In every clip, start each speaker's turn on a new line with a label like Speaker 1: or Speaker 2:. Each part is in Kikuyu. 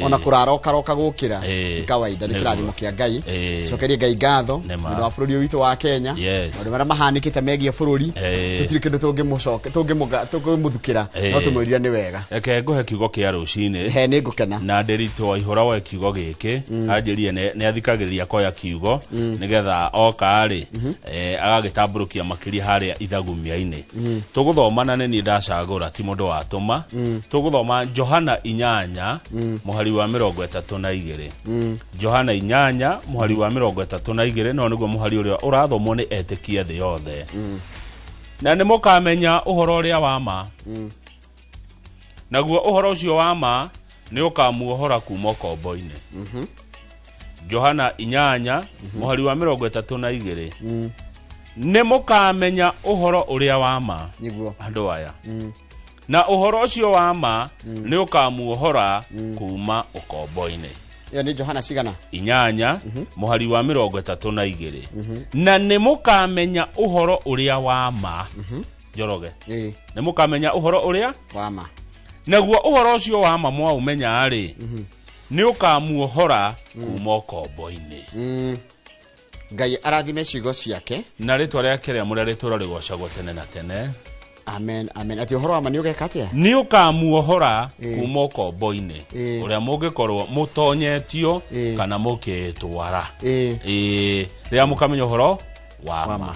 Speaker 1: Ona kũrarokaroka gũkĩra
Speaker 2: Ĩĩ.
Speaker 1: nĩ kawaida, nĩ
Speaker 2: Nĩguo.
Speaker 1: kĩrathimo kĩa Ngai.
Speaker 2: Ĩĩ.
Speaker 1: Cokerie Ngai ngatho
Speaker 2: Nĩ ma.
Speaker 1: nĩ ũndũ wa bũrũri ũyũ witũ wa Kenya.
Speaker 2: Yes.
Speaker 1: Maũndũ marĩa mahanĩkĩte megiĩ bũrũri,
Speaker 2: Ĩĩ.
Speaker 1: tũtirĩ kĩndũ tũngĩmũcoke tũngĩmũthukĩra,
Speaker 2: Ĩĩ.
Speaker 1: no tũmwĩrire nĩ wega.
Speaker 2: Reke ngũhe kiugo kĩa rũcinĩ.
Speaker 1: He, nĩ ngũkena.
Speaker 2: Na ndĩritũ wa ihũra woe kiugo gĩkĩ, anjĩrire nĩ athikagĩrĩria koya kiugo nĩgetha oka rĩ, agagĩtambũrũkia makĩria harĩa ithagumia-inĩ. Tũgũthoma na nĩ niĩ ndacagũra, ti mũndũ watũma. Tũgũthoma Johana 8 mũhari wa 32. Johana 8 mũhari wa 32, no nĩguo mũhari ũrĩa ũrathomwo nĩ etĩkia thĩ yothe. Na nĩ mũkamenya ũhoro ũrĩa wa ma, naguo ũhoro ũcio wa ma nĩ ũkamuohora kuma ũkombo-inĩ. Johana 8 mũhari wa 32, nĩ mũkamenya ũhoro ũrĩa wa ma,
Speaker 1: Nĩguo.
Speaker 2: andũ aya, na ũhoro ũcio wa ma nĩ ũkamuohora kuma ũkombo-inĩ.
Speaker 1: Ĩyo nĩ Johana cigana?
Speaker 2: 8 mũhari wa 32, na nĩ mũkamenya ũhoro ũrĩa wa ma. Njoroge,
Speaker 1: Ĩĩ.
Speaker 2: nĩ mũkamenya ũhoro ũrĩa
Speaker 1: wa ma,
Speaker 2: naguo ũhoro ũcio wa ma mwaũmenya rĩ, nĩ ũkamuohora kuma ũkombo-inĩ.
Speaker 1: Ngai arathime ciugo ciake.
Speaker 2: Na rĩtwa rĩake rĩamũre rĩtũra rĩgocagwo tene na tene.
Speaker 1: Amen, amen. Atĩ ũhoro wa ma nĩ ũgeka atĩa?
Speaker 2: Nĩ ũkamuohora
Speaker 1: Ĩĩ.
Speaker 2: kuma ũkombo-inĩ
Speaker 1: Ĩĩ.
Speaker 2: ũrĩa mũngĩkorwo mũtonyetio
Speaker 1: Ĩĩ.
Speaker 2: kana mũkĩtwara.
Speaker 1: Ĩĩ.
Speaker 2: Ĩĩ, rĩrĩa mũkamenya ũhoro wa
Speaker 1: wa
Speaker 2: ma.
Speaker 1: Ma.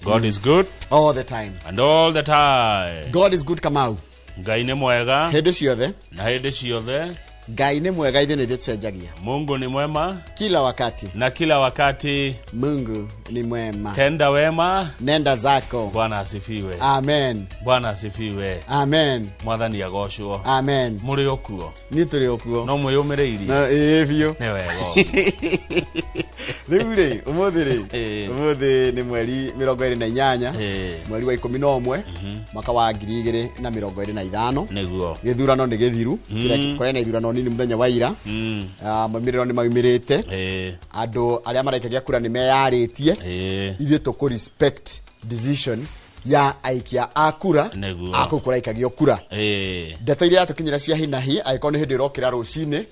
Speaker 2: God is good
Speaker 1: All the time.
Speaker 2: And all the time.
Speaker 1: God is good, Kamau.
Speaker 2: Ngai nĩ mwega
Speaker 1: hĩndĩ ciothe.
Speaker 2: Na hĩndĩ ciothe.
Speaker 1: Ngai nĩ mwega, ithuĩ nĩ ithuĩ tũcenjagia.
Speaker 2: Mungu ni mwema
Speaker 1: kila wakati.
Speaker 2: Na kila wakati.
Speaker 1: Mungu ni mwema.
Speaker 2: Tenda wema,
Speaker 1: nenda zako.
Speaker 2: Bwana asifiwe.
Speaker 1: Amen.
Speaker 2: Bwana asifiwe.
Speaker 1: Amen.
Speaker 2: Mwathani agocwo.
Speaker 1: Amen.
Speaker 2: Mũrĩ o kuo?
Speaker 1: Niĩ tũrĩ o kuo.
Speaker 2: No mwĩyũmĩrĩirie?
Speaker 1: Na ĩĩ biũ.
Speaker 2: Nĩ wega ũguo.
Speaker 1: Rĩu rĩ, ũmũthĩ rĩ,
Speaker 2: Ĩĩ.
Speaker 1: ũmũthĩ nĩ mweri 28,
Speaker 2: Ĩĩ.
Speaker 1: mweri wa 11, mwaka wa 2025.
Speaker 2: Nĩguo.
Speaker 1: Gĩthurano nĩ gĩthiru. Kĩrĩa kũrĩ na ithurano nini mũthenya wa ira. Ah, maumĩrĩro nĩ maumĩrĩte. Andũ arĩa maraikagia kura nĩ meyarĩtie. Ithuĩ tũkũ respect decision ya aikia a kura
Speaker 2: Nĩguo.
Speaker 1: a kũu kũraikagio kura. Ndeto iria yatũkinyĩra cia hinahi, angĩkorwo nĩ hĩndĩ ũrokĩra rũcinĩ,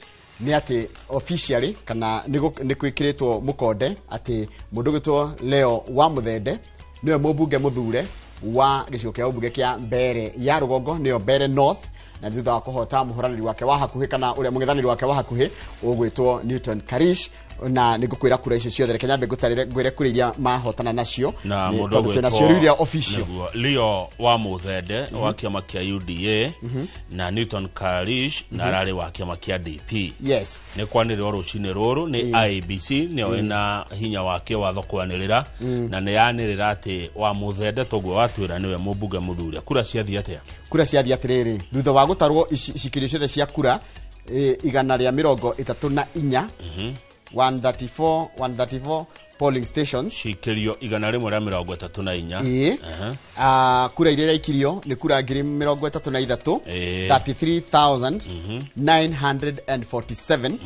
Speaker 1: nĩ atĩ officially kana nĩ gwĩkĩrĩtwo mũkonde atĩ mũndũ ũgwĩtwo Leo wa Mũthende nĩwe mũmbunge mũthure wa gĩcigo kĩa ũmbunge kĩa Mbere ya Rũgongo, nĩyo Mbere North, na thutha wa kũhota mũhũranĩri wake wa hakuhĩ kana ũrĩa mũng'ethanĩri wake wa hakuhĩ ũgwĩtwo Newton Karish. Na nĩ ngũkwĩra kura icio ciothe. Reke nyambe ngũtarĩre, ngwĩre kura iria mahotana nacio.
Speaker 2: Na mũndũ
Speaker 1: tondũ twĩ nacio rĩu iria official.
Speaker 2: Nĩguo, Leo wa Mũthende wa kĩama kĩa UDA na Newton Karish na ararĩ wa kĩama kĩa DP.
Speaker 1: Yes.
Speaker 2: Nĩ kwanĩrĩrwo rũcinĩ rũrũ nĩ IEBC, nĩyo ĩna hinya wa kĩwatho kwanĩrĩra, na nĩ yanĩrĩra atĩ wa Mũthende toguo watwĩra nĩwe mũmbunge mũthure. Kura ciathiĩ atĩa?
Speaker 1: Kura ciathiĩ atĩrĩrĩ, thutha wa gũtarwo icikĩrio ciothe cia kura, 134, 134, 134 polling stations.
Speaker 2: Cikĩrio 134.
Speaker 1: Ĩĩ. Ah, kura iria iraikirio nĩ kura 33,000, 33,947.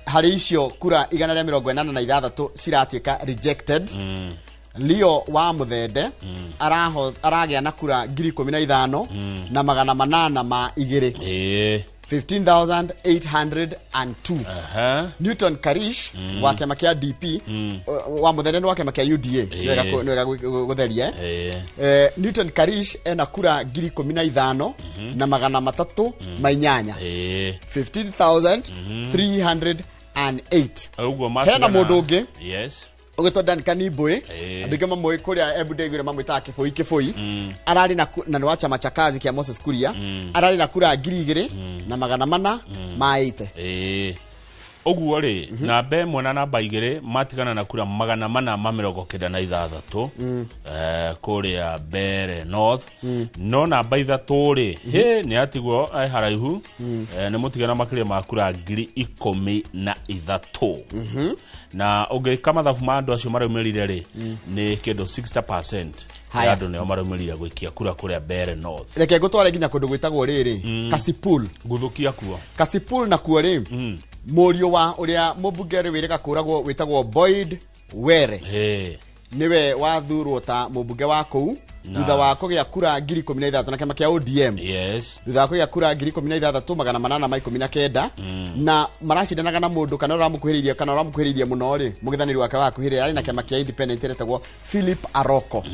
Speaker 1: Harĩ icio, kura 186 ciratuĩka rejected. Leo wa Mũthende aragĩa na kura 15,802. 15,802. Newton Karish wa kĩama kĩa DP, wa Mũthende nĩ wa kĩama kĩa UDA. Nĩ wega gũtheria, eh?
Speaker 2: Ĩĩ.
Speaker 1: Newton Karish ena kura 15,308. 15,308.
Speaker 2: Ũguo
Speaker 1: Hena
Speaker 2: matigana-
Speaker 1: mũndũ ũngĩ
Speaker 2: Yes.
Speaker 1: ũgĩtwo Duncan Ibũĩ.
Speaker 2: Ĩĩ.
Speaker 1: Andũ aingĩ mamũĩ kũrĩa Embu, ndaiguire mamwĩtaga Kĩbũi. Kĩbũi ararĩ na na nĩ wa chama cha kazi kĩa Moses Kuria, ararĩ na kura 2480.
Speaker 2: Ĩĩ, ũguo rĩ, namba 1 na namba 2 matigana na kura 496, kũrĩa Mbere North. No namba 3 rĩ, hĩ, nĩ atigwo haraihu, nĩ mũtigana makĩria ma kura 13,000. Na ũngĩka mathabu ma andũ acio maraumĩrire rĩ, nĩ kĩndũ 60%
Speaker 1: Haya.
Speaker 2: ya andũ nĩo maraumĩrire gũikia kura kũrĩa Mbere North.
Speaker 1: Reke ngũtware nginya kũndũ gwĩtagwo rĩrĩ Kasipul.
Speaker 2: Ngũthũkia kuo.
Speaker 1: Kasipul nakuo rĩ, mũriũ wa ũrĩa mũmbunge rĩ wĩrĩga kũragwo wĩtagwo Boyd Were nĩwe wathurwo ta mũmbunge wa kũu. Thutha wa kũgĩa kura 16,000 na kĩama kĩa ODM.
Speaker 2: Yes.
Speaker 1: Thutha wa kũgĩa kura 16,819 na maracindanaga na mũndũ kana ũramũkuhĩrĩirie kana ũramũkuhĩrĩirie mũno rĩ, mũng'ethanĩri wake wa hakuhĩ arĩ na kĩama kĩa Independent ĩretagwo Philip Aroko.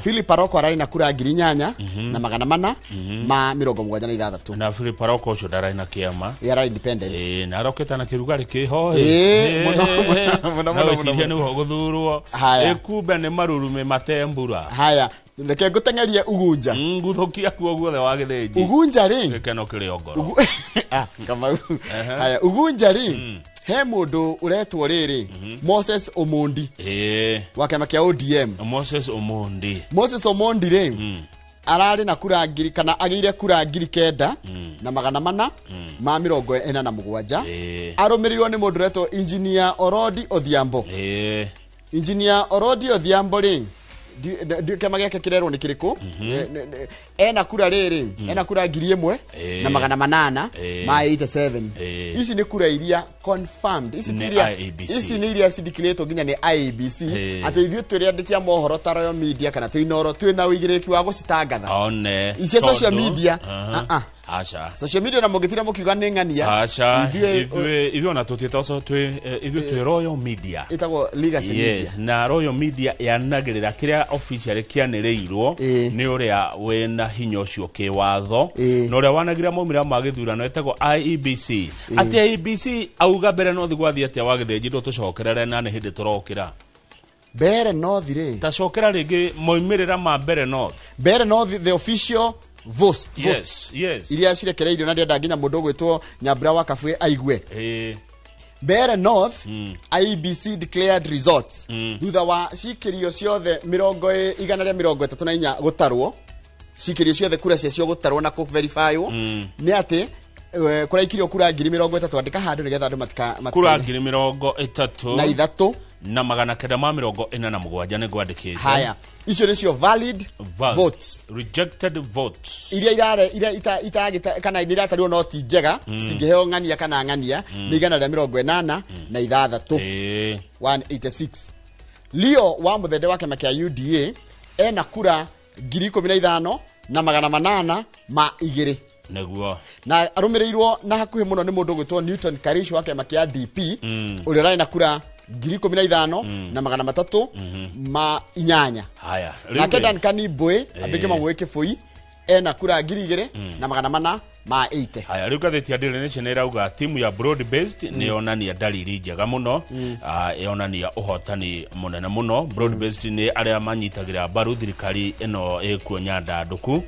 Speaker 1: Philip Aroko ararĩ na kura 8,476.
Speaker 2: Na Philip Aroko ũcio ndararĩ na kĩama.
Speaker 1: Ĩ, ararĩ independent.
Speaker 2: Ĩ, na arokĩte na kĩrugarĩ kĩho.
Speaker 1: Ĩ, mũno, mũno, mũno,
Speaker 2: Na
Speaker 1: mũno,
Speaker 2: wĩcirie
Speaker 1: mũno.
Speaker 2: nĩwe ũgũthurwo.
Speaker 1: Haya.
Speaker 2: Ĩ, kumbe nĩ marurumĩ matembura.
Speaker 1: Haya, reke ngũteng'erie Ugunja.
Speaker 2: Nguthũkia kuo guothe wa Gĩthĩnji.
Speaker 1: Ugunja rĩ,
Speaker 2: Gĩkeno kĩrĩ o ngoro.
Speaker 1: Kamau. Haya, Ugunja rĩ, he mũndũ ũretwo rĩrĩ Moses Omondi wa kĩama kĩa ODM.
Speaker 2: Moses Omondi.
Speaker 1: Moses Omondi rĩ, ararĩ na kura ngiri kana agĩire kura 9,447. Arũmĩrĩirwo nĩ mũndũ ũretwo Engineer Orodi Odhiambo. Engineer Orodi Odhiambo rĩ, kĩama gĩake kĩrerwo nĩ kĩrĩkũ? Ena kura rĩrĩ, ena kura 1,887. Ici nĩ kura iria confirmed. Ici ti
Speaker 2: Nĩ
Speaker 1: iria,
Speaker 2: IEBC.
Speaker 1: ici nĩ iria cindikĩrĩtwo nginya nĩ IEBC. Atĩ ithuĩ tũrĩ andĩki a mohoro ta Royal Media kana twĩ Inooro twĩna ũigĩrĩrĩki wa gũcitangatha.
Speaker 2: One.
Speaker 1: Ici social
Speaker 2: Tondũ-
Speaker 1: media,
Speaker 2: Aha.
Speaker 1: ah, ah.
Speaker 2: Aca.
Speaker 1: Social media na mũngĩtira mũkiuga nĩ ng'ania.
Speaker 2: Aca.
Speaker 1: Ithuĩ
Speaker 2: Ithuĩ ona tũtiĩtagwo twĩ ithuĩ twĩ Royal Media.
Speaker 1: ĩtagwo Legacy Media.
Speaker 2: Yes, na Royal Media yanagĩrĩra kĩrĩa officially kĩanĩrĩirwo nĩ ũrĩa wĩna hinya ũcio kĩwatho na ũrĩa wanagĩrĩra maumĩrĩra ma gĩthurano etagwo IEBC. Atĩ IEBC auga mbere North gwathiĩ atĩa wa Gĩthĩnji ndũtũcokerere na nĩ hĩndĩ tũrokĩra.
Speaker 1: Mbere North rĩ,
Speaker 2: Tacokera rĩngĩ moimĩrĩra ma mbere North.
Speaker 1: Mbere North the official votes,
Speaker 2: Yes, yes.
Speaker 1: iria cirekereirio na ndĩrenda nginya mũndũ ũgwĩtwo Nyambura wa Kabwe aigue. Mbere North, IEBC declared results thutha wa cikĩrio ciothe 134 gũtarwo, cikĩrio ciothe kura ciacio gũtarwo na kũverifywo, nĩ atĩ kũraikirio kura 30,000. Andĩka handũ nĩgetha andũ matika
Speaker 2: Kura
Speaker 1: matika
Speaker 2: 33
Speaker 1: na ithatũ
Speaker 2: na 947 nĩ ngwandĩkĩte.
Speaker 1: Haya, icio nĩcio valid votes.
Speaker 2: Rejected votes.
Speaker 1: Iria irare iria itagita kana iria iratarirwo no ti njega, citingĩheo ng'ania kana ng'ania, nĩ 186. 186. Leo wa Muthende wa kĩama kĩa UDA ena kura 15,802.
Speaker 2: Nĩguo.
Speaker 1: Na arũmĩrĩirwo na hakuhĩ mũno nĩ mũndũ ũgwĩtwo Newton Karish wa kĩama kĩa DP, ũrĩa ũrarĩ na kura 15,308.
Speaker 2: Haya.
Speaker 1: Nake
Speaker 2: Rĩu rĩ,
Speaker 1: Duncan Mbui, andũ aingĩ mamũĩ Kĩbũi, ena kura 2,480.
Speaker 2: Haya, rĩu ngathĩti ya Daily Nation ĩrauga timu ya broad based nĩ yonania dalili njega mũno, yonania ũhotani mũnene mũno. Broad based nĩ arĩa manyitagĩra mbaru thirikari ĩno ĩkuo nyandandũku,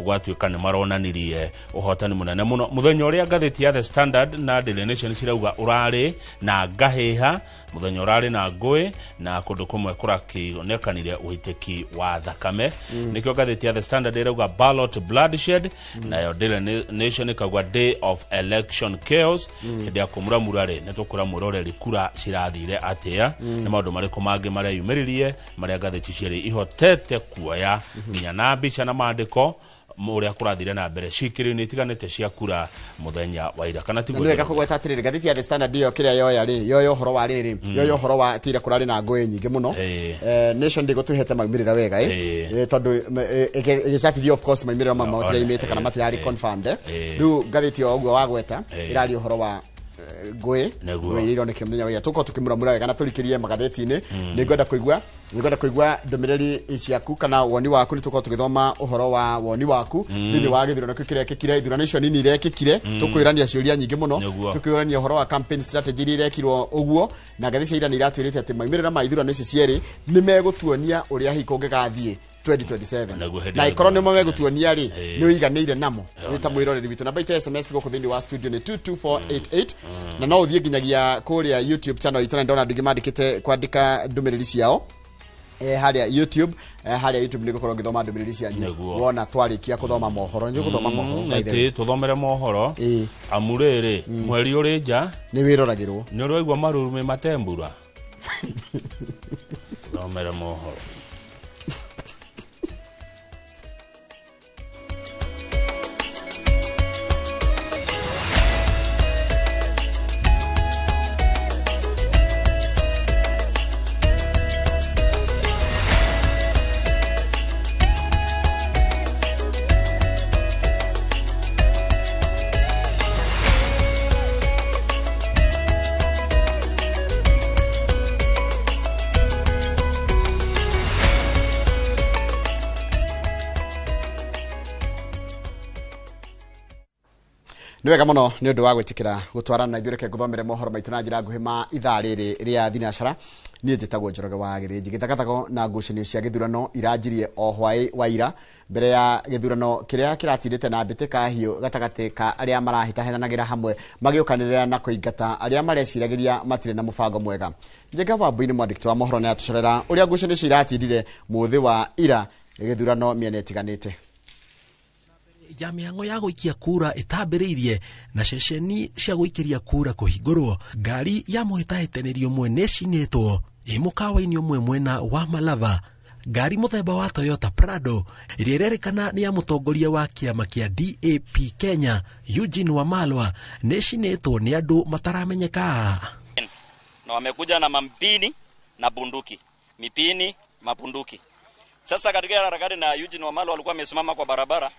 Speaker 2: gwatuĩka nĩ maronanirie ũhotani mũnene mũno mũthenya ũrĩa ngathĩti ya The Standard na Daily Nation cirauga ũrarĩ na ngahĩha, mũthenya ũrarĩ na ngũĩ na kũndũ kũmwe kũrakĩonekanire ũitĩki wa thakame. Nĩkĩo ngathĩti ya The Standard ĩrauga ballot bloodshed, nayo Daily Nation ĩkauga day of election chaos. Hĩndĩ ya kũmuramura rĩ, nĩ tũkũra mwĩroreri kura cirathire atĩa, nĩ maũndũ marĩkũ mangĩ mareyumĩririe marĩa ngathĩti cierĩ ihotete kuoya nginya na mbica na maandĩko ũrĩa kũrathire na mbere cikĩrio-inĩ itiganĩte cia kura mũthenya wa ira kana
Speaker 1: Na
Speaker 2: tiguo?
Speaker 1: nĩ wega kũgweta atĩrĩrĩ, ngathĩti ya The Standard ĩyo kĩrĩa yoya rĩ, yoya ũhoro wa rĩrĩ, yoya ũhoro wa tira kũrarĩ na ngũĩ nyingĩ mũno. Nation ndĩgũtũhete maumĩrĩra wega tondũ ĩgĩcabithia of course maumĩrĩra mamwe matiraimĩte kana matirarĩ confirmed. Rĩu ngathĩti ĩyo ũguo wagweta ĩraria ũhoro wa ngũĩ
Speaker 2: Nĩguo.
Speaker 1: ngũĩ iria ironekire mũthenya wa ira. Tũkorwo tũkĩmuramura wega na tũrikĩrie magathĩti-inĩ. Nĩngwenda kũigua ndũmĩrĩri ciaku kana woni waku. Nĩ tũkorwo tũgĩthoma ũhoro wa woni waku thĩinĩ wa gĩthurano kĩu kĩrekĩkire, ithurano icio nini irekĩkire. Tũkwĩrania ciũria nyingĩ mũno.
Speaker 2: Nĩguo.
Speaker 1: Tũkwĩrania ũhoro wa campaign strategy iria irekirwo ũguo, na ngathĩti cia ira nĩ iratwĩrĩte atĩ maumĩrĩra ma ithurano ici cierĩ nĩ megũtuonia ũrĩa hihi kũngĩgathiĩ 2027.
Speaker 2: Nĩguo, hĩndĩ
Speaker 1: Na
Speaker 2: ya
Speaker 1: ikorwo
Speaker 2: gĩthurano.
Speaker 1: nĩmo megũtuonia rĩ, nĩ ũiganĩire namo wĩ ta mwĩroreri witũ? Namba itũ ya SMS gũkũ thĩinĩ wa studio nĩ 22488, na no ũthiĩ nginyagia kũrĩa YouTube channel itũ, na ndona andũ aingĩ mandĩkĩte kwandĩka ndũmĩrĩri ciao harĩa YouTube. Harĩa YouTube nĩ ngũkorwo ngĩthoma ndũmĩrĩri cianyu
Speaker 2: Nĩguo.
Speaker 1: wona twarĩkia kũthoma mohoro. Nĩ gũthoma mohoro, by the way.
Speaker 2: Nĩtĩ tũthomere mohoro. Amu rĩrĩ, mweri ũrĩ nja.
Speaker 1: Nĩ wĩroragĩrwo.
Speaker 2: Nĩ ũraigua marurumĩ matembura. Thomere mohoro.
Speaker 1: Nĩ wega mũno nĩ ũndũ wa gwĩtĩkĩra gũtwarana na ithuĩ. Reke ngũthomere mohoro maitũ na njĩra nguhĩ ma ithaa rĩrĩ rĩa thinacara. Niĩ njĩtagwo Njoroge wa Gĩthĩnji. Gĩthagathago na ngucanio cia gĩthurano iranjirie o hwaĩ wa ira mbere ya gĩthurano kĩrĩa kĩratindĩte na mbĩtĩka hiũ gatagatĩ ka arĩa marahĩtahĩtanagĩra hamwe magĩũkanĩrĩra na kũingata arĩa mareciragĩria matirĩ na mũbango mwega. Njenga Wambui nĩ mwandĩki wa mohoro na atũcorera ũrĩa ngucanio icio iratindire mũthĩ wa ira gĩthurano mĩena ĩtiganĩte.
Speaker 3: Ya mĩhang'o ya gũikia kura ĩtambĩrĩirie na ceceni cia gũikĩria kura kũhingũrwo, ngari ya mũhĩtahĩtanĩri ũmwe nĩĩcinĩtwo ĩ mũkawa-inĩ ũmwe mwena wa Malava. Ngari mũthemba wa Toyota Prado ĩrĩa ĩrerĩkana nĩ ya mũtongoria wa kĩama kĩa DAP Kenya Eugene Wamalwa nĩĩcinĩtwo nĩ andũ mataramenyeka.
Speaker 4: Na wamekuja na mampini na bunduki, mipini, mabunduki. Sasa katika harakati na Eugene Wamalwa walikuwa wamesimama kwa barabara,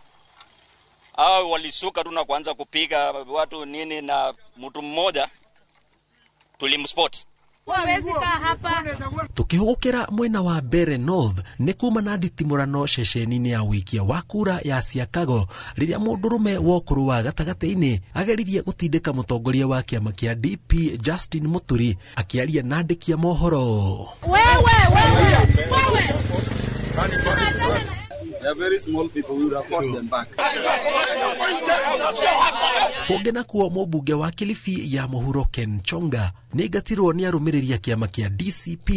Speaker 4: hao walisuka tu na kuanza kupiga watu nini, na mtu mmoja tulimspot.
Speaker 3: Tukihũgũkĩra mwena wa Mbeere North nĩ kuma na nditimũrano ceceni-inĩ ya ũikia wa kura ya Siakago rĩrĩa mũndũrũme wa ũkũrũ wa gatagatĩ-inĩ ageririe gũtindĩka mũtongoria wa kĩama kĩa DP Justin Muturi akĩaria na andĩki a mohoro.
Speaker 5: Wewe.
Speaker 6: They are very small people, we would have fought them back.
Speaker 3: Kũngĩ nakuo mũmbunge wa Kilifi ya mũhuro Ken Chonga nĩingatirwo nĩ arũmĩrĩri a kĩama kĩa DCP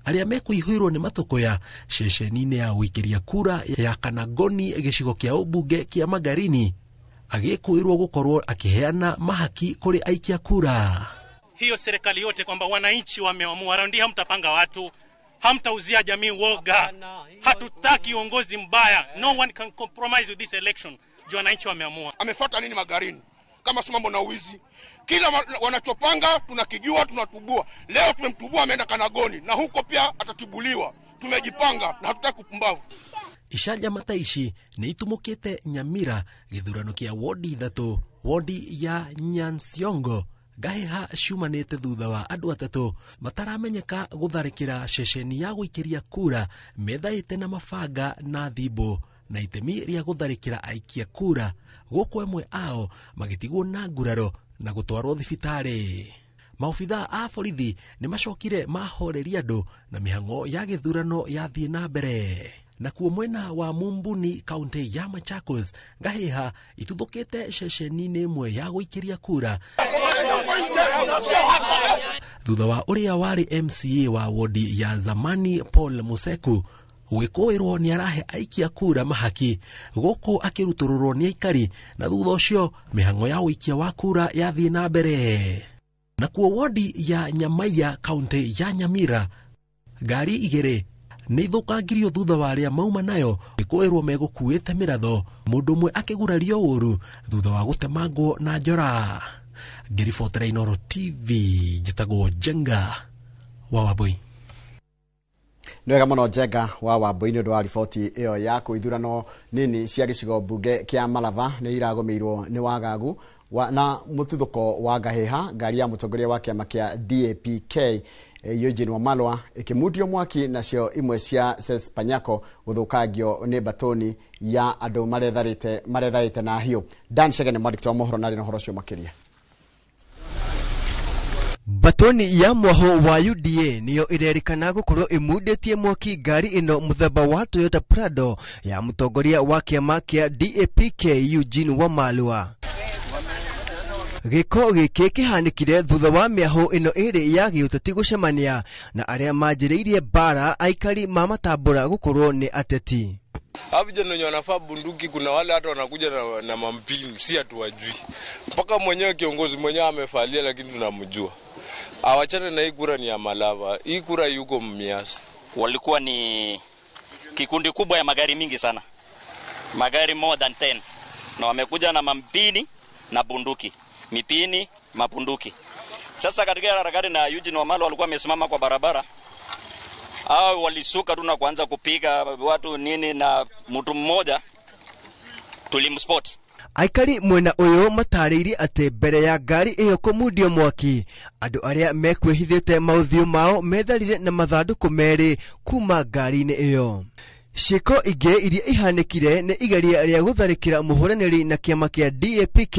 Speaker 3: arĩa mekũihũirwo nĩ matũkũya ceceni-inĩ ya gũikĩria kura ya Kanagoni gĩcigo kĩa ũmbunge kĩa Magarini, agĩkũĩrwo gũkorwo akĩheana mahaki kũrĩ aikia kura.
Speaker 7: Hiyo serikali yote kwamba wananchi wameamua, raundi hamtapanga watu, hamtauzia jamii woga. Hatutaki uongozi mbaya. No one can compromise with this election. Juu wananchi wameamua.
Speaker 8: Amefuata nini Magarini? Kama si mambo na wizi. Kila wanachopanga tunakijua, tunatubua. Leo tumemtubua, ameenda Kanagoni na huko pia atatibuliwa. Tumejipanga na hatutaki kupumbavu.
Speaker 3: Icanjama ta ici nĩ itumũkĩte Nyamira gĩthurano kĩa wodi 3, wodi ya Nyansiongo ngahĩha ciumanĩte thutha wa andũ atatũ mataramenyeka gũtharĩkĩra ceceni ya gũikĩria kura methaĩte na mabanga na thimbo na itemi rĩa gũtharĩkĩra aikia kura, gũkũ amwe ao magĩtigwo na nguraro na gũtwarwo thibitarĩ. Maobithaa a borithi nĩ macokire mahoreria andũ na mĩhang'o ya gĩthurano yathiĩ na mbere. Nakuo mwena wa Mumbuni kaunti ya Machakos ngahĩha ituthũkĩte ceceni-inĩ ĩmwe ya gũikĩria kura thutha wa ũrĩa warĩ MCA wa wodi ya zamani Paul Museku gwĩkũĩrwo nĩ arahe aikia kura mahaki, gũkũ akĩrutũrũrwo nĩ aikari, na thutha ũcio mĩhang'o ya ũikia wa kura yathiĩ na mbere. Nakuo wodi ya Nyamaiya kaunti ya Nyamira ngari igĩrĩ nĩ ithũkangirio thutha wa arĩa mauma nayo gwĩkũĩrwo megũkuĩte mĩratho, mũndũ ũmwe akĩgurario ũru thutha wa gũtemangwo na njora. Ngĩribotera Inooro TV njĩtagwo Njenga wa Wambui.
Speaker 1: Nĩ wega mũno Njenga wa Wambui nĩ ũndũ wa riboti ĩyo yaku. Ithurano nini cia gĩcigo mbunge kĩa Malava nĩ iragũmĩirwo nĩ wagagu na mũtuthũko wa ngahĩha. Ngari ya mũtongoria wa kĩama kĩa DAPK Eugene Wamalwa ĩkĩmundio mwaki, nacio imwe cia Sespanyako gũthũkangio nĩ batoni ya andũ maretharĩte na hiũ. Dan Chege nĩ mwandĩki wa mohoro na arĩ na ũhoro ũcio makĩria.
Speaker 9: Batoni ya mwaho wa UDA niyo irerikana gukorwo imundĩtie mwaki ngari ĩno mũthemba wa Toyota Prado ya mũtongoria wa kĩama kĩa DAPK Eugene Wamalwa. Gĩko gĩkĩ kĩhanĩkire thutha wa mĩahũ ĩno ĩrĩ ya gĩũteti gũcemania na arĩa manjĩrĩirie mbara aikari ma matambũra gũkorwo nĩ ateti.
Speaker 10: Hawa vijana wenye wanafaa bunduki, kuna wale hata wanakuja na mampini, si hatuwajui. Mpaka mwenyewe kiongozi mwenyewe amefalia, lakini tunamjua. Awachane na hii kura ni ya Malava, hii kura yuko Mumias.
Speaker 4: Walikuwa ni kikundi kubwa ya magari mingi sana, magari more than 10, na wamekuja na mampini na bunduki, mipini, mabunduki. Sasa katika harakati na Eugene Wamalwa walikuwa wamesimama kwa barabara, hao walisuka tu na kuanza kupiga watu nini, na mtu mmoja tulimspot.
Speaker 9: Aikari mwena ũyũ matarĩirie atĩ mbere ya ngari ĩyo kũmundio mwaki, andũ arĩa mekwĩhithĩte maũthiũ mao metharire na mathandũkũ merĩ kuma ngari-inĩ ĩyo. Ciĩko ingĩ iria ihanĩkire nĩ igeria rĩa gũtharĩkĩra mũhũranĩri na kĩama kĩa DAPK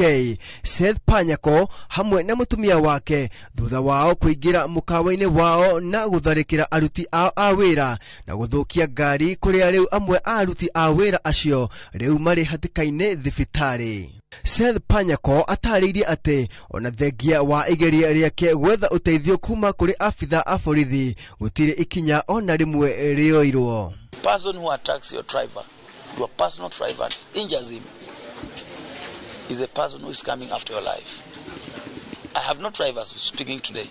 Speaker 9: Seth Panyako hamwe na mũtumia wake thutha wao kũingĩra mũkawa-inĩ wao na gũtharĩkĩra aruti ao a wĩra na gũthũkia ngari kũrĩa rĩu amwe a aruti a wĩra acio rĩu marĩ hatĩka-inĩ thibitarĩ. Seth Panyako atarĩirie atĩ ona thengia wa igeria rĩake gwetha ũteithio kuma kũrĩ abitha a borithi gũtirĩ ikinya ona rĩmwe rĩoirwo.
Speaker 5: Person who attacks your driver, your personal driver, injures him, is a person who is coming after your life. I have no drivers speaking today.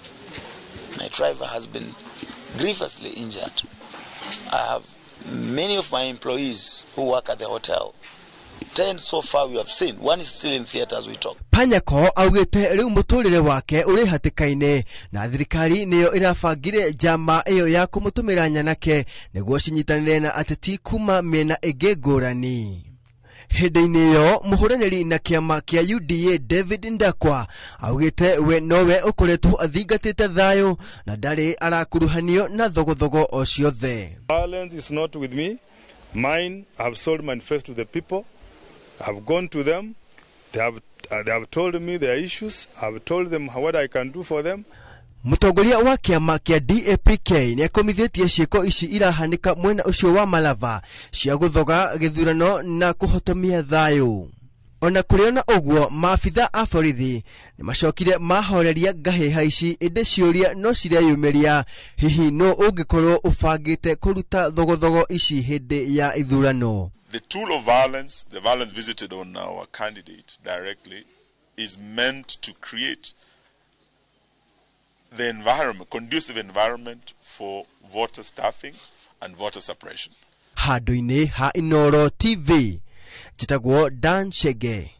Speaker 5: My driver has been grievously injured. I have many of my employees who work at the hotel. 10 so far we have seen. One is still in theater as we talk.
Speaker 9: Panyako augĩte rĩu mũtũrĩre wake ũrĩ hatĩka-inĩ na thirikari nĩyo ĩrabangire njama ĩyo ya kũmũtũmĩra nyanake nĩguo cinyitanĩre na ateti kuma mĩena ĩngĩ ngũrani. Hĩndĩ-inĩ ĩyo mũhũranĩri na kĩama kĩa UDA David Ndakwa augĩte we nowe ũkoretwo athingatĩte thayũ na ndarĩ arakuruhanio na thogothogo o ciothe.
Speaker 11: Violence is not with me. Mine, I have sold manifesto to the people. I have gone to them. They have told me their issues. I have told them what I can do for them.
Speaker 9: Mũtongoria wa kĩama kĩa DAPK nĩakomithĩtie ciĩko ici irahanĩka mwena ũcio wa Malava cia gũthoga gĩthurano na kũhotomia thayũ. Ona kũrĩ ona ũguo maabitha a borithi nĩmacokire mahoreria ngahĩha ici ĩndĩ ciũria no cireyumĩria hihi no ũngĩkorwo ũbangĩte kũruta thogothogo ici hĩndĩ ya ithurano.
Speaker 12: The tool of violence, the violence visited on our candidate directly, is meant to create the environment, conducive environment for voter staffing and voter suppression.
Speaker 9: Handũ-inĩ ha Inooro TV, njĩtagwo Dan Chege.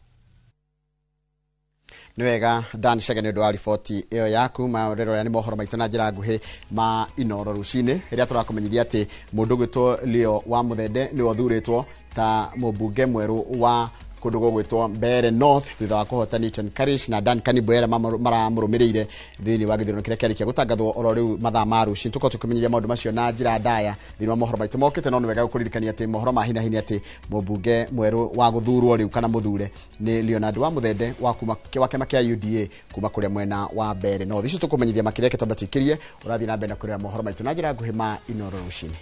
Speaker 1: Nĩ wega Dan Chege nĩ ũndũ wa riboti ĩyo yaku. Marerora nĩ mohoro maitũ na njĩra nguhĩ ma Inooro rũcinĩ rĩrĩa tũrakũmenyithia atĩ mũndũ ũgwĩtwo Leo wa Mũthende nĩwe ũthurĩtwo ta mũmbunge mwerũ wa kũndũ gũgwĩtwo Mbeere North thutha wa kũhota Newton Karish na Dan Kanimbwera maramũrũmĩrĩire thĩinĩ wa gĩthurano kĩrĩa kĩarĩkia gũtangathwo oro rĩu mathaa ma rũcinĩ. Tũkorwo tũkĩmenyithia maũndũ macio na njĩra ndaya thĩinĩ wa mohoro maitũ mokĩte, no nĩ wega gũkũririkania atĩ mohoro ma hinahi nĩ atĩ mũmbunge mwerũ wa gũthurwo rĩu kana mũthure nĩ Leonard wa Mũthende wa kuma wa kĩama kĩa UDA kuma kũrĩa mwena wa Mbeere North. Icio tũkũmenyithia makĩria reke twambe tũikĩrie ũrathiĩ na mbere na kũrĩa mohoro maitũ na njĩra nguhĩ ma Inooro rũcinĩ.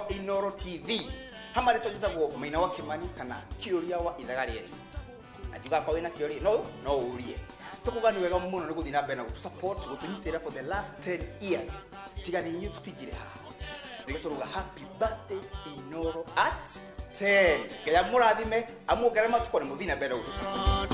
Speaker 13: Inooro TV hamare tũnjĩtagwo Maina wa Kimani kana kĩũria wa ithaga rĩetu na njuga kwa wĩna kĩũria no ũrie tũkuga nĩ wega mũno nĩ gũthiĩ na mbere na gũtũ-support gũtũnyitĩrĩra for the last 10 years tiga nĩ inyuĩ tũtingĩrĩ haha nĩkĩo tũruga happy birthday Inooro at 10 Ngai amũrathime amuongerere matukũ na mũthiĩ na mbere gũtũ-support.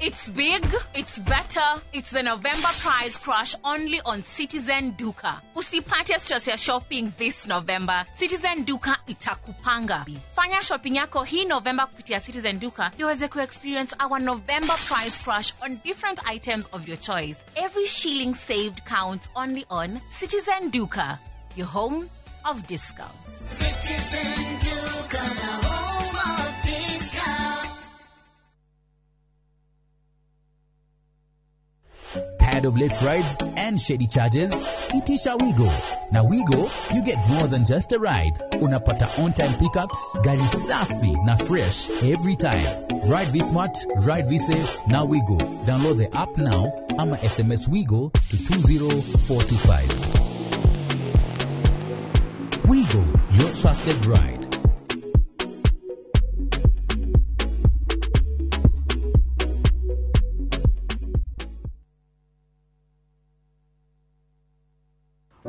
Speaker 14: It's big, it's better, it's the November price crash only on Citizen Duka. Usipate stress ya shopping this November. Citizen Duka itakupanga. Fanya shopping yako hii November kupitia Citizen Duka niweze ku-experience our November price crash on different items of your choice. Every shilling saved counts only on Citizen Duka, your home of discounts.
Speaker 15: Citizen Duka, the home of discounts.
Speaker 16: Tired of late rides and shady charges? Itisha Wigo. Now Wigo, you get more than just a ride. Unapata on-time pickups, gari safi na fresh every time. Ride V-Smart, ride V-Safe, now Wigo. Download the app now ama SMS Wigo to 20425. Wigo, your trusted ride.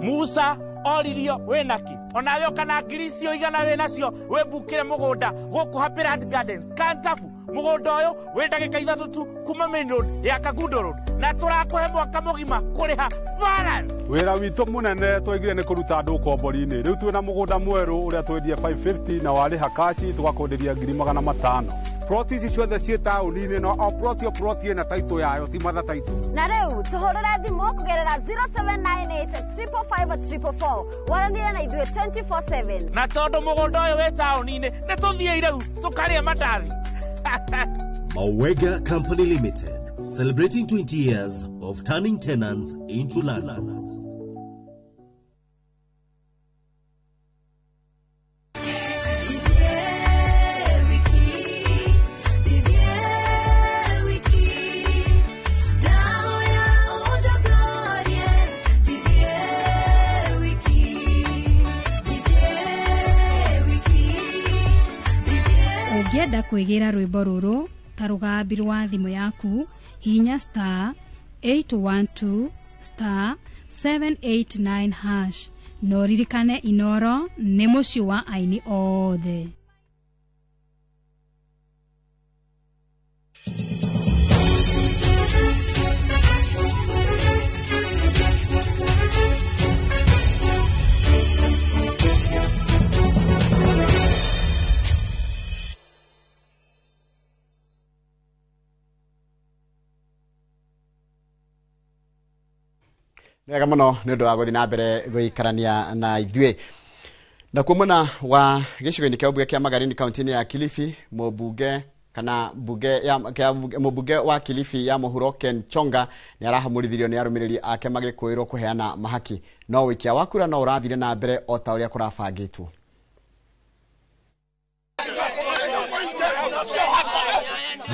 Speaker 17: Musa oririo wĩnaki onawe kana ngiri icio igana wĩnacio wĩmbukĩre mũgũnda gũkũ Happyland Gardens Kantafu. Mũgũnda ũyũ wĩ ndagĩka 3 tu kuma main road ya Kangundo Road, na tũrakũhe mwaka mũgima kũrĩha balance.
Speaker 18: Wĩra witũ mũnene twaigire nĩ kũruta andũ ũkombori-inĩ. Rĩu twĩna mũgũnda mwerũ ũrĩa twendie 550 na warĩha kaci tũgakwenderia 500,000.
Speaker 19: Ploti ici ciothe ciĩ taũni-inĩ no o ploti o ploti ĩna title yayo, ti mother title.
Speaker 20: Na rĩu tũhũrĩre thimũ kũgerera 0798 555 444 waranĩre na ithuĩ 24/7.
Speaker 17: Na tondũ mũgũnda ũyũ wĩ taũni-inĩ nĩ tũthiĩ rĩu tũkarĩe mandathi.
Speaker 21: Mawega Company Limited, celebrating 20 years of turning tenants into landlords.
Speaker 22: Ũngĩenda kwĩgĩra rwĩmbo rũrũ ta rũgambi rwa thimũ yaku, hihinya star 812 star 789 hash. No ririkane Inoro nĩ mũciĩ wa aini othe.
Speaker 1: Wega mũno nĩ ũndũ wa gũthiĩ na mbere gũikarania na ithuĩ. Nakuo mwena wa gĩcigo-inĩ kĩa ũmbunge kĩa Magarini kaunti-inĩ ya Kilifi, mũmbunge kana mbunge ya mũmbunge wa Kilifi ya mũhuro Ken Chonga nĩ arahamũrithirio nĩ arũmĩrĩri ake magĩkũĩrwo kũheana mahaki. No wĩikia wa kura no ũrathire na mbere o ta ũrĩa kũrabangĩtwo.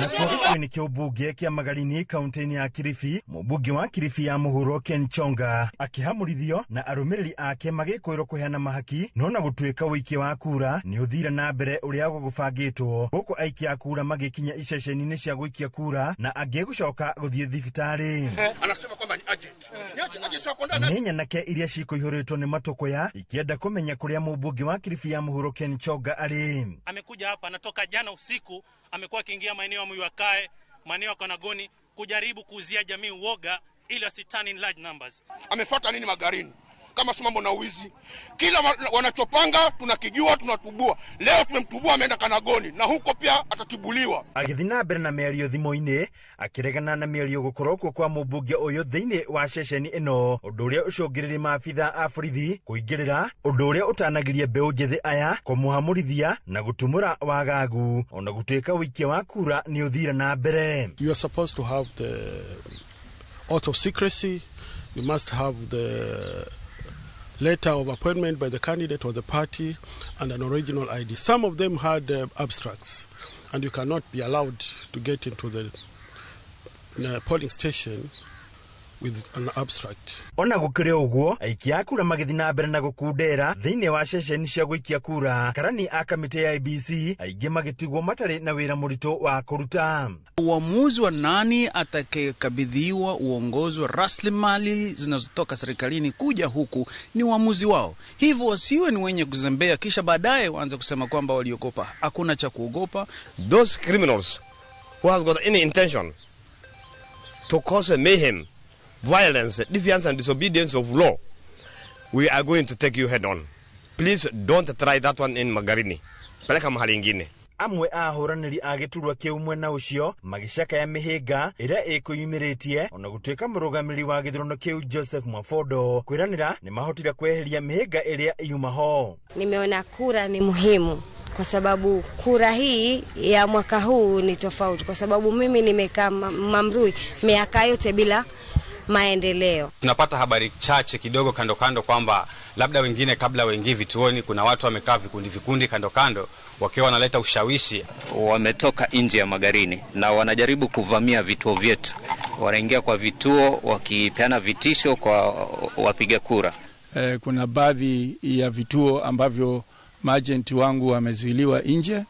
Speaker 23: Nakuo gĩcigo-inĩ kĩa ũmbunge kĩa Magarini kaunti-inĩ ya Kilifi, mũmbunge wa Kilifi ya mũhuro Ken Chonga akĩhamũrithio na arũmĩrĩri ake magĩkũĩrwo kũheana mahaki, no na gũtuĩka ũikia wa kura nĩ ũthire na mbere ũrĩa gũgũbangĩtwo, gũkũ aikia a kura magĩkinya iceceni-inĩ cia gũikia kura na angĩ gũcoka gũthiĩ thibitarĩ.
Speaker 8: Anasema kwamba ni agent. Ni agent sio kwenda.
Speaker 23: Nĩ nyanake iria cikũihũrĩtwo nĩ matũkũya ikĩenda kũmenya kũrĩa mũmbunge wa Kilifi ya mũhuro Ken Chonga arĩ.
Speaker 7: Amekuja hapa anatoka jana usiku, amekuwa akiingia maeneo ya Muyakae, maeneo ya Kanagoni kujaribu kuuzia jamii uoga ili wasitani in large numbers.
Speaker 8: Amefuata nini Magarini? Kama si mambo na wizi. Kila wanachopanga tunakijua, tunatubua. Leo tumemtubua ameenda Kanagoni na huko pia atatibuliwa.
Speaker 23: Agĩthiĩ na mbere na mĩario thimũ-inĩ akĩregana na mĩario gũkorwo kuo kwa mũmbunge ũyũ thĩinĩ wa ceceni ĩno, ũndũ ũrĩa ũcũngĩrĩrie maabitha a borithi kũingĩrĩra, ũndũ ũrĩa ũtanagiria mbeũ njĩthĩ aya kũmũhamũrithia na gũtumũra wagagu, ona gũtuĩka ũikia wa kura nĩ ũthire na mbere.
Speaker 24: You are supposed to have the oath of secrecy, you must have the letter of appointment by the candidate or the party and an original ID. Some of them had abstracts, and you cannot be allowed to get into the polling station with an abstract.
Speaker 23: Ona gũkĩrĩ ũguo, aikia a kura magĩthiĩ na mbere na gũkundera thĩinĩ wa ceceni cia gũikia kura, karani a kamĩtĩ ya IEBC aingĩ magĩtigwo matarĩ na wĩra mũritũ wa kũruta.
Speaker 25: Uamuzi wa nani atakayekabidhiwa uongozi wa rasilimali zinazotoka serikalini kuja huku ni uamuzi wao. Hivyo wasiwe ni wenye kuzembea kisha baadaye waanze kusema kwamba waliogopa. Hakuna cha kuogopa.
Speaker 26: Those criminals who have got any intention to cause a mayhem, violence, defiance and disobedience of law, we are going to take you head on. Please don't try that one in Magarini. Peleka mahali ingine.
Speaker 23: Amwe a ahũranĩri a gĩturwa kĩu mwena ũcio magĩcakaya mĩhĩnga ĩrĩa ĩkwĩyumĩrĩtie, ona gũtuĩka mũrũgamĩrĩri wa gĩthurano kĩu Joseph Mwafondo kwĩranĩra nĩ mahotire kweheria mĩhĩnga ĩrĩa yuma ho.
Speaker 27: Nimeona kura ni muhimu kwa sababu kura hii ya mwaka huu ni tofauti, kwa sababu mimi nimekaa Mamrui miaka yote bila maendeleo.
Speaker 28: Tunapata habari chache kidogo kando kando kwamba labda wengine kabla waingie vituoni kuna watu wamekaa vikundi vikundi kando kando wakiwa wanaleta ushawishi.
Speaker 29: Wametoka nje ya Magarini na wanajaribu kuvamia vituo vyetu. Wanaingia kwa vituo wakipeana vitisho kwa wapiga kura.
Speaker 30: Kuna baadhi ya vituo ambavyo majenti wangu wamezuiliwa nje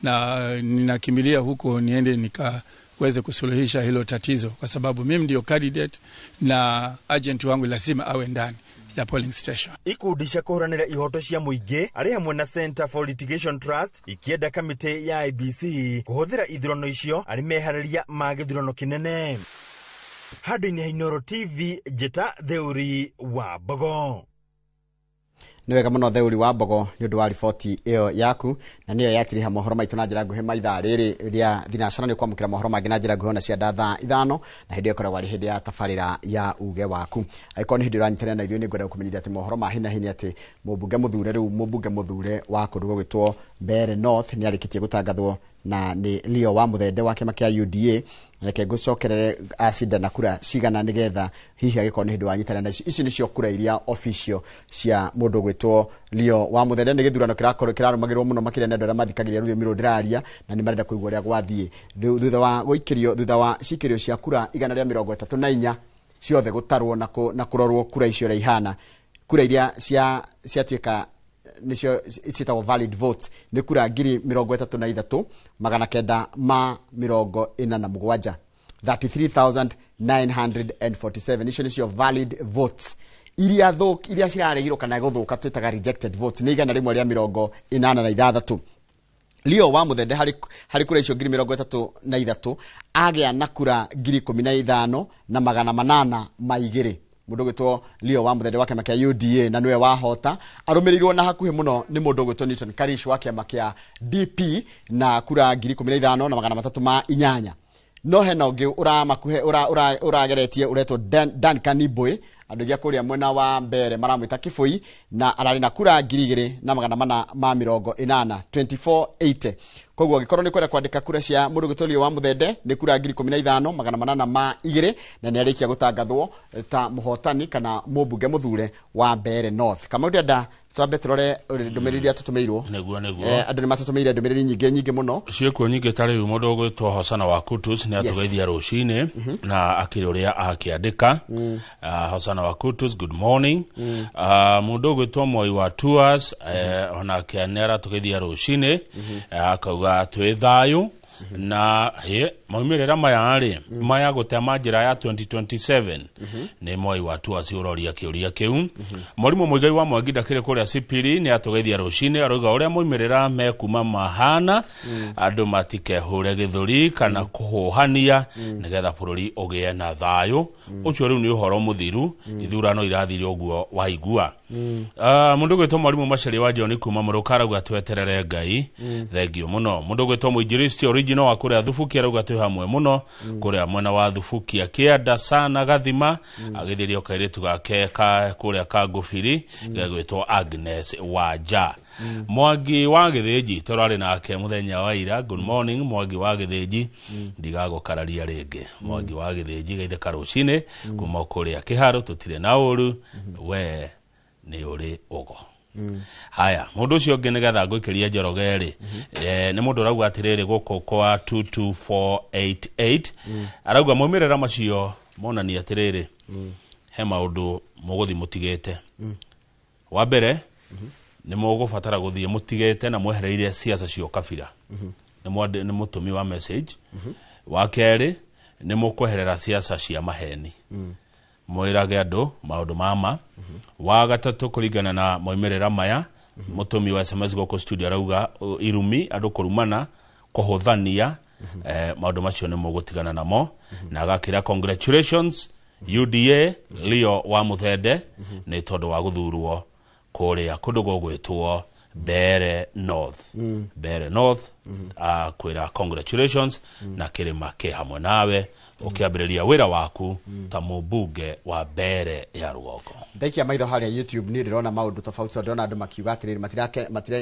Speaker 30: na ninakimbilia huko niende nikaweze kusuluhisha hilo tatizo, kwa sababu mimi ndio candidate na agent wangu lazima awe ndani. ya polling station.
Speaker 23: Ikundi cia kũhũranĩra ihoto cia mũingĩ arĩ hamwe na Center for Litigation Trust ikĩenda kamĩtĩ ya IEBC kũhũthĩra ithurano icio arĩ meharĩria ma gĩthurano kĩnene. Handũ-inĩ ha Inooro TV, njĩta Theuri wa Mbogo.
Speaker 1: Nĩ wega mũno Theuri wa Mbogo nĩ ũndũ wa riboti ĩyo yaku, na nĩyo yatiriha mohoro maitũ na njĩra nguhĩ maithaa rĩrĩ rĩa thinacara. Nĩ kwamũkĩra mohoro mangĩ na njĩra nguhĩ ona cia thaa 5, na hĩndĩ ĩyo ĩkoragwo arĩ hĩndĩ ya tabarĩra ya uge waku. Angĩkorwo nĩ hĩndĩ ũranyitanĩra na ithuĩ, nĩ ngwenda gũkũmenyithia atĩ mohoro ma hina hini atĩ mũmbunge mũthure rĩu, mũmbunge mũthure wa kũndũ gũgwĩtwo Mbeere North nĩ arĩkĩtie gũtangathwo na nĩ Leo wa Muthende wa kĩama kĩa UDA. Reke ngũcokerere acinda na kura cigana, nĩgetha hihi agĩkorwo nĩ hĩndĩ wanyitanĩra na ici. Ici nĩcio kura iria official cia mũndũ ũgwĩtwo Leo wa Muthende. Nĩ gĩthurano kĩrakorwo kĩrarũmagĩrĩrwo mũno makĩria nĩ andũ arĩa mathikagĩrĩria rũthiomi rũrũ ndĩraria, na nĩ marenda kũigua ũrĩa gwathiĩ. Rĩu thutha wa gũikĩrio, thutha wa cikĩrio cia kura 134 ciothe gũtarwo na kũrorwo kura icio ũrĩa ihana, kura iria ciatuĩka nicio ciĩtagwo valid votes nĩ kura 33,947, 33,947. Icio nicio valid votes. Iria thũk iria ciraregirwo kana gũthũka, twĩtaga rejected votes, nĩ 186. Leo wa Muthende harĩ kura icio 33,000 agĩa na kura 15,802. Mũndũ ũgwĩtwo Leo wa Muthende wa kĩama kĩa UDA na nĩwe wahota, arũmĩrĩirwo na hakuhĩ mũno nĩ mũndũ ũgwĩtwo Newton Karish wa kĩama kĩa DP na kura 15,308. No hena ũngĩ ũramakuhe ũrageretie ũretwo Duncan Ibwe, andũ aingĩ a kũrĩa mwena wa Mbeere maramwĩta Kĩbũi, na ararĩ na kura 2,480, 2480. Koguo angĩkorwo nĩ kwenda kwandĩka kura cia mũndũ ũgwĩtwo Leo wa Muthende nĩ kura 15,802, na nĩ arĩkia gũtangathwo ta mũhotani kana mũmbunge mũthure wa Mbeere North. Kamau, ndĩrenda twambe tũrore ndũmĩrĩri iria tũtũmĩirwo.
Speaker 2: Nĩguo.
Speaker 1: Andũ nĩ matũtũmĩire ndũmĩrĩri nyingĩ nyingĩ mũno.
Speaker 2: Ciĩkuo nyingĩ. Ta rĩu mũndũ ũgwĩtwo Hosana wa Kutus nĩ atũgeithia rũcinĩ na akĩrĩ ũrĩa akĩandĩka. Hosana wa Kutus, good morning. Mũndũ ũgwĩtwo Moi wa Tours, onake nĩ aratũgeithia rũcinĩ, akauga twĩ thayũ na hĩ maumĩrĩra maya rĩ maya gũtema njĩra ya 2027. Nĩ Moi wa Tours ũroria kĩũria kĩu. Mwarimũ Mũigai wa Mwangi ndakĩrĩ kũrĩa Sipiri nĩ atũgeithia rũcinĩ, arauga ũrĩa maumĩrĩra mekuma mahana, andũ matikehũre gĩthũri kana kũhũhania nĩgetha bũrũri ũgĩe na thayũ. Ũcio rĩu nĩ ũhoro mũthiru, ithurano irathire ũguo waigua. Mũndũ ũgwĩtwo mwarimũ Macharia wa John kuma Mũrũka arauga tweterere Ngai. Thengio mũno. Mũndũ ũgwĩtwo mũinjilisti original wa kũrĩa Thubuki arauga twĩ hamwe mũno kũrĩa mwena wa Thubuki, akĩenda sana Gathima, agĩthĩrio kairĩtu gake ka kũrĩa ka Ngũbiri gegwĩtwo Agnes Wanja. Mwangi wa Gĩthĩnji tũrarĩ nake mũthenya wa ira. Good morning, Mwangi wa Gĩthĩnji, ndigagũkararia rĩngĩ. Mwangi wa Gĩthĩnji, geithĩka rũcinĩ kuma kũrĩa Kĩharo, tũtirĩ na ũru, we nĩ ũrĩ ũgo. Haya, mũndũ ũcio ũngĩ nĩgetha ngũikĩrie Njoroge rĩ, nĩ mũndũ ũrauga atĩrĩrĩ gũkũ kwa 22488, arauga maumĩrĩra macio monania atĩrĩrĩ, he maũndũ mũgũthiĩ mũtigĩte. Wa mbere nĩ mũgũbatara gũthiĩ mũtigĩte na mwehereire siasa cia ũkabira. Nĩ mũtũmi wa message. Wa kerĩ nĩ mũkweherera siasa cia maheni, mwĩrage andũ maũndũ mama. Wa gatatũ, kũringana na moimĩrĩra maya, mũtũmi wa SMS gũkũ studio arauga irumi, andũ kũrumana, kũhũthania, maũndũ macio nĩ mũgũtigana namo. Na agakĩra congratulations UDA Leo wa Muthende nĩ tondũ wa gũthurwo kũrĩa kũndũ gũgwĩtwo Mbeere North. Mbeere North, kwĩra congratulations na kĩrĩma kĩ hamwe nawe ũkĩambĩrĩria wĩra waku ta mũmbunge wa Mbeere ya rũgongo.
Speaker 1: Ndaikia maitho harĩa YouTube, niĩ ndĩrona maũndũ tofauti, tondũ ndĩrona andũ makiuga atĩrĩrĩ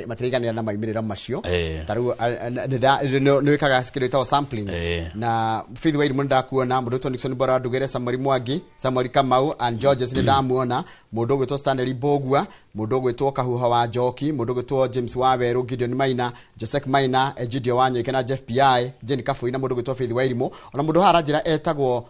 Speaker 1: matiraiganĩra na maumĩrĩra macio. Ta rĩu nĩ wĩkaga kĩndũ gĩtagwo sampling, na Faith Wairimu nĩ ndakuona, mũndũ ũgwĩtwo Nixon Bora Ndugere, Samuel Mwangi, Samuel Kamau and Georges nĩ ndamuona, mũndũ ũgwĩtwo Stanley Mbũgua, mũndũ ũgwĩtwo Kahuha wa Njoki, mũndũ ũgwĩtwo James Wawerũ, Gideon Maina, Joseph Maina, Egidio Wanyoike na Jeff PI, Jane Kabui na mũndũ ũgwĩtwo Faith Wairimu, ona mũndũ haha aranjĩra etagwo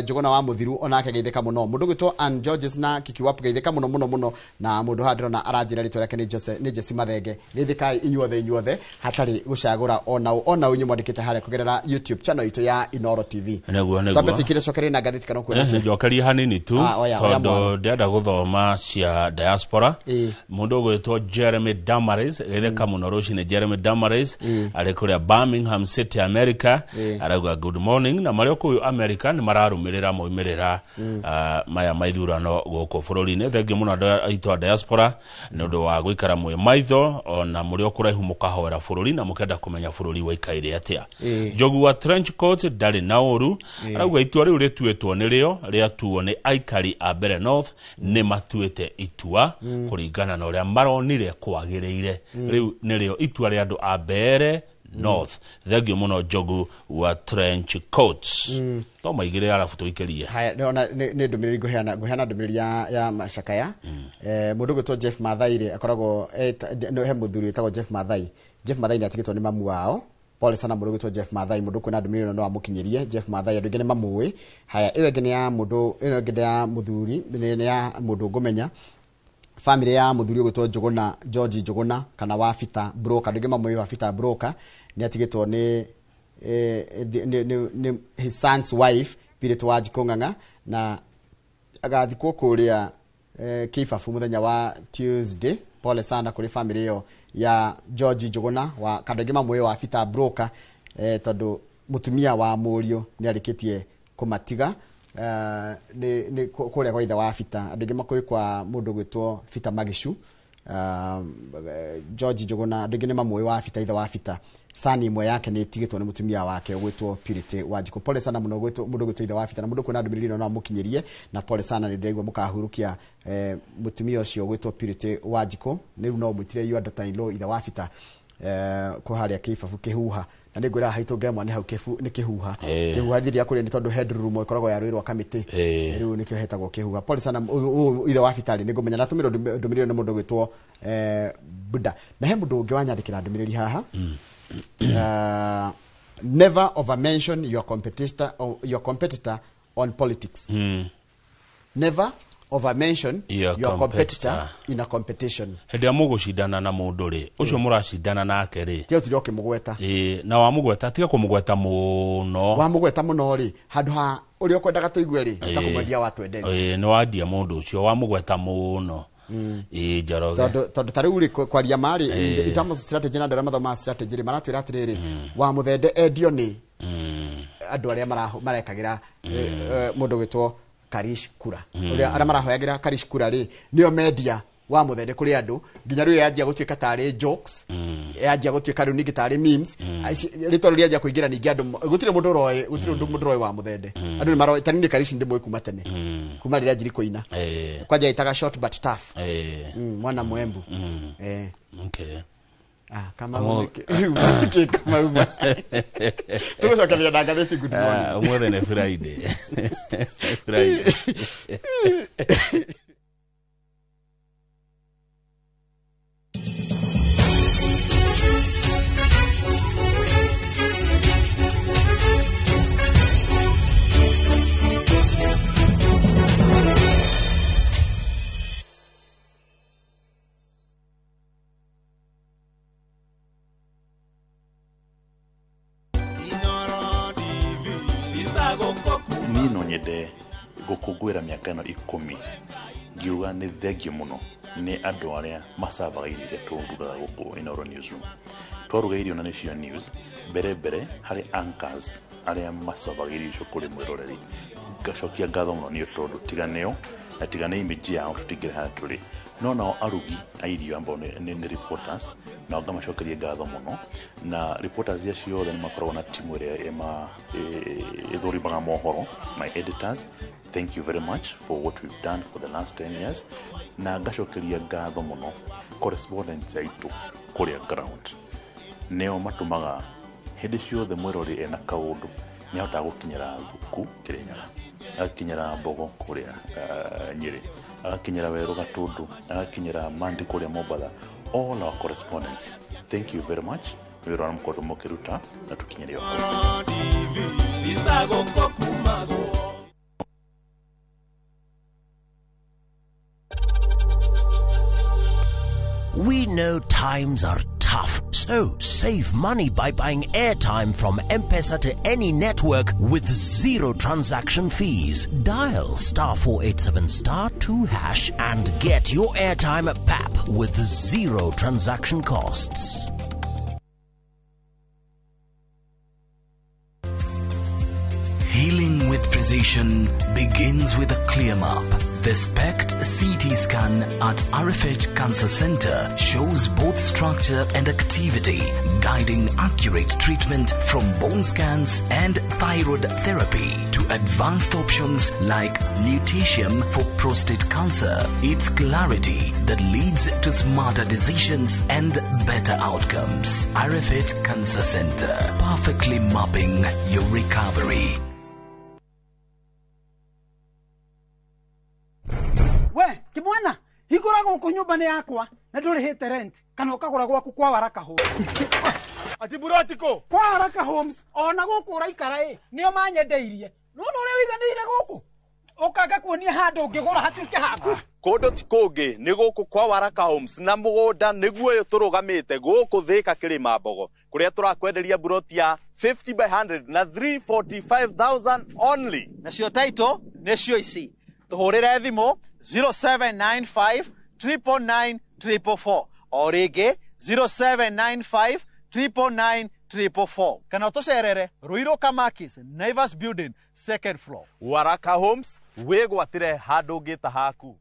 Speaker 1: Njuguna wa Muthiru onake geithĩka mũno. Mũndũ gwĩtwo Ann Georges na Kikiwap geithĩka mũno mũno mũno. Na mũndũ haha ndĩrona aranjĩra rĩtwa rĩake nĩ Jose, nĩ Jesse Mathenge. Geithĩkai inyuothe inyuothe hatarĩ gũcagũra ona ona inyuĩ mwandĩkĩte harĩa kũgerera YouTube channel itũ ya Inoro TV.
Speaker 2: Nĩguo, nĩguo.
Speaker 1: Twambe tũikire cokerie na ngathĩti kana ũkuona atĩa?
Speaker 2: Njokerie hanini tu.
Speaker 1: Ah, oya, oya
Speaker 2: tondũ
Speaker 1: mwana.
Speaker 2: ndĩrenda gũthoma cia diaspora.
Speaker 1: Ĩĩ.
Speaker 2: Mũndũ ũgwĩtwo Jeremy Damaris, geithĩka mũno rũcinĩ. Jeremy Damaris arĩ kũrĩa Birmingham City, America.
Speaker 1: Ĩĩ.
Speaker 2: Arauga good morning, na marĩ o kũu America nĩ mararũmĩrĩra maumĩrĩra maya ma ithurano gũkũ bũrũri-inĩ. Thengiũ mũno andũ aitũ a diaspora nĩ ũndũ wa gũikara mwĩ maitho ona mũrĩ o kũraihu, mũkahoera bũrũri na mũkenda kũmenya bũrũri waikaire atĩa. Njogu wa trench coat ndarĩ na ũru. Arauga itua rĩu rĩtuĩtwo nĩrĩo rĩatuo nĩ aikari a Mbere North, nĩ matuĩte itua kũringana na ũrĩa maronire kwagĩrĩire. Rĩu nĩrĩo itua rĩa andũ a Mbere North. Thengiũ mũno Njogu wa trench coats. No maigĩrĩre arabu tũikĩrie.
Speaker 1: Haya, ndĩrona nĩ ndũmĩrĩri ngũheana ndũmĩrĩri ya macakaya. Mũndũ ũgwĩtwo Jeff Mathai rĩ, akoragwo he mũthuri wĩtagwo Jeff Mathai. Jeff Mathai nĩ atigĩtwo nĩ mamu wao. Pole sana mũndũ ũgwĩtwo Jeff Mathai. Mũndũ ũkuona ndũmĩrĩri ĩno no amũkinyĩrie Jeff Mathai, andũ aingĩ nĩ mamũĩ. Haya, ĩyo ĩngĩ nĩ ya mũndũ, ĩno ĩngĩ nĩ ya mũthuri, nĩ ya mũndũ ngũmenya, family ya mũthuri ũgwĩtwo Njuguna, George Njuguna kana wa Peter Broker. Andũ aingĩ mamũĩ wa Peter Broker. Nĩ atigĩtwo nĩ nĩ his son's wife Purity wa Ng'ang'a, na agathikwo kũrĩa Kĩbabu mũthenya wa Tuesday. Pole sana kũrĩ family ĩyo ya George Njuguna wa kandũ aingĩ mamũĩ wa Peter Broker, tondũ mũtumia wa mũriũ nĩ arĩkĩtie kũmatiga. Nĩ kũrĩa kwa ithe wa Peter, andũ aingĩ makũĩ kwa mũndũ ũgwĩtwo Peter Magicu. George Njuguna andũ aingĩ nĩ mamũĩ wa Peter, ithe wa Peter. Sani ĩmwe yake nĩ ĩtigĩtwo nĩ mũtumia wake ũgwĩtwo Purity Wanjikũ. Pole sana mũno mũndũ ũgwĩtwo ithe wa Peter, na mũndũ kuona ndũmĩrĩri ĩno no amũkinyĩrie. Na pole sana, nĩ ndĩraigua mũkahurukia mũtumia ũcio ũgwĩtwo Purity Wanjikũ. Nĩ rĩu no ũmwĩtire your daughter in law, ithe wa Peter, kũharĩa Kĩbabu Kĩhuha. Na nĩ ngwĩra haitũ ngemwa nĩ hau nĩ Kĩhuha. Kĩhuha rĩrĩa kũrĩa nĩ tondũ he ndururumo ĩkoragwo ya rũĩ rwa Kamĩtĩ. Rĩu nĩkĩo hetagwo Kĩhuha. Pole sana ũyũ ithe wa Peter rĩ, nĩ ngũmenya natũmĩrwo ndũmĩrĩri ĩno nĩ mũndũ ũgwĩtwo Buda. Na he mũndũ ũngĩ wanyandĩkĩra ndũmĩrĩri haha. Never overmention your competitor, or your competitor on politics. Never overmention
Speaker 2: your
Speaker 1: your competitor
Speaker 2: competitor
Speaker 1: in a competition.
Speaker 2: Hĩndĩ ĩrĩa mũgũcindana na mũndũ rĩ, ũcio mũracindana nake rĩ,
Speaker 1: tiga ũtinde ũkĩmũgweta.
Speaker 2: Ĩĩ, na wamũgweta, tiga kũmũgweta mũno.
Speaker 1: Wamũgweta mũno rĩ, handũ ha ũrĩa ũkwendaga tũigue rĩ, nĩ ta kũmwendia watwenderia.
Speaker 2: Ĩĩ, nĩ wandia mũndũ ũcio wamũgweta mũno. Ĩĩ, Njoroge.
Speaker 1: Tondũ ta rĩu rĩ, kwaria ma rĩ, in terms of strategy, na andũ arĩa mathomaga strategy rĩ, maratwĩra atĩrĩrĩ, wa mũthende endio nĩ andũ arĩa marekagĩra mũndũ gwĩtwo Karish kura. Ũrĩa arĩa marahoyagĩra Karish kura rĩ, nĩo mendia wa mũthende kũrĩ andũ, nginya rĩu yanjia gũtuĩka tarĩ jokes, yanjia gũtuĩka rĩu ningĩ tarĩ memes. Rĩtwa rĩu rĩanjia kũingĩra ningĩ andũ, gũtirĩ mũndũ ũroĩ, gũtirĩ ũndũ mũndũ ũroĩ wa mũthende. Andũ nĩ maroĩ ta niĩ Karish ndĩmũĩ kuma tene, kuma rĩrĩa anjirie kũina. Kwanja ĩtaga short but tough. Mwana mwembu.
Speaker 2: Okay.
Speaker 1: Ah, Kamau nĩkĩ Kamau tũgũcokeria na ngathĩti. Good morning.
Speaker 2: Ah, ũmũthĩ nĩ Friday. Friday.
Speaker 3: Niĩ no nyende gũkũngũĩra mĩaka ĩno 10 ngiuga nĩ thengiũ mũno nĩ andũ arĩa macavaga irio iria tũrugaga gũkũ Inooro Newsroom. Twaruga irio na nĩcio news mbere mbere harĩ anchors arĩa macavaga irio icio kũrĩ mwĩroreri, ngacokia ngatho mũno nĩ tondũ tiga nĩo na tiga nĩ image yao tũtingĩrĩ harĩa tũrĩ. No nao arugi a irio ambao nĩ reporters, nao ngamacokeria ngatho mũno. Na reporters acio othe nĩ makoragwo na timu ĩrĩa ĩthũrimaga mohoro, my editors, thank you very much for what we've done for the last 10 years. Na ngacokeria ngatho mũno correspondents aitũ kũrĩa ground, nĩo matũmaga hĩndĩ ciothe mwĩrori ena kaũndũ nĩ ahotaga gũkinyĩra Thuku Kĩrĩnyaga, agakinyĩra Mbogo kũrĩa Nyĩrĩ, agakinyĩra Werũ Gatũndũ, agakinyĩra Mandi kũrĩa Mombatha. All our correspondents, thank you very much nĩ wĩra ũrĩa mũkoretwo mũkĩruta na tũkinyĩre o hau.
Speaker 4: We know times are tough, so save money by buying airtime from M-Pesa to any network with zero transaction fees. Dial star 487 star 2 hash and get your airtime at PAP with zero transaction costs.
Speaker 5: Healing with precision begins with a clear map. The SPECT CT scan at RFH Cancer Center shows both structure and activity, guiding accurate treatment from bone scans and thyroid therapy to advanced options like lutetium for prostate cancer. It's clarity that leads to smarter decisions and better outcomes. RFH Cancer Center, perfectly mapping your recovery.
Speaker 6: We kimwana hingũra gũkũ nyũmba nĩ yakwa na ndũrĩhĩte rent kana ũkagũra gwaku kwa Waraka Homes.
Speaker 9: Ati burotiko
Speaker 6: kwa Waraka Homes ona gũkũ ũraikara ĩ nĩo manyendeirie. Nĩwona ũrĩa wĩiganĩire gũkũ ũkanga kuonia handũ ũngĩgũra hatuĩke haku.
Speaker 9: Kũndũ ti kũngĩ nĩ gũkũ kwa Waraka Homes na mũgũnda nĩguo ũyũ tũrũgamĩte gũkũ Thĩka Kĩrĩma Mbogo kũrĩa tũrakwenderia buroti ya 50 by 100 na 345,000 only.
Speaker 10: Nacio title nĩcio ici. Tũhũrĩre thimũ 0795 999 444 o rĩngĩ 0795 999 444 kana ũtũcerere Ruiru Kamakis Naivas Building second floor.
Speaker 9: Waraka Homes wĩgwatĩre handũ ũngĩta haku.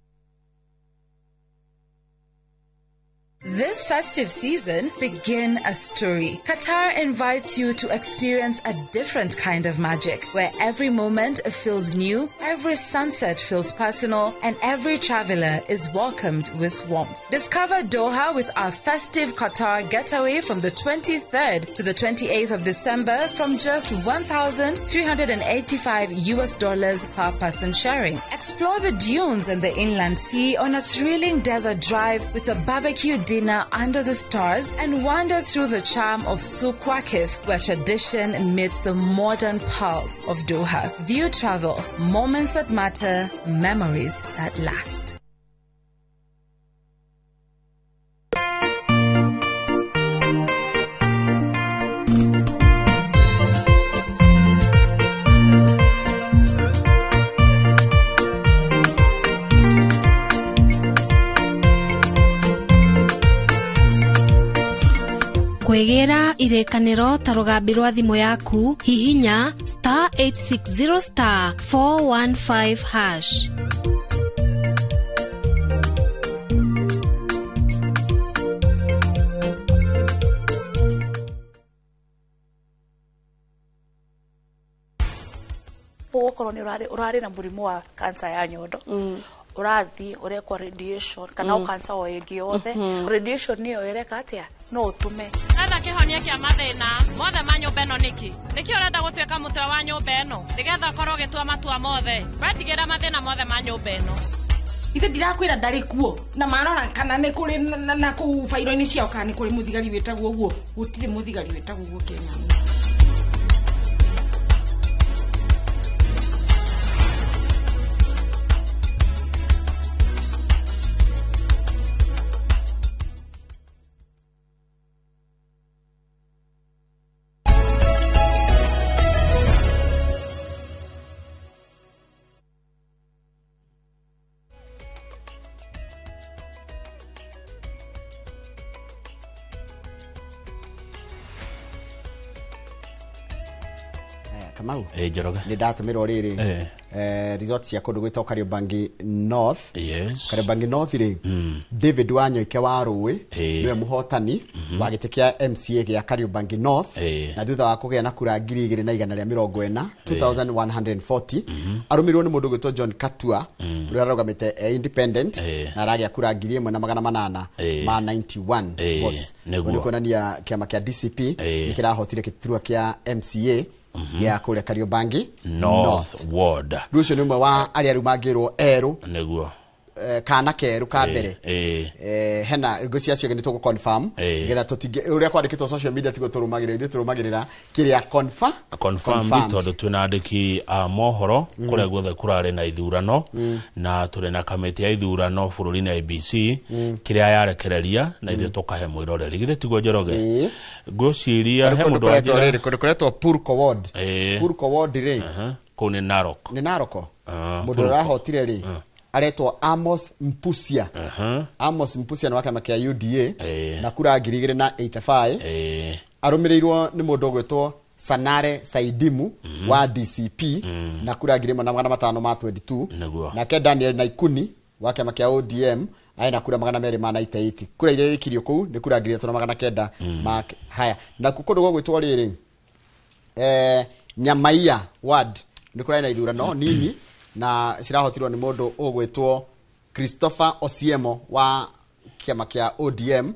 Speaker 11: This festive season, begin a story. Qatar invites you to experience a different kind of magic, where every moment feels new, every sunset feels personal, and every traveler is welcomed with warmth. Discover Doha with our festive Qatar getaway from the 23rd to the 28th of December from just $1,385 per person sharing. Explore the dunes and the inland sea on a thrilling desert drive with a barbecue dinner under the stars and wander through the charm of Souq Waqif, where tradition meets the modern pulse of Doha. View Travel, moments that matter, memories that last.
Speaker 12: Kwĩgĩra irĩkanĩro ta rũgambi rwa thimũ yaku hihinya star 860 star 415 hash.
Speaker 13: Ũgũkorwo nĩ ũrarĩ na mũrimũ wa cancer ya nyondo, ũrathiĩ ũrekwo radiation kana o cancer o ĩngĩ yothe, radiation nĩyo ĩreka atĩa no ũtũme
Speaker 14: etha kĩhonia kĩa mathĩna mothe ma nyũmba ĩno. Nĩkĩ nĩkĩ ũrenda gũtuĩka mũtwe wa nyũmba ĩno nĩgetha ũkorwo ũgĩtua matua mothe wetigĩra mathĩna mothe ma nyũmba ĩno?
Speaker 15: Ithe ndirakwĩra ndarĩ kuo na marora kana nĩ kũrĩ na kũu bairo-inĩ ciao kana nĩ kũrĩ mũthigari wĩtagwo ũguo. Gũtirĩ mũthigari wĩtagwo ũguo Kenya.
Speaker 1: Kamau
Speaker 2: Njoroge
Speaker 1: nĩ ndatũmĩrwo rĩrĩ results cia kũndũ gwĩtwo Kariobangi North.
Speaker 2: Yes.
Speaker 1: Kariobangi North rĩ, David Wanyoike wa Rũĩ nĩwe mũhotani wa gĩtĩ kĩa MCA gĩa Kariobangi North na thutha wa kũgĩa na kura 2140 2140 arũmĩrĩirwo nĩ mũndũ gwĩtwo John Katua ũrĩa arũgamĩte e independent na aragĩa kura 1891 votes. Nĩ kuonania kĩama kĩa DCP nĩ kĩrahotire gĩturwa kĩa MCA ya kũrĩa Kariobangi
Speaker 2: North Ward.
Speaker 1: Rũcio nĩ ũmwe wa arĩa rĩu mangĩrwo erũ
Speaker 2: nĩguo
Speaker 1: kana keru ka mbere. Hena ngũcia cio nĩ tũgũ confirm nĩgetha tũtige ũrĩa kwandĩkĩtwo social media tigo tũrũmagĩrĩra, ithuĩ tũrũmagĩrĩra kĩrĩa
Speaker 2: confirm, tondũ twĩna andĩki a mohoro kũrĩa guothe kũrarĩ na ithurano, na tũrĩ na kamĩtĩ ya ithurano bũrũri-inĩ IBC kĩrĩa yarekereria na ithuĩ tũkahe mwĩroreri. Githĩ tiguo Njoroge? Ngwĩciria he mũndũ wanjĩra
Speaker 1: kũndũ kũretwo Purko Ward. Purko Ward rĩ,
Speaker 2: kũu nĩ Narok.
Speaker 1: Nĩ Narok. Mũndũ ũrahotire rĩ aretwo Amos Mpusia. Amos Mpusia nĩ wa kĩama kĩa UDA na kura 2085. Arũmĩrĩirwo nĩ mũndũ ũgwĩtwo Sanare Saidimu wa DCP na kura 1522. Nake Daniel Naikuni wa kĩama kĩa ODM arĩ na kura 298. Kura iria ĩkirio kũu nĩ kura 3900 mark. Haya, na kũndũ gũgwĩtwo rĩrĩ Nyamaia Ward nĩ kũrarĩ na ithurano nini na cirahotirwo nĩ mũndũ ũgwĩtwo Christopher Osiemo wa kĩama kĩa ODM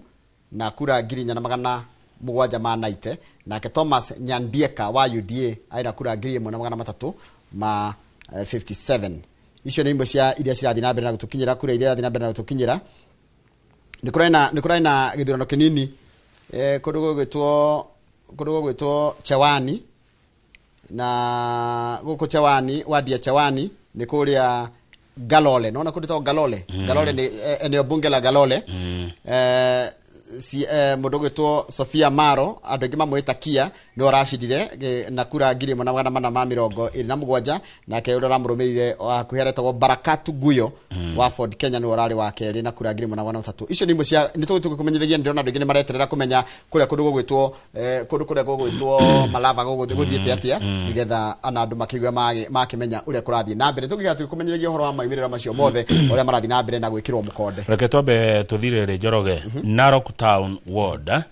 Speaker 1: na kura 4790. Nake Thomas Nyandieka wa UDA arĩ na kura 1357. Icio nĩ imwe cia iria cirathiĩ na mbere na gũtũkinyĩra, kura iria irathiĩ na mbere na gũtũkinyĩra. Nĩ kũrarĩ na gĩthurano kĩnini kũndũ gũgwĩtwo Chewani, na gũkũ Chewani, wadi ya Chewani nĩ kũrĩa Galole. Naona kũndũ ta Galole. Galole ni eneo bunge la Galole. Mũndũ ũgwĩtwo Sofia Maro, andũ aingĩ mamwĩta Kia, nĩ ũracindire na kura 1427. Nake ũrĩa ũramũrũmĩrĩire hakuhĩ aretagwo Barakatu Guyo wa Ford Kenya nĩ ũrarĩ wa kerĩ na kura 1300. Icio nĩ imwe cia nĩ tũgũkũmenyithagia. Ndĩrona andũ aingĩ nĩ mareterera kũmenya kũrĩa kũndũ gũgwĩtwo kũndũ kũrĩa gũgwĩtwo Malava gũgũthiĩte atĩa, nĩgetha ana andũ makĩigua makĩmenya ũrĩa kũrathiĩ na mbere. Tũngĩga tũkũmenyithagia ũhoro wa maumĩrĩra macio mothe ũrĩa marathiĩ na mbere na gwĩkĩrwo mũkonde.
Speaker 2: Reke twambe tũthire Njoroge. Narok Town Ward.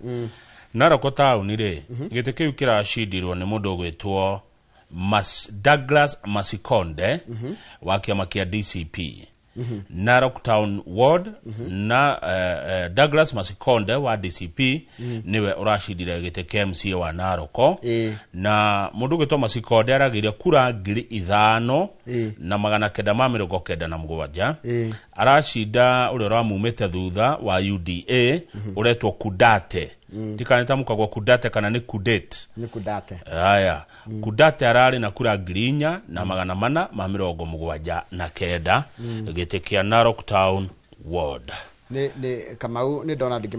Speaker 2: Narok Town rĩ, gĩtĩ kĩu kĩracindirwo nĩ mũndũ ũgwĩtwo Douglas Masikonde wa kĩama kĩa DCP. Narok Town Ward na Douglas Masikonde wa DCP niwe ũracindire gĩtĩ kĩa MCA wa Narok. Na mũndũ ũgwĩtwo Masikonde aragĩire kura 5997. Aracinda ũrĩa ũramumĩte thutha wa UDA ũretwo Kudate. Ndikana tamũkagwo Kudate kana nĩ Kudate.
Speaker 1: Nĩ Kudate.
Speaker 2: Haya, Kudate ararĩ na kura 4479 gĩtĩ kĩa Narok Town Ward.
Speaker 1: Nĩ Kamau nĩ ndona andũ aingĩ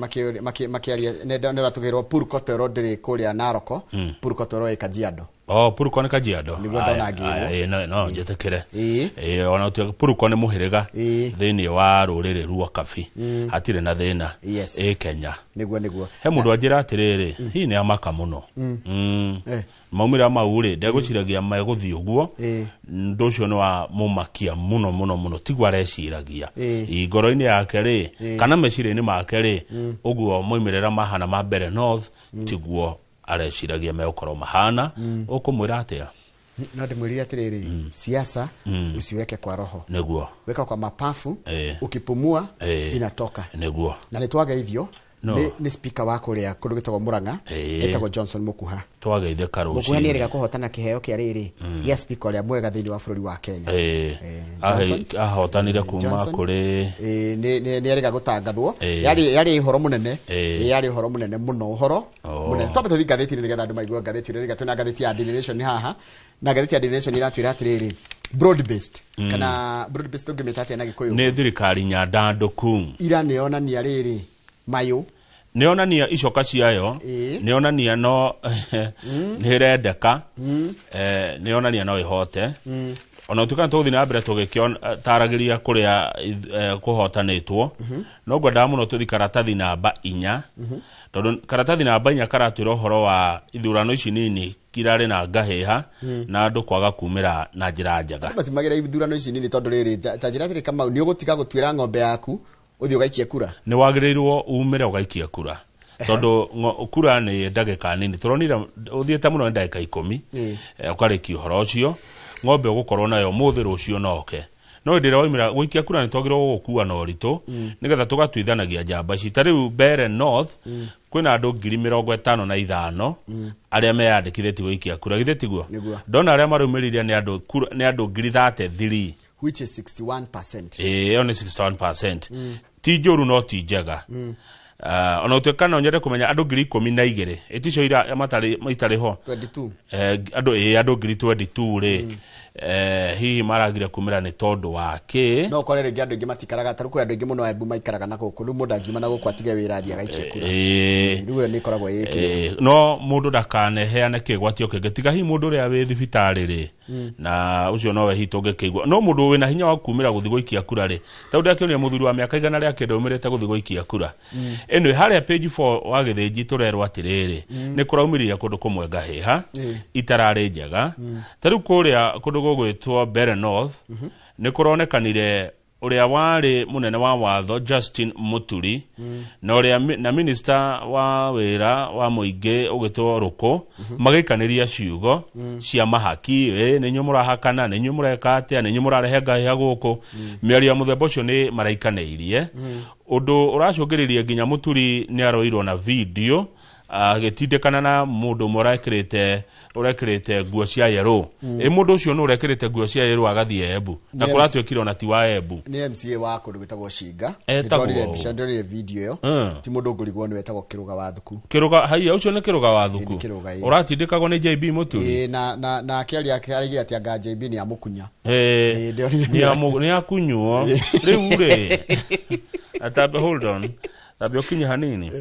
Speaker 1: makĩaria nĩ ũratũgĩrwo Purko Toro ndĩrĩ kũrĩa Narok. Purko Toro ĩ Kajiado.
Speaker 2: Oh, Purko nĩ Kajiado.
Speaker 1: Nĩguo ndona ngĩrwo.
Speaker 2: No njĩtĩkĩre. Ona Purko nĩ mũhĩrĩga thĩinĩ wa rũrĩrĩ rwa Kabi. Hatirĩ na thĩna. Ĩ Kenya.
Speaker 1: Nĩguo.
Speaker 2: He mũndũ anjĩra atĩrĩrĩ, hihi nĩ amaka mũno. Maumĩrĩra mau rĩ, ndegũciragia megũthiĩ ũguo. Ũndũ ũcio nĩ wa mũmakia mũno mũno mũno, tiguo areciragia. Ngoro-inĩ yake rĩ, kana meciria-inĩ make rĩ, ũguo maumĩrĩra mahana ma Mbere North, tiguo areciragia megũkorwo mahana. Ũkũmwĩra atĩa?
Speaker 1: No ndĩmwĩrire atĩrĩrĩ, siasa usiweke kwa roho.
Speaker 2: Nĩguo.
Speaker 1: Weka kwa mapafu, ukipumua inatoka.
Speaker 2: Nĩguo.
Speaker 1: Na nĩ twageithio nĩ speaker wa kũrĩa kũndũ gĩtagwo Murang'a, etagwo Johnson Mukuha.
Speaker 2: Twageithĩka rũcinĩ.
Speaker 1: Mukuha nĩ erĩga kũhotana kĩheo kĩa rĩrĩ gĩa speaker ũrĩa mwega thĩinĩ wa bũrũri wa Kenya.
Speaker 2: Ahotanire kuma kũrĩ
Speaker 1: nĩ erĩga gũtangathwo. Yarĩ ũhoro mũnene. Yarĩ ũhoro mũnene mũno, ũhoro mũnene. Twambe tũthiĩ ngathĩti-inĩ nĩgetha andũ maigue ngathĩti ĩrĩa twĩna ngathĩti ya Daily Nation haha. Na ngathĩti ya Daily Nation iratwĩra atĩrĩrĩ, broad based kana broad based ũngĩmĩta atĩa na Gĩkũyũ?
Speaker 2: Nĩ thirikari nyandandũku.
Speaker 1: Ira nĩyonania rĩrĩ mayũ
Speaker 2: nĩonania icoka ciayo, nĩonania no nĩrendeka, nĩonania no ĩhote. Ona ũtuĩka nĩ tũgũthiĩ na mbere tũgĩtaragĩria kũrĩa kũhotanĩtwo, no ngwendaga mũno tũthiĩ karatathi namba 4, tondũ karatathi namba 4 karatwĩra ũhoro wa ithurano ici nini kirarĩ na ngahĩha na andũ kwaga kumĩra na njĩra njega.
Speaker 1: Andũ matimagĩra ithurano ici nini tondũ rĩrĩ, ta njĩra atĩrĩ Kamau, nĩ ũgũtiga gũtuĩra ng'ombe yaku ũthiĩ ũgaikie kura.
Speaker 2: Nĩ wagĩrĩirwo umĩre ũgaikie kura, tondũ kura nĩ ndagĩka nini. Tũronire ũthiĩte mũno nĩ ndagĩka 10 ũkarĩkia ũhoro ũcio. Ng'ombe ũgũkorwo nayo ũmũthĩ, rũciũ no oke. No hĩndĩ ĩrĩa waumĩra gũikia kura nĩ twagĩrĩirwo gũgũkua na ũritũ, nĩgetha tũgatuithanagia njamba ici. Ta rĩu Mbere North kwĩna andũ 55,000 arĩa meyandĩkithĩtie gũikia kura. Githĩ tiguo? Ndona arĩa marũmĩrĩire nĩ andũ 33,000.
Speaker 1: Which is 61%.
Speaker 2: Ĩyo nĩ 61%. Ti njũru no ti njega. Ona ũtuĩka no nyende kũmenya andũ 12,000 ĩticio ira matarĩ itarĩ ho.
Speaker 1: 22.
Speaker 2: Andũ andũ 22,000 rĩ, hihi maragire kumĩra nĩ tondũ wa kĩ?
Speaker 1: No ũkore rĩngĩ andũ aingĩ matikaraga, ta rĩu kwĩ andũ aingĩ mũno Embu maikaraga na gũkũ, rĩu mũndũ angiuma na gũkũ atige wĩra athiĩ agaikie kura. Rĩu ĩyo nĩ ĩkoragwo ĩ kĩrĩa.
Speaker 2: No mũndũ ndakaneheane kĩgwatio kĩngĩ tiga hihi mũndũ ũrĩa wĩ thibitarĩ rĩ, na ũcio nowe hihi tũngĩkĩigua. No mũndũ wĩna hinya wa kumĩra gũthiĩ gũikia kura rĩ, tondũ ndakĩonire mũthuri wa mĩaka 109 aumĩrĩte gũthiĩ gũikia kura. Anyway, harĩa page 4 wa gĩthĩnji tũrerwo atĩrĩrĩ, nĩ kũraumĩrire kũndũ kũmwe ngahĩha itararĩ njega. Ta rĩu kũrĩa kũndũ gũgwĩtwo Mbeere North, nĩ kũronekanire ũrĩa warĩ mũnene wa watho Justin Muturi na ũrĩa na minister wa wĩra wa mũingĩ ũgĩtwo Rũkũ magĩikanĩria ciugo cia mahaki, nĩ inyuĩ mũrahakana, nĩ inyuĩ mũreka atĩa, nĩ inyuĩ mũrarehe ngahĩha gũkũ. Mĩario ya mũthemba ũcio nĩ maraikanĩirie, ũndũ ũracũngĩrĩria nginya Muturi nĩ aroirwo na video agĩtindĩkana na mũndũ ũmwe ũrekĩrĩte nguo cia yellow. Ĩ mũndũ ũcio nĩ ũrekĩrĩte nguo cia yellow agathiĩ Embu, na kũratuĩkire ona ti wa Embu.
Speaker 1: Nĩ MCA wa kũndũ gwĩtagwo Shinga.
Speaker 2: Etagwo
Speaker 1: Nĩndonire
Speaker 2: ũũ.
Speaker 1: mbica, ndonire video ĩyo. Ti mũndũ ngũrigwo nĩ wetagwo Kĩrũga wa Thuku.
Speaker 2: Kĩrũga haiya, ũcio nĩ Kĩrũga wa Thuku.
Speaker 1: Nĩ Kĩrũga, ĩ.
Speaker 2: Ũratindĩkagwo nĩ JB Muturi.
Speaker 1: Ĩ, na akĩaria araigire atĩ anga JB nĩ amũkunya. Ĩ, ndĩronire.
Speaker 2: Nĩ akunywo rĩu rĩ. Atambe, hold on, tambe ũkinye hanini.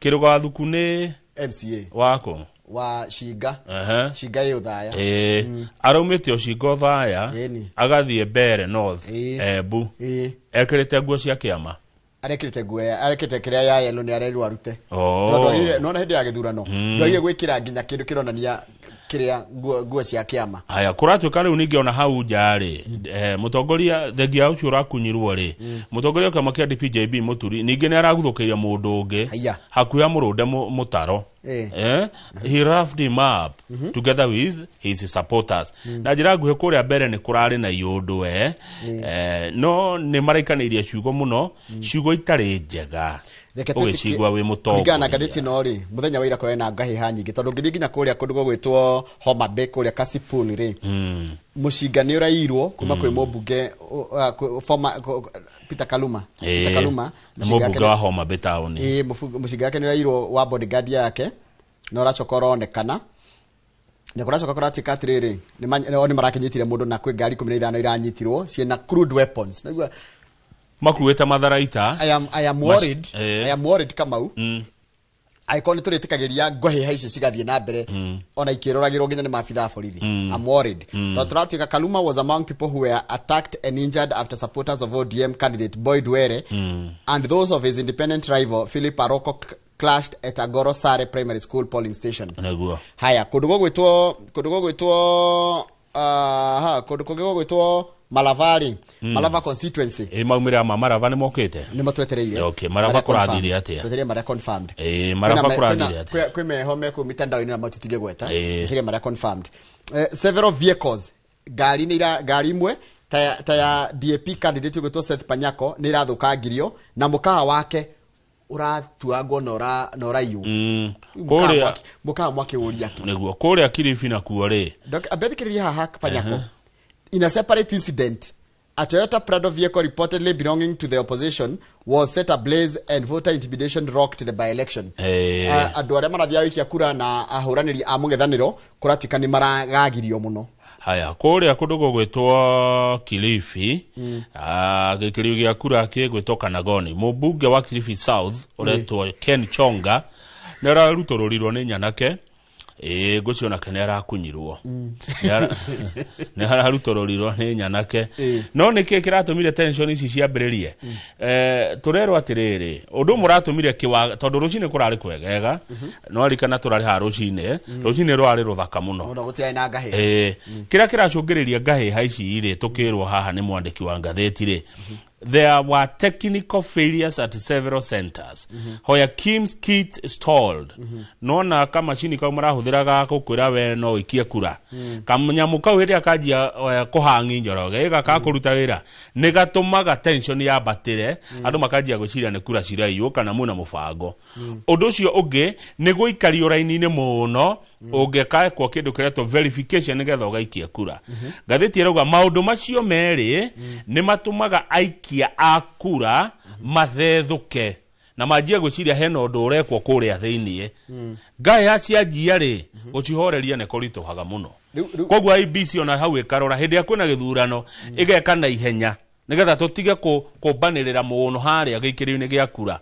Speaker 2: Kĩrũga wa Thuku nĩ
Speaker 1: MCA
Speaker 2: wako
Speaker 1: wa Shinga. Shinga ĩ Ũthaya.
Speaker 2: Araumĩte Ũcinga Ũthaya
Speaker 1: Ĩni.
Speaker 2: agathiĩ Mbeere North Embu, ekĩrĩte nguo cia kĩama.
Speaker 1: Arekĩrĩte nguo arekĩrĩte kĩrĩa ya yellow, nĩ arerirwo arute.
Speaker 2: Oh.
Speaker 1: Tondũ nĩwona hĩndĩ ya gĩthurano ndwagĩrĩire gwĩkĩra nginya kĩndũ kĩronania kĩrĩa nguo cia kĩama.
Speaker 2: Haya, kũratuĩka rĩu ningĩ ona hau nja rĩ, mũtongoria thengia ũcio ũrakunyirwo rĩ, mũtongoria wa kĩama kĩa DP JB Muturi ningĩ nĩ araguthũkĩire mũndũ ũngĩ hakuhĩ amũrũnde mũtaro. He roughed him up together with his supporters. Na njĩra nguhĩ kũrĩa mbere nĩ kũrarĩ na iũndũ we, no nĩ maraikanĩirie ciugo mũno, ciugo itarĩ njega
Speaker 1: Reke
Speaker 2: ũgĩcigua wĩ
Speaker 1: kũringana na
Speaker 2: mũtongoria.
Speaker 1: ngathĩti ĩno rĩ, mũthenya wa ira kũrarĩ na ngahĩha nyingĩ, tondũ ngĩthiĩ nginya kũrĩa kũndũ gũgwĩtwo Homa Bay kũrĩa Kasipul rĩ, mũcinga nĩ ũrairwo kuma kwĩ mũmbunge former Peter Kaluma. Peter Kaluma
Speaker 2: Nĩ
Speaker 1: mũcinga wake
Speaker 2: mũmbunge wa Homa Bay town.
Speaker 1: Ĩ, mũcinga wake nĩ ũrairwo wa bodyguard yake, na ũracoka ũronekana na kũracoka kũratuĩka atĩrĩrĩ, nĩ marakĩnyitire mũndũ na kwĩ ngari 15 iranyitirwo ciĩna crude weapons. Naigua
Speaker 2: makuĩte matharaita.
Speaker 1: I am worried. I am worried, Kamau, angĩkorwo nĩ tũrĩtĩkagĩria ngũhĩha ici cigathiĩ na mbere ona ikĩroragĩrwo nginya nĩ maabitha a borithi. I'm worried tondũ tũratuĩka Kaluma was among people who were attacked and injured after supporters of ODM candidate Boyd Were and those of his independent rival Philip Aroko clashed at Agoro Sare Primary School polling station.
Speaker 2: Nĩguo.
Speaker 1: Haya, kũndũ gũgwĩtwo kũndũ kũngĩ gũgwĩtwo Malavari, Malava constituency.
Speaker 2: Ĩ, maumĩrĩra ma Marava nĩ mokĩte?
Speaker 1: Nĩ matwetereire.
Speaker 2: Okay, Marava
Speaker 1: Marĩa confirmed.
Speaker 2: kũrathire atĩa?
Speaker 1: Twetereire marĩa confirmed.
Speaker 2: Marava
Speaker 1: Kwĩna
Speaker 2: kũrathire atĩa?
Speaker 1: Kwĩ meho me kũu mitandao-inĩ na matutige gweta. Twetereire marĩa confirmed. Several vehicles, ngari nĩ ira ngari imwe ta ya DAP candidate ũgwĩtwo Seth Panyako nĩ irathũkangirio na mũkawa wake ũratuangwo na ũraiywo. Mũkawa
Speaker 2: Kũrĩa
Speaker 1: mũkawa mwakĩũria kĩ?
Speaker 2: Nĩguo, kũrĩa Kilifi nakuo rĩ?
Speaker 1: Ambe thikĩrĩria haha Panyako. In a separate incident, a Toyota Prado vehicle reportedly belonging to the opposition was set ablaze and voter intimidation rocked the by-election. Andũ arĩa marathiaga gũikia kura na ahũranĩri a mũng'ethanĩro kũratuĩka nĩ maragagirio mũno.
Speaker 2: Haya, kũrĩa kũndũ gũgwĩtwo Kilifi, gĩkĩrio gĩa kura kĩgwĩtwo Kanagoni, mũmbunge wa Kilifi South ũretwo Ken Chonga nĩ ararutũrũrirwo nĩ nyanake. Ĩ, ngwĩciria onake nĩ arakunyirwo. Nĩ ararutũrũrirwo nĩ nyanake. No nĩ kĩĩ kĩratũmire tension ici ciambĩrĩrie? Tũrerwo atĩrĩrĩ, ũndũ ũmwe ũratũmire kĩwa, tondũ rũcinĩ kũrarĩ kwegega, no arikana tũrarĩ haha rũcinĩ, rũcinĩ rwarĩ rũthaka mũno.
Speaker 1: Mũno, gũtiarĩ na ngahĩha.
Speaker 2: Kĩrĩa kĩracũngĩrĩria ngahĩha ici rĩ, tũkĩrwo haha nĩ mwandĩki wa ngathĩti rĩ, there were technical failures at several centers where KIEMS kit stalled. Nona kamacini kau marahũthĩra ga gũkwĩra we no ũikie kura, kanyamũ kau hĩndĩ ĩrĩa kanjia kũhangi Njoroge ĩga kakũruta wĩra, nĩ gatũmaga tension yambatĩre, andũ makanjia gwĩciria nĩ kura ciraiywo kana mwĩna mũbango. Ũndũ ũcio ũngĩ nĩ gũikario raini-inĩ mũno. Ũngĩkekwo kĩndũ kĩretwo verification nĩgetha ũgaikia kura. Ngathĩti ĩrauga maũndũ macio merĩ nĩ matũmaga aikia a kura mathethũke na manjie gwĩciria hena ũndũ ũrekwo kũrĩa thĩiniĩ. Ngaya cianjia rĩ, gũcihoreria nĩ kũritũhaga mũno. Koguo IEBC ona hau ĩkarora hĩndĩ ĩrĩa kwĩna gĩthurano, ĩgeka na ihenya nĩgetha tũtige kũmbanĩrĩra mũno harĩa gĩikĩrio-inĩ gĩa kura,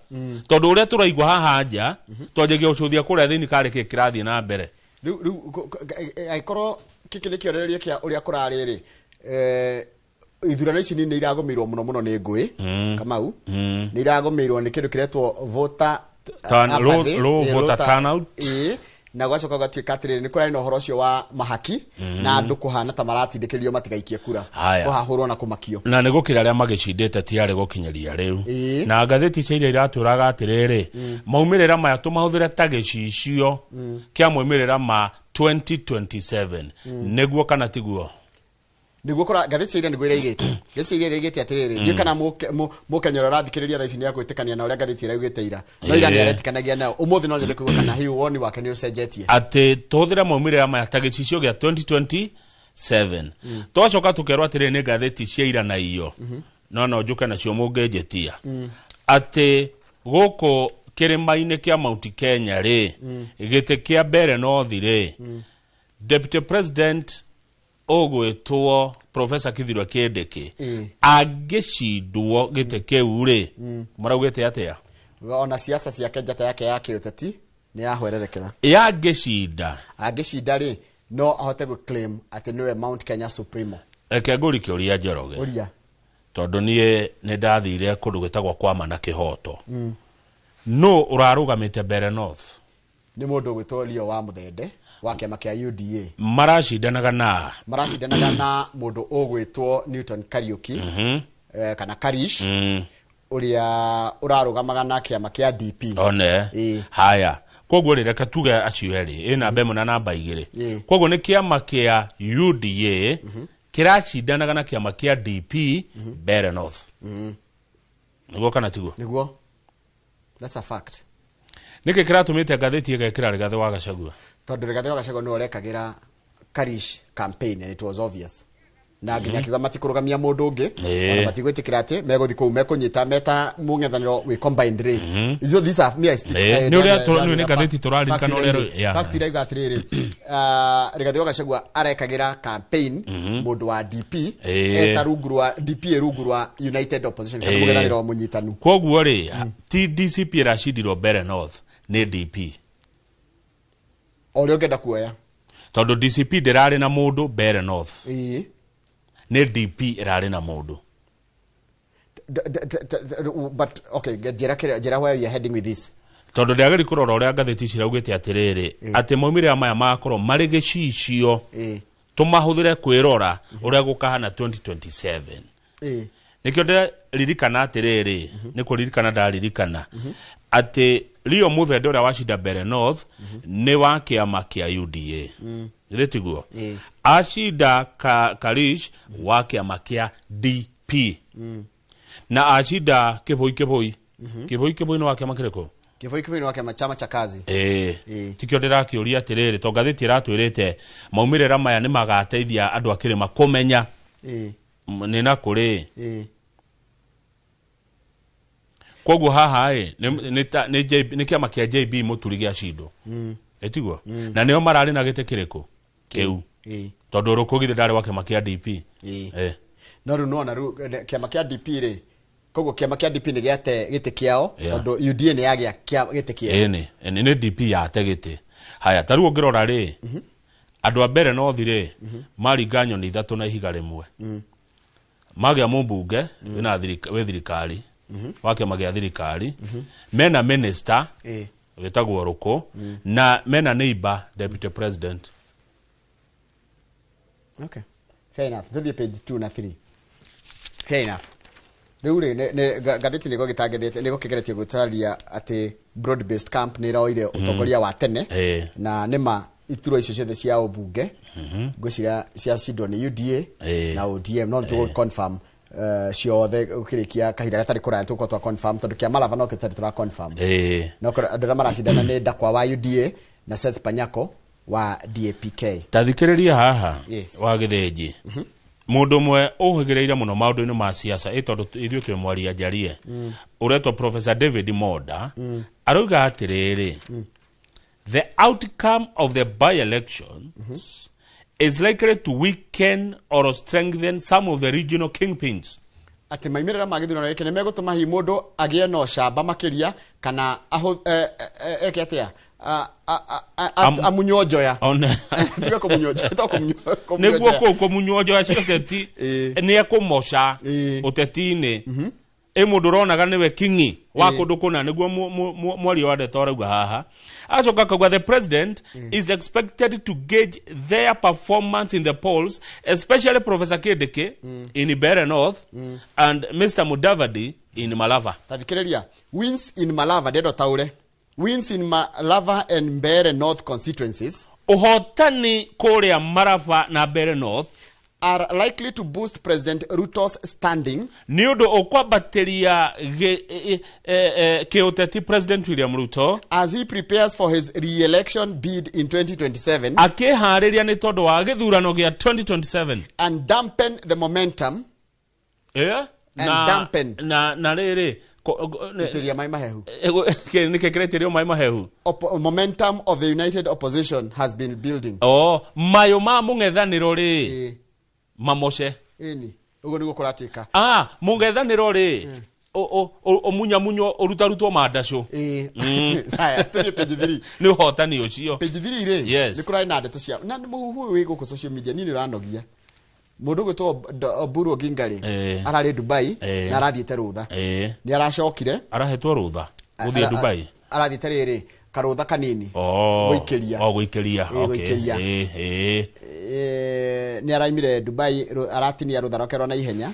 Speaker 2: tondũ ũrĩa tũraigua haha nja twanjagia gũcũthia kũrĩa thĩinĩ karĩ kĩ kĩrathiĩ na mbere.
Speaker 1: Rĩu angĩkorwo kĩkĩ nĩ kĩonereria kĩa ũrĩa kũrarĩ rĩ, ithurano ici nĩ iragũmĩirwo mũno mũno nĩ ngũĩ. Kamau, nĩ iragũmĩirwo nĩ kĩndũ kĩretwo voter apathy,
Speaker 2: low voter turnout.
Speaker 1: Ĩĩ, na gwacoka gũgatuĩka atĩrĩrĩ, nĩ kũrarĩ na ũhoro ũcio wa mahaki na andũ kũhana ta maratindĩkĩrĩrio matigaikie kura,
Speaker 2: Haya.
Speaker 1: kũhahũrwo na kũmakio.
Speaker 2: Na nĩ gũkĩra arĩa magĩcindĩte tiarĩ gũkinyĩria rĩu. Na ngathĩti cia iria iratwĩraga atĩrĩrĩ, maumĩrĩra maya tũmahũthĩre ta gĩcicio kĩa maumĩrĩra ma 2027. Nĩguo kana tiguo?
Speaker 1: Nĩguo kũra ngathĩti cia ira nĩguo iraigĩte. Ngathĩti cia ira iraigĩte atĩrĩrĩ, ndiũĩ kana Mũkenya ũrĩa ũrathikĩrĩria thaa ici nĩ akwĩtĩkania na ũrĩa ngathĩti ĩraugĩte ira, no ira nĩ aretĩkanagia nayo. Ũmũthĩ no nyende kũigua kana hihi woni wake nĩ ũcenjetie.
Speaker 2: Atĩ tũhũthĩre maumĩrĩra maya ta gĩcicio gĩa 2027. Twacoka tũkerwo atĩrĩrĩ, nĩ ngathĩti cia ira na iyo, no njũke nacio mũngĩnjĩtia, atĩ gũkũ kĩrĩma-inĩ kĩa Mount Kenya rĩ, gĩtĩ kĩa mbere North rĩ, Deputy President ũgwĩtwo Professor Kithure Kindiki angĩcindwo gĩtĩ kĩu rĩ, maraugĩte atĩa?
Speaker 1: Ona siasa ciake, njata yake ya kĩũteti nĩ yahwererekera.
Speaker 2: Yangĩcinda?
Speaker 1: Angĩcinda rĩ, no ahote gũ claim atĩ nĩwe Mount Kenya Supremo.
Speaker 2: Reke ngũri kĩũria, Njoroge.
Speaker 1: Ũria.
Speaker 2: Tondũ niĩ nĩ ndathire kũndũ gwĩtagwo Kwama na Kĩhoto. No ũrarũgamĩte mbere North?
Speaker 1: Nĩ mũndũ ũgwĩtwo Leo wa Mũthende wa kĩama kĩa UDA.
Speaker 2: Maracindanaga na?
Speaker 1: Maracindanaga na mũndũ ũgwĩtwo Newton Kariuki, kana Karish, ũrĩa ũrarũgamaga na kĩama kĩa DP.
Speaker 2: One. Haya, koguo rĩ, reke tuge acio erĩ ĩ namba ĩmwe na namba 2. Koguo nĩ kĩama kĩa UDA kĩracindanaga na kĩama kĩa DP mbere North. Nĩguo kana tiguo?
Speaker 1: Nĩguo, that's a fact.
Speaker 2: Nĩkĩ kĩratũmĩte ngathĩti ĩgekĩra Rigathĩ wa Gachagua?
Speaker 1: Tondũ Rigathĩ wa Gachagua nĩwe ũrekagĩra Karish campaign, and it was obvious na nginya akiuga matikũrũgamia mũndũ ũngĩ, ona matigwĩtĩkĩra atĩ megũthiĩ kũu mekũnyita meta mũng'ethanĩro wĩ combined rĩ. So these are me, I speak.
Speaker 2: Nĩ ũrĩa nĩ ngathĩti tũraririkana ũrĩa
Speaker 1: Fact irauga atĩrĩrĩ, Rigathĩ wa Gachagua arekagĩra campaign mũndũ wa DP, eta rungu rwa DP, ĩ rungu rwa United Opposition kana mũng'ethanĩro mũnyitanu.
Speaker 2: Koguo rĩ, ti DCP ĩracindirwo mbere North, nĩ DP?
Speaker 1: O ũrĩa ũngĩenda kuoya.
Speaker 2: Tondũ DCP ndĩrarĩ na mũndũ mbere North. Nĩ DP ĩrarĩ na mũndũ.
Speaker 1: But okay, njĩra njĩra where we are heading with this.
Speaker 2: Tondũ ndĩagĩri kũrora ũrĩa ngathĩti ciraugĩte atĩrĩrĩ, atĩ maumĩrĩra maya magakorwo marĩ gĩcicio tũmahũthĩre kwĩrora ũrĩa gũkahana 2027. Nĩkĩo ndĩririkana atĩrĩrĩ, nĩ kũririkana ndaririkana atĩ Leo Muthende ũrĩa wacinda mbere North nĩ wa kĩama kĩa UDA. Githĩ tiguo? Acinda Karish wa kĩama kĩa DP, na acinda Kĩboi Kĩboi. Kĩboi Kĩboi nĩ wa kĩama kĩrĩkũ?
Speaker 1: Kĩboi Kĩboi nĩ wa kĩama Chama cha Kazi.
Speaker 2: Ĩĩ, tikĩo ndĩrakĩũria atĩrĩrĩ, to ngathĩti ĩratwĩrĩte maumĩrĩra maya nĩ magateithia andũ a kĩrĩma kũmenya nĩ na kũrĩ. Koguo haha ĩ nĩ kĩama kĩa JB Mũturi gĩacindwo. Ĩtiguo? Na nĩo mararĩ na gĩtĩ kĩrĩkũ kĩu? Tondũ Rũkũ githĩ ndarĩ wa kĩama kĩa DP?
Speaker 1: No rĩu nona rĩu kĩama kĩa DP rĩ, koguo kĩama kĩa DP nĩ gĩate gĩtĩ kĩao, tondũ UDA nĩ yagĩa gĩtĩ kĩao.
Speaker 2: Ĩni nĩ DP yate gĩtĩ. Haya, ta rĩu ũngĩrora rĩ, andũ a mbere North rĩ, maringa nyoni 3 na ihiga rĩmwe. Magĩa mũmbunge wĩna wĩ thirikari, wa kĩama gĩa thirikari, mena minister wĩtagwo Rũkũ, na mena neighbor deputy president.
Speaker 1: Okay, fair enough. Tuthiĩ page 2 na 3. Fair enough. Rĩu rĩ, ngathĩti nĩgo gĩtangĩthĩte nĩgo kĩgeretie gũtaria atĩ broad based camp nĩ ĩroire ũtongoria wa tene, na nĩma iturwa icio ciothe cia ũmbunge ngwĩciria ciacindwo nĩ UDA na ODM, no nĩ tũgũ confirm ciothe gũkĩrĩkia kahinda gatarĩ kũraya. Tũgũkorwo twa confirm tondũ kĩa Malava no kĩo tũtarĩ tũra confirm. No andũ arĩa maracindana nĩ Ndakwa wa UDA na Seth Panyako. wa DAPK.
Speaker 2: Tathikĩrĩria haha.
Speaker 1: Yes.
Speaker 2: Wa Gĩthĩnji, mũndũ ũmwe ũhĩgĩrĩire mũno maũndũ-inĩ ma siasa, ĩ tondũ ithuĩ twĩ mwaria njarie, ũretwo Professor David Monda, arauga atĩrĩrĩ, the outcome of the by-elections is likely to weaken or strengthen some of the regional kingpins.
Speaker 1: Atĩ maimĩrĩra ma gĩthurano gĩkĩ nĩ megũtũma hihi mũndũ agĩe na ũcamba makĩria kana eke atĩa, amunywo njoya. Tiga kũmunywo njoya, to kũmunywo
Speaker 2: Nĩguo
Speaker 1: njoya.
Speaker 2: Kũu kũmunywo njoya cia ũteti nĩ ekũmoca ũteti-inĩ, ĩ mũndũ ũronaga nĩwe kingi wa kũndũ kũna, nĩguo mwaria wa ndeto arauga haha. Acoka akauga the president is expected to gauge their performance in the polls, especially Professor Kindiki in Mbeere North and Mr Mudavadi in Malava.
Speaker 1: Tathikĩrĩria, wins in Malava, ndendo taũre, wins in Malava and Mbeere North constituencies,
Speaker 2: ũhotani kũrĩa Maraba na Mbeere North,
Speaker 1: are likely to boost President Ruto's standing,
Speaker 2: nĩ ũndũ ũkwambatĩria kĩũteti President William Ruto,
Speaker 1: as he prepares for his re-election bid in 2027,
Speaker 2: akĩharĩria nĩ tondũ wa gĩthurano gĩa 2027,
Speaker 1: and dampen the momentum. And dampen.
Speaker 2: Na rĩrĩ
Speaker 1: Gũitĩrĩria maĩ mahehu.
Speaker 2: Nĩkĩ kĩraitĩrĩrio maĩ mahehu?
Speaker 1: Momentum of the united opposition has been building.
Speaker 2: Oh, mayũ ma mũng'ethanĩro rĩ mamoce.
Speaker 1: Ĩni ũguo nĩguo kũratuĩka.
Speaker 2: Ah, mũng'ethanĩro rĩ ũmunyamunywo ũrutarutwo mandacũ.
Speaker 1: Haya, tũthiĩ page 3.
Speaker 2: Nĩ ũhotani ũcio.
Speaker 1: Page 3 rĩ,
Speaker 2: Yes.
Speaker 1: nĩ kũrarĩ na ndeto cia na nĩ mũhuhu ũyũ wĩ gũkũ social media, niĩ nĩ ũranogia. Mũndũ ũgwĩtwo Oburu Oginga rĩ, ararĩ Dubai na arathiĩte rũtha. Nĩ aracokire.
Speaker 2: Arahetwo rũtha gũthiĩ Dubai.
Speaker 1: Arathiĩte rĩrĩ karũtha kanini. Gũikĩria.
Speaker 2: Oh, gũikĩria.
Speaker 1: Ĩĩ, gũikĩria. Nĩ araimire Dubai, aratinia rũtha rwake rwa naihenya,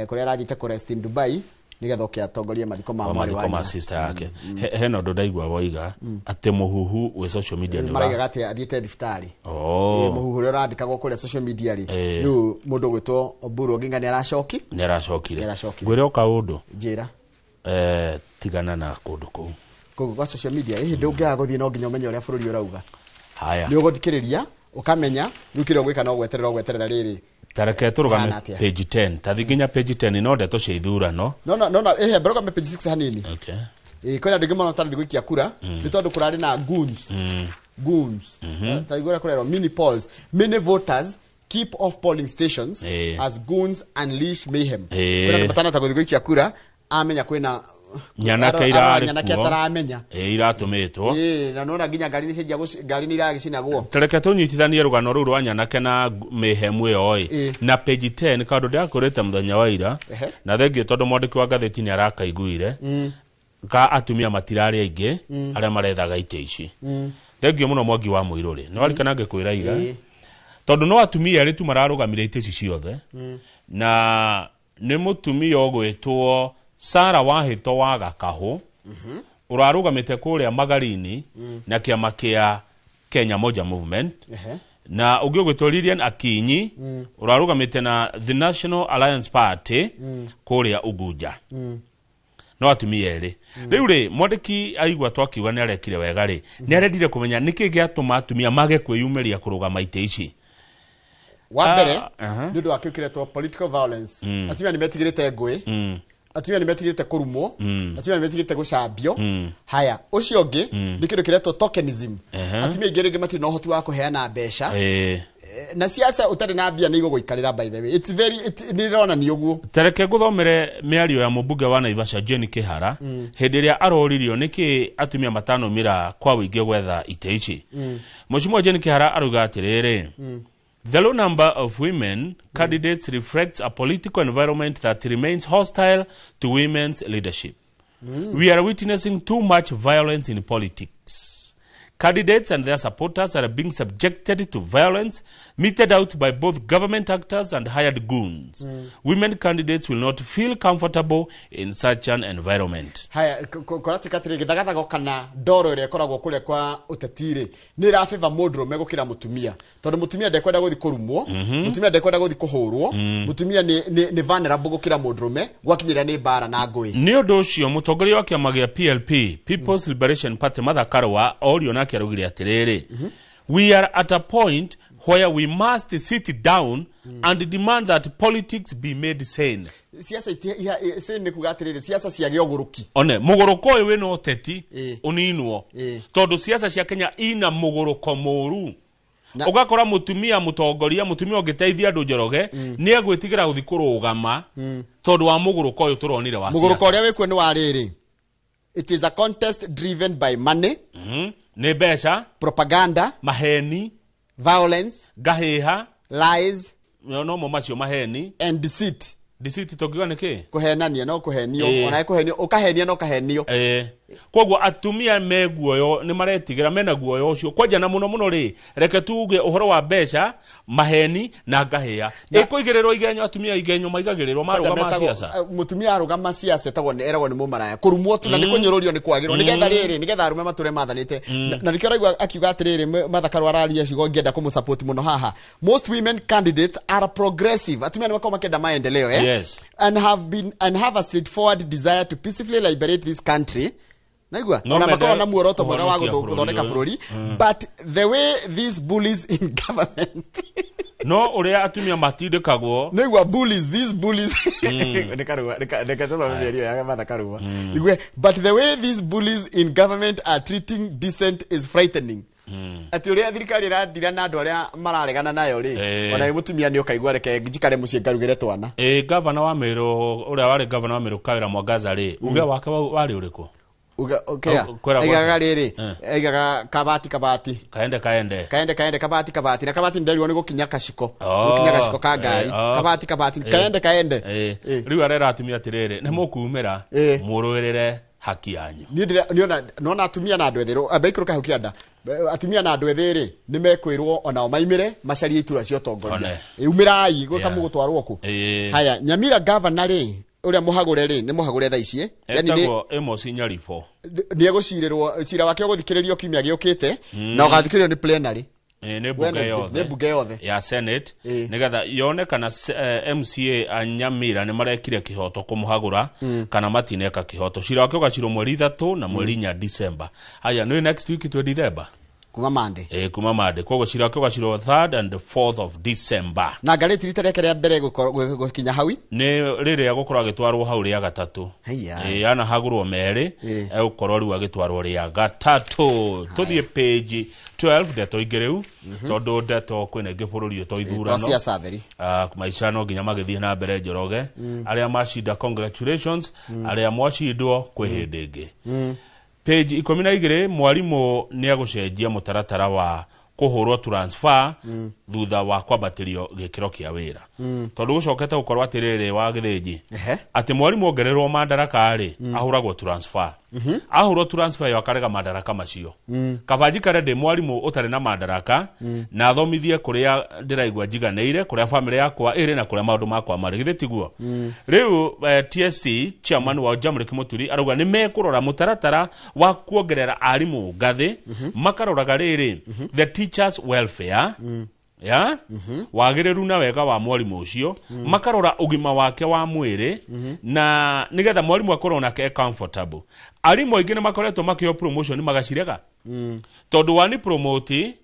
Speaker 1: kũrĩa arathiĩte kũrest in Dubai nĩgetha oke atongorie mathiko ma mwarĩ wa
Speaker 2: mathiko ma
Speaker 1: nyina.
Speaker 2: Sister yake. Hena ũndũ ndaigua woiga atĩ mũhuhu wĩ social media nĩ
Speaker 1: Maraigaga atĩ athiĩte thibitarĩ.
Speaker 2: Oh.
Speaker 1: Mũhuhu ũrĩa ũrandĩkagwo kũrĩa social media rĩ, rĩu mũndũ ũgwĩtwo Oburu Oginga nĩ aracoki.
Speaker 2: Nĩ aracokire.
Speaker 1: Nĩ aracokire.
Speaker 2: Ngwĩre o kaũndũ.
Speaker 1: Njĩra.
Speaker 2: Tigana na kũndũ kũu.
Speaker 1: Kũu gwa social media ĩ hĩndĩ ũngĩaga gũthiĩ no nginya ũmenye ũrĩa bũrũri ũrauga.
Speaker 2: Haya.
Speaker 1: Nĩ ũgũthikĩrĩria ũkamenya rĩu kĩrĩa ũgwĩka no gweterera ũgweterera rĩrĩ.
Speaker 2: Tareke tũrũgame
Speaker 1: Hana atĩa?
Speaker 2: page 10, tathi nginya page 10, no ndeto cia ithurano.
Speaker 1: No, ĩhe mbere page 6 hanini.
Speaker 2: Okay.
Speaker 1: Ĩ kwĩna andũ aingĩ mũno matarathiĩ gũikia kura nĩ tondũ kũrarĩ na goons. Goons. Ta igũrũ kũrerwo mini polls, many voters keep off polling stations as goons unleash mayhem. Kwĩna andũ matanahota gũthiĩ gũikia kura amenya kwĩna
Speaker 2: nyanake
Speaker 1: arora
Speaker 2: irarĩ
Speaker 1: nyanake
Speaker 2: kuo.
Speaker 1: ataramenya.
Speaker 2: Ĩ iratũmĩtwo.
Speaker 1: Ĩ na nona nginya ngari nĩ cianjia ngari nĩ iragĩcinagwo.
Speaker 2: Tareke tũnyitithanie rũgano rũu rwa nyanake na mĩhemu ĩyo ĩ na page 10, kaũndũ ndĩrakũrĩte mũthenya wa ira, na thengio tondũ mwandĩki wa ngathĩti nĩ arakaiguire, ka atumia matirarĩ aingĩ arĩa marethaga itĩ ici. Thengio mũno Mwangi wa Mũirũ rĩ, nĩ warikana ngĩkwĩra ira, tondũ no atumia erĩ tu mararũgamire itĩ ici ciothe, na nĩ mũtumia ũgwĩtwo Sara Wahĩto wa Gakahũ, ũrarũgamĩte kũrĩa Magarini na kĩama kĩa Kenya Moja Movement, na ũngĩ ũgwĩtwo Lilian Akinyi, ũrarũgamĩte na The National Alliance Party kũrĩa Unguja. No atumia erĩ. Rĩu rĩ, mwandĩki aigua twakiuga nĩ arekire wega rĩ, nĩ arendire kũmenya nĩkĩ gĩatũma atumia mage kwĩyumĩria kũrũgama itĩ ici.
Speaker 1: Wa mbere,
Speaker 2: Aha.
Speaker 1: nĩ ũndũ wa kĩu kĩretwo political violence. Atumia nĩ metigĩrĩte ngũĩ, atumia nĩ metigĩrĩte kũrumwo, atumia nĩ metigĩrĩte gũcambio. Haya, ũcio ũngĩ nĩ kĩndũ kĩretwo tokenism. Atumia aingĩ rĩngĩ matirĩ na ũhoti wa kũheana mbeca. Na siasa ũtarĩ na mbia nĩ igũgũikarĩra, by the way. It's very nĩ ĩronania ũguo.
Speaker 2: Tareke ngũthomere mĩario ya mũmbunge wa Naivasha Jane Kĩhara, hĩndĩ ĩrĩa aroririo nĩkĩ atumia matanomĩra kwa wĩingĩ gwetha itĩ ici. Mheshimiwa Jane Kĩhara arauga atĩrĩrĩ, the low number of women candidates reflects a political environment that remains hostile to women's leadership. We are witnessing too much violence in politics. Candidates and their supporters are being subjected to violence meted out by both government actors and hired goons. Women candidates will not feel comfortable in such an environment.
Speaker 1: Haya, kũratuĩka atĩrĩ, gĩthagathago kana ndoro ĩrĩa ĩkoragwo kũrĩa kwa ũteti rĩ, nĩ ĩrabĩba mũndũrũme gũkĩra mũtumia, tondũ mũtumia ndekwenda gũthiĩ kũrumwo, mũtumia ndekwenda gũthiĩ kũhũrwo, mũtumia nĩ vulnerable gũkĩra mũndũrũme gwakinyĩra nĩ mbara na ngũĩ.
Speaker 2: Nĩ ũndũ ũcio mũtongoria wa kĩama gĩa PLP, People's Liberation Party, Martha Karua, orio nake Nake araugire atĩrĩrĩ, "We are at a point where we must sit down and demand that politics be made sane."
Speaker 1: Siasa nĩ kuga atĩrĩrĩ, siasa ciage ũgũrũki.
Speaker 2: One mũgũrũko ũyũ wĩna ũteti ũninwo,
Speaker 1: Ĩĩ.
Speaker 2: tondũ siasa cia Kenya ina mũgũrũko mũru. Ũgakora mũtumia mũtongoria, mũtumia ũngĩteithia andũ, Njoroge, nĩ egwĩtigĩra gũthiĩ kũrũgama tondũ wa mũgũrũko ũyũ tũronire wa
Speaker 1: Mũgũrũko
Speaker 2: siasa.
Speaker 1: ũrĩa wĩkuo nĩ wa rĩrĩ, it is a contest driven by money,
Speaker 2: Nĩ mbeca,
Speaker 1: propaganda,
Speaker 2: maheni,
Speaker 1: violence,
Speaker 2: ngahĩha,
Speaker 1: lies,
Speaker 2: no mo macio maheni,
Speaker 1: and deceit.
Speaker 2: Deceit tũngiuga nĩ kĩ?
Speaker 1: Kũhenania, no kũhenio. Ona kũhenio, ũkahenia no ũkahenio.
Speaker 2: Koguo atumia me guoyo, nĩ maretigĩra, mena guoyo ũcio kwanja na mũno mũno rĩ, reke tuge ũhoro wa mbeca, maheni na ngahĩha ĩkũigĩrĩrwo igenyo. Atumia igenyo maigagĩrĩrwo marũgama
Speaker 1: Metagwo-
Speaker 2: siasa.
Speaker 1: Mũtumia arũgama siasa etagwo eragwo nĩ mũmaraya, kũrumwo tu na nĩ kũnyũrũrio, nĩ kwagĩrwo nĩgetha rĩrĩ, nĩgetha arũme matũre mathanĩte. Na nĩkĩo ũraigua akiuga atĩrĩrĩ, Martha Karua araria ciugo ngĩenda kũmũsupport mũno haha: "Most women candidates are progressive." Atumia nĩ makoragwo makĩenda maendeleo, eh? And have been and have a straightforward desire to peacefully liberate this country. Naigua
Speaker 2: No
Speaker 1: ona
Speaker 2: mende
Speaker 1: makorwo na muoroto mwega wa
Speaker 2: kũhonokia
Speaker 1: gũthondeka
Speaker 2: bũrũri
Speaker 1: bũrũri,
Speaker 2: ũyũ.
Speaker 1: But the way these bullies in government
Speaker 2: No ũrĩa atumia matindĩkagwo.
Speaker 1: Nĩigua bullies, these bullies. Nĩ Karua, reke tũthome mĩario ya Martha Karua. Igue, "But the way these bullies in government are treating dissent is frightening." Atĩ ũrĩa thirikari ĩradira na andũ arĩa mararegana nayo rĩ, ona wĩ mũtumia nĩ ũkaigua, reke njikare mũciĩ ngarugĩre twana.
Speaker 2: Ĩ gavana wa Meru, ũrĩa warĩ gavana wa Meru, Kawĩra Mwangaza rĩ, uge wake warĩ ũrĩkũ?
Speaker 1: Kĩrĩa
Speaker 2: Au, kwĩra
Speaker 1: aigaga
Speaker 2: gwake.
Speaker 1: rĩrĩ, aigaga kabati kabati,
Speaker 2: kaende kaende,
Speaker 1: kaende kaende, kabati kabati. Na kabati nderirwo nĩ gũkinya kaciko,
Speaker 2: Oh,
Speaker 1: gũkinya gaciko ka ngari.
Speaker 2: oh.
Speaker 1: Kabati kabati, kaende kaende.
Speaker 2: Rĩu arera atumia atĩrĩrĩ, nĩ mũkumĩra mũrũĩrĩre haki yanyu.
Speaker 1: Niĩ niona nona atumia na andũ ethĩ, amba ikũrũka hau kĩanda. Atumia na andũ ethĩ rĩ, nĩ mekwĩrwo onao maimĩre macarie iturwa cia ũtongoria.
Speaker 2: One.
Speaker 1: Umĩrai gwĩka mũgũtwarwo kũ. Haya, Nyamira gavana rĩ, ũrĩa mũhagũre rĩ, nĩ mũhagũre thaa ici, yani nĩ
Speaker 2: Etagwo Amos Nyaribo.
Speaker 1: Nĩ egũcirĩrwo, cira wake ũgũthikĩrĩrio kiumia gĩũkĩte, na ũgathikĩrĩrio nĩ plenary.
Speaker 2: Nĩ mbunge
Speaker 1: Wednesday,
Speaker 2: yothe.
Speaker 1: nĩ mbunge yothe
Speaker 2: ya Senate, nigetha yone kana MCA a Nyamira nĩ marekire kĩhoto kũmũhagũra kana matineka kĩhoto. Cira wake ũgacirwo mweri 3 na mweri 4 December. Haya, nĩ next week, twĩ December.
Speaker 1: Kuma Monday.
Speaker 2: Kuma Monday. Koguo cira wake ũgacirwo 3rd and 4th of December.
Speaker 1: Na ngarĩti rita rĩake rĩa mbere gũkinya hau.
Speaker 2: Nĩ rĩrĩa gũkorwo agĩtwarwo hau rĩa gatatũ.
Speaker 1: Haiya.
Speaker 2: Anahagũrwo merĩ, egũkorwo rĩu agĩtwarwo rĩa gatatũ. Tũthiĩ page 12, ndeto ingĩ rĩu, tondũ ndeto kwĩna ingĩ bũrũri ũyũ to
Speaker 1: To
Speaker 2: ithurano.
Speaker 1: siasa theri.
Speaker 2: Ah, maica no nginya magĩthiĩ na mbere, Njoroge. Arĩa macinda, congratulations. Arĩa mwacindwo, kwĩ hĩndĩ ĩngĩ. Page 12, mwarimũ nĩ egũcenjia mũtaratara wa kũhũrwo transfer thutha wa kwambatĩrio gĩkĩro kĩa wĩra, tondũ gũcokete gũkorwo atĩrĩrĩ wa gĩthĩnji atĩ mwarimũ ongererwo mandaraka rĩ, ahũragwo transfer. Ahũrwo transfer ĩyo, akarega mandaraka macio. Kaba njikare ndĩ mwarimũ ũtarĩ na mandaraka na thomithie kũrĩa ndĩraigua njiganĩire, kũrĩa famĩlĩ yakwa ĩrĩ na kũrĩa maũndũ makwa marĩ. Githĩ tiguo? Rĩu TSC chairman wa Jamrick Muturi arauga nĩ mekũrora mũtaratara wa kuongerera arimũ ngathĩ, makaroraga rĩrĩ, the teachers welfare, ya wagĩrĩru na wega wa mwarimũ ũcio, makarora ũgima wake wa mwĩrĩ, na nĩgetha mwarimũ akorwo nake e comfortable. Arimũ aingĩ nĩ makoretwo makĩheo promotion magacirega, tondũ wani promote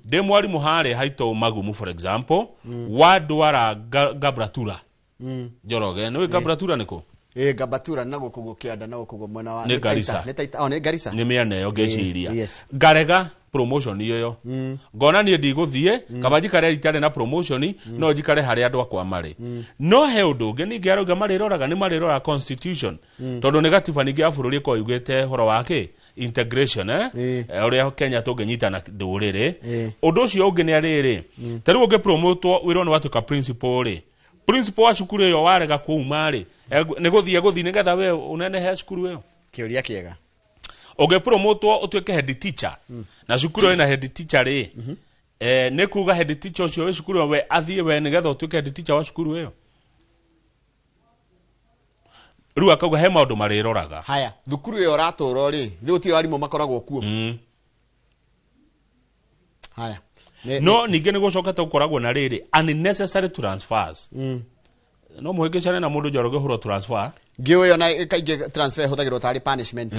Speaker 2: ndĩ mwarimũ harĩa haitũ Magumu, for example, wandwara Gabratura. Njoroge, nĩ Gabratura nĩ kũ?
Speaker 1: Ĩ, Gabatura na gũkũ gũkĩanda na gũkũ mwena wa
Speaker 2: Nĩ Garissa.
Speaker 1: Taita. Nĩ Taita. Oh, nĩ Garissa.
Speaker 2: Nĩ mĩena ĩyo ngĩciria.
Speaker 1: Yes.
Speaker 2: Ngarega promotion ĩyo, ngona niĩ ndigũthiĩ, kaba njikare itarĩ na promotion, no njikare harĩa andũ akwa marĩ. No he ũndũ ũngĩ ningĩ arauga marĩroraga, nĩ marĩroraga constitution, tondũ nĩ gatiba ningĩ ya bũrũri ĩkoragwo yugĩte ũhoro wa kĩ integration, eh? Ũrĩa Kenya tũngĩnyitana ndũrĩrĩ. Ũndũ ũcio ũngĩ nĩ arĩrĩ, ta rĩu ũngĩpromotwo wĩrwo nĩ watuĩka principal rĩ, principal wa cukuru ĩyo warega kuuma rĩ, nĩ gũthiĩ gũthiĩ nĩgetha we ũnenehe cukuru ĩyo?
Speaker 1: Kĩũria kĩega.
Speaker 2: Ũngĩpromotwo ũtuĩke head teacher na cukuru ĩyo ĩna head teacher rĩ, nĩ kuga head teacher ũcio wĩ cukuru ĩyo we athiĩ we nĩgetha ũtuĩke head teacher wa cukuru ĩyo? Rĩu akauga he maũndũ marĩroraga.
Speaker 1: Haya, thukuru ĩyo ũratũrwo rĩ, thĩ gũtirĩ arimũ makoragwo kuo. Haya.
Speaker 2: No ningĩ nĩ gũcokete gũkoragwo na rĩrĩ, unnecessary transfers. No mũhĩngĩcane na mũndũ, Njoroge, ũhũrwo transfer.
Speaker 1: Ngĩũĩ ona kaingĩ transfer ĩhũthagĩrwo tarĩ punishment.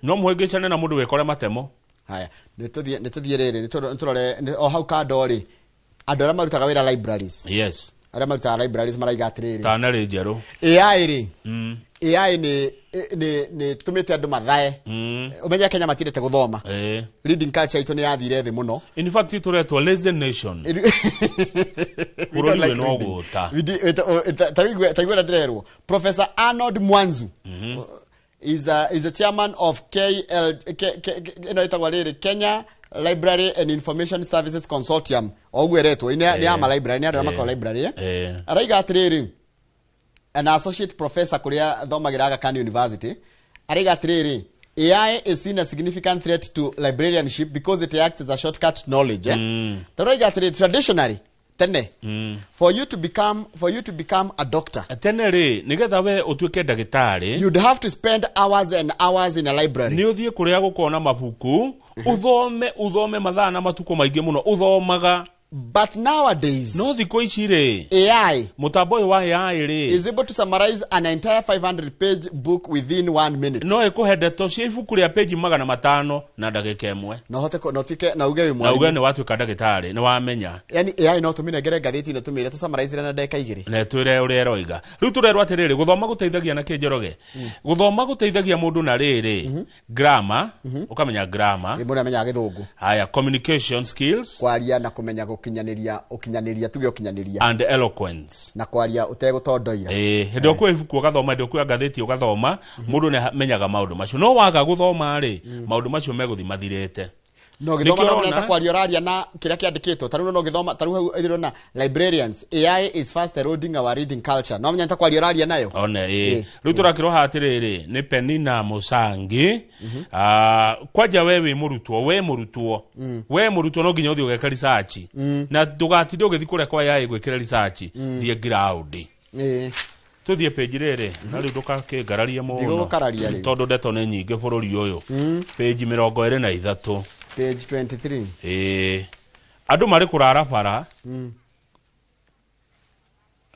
Speaker 2: No mũhĩngĩcane na mũndũ wĩkore matemo.
Speaker 1: Haya, nĩ tũthiĩ rĩrĩ, nĩ tũrore o hau kando rĩ, andũ arĩa marutaga wĩra libraries.
Speaker 2: Yes.
Speaker 1: Arĩa marutaga libraries maraiga atĩrĩrĩ.
Speaker 2: Tana rĩ njerũ.
Speaker 1: AI rĩ. AI nĩ tũmĩte andũ mathae. Ũmenye Kenya matirĩte gũthoma. Reading culture itũ nĩ yathire thĩ mũno.
Speaker 2: In fact tũretwo lazy nation. Bũrũri wĩ no gũta.
Speaker 1: Taigua ndĩrerwo. Professor Arnold Mwanzu is the chairman of KL ĩno ĩtagwo rĩrĩ Kenya Library and Information Services Consortium. Oguo ĩretwo nĩ ama library, nĩ andũ arĩa makoragwo library. Araiga atĩrĩrĩ, an associate professor kuria thomagĩra Aga Khan University, araiga atĩrĩrĩ, AI is seen a significant threat to librarianship because it acts as a shortcut knowledge. Taraiga atĩrĩrĩ, traditionally tene, for you to become a doctor,
Speaker 2: tene rĩ, nigetha we ũtuĩke ndagĩtarĩ,
Speaker 1: you'd have to spend hours and hours in a library.
Speaker 2: Nĩ ũthiĩ kũrĩa gũkona mabuku, ũthome mathaa na matukũ maingĩ mũno ũthomaga.
Speaker 1: But nowadays,
Speaker 2: no thikũ ici rĩ,
Speaker 1: AI,
Speaker 2: mũtambo ũyũ wa AI rĩ,
Speaker 1: is able to summarize an entire 500 page book within 1 minute.
Speaker 2: No ĩkũhe ndeto cia ibuku rĩa page 500 na ndagĩka ĩmwe.
Speaker 1: No hote no tuike na uge wĩ mwarimu.
Speaker 2: Na uge nĩ watuĩka ndagĩtarĩ, nĩ wamenya.
Speaker 1: Yani AI no tũmĩnengere ngathĩti na tũmĩre tũ summarize na ndagĩka 2.
Speaker 2: Na twĩre ũrĩa ĩroiga. Rĩu tũrerwo atĩrĩrĩ, gũthoma gũteithagia na kĩ Njoroge? Gũthoma gũteithagia mũndũ na rĩrĩ, grammar, ũkamenya grammar.
Speaker 1: Mũndũ amenyaga Gĩthũngũ.
Speaker 2: Haya, communication skills.
Speaker 1: Kwaria na kũmenya gũkinyanĩria, ũkinyanĩria tuge ũkinyanĩria.
Speaker 2: And eloquence.
Speaker 1: Na kwaria ũtegũtondoira.
Speaker 2: Hĩndĩ ũkuoya ibuku ũgathoma, hĩndĩ ũkuoya ngathĩti ũgathoma, mũndũ nĩ amenyaga maũndũ macio. No waga gũthoma rĩ, maũndũ macio megũthiĩ mathirĩte.
Speaker 1: No gĩthoma no nginya ta kwaria ũraria na kĩrĩa kĩandĩkĩtwo. Ta rĩu no gĩthoma, ta rĩu hau ĩrona librarians, AI is fast eroding our reading culture. No nginya ta kwaria ũraria nayo.
Speaker 2: One, rĩu tũrakĩrwo haha atĩrĩrĩ, nĩ Penina Musangi. Kwanja we wĩ mũrutwo, we mũrutwo no nginya ũthiĩ ũgeka research. Na ndũgatinde ũgĩthiĩ kũrĩa kwa AI gwĩkĩra research, thiĩ ground. Tuthiĩ page rĩrĩ, na rĩu ndũgakĩngararie mũno.
Speaker 1: Ndigũgũkararia rĩu.
Speaker 2: Tondũ ndeto nĩ nyingĩ bũrũri ũyũ. Page 23.
Speaker 1: Page 23.
Speaker 2: Andũ marĩ kũrara bara.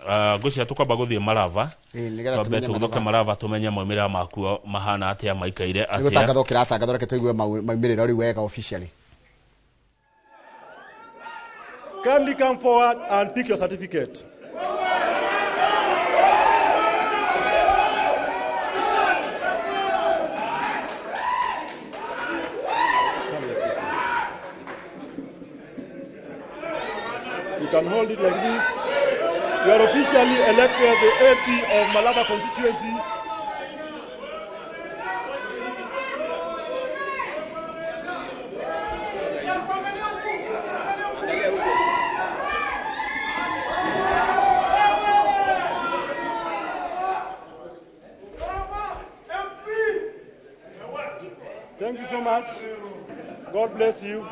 Speaker 2: Ngwĩciria tũkwamba gũthiĩ Malava. Twambe tũgũthoke Malava tũmenye maumĩrĩra makuo mahana atĩa, maikaire atĩa.
Speaker 1: Nĩgũtangathwo kĩratangathwo, reke tũigue maumĩrĩra rĩu wega officially.
Speaker 7: Kindly come forward and pick your certificate. You can hold it like this. You are officially elected the AP of Malava constituency. Thank you so much. God bless you.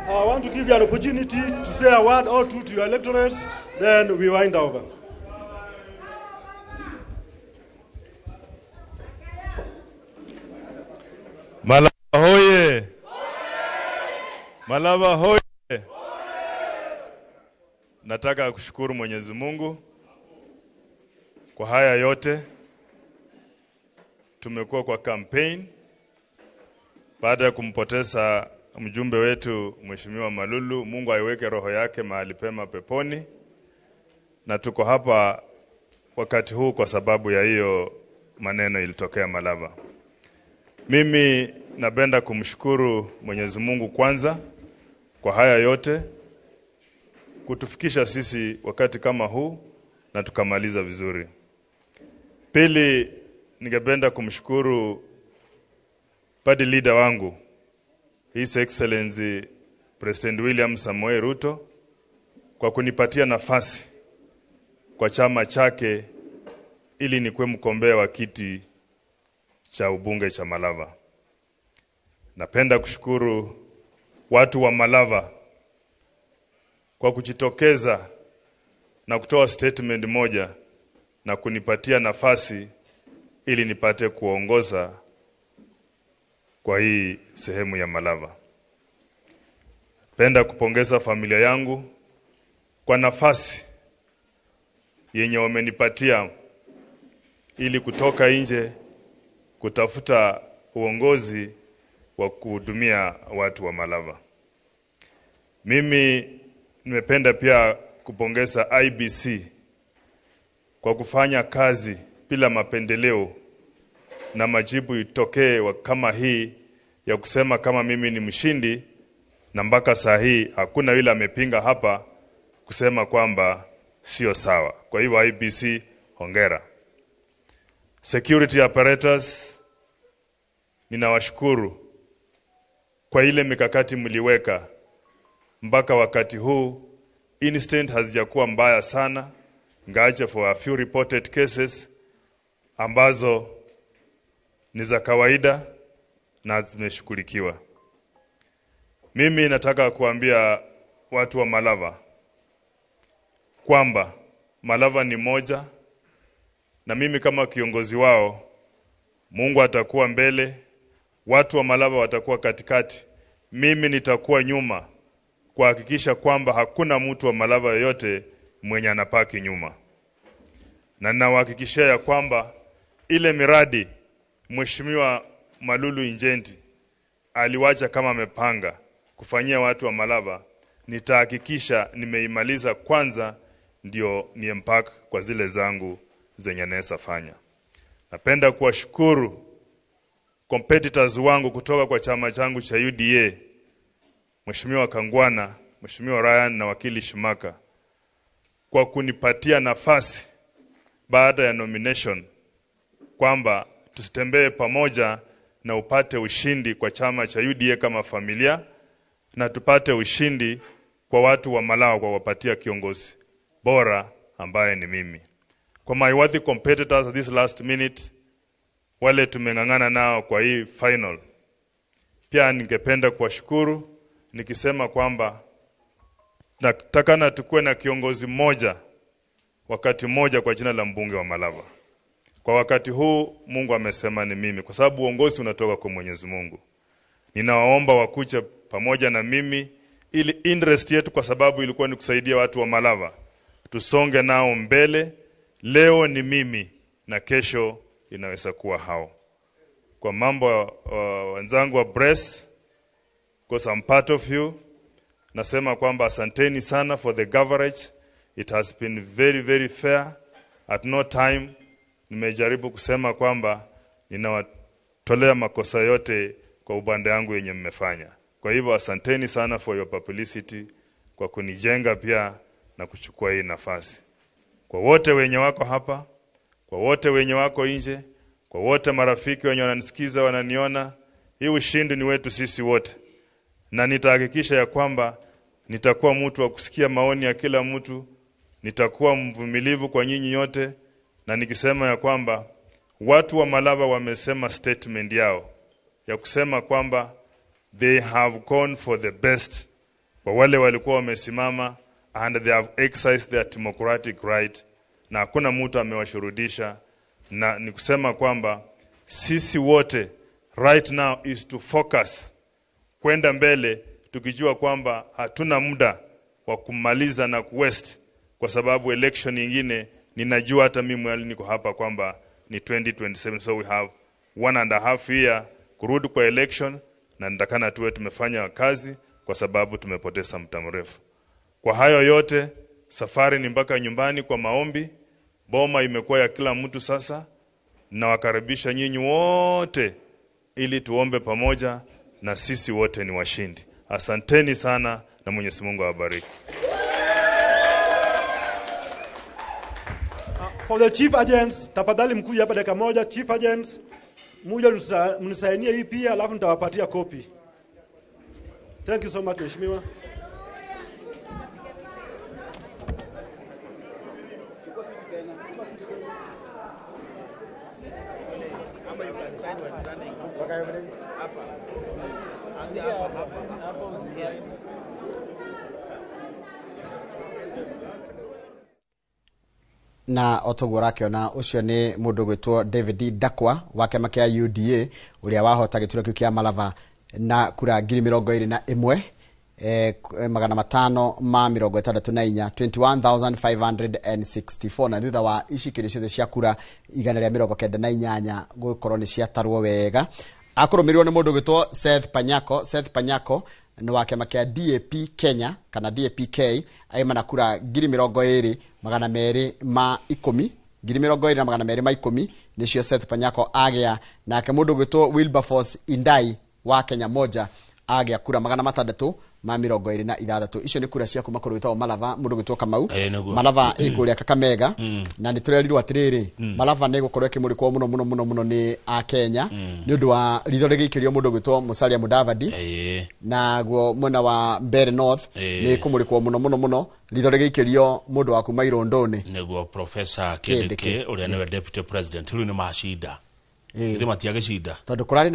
Speaker 7: I want to give you an opportunity to say a word or two to your electorates, then we wind over.
Speaker 8: Malava hoye! Malava hoye! Nataka kushukuru Mwenyezi Mungu kwa haya yote. Tumekuwa kwa campaign baada ya kumpoteza mjumbe wetu Mheshimiwa Malulu. Mungu aiweke roho yake mahali pema peponi. Na tuko hapa wakati huu kwa sababu ya hiyo maneno ilitokea Malava. Mimi napenda kumshukuru Mwenyezi Mungu kwanza kwa haya yote, kutufikisha sisi wakati kama huu na tukamaliza vizuri. Pili, ningependa kumshukuru party leader wangu, His Excellency President William Samoei Ruto, kwa kunipatia nafasi kwa chama chake ili nikuwe mgombea wa kiti cha ubunge cha Malava. Napenda kushukuru watu wa Malava kwa kujitokeza na kutoa statement moja na kunipatia nafasi ili nipate kuongoza kwa hii sehemu ya Malava. Napenda kupongeza familia yangu kwa nafasi yenye wamenipatia ili kutoka nje kutafuta uongozi wa kuhudumia watu wa Malava. Mimi nimependa pia kupongeza IBC kwa kufanya kazi bila mapendeleo na majibu itokee kama hii ya kusema kama mimi ni mshindi, na mpaka saa hii hakuna yule amepinga hapa kusema kwamba sio sawa. Kwa hivyo IBC, hongera. Security apparatus, ninawashukuru kwa ile mikakati mliweka mpaka wakati huu. Incident hazijakuwa mbaya sana, ingawaje for a few reported cases ambazo ni za kawaida na zimeshughulikiwa. Mimi nataka kuambia watu wa Malava kwamba Malava ni moja, na mimi kama kiongozi wao, Mungu atakuwa mbele, watu wa Malava watakuwa katikati, mimi nitakuwa nyuma kuhakikisha kwamba hakuna mtu wa Malava yoyote mwenye anapaki nyuma. Na ninawahakikishia ya kwamba ile miradi Mheshimiwa Malulu Injendi aliwacha kama amepanga kufanyia watu wa Malava, nitahakikisha nimeimaliza kwanza ndio niempak kwa zile zangu zenye naweza fanya. Napenda kuwashukuru competitors wangu kutoka kwa chama changu cha UDA, Mheshimiwa Kangwana, Mheshimiwa Ryan na Wakili Shimaka, kwa kunipatia nafasi baada ya nomination kwamba tusitembee pamoja na upate ushindi kwa chama cha UDA kama familia, na tupate ushindi kwa watu wa Malawa kwa kuwapatia kiongozi bora ambaye ni mimi. Kwa my worthy competitors at this last minute, wale tumeng'ang'ana nao kwa hii final, pia ningependa kuwashukuru nikisema kwamba natakana tukue na kiongozi mmoja wakati mmoja kwa jina la mbunge wa Malava. Kwa wakati huu Mungu amesema ni mimi, kwa sababu uongozi unatoka kwa Mwenyezi Mungu. Ninawaomba wakuche pamoja na mimi ili interest yetu, kwa sababu ilikuwa ni kusaidia watu wa Malava, tusonge nao mbele. Leo ni mimi na kesho inaweza kuwa hao. Kwa mambo wenzangu wa press, because I'm part of you, nasema kwamba asanteni sana for the coverage. It has been very very fair. At no time nimejaribu kusema kwamba ninawatolea makosa yote kwa upande wangu yenye mmefanya. Kwa hivyo asanteni sana for your publicity, kwa kunijenga pia na kuchukua hii nafasi. Kwa wote wenye wako hapa, kwa wote wenye wako nje, kwa wote marafiki wenye wananisikiza, wananiona, hii ushindi ni wetu sisi wote. Na nitahakikisha ya kwamba nitakuwa mtu wa kusikia maoni ya kila mtu, nitakuwa mvumilivu kwa nyinyi yote, na nikisema ya kwamba watu wa Malava wamesema statement yao ya kusema kwamba they have gone for the best kwa wale walikuwa wamesimama, and they have exercised their democratic right, na hakuna mtu amewashurudisha. Na ni kusema kwamba sisi wote right now is to focus kwenda mbele, tukijua kwamba hatuna muda wa kumaliza na kuwaste, kwa sababu election nyingine ninajua hata mimi mwali niko hapa kwamba ni 2027, so we have 1.5 year kurudi kwa election, na nitakana tuwe tumefanya kazi kwa sababu tumepoteza muda mrefu. Kwa hayo yote, safari ni mpaka nyumbani kwa maombi. Boma imekuwa ya kila mtu sasa, na wakaribisha nyinyi wote ili tuombe pamoja, na sisi wote ni washindi. Asanteni sana na Mwenyezi Mungu awabariki.
Speaker 7: For the chief agents, tafadhali mkuje hapa dakika moja. Chief agents, muje mnisainie hii pia, alafu nitawapatia copy. Thank you so much, Mheshimiwa.
Speaker 1: Na otoguo ũrakiona ũcio nĩ mũndũ gwĩtwo David Ndakwa wa kĩama kĩa UDA ũrĩa wahota gĩturwa kĩu kĩa Malava na kura 21,564 21,564, na thutha wa icikĩro ciothe cia kura 198 gũkorwo nĩ ciatarwo wega. Akũrũmĩrĩrwo nĩ mũndũ ũgwĩtwo Seth Panyako. Seth Panyako nĩ wa kĩama kĩa DAP Kenya kana DAPK, aima na kura 20,210, 20,210 nĩcio Seth Panyako agĩa. Nake mũndũ ũgwĩtwo Wilberforce Indai wa Kenya Moja agĩa kura 626. Icio nĩ kura cia kuma kũndũ gwĩtagwo Malava, mũndũ ũgwĩtwo Kamau.
Speaker 2: Nĩguo.
Speaker 1: Malava ĩ kũrĩa Kakamega, na nĩ tũrerirwo atĩrĩrĩ, Malava nĩ ĩgũkorwo ĩkĩmũrĩkwo mũno mũno mũno mũno nĩ Akenya nĩ ũndũ wa ritho rĩgĩikĩrio mũndũ ũgwĩtwo Musalia Mudavadi. Naguo mwena wa Mbeere North nĩ kũmũrĩkwo mũno mũno mũno ritho rĩgĩikĩrio mũndũ wa kuma Irondoni,
Speaker 2: nĩguo Professor
Speaker 1: Kindiki.
Speaker 2: Kindiki ũrĩa nĩwe deputy president. Rĩu nĩ macinda, ithe matiagĩcinda.
Speaker 1: Tondũ kũrarĩ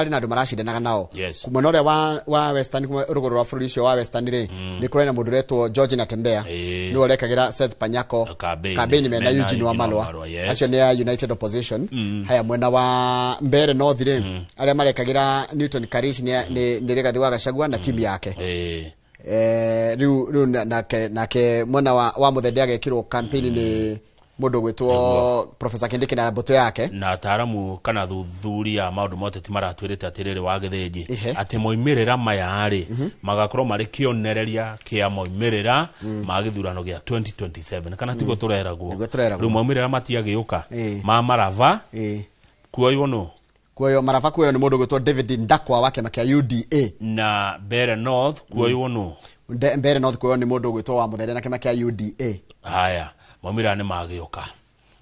Speaker 1: na andũ maracindanaga nao.
Speaker 2: Yes.
Speaker 1: Mwena ũrĩa wa Western, kuma rũgũrũ rwa bũrũri ũcio wa Western rĩ, nĩ kũrarĩ na mũndũ ũretwo George Natembeya, nĩwe ũrekagĩra Seth Panyako
Speaker 2: Campaign.
Speaker 1: campaign mena
Speaker 2: Mena
Speaker 1: Eugene
Speaker 2: Eugene
Speaker 1: Wamalwa.
Speaker 2: Wamalwa, yes.
Speaker 1: Acio nĩ a United Opposition. Haya, mwena wa Mbeere North rĩ, arĩa marekagĩra Newton Karish nĩ Rigathi wa Gachagua na timu yake. Rĩu nake mwena wa Muthende agekĩrwo campaign nĩ mũndũ ũgwĩtwo Professor Kindiki na mbũtũ yake.
Speaker 2: Na ataaramu kana thuthuria a maũndũ ma ũteti maratwĩrĩte atĩrĩrĩ wa gĩthĩnji,
Speaker 1: Ihe.
Speaker 2: atĩ moimĩrĩra maya rĩ magakorwo marĩ kĩonereria kĩa moimĩrĩra ma gĩthurano gĩa 2027, kana tiguo tũreragwo?
Speaker 1: Nĩguo tũreragwo.
Speaker 2: Rĩu moimĩrĩra matiagĩũka ma Marava kuoywo nũ?
Speaker 1: Kuoyo Marava, kuoyo nĩ mũndũ ũgwĩtwo David Ndakwa wa kĩama kĩa UDA.
Speaker 2: Na Mbeere North kuoywo nũ?
Speaker 1: Mbeere North kuoyo nĩ mũndũ ũgwĩtwo wa Mũthende na kĩama kĩa UDA.
Speaker 2: Haya, maumĩrĩra nĩ magĩũka,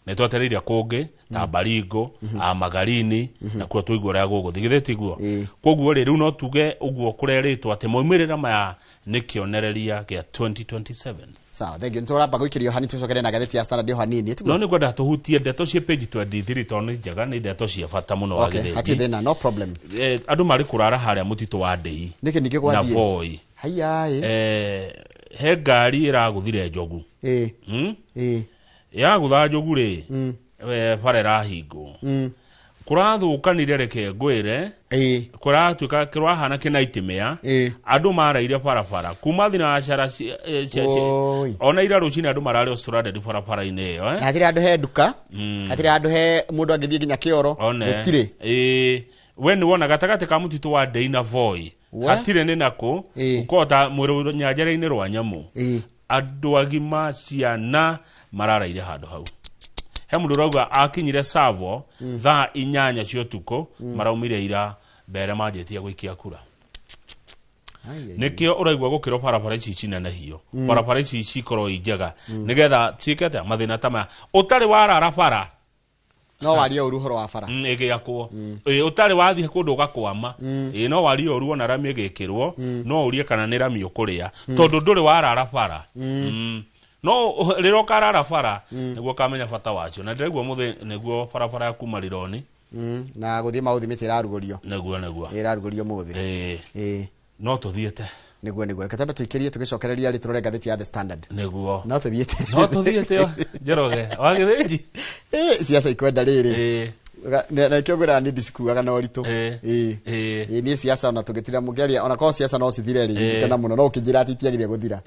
Speaker 2: nĩ twetereire kũngĩ ta Baringo, Amagarini, nakuo tũigua ũrĩa gũgũthiĩ, githĩ tiguo? Koguo rĩ, rĩu no tuge ũguo kũrerĩtwo atĩ maumĩrĩra maya nĩ kĩonereria kĩa 2027.
Speaker 1: Sawa, thank you. Nĩtũramba gũikĩrio hani, tũcokere na ngathĩti ya Standard o hanini, tiguo?
Speaker 2: No nĩ ngwenda tũhutie ndeto cia page 23 tondũ nĩ njega, nĩ ndeto cia bata mũno wa
Speaker 1: Okay,
Speaker 2: gĩthĩnji.
Speaker 1: hatirĩ thĩna, no problem.
Speaker 2: Andũ marĩ kũrara harĩa mũtitũ wa Ndĩi
Speaker 1: Nĩkĩ ningĩ
Speaker 2: na
Speaker 1: gwathiĩ?
Speaker 2: Voi.
Speaker 1: Haiya ĩ.
Speaker 2: He ngari ĩragũthire njogu. Yagũtha njogu rĩ, bara ĩrahingwo, kũrathũkanire, reke ngwĩre, kũratuĩka kĩrahana kĩnaitimĩa, andũ maraire barabara kuma thinacara
Speaker 1: Oi.
Speaker 2: ona ira rũcinĩ andũ mararĩ stranded barabara-inĩ ĩyo, eh?
Speaker 1: Na hatirĩ handũ he nduka, hatirĩ handũ he mũndũ angĩthiĩ nginya kĩoro.
Speaker 2: One.
Speaker 1: Gũtirĩ.
Speaker 2: We nĩ wona gatagatĩ ka mũtitũ wa Ndei na Voi
Speaker 1: We?
Speaker 2: hatirĩ nĩ nakũ ũkota mwĩrĩ nyanjara-inĩ rwa nyamũ, andũ agima, ciana mararaire handũ hau. He mũndũ ũrauga akinyire Savo thaa 8 cia ũtukũ, maraumire ira mbere manjĩtie gũikia kura. Nĩkĩo ũraigua gũkĩrwo barabara ici cinenehio, barabara ici cikorwo i njega, nĩgetha ciĩke atĩa mathĩna ta maya ũtarĩ warara bara.
Speaker 1: No warie ũru ũhoro wa bara.
Speaker 2: Ĩgĩakwo. Ũtarĩ wathiĩ kũndũ ũgakwama. No warie ũru ona rami ĩgĩkĩrwo, no ũrie kana nĩ rami ũkũrĩa, tondũ ndũrĩ warara bara. No rĩrĩa ũkarara bara nĩguo ũkamenya bata wacio, na ndĩraigua mũthĩ nĩguo barabara ya kuma Rironi
Speaker 1: Na gũthiĩ maũthi mĩtĩ ĩrarugũrio.
Speaker 2: Nĩguo.
Speaker 1: Ĩrarugũrio mũthĩ.
Speaker 2: No tũthiĩte.
Speaker 1: Nĩguo, reke twambe tũikĩrie, tũgĩcokereria rĩ tũrore ngathĩti ya The Standard.
Speaker 2: Nĩguo.
Speaker 1: No tũthiĩte.
Speaker 2: No tũthiĩte, Njoroge wa Gĩthĩnji.
Speaker 1: Ciaca ikwenda rĩrĩ, na nĩkĩo ngwĩraga niĩ ndicikuaga na ũritũ. Ĩĩ, niĩ ciaca ona tũngĩtira mũngĩaria, ona korwo ciaca no cithire rĩ, ingĩkena mũno, no ũkĩnjĩra atĩ itiagĩrĩire gũthira.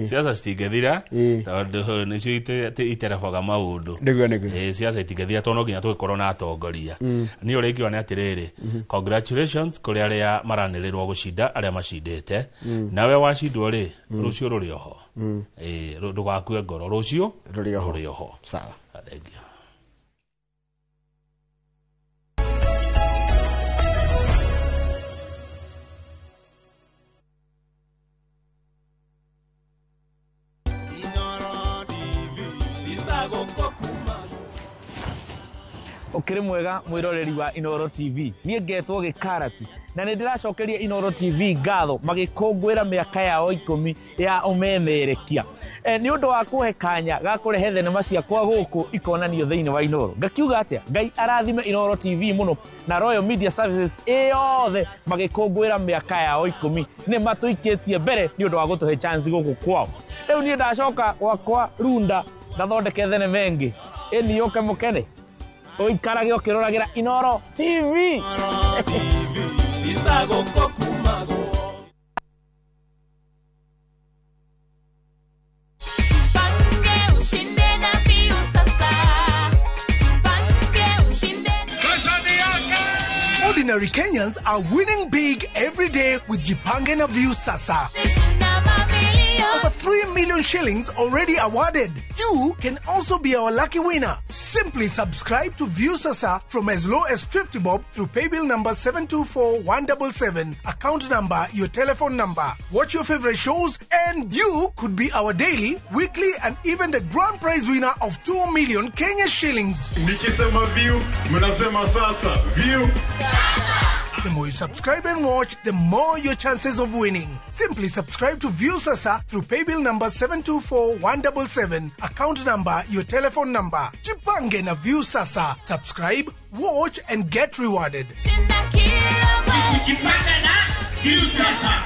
Speaker 2: Ciaca citingĩthira tondũ nĩcio iterebaga maũndũ.
Speaker 1: Nĩguo.
Speaker 2: Ciaca itingĩthira tondũ no nginya tũgĩkorwo na atongoria. Niĩ ũrĩa ingiuga nĩ atĩrĩrĩ, congratulations kũrĩ arĩa maranĩrĩrwo gũcinda, arĩa macindĩte. Nawe wacindwo rĩ, rũciũ rũrĩ oho. Ndũgakue ngoro, rũciũ
Speaker 1: rũrĩ oho.
Speaker 2: Rũrĩ oho.
Speaker 1: Sawa.
Speaker 2: Thank you.
Speaker 16: Ũkĩrĩ mwega mwĩroreri wa Inoro TV, niĩ ngetwo Gĩkarati na nĩ ndĩracokeria Inoro TV ngatho magĩkũngũĩra mĩaka yao 10 ya ũmemerekia, nĩ ũndũ wa kũhe kanya ga kũrehe thenema ciakwa gũkũ ikonanio thĩinĩ wa Inoro. Ngakiuga atĩa, Ngai arathime Inoro TV mũno na Royal Media Services ĩyothe magĩkũngũĩra mĩaka yao 10. Nĩ matũikĩtie mbere nĩ ũndũ wa gũtũhe chance gũkũ kwao. Rĩu niĩ ndacoka gwakwa Runda ndathondeke thenema ĩngĩ ĩni yũke mũkene, ũikarage ũkĩroragĩra Inoro TV.
Speaker 17: Tupange ushinde na mbiu sasa. Tupange ushinde.
Speaker 18: Ordinary. Ordinary Kenyans are winning big every day with Jipange na Viusasa. Over 3 million shillings already awarded. You can also be our lucky winner. Simply subscribe to Viusasa from as low as 50 bob through paybill number 724177, account number, your telephone number. Watch your favorite shows and you could be our daily, weekly and even the grand prize winner of 2 million Kenya shillings.
Speaker 8: Nikisema view, mnasema sasa. View.
Speaker 18: The more you subscribe and watch, the more your chances of winning. Simply subscribe to Viusasa through paybill number 724177, account number, your telephone number. Jipange na Viusasa. Subscribe, watch and get rewarded.
Speaker 17: Jipange na Viusasa.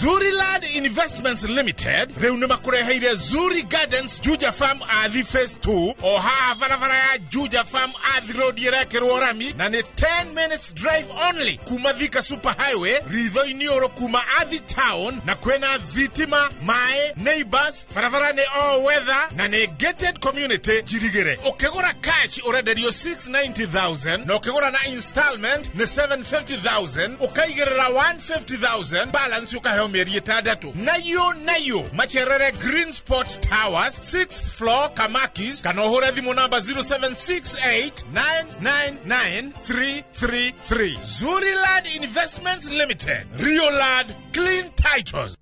Speaker 19: Zuri Land Investments Limited rĩu nĩ makũreheire Zuri Gardens Juja Farm Athi Phase 2 o haha barabara ya Juja Farm Athi Road ĩrekĩrwo rami na nĩ 10 minutes drive only kuma Thika Super Highway ritho-inĩ ũrũ kuma Athi Town, na kwĩna thitima, maĩ, neighbors, barabara nĩ all weather na nĩ gated community njirigĩre. Ũkĩgũra cash ũrenderio 690,000 na ũkĩgũra na installment nĩ 750,000, ũkaigĩrĩra 150,000 balance ũkaheo mĩeri ĩtandatũ. Nayo nayo macerere Green Spot Towers 6th floor Kamakis, kana ũhũre thimũ namba 0768999333. Zuri Land Investments Limited, Rio Land, clean titles.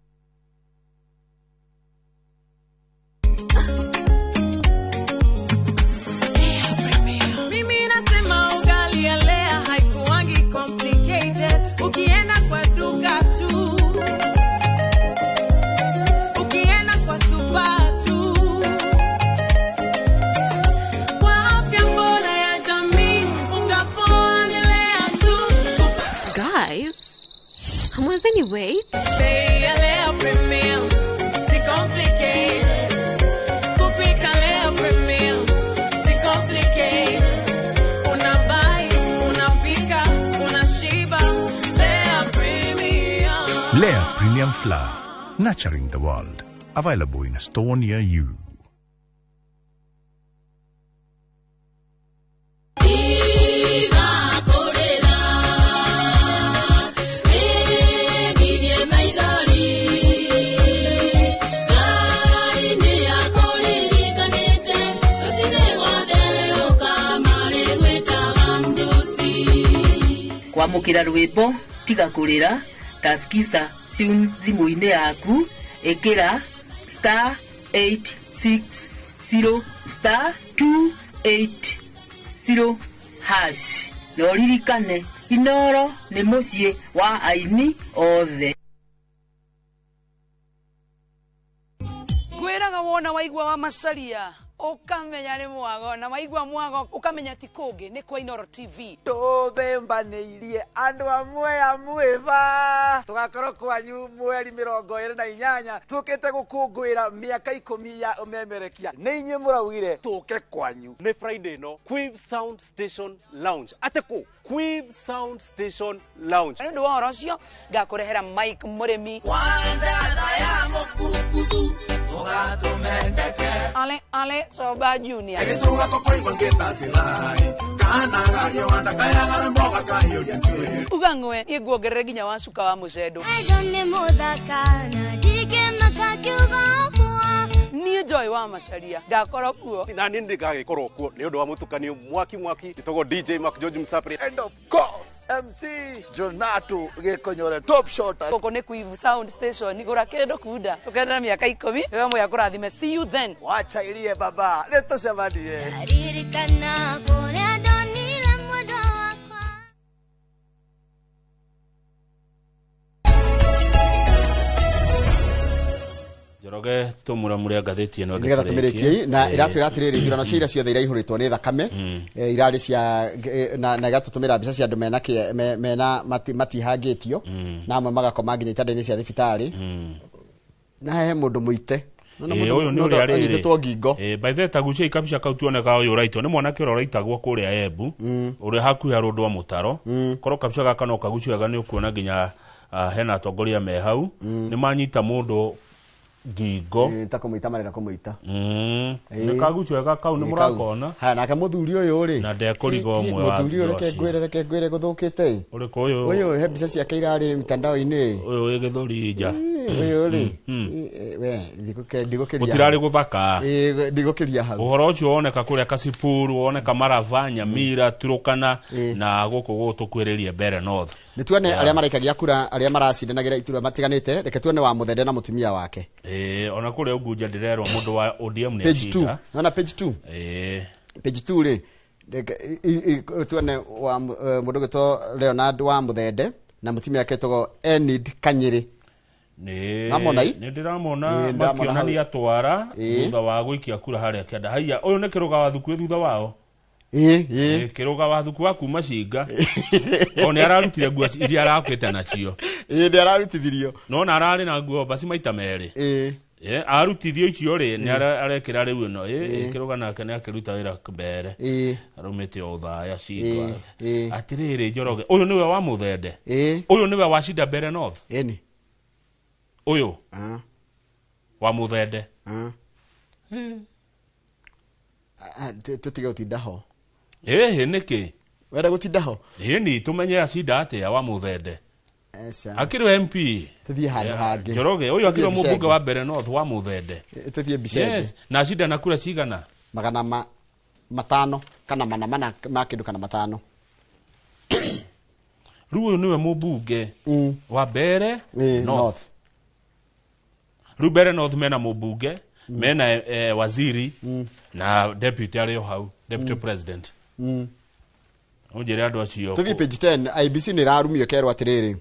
Speaker 17: Mimi nasema ugali ya Lea haikuangi complicated. Ukienda kwa duka tu, ukienda kwa super tu, kwa afya bora ya jamii, unga poa ni Lea tu.
Speaker 12: Guys, hamwezeni wait?
Speaker 17: Bei ya Lea Premium, si complicated. Kupika Lea Premium, si complicated. Unabuy, unapika, unashiba. Lea Premium.
Speaker 20: Lea Premium Flour, nurturing the world. Available in a store near you.
Speaker 21: Kwamũkĩra rwĩmbo tiga kũrĩra taskisa tune thimũ-inĩ yaku, ĩkĩra star 860 star 280 hash na ũririkane Inoro nĩ mũciĩ wa aini othe.
Speaker 22: Ngwĩraga wona waigua wa Macaria ukamenya nĩ mwago, na waigua mwago ukamenya ti kũngĩ nĩ kwa Inoro TV.
Speaker 23: Tũthembanĩirie andũ amwe amwĩva tũgakorwo kwanyu mweri 28 tũkĩte gũkũngũĩra mĩaka 10 ya ũmemerekia. Nĩ inyuĩ mũraugire tũke kwanyu.
Speaker 9: Nĩ Friday no Quiv Sound Station Lounge. Atĩkũ Quiv Sound Station Lounge.
Speaker 22: Nĩ ũndũ wa ũhoro ũcio ngakũrehera Mike Mũrĩmi. Ale ale Soba Junior. Uga ng'we niĩ nguongerere nginya wa cuka wa mũcendo. Niĩ Joy wa Macaria ngakorwo kuo.
Speaker 9: Na niĩ ndigagĩkorwo kuo nĩ ũndũ wa mũtukanio mwaki mwaki ĩtagwo DJ Mark George Msapri.
Speaker 23: And of course MC Jonato Gĩkonyore top shot.
Speaker 22: Gũkũ nĩ Quiv Sound Station, gũra kĩndũ kunda tũkenera mĩaka 10 wewe moya kũrathime. See you then.
Speaker 23: Wachairie baba nĩtũcemanie.
Speaker 24: Ririkana kũrĩa ndonire mwendwa wakwa.
Speaker 2: Njoroge tũmuramure ngathĩti ĩno
Speaker 1: nĩgetha tũmĩrĩkie na ĩratwĩra atĩrĩrĩ ithurano cia ira ciothe iraihũrĩtwo nĩ thakame, irarĩ cia na ĩgatũtũmĩra mbica cia andũ mena mena matihangĩtio na amwe magakoma nginya itanda-inĩ cia thibitarĩ, na he mũndũ mũite
Speaker 2: ũyũ nĩ ũrĩa rĩrĩ
Speaker 1: anyitĩtwo ngingo.
Speaker 2: By the way, tagucia ikabica kau tuoneka ũyũ ũraitwo nĩ mwanake ũrĩa ũraitagwo kũrĩa Embu, ũrĩa hakuhĩ arũndwa mũtaro. Korwo kabica gaka no kagucio wega nĩ ũkuona nginya hena atongoria me hau nĩ manyita mũndũ Ngingo.
Speaker 1: Ta kũmũita marenda kũmũita.
Speaker 2: Nĩ kagucio wega kau nĩ mũrakona.
Speaker 1: Haya, nake mũthuri ũyũ rĩ,
Speaker 2: na ndekũriga ũmwe wa
Speaker 1: mũthuri ũyũ, reke ngwĩre gũthũkĩte ĩ.
Speaker 2: Ũrĩkũ ũyũ?
Speaker 1: Ũyũ he mbica ciake irarĩ mitandao-inĩ.
Speaker 2: Ũyũ wĩ gĩthũri nja.
Speaker 1: Ũyũ rĩ, we ndigũkĩria.
Speaker 2: Gũtirarĩ gũthaka.
Speaker 1: Ĩ, ndigũkĩria hau.
Speaker 2: Ũhoro ũcio woneka kũrĩa Kasipuru, woneka Marava, Nyamira, Turukana na gũkũ gũtũkuhĩrĩria Mbere North.
Speaker 1: Nĩ tuone arĩa maraikagia kura, arĩa maracindanagĩra iturwa matiganĩte. Reke tuone wa Mũthende na mũtumia wake.
Speaker 2: Ĩĩ, ona kũrĩa Unguja ndĩrerwo mũndũ wa ODM nĩ
Speaker 1: Page 2.
Speaker 2: acinda.
Speaker 1: Nona page 2. Page 2 rĩ, reke tuone wa mũndũ gwĩtwo Leonard wa Mũthende na mũtumia wake etagwo Enid Kanyĩrĩ.
Speaker 2: Nĩ
Speaker 1: Wamona i?
Speaker 2: Nĩ ndĩramona.
Speaker 1: Ĩĩ, ndĩramona hau.
Speaker 2: Makĩonania twara thutha wa gũikia kura harĩa kĩanda. Haiya, ũyũ nĩ kĩrũga wa thuku thutha wao.
Speaker 1: Ĩĩ, ĩĩ.
Speaker 2: Ĩĩ, kĩrũga wa thuku wa kuma Cinga o nĩ ararutire nguo iria arakĩte nacio.
Speaker 1: Ĩĩ, nĩ ararutithirio.
Speaker 2: Nona ararĩ na nguo basi maita merĩ.
Speaker 1: Ĩĩ.
Speaker 2: Arutithio icio rĩ, nĩ arekĩra rĩu ĩno. Ĩĩ, kĩrũga nake nĩ akĩruta wĩra mbere. Arũmĩte o ũthaya Cinga. Atĩrĩrĩ, Njoroge, ũyũ nĩwe wa Mũthende? Ũyũ nĩwe wacinda Mbere North?
Speaker 1: Ĩni.
Speaker 2: Ũyũ wa Mũthende?
Speaker 1: Tũtige gũtinda ho.
Speaker 2: Ĩhĩ, nĩkĩ?
Speaker 1: Wenda gũtinda ho?
Speaker 2: Ĩni, tũmenye acinda atĩa wa Mũthende.
Speaker 1: Aca.
Speaker 2: Akĩrĩ MP.
Speaker 1: Tũthiĩ handũ hangĩ.
Speaker 2: Njoroge, ũyũ akĩrĩ
Speaker 1: Tũthiĩ mbica
Speaker 2: mũmbunge
Speaker 1: ĩngĩ.
Speaker 2: wa Mbere North wa Mũthende.
Speaker 1: Tũthiĩ mbica ĩngĩ.
Speaker 2: Yes, na acinda na kura cigana?
Speaker 1: Magana matano kana mana ma kĩndũ kana matano.
Speaker 2: Rĩu ũyũ nĩwe mũmbunge wa Mbere North.
Speaker 1: North.
Speaker 2: Rĩu Mbere North mena mũmbunge, mena waziri na deputy arĩ o hau, deputy president. Ũnjĩre andũ acio.
Speaker 1: Tũthiĩ page 10. IEBC nĩ ĩrarumio ĩkerwo atĩrĩrĩ,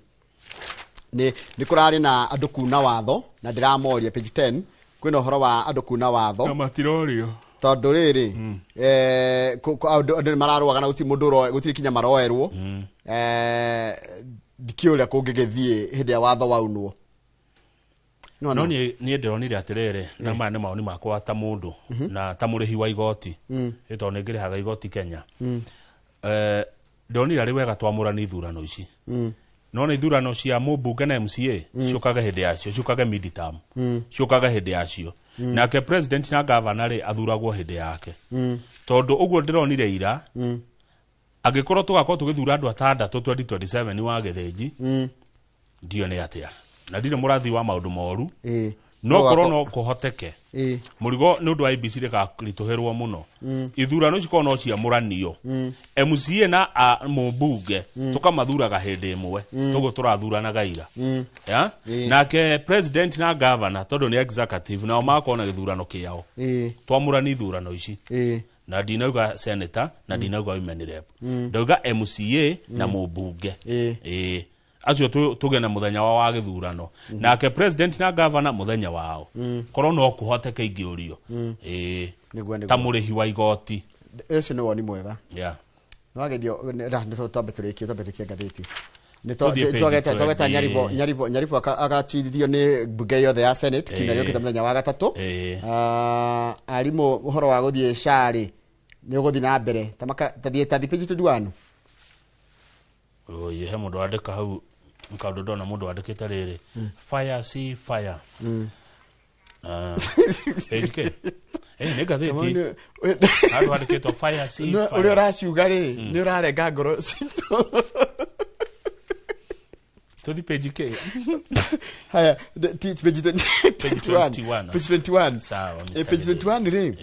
Speaker 1: nĩ kũrarĩ na andũ kuna watho, na ndĩramoria page 10 kwĩna ũhoro wa andũ kuna watho.
Speaker 2: Na matirorio.
Speaker 1: Tondũ rĩrĩ, andũ nĩ mararũaga na gũtirĩ mũndũ gũtirĩ kinya maroerwo. Ndikĩũĩ ũrĩa kũngĩgĩthiĩ hĩndĩ ĩrĩa watho waunwo.
Speaker 2: No niĩ ndĩronire atĩrĩrĩ, na maya nĩ mawoni makwa ta mũndũ na ta mũrĩhi wa igoti, ĩ tondũ nĩ ngĩrĩhaga igoti Kenya. Ndĩronire arĩ wega twamũrani ithurano ici. No nĩ ithurano cia mũmbunge na MCA ciũkaga hĩndĩ yacio, ciũkaga midterm, ciũkaga hĩndĩ yacio. Nake president na governor rĩ, athuragwo hĩndĩ yake. Tondũ ũguo ndĩronire ira, angĩkorwo tũgakorwo tũgĩthura andũ atandatũ 2027 wa gĩthĩnji, ndiũ nĩ atĩa na ndirĩ mũrathi wa maũndũ moru, no korwo no kũhoteke mũrigo nĩ ũndũ wa IEBC rĩkaritũhĩrwo mũno. Ithurano ici korwo no ciamũranio, MCA na mũmbunge tũkamathuraga hĩndĩ ĩmwe, toguo tũrathuranaga ira. Ya? Nake president na governor, tondũ nĩ executive, nao magakorwo na gĩthurano kĩao. Twamũrani ithurano ici. Na ndinauga senator na ndinauga women rep, ndauga MCA na mũmbunge. Ĩĩ, acio tũgĩe na mũthenya wao wa gĩthurano, nake president na governor mũthenya wao. Korwo no kũhoteke, ingĩũrio. Ĩĩ.
Speaker 1: Nĩguo.
Speaker 2: Ta mũrĩhi wa igoti.
Speaker 1: Ũcio nĩ woni mwega. Nĩwageithio nĩ twambe tũrĩkie, twambe tũrĩkie ngathĩti. Nĩ
Speaker 2: Tũthiĩ page
Speaker 1: twageta
Speaker 2: 20.
Speaker 1: Nyaribo agacirithio nĩ mbunge yothe ya Senate kiumia gĩũkĩte mũthenya wa gatatũ. Arimũ, ũhoro wa gũthiĩ SHA rĩ, nĩ ũgũthiĩ na mbere ta tathiĩ tathi page 21.
Speaker 2: Oye, he mũndũ wandĩka hau kaũndũ, ndona mũndũ wandĩkĩte rĩrĩ, fire see fire. Page kĩ? Nĩ ngathĩti handũ handĩkĩtwo fire see
Speaker 1: No,
Speaker 2: fire.
Speaker 1: ũrĩa ũraciuga rĩ, nĩ ũrarenga ngoro citũ.
Speaker 2: Tũthi page kĩ?
Speaker 1: Haya, page 21.
Speaker 2: 21.
Speaker 1: Page 21.
Speaker 2: Sawa, Mr.
Speaker 1: Page 21 rĩ,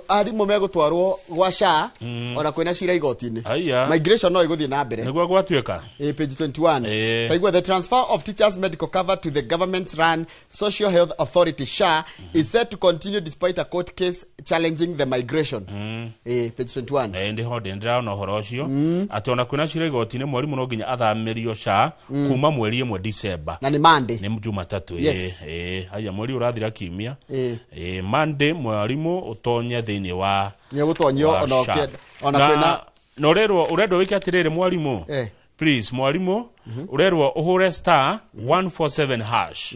Speaker 1: arimũ megũtwarwo gwa SHA ona kwĩna cira igoti-inĩ.
Speaker 2: Aya.
Speaker 1: Migration no ĩgũthiĩ na mbere.
Speaker 2: Nĩguo gwatuĩka.
Speaker 1: Page 21. Taigua, the transfer of teachers' medical cover to the government run Social Health Authority, SHA, is set to continue despite a court case challenging the migration. Page 21.
Speaker 2: Ndĩho ndĩ ndĩrona ũhoro ũcio atĩ ona kwĩna cira igoti-inĩ, mwarimũ no nginya athamĩrio SHA kuma mweri 1 December.
Speaker 1: Na nĩ Monday.
Speaker 2: Nĩ Jumatatũ.
Speaker 1: Yes.
Speaker 2: Haya, mweri ũrathira kiumia. Monday mwarimũ ũtonye thĩinĩ wa
Speaker 1: Nĩ ũgũtonyio
Speaker 2: wa
Speaker 1: ona
Speaker 2: SHA.
Speaker 1: ona
Speaker 2: Na-
Speaker 1: kwĩna
Speaker 2: na ũrerwo, ũrendwo wĩke atĩrĩrĩ mwarimũ, please, mwarimũ ũrerwo ũhũre star 147 hash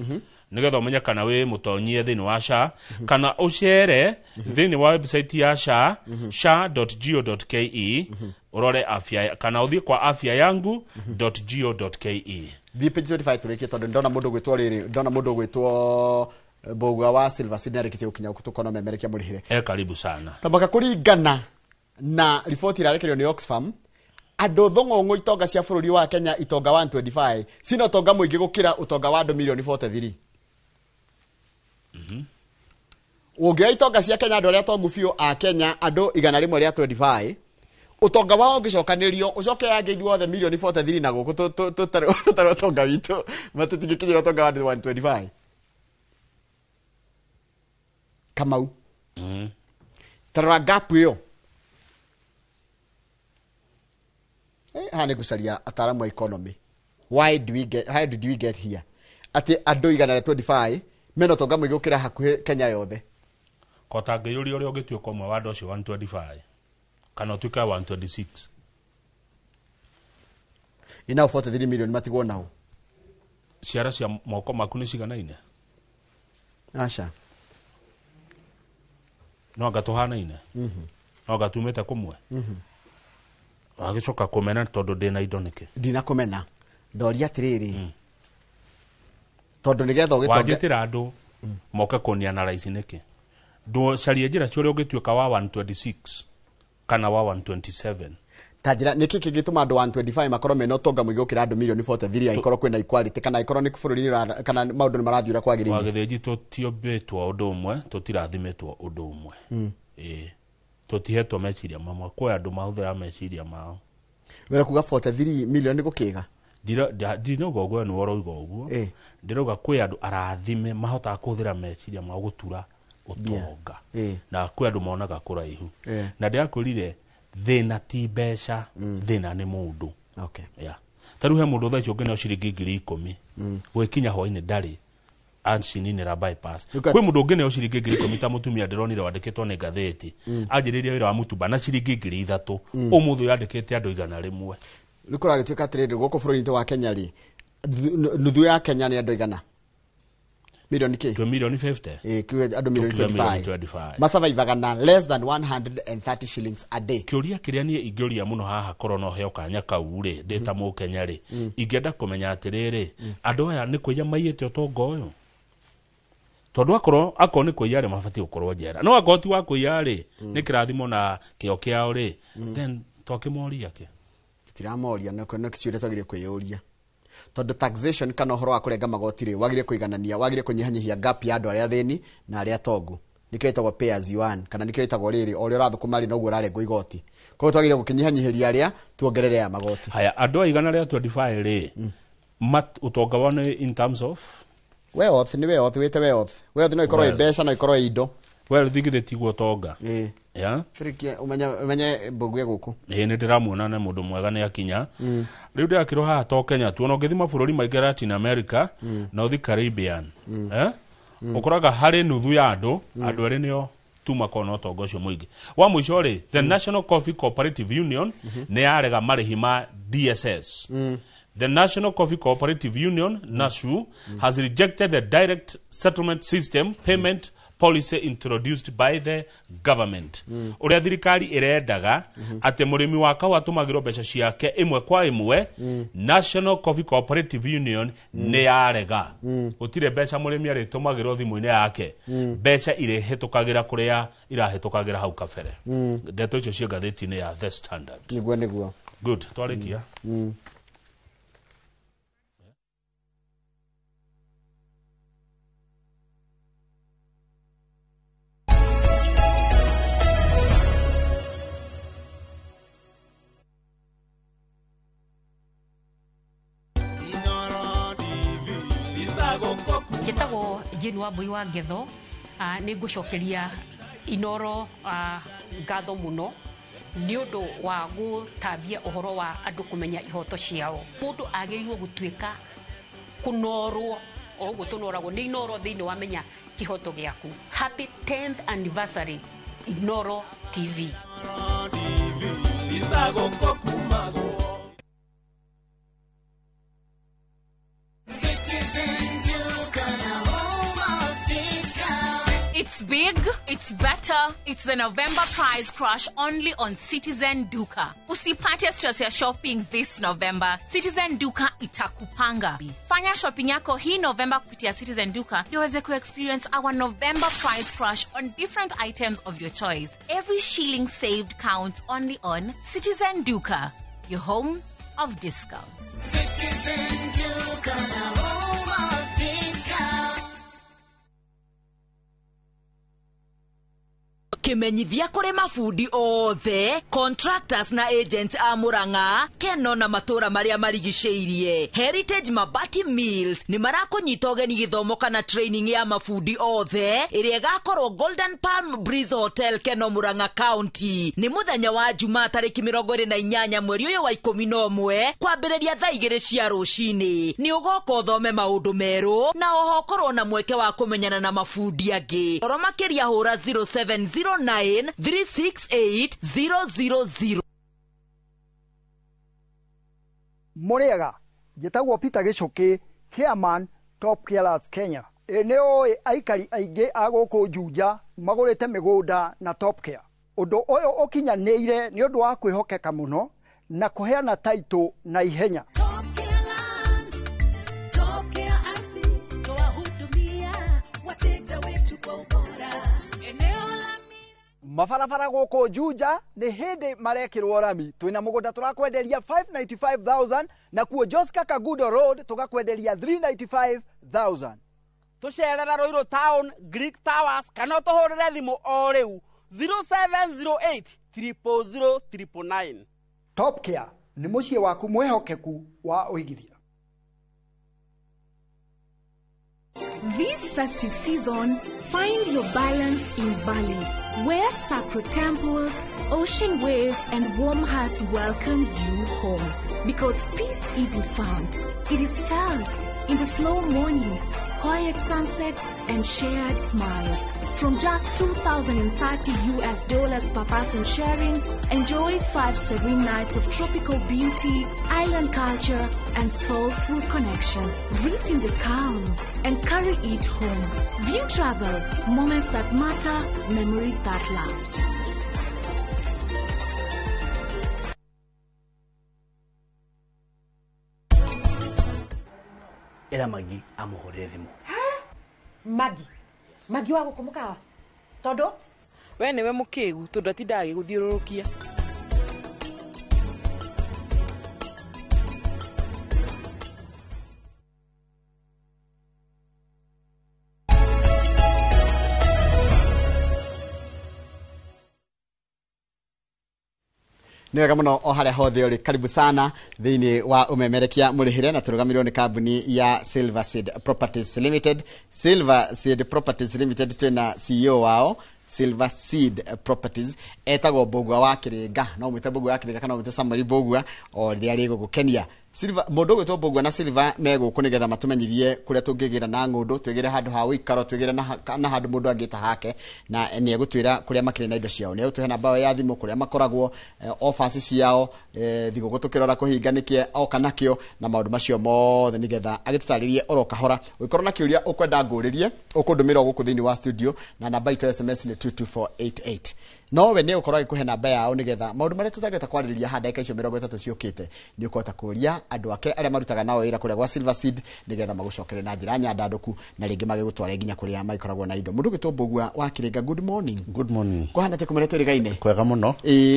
Speaker 2: nĩgetha ũmenye kana wĩ mũtonyie thĩinĩ wa SHA, kana ũcere thĩinĩ wa website ya SHA, sha.go.ke, ũrore afya, kana ũthiĩ kwa afya yangu.go.ke.
Speaker 1: Thiĩ page 25 tũrĩkie, tondũ ndona mũndũ gwĩtwo rĩrĩ, ndona mũndũ gwĩtwo Mbũgua wa Silver Seed nĩarĩkĩtie gũkinya gũkũ tũkona memerekia mũrĩhĩre.
Speaker 2: Karibu sana.
Speaker 1: Tambaka kũringana na riboti ĩrarekererio nĩ Oxfam, andũ thong'ong'o itonga cia bũrũri wa Kenya itonga 125 cina ũtonga mũingĩ gũkĩra ũtonga wa andũ mirioni 43. Ũngĩoya itonga cia Kenya andũ arĩa atongu biũ a Kenya andũ 125 ũtonga wao ũngĩcokanĩrio ũcoke yange ithuothe mirioni 43 na gũkũ tũtarĩ ũtonga witũ matũtingĩkinyĩra ũtonga wa andũ 125. Kamau. Tarora gap ĩyo. Haha nĩ ngũcaria ataaramu a economy. Why do we get, how did we get here? Atĩ andũ 125 mena ũtonga mũingĩ gũkĩra hakuhĩ Kenya yothe.
Speaker 2: Kota ngĩyũria ũrĩa ũngĩtuĩka ũmwe wa andũ acio 125 kana ũtuĩke 126.
Speaker 1: Ina 43 million matigwo nao.
Speaker 2: Ciara cia moko maku nĩ ciganaine?
Speaker 1: Aca.
Speaker 2: No anga tũhanaine? No anga tumĩte kũmwe? Wagĩcoka kũmena tondũ ndĩna indo nĩkĩ?
Speaker 1: Ndinakũmena. Ndoria atĩrĩrĩ. Tondũ nĩgetha ũgĩtonge
Speaker 2: Wanjĩtĩra andũ moke kũniana raici nĩkĩ? Ndũcarie njĩra cia ũrĩa ũngĩtuĩka wa 126 kana wa 127.
Speaker 1: Ta njĩra nĩkĩ kĩngĩtũma andũ 125 makorwo mena ũtonga mũingĩ gũkĩra andũ mirioni 43 angĩkorwo kwĩna equality kana angĩkorwo nĩ bũrũri-inĩ kana maũndũ nĩ marathiĩ ũrĩa kwagĩrĩire?
Speaker 2: Wagĩthĩnji tũtiũmbĩtwo ũndũ ũmwe, tũtirathimĩtwo ũndũ ũmwe. Ĩĩ. Tũtihetwo meciria mamwe, kwĩ andũ mahũthĩraga meciria mao.
Speaker 1: Wĩra kuga 43 million nĩ gũkĩga?
Speaker 2: Ndinauga ũguo nĩwe ũrauga ũguo. Ndĩrauga kwĩ andũ arathime mahotaga kũhũthĩra meciria mao gũtura ũtonga. Na kwĩ andũ monaga kũraihu. Na ndĩrakwĩrire thĩna ti mbeca, thĩna nĩ mũndũ.
Speaker 1: Okay.
Speaker 2: Yeah. Ta rĩu he mũndũ thaa ici ũngĩneo ciringi 10,000 gwĩkinya hwainĩ ndarĩ acininĩra bypass. Kwĩ mũndũ ũngĩneo ciringi 10,000 ta mũtumia ndĩronire wandĩkĩtwo nĩ ngathĩti anjĩrĩria wĩra wa mũtumba na ciringi 3,000 ũmũthĩ ũyũ andĩkĩte andũ 100.
Speaker 1: Rĩu kũragĩtuĩka atĩrĩrĩ gũkũ bũrũri-inĩ wa Kenya rĩ, nuthu ya Kenya nĩ andũ igana milioni kĩ?
Speaker 2: Twĩ milioni 50.
Speaker 1: Ĩĩ, andũ milioni 25. Masurvivaga na less than 130 shillings a day.
Speaker 2: Kĩũria kĩrĩa niĩ ingĩũria mũno haha korwo no heo kanya kau rĩ, ndĩ ta mũkenya rĩ, ingĩenda kũmenya atĩrĩrĩ, andũ aya nĩ kũiya maiyĩte ũtonga ũyũ? Tondũ akorwo nĩ kũiya rĩ, mabatiĩ gũkorwo njera. No akorwo ti wa kũiya rĩ, nĩ kĩrathimo na kĩo kĩao rĩ, then twakĩmoria kĩ?
Speaker 1: Tũtiramoria, no kĩũria twagĩrĩire kwĩyũria. Tondũ taxation kana ũhoro wa kũrenga magoti rĩ, wagĩrĩire kũiganania, wagĩrĩire kũnyihanyihia gap ya andũ arĩa athĩni na arĩa atongu. Nĩkĩo ĩtagwo pay as you earn, kana nĩkĩo ĩtagwo rĩrĩ, o ũrĩa ũrathũkũma rĩ, noguo ũrarengwo igoti. Koguo twagĩrĩire gũkĩnyihanyihĩria arĩa tuongerere aya magoti.
Speaker 2: Haya, andũ a 125 rĩ, ũtonga wao nĩ in terms of
Speaker 1: wealth, nĩ wealth, wĩte wealth. Wealth no ĩkorwo ĩ mbeca, no ĩkorwo ĩ indo.
Speaker 2: Wealth githĩ tiguo ũtonga?
Speaker 1: Ĩĩ.
Speaker 2: Yeah.
Speaker 1: Tũrĩkie ũmenye mbũgũ gũkũ.
Speaker 2: Ĩĩ nĩ ndĩramuona nĩ mũndũ mwega nĩ akinya. Rĩu ndĩrakĩrwo haha to Kenya tu, ona ũngĩthiĩ mabũrũri maingĩ Latin America na ũthiĩ Caribbean. Ũkoraga harĩ nuthu ya andũ, andũ erĩ nĩo tu makoragwo na ũtonga ũcio mũingĩ. Wa mũico rĩ, the National Coffee Cooperative Union nĩ yarega marĩhi ma DSS. The National Coffee Cooperative Union, NASU, has rejected the direct settlement system payment policy introduced by the government. Ũrĩa thirikari ĩrendaga atĩ mũrĩmi wa kahũa atũmagĩrwo mbeca ciake ĩmwe kwa ĩmwe, National Coffee Cooperative Union nĩ yarega. Gũtirĩ mbeca mũrĩmi arĩtũmagĩrwo thimũ-inĩ yake. Mbeca irĩhĩtũkagĩra kũrĩa irahĩtũkagĩra hau kabere. Ndeto icio ciĩ ngathĩti-inĩ ya The Standard.
Speaker 1: Nĩguo nĩguo.
Speaker 2: Good, twarĩkia.
Speaker 3: Njĩtagwo Jane Wambui wa Ngetho, nĩ ngũcokeria Inoro ngatho mũno nĩ ũndũ wa gũtambia ũhoro wa andũ kũmenya ihoto ciao. Mũndũ agĩrĩirwo gũtuĩka kũnorwo o ũguo tũnoragwo nĩ Inoro thĩinĩ wa menya kĩhoto gĩaku. Happy 10th anniversary Inoro TV.
Speaker 4: It's big, it's better, it's the November price crash only on Citizen Duka. Usipate stress ya shopping this November. Citizen Duka itakupanga. Fanya shopping yako hii November kupitia Citizen Duka ndio uweze ku-experience our November price crash on different items of your choice. Every shilling saved counts only on Citizen Duka, your home of discounts.
Speaker 17: Citizen Duka, the home of discounts.
Speaker 5: Kimenyithia kuri mabundi othe contractors na agents a Murang'a Keno na matura maria marigicĩirie. Heritage Mabati Mills ni marakunyita ũgeni gĩthomo kana training ya mabundi othe ĩrĩa ĩgakorwo Golden Palm Breeze Hotel Keno Murang'a County. Ni muthenya wa Jumaa tarĩki 28 mweri ũyũ wa 11 kwambĩrĩria thaa 2 cia rũcinĩ. Ni ũgoka ũthome maũndũ merũ na oho ũkorwo na mweke wa kũmenyana na mabundi angĩ. Oro makĩria hũra 070 9 368 000.
Speaker 6: Muriega njĩtagwo Peter Gĩcũkĩ, chairman Top Carers Kenya. Nĩ ũĩ aikari aingĩ a gũkũ Juja magũrĩte mĩgũnda na Top Care. Ũndũ ũyũ ũkinyanĩire nĩ ũndũ wa kwĩhokeka mũno na kũheana taitũ na ihenya.
Speaker 10: Mabarabara gũkũ Juja nĩ hĩndĩ marekĩrwo rami. Twĩna mũgũnda tũrakwenderia 595,000 na kuo Joska Kagudo Road tũgakwenderia 395,000.
Speaker 25: Tũcerere Ruiru Town, Greek Towers kana ũtũhũrĩre thimũ o rĩu 0708 000 999.
Speaker 6: Top Care nĩ mũciĩ waku mwĩhokeku wa ũigithia.
Speaker 26: This festive season, find your balance in Bali, where sacred temples, ocean waves, and warm hearts welcome you home. Because peace isn't found, it is felt in the slow mornings, quiet sunset, and shared smiles. From just $2,030 US per person sharing, enjoy 5 serene nights of tropical beauty, island culture, and soulful connection. Breathe in the calm and carry it home. View Travel, moments that matter, memories that last.
Speaker 27: Era Magi amuhũrĩre thimũ.
Speaker 15: Magi? Magi wa gũkũ mũkawa? Tondũ?
Speaker 25: We nĩwe mũkĩgu tondũ atindaga agĩgũthiũrũrũkia.
Speaker 1: Nĩ wega mũno o harĩa hothe ũrĩ, karibu sana thĩinĩ wa ũmemerekia mũrĩhĩre na tũrũgamĩrĩrwo nĩ kambuni ya Silver Seed Properties Limited. Silver Seed Properties Limited twĩna CEO wao Silver Seed Properties etagwo Mbũgua wa Kĩrĩnga, no mwĩte Mbũgua wa Kĩrĩnga kana mwĩte Samuel Mbũgua o rĩrĩa rĩgũgũkenia. Silver mũndũ ũgwĩtwo Mbũgua na Silver me gũkũ nĩgetha matũmenyithie kũrĩa tũngĩgĩra na ng'ũndũ, twĩgĩre handũ ha ũikaro, twĩgĩre na handũ mũndũ angĩta hake, na nĩ egũtwĩra kũrĩa makĩrĩ na indo ciao, nĩ egũtũhe namba yao ya thimũ, kũrĩa makoragwo, offers ciao, thigũkũ tũkĩrora kũhinga nĩkĩ oka nakĩo na maũndũ macio mothe nĩgetha agĩtũtarĩrie oro kahora. Ũngĩkorwo na kĩũria ũkwenda ngũrĩrie, ũkũndũmĩra gũkũ thĩinĩ wa studio na namba itũ ya SMS nĩ 22488. No we nĩ ũkorwo agĩkũhe namba yao nĩgetha maũndũ marĩa tũtangĩhota kwarĩrĩria haha ndagĩka icio 30 ciũkĩte nĩ ũkũhota kũria andũ ake arĩa marutaga nao wĩra kũrĩa gwa Silver Seed nĩgetha magũcokere na njĩra nyandandũku na rĩngĩ magĩgũtware nginya kũrĩa magĩkoragwo na indo. Mũndũ ũgwĩtwo Mbũgua wa Kĩrĩnga, good morning.
Speaker 28: Good morning.
Speaker 1: Kũhana atĩa kũmũrĩa twĩrĩgaine?
Speaker 28: Kwega mũno.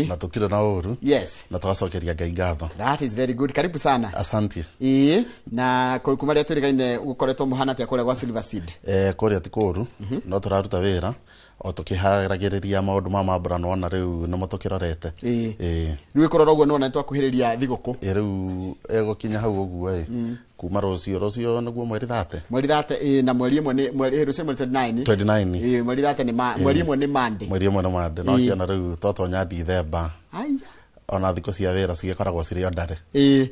Speaker 28: Na tũtirĩ na ũru.
Speaker 1: Yes.
Speaker 28: Na tũgacokeria Ngai ngatho.
Speaker 1: That is very good. Karibu sana.
Speaker 28: Asante.
Speaker 1: Ĩĩ, na kuma rĩrĩa twĩrĩgaine gũkoretwo mũhana atĩa kũrĩa gwa Silver Seed?
Speaker 28: Kũrĩa ti kũru, no tũraruta wĩra o tũkĩharagĩrĩria maũndũ ma mambura nĩwona rĩu nĩmo tũkĩrorete.
Speaker 1: Ĩĩ. Rĩu ĩkũrora ũguo nĩwona nĩtwakuhĩrĩria thigũkũ.
Speaker 28: Ĩĩ, rĩu ĩgũkinya hau ũguo ĩ kuma rũciũ, rũciũ nĩguo mweri 30.
Speaker 1: Mweri 30 ĩĩ, na mweri ĩmwe nĩ mweri rũciũ mweri 29.
Speaker 28: 29.
Speaker 1: Ĩĩ, mweri 30 nĩ ma mweri ĩmwe nĩ Monday.
Speaker 28: Mweri ĩmwe nĩ Monday. No kĩona rĩu twatonya Dithemba.
Speaker 1: Aya.
Speaker 28: Ona thikũ cia wĩra cigĩkoragwo cirĩ o ndare.
Speaker 1: Ĩĩ.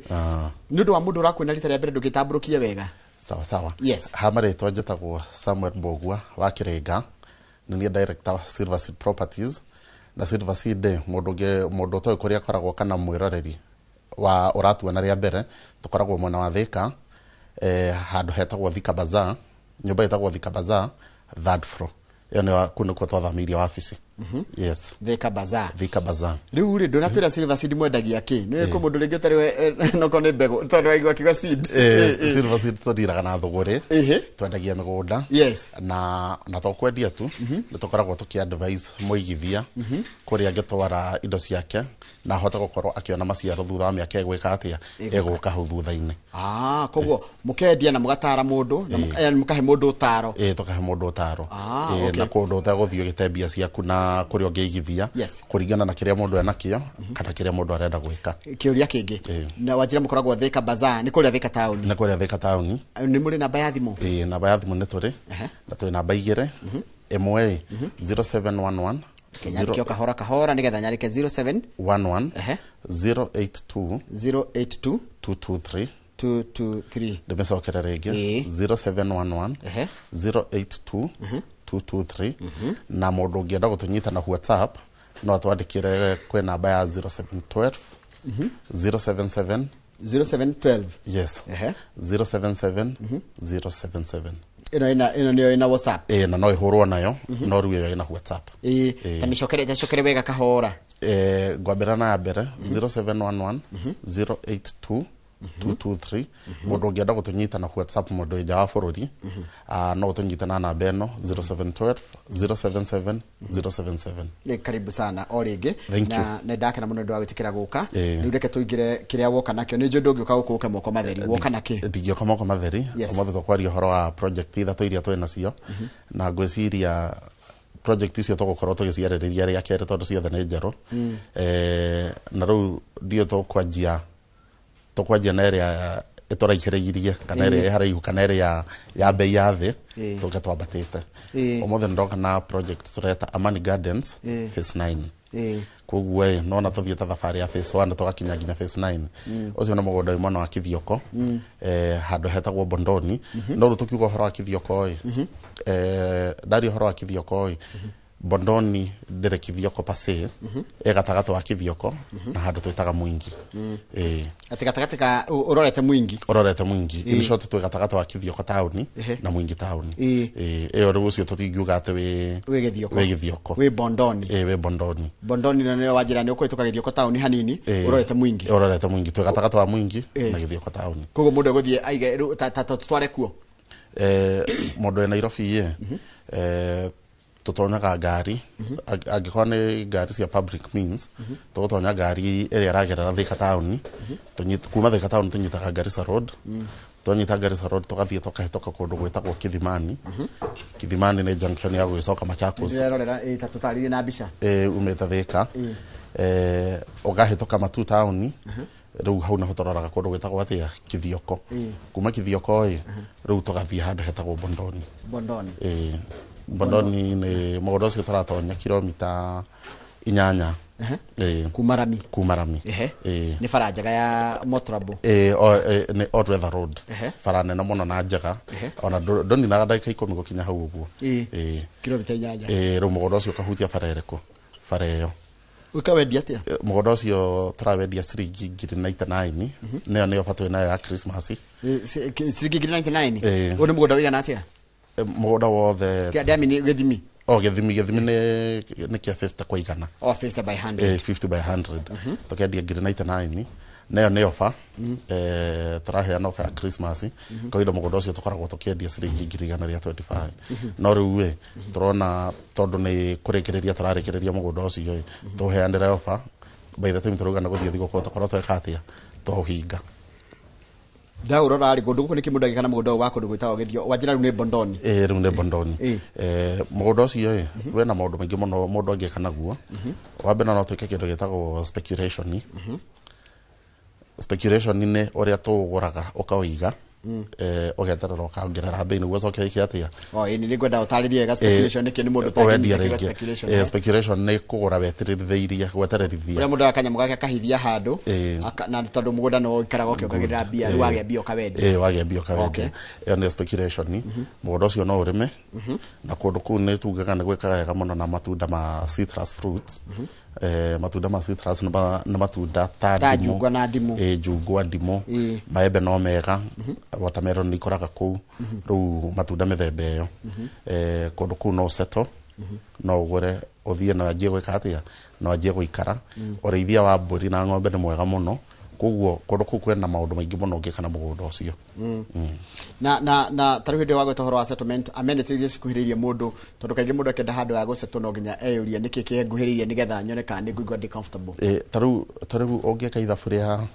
Speaker 1: Nĩ ũndũ wa mũndũ ũrakuona rita rĩa mbere ndũgĩtambũrũkie wega.
Speaker 28: Sawa sawa.
Speaker 1: Yes.
Speaker 28: Ha marĩtwa njĩtagwo Samuel Mbũgua wa Kĩrĩnga. Nĩ niĩ director wa Silver Seed Properties. Na Silver Seed mũndũ mũndũ ũtoĩ kũrĩa akoragwo kana mwĩroreri wa ũratuona rĩa mbere, tũkoragwo mwena wa Thika, handũ hetagwo Thika Bazaar, nyũmba ĩtagwo Thika Bazaar, third floor. Ĩyo nĩ kũu nĩkuo twathamĩirie wabici. Yes.
Speaker 1: Thika Bazaar.
Speaker 28: Thika Bazaar.
Speaker 1: Rĩu rĩ, ndũnatwĩra Silver Seed mwendagia kĩ? Nĩ kũ mũndũ rĩngĩ ũtarĩ noko nĩ mbegũ tondũ waigua kiugo seed.
Speaker 28: Silver Seed tũdiraga na thũgũrĩ, twendagia mĩgũnda.
Speaker 1: Yes.
Speaker 28: Na to kwendia tu, nĩ tũkoragwo tũkĩ advise mũigithia kũrĩa angĩtwara indo ciake na ahote gũkorwo akĩona maciaro thutha wa mĩaka ĩgwĩka atĩa, ĩgũka hau thutha-inĩ.
Speaker 1: Ah, koguo mũkendia na mũgatara mũndũ na yani mũkahe mũndũ ũtaro.
Speaker 28: Ĩĩ, tũkahe mũndũ ũtaro. Na kũndũ ũtegũthiĩ ũgĩte mbia ciaku na kũrĩa ũngĩigithia kũringana na kĩrĩa mũndũ enakĩo kana kĩrĩa mũndũ arenda gwĩka.
Speaker 1: Kĩũria kĩngĩ, na wanjĩra mũkoragwo Thika Bazaar, nĩ kũrĩa Thika town?
Speaker 28: Nĩ kũrĩa Thika town.
Speaker 1: Nĩ mũrĩ namba ya thimũ?
Speaker 28: Ĩĩ, namba ya thimũ nĩ tũrĩ, na twĩ namba igĩrĩ. Ĩmwe 0711.
Speaker 1: Kĩnyandĩke o kahora kahora nĩgetha nyandĩke. 07
Speaker 28: 11 082
Speaker 1: 082
Speaker 28: 223.
Speaker 1: 223.
Speaker 28: Ndĩmĩcokere rĩngĩ, 0711 082 223. Na mũndũ ũngĩenda gũtũnyita na WhatsApp no atwandĩkĩre kwĩ namba ya 0712 077.
Speaker 1: 0712.
Speaker 28: Yes. 077 077.
Speaker 1: Ĩno nĩyo ĩna WhatsApp?
Speaker 28: Ĩĩ, na no ĩhũrwo nayo, no rĩu ĩyo ĩna WhatsApp.
Speaker 1: Ĩĩ, ta mĩcokere, ta cokere wega kahora.
Speaker 28: Ngwambĩra na ya mbere, 0711 082 223. Mũndũ ũngĩenda gũtũnyita na WhatsApp, mũndũ wĩ nja wa bũrũri, no ũtũnyite na namba ĩno, 0712 077 077.
Speaker 1: Nĩ karibu sana o rĩngĩ.
Speaker 28: Thank you.
Speaker 1: Na nĩ ndakena mũno nĩ ũndũ wa gwĩtĩkĩra gũka. Rĩu reke tũingĩre kĩrĩa woka nakĩo. Nĩ njũĩ ndũngĩũka gũkũ ũke moko matheri, woka nakĩ?
Speaker 28: Ndingĩũka moko matheri. Ũmũthĩ tũkwaria ũhoro wa project ithatũ iria twĩ nacio, na ngwĩciria project icio tũgũkorwo tũgĩciarĩrĩria rĩa kerĩ tondũ ciothe nĩ njerũ. Na rĩu ndiũ tũkwanjia na ĩrĩa ĩtũraihĩrĩirie kana ĩrĩa ĩ haraihu kana ĩrĩa ya bei ya thĩ, tũke twambatĩte. Ũmũthĩ nĩndoka na project tũreta Amani Gardens Phase 9. Koguo ĩ nona tũthiĩte thabarĩ ya phase 1 tũgakinya nginya phase 9. Ũcio nĩ mũgũnda wĩ mwena wa Kithioko, handũ hetagwo Bondoni. No rĩu tũkiuga ũhoro wa Kithioko ĩ, ndaria ũhoro wa Kithioko ĩ, Bondoni ndĩrĩ Kithioko pase, ĩ gatagatĩ wa Kithioko na handũ twĩtaga Mwingi. Ĩĩ.
Speaker 1: Atĩ gatagatĩ ka ũrorete Mwingi?
Speaker 28: Ũrorete Mwingi. In short, twĩ gatagatĩ wa Kithioko taũni na Mwingi taũni. Ĩĩ, ĩyo rĩu ũcio tũtingiuga atĩ wĩ
Speaker 1: Wĩ Gĩthioko.
Speaker 28: Wĩ Gĩthioko.
Speaker 1: Wĩ Bondoni.
Speaker 28: Ĩĩ, wĩ Bondoni.
Speaker 1: Bondoni na nĩyo wanjĩra nĩ ũkũhĩtũka Gĩthioko taũni hanini, ũrorete Mwingi.
Speaker 28: Ũrorete Mwingi, twĩ gatagatĩ wa Mwingi na Gĩthioko taũni.
Speaker 1: Koguo mũndũ egũthiĩ aige rĩu ta tũtware kuo.
Speaker 28: Mũndũ wĩ Nairobi ĩ, tũtonyaga ngari, angĩkorwo nĩ ngari cia public means, tũgũtonya ngari ĩrĩa ĩragerera Thika taũni. Kuma Thika taũni tũnyitaga Garissa Road. Twanyita Garissa Road tũgathiĩ tũkahĩtũka kũndũ gwĩtagwo Kithimani. Kithimani nĩ junction ya gũgĩcoka Machakos.
Speaker 1: Ndĩrerorera, ta tũtarĩrie na mbica.
Speaker 28: Ĩĩ, umĩte Thika, ũgahĩtũka Matu taũni, rĩu hau naho tũroraga kũndũ gwĩtagwo atĩa, Kithioko. Kuma Kithioko ĩ, rĩu tũgathiĩ handũ hetagwo Bondoni.
Speaker 1: Bondoni.
Speaker 28: Ĩĩ, Bondoni nĩ mũgũnda ũcio tũratonya kilomita 8. Ĩĩ.
Speaker 1: Kuma rami.
Speaker 28: Kuma rami. Ĩĩ.
Speaker 1: Nĩ bara njega ya motorable?
Speaker 28: Ĩĩ, nĩ all weather road. Bara nene mũno na njega. Ona ndũninaga ndagĩka 10 gũkinya hau ũguo. Ĩĩ.
Speaker 1: Kilomita 8.
Speaker 28: Ĩĩ, rĩu mũgũnda ũcio ũkahutia bara ĩrĩkũ? Bara ĩyo.
Speaker 1: Ũkawendia atĩa?
Speaker 28: Mũgũnda ũcio tũrawendia ciringi ngiri 99. Nĩyo nĩyo bata wĩ nayo ya Christmas.
Speaker 1: Ciringi ngiri 99?
Speaker 28: Ĩĩ.
Speaker 1: Ũyũ nĩ mũgũnda ũigana atĩa?
Speaker 28: Mũgũnda wothe.
Speaker 1: Kĩa gĩthimi?
Speaker 28: O gĩthimi nĩ kĩa 50 kwa igana.
Speaker 1: O 50 by 100.
Speaker 28: 50 by 100. Tũkendia ngiri 99. Nayo nĩ offer. Tũraheana offer ya Christmas. Kawaida mũgũnda ũcio tũkoragwo tũkĩendia ciringi ngiri igana rĩa 25. No rĩu ĩ, tũrona tondũ nĩ kũrĩkĩrĩria tũrarĩkĩrĩria mũgũnda ũcio ĩ, tũheanĩre offer. By the time tũrauga nĩ gũthiĩ thigũkũ tũkorwo tweka atĩa, twaũhinga.
Speaker 1: Ndaũrora rĩ, kũndũ gũkũ nĩ kĩ mũndũ angĩka na mũgũnda ũyũ wa kũndũ gwĩtagwo Gĩthio? Wanjĩra rĩu nĩ Bondoni.
Speaker 28: Ĩĩ, rĩu nĩ Bondoni. Mũgũnda ũcio ĩ, wĩna maũndũ maingĩ mũno mũndũ angĩka naguo. Wa mbere no twĩke kĩndũ gĩtagwo speculation. Speculation nĩ ũrĩa tũũgũraga ũkawĩiga, ũgeterera ũkaongerera bei nĩguo ũcoke wĩke atĩa?
Speaker 1: O ĩĩ, nĩ ngwenda ũtarĩrie wega speculation nĩkĩ, nĩ mũndũ
Speaker 28: Ũwendie
Speaker 1: ũtangĩnyita kiugo
Speaker 28: rĩngĩ.
Speaker 1: speculation.
Speaker 28: Speculation nĩ kũgũra wetererithĩirie, gwetererithia.
Speaker 1: Ũrĩa mũndũ akanyamũ gake akahithia handũ, na tondũ mũgũnda no ũikaraga ũkĩongagĩrĩra mbia, rĩu wagĩa mbia ũkawendia.
Speaker 28: Ĩĩ, wagĩa mbia ũkawendia. Ĩyo nĩ speculation. Mũgũnda ũcio no ũrĩme, na kũndũ kũu nĩ tugaga nĩ gwĩkaga wega mũno na matunda ma citrus fruits. Matunda ma citrus nĩ matunda ta
Speaker 1: Ta njungwa na ndimũ.
Speaker 28: Njungwa, ndimũ, maembe no mega, watermelon nĩ ikoraga kũu. Rĩu matunda mĩthemba ĩyo. Kũndũ kũu no ũsettle, no ũgũre ũthiĩ na wanjie gwĩka atĩa, na wanjie gũikara. Ũrĩithia wa mbũri na ng'ombe nĩ mwega mũno, koguo kũndũ kũu kwĩna maũndũ maingĩ mũno ũngĩka na mũgũnda ũcio.
Speaker 1: Na tarĩu hĩndĩ ĩyo wagweta ũhoro wa settlement, amenities iria cikuhĩrĩirie mũndũ, tondũ kaingĩ mũndũ akĩenda handũ ha gũsettle no nginya eyũrie nĩkĩ kĩnguhĩrĩirie nĩgetha nyone kana nĩ ngũigua ndĩ comfortable.
Speaker 28: Tarĩu ũngĩka ithabu rĩa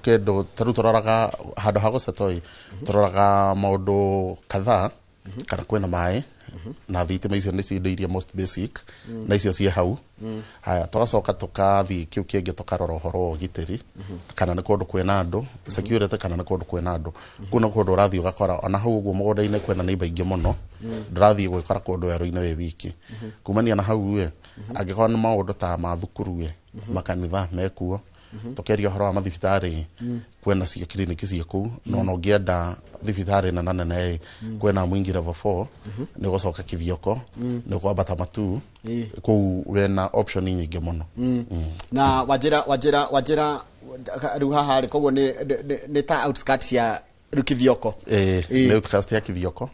Speaker 28: kĩndũ, tarĩu tũroraga handũ ha gũsettle ĩ, tũroraga maũndũ kadhaa, kana kwĩna maĩ na thitima. Icio nĩcio indo iria most basic, na icio ciĩ hau. Haya, tũgacoka tũkathiĩ kĩu kĩngĩ, tũkarora ũhoro wa ũgitĩri, kana nĩ kũndũ kwĩna andũ, security, kana nĩ kũndũ kwĩna andũ. Kũu nĩ kũndũ ũrathiĩ ũgakora ona hau ũguo mũgũnda-inĩ kwĩna neighbor aingĩ mũno, ndũrathiĩ gwĩkora kũndũ werũ-inĩ wĩ wiki. Kumania na hau ĩ, angĩkorwo nĩ maũndũ ta ma thukuru ĩ, makanitha mekuo, tũkĩaria ũhoro wa mathibitarĩ, kwĩna cio kiriniki ciĩ kũu. Na ona ũngĩenda thibitarĩ nene nene ĩ, kwĩna Mwingi level 4, nĩ ũgũcoka Kithioko, nĩ ũkwambata Matuu. Kũu wĩna option nyingĩ mũno.
Speaker 1: Na wanjĩra rĩu haha rĩ, koguo nĩ ta outskirts cia rĩu Kithioko?
Speaker 28: Ĩ, nĩ outskirts ya Kithioko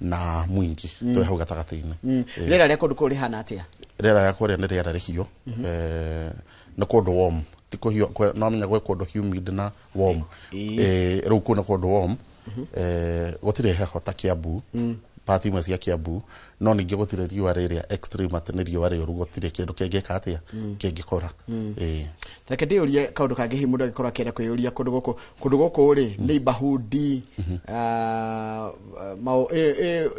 Speaker 28: na Mwingi, twĩ hau gatagatĩ-inĩ.
Speaker 1: Rĩera rĩa kũndũ kũu rĩhana atĩa?
Speaker 28: Rĩera rĩa kũrĩa nĩ rĩera rĩhiũ. Nĩ kũndũ warm, ti kũhiũ no menya gwĩ kũndũ humid na warm. Rĩu kũu nĩ kũndũ warm. Gũtirĩ heho ta Kiambu, part imwe cia Kiambu, no ningĩ gũtirĩ riũa rĩrĩa extreme atĩ nĩ riũa rĩũru, gũtirĩ kĩndũ kĩngĩka atĩa, kĩngĩkũra.
Speaker 1: Reke ndĩyũrie kaũndũ kangĩ hihi mũndũ angĩkorwo akĩenda kwĩyũria. Kũndũ gũkũ rĩ, neighborhood,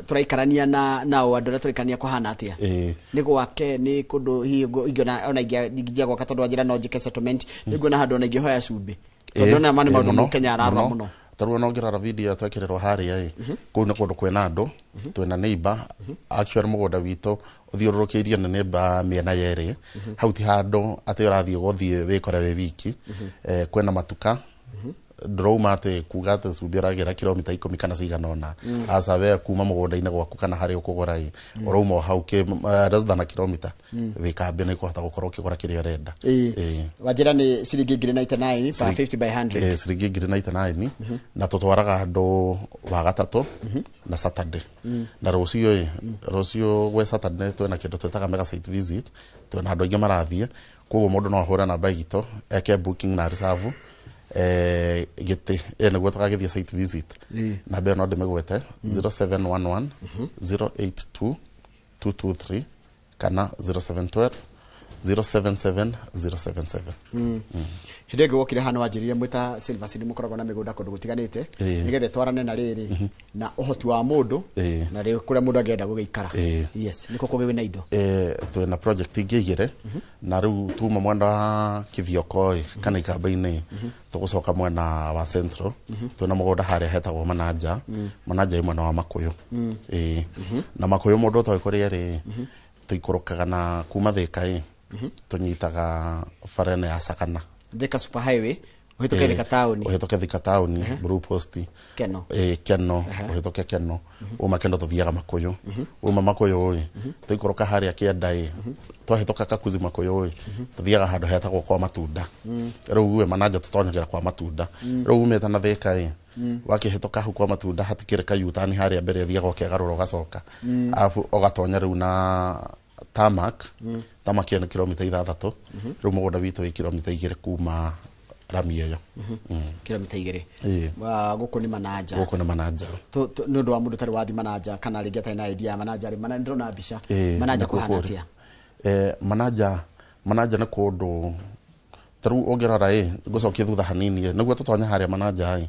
Speaker 1: tũraikarania na nao andũ arĩa tũraikarania kũhana atĩa? Nĩ gwake, nĩ kũndũ hihi ingĩona ona ingĩanjia gwaka, tondũ wanjĩra no njĩke settlement, nĩ nguona handũ ona ingĩhoya cumbĩ, tondũ ona ma nĩ maũndũ Mũkenya ararora mũno.
Speaker 28: Tarĩu ona ũngĩrora video twekĩrĩrwo harĩa ĩ, kũu nĩ kũndũ kwĩna andũ, twĩna neighbor. Actually mũgũnda witũ ũthiũrũrũkĩirio nĩ neighbor mĩena yerĩ. Hau ti handũ atĩ ũrathiĩ gũthiĩ wĩkore wĩ wiki. Kwĩna matuka, ndũrauma atĩ kuga atĩ cumbĩ ũragĩra kilomita 10 kana cigana ũna. Aca, we kuma mũgũnda-inĩ gwaku kana harĩa ũkũgũra ĩ, ũrauma o hau less than a kilomita, wĩ kambĩ nĩ ũkũhota gũkorwo ũkĩgũra kĩrĩa ũrenda.
Speaker 1: Wanjĩra nĩ ciringi 99 per 50 by 100?
Speaker 28: Ciringi 99, na tũtwaraga andũ wa gatatũ na Saturday. Na rũciũ ĩ, rũciũ gwĩ Saturday twĩna kĩndũ twĩtaga mega site visit, twĩna andũ aingĩ marathiĩ. Koguo mũndũ no ahũre namba itũ eke booking na reserve gĩtĩ nĩguo tũgagĩthiĩ site visit. Namba ĩyo no ndĩmĩgwete, 0711 082 223 kana 0712 077 077.
Speaker 1: Hĩndĩ ĩngĩ wokire hano wanjĩrire mwĩta Silver Seed mũkoragwo na mĩgũnda kũndũ gũtiganĩte, nĩgetha ĩtwarane na rĩrĩ na ũhoti wa mũndũ na rĩ kũrĩa mũndũ angĩenda gũgĩikara. Yes, nĩkuo kũngĩ wĩna indo?
Speaker 28: Twĩna project ingĩ igĩrĩ, na rĩu tuma mwena wa Kithioko ĩ kana Ikamba-inĩ, tũgũcoka mwena wa Central. Twĩna mũgũnda harĩa hetagwo Mananja. Mananja ĩ mwena wa Makuyu. Na Makuyu mũndũ ũtoĩ kũrĩa rĩ, tũikũrũkaga na kuma Thika ĩ, tũnyitaga bara ĩno ya Sagana.
Speaker 1: Thika super highway, ũhĩtũke Thika taũni.
Speaker 28: Ũhĩtũke Thika taũni, Blue Post.
Speaker 1: Keno.
Speaker 28: Keno, ũhĩtũke Keno, uma Keno tũthiaga Makuyu. Uma Makuyu ĩ, tũikũrũka harĩa kĩanda ĩ, twahĩtũka Kakuzi Makuyu ĩ, tũthiaga handũ hetagwo kwa Matunda. Rĩu ĩ, Mananja tũtonyagĩra kwa Matunda. Rĩu umĩte na Thika ĩ, wakĩhĩtũka hau kwa Matunda, hatikĩrĩ kayutani harĩa mbere, ũthiaga ũkegarũra ũgacoka, arabu ũgatonya rĩu na tarmac. Tarmac ĩyo nĩ kilomita 6. Rĩu mũgũnda witũ wĩ kilomita 2 kuma rami ĩyo.
Speaker 1: Kilomita 2?
Speaker 28: Ĩĩ.
Speaker 1: Gũkũ nĩ Mananja?
Speaker 28: Gũkũ nĩ Mananja.
Speaker 1: Nĩ ũndũ wa mũndũ ũtarĩ wathi Mananja kana rĩngĩ atarĩ na idea ya Mananja rĩ, mana ndĩrona mbica. Mananja
Speaker 28: nĩkuo
Speaker 1: kũhana
Speaker 28: kũrĩ.
Speaker 1: atĩa?
Speaker 28: Mananja nĩ kũndũ tarĩu ũngĩrora ĩ, ngũcokie thutha hanini ĩ, nĩguo tũtonye harĩa Mananja ĩ,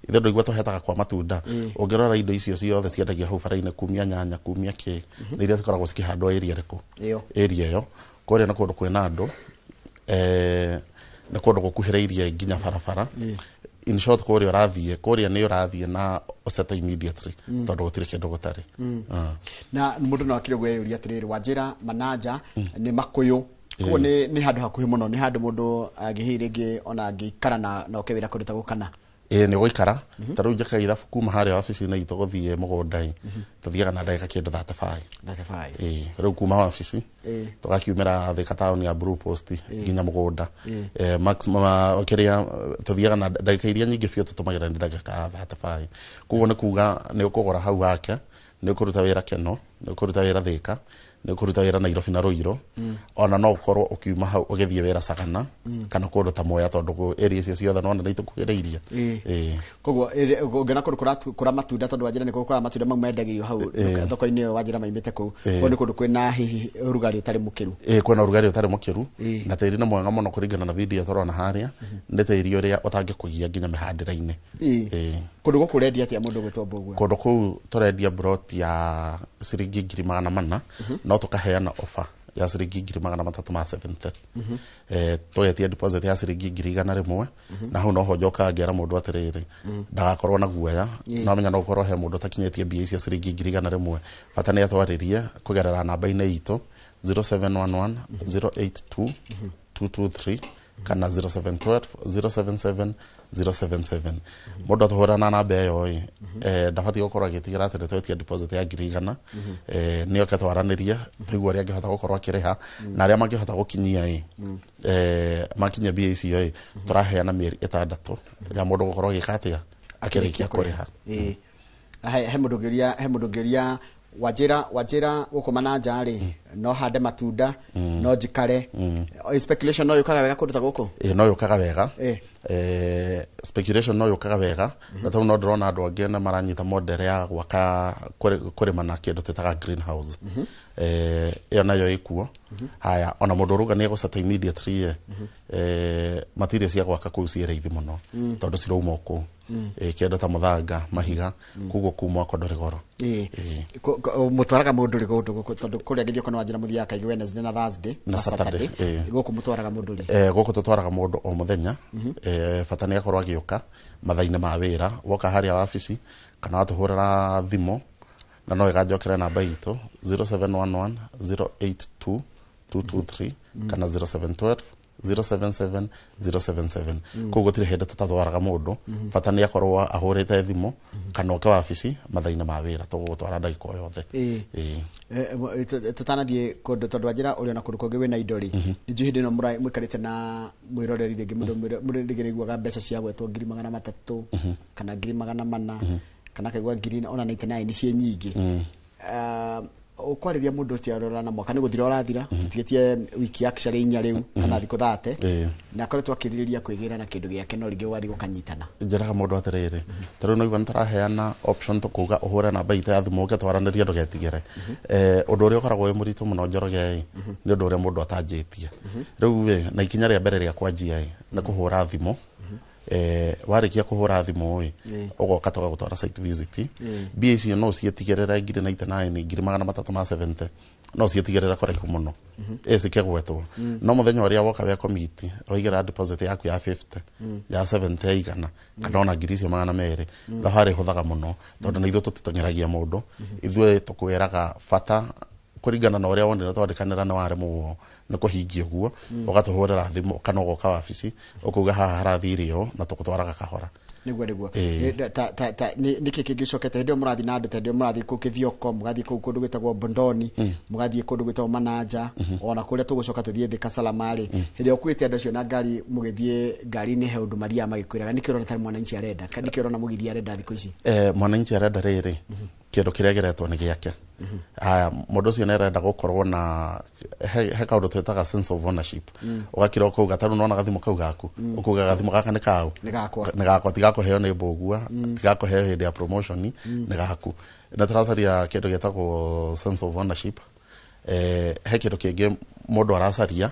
Speaker 28: ithe ndũigua tũhetaga kwa Matunda. Ũngĩrora indo icio ciothe ciendagio hau bara-inĩ, kumia nyanya, kumia kĩ, nĩ iria cikoragwo cikĩhandwo area ĩrĩkũ?
Speaker 1: Ĩyo.
Speaker 28: Area ĩyo kũrĩa nĩ kũndũ kwĩna andũ, nĩ kũndũ gũkuhĩrĩirie nginya barabara. In short, kũrĩa ũrathiĩ, kũrĩa nĩ ũrathiĩ na ũsettle immediately, tondũ gũtirĩ kĩndũ gũtarĩ. Ah.
Speaker 1: Na mũndũ no akĩrĩ gwĩyũria atĩrĩrĩ, wanjĩra Mananja nĩ Makuyu, koguo nĩ handũ hakuhĩ mũno, nĩ handũ mũndũ angĩhihi rĩngĩ ona angĩikara na oke wĩra kũndũ ta gũkũ kana?
Speaker 28: Ĩĩ, nĩ ũgũikara. Ta rĩu njĩkaga ithabu kuma harĩa wabici-inĩ itũ gũthiĩ mũgũnda ĩ, tũthiaga na ndagĩka kĩndũ 35.
Speaker 1: 35.
Speaker 28: Ĩĩ, rĩu kuma wabici tũgakiumĩra Thika taũni ya Blue Post nginya mũgũnda. Maximum kĩrĩa tũthiaga na ndagĩka iria nyingĩ biũ tũtũmagĩra nĩ ndagĩka 35. Koguo nĩ kuga nĩ ũkũgũra hau wake, nĩ ũkũruta wĩra Keno, nĩ ũkũruta wĩra Thika, nĩ ũkũruta wĩra Nairobi na Ruiru. Ona no ũkorwo ũkiuma hau ũgĩthiĩ wĩra Sagana kana kũndũ ta Mwea, tondũ area icio ciothe nona nĩ itũkuhĩrĩirie. Ĩĩ.
Speaker 1: Koguo ũngĩona kũndũ kũra matunda, tondũ wanjĩra nĩ kũra matunda mau mendagĩrio hau thoko-inĩ ĩyo, wanjĩra maimĩte kũu. Koguo nĩ kũndũ kwĩna hihi ũrugarĩ ũtarĩ mũkĩru.
Speaker 28: Ĩĩ, kwĩna ũrugarĩ ũtarĩ mũkĩru na tĩri nĩ mwega mũno kũringana na video tũrona harĩa. Nĩ tĩri ũrĩa ũtangĩkũgia nginya mĩhandĩre-inĩ. Ĩĩ.
Speaker 1: Kũndũ gũkũ ũrendia atĩa, mũndũ ũgwĩtwo Mbũgua?
Speaker 28: Kũndũ kũu tũrendia broti ya ciringi 400,000, no tũkaheana offer ya ciringi 370,000. Tũgetia deposit ya ciringi 100,000, na hau noho njokaga ngera mũndũ atĩrĩrĩ, ndagakorwo na guoya. No menya no gũkorwo he mũndũ ũtakinyĩtie mbia icio ciringi 100,000. Bata nĩ atwarĩrie kũgerera namba-inĩ itũ 0711 082 223 kana 0712 077 077. Mũndũ atũhũra na namba ĩyo ĩ, ndabatiĩ gũkorwo agĩtigĩra atĩ nĩtwetia deposit ya 100,000. Nĩ oke twaranĩrie, tũigue ũrĩa angĩhota gũkorwo akĩrĩha, na arĩa mangĩhota gũkinyia ĩ, makinyia mbia icio ĩ, tũraheana mĩeri 6 ya mũndũ gũkorwo agĩka atĩa, akĩrĩkia kũrĩha.
Speaker 1: Ĩĩ. He mũndũ ũngĩũria, he mũndũ ũngĩũria, wanjĩra gũkũ Mananja rĩ, no hande matunda, no njikare. Speculation no yũkaga wega kũndũ ta gũkũ?
Speaker 28: Ĩĩ, no yũkaga wega. Speculation no yũkaga wega, na tondũ no ndĩrona andũ angĩ nĩ maranyita model ya gwaka kũrĩma na kĩndũ twĩtaga greenhouse. Ĩyo nayo ĩkuo. Haya, ona mũndũ ũrauga nĩ egũceta immediately ĩ, material cia gwaka kũu ciĩ raithi mũno, tondũ cirauma o kũu. Kĩndũ ta mũthanga, mahiga, koguo kũu mwako ndũrĩ goro.
Speaker 1: Ĩĩ. Mũtwaraga mũndũ rĩ kũndũ gũkũ? Tondũ kũrĩa Gĩthioko nĩ wanjĩra mũthiaga kaingĩ Wednesday na Thursday
Speaker 28: na Saturday. Ĩĩ.
Speaker 1: Gũkũ mũtwaraga mũndũ rĩ?
Speaker 28: Gũkũ tũtwaraga mũndũ o mũthenya. Bata nĩ akorwo agĩũka mathaa-inĩ ma wĩra, woka harĩa wabici kana watũhũrĩra thimũ, na no ĩganjokera namba itũ 0711 082 223 kana 0712 077 077. Koguo gũtirĩ hĩndĩ tũtatwaraga mũndũ. Bata nĩ akorwo ahũrĩte thimũ kana oke wabici mathaa-inĩ ma wĩra, tũgũgũtwara ndagĩka o yothe.
Speaker 1: Ĩĩ. Tũtanathiĩ kũndũ, tondũ wanjĩra ũrĩ ona kũndũ kũngĩ wĩna indo rĩ, nĩ njũĩ hĩndĩ ĩno mũikarĩte na mwĩroreri rĩngĩ, mũndũ rĩngĩ nĩaiguaga mbeca cia gwetwo 300,000 kana 400,000 kana akaigua ngiri ona 99 nĩ ciĩ nyingĩ. Ũkwarĩria mũndũ ũrĩa ũrora na mwaka nĩ gũthira ũrathira, tũtigĩtie wiki actually 4 rĩu kana thikũ 30, na akoretwo akĩrirĩria kwĩgĩra na kĩndũ gĩake, no rĩngĩ ũgathiĩ gũkanyitana.
Speaker 28: Njĩraga mũndũ atĩrĩrĩ, ta rĩu naigua nĩ tũraheana option, tũkuga ũhũre namba itũ ya thimũ ũke twaranĩrie, ndũgetigĩre. Ũndũ ũrĩa ũkoragwo wĩ mũritũ mũno, Njoroge ĩ, nĩ ũndũ ũrĩa mũndũ atanjĩtie rĩu ĩ, na ikinya rĩa mbere rĩa kwanjia ĩ nĩ kũhũra thimũ. Warĩkia kũhũra thimũ ĩ, ũgoka tũgagũtwara site visit. Mbia icio no ciĩtigĩrĩre 99, 370,000 no ciĩtigĩrĩre kũraihu mũno ĩ cikĩgwetwo. No mũthenya ũrĩa woka we komiti waigĩra deposit yaku ya 50, ya 70, ya 100 kana ona ngiri icio 200, thabarĩ ĩhũthaga mũno, tondũ na ithuĩ tũtiteng'eragia mũndũ. Ithuĩ tũkwĩraga bata kũringana na ũrĩa wonire twandĩkanĩra nĩ waremwo nĩ kũhingia ũguo, ũgatũhũrĩra thimũ kana ũgoka wabici, ũkauga haha harathire ũũ, na tũgũtwaraga kahora.
Speaker 1: Nĩguo. Nĩkĩ kĩngĩcokete hĩndĩ ĩyo mũrathiĩ na andũ, ta hĩndĩ ĩyo mũrathiĩ kũu Kĩthioko, mũgathiĩ kũu kũndũ gwĩtagwo Bondoni, mũgathiĩ kũndũ gwĩtagwo Mananja, ona kũrĩa tũgũcoka tũthiĩ Thika Salama rĩ, hĩndĩ ĩyo ũkuĩte andũ acio na ngari, mũgĩthiĩ ngari-inĩ, he ũndũ mathiaga magĩkwĩraga, nĩkĩ ũrona tarĩ mwananchi arenda, kana nĩkĩ ũrona mũgithi arenda thikũ ici?
Speaker 28: Mwananchi arenda rĩrĩ, kĩndũ kĩrĩa gĩretwo nĩ gĩake. Haya, mũndũ ũcio nĩ arenda gũkorwo na he kaũndũ twĩtaga sense of ownership. Ũgakira ũkauga, ta rĩu nona gathimũ kau gaku, ũkauga gathimũ gaka nĩ kau?
Speaker 1: Nĩ gakwa.
Speaker 28: Nĩ gakwa, tigakũheo nĩ Mbũgua, tigakũheo hĩndĩ ya promotion, nĩ gaku. Na tũracaria kĩndũ gĩtagwo sense of ownership. He kĩndũ kĩngĩ mũndũ aracaria,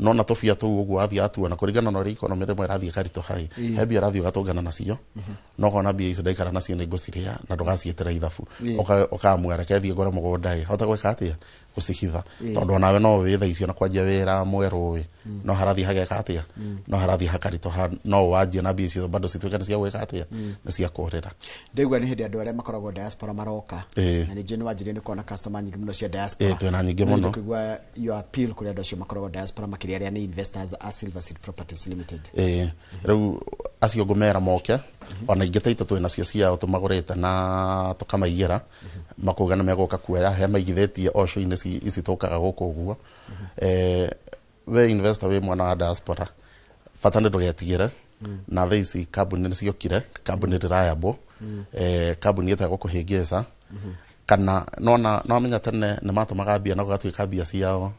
Speaker 28: nona tũbia tũu ũguo athiĩ atuona kũringana na ũrĩa economy rĩmwe ĩrathiĩ ĩkaritũha ĩ, he mbia ũrathiĩ ũgatũngana nacio, no ũkona mbia icio ndaikara nacio nĩ ngũcirĩa na ndũgaciĩtĩra ithabu. Ũkamua reke thiĩ ngũre mũgũnda ĩ, hote gwĩka atĩa, gũcihitha, tondũ onawe no wĩtha icio na kwanjia wĩra mwerũ ĩ, no harathiĩ hageka atĩa, no harathiĩ hakaritũha, no wanjie na mbia icio bado cituĩke nĩ cia gwĩka atĩa, nĩ cia kũrĩra.
Speaker 1: Ndaigua nĩ hĩndĩ andũ arĩa makoragwo diaspora maroka, na nĩ njũĩ nĩ wanjirie nĩ kuona customer nyingĩ mũno cia diaspora.
Speaker 28: Ĩĩ, twĩna nyingĩ
Speaker 1: No
Speaker 28: mũno.
Speaker 1: nyende kũigua your appeal kũrĩ andũ acio makoragwo diaspora, makĩria arĩa nĩ investors a Silver Seed Properties Limited.
Speaker 28: Ĩĩ, rĩu Acio ngũmera moke ona ingĩ ta itũ twĩ nacio ciao tũmagũrĩte na tũkamaigĩra, makauga nĩ megũka kuoya he maigithĩtie o show-inĩ ici tũkaga gũkũ ũguo. We investor wĩ mwana wa diaspora, bata nĩ ndũgetigĩre. Na thaa ici kambuni nĩ ciokire, kambuni reliable, kambuni ĩtegũkũhĩngĩca kana nona nomenya tene nĩ matũmaga mbia na gũgatuĩka mbia ciao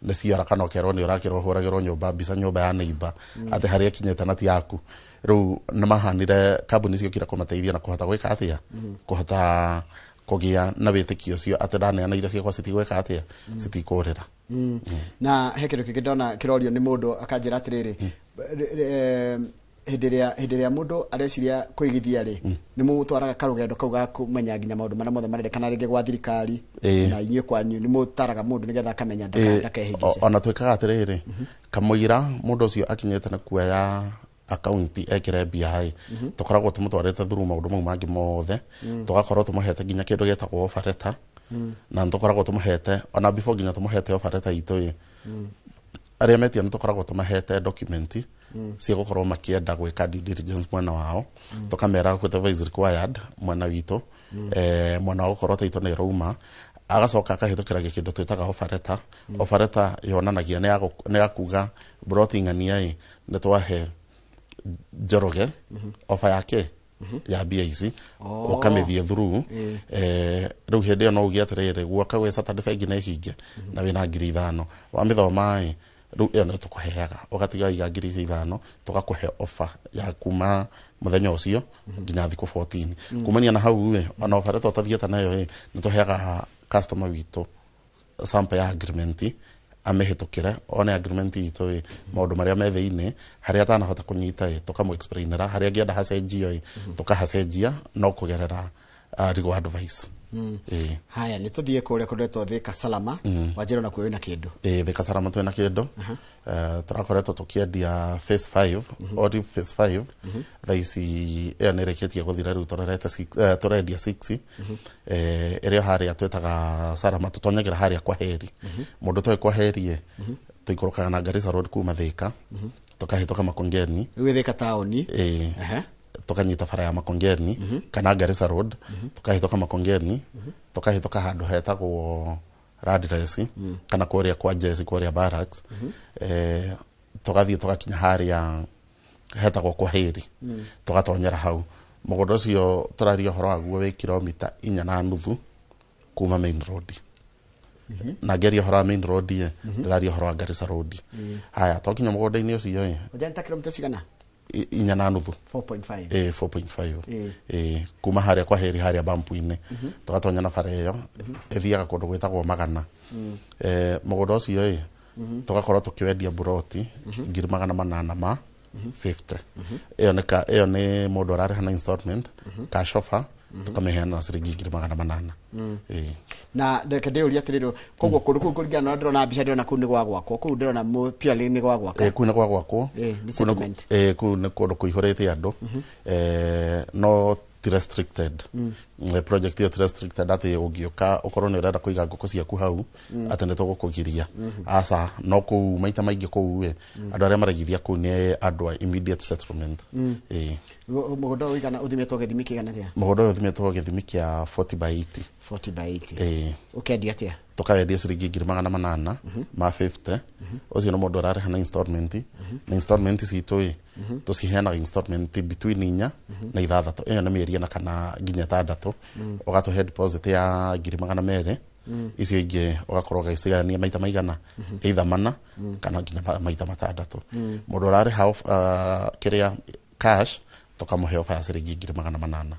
Speaker 28: nĩ ciora, kana ũkerwo nĩ ũrakĩrwo ũhũragĩrwo nyũmba mbica nyũmba ya neighbor atĩ harĩa ĩkinyĩte na ti yaku. Rĩu nĩ mahanire kambuni ciokire kũmateithia na kũhota gwĩka atĩa, kũhota kũgĩa na wĩtĩkio ũcio atĩ ndaneana irio ciakwa citigwĩka atĩa, citikũrĩra.
Speaker 1: Na he kĩndũ kĩngĩ ndona kĩrorio nĩ mũndũ akanjĩra atĩrĩrĩ, hĩndĩ ĩrĩa mũndũ areciria kũigithia rĩ, nĩ mũtwaraga karũgendo kau ga kũmenya nginya maũndũ marĩa mothe marendekana rĩngĩ gwa thirikari na inyuĩ kwanyu nĩ mũtaraga mũndũ nĩgetha akamenya ndakehĩngĩce?
Speaker 28: Ona twĩkaga atĩrĩrĩ, kamũira mũndũ ũcio akinyĩte nĩ kuoya akaunti ekĩre mbia ĩ, tũkoragwo tũmũtwarĩte through maũndũ mau mangĩ mothe, tũgakorwo tũmũhete nginya kĩndũ gĩtagwo offer letter, na nĩ tũkoragwo tũmũhete ona before nginya tũmũhete offer letter itũ ĩ, arĩa metia nĩ tũkoragwo tũmahete document cia gũkorwo makĩenda gwĩka due diligence mwena wao, tũkamera whatever is required mwena witũ, mwena wa gũkorwo taitũ nĩ ĩrauma, agacoka akahĩtũkĩra gĩkĩndũ twĩtaga offer letter. Offer letter yonanagia nĩ ya kuga broti ng'ania ĩ nĩ twahe Njoroge offer yake ya mbia ici, ũkamĩthiĩ through. Rĩu hĩndĩ ĩyo no uge atĩrĩrĩ, guoka gwĩ Saturday bengi nĩ hinge na wĩna 5,000 wamĩthoma ĩ, rĩu ĩyo nĩ tũkũheaga ũgatiga waiga 5,000, tũgakũhe offer ya kuma mũthenya ũcio nginya thikũ 14. Kumania na hau ĩ, ona offer letter ũtathiĩte nayo ĩ, nĩ tũheaga customer witũ sample ya agreement amĩhĩtũkĩre, one agreement itũ ĩ, maũndũ marĩa me thĩinĩ, harĩa atanahota kũnyita ĩ tũkamũ explainĩra, harĩa angĩenda hacenjio ĩ tũkahacenjia no kũgerera legal advice.
Speaker 1: Haya, nĩ tũthiĩ kũrĩa kũndetwo Thika Salama. Wanjĩra ona kuo wĩna kĩndũ.
Speaker 28: Ĩ, Thika Salama twĩna kĩndũ. Tũrakoretwo tũkĩendia phase 5, Olive phase 5. Thaa ici ĩyo nĩ ĩrĩkĩtie gũthira, rĩu tũrorete tũrendia 6. Ĩrĩa harĩa twĩtaga Salama, tũtonyagĩra harĩa kwa Heri. Mũndũ toĩ kwa Heri ĩ, tũikũrũkaga na Garissa Road kuma Thika, tũkahĩtũka Makongeni.
Speaker 1: Rĩu Thika taũni.
Speaker 28: Ĩ, tukanyita bara ya Makongeni kana Garissa Road, tukahĩtũka Makongeni, tukahĩtũka handũ hetagwo Radresi kana kũrĩa kwa Jesi, kũrĩa Barracks, tũgathiĩ tũgakinya harĩa hetagwo kwa Heri, tũgatonyera hau. Mũgũnda ũcio tũraria ũhoro waguo wĩ kilomita 4.5 kuma main road. Na ngĩaria ũhoro wa main road ĩ, ndĩraria ũhoro wa Garissa Road. Haya, twakinya mũgũnda-inĩ ũcio ĩ,
Speaker 1: Ũnjani ta kilomita cigana?
Speaker 28: 4.5.
Speaker 1: 4.5.
Speaker 28: 4.5. Kuma harĩa kwa Heri, harĩa bampu-inĩ, tũgatonya na bara ĩyo ĩthiaga kũndũ gwĩtagwo Magana. Mũgũnda ũcio ĩ, tũgakorwo tũkĩwendia buroti 850,000. Ĩyo nĩ ĩyo nĩ mũndũ ararĩha na installment, cash offer tũkamĩheana na ciringi 800,000.
Speaker 1: Na reke ndĩũrie atĩrĩrĩ, koguo kũndũ kũu kũringana na ndĩrona mbica, ndĩrona kũu nĩ gwa gwakwo, kũu ndĩrona purely nĩ gwa gwaka.
Speaker 28: Kũu nĩ gwa gwakwo.
Speaker 1: Nĩ settlement.
Speaker 28: Kũu nĩ kũndũ kũihũrĩte andũ, no ti restricted. Project ĩyo ti restricted atĩ ũngĩũka ũkorwo nĩ ũrenda kũiga ngũkũ ciaku hau atĩ nĩ tũgũkũgiria, aca. No kũu maita maingĩ kũu ĩ, andũ arĩa maraigithia kũu nĩ andũ a immediate settlement.
Speaker 1: Mũgũnda ũyũ ũigana ũthimĩtwo gĩthimi kĩigana atĩa?
Speaker 28: Mũgũnda ũyũ ũthimĩtwo gĩthimi kĩa 40 by 80.
Speaker 1: 40 by 80.
Speaker 28: Ĩ.
Speaker 1: Ũkendia atĩa?
Speaker 28: Tũkawendia ciringi 850,000. Ũcio nĩ mũndũ ũrarĩha na installment. Na installment citũ ĩ, tũciheanaga installment between 4 na 6, ĩyo nĩ mĩeri 4 kana nginya 6. Ũgatũhe deposit ya 200,000, icio ingĩ ũgakorwo ũgĩcigayania maita maigana, either 4 kana nginya maita 6. Mũndũ ũrarĩha kĩrĩa cash, tũkamũhe offer ya ciringi 800,000.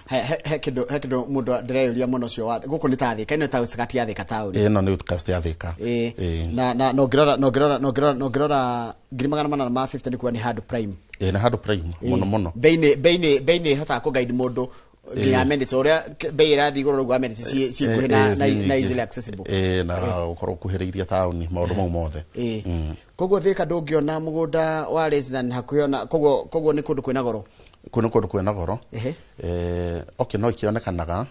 Speaker 1: He kĩndũ mũndũ ndĩreyũria mũno ũcio wa gũkũ nĩ ta Thika, ĩno ta outskirt ya Thika taũni.
Speaker 28: Ĩno nĩ outskirt ya Thika.
Speaker 1: Na na ũngĩrora na ũngĩrora na ũngĩrora na ũngĩrora 850,000 nĩ kuga nĩ handũ prime.
Speaker 28: Ĩ, nĩ handũ prime mũno mũno.
Speaker 1: Bei nĩ ĩhotaga kũ-guide mũndũ nginya amenities, ũrĩa bei ĩrathiĩ igũrũ ũguo amenities ciĩ kuhĩ na easily accessible.
Speaker 28: Ĩ, na ũkorwo ũkuhĩrĩirie taũni, maũndũ mau mothe.
Speaker 1: Koguo Thika ndũngĩona mũgũnda wa less than hakuhĩ ona koguo nĩ kũndũ kwĩna goro.
Speaker 28: Kũu nĩ kũndũ kwĩna goro. Okay, no ikĩonekanaga,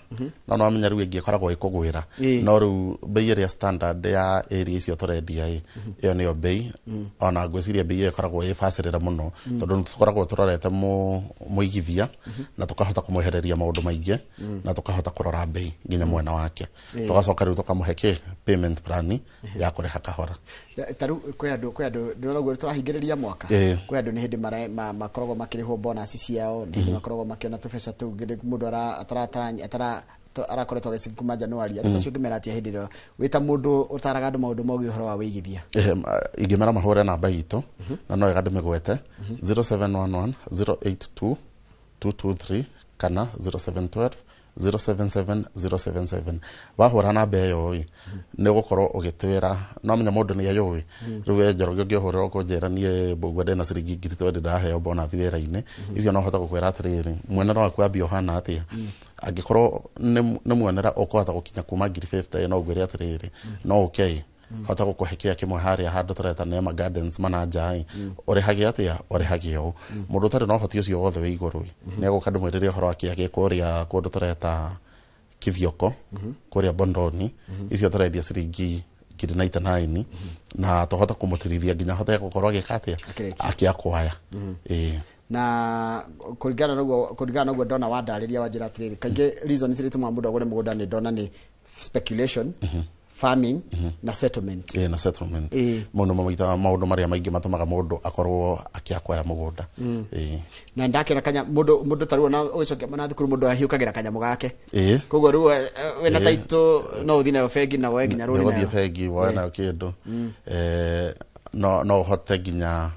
Speaker 28: no wamenya rĩu ĩngĩ ĩkoragwo ĩkũgwĩra. No rĩu bei ĩrĩa standard ya area icio tũrendia ĩ, ĩyo nĩyo bei. Ona ngwĩciria bei ĩyo ĩkoragwo ĩbacĩrĩre mũno, tondũ nĩ tũkoragwo tũrorete mũigithia na tũkahota kũmwehereria maũndũ maingĩ, na tũkahota kũrora bei nginya mwena wake. Tũgacoka rĩu tũkamũhe kĩ payment plan ya kũrĩha kahora.
Speaker 1: Ta rĩu kwĩ andũ ndĩrona ũguo tũrahingĩrĩria mwaka. Kwĩ andũ nĩ hĩndĩ makoragwo makĩrĩhwo bonus ciao, nĩ hĩndĩ makoragwo makĩona tũbeca tũu mũndũ arakoretwo agĩcibu kuma Januari. Andũ acio ũngĩmera atĩa hĩndĩ ĩrĩa wĩ ta mũndũ ũtaraga andũ maũndũ mogiĩ ũhoro wa wĩigithia?
Speaker 28: Ingĩmera mahũre namba itũ, na no wega ndĩmĩgwete, 0711 082 223 kana 0712 077 077. Wahũra namba ĩyo ĩ, nĩ ũgũkorwo ũgĩtwĩra. No menya mũndũ nĩ ayũĩ. Rĩu we Njoroge ũngĩhũrĩra ũkũnjĩra niĩ Mbũgua ndĩna ciringi 20,000 ndaheo bonathi wĩra-inĩ icio, no hote gũkwĩra atĩrĩrĩ, muonere waku wa mbia ũhana atĩa. Angĩkorwo nĩ muonera ũkũhota gũkinya kuma 50,000, no ngwĩre atĩrĩrĩ, no ũke ĩ, hota gũkũhe kĩa kĩmwe harĩa handũ tũreta Neema Gardens Mananja ĩ, ũrĩhage atĩa, ũrĩhage ũũ. Mũndũ ũtarĩ na ũhoti ũcio wothe wĩ igũrũ ĩ, nĩ egũka ndĩmwĩrĩre ũhoro wa kĩa gĩ kũrĩa kũndũ tũreta Kithioko, kũrĩa Bondoni. Icio tũrendia ciringi 99,000, na tũhote kũmũtirithia nginya ahote gũkorwo agĩka atĩa?
Speaker 1: Akĩrĩkia.
Speaker 28: Akĩakwaya, ĩĩ.
Speaker 1: Na kũringana na ũguo ndona wandarĩria, wanjĩra atĩrĩrĩ, kaingĩ reasons iria itũmaga mũndũ agũre mũgũnda nĩ ndona nĩ speculation, farming na settlement.
Speaker 28: Ĩĩ, na settlement. Maũndũ maita maũndũ marĩa maingĩ matũmaga mũndũ akorwo akĩakwaya mũgũnda. Ĩĩ.
Speaker 1: Na ndakĩona kanya mũndũ ta rĩu ona ũgĩcokia na thukuru, mũndũ ahiũkagĩra kanyamũ gake. Koguo rĩu wĩna taitũ no ũthiĩ nayo bengi na woe nginya rũni
Speaker 28: nĩũgũthiĩ
Speaker 1: nayo.
Speaker 28: Bengi woe nayo kĩndũ. No ũhote nginya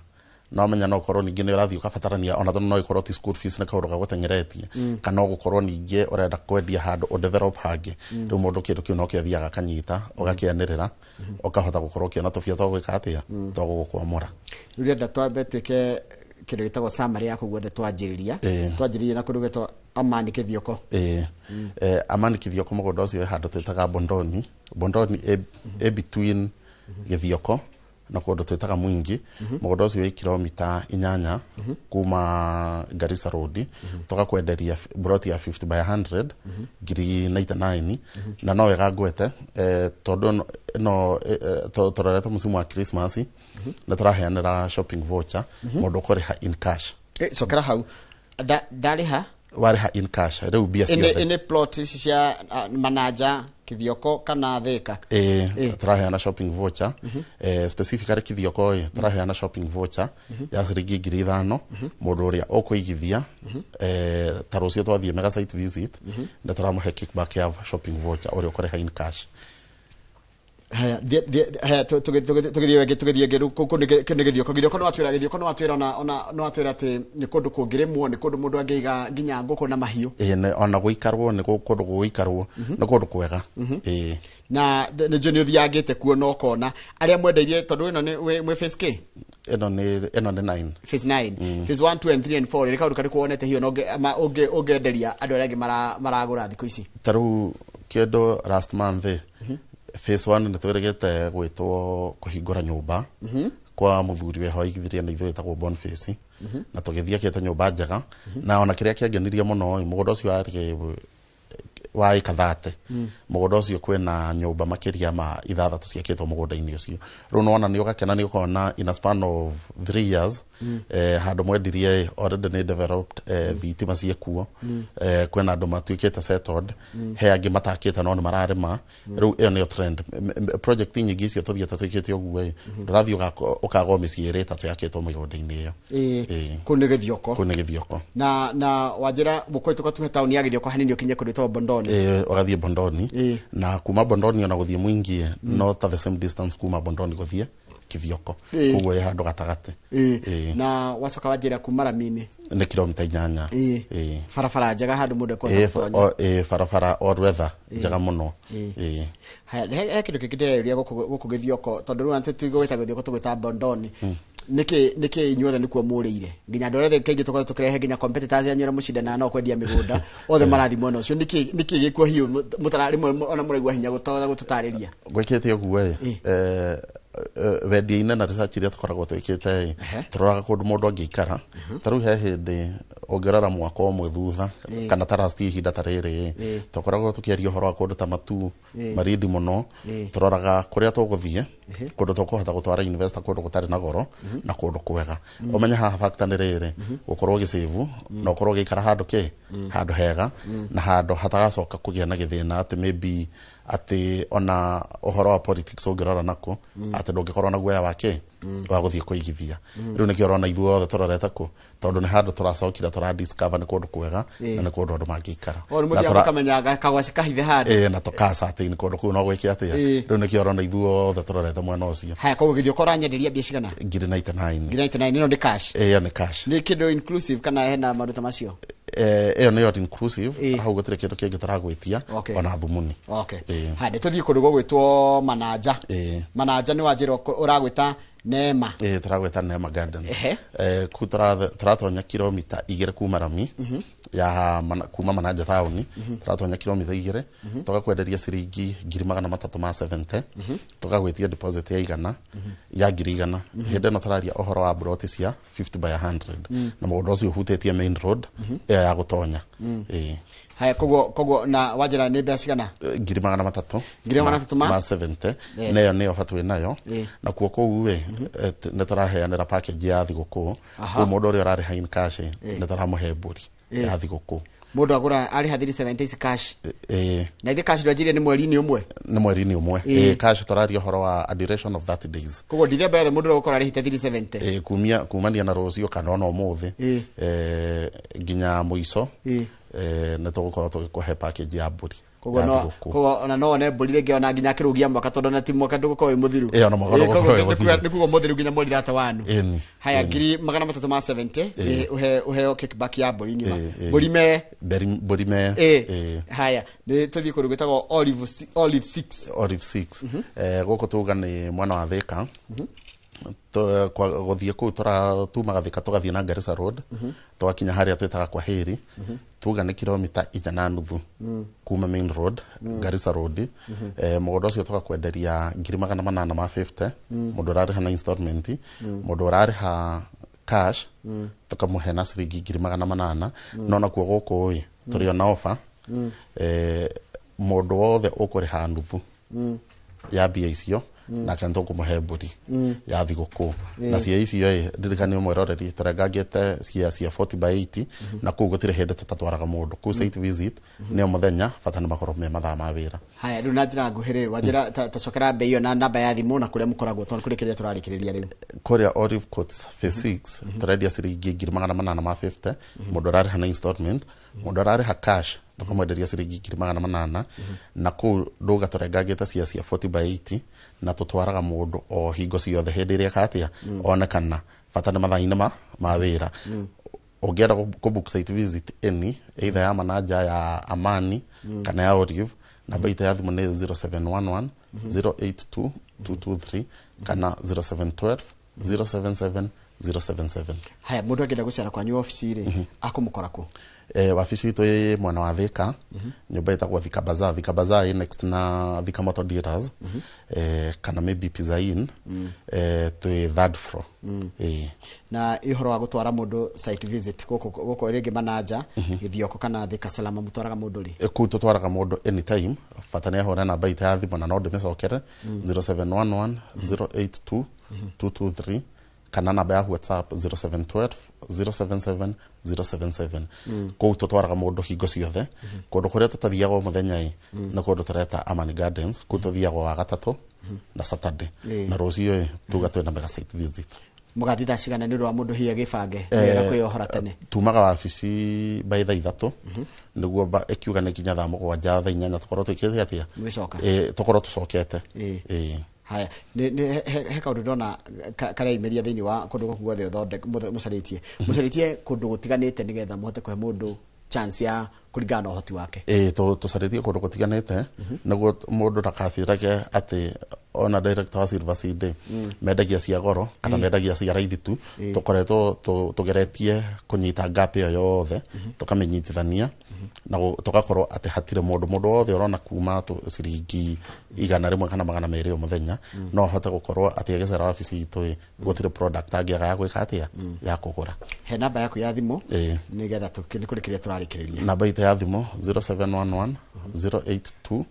Speaker 28: no menya no ũkorwo ningĩ nĩ ũrathiĩ ũkabatarania, ona tondũ no ĩkorwo ti school fees, nĩ kaũndũ gagũteng'eretie, kana ũgũkorwo ningĩ ũrenda kwendia handũ ũdevelop hangĩ. Rĩu mũndũ kĩndũ kĩu no kĩo athiaga akanyita, ũgakĩanĩrĩra, ũkahota gũkorwo ũkĩona tũbia twa gwĩka atĩa, twa gũgũkwamũra.
Speaker 1: Rĩu ndĩrenda twambe twĩke kĩndũ gĩtagwo summary ya kũu guothe twanjĩrĩria. Twanjĩrĩria na kũndũ gwĩtwo Amani Kĩthioko.
Speaker 28: Ĩĩ. Amani Kithioko, mũgũnda ũcio wĩ handũ twĩtaga Bondoni. Bondoni ĩ between Gĩthioko na kũndũ twĩtaga Mwingi. Mũgũnda ũcio wĩ kilomita 8 kuma Garissa Road. Tũgakwenderia plot ya 50 by 100 99,000. Na no wega ngwete, tondũ no tũrorete mũsimu wa Christmas, nĩ tũraheanĩra shopping voucher mũndũ ũkũrĩha in cash.
Speaker 1: Cokera hau. Ndarĩha
Speaker 28: Warĩha in cash rĩu mbia ciothe.
Speaker 1: Ĩnĩ plot ici cia Manaja, Kithioko kana Thika?
Speaker 28: Ĩĩ, tũraheana shopping voucher. Specifically Kithioko ĩ, tũraheana shopping voucher ya ciringi 5,000 mũndũ ũrĩa ũkũigithia. Ta rũciũ twathiĩ mega site visit, nĩ tũramũhe kickback ya shopping voucher ũrĩa ũkũrĩha in cash.
Speaker 1: Haya, haya, tũgĩthiĩ ĩngĩ, tũgĩthiĩ ĩngĩ. Rĩu kũu nĩ Gĩthioko. Gĩthioko nĩ watwĩra, Gĩthioko nĩ watwĩra, ona nĩ watwĩra atĩ nĩ kũndũ kũngĩrĩmwo, nĩ kũndũ mũndũ angĩiga nginya ngũkũ na mahiũ.
Speaker 28: Ĩĩ, ona gũikarwo nĩ kũndũ gũgũikarwo, nĩ kũndũ kwega, ĩĩ.
Speaker 1: Na nĩ njũĩ nĩ ũthiangĩte kuo na ũkona arĩa mwendeirie, tondũ ĩno nĩ mwĩ phase K?
Speaker 28: Ĩno nĩ 9.
Speaker 1: Phase 9. Phase 1, 2 and 3 and 4, nĩ kaũndũ karĩkũ wonete hiyo na ũngĩenderia andũ arĩa angĩ maragũra thikũ ici?
Speaker 28: Ta rĩu kĩndũ last month ĩ, phase 1 nĩ twĩrĩgĩte gwĩtwo kũhingũra nyũmba kwa mũthuri weho aigithirie na ithuĩ wĩtagwo Boniface, na tũgĩthiĩ akĩte nyũmba njega. Na ona kĩrĩa kĩangenirie mũno ĩ, mũgũnda ũcio warĩ wa ĩka 30. Mũgũnda ũcio kwĩna nyũmba makĩria ma 6 ciakĩtwo mũgũnda-inĩ ũcio. Rĩu nĩwona nĩ ũgakena nĩ ũkona in a span of 3 years, handũ mwendirie ĩ, already nĩ developed, thitima ciĩkuo, kwĩna andũ matuĩkĩte settled, he angĩ matakĩte no nĩ mararĩma. Rĩu ĩyo nĩyo trend. Project nyingĩ icio tũthiĩte twĩkĩte ũguo ĩ, ndũrathiĩ ũkagwo mĩciĩ ĩrĩ 3 yakĩtwo mĩgũnda-inĩ ĩyo.
Speaker 1: Ĩĩ, kũu nĩ Gĩthioko.
Speaker 28: Kũu nĩ Gĩthioko.
Speaker 1: Na wanjĩra mũkũhĩtũka tuhe taũni ya Gĩthioko hanini ũkinye kũndũ gwĩtagwo Bondoni.
Speaker 28: Ĩĩ, ũgathiĩ Bondoni, na kuma Bondoni ona gũthiĩ Mwingi no ta the same distance kuma Bondoni gũthiĩ Kithioko. Koguo ĩ handũ gatagatĩ.
Speaker 1: Ĩĩ. Na wacoka wanjĩra kuma rami-inĩ
Speaker 28: nĩ kilomita 8.
Speaker 1: Ĩĩ. Barabara njega handũ mũndũ ekũhota gũtonya.
Speaker 28: Ĩĩ, barabara all weather njega mũno. Ĩĩ.
Speaker 1: Haya, he kĩndũ kĩngĩ ndĩreyũria gũkũ Gĩthioko, tondũ rĩu tũtigũgĩta Gĩthioko, tũgwĩta Bondoni. Nĩkĩ inyuothe nĩkuo mũrĩire, nginya andũ arĩa othe kaingĩ tũkoragwo tũkĩrehe, nginya competitors yanyu arĩa mũcindanaga nao kwendia mĩgũnda, othe marathiĩ mwena ũcio? Nĩkĩ gĩkuo hiũ mũtara rĩmwe ona mũraigua hinya gũtũtarĩria?
Speaker 28: Gwĩkĩte ũguo ĩ, Wendia-inĩ na research iria tũkoragwo twĩkĩte ĩ, tũroraga kũndũ mũndũ angĩikara. Ta rĩu he hĩndĩ ũngĩrora mwaka ũmwe thutha kana ta last ihinda ta rĩrĩ, tũkoragwo tũkĩaria ũhoro wa kũndũ ta Matuu, Marindi mũno. Tũroraga kũrĩa tũgũthiĩ, kũndũ tũkũhota gũtwara investor, kũndũ gũtarĩ na goro na kũndũ kwega. Ũmenye haha factor nĩ rĩrĩ, gũkorwo ũgĩsave na ũkorwo ũgĩikara handũ kĩ handũ hega na handũ hatagacoka kũgĩa na gĩthĩna, atĩ maybe atĩ ona ũhoro wa politics ũngĩrora nako, atĩ ndũngĩkorwo na guoya wa kĩ wa gũthiĩ kũigithia. Rĩu nĩkĩo ũrona ithuothe tũrorete kũ, tondũ nĩ handũ tũracokire tũra discover nĩ kũndũ kwega na nĩ kũndũ andũ mangĩikara.
Speaker 1: O nĩ
Speaker 28: Na
Speaker 1: mũthiaga mũkamenya kagwaci kahithe handũ.
Speaker 28: Ĩĩ, na tũkacatain kũndũ kũu no gwĩke atĩa. Rĩu nĩkĩo ũrona ithuothe tũrorete mwena ũcio.
Speaker 1: Haya, koguo gĩthiĩ ũkora nyenderia mbia cigana?
Speaker 28: Ngiri 99.
Speaker 1: Ngiri 99. Ĩno nĩ cash?
Speaker 28: Ĩyo nĩ cash.
Speaker 1: Nĩ kĩndũ inclusive kana hena maũndũ ta macio?
Speaker 28: Ĩyo nĩyo inclusive, hau gũtirĩ kĩndũ kĩngĩ tũragwĩtia ona thumuni.
Speaker 1: Okay. Haya, nĩ tũthiĩ kũndũ gũgwĩtwo Manaja. Manaja nĩ wanjĩra ũragwĩta Neema.
Speaker 28: Ĩĩ, tũragwĩta Neema Gardens. Kuu tũratonya kilomita 2 kuma rami ya kuma Manaja taũni. Tũratonya kilomita 2, tũgakwenderia ciringi 370,000, tũgagwĩtia deposit ya igana ya 100,000. Hĩndĩ ĩno tũraria ũhoro wa broti cia 50 by 100 na mũgũnda ũcio ũhutĩtie main road ĩyo ya gũtonya. Ĩĩ.
Speaker 1: Haya, koguo na wanjĩra nĩ mbeca cigana?
Speaker 28: 300,000.
Speaker 1: 300,000
Speaker 28: ma 70. Nayo nĩyo bata wĩ nayo. Nakuo kũu ĩ, nĩ tũraheanĩra package ya thigũkũ. Kũu mũndũ ũrĩa ũrarĩha in cash nĩ tũramũhe mbũri ya thigũkũ.
Speaker 1: Mũndũ agũra arĩha 370 ici cash?
Speaker 28: Ĩĩ.
Speaker 1: Na ithe cash ndwanjirie nĩ mweri-inĩ ũmwe?
Speaker 28: Nĩ mweri-inĩ ũmwe. Ĩĩ, cash tũraria ũhoro wa a duration of 30 days.
Speaker 1: Koguo Dithemba yothe mũndũ ũrĩa ũgũkorwo arĩhĩte 370?
Speaker 28: Ĩĩ, kumia kumania na rũciũ kana ona ũmũthĩ nginya mũico, nĩ tũgũkorwo tũgĩkũhe package ya mbũri
Speaker 1: Koguo
Speaker 28: ya
Speaker 1: no
Speaker 28: thigũkũ.
Speaker 1: Koguo ona no one mbũri rĩngĩ ona nginya akĩrũgia mwaka, tondũ ona ti mwaka ndũgũkorwo wĩ mũthiru.
Speaker 28: Ĩĩ, ona mwaka
Speaker 1: Ĩĩ,
Speaker 28: ndũgũkorwo
Speaker 1: koguo
Speaker 28: wĩ mũthiru.
Speaker 1: nĩ kuga mũthiru nginya mweri 31.
Speaker 28: Ĩni.
Speaker 1: Haya,
Speaker 28: Ĩni.
Speaker 1: 370,000 nĩ ũheo kickback ya mbũri ng'ima.
Speaker 28: Ĩĩ.
Speaker 1: Mbũri me
Speaker 28: Mbũri me.
Speaker 1: Ĩĩ.
Speaker 28: Ĩĩ.
Speaker 1: Haya, nĩ tũthiĩ kũndũ gwĩtagwo Olive 6.
Speaker 28: Olive 6. Gũkũ tuga nĩ mwena wa Thika. Gũthiĩ kũu tumaga Thika tũgathiĩ na Garissa Road, tũgakinya harĩa twĩtaga kwa Heri. Tuga nĩ kilomita 4.5 kuma main road, Garissa Road. Mũgũnda ũcio tũgakwenderia 850,000. Mũndũ ũrarĩha na installment. Mũndũ ũrarĩha cash tũkamũhe na ciringi 800,000. No nakuo gũkũ ĩ, tũrĩ ona offer. Mũndũ wothe ũkũrĩha nuthu ya mbia icio, nake nĩ tũkũmũhe mbũri ya thigũkũ. Na cia icio ĩ, ndirikanie mwĩroreri tũrengangĩte cia 40 by 80, na kũu gũtirĩ hĩndĩ tũtatwaraga mũndũ kũu site visit nĩ o mũthenya, bata nĩ makorwo me mathaa ma wĩra.
Speaker 1: Haya, rĩu na njĩra nguhĩ rĩ, wanjĩra ta cokera mbei ĩyo na namba ya thimũ na kũrĩa mũkoragwo, tondũ kũrĩ kĩrĩa tũrarĩkĩrĩria rĩu.
Speaker 28: Kũrĩa Olive Courts phase 6 tũrendia ciringi 850,000 mũndũ ũrarĩha na installment. Mũndũ ũrarĩha cash tũkamwenderia ciringi 800,000. Na kũu ndũga tũrengangĩte cia 40 by 80, na tũtwaraga mũndũ o hingo ciothe hĩndĩ ĩrĩa ĩka atĩa onekana, bata nĩ mathaa-inĩ ma wĩra. Ũngĩenda kũ book site visit any either ya Manaja, ya Amani kana ya Olive, namba itũ ya thimũ nĩ 0711 082 223 kana 0712 077 077.
Speaker 1: Haya, mũndũ angĩenda gũcera kwanyu obici rĩ, akũmũkora kũ?
Speaker 28: Wabici itũ ĩ mwena wa Thika, nyũmba ĩtagwo Thika Bazaar. Thika Bazaar ĩ next na Thika Motor Dealers, kana maybe Pizza Inn. Twĩ third floor.
Speaker 1: Na ũhoro wa gũtwara mũndũ site visit gũkũ rĩngĩ Manaja, Gĩthioko kana Thika Salama, mũtwaraga mũndũ rĩ?
Speaker 28: Kũu tũtwaraga mũndũ anytime, bata nĩ ahũre namba itũ ya thimũ, na no ndĩmĩcokere, 0711 082 223 kana namba ya WhatsApp 0712 077 077. Kũu tũtwaraga mũndũ hingo ciothe. Kũndũ kũrĩa tũtathiaga o mũthenya ĩ, nĩ kũndũ tũreta Amani Gardens, kũu tũthiaga wa gatatũ na Saturday. Na rũciũ ĩ, tuga twĩna mega site visit.
Speaker 1: Mũgathiĩ thaa cigana nĩ ũndũ wa mũndũ hihi agĩbange wega kwĩyohora tene?
Speaker 28: Tumaga wabici by thaa 3 nĩguo ĩkiuga nĩ nginya thaa 7, thaa 8 tũkorwo twĩkĩte atĩa?
Speaker 1: Mũgĩcoka.
Speaker 28: Tũkorwo tũcokete.
Speaker 1: Haya, nĩ he kaũndũ ndona kareimĩria thĩinĩ wa kũndũ gũkũ guothe mũcarĩtie kũndũ gũtiganĩte nĩgetha mũhote kũhe mũndũ chance ya kũringana na ũhoti wake.
Speaker 28: Ĩĩ, tũcarĩtie kũndũ gũtiganĩte nĩguo mũndũ ndakabirage atĩ ona director wa Silver Seed mendagia cia goro kana mendagia cia raithi tu. Tũkoretwo tũgeretie kũnyita gap ĩyo yothe, tũkamĩnyitithania. Na tũgakorwo atĩ hatirĩ mũndũ wothe ũrona kuma ciringi 100 kana 200 o mũthenya no ahote gũkorwo atĩ agĩcera wabici itũ gũtirĩ product angĩaga ya gwĩka atĩa ya kũgũra.
Speaker 1: He namba yaku ya thimũ nĩgetha tũkĩrĩkĩria tũrarĩkĩrĩria.
Speaker 28: Namba itũ ya thimũ 0711 082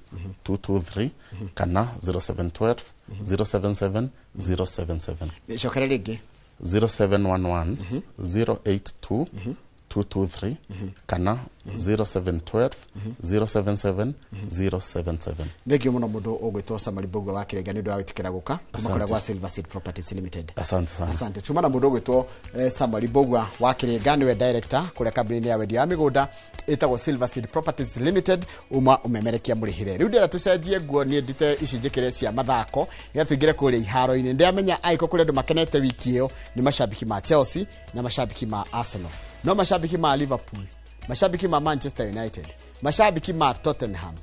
Speaker 28: 223 kana 0712 077 077.
Speaker 1: Cokera rĩngĩ.
Speaker 28: 0711 082 223 kana 0712 077 077.
Speaker 1: Thengio muno mundu ugwitwo Samuel Mbugua wa Kirenga ni undu wa gwitikira guka kuma kuria gwa Silver Seed Properties Limited.
Speaker 28: Asante sana.
Speaker 1: Asante. Tuma na mundu ugwitwo Samuel Mbugua wa Kirenga niwe director kuria kambuni ya wendia wa migunda itagwo Silver Seed Properties Limited uma umemerekia murihire. Riu ndira tucenjie nguo nie ndite ici njikire cia mathako nigetha tuingire kuria iharo-ini. Ndiamenya aiko kuria andu makenete wiki iyo ni mashabiki ma Chelsea na mashabiki ma Arsenal. No mashabiki ma Liverpool, mashabiki ma Manchester United, mashabiki ma Tottenham,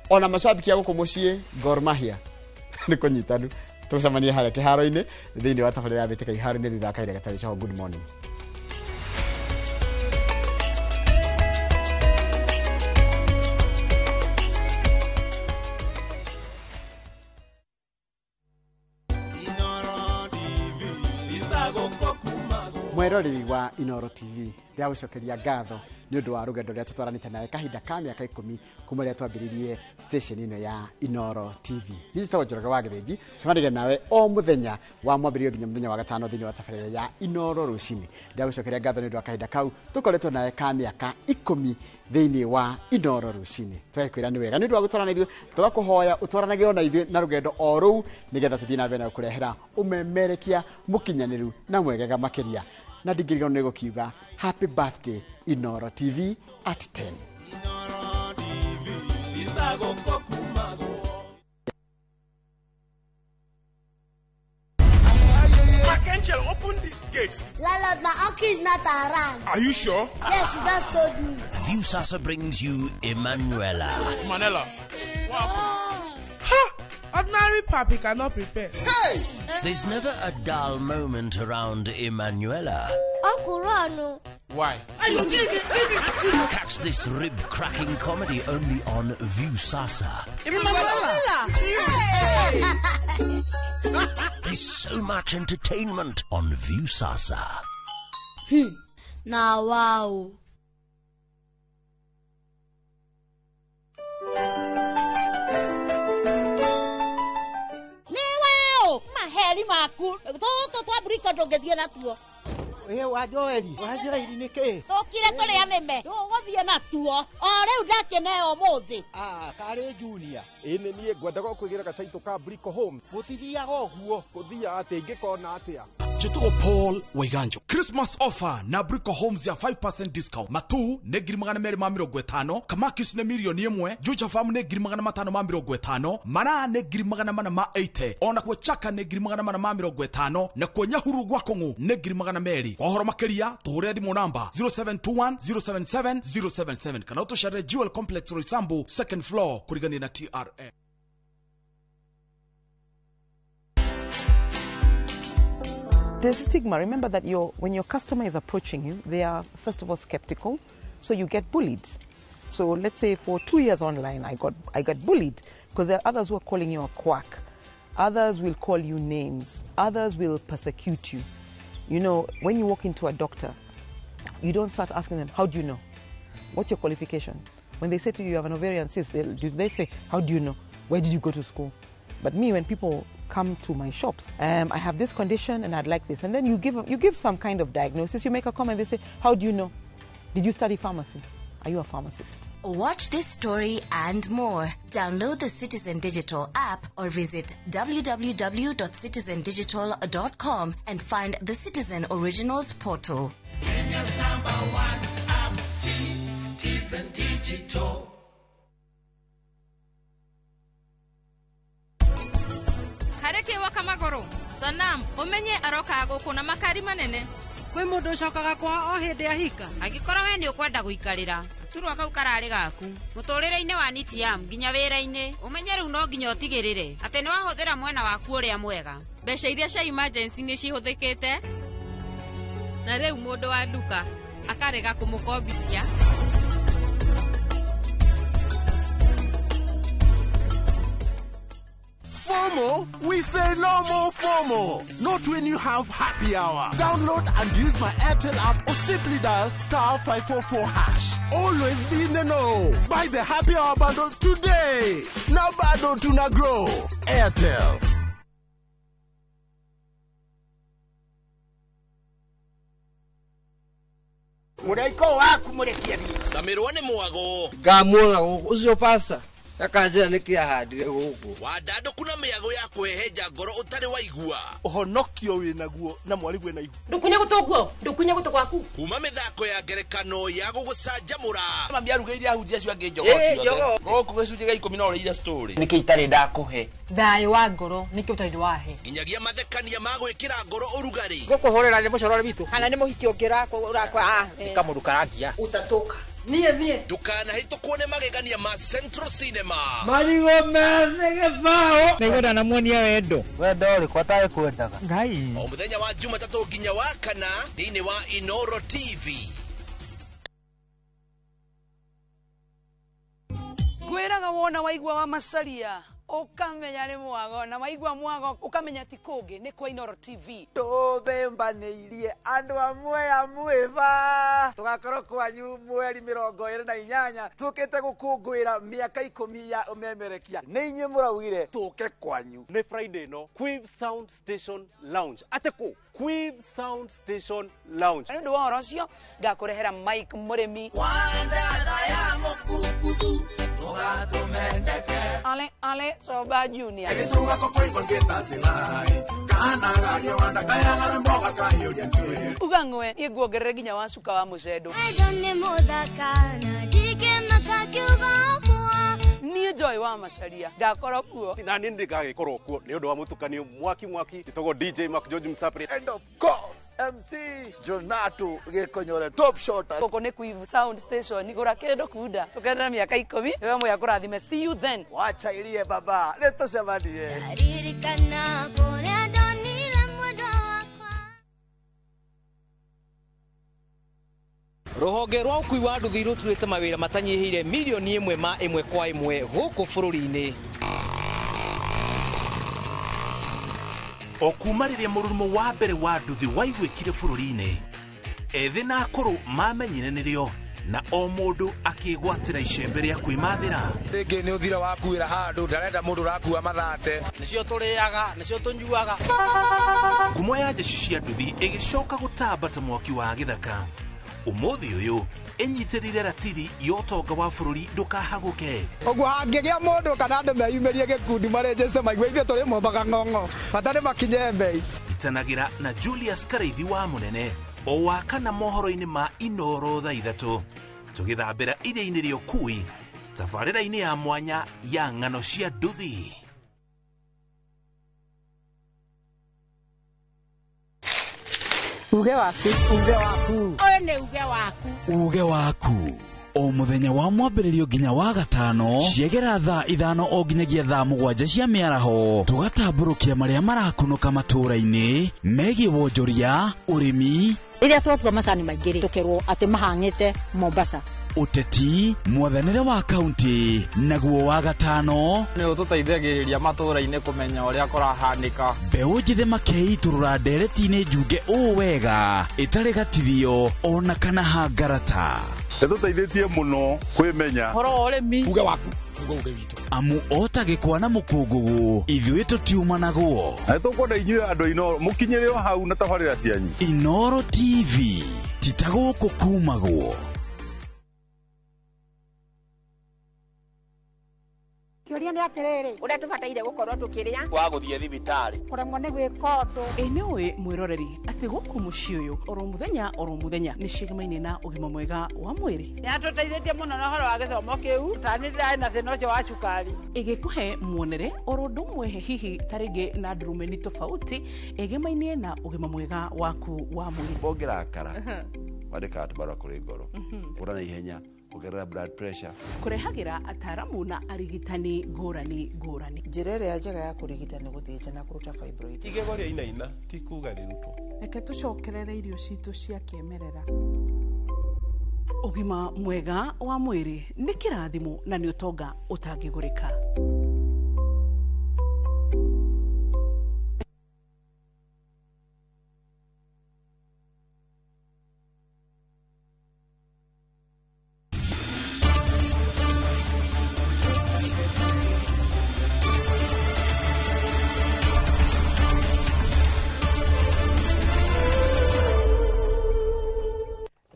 Speaker 1: ona mashabiki ya guku mucii Gor Mahia ni kunyitanu. Tucemanie haria kiharo-ini thiini wa tabarĩra ya Mbĩtĩka iharo-inĩ thutha wa kahinda gatarĩ coho. Good morning. Mweroreri wa Inooro TV ndĩragũcokeria ngatho nĩ ũndũ wa rũgendo rũrĩa tũtwaranĩte nawe kahinda ka mĩaka 10 kuma rĩrĩa twambĩrĩirie station ĩno ya Inooro TV. Niĩ njĩtagwo Njoroge wa Gĩthĩnji, cemanagia nawe o mũthenya wa mwambĩrĩrio nginya mũthenya wa gatano thĩinĩ wa tabarĩra ya Inooro rũcinĩ. Ndĩragũcokeria ngatho nĩ ũndũ wa kahinda kau tũkoretwo nawe ka mĩaka 10 thĩinĩ wa Inooro rũcinĩ. Tũgakwĩra nĩ wega nĩ ũndũ wa gũtwarana ithuĩ, tũgakũhoya ũtwaranage ona ithuĩ na rũgendo o rũu nĩgetha tũthiĩ na mbere na gũkũrehera ũmemerekia mũkinyanĩru na mwegega makĩria. Na ndingĩriganĩrwo nĩ gũkiuga happy birthday Inooro TV at 10.
Speaker 7: Inooro TV
Speaker 8: Angel, open this gate.
Speaker 11: Landlord, my uncle is not around.
Speaker 8: Are you sure?
Speaker 11: Yes, he just told me.
Speaker 13: Viusasa brings you Emanuela.
Speaker 8: Manela. Wow.
Speaker 14: Ha! Ordinary papi cannot prepare.
Speaker 8: Hey!
Speaker 13: There's never a dull moment around Emanuela.
Speaker 11: Uncle Ronald.
Speaker 8: Why?
Speaker 13: Catch this rib-cracking comedy only on Viusasa.
Speaker 14: Emanuela!
Speaker 13: There's so much entertainment on Viusasa.
Speaker 11: Now, wow.
Speaker 16: Maheri maku tũtũ twamburika ndũngĩthiĩ natuo.
Speaker 18: Ĩ wa Joeli nĩkĩ?
Speaker 16: Tũkire tũrĩa nĩme tũgũthiĩ natuo o rĩu ndakĩneo ũmũthĩ.
Speaker 18: Karĩ Junior.
Speaker 19: Ĩ nĩ niĩ ngwendaga kwĩgĩra gataitũ ka Brico Homes.
Speaker 18: Gũtithiaga ũguo.
Speaker 19: Gũthiaga atĩa ingĩkona atĩa?
Speaker 29: Njĩtagwo Paul Waiganjo. Christmas offer na Brico Homes ya 5% discount. Matu nĩ 250,000, Kamakis nĩ 1,000,000, Juja Farm nĩ 550,000, Mara nĩ 480,000, ona kuo Chaka nĩ 450,000, na kuo Nyahuru gwa Kong'u nĩ 200,000. Kwa ũhoro makĩria tũhũrĩre thimũ namba 0721 077 077 kana ũtũcerere Jewel Complex Roysambu second floor kũrigania na TRA.
Speaker 30: There's stigma. Remember that when your customer is approaching you, they are, first of all, skeptical, so you get bullied. So let's say for 2 years online, I got bullied because there are others who are calling you a quack. Others will call you names. Others will persecute you. You know, when you walk into a doctor, you don't start asking them, how do you know? What's your qualification? When they say to you, you have an ovarian cyst, they say, how do you know? Where did you go to school? But me, when people come to my shops, I have this condition and I'd like this. And then you give some kind of diagnosis, you make a comment, they say, how do you know? Did you study pharmacy? Are you a pharmacist?
Speaker 31: Watch this story and more. Download the Citizen Digital app or visit www.citizendigital.com and find the Citizen Originals portal.
Speaker 7: Kenya's number one app, Citizen Digital.
Speaker 17: Hareke waka magoro Sanam umenye aroka gũkũ na makari manene.
Speaker 32: Kwĩ mũndũ ũcokaga kwa o hĩndĩ ahika.
Speaker 33: Angĩkorwo we nĩ ũkwenda gũikarĩra turwa kau kararĩ gaku mũtũrĩre-inĩ wa Nitiam nginya wĩra-inĩ ũmenye rĩu no nginya ũtigĩrĩre atĩ nĩ wahũthĩra mwena waku ũrĩa mwega.
Speaker 17: Mbeca iria cia emergency nĩ cihũthĩkĩte na rĩu mũndũ wa nduka akarega kũmũkombithia.
Speaker 7: FOMO? We say no more FOMO. Not when you have happy hour. Download and use my Airtel app or simply dial star 544 hash. Always be in the know. Buy the happy hour bundle today. Now bado tuna grow. Airtel.
Speaker 2: Mũraika ũyũ waku mũrekie thiĩ.
Speaker 3: Camirwo nĩ mwago.
Speaker 4: Ngamuona gũkũ ũcio pasta akanjĩra nĩkĩ ahandire gũkũ.
Speaker 3: Wandandũku na mĩago ya kwĩhenja ngoro ũtarĩ waigua.
Speaker 5: Ũhonokio wĩnaguo na mwarĩguo na ihu.
Speaker 15: Ndukunye gũtũ guo, ndukunye gũtũ gwaku.
Speaker 3: Kuma mĩthako ya ngerekano ya gũgũcanjamũra.
Speaker 6: Mami arugĩire ahunjia acio angĩ njogoo
Speaker 4: Ĩ,
Speaker 6: ciothe.
Speaker 4: njogoo.
Speaker 6: Gũkũ gĩcunjĩ gĩa ikũmi no ũrĩire story.
Speaker 9: Nĩkĩ itarĩ ndakũhe?
Speaker 10: Thayũ wa ngoro nĩkĩ ũtarĩ wahe.
Speaker 3: Nginyagia mathekania ma gwĩkĩra ngoro ũrugarĩ.
Speaker 9: Gũkũhũrĩra nĩ mũcorore witũ.
Speaker 10: Kana nĩ mũhiki ũngĩ ũrakwa.
Speaker 9: Nĩ kamũndũ karangia.
Speaker 10: Utatoka. Niĩ niĩ.
Speaker 3: Ndũkanahĩtũkwo nĩ magegania ma Central Cinema.
Speaker 4: Marigũ methĩ gĩbaũ.
Speaker 9: Nĩngwenda namuonia wendo.
Speaker 4: Wendo ũrĩkũ atarĩ kwendaga.
Speaker 9: Ngai.
Speaker 3: O mũthenya wa Jumatatũ nginya wa kana thĩinĩ wa Inoro TV.
Speaker 12: Ngwĩraga wona waigua wa macaria ũkamenya nĩ mwago na waigua mwago ũkamenya ti kũngĩ nĩ kwa Inoro TV.
Speaker 20: Tũthembanĩirie andũ amwe a mwĩba tũgakorwo kwanyu mweri 28 tũkĩte gũkũngũĩra mĩaka 10 ya ũmemerekia nĩ inyuĩ mũraugire tũke kwanyu.
Speaker 21: Nĩ Friday no Quiv Sound Station Lounge. Atĩ kũ? Quiv Sound Station Lounge.
Speaker 12: Na nĩ ũndũ wa ũhoro ũcio ngakũrehera Mike Mũrĩmi. Ale ale Soba Junior. Uga ng'we niĩ nguongerere nginya wa cuka wa mũcendo.
Speaker 11: Wendo nĩ mũthaka na ndingĩmaka ngiuga ũguo.
Speaker 12: Niĩ Joy wa Macaria ngakorwo kuo.
Speaker 21: Na niĩ nĩngagĩkorwo kuo nĩ ũndũ wa mũtukanio mwaki mwaki ĩtagwo DJ Mark George Msapri.
Speaker 20: And of course MC Jonato Gĩkonyore top shot.
Speaker 12: Gũkũ nĩ Quiv Sound Station gũra kĩndũ kunda tũkenere mĩaka 10 we mũya kũrathime. See you then.
Speaker 20: Wachairie baba nĩ tũcemanie.
Speaker 11: Ririkana kũrĩa ndonire mwendwa wakwa.
Speaker 22: Rũhonge rwa ũkui wa nduthi rũturĩte mawĩra matanyihĩire mirioni ĩmwe ma ĩmwe kwa ĩmwe gũkũ bũrũri-inĩ.
Speaker 23: O kuma rĩrĩa mũrurumo wa mbere wa nduthi waiguĩkire bũrũri-inĩ, ethĩ na akũrũ mamenyire nĩrĩo na o mũndũ akĩgwatĩra icembe rĩa kwĩmathĩra.
Speaker 24: Rĩngĩ nĩ ũthira wakuĩra handũ ndarenda mũndũ ũrakua mathate.
Speaker 34: Nĩcio tũrĩaga, nĩcio tũnyuaga.
Speaker 23: Ngumo ya njeci cia nduthi ĩgĩcoka gũtamba ta mwaki wa gĩthaka. Ũmũthĩ ũyũ ĩnyitĩrĩire ratiri ya ũtonga wa bũrũri ndũkahagũke.
Speaker 35: Ũguo hangĩgĩa mũndũ kana andũ meyumĩrie gĩkundi marĩnjĩte maigue ithuĩ tũrĩ mombaga ng'ong'o bata nĩ makinye mbei.
Speaker 23: Itanagĩra na Julius Karaithi wa Mũnene o wa kana mohoro-inĩ ma Inoro thaa 3 tũgĩthambĩra iria-inĩ rĩa ũkui tabarĩra-inĩ ya mwanya ya ng'ano cia nduthi.
Speaker 36: Uge waku, uge waku.
Speaker 16: Ũyũ nĩ uge waku.
Speaker 29: Uge waku. O mũthenya wa mwambĩrĩrio nginya wa gatano ciegera thaa 5 o nginyagia thaa 7 cia mĩaraho tũgatambũrũkia marĩa marakunũka matũũra-inĩ megiĩ wonjoria, ũrĩmi,
Speaker 16: Rĩrĩa twatua macani maingĩ rĩ, tũkerwo atĩ mahang'ĩte Mombasa.
Speaker 29: ũteti, mwathanĩre wa kaunti, naguo wa gatano
Speaker 37: nĩ ũtũteithagĩrĩria matũũra-inĩ kũmenya ũrĩa kũrahanĩka.
Speaker 29: Mbeũ njĩthĩ makeitũrũra ndereti-inĩ njunge ũũ wega ĩtarĩ gatithio ona kana hangarata.
Speaker 38: Ĩtũteithĩtie mũno kwĩmenya.
Speaker 12: Ũhoro wa ũrĩmi.
Speaker 36: Uge waku nĩguo uge witũ.
Speaker 29: Amu ota gĩkwa na mũkũngũgũ ithuĩ tũtiumanagwo.
Speaker 38: Na nĩtũkwenda inyuĩ andũ a Inoro mũkinyĩre o hau na tabarĩra cianyu.
Speaker 29: Inoro TV ti ta gũkũ kumagwo.
Speaker 16: Kĩũria nĩ atĩrĩrĩ, ũrĩa tũbataire gũkorwo tũkĩrĩa
Speaker 34: Wa gũthiĩ thibitarĩ.
Speaker 16: kũremwo nĩ gwĩka ũndũ.
Speaker 15: Ĩ nĩ ũĩ mwĩroreri atĩ gũkũ mũciĩ ũyũ oro mũthenya oro mũthenya nĩ cigamaine na ũgima mwega wa mwĩrĩ.
Speaker 25: Nĩatũteithĩtie mũno na ũhoro wa gĩthomo kĩu ta nĩ ndĩrarĩ na thĩna ũcio wa cukari.
Speaker 15: Ĩgĩkũhe muonere oro ũndũ ũmwe hihi ta rĩngĩ na ndurumeni tofauti ĩgemainie na ũgima mwega waku wa mwĩrĩ.
Speaker 39: Ũngĩrakara wandĩkaga tũbarũa kũrĩ ngoro ũra na ihenya ongerera blood pressure.
Speaker 15: Kũrehagĩra ataramu na arigitani ngũrani ngũrani.
Speaker 40: Njĩra ĩrĩa njega ya kũrigita nĩ gũthĩnja na kũruta fibroid.
Speaker 41: Igego rĩa inaina ti kuga rĩrutwo.
Speaker 42: Reke tũcokerere irio citũ cia kĩmerera.
Speaker 15: Ũgima mwega wa mwĩrĩ nĩ kĩrathimo na nĩ ũtonga ũtangĩgũrĩka.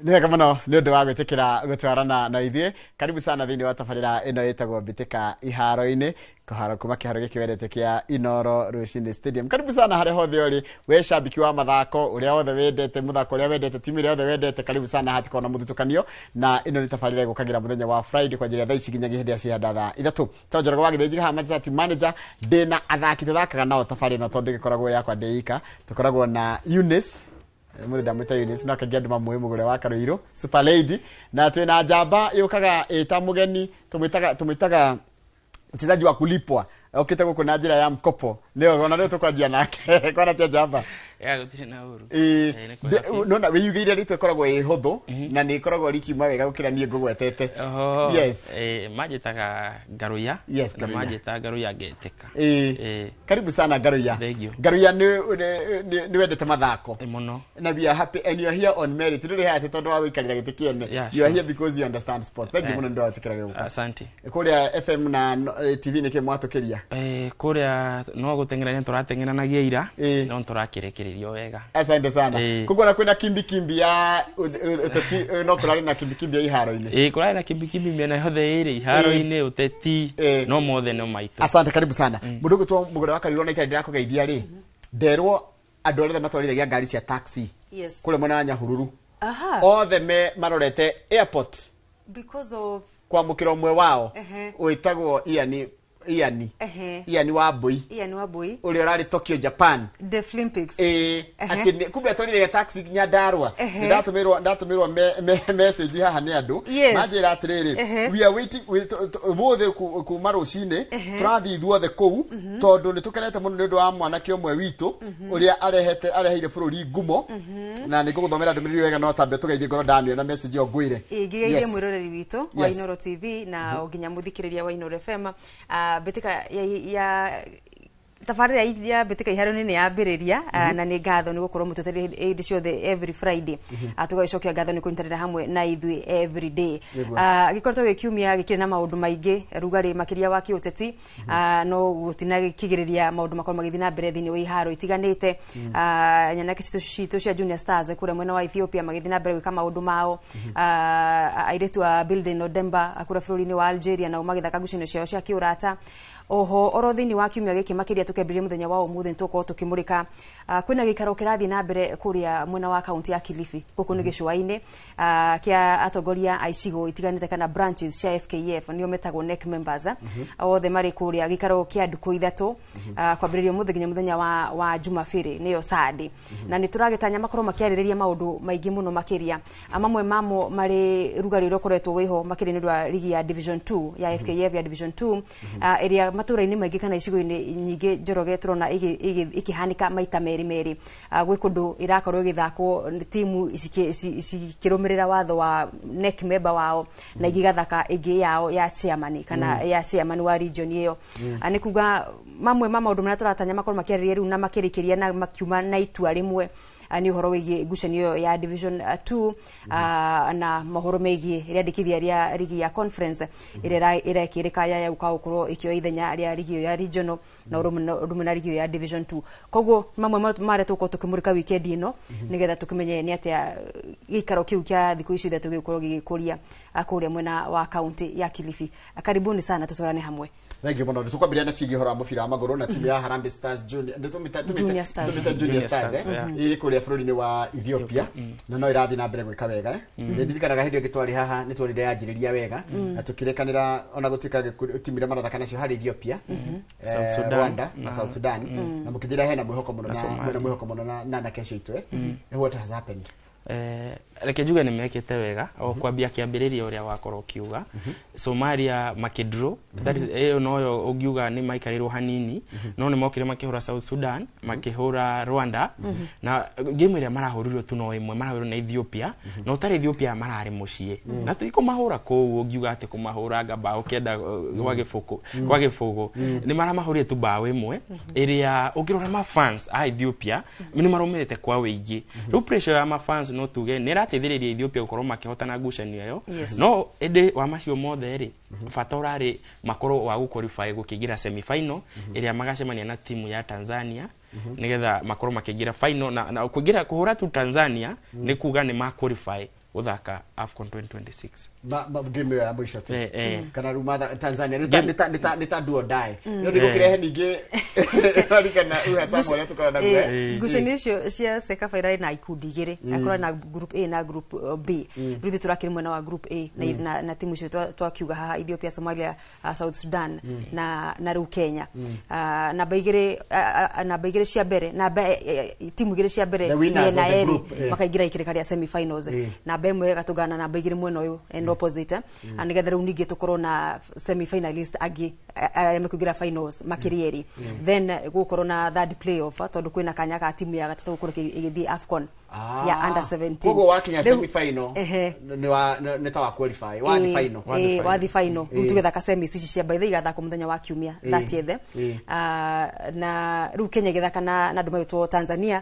Speaker 1: Nĩ wega mũno nĩ ũndũ wa gwĩtĩkĩra gũtwarana na ithuĩ. Karibu sana thĩinĩ wa tabarĩra ĩno ĩtagwo Mbĩtĩka Iharo-inĩ, kũharo kuma kĩharo gĩkĩ wendete kĩa Inoro Rũcinĩ Stadium. Karibu sana harĩa hothe ũrĩ, we shabiki wa mathako, ũrĩa wothe wendete mũthako, ũrĩa wendete timu ĩrĩa yothe wendete, karibu sana hatikorwo na mũthutũkanio. Na ĩno nĩ tabarĩra ĩgũkagĩra mũthenya wa Friday kwanjĩrĩria thaa ici nginyagia hĩndĩ ya cihanda thaa 3. To Njoroge wa Gĩthĩnji haha Matatu manager, ndĩna athaki tũthakaga nao tabarĩra ĩno tondũ ĩgĩkoragwo yakwa ndĩ ika. Tũkoragwo na Eunice, mũthĩ ndamwĩta Eunice no kaingĩ andũ mamũĩ mũgũre wa Karũirũ Super Lady, na twĩna njamba yũkaga ĩta mũgeni, tũmwĩtaga mchezaji wa kulipwa, okĩte gũkũ na njĩra ya mkopo, nĩyo ona rĩu tũkwanjia nake kwana tia njamba.
Speaker 2: Ya gũtirĩ na ũru.
Speaker 1: Ĩĩ,
Speaker 2: Nĩ kwega biũ.
Speaker 1: Nona wĩyugĩire rĩtwa ĩkoragwo ĩ hũthũ na nĩ ĩkoragwo rikiuma wega gũkĩra niĩ ngũgwetete.
Speaker 2: Oho,
Speaker 1: Yes.
Speaker 2: Manjĩtaga Ngaruiya.
Speaker 1: Yes,
Speaker 2: na
Speaker 1: Ngaruiya.
Speaker 2: manjĩtaga Ngaruiya ngetĩka.
Speaker 1: Ĩĩ. Karibu sana Ngaruiya.
Speaker 2: Thank you.
Speaker 1: Ngaruiya nĩ wendete mathako
Speaker 2: mũno.
Speaker 1: Na we are happy and you are here on merit. Ndũrĩ haha atĩ tondũ wa gũikarĩra gĩtĩ kĩene.
Speaker 2: Yeah,
Speaker 1: You are
Speaker 2: sure.
Speaker 1: here because you understand sports. Thank you mũno nĩ ũndũ wa gwĩtĩkĩra gũka.
Speaker 2: Asante.
Speaker 1: Kũrĩa FM na TV nĩkĩ mwatũkĩria?
Speaker 2: Kũrĩa no gũteng'erania tũrateng'eranagia ira, no tũrakĩrĩkĩrĩrio wega.
Speaker 1: Asante sana. Koguo na kwĩna kimbi kimbi ya ũteti, no kũrarĩ na kimbi kimbi ya iharo-inĩ.
Speaker 2: Ĩĩ, kũrarĩ na kimbi kimbi mĩena yothe ĩrĩ, iharo-inĩ, ũteti, no mothe no maitũ.
Speaker 1: Asante, karibu sana. Mũndũ ũgwĩtwo Mũgũre wa Karũirũ na ikara ndĩrakũgeithia rĩ, nderwo andũ arĩa othe matwarithagia ngari cia taxi
Speaker 3: Yes.
Speaker 1: kũrĩa mwena wa Nyahururu
Speaker 3: Aha.
Speaker 1: othe me marorete airport
Speaker 3: Because of
Speaker 1: kwamũkĩra ũmwe wao
Speaker 3: Ehe.
Speaker 1: wĩtagwo Ian Ian
Speaker 3: Ehe.
Speaker 1: Ian Wambui
Speaker 3: Ian Wambui.
Speaker 1: ũrĩa ũrarĩ Tokyo Japan.
Speaker 3: Deaflympics.
Speaker 1: Ĩĩ,
Speaker 3: Ehe.
Speaker 1: atĩ kumbe atwarithagia taxi Nyandarua.
Speaker 3: Ehe.
Speaker 1: Ndatũmĩrwo message haha nĩ andũ
Speaker 3: Yes.
Speaker 1: manjĩra atĩrĩrĩ,
Speaker 3: Ehe.
Speaker 1: we are waiting ũmũthĩ kuma rũcinĩ
Speaker 3: Ehe.
Speaker 1: tũrathiĩ ithuothe kũu tondũ nĩ tũkenete mũno nĩ ũndũ wa mwanake ũmwe witũ ũrĩa areheire bũrũri ngumo, na nĩ ngũgũthomera ndũmĩrĩri wega no tambe tũgeithie ngoro ndamĩona message ĩyo ngwĩre.
Speaker 3: Ngĩgeithie
Speaker 1: Yes.
Speaker 3: mwĩroreri witũ wa
Speaker 1: Yes.
Speaker 3: Inoro TV na o nginya mũthikĩrĩria wa Inoro FM. Mbĩtĩka ya tabarĩra ya Mbĩtĩka Iharo-inĩ nĩ yambĩrĩria, na nĩ ngatho nĩ gũkorwo mũtũtereire hĩndĩ ciothe every Friday. Tũgagĩcokia ngatho nĩ kũnyitanĩra hamwe na ithuĩ every day.
Speaker 1: Nĩguo.
Speaker 3: Gĩkoretwo gĩ kiumia gĩkĩrĩ na maũndũ maingĩ, rugarĩ makĩria wa kĩũteti, no gũtinagĩkigĩrĩria maũndũ makorwo magĩthiĩ na mbere thĩinĩ wa iharo itiganĩte. Nyanake citũ cia Junior Stars kũrĩa mwena wa Ethiopia magĩthiĩ na mbere gwĩka maũndũ mao. Airĩtu a Building Odemba kũrĩa bũrũri-inĩ wa Algeria nao magĩthaka ngucanio ciao cia kĩũrata. Oho oro thĩinĩ wa kiumia gĩkĩ makĩria tũkĩambĩrĩria mũthenya wa ũmũthĩ nĩ tũgũkorwo tũkĩmũrĩka, kwĩna gĩikaro kĩrathiĩ na mbere kũrĩa mwena wa kaunti ya Kilifi gũkũ nĩ gĩcũa-inĩ, kĩa atongoria a icigo itiganĩte kana branches cia FKF nĩo metagwo NEC members, othe marĩ kũrĩa gĩikaro kĩa ndukũ 3, kwambĩrĩria ũmũthĩ nginya mũthenya wa Jumabĩrĩ nĩyo Sunday. Na nĩ tũragĩtanya makorwo makĩarĩrĩria maũndũ maingĩ mũno makĩria, mamwe mamo marĩ rugarĩ ũrĩa ũkoretwo wĩho makĩria nĩ ũndũ wa rigi ya Division 2 ya FKF ya Division 2, ĩrĩa matũra-inĩ maingĩ kana icigo-inĩ nyingĩ Njoroge tũrona ĩkĩhanĩka maita merĩ merĩ. Gwĩ kũndũ ĩrakorwo ĩgĩthakwo nĩ timu cikĩrũmĩrĩra watho wa NEC member wao, na ingĩ igathaka ĩngĩ yao ya chairman kana ya chairman wa region ĩyo. Nĩ kuga mamwe ma maũndũ marĩa tũratanya makorwo makĩarĩrĩria rĩu na makĩrĩkĩria na makiuma na itua rĩmwe, nĩ ũhoro wĩgiĩ ngucanio ĩyo ya Division 2, na mohoro megiĩ rĩandĩkithia rĩa rigi ya conference ĩrĩa ĩrekĩrĩka ya yauka gũkorwo ĩkĩoya ithenya rĩa rigi ĩyo ya regional na ũrũmwe na rigi ĩyo ya Division 2. Koguo mamwe marĩa tũgũkorwo tũkĩmũrĩka weekend ĩno nĩgetha tũkĩmenye nĩ atĩa gĩikaro kĩu kĩa thikũ ici 3 gĩgũkorwo gĩgĩkũria, kũrĩa mwena wa kaunti ya Kilifi. Karibuni sana tũtwarane hamwe.
Speaker 1: Thank you mũno. Tũkwambĩrĩria na ciĩgiĩ ũhoro wa mũbira wa magũrũ na timu ya Harambee Stars Junior, nĩ
Speaker 3: Junior Stars.
Speaker 1: tũmĩte Junior
Speaker 2: Junior
Speaker 1: Stars,
Speaker 2: Stars, yeah.
Speaker 1: ĩrĩ kũrĩa bũrũri-inĩ wa Ethiopia na no ĩrathiĩ na mbere gwĩka wega. Nĩ ndirikanaga hĩndĩ ĩngĩ twarĩ haha nĩ tuonire yanjĩrĩria wega na tũkĩrekanĩra ona gũtuĩka timu iria marathaka nacio harĩ Ethiopia,
Speaker 2: South Sudan.
Speaker 1: Rwanda na South Sudan, na mũkĩnjĩra hena mwĩhoko mũno
Speaker 2: Na
Speaker 1: na
Speaker 2: Somalia.
Speaker 1: mwĩna mwĩhoko mũno na anake acio aitũ. What has happened?
Speaker 2: Reke njuge nĩ mekĩte wega o kwambia kĩambĩrĩria ũrĩa wakorwo ũkiuga Somalia makĩdraw, that is ĩyo noyo ũngiuga nĩ maikarĩrwo hanini, no nĩ mokire makĩhũra South Sudan, makĩhũra Rwanda, na game ĩrĩa marahũrirwo tu no ĩmwe marahũrirwo na Ethiopia, na ũtarĩ Ethiopia mararĩ mũciĩ na ti kũmahũra kũu ũngiuga atĩ kũmahũranga bao 9 gwa gĩbũkũ kwa gĩbũgũ, nĩ maramahũrire tu bao 1 ĩrĩa ũngĩrora ma fans a Ethiopia nĩ marũmĩrĩte kwa wĩingĩ. Rĩu pressure ya ma fans no tuge nĩ ĩrateithĩrĩria Ethiopia gũkorwo makĩhotana ngucanio ĩyo.
Speaker 3: Yes.
Speaker 2: No ĩndĩ wa macio mothe rĩ, bata ũrarĩ makorwo wa gũqualify gũkĩingĩra semi final ĩrĩa magacemania na timu ya Tanzania nĩgetha makorwo makĩingĩra final na kũingĩra kũhũra tu Tanzania nĩ kuga nĩ ma qualify Gũthaka AFCON 2026.
Speaker 1: Ma game ya mũico tu.
Speaker 2: Eh.
Speaker 1: Kana rĩu matha Tanzania nĩ ta nĩ ta do or die.
Speaker 3: Mm.
Speaker 1: No nĩ gũkĩrehe ningĩ marikana uhasama ũrĩa tũkoragwo naguo.
Speaker 3: Ngucanio icio cia CECAFA irarĩ na ikundi igĩrĩ. Kũrarĩ na group A na group B. Rĩu ithuĩ tũrakĩrĩ mwena wa group A na, na timu icio twakiuga haha: Ethiopia, Somalia, South Sudan na rĩu Kenya. Namba igĩrĩ, namba igĩrĩ cia mbere, namba timu igĩrĩ cia mbere
Speaker 1: The winners
Speaker 3: mĩena
Speaker 1: of the
Speaker 3: ĩrĩ
Speaker 1: group, eh.
Speaker 3: makaingĩra ikĩrĩka rĩa semi-finals. Namba ĩmwe ĩgatũngana na namba igĩrĩ mwena ũyũ and opposite, nĩgetha rĩu ningĩ tũkorwo na semi-finalist angĩ arĩa mekũingĩra finals makĩria erĩ. Then gũgũkorwo na third playoff, tondũ kwĩna kanya ka timu ya gatatũ gũkorwo ĩgĩthiĩ AFCON ya under 17.
Speaker 1: Koguo wakinya
Speaker 3: Rĩu-
Speaker 1: semi final nĩ wa nĩ ta wa qualify wathi final.
Speaker 3: Wathi final. Rĩu tũgĩthaka semis ici cia baitha igathakwo mũthenya wa kiumia 30th. Na rĩu Kenya ĩgĩthaka na andũ megwĩtwo Tanzania,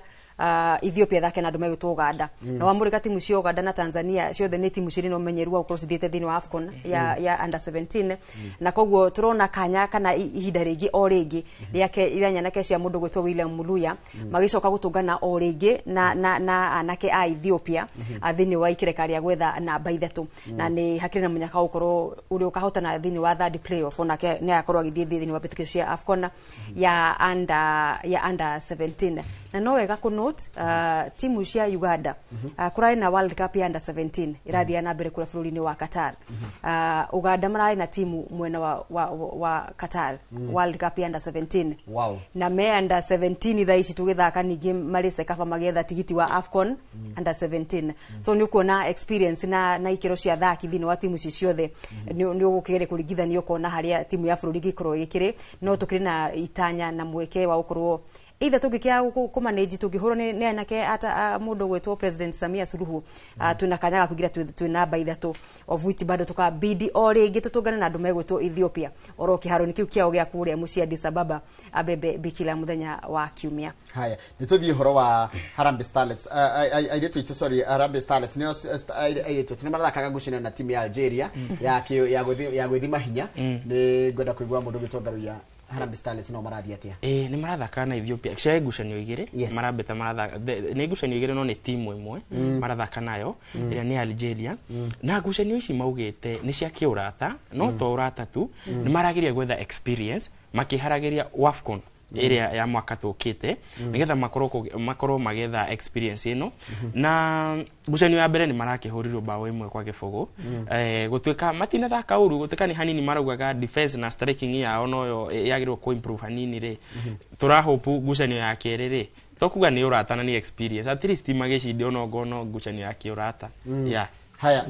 Speaker 3: Ethiopia ĩthake na andũ megwĩtwo Uganda. Na wamũrĩka timu cia Uganda na Tanzania ciothe nĩ timu cirĩ na ũmenyeru wa gũkorwo cithiĩte thĩinĩ wa AFCON ya under 17, na koguo tũrona kanya kana ihinda rĩngĩ o rĩngĩ rĩake rĩa nyanake cia mũndũ gwĩtwo William Muluya magĩcoka gũtũngana o rĩngĩ na anake a Ethiopia thĩinĩ wa ikĩreka rĩa gwetha namba ithatũ. Na nĩ hakĩrĩ na mũnyaka wa gũkorwo ũrĩa ũkahotana thĩinĩ wa third playoff onake nĩ agakorwo agĩthiĩ thĩinĩ wa mbĩtĩkĩro cia AFCON ya under 17. Na no wega kũ note timu cia Uganda, kũrarĩ na World Cup ya under 17 ĩrathiĩ na mbere kũrĩa bũrũri-inĩ wa Qatar. Uganda mararĩ na timu mwena wa Qatar, World Cup ya under 17. Na me under 17 thaa ici tũgĩthaka ningĩ marĩ CECAFA magĩetha tigiti wa AFCON under 17. So nĩ ũkuona experience na ikĩro cia thaki thĩinĩ wa timu ici ciothe nĩ ũgũkĩgeria kũringithania ũkona harĩa timu ya bũrũri ĩngĩkorwo ĩkĩrĩ. No tũkĩrĩ na itanya na mweke wa gũkorwo either tũngĩkĩaga kũmanage tũngĩhũrwo nĩ anake ata mũndũ gwĩtwo President Samia Suluhu, twĩna kanya ga kũingĩra twĩ namba ithatũ, of which bado tũkabidi o rĩngĩ tũtũngane na andũ megwĩtwo Ethiopia oro kĩharo-inĩ kĩu kĩao gĩa kũrĩa mũciĩ Addis Ababa, Abebe Bikila, mũthenya wa kiumia.
Speaker 1: Haya, nĩ tũthiĩ ũhoro wa Harambee Starlets. Airĩtu aitũ, sorry, Harambee Starlets nĩo airĩtu aitũ nĩ marathakaga ngucanio na timu ya Algeria ya gwĩthima hinya. Nĩ ngwenda kũigua mũndũ ũgĩtwo Ngaruiya, Harambee Starlets no marathiĩ atĩa?
Speaker 2: Ĩĩ, nĩ marathaka na Ethiopia cia ngucanio igĩrĩ. Marambĩta marathaka nĩ ngucanio igĩrĩ, no nĩ timu ĩmwe marathaka nayo ĩrĩa nĩ Algeria. Na ngucanio ici maugĩte nĩ cia kĩũrata, no to ũrata tu, nĩ marageria gwetha experience makĩharagĩria WAFCON ĩrĩa ya mwaka tũkĩte, nĩgetha makorwo magĩetha experience ĩno. Na ngucanio ya mbere nĩ marakĩhũrirwo bao 1-0. Gũtuĩka matinathaka ũru, gũtuĩka nĩ hanini maraugaga defense na striking yao noyo yagĩrĩirwo kũ improve hanini rĩ, tũrahope ngucanio ya kerĩ rĩ, to kuga nĩ ũrata na nĩ experience, at least magĩcinde onokorwo no ngucanio ya kĩũrata. Yeah.
Speaker 1: Haya,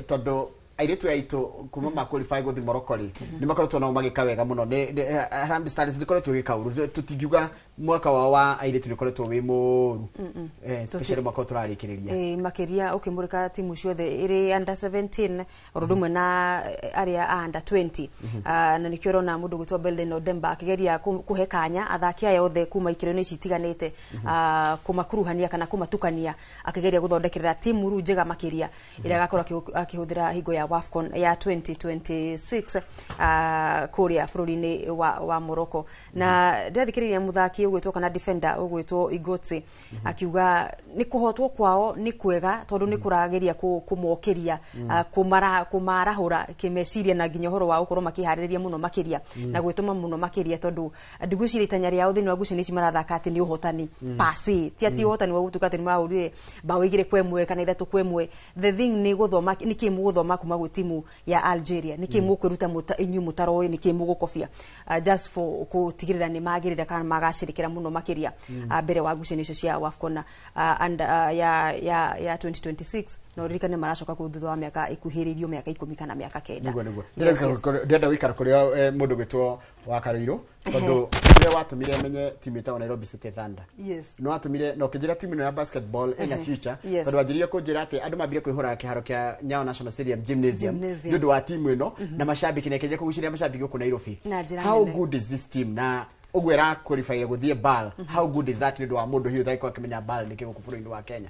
Speaker 1: tondũ airĩtu aitũ kuma ma qualify gũthiĩ Morocco rĩ, nĩ makoretwo nao magĩka wega mũno. Harambee Stars ndĩkoretwo ĩgĩka ũru, tũtingiuga mwaka wao wa airĩtu nĩ ũkoretwo wĩ mũru, especially mwaka ũyũ tũrarĩkĩrĩria.
Speaker 3: Ĩĩ, makĩria ũkĩmũrĩka timu ciothe ĩrĩ under 17 oro ũndũ ũmwe na arĩa a under 20. Na nĩkĩo ũrona mũndũ gwĩtwo Belden Odemba akĩgeria kũhe kanya athaki aya othe kuma ikĩro-inĩ ici itiganĩte, kũmakuruhania kana kũmatukania, akĩgeria gũthondekerera timu rĩu njega makĩria ĩrĩa agakorwo akĩhũthĩra hingo ya WAFCON ya 2026 kũrĩa bũrũri-inĩ wa Morocco. Na ndĩrathikĩrĩria mũthaki ũgwĩtwo kana defender ũgwĩtwo Igotsi akiuga nĩ kũhotwo kwao nĩ kwega tondũ nĩ kũrageria kũmokĩria, kũmarahũra kĩmeciria na nginya ũhoro wa gũkorwo makĩharĩrĩria mũno makĩria na gwĩtũma mũno makĩria, tondũ ndigwĩciria itanya rĩao thĩinĩ wa ngucanio ici marathaka atĩ nĩ ũhotani pase, ti atĩ ũhotani wa gũtuĩka atĩ nĩ marahũrire bao 2-1 kana 3-1. The thing nĩ gũthoma nĩ kĩ mũgũthoma kuma gwĩ timu ya Algeria, nĩ kĩ mũkwĩruta inyuĩ mũtaroĩ, nĩ kĩ mũgũkobia, just for gũtigĩrĩra nĩ magĩrĩra kana magacĩrĩkĩra mũno makĩria mbere wa ngucanio icio cia WAFCON and ya 2026. Na ũririkane maracoka kũu thutha wa mĩaka ĩkuhĩrĩirio mĩaka 10 kana mĩaka 9.
Speaker 1: Nĩguo.
Speaker 3: Yes.
Speaker 1: Ndĩrenda gũikara kũrĩa mũndũ gwĩtwo wa Karũirũ, tondũ nĩwe watũmire menye timu ĩtagwo Nairobi City Thunder. Nĩ watũmire na ũkĩnjĩra timu ĩno ya basketball ĩna future, tondũ wanjĩrĩire kũnjĩra atĩ andũ mambire kwĩhũraga kĩharo kĩa Nyayo National Stadium gymnasium
Speaker 3: Gymnasium.
Speaker 1: nĩ ũndũ wa timu ĩno na macambĩki, na ĩkĩanjia kũgucĩrĩria macambĩki gũkũ Nairobi.
Speaker 3: Na njĩra
Speaker 1: How
Speaker 3: nene.
Speaker 1: good is this team na Ũguo ĩraqualify gũthiĩ BAL. How good is that nĩ ũndũ wa mũndũ hiũ ũtagĩkorwo akĩmenya BAL nĩ kĩ gũkũ bũrũri-inĩ wa Kenya?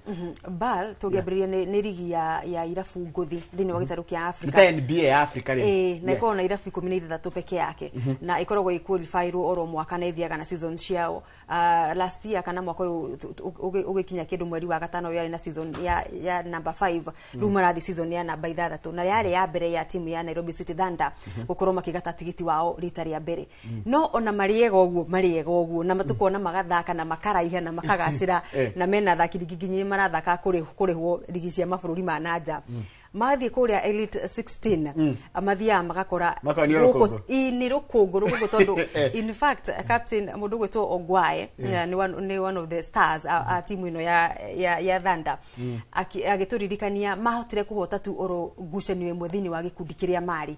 Speaker 3: BAL tũngĩambĩrĩria nĩ rigi ya irabu ngũthi thĩinĩ wa gĩtarũ kĩa
Speaker 1: Nĩ
Speaker 3: Africa.
Speaker 1: ta NBA ya Africa rĩ.
Speaker 3: Ĩĩ, na ĩkoragwo na irabu 16 peke yake, na ĩkoragwo ĩqualifyirwo oro mwaka na ĩthiaga na season ciao. Last year kana mwaka ũyũ ũgĩkinya kĩndũ mweri wa gatano yarĩ na season ya number 5. Rĩu marathiĩ season ya namba 6, na yarĩ ya mbere ya timu ya Nairobi City Thunder gũkorwo makĩgata tigiti wao rita rĩa mbere. No ona marĩega ũguo, marĩega ũguo, na matukona magathaka na makaraiha na makagacĩra, na mena athaki rigi nginya marathaka kũrĩhwo rigi cia mabũrũri ma nanja, mathiĩ kũrĩa Elite 16 mathiaga magakora
Speaker 1: Makona nĩ rũkũngũ.
Speaker 3: Ĩ, nĩ rũkũngũ tondũ in fact captain mũndũ ũgwĩtwo Ongwae nĩ one of the stars a timu ĩno ya Thunder. Agĩtũririkania mahotire kũhota tu oro ngucanio ĩmwe thĩinĩ wa gĩkundi kĩrĩa marĩ.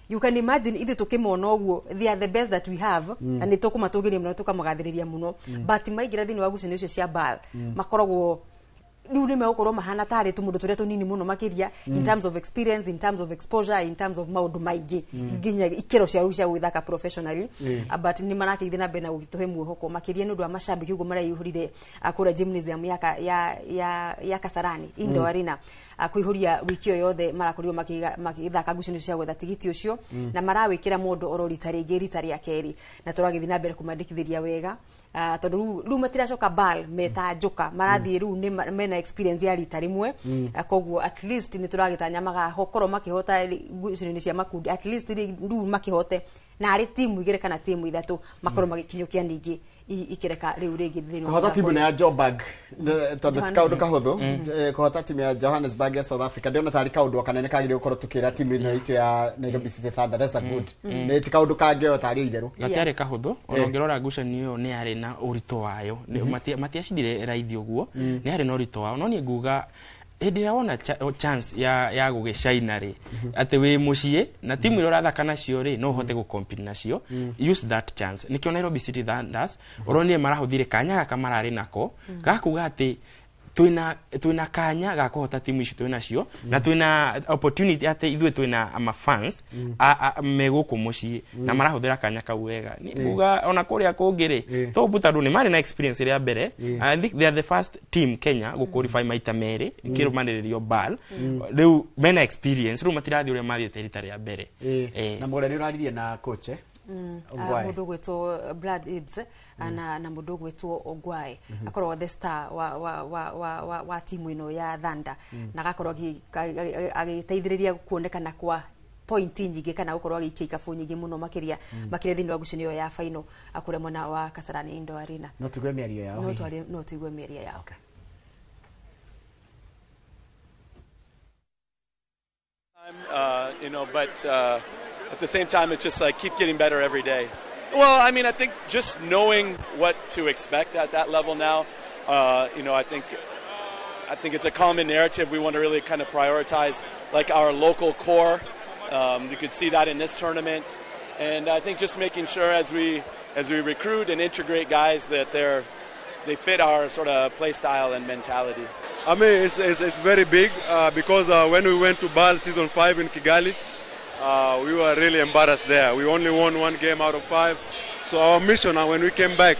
Speaker 3: You can imagine ithuĩ tũkĩmona ũguo, they are the best that we have, na nĩ tũkũmatũgĩria mũno, tũkamagathĩrĩria mũno, but maingĩra thĩinĩ wa ngucanio icio cia BAL, makoragwo rĩu nĩ megũkorwo mahana tarĩ tũmũndũ tũrĩa tũnini mũno makĩria, in terms of experience, in terms of exposure, in terms of maũndũ maingĩ, nginya ikĩro cia rĩu cia gwĩthaka professionally. But nĩ marakĩgithĩ na mbere na gũgĩtũhe mwĩhoko makĩria nĩ ũndũ wa macambĩki ũguo maraihũrire kũrĩa gymnasium ya Kasarani Indoor Arena, kũihũria wiki ĩyo yothe marakorirwo magĩthaka ngucanio cia gwetha tigiti ũcio, na marawĩkĩra mũndũ oro rita rĩngĩ, rita rĩa kerĩ, na tũragĩthiĩ na mbere kũmandĩkithĩria wega, tondũ rĩu matiracoka BAL meta njoka, marathiĩ rĩu nĩ mena experience ya rita rĩmwe. Koguo at least nĩ tũragĩtanya magakorwo makĩhota ngucanio-inĩ cia makundi, at least rĩu makĩhote na arĩ timu 2 kana timu 3 makorwo magĩkinyũkia ningĩ ikĩreka rĩu rĩngĩ thĩinĩ wa
Speaker 1: Kũhota
Speaker 3: mũthako
Speaker 1: timu
Speaker 3: ũyũ.
Speaker 1: ĩno ya Joburg, tondũ ti kaũndũ kahũthũ, kũhota timu ya Johannesburg ya South Africa ndĩrona tarĩ kaũndũ kanene kagĩrĩirwo gũkorwo tũkĩra timu ĩno itũ ya Nairobi City Thunder, that's a good, nĩ ti kaũndũ kangĩoywo tarĩ itherũ.
Speaker 2: Gatiarĩ kahũthũ. Ona ũngĩrora ngucanio ĩyo nĩ yarĩ na ũritũ wayo. Matiacindire raithi ũguo, nĩ yarĩ na ũritũ wao. No niĩ nguga hĩndĩ ĩrĩa wona chance ya gũgĩcaina rĩ, atĩ wĩ mũciĩ na timu iria ũrathaka nacio rĩ, no ũhote gũcompete nacio, use that chance. Nĩkĩo Nairobi City Thunders ũronire marahũthire kanya gaka mararĩ nako gakuga atĩ twĩna kanya ga kũhota timu ici twĩ nacio, na twĩna opportunity atĩ ithuĩ twĩna mafans me gũkũ mũciĩ, na marahũthĩra kanya kau wega. Nĩ nguga ona kũrĩa kũngĩ rĩ, tobu tondũ nĩ marĩ na experience ĩrĩa mbere. I think they are the first team Kenya gũqualify maita merĩ kĩrũmanĩrĩrio BAL. Rĩu mena experience, rĩu matirathiĩ ũrĩa mathiĩte rita rĩa mbere.
Speaker 1: Na mũgũrĩa nĩ ũraririe na coach, eh? Ongwae.
Speaker 3: Mũndũ ũgwĩtwo Brad Ibs, na mũndũ ũgwĩtwo Ongwae akorwo the star wa timu ĩno ya Thunder, na agakorwo agĩteithĩrĩria kuonekana kwa pointi nyingĩ kana gũkorwo agĩikia ikabu nyingĩ mũno makĩria makĩria thĩinĩ wa ngucanio ĩyo ya final kũrĩa mwena wa Kasarani Indoor Arena.
Speaker 1: No tũigue mĩario yao
Speaker 3: No
Speaker 1: hihi?
Speaker 3: No tũigue mĩario yao.
Speaker 41: But at the same time, it's just like keep getting better every day. Well, I mean, I think just knowing what to expect at that level now, I think it's a common narrative. We want to really kind of prioritize like our local core. You could see that in this tournament, and I think just making sure as we recruit and integrate guys that they fit our sort of play style and mentality.
Speaker 4: I mean, it's very big because when we went to BAL season 5 in Kigali, we were really embarrassed there. We only won one game out of 5. So our mission when we came back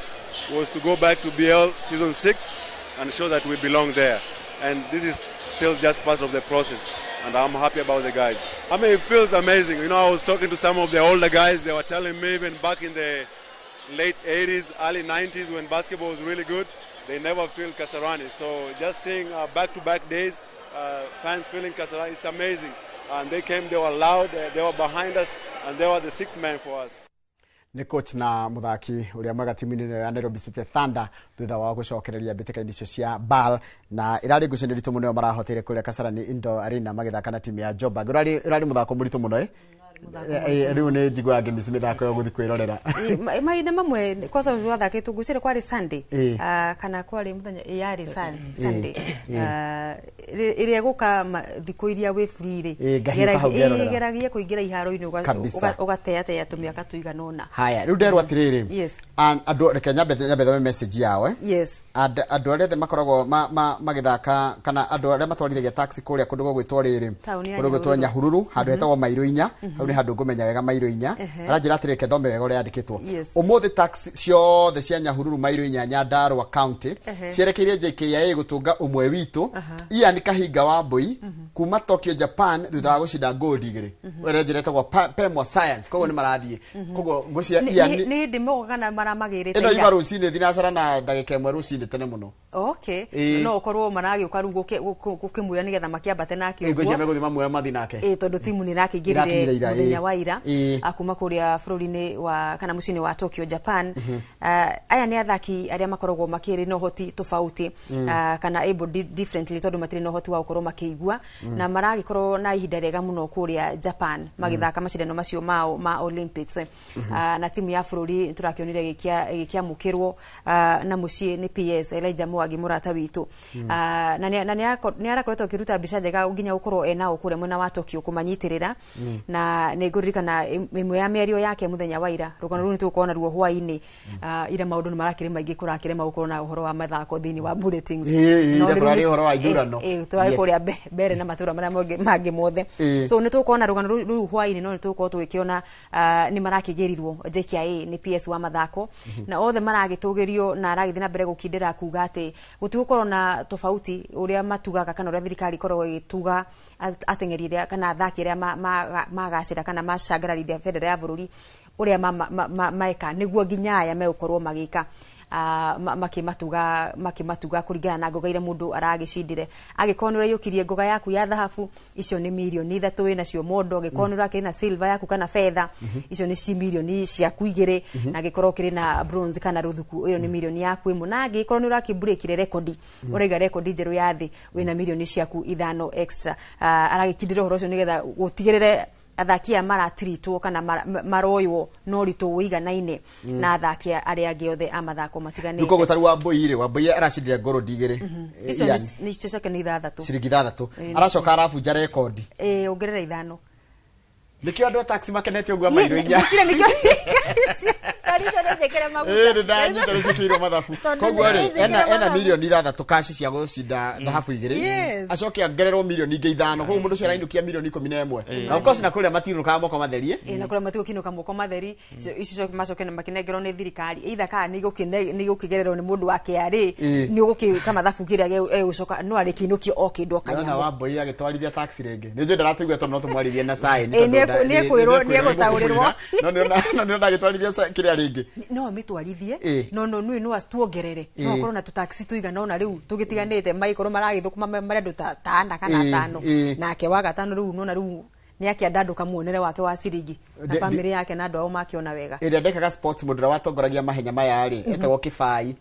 Speaker 4: was to go back to BL season 6 and show that we belong there. And this is still just part of the process. And I'm happy about the guys. I mean, it feels amazing. I was talking to some of the older guys. They were telling me even back in the late 80s, early 90s, when basketball was really good, they never filled Kasarani. So just seeing back-to-back days, fans filling Kasarani, it's amazing. And they came, they were loud, they were behind us, and they were the sixth man for us.
Speaker 1: Nĩ coach na mũthaki ũrĩa mwega timu-inĩ ĩno ya Nairobi City Thunder thutha wa gũcokereria mbĩtĩka-inĩ icio cia BAL, na ĩrarĩ ngucanio ritũ mũno ĩyo marahoteire kũrĩa Kasarani Indoor Arena magĩthaka na timu ya Joburg. Ũrarĩ mũthako mũritũ mũno, eh? Rĩu nĩ njiguaga ngĩmici mĩthako ĩyo gũthiĩ kwĩrorera.
Speaker 3: Mahinda mamwe kwanza wathakĩtwo ngwĩciria kwarĩ Sunday, kana kwarĩ mũthenya, yarĩ Sunday. Ĩrĩa ĩgũka thikũ iria wĩ free rĩ,
Speaker 1: Ngahiũka hau ngerorera.
Speaker 3: Geragia kũingĩra iharo-inĩ
Speaker 1: Kabisa.
Speaker 3: ũgateatea tũmĩaka tũigana ũna.
Speaker 1: Haya, rĩu nderwo atĩrĩrĩ, andũ, reke nyambe thome message yao, eh?
Speaker 3: Yes.
Speaker 1: Andũ arĩa othe makoragwo magĩthaka kana andũ arĩa matwarithagia taxi kũrĩa kũndũ gũgwĩtwo rĩrĩ
Speaker 3: Taũni ya
Speaker 1: kũndũ gwĩtwo
Speaker 3: Nyahururu.
Speaker 1: Nyahururu, handũ hetagwo Mairũ 4, hau nĩ nĩ handũ ngũmenya wega mairo 4. Aranjĩra atĩrĩ reke thome wega ũrĩa yandĩkĩtwo.
Speaker 3: Yes.
Speaker 1: Ũmũthĩ taxi ciothe cia Nyahururu mairo 4 Nyandarua County cierekeire JKIA gũtũnga ũmwe witũ Ian Kahinga wa Mbui kuma Tokyo Japan thutha wa gũcinda gold 2. Ũrĩa ĩtagwo Pemwa Science koguo nĩ marathiĩ. Koguo ngũcia Ian
Speaker 3: Nĩ hĩndĩ moka kana maramagĩrĩte
Speaker 1: ĩno
Speaker 3: ira?
Speaker 1: ima rũcinĩ thinacara na ndagĩka 1 rũcinĩ tene mũno.
Speaker 3: Okay.
Speaker 1: Ĩĩ.
Speaker 3: No ũkorwo maragĩũka rĩu gũkĩmuoya nĩgetha makĩambate nake
Speaker 1: Ngwĩciria
Speaker 3: ũguo.
Speaker 1: megũthiĩ mamuoya mathiĩ nake.
Speaker 3: Ĩĩ, tondũ timu nĩ
Speaker 1: Ĩrakĩingĩra
Speaker 3: ĩrakĩingĩrire
Speaker 1: ira,
Speaker 3: mũthenya
Speaker 1: ĩĩ.
Speaker 3: wa ira kuma kũrĩa bũrũri-inĩ wa kana mũciĩ-inĩ wa Tokyo Japan. Aya nĩ athaki arĩa makoragwo makĩrĩ na ũhoti tofauti, kana able differently tondũ matirĩ na ũhoti wa gũkorwo makĩigua, na maragĩkorwo na ihinda rĩega mũno kũrĩa Japan magĩthaka macindano macio mao ma Olympics. Na timu ya bũrũri nĩtũrakĩonire ĩgĩkĩamũkĩrwo na mũciĩ nĩ PS Elijah Mwangi mũrata witũ. Na nĩ arakoretwo akĩruta mbica njega nginya gũkorwo enao kũrĩa mwena wa Tokyo kũmanyitĩrĩra. Na nĩ ngũririkana ĩmwe ya mĩario yake mũthenya wa ira, rũgano rũu nĩ tũgũkorwo naruo hwaĩ-inĩ. Ira maũndũ nĩ marakĩrĩ maingĩ, kũrakĩrema gũkorwo na ũhoro wa mathako thĩinĩ wa bulletins.
Speaker 1: Ĩĩ,
Speaker 3: No
Speaker 1: ira
Speaker 3: rĩu
Speaker 1: kũrarĩ ũhoro wa ithurano.
Speaker 3: Tũrarĩ
Speaker 1: Yes.
Speaker 3: kũrĩa mbere na matũra marĩa mangĩ mothe. So nĩ tũgũkorwo na rũgano rũu hwaĩ-inĩ, no nĩ tũgũkorwo tũgĩkĩona nĩ marakĩgĩrirwo JKIA nĩ PS wa mathako, na othe maragĩtũgĩrio na aragĩthiĩ na mbere gũkindĩra kuga atĩ gũtigũkorwo na tofauti ũrĩa matugaga kana ũrĩa thirikari ĩkoragwo ĩgĩtuga ateng'eri arĩa kana athaki arĩa magacĩra kana macangararithia bendera ya bũrũri ũrĩa meka nĩguo nginya aya megũkorwo magĩka makĩmatuga kũringana na ngoga iria mũndũ aragĩcindire. Angĩkorwo nĩ ũraiyũkirie ngoga yaku ya thahabu, icio nĩ mirioni 3 wĩnacio mondo. Angĩkorwo nĩ ũrakĩrĩ na silver yaku kana betha, icio nĩ ci mirioni ciaku 2. Na angĩkorwo ũkĩrĩ na bronze kana rũthuku, ĩyo nĩ mirioni yaku 1. Na angĩkorwo nĩ ũrakĩmburĩkire rekondi, ũraiga rekondi njerũ ya thĩ, wĩna mirioni ciaku 5 extra. Aragĩkindĩra ũhoro ũcio nĩgetha gũtigĩrĩre athaki aya maratiritwo kana maroywo na ũritũ ũiganaine na athaki arĩa angĩ othe a mathako matiganĩte.
Speaker 1: Rĩu koguo tarĩu Wambui rĩ, Wambui aracindire gold 2.
Speaker 3: Icio
Speaker 1: Ian,
Speaker 3: nĩ icio ciake nĩ 6.
Speaker 1: Ciringi 6.
Speaker 3: Ĩĩ,
Speaker 1: Aracoka arabunja rekondi.
Speaker 3: Ĩĩ, ongerera 5.
Speaker 1: Nĩkĩo andũ a taxi makenete ũguo mairo 4.
Speaker 3: Ngwĩciria nĩkĩo Tarico nĩ njĩkĩre maguta.
Speaker 1: Ĩĩ, nĩ ndanyita nĩ ciĩkĩirwo mathabu.
Speaker 3: Tondũ
Speaker 1: Koguo
Speaker 3: nĩ
Speaker 1: rĩ,
Speaker 3: njĩkĩre
Speaker 1: ena
Speaker 3: mathabu.
Speaker 1: mirioni 6 kaci cia gũcinda thahabu 2.
Speaker 3: Yes.
Speaker 1: Acoke ongererwo mirioni ingĩ 5. Koguo mũndũ ũcio arainũkia mirioni 11. Na of course na kũrĩa matinũkaga moko matherie.
Speaker 3: Ĩĩ, na kũrĩa matigũkinũka moko matheri, icio macoke na makĩnengerwo nĩ thirikari either kana nĩ igũkĩgererwo nĩ mũndũ wa KRA, nĩ ũgũkĩka mathabu kĩrĩa egũcoka no arĩkĩinũkio o kĩndũ o
Speaker 1: Ndĩrona
Speaker 3: kanyamũ.
Speaker 1: Wambui agĩtwarithia taxi rĩngĩ. Nĩ njũĩ ndaratũigua tondũ no tũmwarĩrie na sign.
Speaker 3: Ĩĩ, nĩekwĩrwo, nĩegũtaũrĩrwo.
Speaker 1: No nĩona agĩtwarithia kĩrĩa rĩngĩ.
Speaker 3: No amĩtwarithie, no no nĩ no tuongerere, no akorwo na tũtaxi tũigana ũna rĩu tũgĩtiganĩte magĩkorwo maragĩthũkũma marĩ andũ ta 4 kana 5, nake wa gatano rĩu nona rĩu nĩ akĩandandũka muonere wake wa ciringi na bamĩrĩ yake na andũ ao makĩona wega.
Speaker 1: Ĩrĩa ndekaga sports mũndũ ũrĩa watongoragia mahenya maya rĩ, etagwo Kĩbai.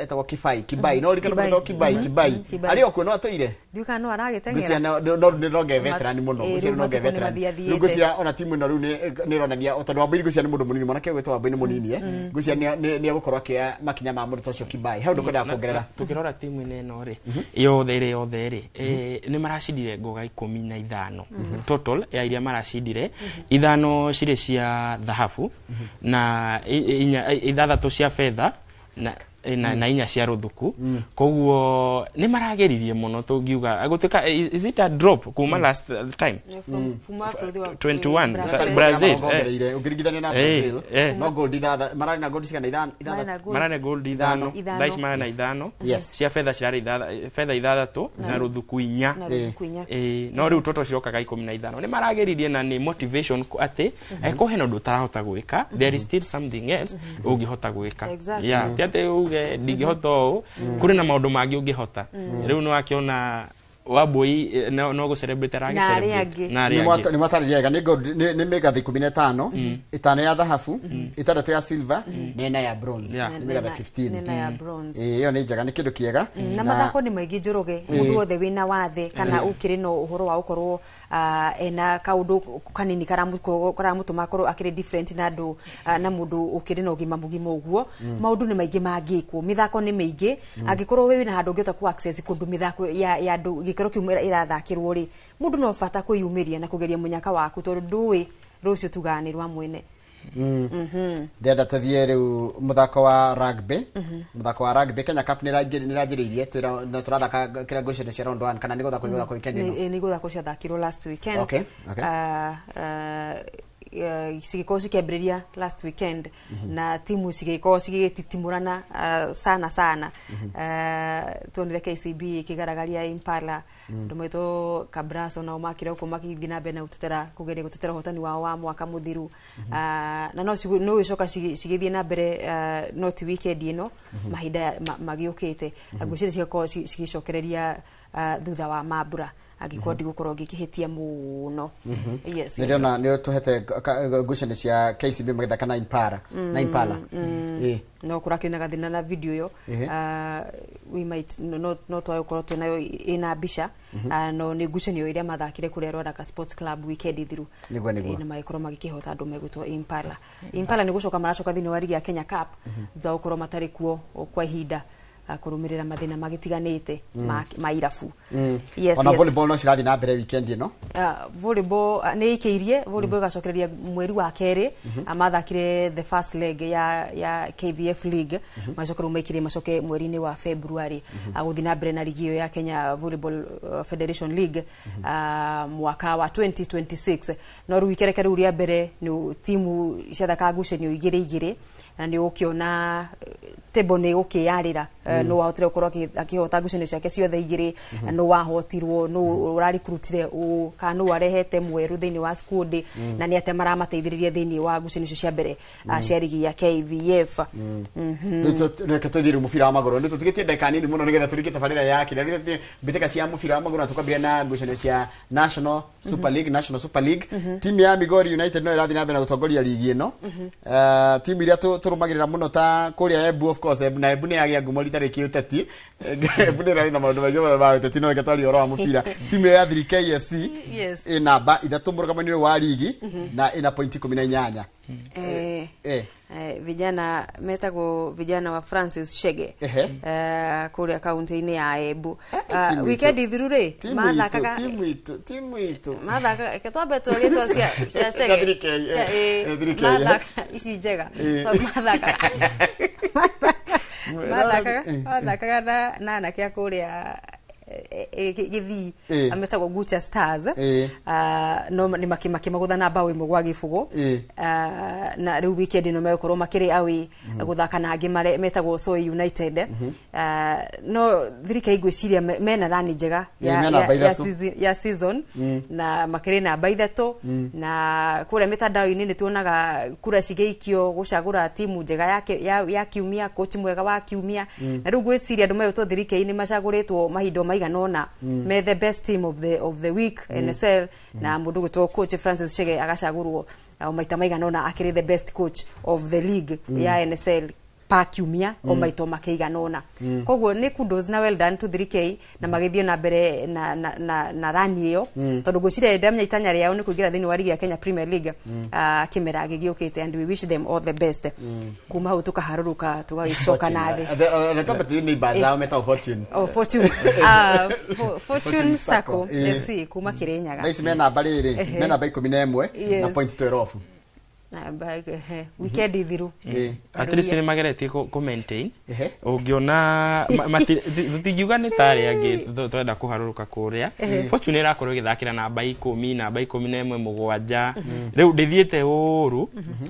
Speaker 1: Etagwo Kĩbai, Kibai. No ririkana
Speaker 3: Kibai.
Speaker 1: mũndũ Kibai, Kibai.
Speaker 3: Kibai.
Speaker 1: Arĩ o kuo no atũire.
Speaker 3: Ndiũĩ kana no
Speaker 1: Ngwĩciria
Speaker 3: aragĩteng'era.
Speaker 1: no no nge veteran mũno.
Speaker 3: Ĩĩ,
Speaker 1: Ngwĩciria
Speaker 3: rĩu
Speaker 1: no nge
Speaker 3: matukũ nĩ
Speaker 1: veteran.
Speaker 3: mathiathiĩte.
Speaker 1: Rĩu ngwĩciria ona timu ĩno rĩu nĩ ĩronania tondũ Wambui ngwĩciria nĩ mũndũ mũnini, mwanake ũgwĩtwo Wambui nĩ mũnini, Ngwĩciria nĩ egũkorwo akĩoya makinya ma mũndũ ta ũcio Kibai. He ũndũ kwendaga kuongerera?
Speaker 2: Tukirora timu-inĩ ĩno rĩ, yothe ĩrĩ yothe rĩ, nĩ maracindire ngoga 15 total ya iria maracindire, 5 cirĩ cia thahabu na 6 cia betha na 4 cia rũthuku. Koguo nĩ marageririe mũno tũngiuga gũtuĩka is it a drop kuma last time?
Speaker 3: Kuma bũrũri wa
Speaker 2: 21
Speaker 3: Brazil.
Speaker 2: Brazil,
Speaker 1: Ongereire ũngĩringithania na Brazil, no gold 6 mararĩ na gold cigana?
Speaker 3: Marĩ na
Speaker 1: 6.
Speaker 3: gold.
Speaker 2: Mararĩ gold 5.
Speaker 3: 5.
Speaker 2: Thaa ici mararĩ na 5
Speaker 1: Yes.
Speaker 2: cia betha, cirarĩ betha 6 na rũthuku 4.
Speaker 3: Na rũthuku 4.
Speaker 2: Ĩĩ, no rĩu toto cirokaga 15. Nĩ marageririe na nĩ motivation atĩ angĩkorwo hena ũndũ ũtarahota gwĩka, there is still something else ũngĩhota gwĩka. Yeah, ti atĩ uge ndingĩhota ũũ, kũrĩ na maũndũ mangĩ ũngĩhota. Rĩu nĩ wakĩona Wambui no gũ celebrate
Speaker 3: Na arĩa
Speaker 2: aragĩ
Speaker 3: angĩ.
Speaker 2: na arĩa angĩ.
Speaker 1: Nĩ mwatarĩria wega nĩ gold nĩ mĩgathĩ 15, 5 ya thahabu, 6 ya silver na 4 ya bronze. Nĩ mĩgathĩ 15.
Speaker 3: Nĩ ya bronze.
Speaker 1: Ĩĩ, ĩyo nĩ njega, nĩ kĩndũ kĩega.
Speaker 3: Na mathako nĩ maingĩ Njoroge, mũndũ wothe wĩna wathe kana ũkĩrĩ na ũhoro wa gũkorwo ena kaũndũ kanini karamũtũma akorwo akĩrĩ different na andũ, na mũndũ ũkĩrĩ na ũgima mũgima ũguo, maũndũ nĩ maingĩ mangĩkwo, mĩthako nĩ mĩingĩ. Angĩkorwo wĩ na handũ ũngĩhota ku access kũndũ mĩthako ya andũ gĩkĩro kĩu ĩrathakĩrwo rĩ, mũndũ no bata kwĩyumĩria na kũgeria mũnyaka waku tondũ ndũĩ rũciũ tugaga nĩ rwa mwene.
Speaker 1: Ndĩrenda tũthiĩ rĩu mũthako wa rugby. Mũthako wa rugby Kenya Cup nĩ ĩranjĩrĩirie na tũrathaka kĩrĩa ngucanio cia round 1 kana nĩ gũthakwo igũthakwo weekend ĩno?
Speaker 3: Nĩ gũthakwo ciathakirwo last weekend.
Speaker 1: Okay.
Speaker 3: Cigĩkorwo cikĩambĩrĩria last weekend na timu cigĩkorwo cigĩtitimũrana sana sana. Tuonire KCB ĩkĩgaragaria Impala, andũ maitũ Kabras onao makire gũkũ magĩthiĩ na mbere na gũtetera kũgeria gũtetera ũhotani wao wa mwaka mũthiru. Na no gĩcoka cigĩthiĩ na mbere, no ti weekend ĩno, mahinda magĩũkĩte. Ngwĩciria cigakorwo cigĩcokereria thutha wa mambura, angĩkorwo ndigũkorwo ngĩkĩhĩtia mũno. Yes.
Speaker 1: Nĩndĩrona nĩ tũhete ngucanio cia KCB magĩthaka na Impala na Impala.
Speaker 3: No kũrakĩrĩ na gathĩna na video ĩyo. We might no twage gũkorwo twĩnayo ĩna mbica. No nĩ ngucanio ĩrĩa mathakire kũrĩa Ruaraka Sports Club weekend thiru.
Speaker 1: Nĩguo.
Speaker 3: Na magĩkorwo magĩkĩhota andũ megwĩtwo Impala. Impala nĩ gũcoka maracoka thĩinĩ wa rigi ya Kenya Cup thutha wa gũkorwo matarĩ kuo kwa ihinda, kũrũmĩrĩra mathĩna magĩtiganĩte ma irabu. Yes.
Speaker 1: Ona
Speaker 3: Yes.
Speaker 1: volleyball no cirathiĩ na mbere weekend ĩno?
Speaker 3: Volleyball nĩ ĩkĩirie volleyball ĩgacokereria mweri wa kerĩ. Mathakire the first leg ya KVF League, macoke rĩu maikĩrie macoke mweri-inĩ wa February, gũthiĩ na mbere na ligi ĩyo ya Kenya Volleyball Federation League mwaka wa 2026. No rĩu ikereke rĩu rĩa mbere nĩ timu ciathaka ngucanio igĩrĩ igĩrĩ, na nĩ ũkĩona table nĩ gũkĩyarĩra, nũ wahotire gũkorwo akĩhota ngucanio ciake ciothe igĩrĩ, nũ wahotirwo, nũ ũrarikurutire ũ, kana nũ arehete mwerũ thĩinĩ wa squad, na nĩ atĩa maramateithĩrĩria thĩinĩ wa ngucanio icio cia mbere cia rigi ya KVF.
Speaker 1: Rĩu reke tũthiĩ rĩu mũbira wa magũrũ, nĩ tũtigĩtie ndagĩka nini mũno nĩgetha tũrĩkie tabarĩra ya kĩrĩa. Rĩu tũthiĩ mbĩtĩka cia mũbira wa magũrũ na tũkambĩrĩria na ngucanio cia National Super League. National Super League, timu ya Migori United no ĩrathiĩ na mbere na gũtongoria ligi ĩno. Timu iria tũrũmagĩrĩra mũno ta kũrĩa Embu, of course Embu, na Embu nĩ yagĩa ngumo rita rĩkĩ ũteti. Embu nĩ ĩrarĩ na maũndũ maingĩ mũno ma ũteti, no reke twarie ũhoro wa mũbira. Timu ĩyo ya 3K FC ĩ namba 3 mũrũgamo-inĩ wa ligi na ĩna pointi 18.
Speaker 3: Vijana metagwo vijana wa Francis Chege kũrĩa kaunti-inĩ ya Embu.
Speaker 1: Timu itũ.
Speaker 3: Weekend thiru rĩ
Speaker 1: Timu itũ,
Speaker 3: mathakaga
Speaker 1: timu itũ, timu itũ.
Speaker 3: Mathakaga, reke twambe twarie twa cia Chege.
Speaker 1: 3K, 3K.
Speaker 3: Mathaka ici njega. Tondũ mathakaga mathakaga na anake a kũrĩa Gĩthii ametagwo Gucha Stars. No nĩ makĩmagũtha na bao 1-0. Na rĩu weekend ĩno megũkorwo makĩrĩ away gũthaka na angĩ metagwo Soy United. No thirikari ngwĩciria mena rani njega
Speaker 1: Mena namba 3.
Speaker 3: Ya season na makĩrĩ namba 3, na kũrĩa mĩtandao-inĩ nĩ tuonaga kura cigĩikio gũcagũra timu njega ya kiumia, coach mwega wa kiumia. Na rĩu ngwĩciria andũ megwĩtwo thirikari nĩ macagũrĩtwo mahinda maigana ũna me the best team of the week NSL, na mũndũ gwĩtwo coach Francis Chege agacagũrwo o maita maigana ũna akĩrĩ the best coach of the league ya NSL pa kiumia o maita makĩigana ũna. Koguo nĩ kudos na well done to 3K na magĩthiĩ na mbere na rani ĩyo, tondũ ngwĩciria ndamenya itanya rĩao nĩ kũingĩra thĩinĩ wa ligi ya Kenya Premier League kĩmera gĩgĩũkĩte, and we wish them all the best. Kuma hau tũkaharũrũka tũgagĩcoka na thĩ.
Speaker 1: Reke twambe neighbors ao metagwo Fortune.
Speaker 3: Oh, Fortune. Fortune Sacco FC kuma Kirinyaga.
Speaker 1: Thaa ici me namba rĩrĩ, me namba 11 na point 12.
Speaker 3: Namba, weekend thiru.
Speaker 2: At least nĩ mageretie kũ maintain. Ũngĩona tũtingiuga nĩ tarĩ angĩ tũrenda kũharũrũka kũrĩa. Fortune ĩrakorwo ĩgĩthakĩra namba 10, namba 11, 7. Rĩu ndĩthiĩte ũru,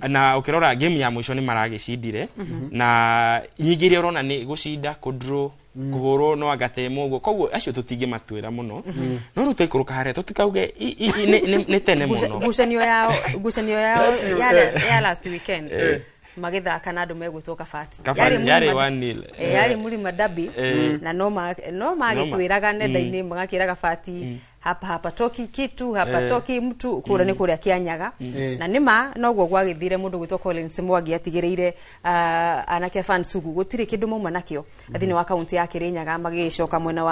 Speaker 2: na ũkĩrora game ya mũico nĩ maragĩcindire, na nyingĩ iria ũrona nĩ gũcinda, kũdraw, kũhũrwo no anga temo ũguo. Koguo acio tũtingĩmatuĩra mũno, no rĩu twaikũrũka harĩa tũtikauge nĩ tene mũno.
Speaker 3: Ngucanio yao ya last weekend magĩthaka na andũ megwĩtwo Kabati.
Speaker 2: Kabati, yarĩ 1-0.
Speaker 3: Yarĩ Mlima Derby. Na no magĩtwĩraga nenda-inĩ magakĩra Kabati hapa hapa toki kitu hapa toki mtu kũrĩa nĩ kũrĩa Kĩanyaga. Na nĩma noguo gwagĩthire, mũndũ gwĩtwo Collins Mwangi atigĩrĩire anake a Fansugu gũtirĩ kĩndũ mauma nakĩo thĩinĩ wa kaunti ya Kĩrĩnyaga, magĩcoka mwena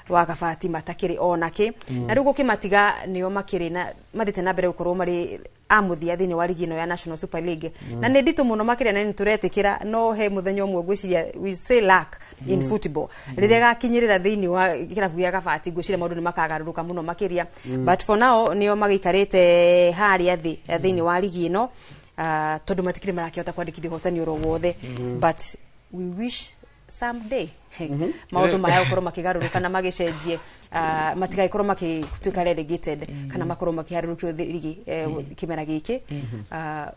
Speaker 3: wa Kabati matakĩrĩ onakĩ. Na rĩu gũkĩmatiga nĩo makĩrĩ na mathiĩte na mbere gũkorwo marĩ a mũthia thĩinĩ wa ligi ĩno ya National Super League, na nĩ nditũ mũno makĩria na nĩ tũretĩkĩra, no he mũthenya ũmwe ngwĩciria we say luck in football rĩrĩa ĩgakinyĩrĩra thĩinĩ wa kĩrabu gĩa Kabati, ngwĩciria maũndũ nĩ makagarũrũka mũno makĩria. But for now nĩo magĩikarĩte harĩa thĩ thĩinĩ wa ligi ĩno. Tondu matikire marakihota kwandikithia uhotani oro wothe, but we wish someday maundu maya gukorwo makigaruruka na magicenjie, matigagĩkorwo magĩtuĩka relegated kana makorwo makĩharũrũkio rigi kĩmera gĩkĩ.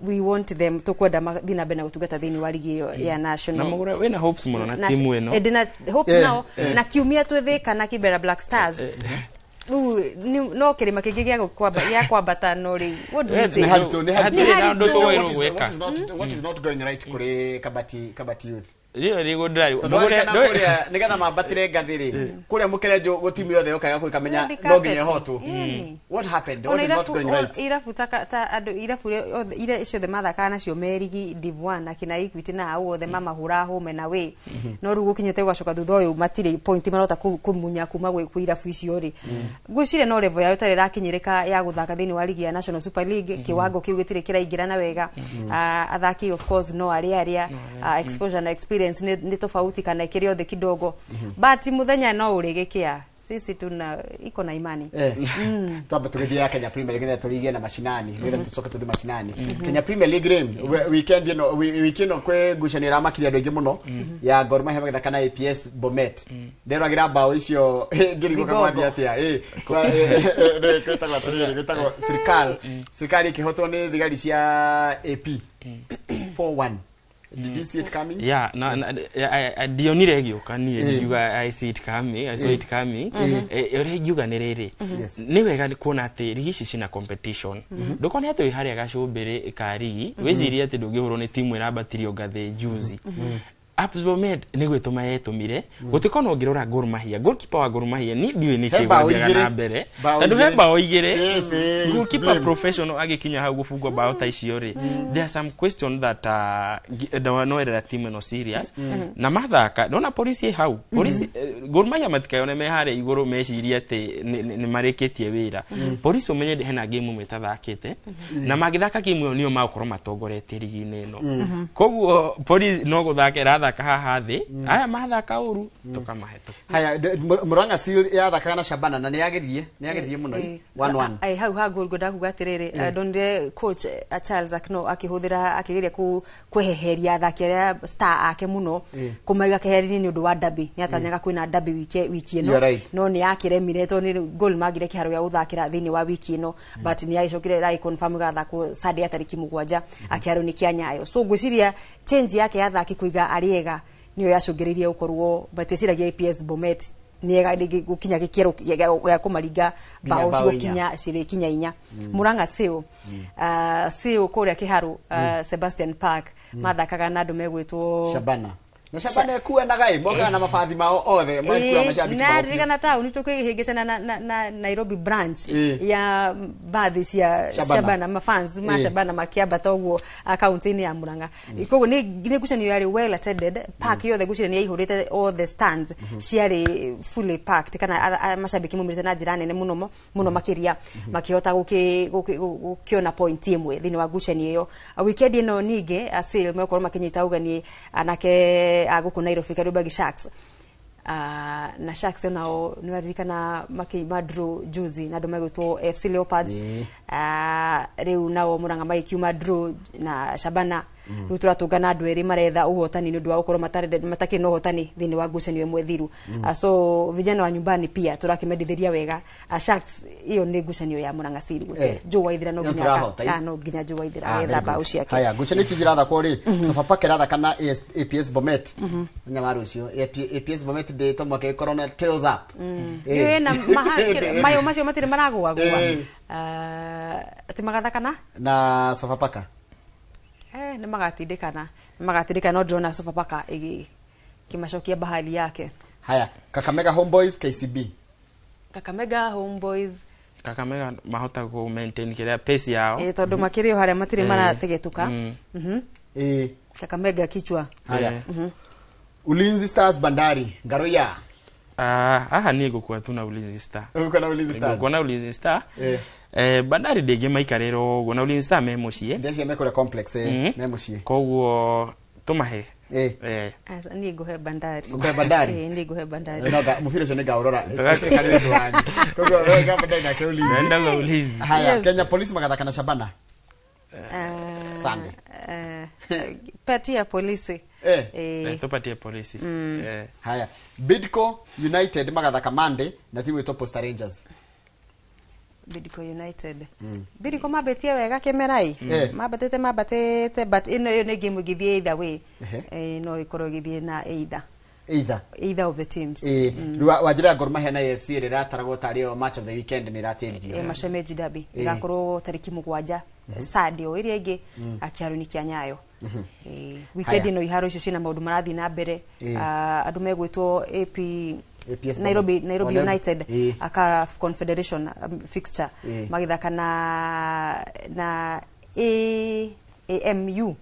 Speaker 3: We want them, tũkwenda mathiĩ na mbere na gũtungata thĩinĩ wa rigi ĩyo ya national.
Speaker 2: Na Mugure wĩna hopes mũno na timu ĩno.
Speaker 3: Ndĩna hopes nao na kiumia twĩthĩka na Kibera Black Stars. Rĩu no kĩrĩma kĩngĩ gĩa kwambata, no rĩu what do you say?
Speaker 1: Nĩ haritũ, nĩ haritũ.
Speaker 3: Nĩ haritũ.
Speaker 1: What is not going right kũrĩ Kabati Youth?
Speaker 2: Rĩo rĩgo ndĩrari.
Speaker 1: Tondũ warikana kũrĩa nĩgetha mambatĩre ngathĩ rĩ, kũrĩa mũkerenjũ gũ timu yothe yokaga kũu ĩkamenya
Speaker 3: Red
Speaker 1: no nginya
Speaker 3: carpet.
Speaker 1: ĩhotwo.
Speaker 3: Ĩni.
Speaker 1: What happened?
Speaker 3: Ona
Speaker 1: What is not
Speaker 3: irabu
Speaker 1: going right?
Speaker 3: Irabu ta andũ irabu othe iria ciothe mathakaga nacio me rigi Div 1 akina Equity na hau othe mamahũra home na away, no rĩu gũkinyĩte gũgacoka thutha ũyũ matirĩ point marota kũmunya kuma gwĩ irabu icio rĩ. Ngwĩciria no level yao ĩtarĩ ĩrakinyĩrĩka ya gũthaka thĩinĩ wa ligi ya National Super League. Kĩwango kĩu gĩtirĩ kĩraingĩrana wega. Athaki of course no arĩa exposure na experience nĩ tofauti kana ĩkĩrĩ othe kidogo, but mũthenya no ũrĩgĩkĩa, sisi tuna iko na imani.
Speaker 1: Twambe tũgĩthiĩ ya Kenya Premier League nĩgetha tũrigie na macinani, nĩgetha tũcoke tũthiĩ macinani. Kenya Premier League rĩ, weekend ĩno, wiki ĩno kwĩ ngucanio ĩramakirie andũ aingĩ mũno ya Gor Mahia magĩthaka na APS Bomet. Nderagĩra bao icio ngĩrigwo
Speaker 3: Vigogo.
Speaker 1: kamwathiĩ atĩa. Kwĩtagwo atĩrĩrĩ, gwĩtagwo Sirkal ĩkĩhotwo nĩ thigari cia AP 4-1. Did you see it coming?
Speaker 2: Yeah, na ndionire ĩgĩũka niĩ ndingiuga I see it coming, I saw it coming. Ũrĩa ingiuga nĩ rĩrĩ, nĩ wega kuona atĩ rigi ici cina competition. Ndũkone atĩ wĩ harĩa gacũmbĩrĩ ka rigi wĩcirie atĩ ndũngĩhũrwo nĩ timu ĩrambatirio ngathĩ juzi. APS Bomet nĩ gwĩtũma yetũmire gũtuĩka ona ũngĩrora Gor Mahia, goalkeeper wa Gor Mahia niĩ ndiũĩ nĩkĩ
Speaker 1: He bao
Speaker 2: gwathiaga na
Speaker 1: igĩrĩ.
Speaker 2: mbere
Speaker 1: Bao
Speaker 2: tondũ he
Speaker 1: igĩrĩ.
Speaker 2: bao igĩrĩ.
Speaker 1: Yes, yes,
Speaker 2: Goalkeeper
Speaker 1: blame.
Speaker 2: professional agĩkinya hau gũbungwo bao ta icio rĩ, there are some question that noerera timu ĩno serious na mathaka ndona polisi ĩ hau polisi. Gor Mahia matikayone me harĩa igũrũ mecirie atĩ nĩ marĩkĩtie wĩra. Polisi ũmenye hena game ĩmwe ĩtathakĩte na mangĩthaka game ĩyo nĩo magũkorwo matongoretie rigi-inĩ ĩno. Koguo polisi no gũthaka ĩrathaka haha thĩ, aya mathaka ũru tũkamahĩtũka.
Speaker 1: Haya, Murang'a Seal yathakaga na Shabana na nĩ yageririe mũno 1-1.
Speaker 3: Ai hau ha goal ngwenda kuga atiriri, ndonire coach Charles Akno akihũthĩra akĩgeria kweheria athaki arĩa star ake mũno kũmaiga keheri-inĩ nĩ ũndũ wa derby. Nĩ atanyaga kwĩna derby wiki
Speaker 1: You
Speaker 3: ĩno
Speaker 1: are right.
Speaker 3: no nĩ yakĩremire tondũ nĩ goal magire kĩharo gĩa gũthakĩra thĩinĩ wa wiki ĩno, but nĩ yagĩcokire ĩragĩ confirm ĩgathakwo Sunday ya tarĩki 7 kĩharo-inĩ kĩa Nyayo. So ngwĩciria change yake ya athaki kũiga arĩ ega nĩyo yacũngĩrĩirie gũkorwo matĩciragia APS Bomet nĩega rĩngĩ gũkinya gĩkĩro gĩa kũmaringa bao
Speaker 1: bao
Speaker 3: cigũkinya cirĩkinya 4. Murang'a Seal, Seal kũrĩa kĩharo Sebastian Park mathakaga na andũ megwĩtwo
Speaker 1: Shabana. Na Shabana ĩkuanaga ĩ mokaga na mabathi mao othe makuaga macambĩki
Speaker 3: na
Speaker 1: mao biũ.
Speaker 3: ririkana taũni tũkĩhĩngĩcana na Nairobi branch ya mbathi cia
Speaker 1: Shabana.
Speaker 3: Shabana, mafans ma Shabana makĩambata ũguo kaunti-inĩ ya Murang'a. Koguo nĩ ngucanio yarĩ well attended, park yothe ngwĩciria nĩ yaihũrĩte, all the stands ciarĩ fully packed kana macambĩki maumĩrĩte na njĩra nene mũno mũno makĩria makĩhota gũkĩona point ĩmwe thĩinĩ wa ngucanio ĩyo. Weekend ĩno ningĩ Asil megũkorwo makĩnyita ũgeni anake a gũkũ Nairobi, Kariobangi Sharks. Na Sharks nao nĩ waririkana makiuma draw juzi na andũ megwĩtwo FC Leopards. Rĩu nao Murang'a magĩkiuma draw na Shabana. Rĩu tũratũngana andũ erĩ maretha ũhotani nĩ ũndũ wa gũkorwo matakĩrĩ na ũhotani thĩinĩ wa ngucanio ĩmwe thiru. So vijana wa nyumbani pia tũrakĩmendithĩria wega. Sharks ĩyo nĩ ngucanio ya Murang'a Seal gwĩte Joe Waithira no
Speaker 1: Ĩyo
Speaker 3: nginya
Speaker 1: tũrahota,
Speaker 3: no nginya Joe Waithira
Speaker 1: Ah,
Speaker 3: agetha
Speaker 1: very
Speaker 3: bao
Speaker 1: good.
Speaker 3: ciake.
Speaker 1: Haya, ngucanio ici cirathakwo rĩ, Sofapaka ĩrathaka na APS Bomet mũthenya wa rũciũ. APS Bomet ndĩ to mwaka ĩkorwo na tails up.
Speaker 3: Ĩĩ, na mayo macio matirĩ maragũagũa. Atĩ magathakana
Speaker 1: Na Sofapaka.
Speaker 3: Nĩ magatindĩkana no ndĩrona Sofapaka ĩkĩmacokia bahali yake.
Speaker 1: Haya, Kakamega Homeboys, KCB.
Speaker 3: Kakamega Homeboys.
Speaker 2: Kakamega mahota ku maintain kĩrĩa pace yao.
Speaker 3: Tondũ makĩrĩ o harĩa matirĩ marategetũka. Kakamega kichwa.
Speaker 1: Haya. Ulinzi Stars, Bandari Ngaroya.
Speaker 2: Ah, haha niĩ ngũkua tu na Ulinzi Star.
Speaker 1: Ũgũkua na Ulinzi Stars.
Speaker 2: Ngũkua na Ulinzi Star. Bandari ndĩngĩmaikarĩra ũguo na Ulinzi Star me mũciĩ.
Speaker 1: Ndeci me kũrĩa complex, me mũciĩ.
Speaker 2: Koguo tũmahe.
Speaker 3: Aca, niĩ ngũhe Bandari.
Speaker 1: Ũkũhe Bandari?
Speaker 3: Niĩ ngũhe Bandari.
Speaker 1: No, mũbira ũcio nĩngaũrora, especially nĩ ũndũ wanyu. Koguo we Bandari nake Ulinzi.
Speaker 2: Naenda kwa Ulinzi.
Speaker 1: Haya,
Speaker 3: Yes.
Speaker 1: Kenya Police magathaka na Shabana. Sunday.
Speaker 3: Patia polisi.
Speaker 2: Tupatie polisi.
Speaker 1: Haya, Bidco United magathaka Monday na timu ĩtwo Posta Rangers.
Speaker 3: Bidco United. Bidco mambetie wega kĩmerai. Mambatĩte mambatĩte, but ĩno ĩyo nĩ game ĩngĩthiĩ either way. No ĩkorwo ĩgĩthiĩ na either.
Speaker 1: Either.
Speaker 3: Either of the teams.
Speaker 1: Rĩu wanjĩra Gor Mahia na AFC ĩrĩa ĩrataragwo tarĩ yo match of the weekend nĩ ĩratĩririo.
Speaker 3: Mashemeji Derby ĩgakorwo tarĩki 7 Sunday o ĩrĩa ĩngĩ kĩharo-inĩ kĩa Nyayo. Weekend ĩno iharo icio ciĩna maũndũ marathiĩ na mbere. Andũ megwĩtwo AP
Speaker 1: APS
Speaker 3: Nairobi Nairobi
Speaker 1: Oh,
Speaker 3: United aka Confederation fixture magĩthaka na AMU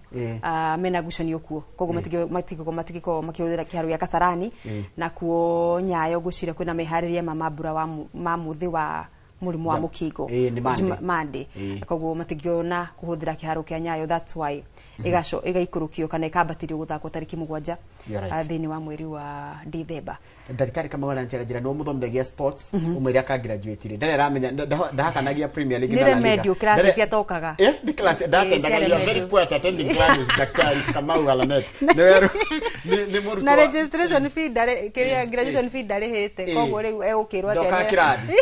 Speaker 3: mena ngucanio kuo, koguo matigĩkorwo makĩhũthĩra kĩharo gĩa Kasarani. Nakuo Nyayo ngwĩciria kwĩna meharĩria ma mambura ma mũthĩ wa mũrimũ wa mũkingo.
Speaker 1: Nĩ Monday.
Speaker 3: Monday. Koguo matingĩona kũhũthĩra kĩharo kĩa Nyayo, that's why ĩgaco ĩgaikũrũkio kana ĩkambatĩrio gũthakwo tarĩki 7
Speaker 1: You're right.
Speaker 3: thĩinĩ wa mweri wa Dithemba.
Speaker 1: Ndagĩtarĩ Kamau aranjĩra njĩra nĩwe mũthomithagia sports ũmwĩre aka graduate rĩ, ndarĩ aramenya ndahakanagia Premier League
Speaker 3: Nĩ
Speaker 1: na La Liga.
Speaker 3: remedial classes ciatokaga.
Speaker 1: Nĩ class ndatendaga.
Speaker 3: Cia
Speaker 1: You are very
Speaker 3: remedial.
Speaker 1: poor at attending classes. Daktari Kamau Alanet nĩ nĩ mũrutwo
Speaker 3: Na registration fee ndarĩ, kĩrĩa graduation fee ndarĩhĩte, koguo rĩu egũkĩrwo atĩa?
Speaker 1: Ndoka kĩrathi.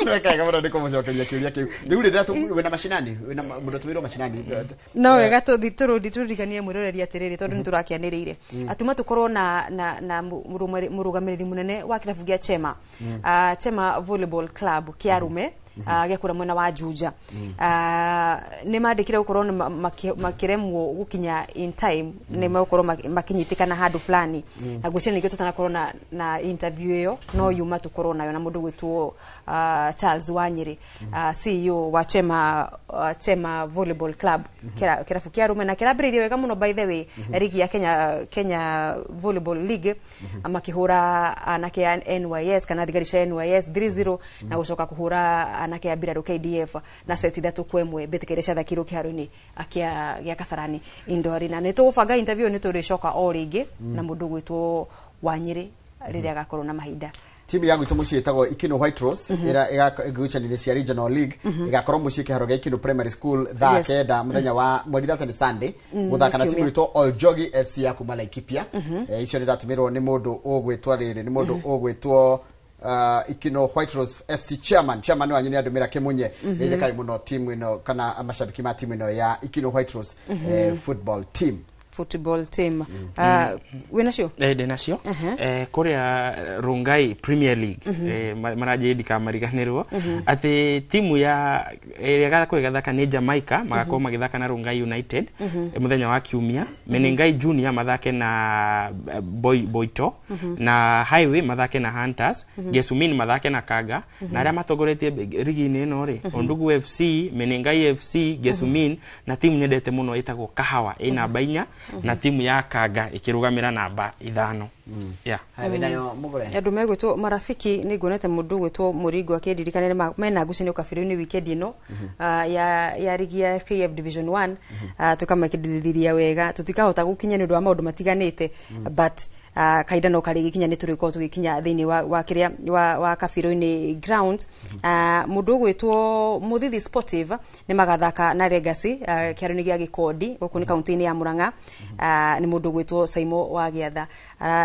Speaker 1: Wekaga mũno nĩ kũmũcokeria kĩũria kĩu. Rĩu rĩrĩa wĩna macinani, wĩna mũndũ ũtũmĩirwo macinani.
Speaker 3: No wega tũthi tũrũndi tũririkanie mwĩroreri atĩrĩrĩ, tondũ nĩ tũrakĩanĩrĩire atuma tũkorwo na mũrũgamĩrĩri mũnene wa kĩrabu gĩa Chema. Chema Volleyball Club kĩa arũme gĩa kũrĩa mwena wa Juja. Nĩ mandĩkire gũkorwo nĩ makĩremwo gũkinya in time, nĩ megũkorwo makinyitĩkana handũ fulani. Na ngwĩciria nĩkĩo tũtanakorwo na interview ĩyo, no yuma tũkorwo nayo na mũndũ gwĩtwo Charles Wanyĩrĩ, CEO wa Chema Volleyball Club, kĩrabu kĩa arũme, na kĩrambĩrĩirie wega mũno by the way rigi ya Kenya Volleyball League, makĩhũra anake a NYS kana thigari cia NYS 3-0 na gũcoka kũhũra anake a mbirarũ KDF na seti 3-1 mbĩtĩka iria ciathakirwo kĩharo-inĩ gĩa Kasarani Indoor Arena. Nĩ tũgũbanga interview, nĩ tũrĩcoka o rĩngĩ na mũndũ gwĩtwo Wanyĩrĩ rĩrĩa agakorwo na mahinda.
Speaker 1: Timu ya gwitũ mũciĩ ĩtagwo Ikino White Rose ĩrĩa ĩgucanĩire cia Regional League ĩgakorwo mũciĩ kĩharo gĩa Ikino Primary School thaa 9 mũthenya wa mweri 3, nĩ Sunday, gũthaka na timu
Speaker 3: Kiumia.
Speaker 1: ĩtwo Oljogi FC ya kuma Laikipia. Icio nĩ ndatũmĩrwo nĩ mũndũ ũgwĩtwo rĩrĩ, nĩ mũndũ ũgwĩtwo Ikino White Rose FC chairman wanyu nĩ andũmĩra Kĩmunye. Nĩ mũno timu ĩno kana mashabiki ma timu ĩno ya Ikino White Rose football team.
Speaker 3: Football team. Wĩ nacio?
Speaker 2: Ndĩ nacio. Kũrĩa Rongai Premier League, maranjĩrĩ ndikamariganĩrwo atĩ timu ya ĩrĩa ĩgakorwo ĩgathaka nĩ Jamaica, magakorwo magĩthaka na Rongai United mũthenya wa Kiumia. Menengai Junior mathake na Boito, na Highway mathake na Hunters, Gesumin mathake na Kaga, na arĩa matongoretie rigi-inĩ ĩno rĩ, Ondugu FC, Menengai FC, Gesumin na timu nyendete mũno ĩtagwo Kahawa ĩ namba 4, na timu ya Kanga ĩkĩrũgamĩra namba 5. Yeah.
Speaker 1: Haya, wĩnayo mũgũre?
Speaker 3: Andũ megwĩtwo marafiki, nĩ nguonete mũndũ ũgwĩtwo Mũringo akĩndirikania mena ngucanio kabirũ-inĩ weekend ĩno ya rigi ya FKF Division 1. Tũkamakĩndĩrĩria wega, tũtikahota gũkinya nĩ ũndũ wa maũndũ matiganĩte, but kahinda no karĩgĩkinya nĩ tũrĩkorwo tũgĩkinya thĩinĩ wa kĩrĩa wa kabirũ-inĩ ground. Mũndũ ũgwĩtwo Mũthithi Sportive nĩ magathaka na Legacy kĩharo-inĩ gĩa Gĩkondi gũkũ nĩ kaunti-inĩ ya Murang'a. Nĩ mũndũ ũgwĩtwo Saimo wa Gĩatha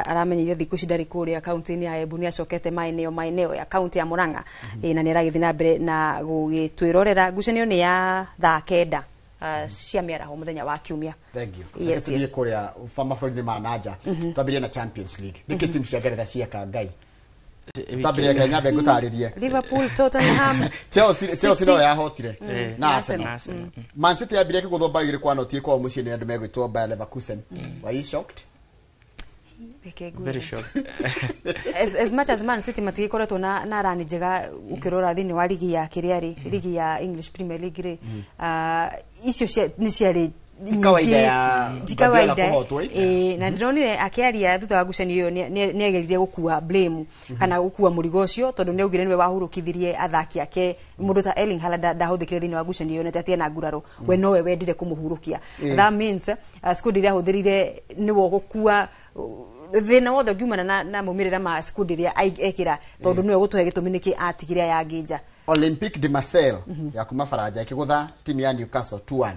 Speaker 3: aramenyithia thikũ ici ndarĩ kũrĩa kaunti-inĩ ya Embu, nĩ acokete maeneo ya kaunti ya Murang'a. Na nĩ aragĩthiĩ na mbere na gũgĩtwĩrorera. Ngucanio nĩ ya thaa 9 cia mĩaraho mũthenya wa Kiumia.
Speaker 1: Thank you.
Speaker 3: Yes,
Speaker 1: Reke
Speaker 3: yes.
Speaker 1: tũthiĩ kũrĩa mabũrũri-inĩ ma nanja. Twambĩrĩrie na Champions League. Nĩkĩ timu cia Ngeretha cieka Ngai? Twambĩrĩrie, Kenya nyambe ngũtarĩrie.
Speaker 3: Liverpool, Tottenham,
Speaker 1: Chelsea
Speaker 3: City.
Speaker 1: no yahotire na
Speaker 3: Na
Speaker 1: Arsenal.
Speaker 3: Arsenal.
Speaker 1: Man City yambirie kũgũthwo bao 2-0 kwao mũciĩ nĩ andũ megwĩtwo Bayer Leverkusen. Were you shocked?
Speaker 3: Reke ngwĩre.
Speaker 2: Very shocked.
Speaker 3: As much as Man City matigĩkoretwo na rani njega ũkĩrora thĩinĩ wa ligi ya kĩrĩa rĩ, ligi ya English Premier League rĩ, icio nĩ ciarĩ
Speaker 1: Ti kawaida ya
Speaker 3: ti
Speaker 1: Guardiola
Speaker 3: kawaida.
Speaker 1: kũhotwo, ĩ?
Speaker 3: Ĩ, na ndĩronire akĩaria thutha wa ngucanio ĩyo nĩ ageririe gũkua blame kana gũkua mũrigo ũcio, tondũ nĩ augire nĩwe wahurũkithirie athaki ake. Mũndũ ta Erling Haaland ndahũthĩkire thĩinĩ wa ngucanio ĩyo na ti ena nguraro, we nowe wendire kũmũhurũkia. That means squad ĩrĩa ahũthĩrire nĩwe ũgũkua thĩna wothe ũngiumana na maumĩrĩra ma squad ĩrĩa ekĩra, tondũ nĩwe gũtũhe gĩtũmi nĩkĩ atigire aya angĩ nja.
Speaker 1: Olympique de Marseille ya kuma Faranja ikigutha timu ya Newcastle 2-1.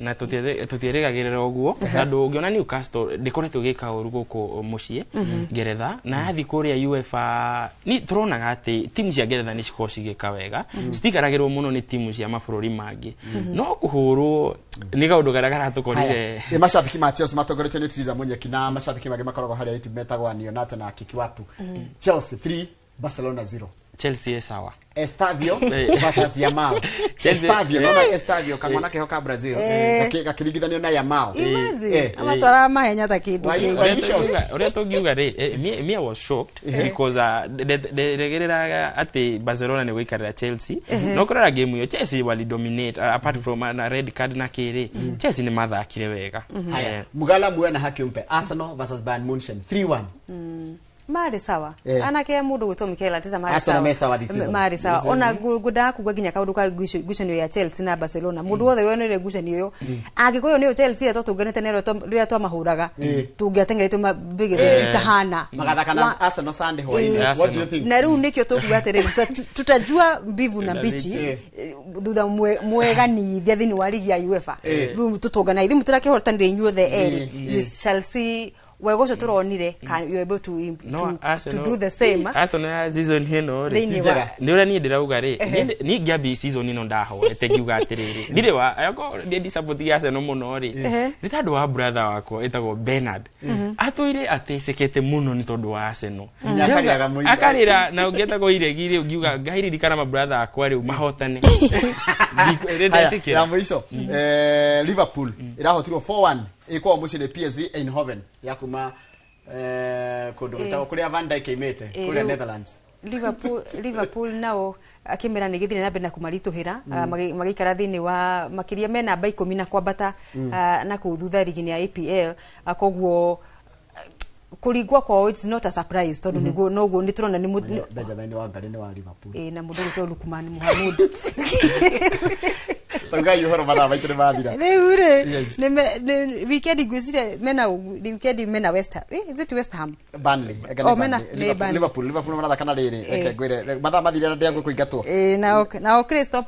Speaker 2: Na tutierĩgagĩrĩra ũguo tondũ ũngĩona Newcastle ndĩkoretwo ĩgĩka ũru gũkũ mũciĩ Ngeretha na yathi kũrĩa UEFA ni tũronaga atĩ timu cia Ngeretha nĩ cikoragwo cigĩka wega, citikaragĩrwo mũno nĩ timu cia mabũrũri mangĩ, no kũhũrwo nĩ kaũndũ karĩa karatũkorire.
Speaker 1: Ĩ mashabiki ma Chelsea matongoretio nĩ Triza Munyeki na mashabiki mangĩ makoragwo harĩa YouTube metagwo Anionate na Kikiwatu. Chelsea 3 Barcelona 0.
Speaker 2: Chelsea ĩ sawa.
Speaker 1: Estavio versus Yamal. Estavio nona Estavio kamwana keho ka Brazil gakiringithanio na Yamal.
Speaker 3: Imagine amatwara mahenya ta kindu
Speaker 2: kĩngĩ. Ũrĩa tũngiuga rĩ, me I was shocked because ndegereraga atĩ Barcelona nĩ gũikarĩra Chelsea, no kũrora game ĩyo Chelsea wali dominate apart from na red card na kĩrĩ, Chelsea nĩ mathakire wega.
Speaker 1: Haya, Mugala muwe na haki umpe. Arsenal versus Bayern Munchen 3-1.
Speaker 3: Marĩ sawa. Anake mũndũ gwĩtwo Mikel Arteta marĩ
Speaker 1: Arsenal
Speaker 3: sawa.
Speaker 1: Me sawa this season.
Speaker 3: Marĩ sawa. Ona ngwendaga kuga nginya kaũndũ ka ngucanio ya Chelsea na Barcelona, mũndũ wothe wonire ngucanio ĩyo angĩkorwo nĩyo Chelsea ĩrĩa twatũnganĩte na rĩrĩa twamahũraga tũngĩateng'erete mabĩgĩrĩ itahana.
Speaker 1: Magathaka na Arsenal Sunday hwaĩ-inĩ. What do you think?
Speaker 3: Na rĩu nĩkĩo tũkuga atĩrĩrĩ, tutajua mbivu na mbichi thutha mweganithia thĩinĩ wa ligi ya UEFA. Rĩu tũtũngana ithuĩ mũtũrakĩhotanire inyuothe erĩ, you shall see wega ũcio tũronire, can you able to,
Speaker 2: No,
Speaker 3: to do the same?
Speaker 2: Arsenal ya season ĩno rĩ,
Speaker 3: Thĩinĩ wa-
Speaker 2: nĩ ũrĩa niĩ ndĩrauga rĩ, niĩ ngĩambia season ĩno ndahoete ngiuga atĩrĩrĩ, ndirĩ wa akorwo ndĩ support ya Arsenal mũno rĩ, nĩ tondũ wa brother wakwa ĩtagwo Bernard, atũire atecekete mũno nĩ tondũ wa Arsenal.
Speaker 1: Nginya akarĩraga mũno.
Speaker 2: Akarĩra na ũngĩetagwo iregi rĩ, ũngiuga Ngai ririkana ma brother akwa rĩu mahotane.
Speaker 1: Haya,
Speaker 2: Ndetĩkĩra.
Speaker 1: ya mũico, Liverpool ĩrahotirwo 4-1 ĩkwao mũciĩ nĩ PSV Eindhoven ya kuma kũndũ gwĩtagwo kũrĩa Van Dijk aimĩte, kũrĩa
Speaker 3: Rĩu-
Speaker 1: Netherlands.
Speaker 3: Liverpool nao akĩmera nĩ gĩthire na mbere na kũmaritũhĩra, magĩikara thĩinĩ wa makĩria me namba 10 na kwambata, na kũu thutha ligi-inĩ ya EPL, koguo kũringwo kwao it's not a surprise tondũ nĩguo noguo nĩ tũrona nĩ
Speaker 1: Benjamin Wangari nĩ wa Liverpool.
Speaker 3: Na mũndũ ũgwĩtwo Lukman Mohamud.
Speaker 1: Taugai ũhoro, mathaa maitũ nĩ mathira.
Speaker 3: Rĩu rĩ,
Speaker 1: Yes.
Speaker 3: weekend ngwĩciria mena weekend mena West Ham, is it West Ham?
Speaker 1: Burnley. Eka nĩ
Speaker 3: Oh, mena-
Speaker 1: Burnley.
Speaker 3: nĩ
Speaker 1: Liverpool,
Speaker 3: Burnley.
Speaker 1: Liverpool marathaka na rĩrĩ, reke ngwĩre mathaa mathire na ndĩagwe kũingatwo.
Speaker 3: Nao Crystal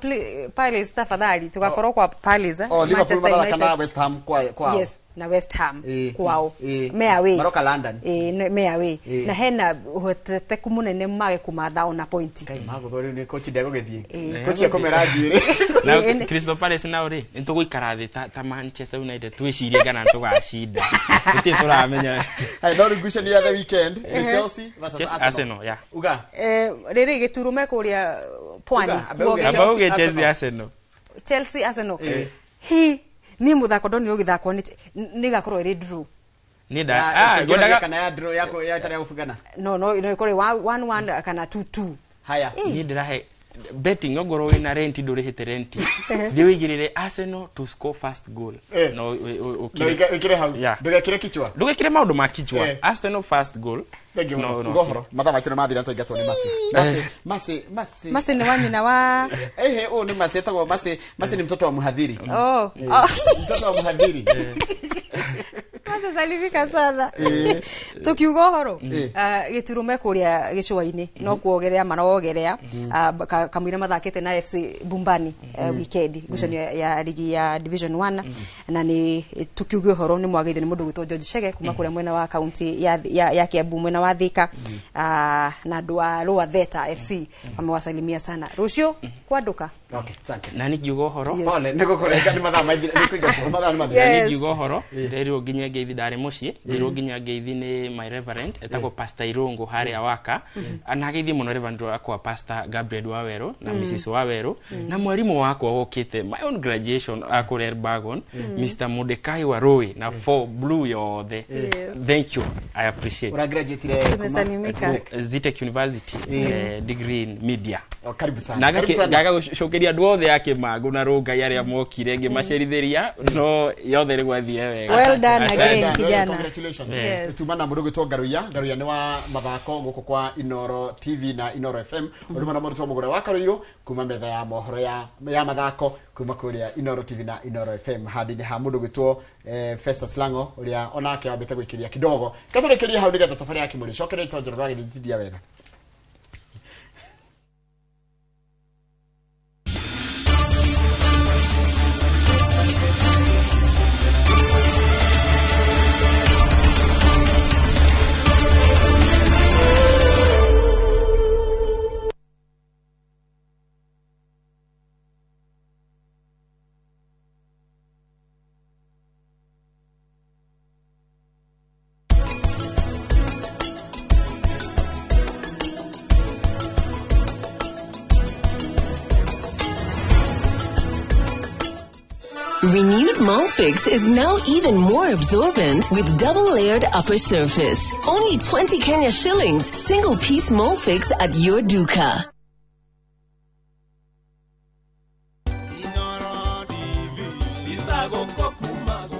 Speaker 3: Palace tafadhali tugakorwo kwa Palace,
Speaker 1: Oh, Liverpool
Speaker 3: Manchester
Speaker 1: marathaka na
Speaker 3: United.
Speaker 1: West Ham kwa kwao.
Speaker 3: Yes, na West Ham kwao. Me away.
Speaker 1: Maroka London.
Speaker 3: Me away. Na hena ũhotekeku mũnene mage kũmatha ona point.
Speaker 1: Ngai magũthwo rĩu nĩ coach ndegũgĩthiĩ. Coach ekũmera njuĩrĩ.
Speaker 2: Na Crystal Palace nao rĩ, nĩ tũgũikara thĩ ta Manchester United twĩcirie kana nĩ tũgacinda, tũtirĩ tũramenya.
Speaker 1: Haya, no rĩu ngucanio ya the weekend nĩ Chelsea versus
Speaker 2: Chelsea,
Speaker 1: Arsenal.
Speaker 2: Arsenal, yeah.
Speaker 1: Uga.
Speaker 3: Rĩrĩ gĩturo me kũrĩa pwani.
Speaker 1: Uga, ambe uge.
Speaker 2: Amba uge
Speaker 1: Chelsea,
Speaker 2: Chelsea Arsenal.
Speaker 3: Chelsea Arsenal. Hi niĩ mũthako ndonire ũgĩthakwo nĩ ĩgakorwo ĩrĩ draw.
Speaker 2: Niĩ nda
Speaker 1: Ya,
Speaker 2: ah
Speaker 1: kũingĩra
Speaker 2: ngwendaga
Speaker 1: kana ya draw ya ĩtarĩ ya gũbungana.
Speaker 3: No ĩkorwo 1-1 kana 2-2.
Speaker 1: Haya.
Speaker 2: Niĩ ndĩrahe betting ongorwo wĩna renti ndũrĩhĩte renti, thiĩ wĩigĩrĩre Arsenal to score first goal. No
Speaker 1: No wĩkĩre hau.
Speaker 2: Yeah.
Speaker 1: Ndũgekĩre kichwa.
Speaker 2: Ndũgekĩre maũndũ ma kichwa. Arsenal first goal.
Speaker 1: Thank you
Speaker 2: No,
Speaker 1: mũno.
Speaker 2: no.
Speaker 1: Uga ũhoro, mathaa maitũ nĩ mathira twaingatwo nĩ Masi. Masi, Masi, Masi.
Speaker 3: Masi nĩ wa nyina wa
Speaker 1: Ehe, ũyũ nĩ Masi etagwo Masi. Masi ni mtoto wa mhadhiri.
Speaker 3: Oh. Oh.
Speaker 1: Mtoto wa mhadhiri.
Speaker 3: Masi salimika sana. Tukiuga ũhoro, gĩturo me kũrĩa gĩcũa-inĩ no kuogerea marogerea, kamũira mathakĩte na FC Bumbani, weekend ngucanio ya ligi ya Division 1, na nĩ tukiuga ũhoro nĩ mwagĩrĩire nĩ mũndũ gwĩtwo George Chege kuma kũrĩa mwena wa kaunti ya Kiambu mwena wa Thika, na andũ a Lower Theta FC wamewasalimia sana. Rũciũ kwanduka.
Speaker 1: Okay, asante.
Speaker 2: Na nĩ ngiuga ũhoro.
Speaker 3: Yes.
Speaker 1: Pole, nĩ gũkũreka nĩ mathaa maithira, nĩ kũingatwo, mathaa nĩ mathira.
Speaker 2: Na nĩ ngiuga ũhoro, nderirwo nginya ngeithi ndarĩ mũciĩ, ngĩrwo nginya ngeithi nĩ my reverend etagwo Pastor Irungu harĩa waka, na geithie mũno reverend wakwa Pastor Gabriel Waweru na Mrs Waweru na mwarimũ wakwa wokĩte my own graduation akũrĩa Elbagon, Mr Mordekai Warui na four blue yothe. Thank you, I appreciate.
Speaker 1: Ũra graduate kuma-
Speaker 3: Tumesalimika.
Speaker 2: Zitec University, degree in media.
Speaker 1: Oh, karibu sana.
Speaker 2: Na
Speaker 1: Karibu sana.
Speaker 2: ngaga gũcokeria andũ othe a Kĩmangũ na Rũngai arĩa mokire ngĩmacerithĩria, no yothe rĩ gwathiĩ wega.
Speaker 3: Well done
Speaker 2: Asante.
Speaker 3: again, kijana.
Speaker 1: Congratulations.
Speaker 3: Yes.
Speaker 1: Tuma na mũndũ gwĩtwo Ngaruiya. Ngaruiya nĩ wa mathako gũkũ kwa Inoro TV na Inoro FM. Ũrĩ na mũrutwo mũgũre wa Karũirũ kuma metha ya mohoro ya mathako kuma kũrĩa Inoro TV na Inoro FM handũ-inĩ ha mũndũ gwĩtwo Festus Lango ũrĩa onake wambĩte gũikĩria kidogo. Katũrĩkĩrie hau nĩgetha thabarĩ ya kĩmũrĩ. Cokereria Njoroge agĩthithia wega.
Speaker 5: Renewed Molfix is now even more absorbent with double-layered upper surface. Only 20 Kenya shillings, single piece Molfix at your duka.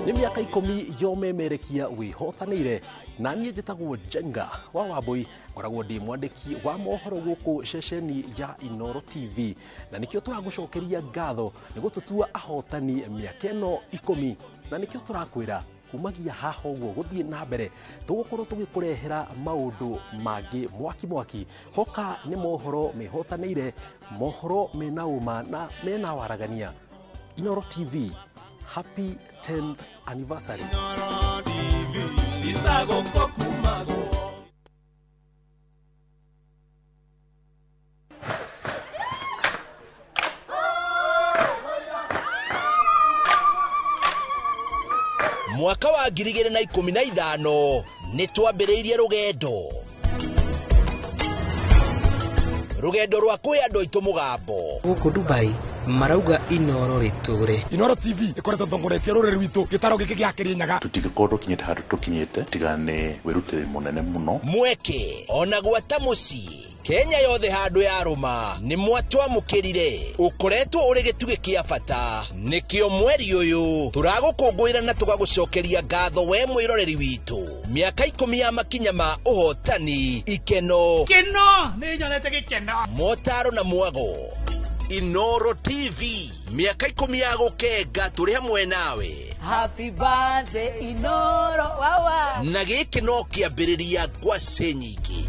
Speaker 6: Nĩ mĩaka 10 yomemerekia wĩhotanĩire na niĩ njĩtagwo Njenga wa Wambui, ngoragwo ndĩ mwandĩki wa mohoro gũkũ ceceni ya Inoro TV, na nĩkĩo tũragũcokeria ngatho nĩ gũtũtua ahotani mĩaka ĩno 10, na nĩkĩo tũrakwĩra kumagia haha ũguo gũthiĩ na mbere tũgũkorwo tũgĩkũrehera maũndũ mangĩ mwaki mwaki. Hoka nĩ mohoro mehotanĩire, mohoro mena ũma na mena waragania. Inoro TV, happy 10th anniversary.
Speaker 7: Mwaka wa 2015 nĩ twambĩrĩirie rũgendo rwa kwĩ andũ aitũ mũgambo.
Speaker 8: Gũkũ Dubai marauga Inoro rĩtũre.
Speaker 9: Inoro TV ĩkoretwo ĩtongoretie rũrĩrĩ rwitũ gĩtaro gĩkĩ gĩa Kĩrĩnyaga.
Speaker 10: Tũtingĩkorwo tũkinyĩte handũ tũkinyĩte tiga nĩ wĩrutĩri mũnene mũno.
Speaker 7: Mweke ona gwata mũciĩ Kenya yothe handũ ya rũma nĩ mwatwamũkĩrire, ũkoretwo ũrĩ gĩtugĩ kĩa bata. Nĩkĩo mweri ũyũ tũragũkũngũĩra na tũgagũcokeria ngatho we mwĩroreri witũ. Mĩaka 10 ya makinya ma ũhotani, ikeno,
Speaker 11: keno nĩ nyonete gĩkeno,
Speaker 7: motaro na mwago. Inoro TV, mĩaka 10 ya gũkenga tũrĩ hamwe nawe.
Speaker 12: Happy birthday Inoro wawa.
Speaker 7: Na gĩkĩ no kĩambĩrĩria ngwacĩ nyingĩ.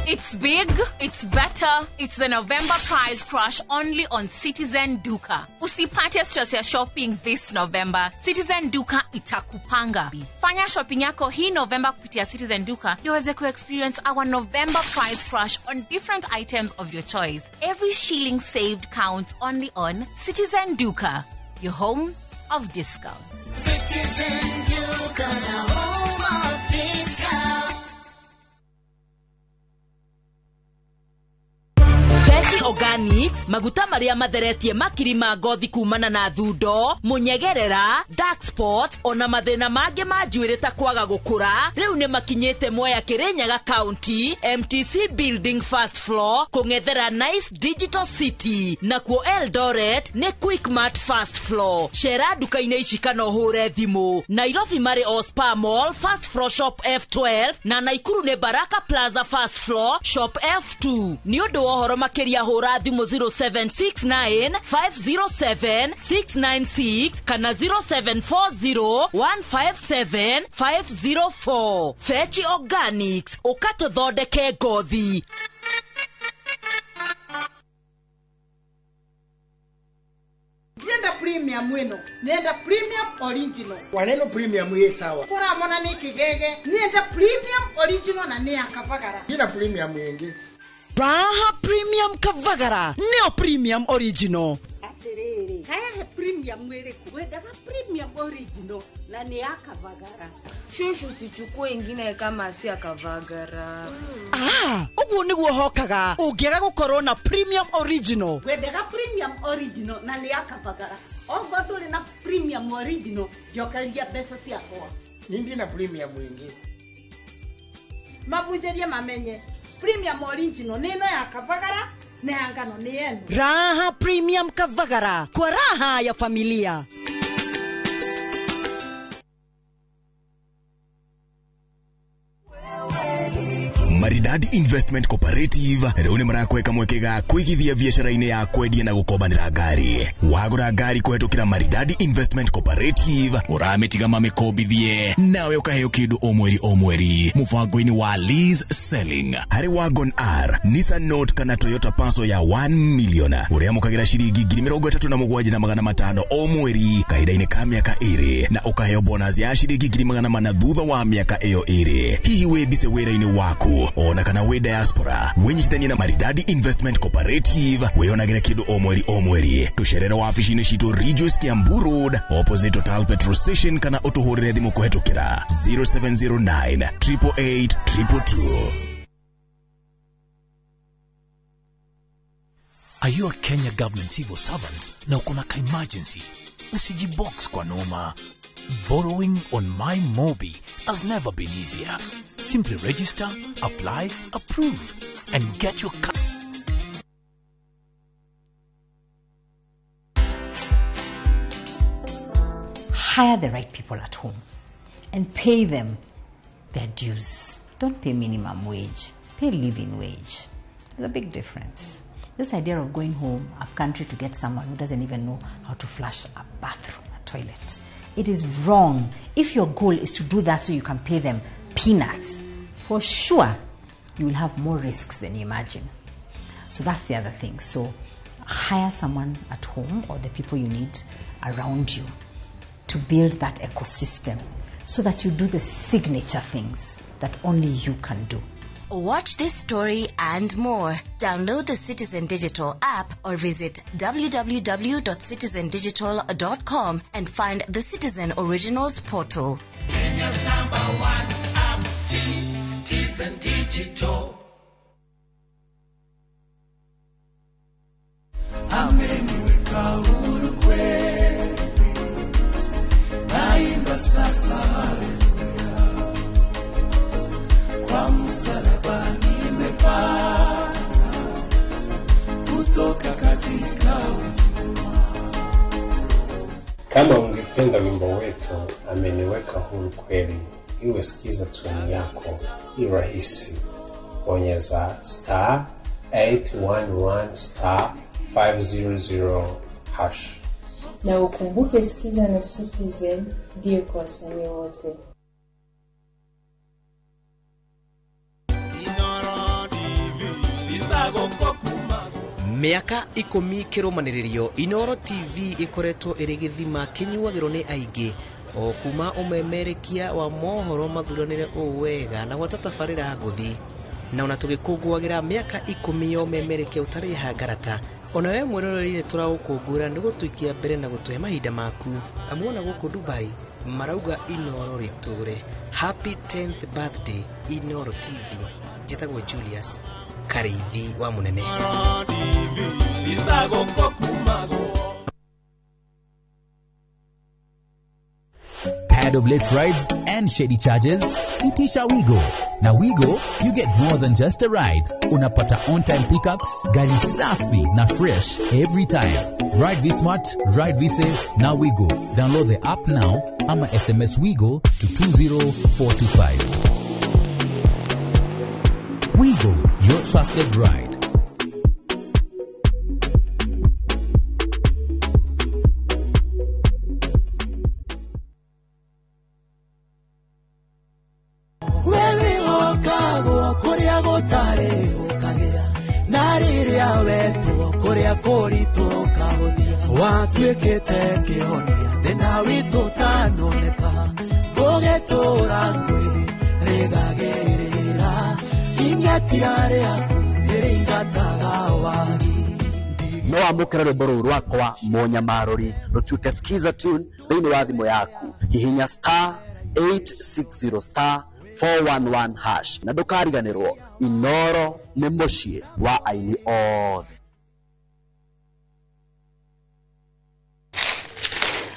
Speaker 13: It's big, it's better, it's the November price crash only on Citizen Duka. Usipate stress ya shopping this November. Citizen Duka itakupanga. Fanya shopping yako hii November kupitia Citizen Duka ndio uweze ku-experience our November price crash on different items of your choice. Every shilling saved counts only on Citizen Duka, your home of discounts.
Speaker 14: Citizen Duka, the home of discounts.
Speaker 17: Fresh Organics, maguta maria matheretie makiri ma ngothi kumana na thundo, munyegerera, dark spot, ona mathina mangĩ ma njuĩrĩ ta kwaga gũkũra, rĩu nĩ makinyĩte Mwea Kĩrĩnyaga County, MTC Building First Floor, kũng'ethera Nice Digital City, nakuo Eldoret nĩ Quickmart First Floor. Cera nduka-inĩ ici kana ũhũre thimũ. Nairobi marĩ o Spa Mall First Floor Shop F12 na Naikuru nĩ Baraka Plaza First Floor Shop F2. Nĩ ũndũ wa ũhoro makĩria hũra thimũ 0769 507 696 kana 0740 157 504. Fechi Organics, ũkatũthondeke ngothi.
Speaker 16: Ndienda premium ĩno, nenda premium original.
Speaker 18: Waneno premium ĩ sawa.
Speaker 16: Kũramona nĩ kĩgege, nenda premium original na nĩ ya Kavagara.
Speaker 18: Ina premium ĩngĩ.
Speaker 19: Raha Premium Kavagara, neo premium original.
Speaker 16: Atiriri, haya he premium ĩrĩkũ? Wendaga premium original na nĩ ya Kavagara.
Speaker 20: Shushu, sichukue ingine kama si ya Kavagara.
Speaker 19: Ah, ũguo nĩguo hokaga ũngĩaga gũkorwo na premium original.
Speaker 16: Wendaga premium original na nĩ ya Kavagara. Ogo ndũrĩ na premium original, njokeria mbeca ciakwa.
Speaker 18: Nindi na premium ĩngĩ.
Speaker 16: Mabunjĩrie mamenye premium original nĩ ĩno ya Kavagara na ya ngano nĩ ĩno.
Speaker 19: Raha Premium Kavagara, kwa raha ya familia.
Speaker 21: Maridadi Investment Cooperative rĩu nĩ marakweka mweke ga kũigithia biacara-inĩ ya kwendia na gũkombanĩra ngari. Wagũra ngari kũhetũkĩra Maridadi Investment Cooperative, ũramĩtiga mamĩkombithie nawe ũkaheo kĩndũ o mweri o mweri mũbango-inĩ wa lease selling. Harĩ Wagon R, Nissan Note kana Toyota Passo ya 1 million ũrĩamũkagĩra ciringi 37,500 o mweri kahinda-inĩ ka mĩaka 2 na ũkaheo bonus ya ciringi 400 thutha wa mĩaka ĩyo 2. Hihi wĩ mbice wĩra-inĩ waku Ona kana wĩ diaspora, wĩnyitithanie na Maridadi Investment Cooperative, wĩyonagĩre kĩndũ o mweri o mweri. Tũcerere wabici-inĩ citũ Ridgeways Kiambu Road, opposite Total Petrol Station, kana ũtũhũrĩre thimũ kũhetũkĩra 0709 888 222.
Speaker 15: Are you a Kenya government civil servant na uko na ka emergency? Usijibox kwa noma. Borrowing on MyMobi has never been easier. Simply register, apply, approve, and get your car.
Speaker 22: Hire the right people at home and pay them their dues. Don't pay minimum wage, pay living wage. There's a big difference. This idea of going home up country to get someone who doesn't even know how to flush a bathroom, a toilet, it is wrong. If your goal is to do that so you can pay them peanuts, for sure you will have more risks than you imagine. So that's the other thing. So hire someone at home or the people you need around you to build that ecosystem so that you do the signature things that only you can do.
Speaker 23: Watch this story and more. Download the Citizen Digital app or visit www.citizendigital.com and find the Citizen Originals portal.
Speaker 24: Kenya's number one app, Citizen Digital.
Speaker 25: Ameniweka huru kweli, naimba sasa haleluya, kwa msalaba nimepata kutoka katika utumwa.
Speaker 26: Kama ungependa wimbo wetu ameniweka huru kweli iwe sikiza tune yako, irahisi. Bonyeza star 811 star 500 hash.
Speaker 27: Na ukumbuke Sikiza na Citizen ndiyo kwa wasanii wote.
Speaker 8: Mĩaka 10 kĩrũmanĩrĩrio Inooro TV ĩkoretwo ĩrĩ gĩthima kĩnyuagĩrwo nĩ aingĩ o kuma ũmemerekia wa mohoro mathuranĩre ũũ wega na gwata tabarĩra ngũthi na ona tũgĩkũngũagĩra mĩaka 10 ya ũmemerekia ũtarĩ hangarata. Ona we mwĩroreri nĩ tũraũkũngũĩra nĩ gũtũikia mbere na gũtũhe mahinda maku. Amuona gũkũ Dubai marauga Inooro rĩtũre. Happy 10th birthday Inooro TV. Njĩtagwo Julius Kariithi wa Munene.
Speaker 28: Tired of late rides and shady charges? Itisha Wigo. Now Wigo, you get more than just a ride. Unapata on-time pickups, gari safi na fresh every time. Ride V-Smart, ride V-Safe, now Wigo. Download the app now ama SMS Wigo to 20425. Wigo, your trusted ride.
Speaker 29: Watuĩkĩte kĩhonia thĩna witũ ũtanoneka gũgĩtũra ngwĩrĩgagĩrĩra ing'etia rĩaku nĩrĩingataga wagi.
Speaker 30: No wamũkĩre rwĩmbo rũu rwakwa Mũnyamarũri rũtuĩke Skiza tune thĩinĩ wa thimũ yaku. Hihinya star 860 star 411 hash na ndũkariganĩrwo Inooro nĩ mũciĩ wa aini othe.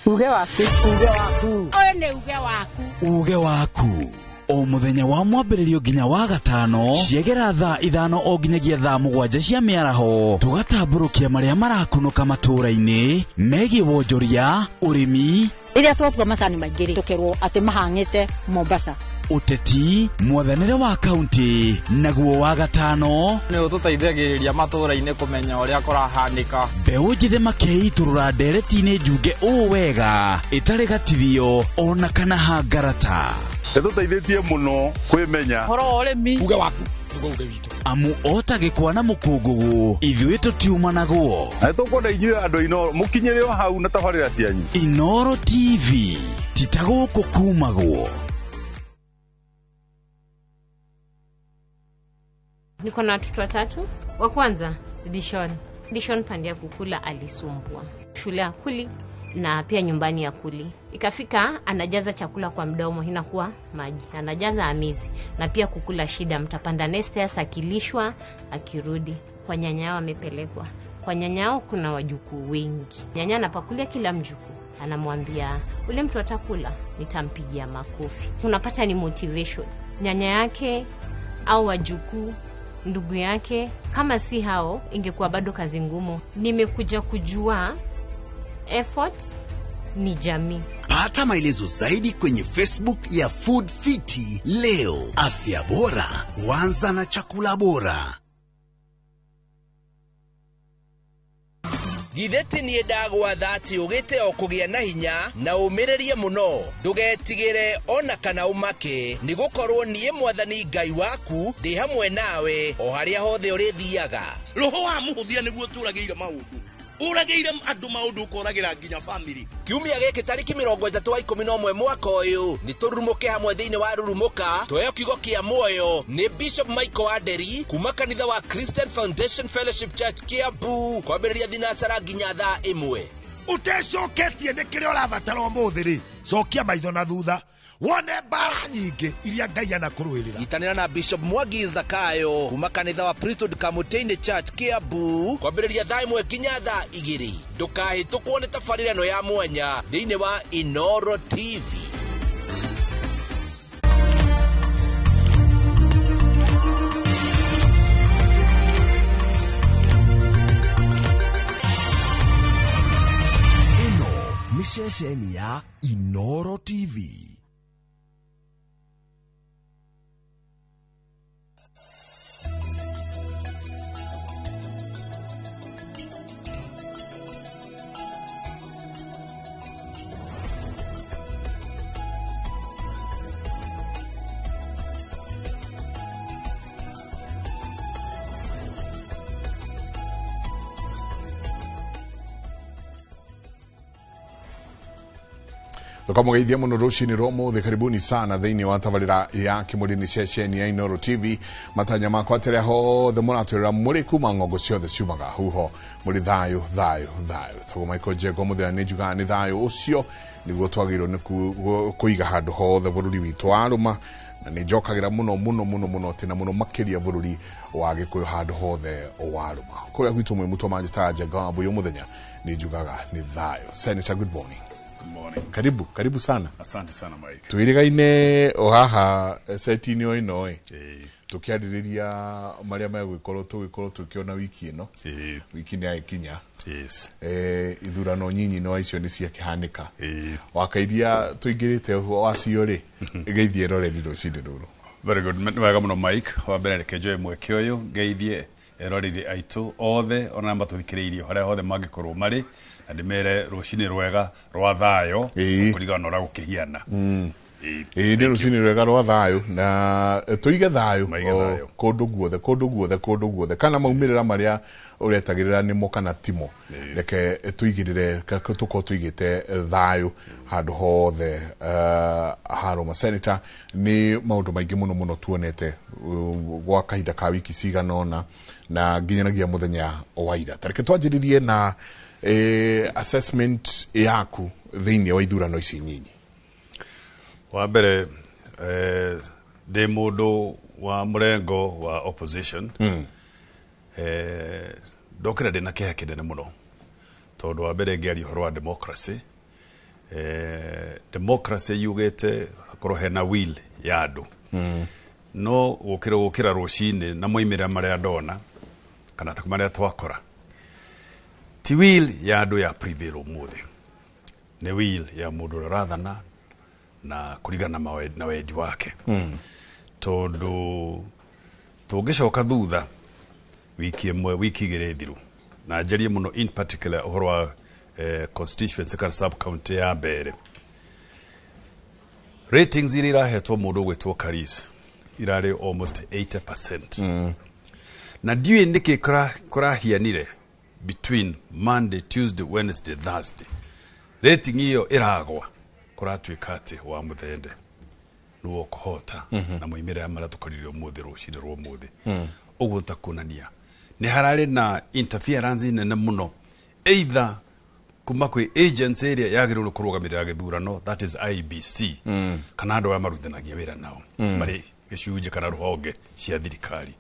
Speaker 31: Uge waku, uge waku. Ũyũ nĩ uge waku.
Speaker 15: Uge waku. O mũthenya wa mwambĩrĩrio nginya wa gatano ciegera thaa 5 o nginyagia thaa 7 cia mĩaraho tũgatambũrũkia marĩa marakunũka matũũra-inĩ megiĩ wonjoria, ũrĩmi.
Speaker 16: Rĩrĩa twatua macani maingĩ rĩ, tũkerwo atĩ mahang'ĩte Mombasa.
Speaker 15: Ũteti, mwathanĩre wa kaunti, naguo wa gatano
Speaker 32: nĩ ũtũteithagĩrĩria matũũra-inĩ kũmenya ũrĩa kũrahanĩka.
Speaker 15: Mbeũ njĩthĩ makeitũrũra ndereti-inĩ njunge ũũ wega ĩtarĩ gatithio ona kana hangarata.
Speaker 10: Ĩtũteithĩtie mũno kwĩmenya
Speaker 32: ũhoro wa ũrĩmi.
Speaker 9: Uge waku nĩguo uge witũ.
Speaker 15: Amu ota gĩkwa na mũkũngũgũ ithuĩ tũtiumanagwo.
Speaker 10: Na nĩtũkwenda inyuĩ andũ a Inooro mũkinyĩre o hau na tabarĩra cianyu.
Speaker 15: Inooro TV ti ta gũkũ kumagwo.
Speaker 1: Niko na watoto watatu. Wa kwanza Dishon. Dishon pande ya kukula alisumbua. Shule akuli na pia nyumbani akuli. Ikafika anajaza chakula kwa mdomo inakuwa maji. Anajaza amizi na pia kukula shida, mtapanda nestairs akilishwa akirudi. Kwa nyanya yao amepelekwa. Kwa nyanya yao kuna wajukuu wengi. Nyanya anapakulia kila mjukuu. Anamwambia ule mtu atakula nitampigia makofi. Unapata ni motivation. Nyanya yake au wajukuu, ndugu yake, kama si hao ingekuwa bado kazi ngumu. Nimekuja kujua effort ni jamii.
Speaker 2: Pata maelezo zaidi kwenye Facebook ya Food Fiti leo. Afya bora huanza na chakula bora.
Speaker 3: Githĩ ti niĩ ndagwatha atĩ ũgĩte o kũgĩa na hinya na ũmĩrĩrie mũno, ndũgetigĩre ona kana ũmake, nĩ gũkorwo niĩ Mwathani Ngai waku ndĩ hamwe nawe o harĩa hothe ũrĩthiaga.
Speaker 4: Roho wa mũhũthia nĩguo tũragĩire maũndũ, ũragĩire andũ maũndũ ũkoragĩra nginya family.
Speaker 3: Kiumia gĩkĩ tarĩki 31 wa 11 mwaka ũyũ nĩ tũrurumũke hamwe thĩinĩ wa Rurumũka tũheo kiugo kĩa muoyo nĩ Bishop Michael Aderi kuma kanitha wa Christian Foundation Fellowship Church Kiambu, kwambĩrĩria thinacara nginya thaa 1.
Speaker 24: Ũtecoketie nĩ kĩrĩa ũrabatara ũmũthĩ rĩ, cokia maitho na thutha wone mbara nyingĩ iria Ngai anakũrũĩrĩra.
Speaker 3: Itanĩra na Bishop Mwangi Zakayo kuma kanitha wa Priesthood Kamutini Church Kiambu, kwambĩrĩria thaa 1 nginya thaa 2. Ndũkahĩtũkwo nĩ tabarĩra ĩno ya mwanya thĩinĩ wa Inoro TV.
Speaker 5: Ĩno nĩ ceceni ya Inoro TV.
Speaker 6: Tukamũgeithia mũno rũcinĩ rwa ũmũthĩ. Karibuni sana thĩinĩ wa tabarĩra ya Kĩmũrĩ ceceni ya Inoro TV. Matanya makwa atĩ hothe mũratwĩrĩra mũrĩ kuma ng'ongo ciothe ciumaga huho, mũrĩ thayũ thayũ thayũ. Tagwo Michael Jengo mũthenya nĩ njugaga nĩ thayũ ũcio nĩguo twagĩrĩirwo nĩ kũiga handũ hothe bũrũri witũ warũma, na nĩ njokagĩra mũno mũno mũno mũno tena mũno makĩria bũrũri wa Gĩkũyũ handũ hothe warũma. Kũrĩa gwitũ mwĩ mũtũ manjĩtaga Njenga wa Mbũyũ mũthenya nĩ njugaga nĩ thayũ. Senator, good morning.
Speaker 10: Good morning.
Speaker 6: Karibu, karibu sana.
Speaker 10: Asante sana Mike.
Speaker 6: Twirigaine o haha seti-inĩ o ĩno ĩ, tũkĩarĩrĩria marĩa megũgĩkorwo tũgĩkorwo tũkĩona wiki ĩno. Wiki nĩ yagĩkinya.
Speaker 10: Yes.
Speaker 6: Ithurano nyinyi no icio nĩ ciakĩhanĩka. Wakairia tũingĩrĩte wacio rĩ, ĩgeithie eroreri rũcinĩ rũrũ.
Speaker 10: Very good. Nĩ wega mũno Mike. Wa mbere reke njoe mweke ũyũ ngeithie eroreri aitũ othe ona matũthikĩrĩirie harĩa hothe mangĩkorwo marĩ, na ndĩmere rũcinĩ rwega rwa thayũ kũringana na ũrĩa gũkĩhiana.
Speaker 6: Ĩĩ nĩ rũcinĩ rwega rwa thayũ na tũige thayũ kũndũ guothe kũndũ guothe kũndũ guothe, kana maumĩrĩra marĩa ũretagĩrĩra nĩmo kana timo, reke tũigĩrĩre tũkorwo tũigĩte thayũ handũ hothe harũma. Senator, nĩ maũndũ maingĩ mũno mũno tuonete gwa kahinda ka wiki cigana ũna na nginyanagia mũthenya wa ira. Ta reke twanjĩrĩrie na assessment yaku thĩinĩ wa ithurano ici nyinyi.
Speaker 10: Wa mbere ndĩ mũndũ wa mũrengo wa opposition. Ndokĩra ndĩna kĩeha kĩnene mũno tondũ wa mbere ngĩaria ũhoro wa democracy. Democracy yugĩte hakorwo hena will ya andũ. No gũkĩra rũcinĩ na moimĩrĩra marĩa ndona kana ta marĩa twakora, ti will ya andũ ya prevail ũmũthĩ, nĩ will ya mũndũ ũrĩa ũrathana na kũringana na wendi wake. Tondũ tũngĩcoka thutha wiki ĩmwe wiki igĩrĩ thiru, na njarie mũno in particular ũhoro wa constituency kana sub county ya Mbere, ratings iria irahetwo mũndũ ũgwĩtwo Karis irarĩ almost 80%. Na ndiũĩ nĩkĩ kũrahianire between Monday, Tuesday, Wednesday, Thursday, rating ĩyo ĩragwa kũratuĩka atĩ wa Mũthende nĩwe ũkũhota na moimĩrĩra marĩa tũkorire ũmũthĩ rũcinĩ rwa ũmũthĩ. Ũguo ta kuonania nĩ hararĩ na interference nene mũno, either kuma kwĩ agency ĩrĩa yagĩrĩirwo kũrũgamĩrĩra gĩthurano, that is IEBC, kana andũ arĩa marutithanagia wĩra nao marĩ gĩcunjĩ kana rũhonge cia thirikari,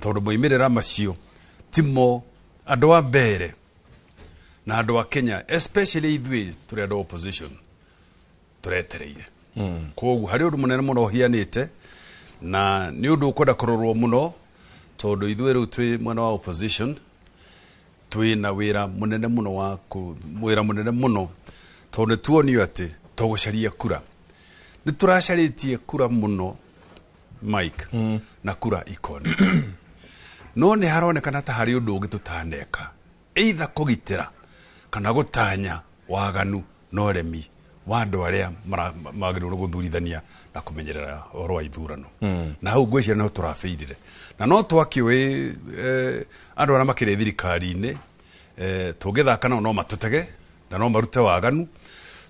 Speaker 10: tondũ moimĩrĩra macio timo andũ a mbere na andũ a Kenya, especially ithuĩ tũrĩ andũ a opposition, tũretereire. Koguo harĩ ũndũ mũnene mũno ũhianĩte na nĩ ũndũ ũkwenda kũrorwo mũno, tondũ ithuĩ rĩu twĩ mwena wa opposition twĩ na wĩra mũnene mũno wa wĩra mũnene mũno, tondũ nĩ tuonio atĩ tũgũcaria kura, nĩ tũracarĩtie kura mũno, Mike, na kura ikoneka, no nĩ haronekana ta harĩ ũndũ ũngĩ tũtaneka, either kũgitĩra kana gũtanya waganu na ũremi wa andũ arĩa magĩrĩirwo gũthurithania na kũmenyerera ũhoro wa ithurano. Na hau ngwĩciria no tũrabĩirire na no twakĩũĩ andũ arĩa makĩrĩ thirikari-inĩ, tũngĩthaka nao no matũtege na no marute waganu,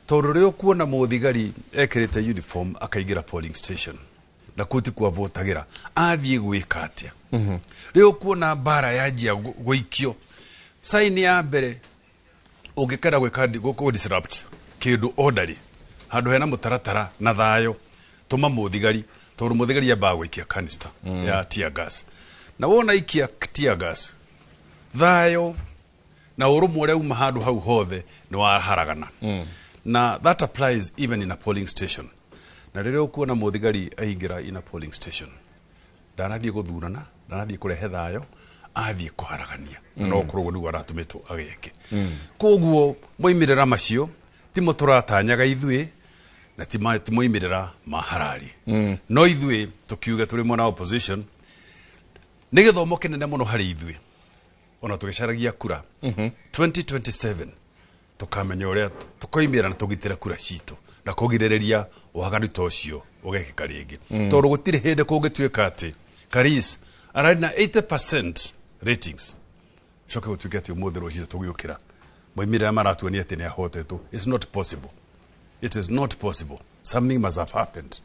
Speaker 10: tondũ rĩrĩa ũkuona mũthigari ekĩrĩte uniform akaingĩra polling station na kũu ti kuavotagĩra, athiĩ gwĩka atĩa? Rĩu ũkuona mbara yanjia gũikio saini ya mbere, ũngĩkenda gwĩka gũ disrupt kĩndũ orderly handũ hena mũtaratara na thayũ, tũma mũthigari, tondũ mũthigari ambaga gũikia canister ya tear gas, na wona ikia tear gas, thayũ na ũrũmwe ũrĩa uma handũ hau hothe nĩ waharagana. Na that applies even in a polling station. Na rĩrĩa ũkuona mũthigari aingĩra in a polling station, ndanathiĩ gũthurana, ndanathiĩ kũrehe thayũ, athiĩ kũharagania. No korwo nĩguo aratũmĩtwo ageke. Koguo moimĩrĩra macio timo tũratanyaga ithuĩ na ti moimĩrĩra ma harari. No ithuĩ tũkiuge tũrĩ mwena wa opposition, nĩ gĩthomo kĩnene mũno harĩ ithuĩ ona tũgĩcaragia kura 2027, tũkamenya ũrĩa tũkoimĩra na tũgitĩre kura citũ na kũgirĩrĩria waganu ta ũcio ũgekĩka rĩngĩ, tondũ gũtirĩ hĩndĩ kũngĩtuĩka atĩ Karis ararĩ na 80% ratings, coke gũtuĩke atĩ ũmũthĩ rũcinĩ tũgĩũkĩra moimĩrĩra maratuonia atĩ nĩ ahotetwo. It's not possible, it is not possible. Something must have happened.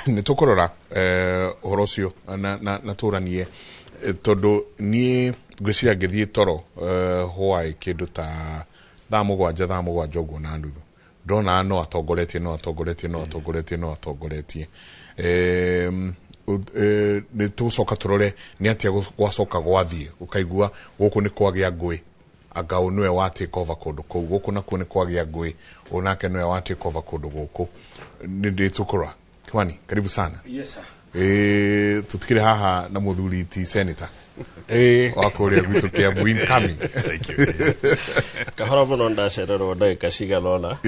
Speaker 6: Nĩ tũkũrora ũhoro ũcio na tũranie, tondũ niĩ ngwĩciria ngĩthiĩ toro hwaĩ kĩndũ ta thaa 7, thaa 7 ũguo na nuthu, ndona no atongoretie, no atongoretie, no atongoretie, no atongoretie. Nĩ tũgũcoka tũrore nĩ atĩa gwacoka gwathiĩ, ũkaigua gũkũ nĩ kwagĩa ngũĩ, anga ũyũ nĩwe wa take over kũndũ kũu, gũkũ nakuo nĩ kwagĩa ngũĩ, ũyũ nake nĩwe wa take over kũndũ gũkũ. Nĩ ndĩ tũkũrora. Kimani, karibu sana.
Speaker 7: Yes, sir.
Speaker 6: Tutikire haha na muthuri ti senator wa kũrĩa gwitũ Kiambu incoming.
Speaker 10: Thank you.
Speaker 7: Kahora mũno, ndacererwo ndagĩka cigana ũna.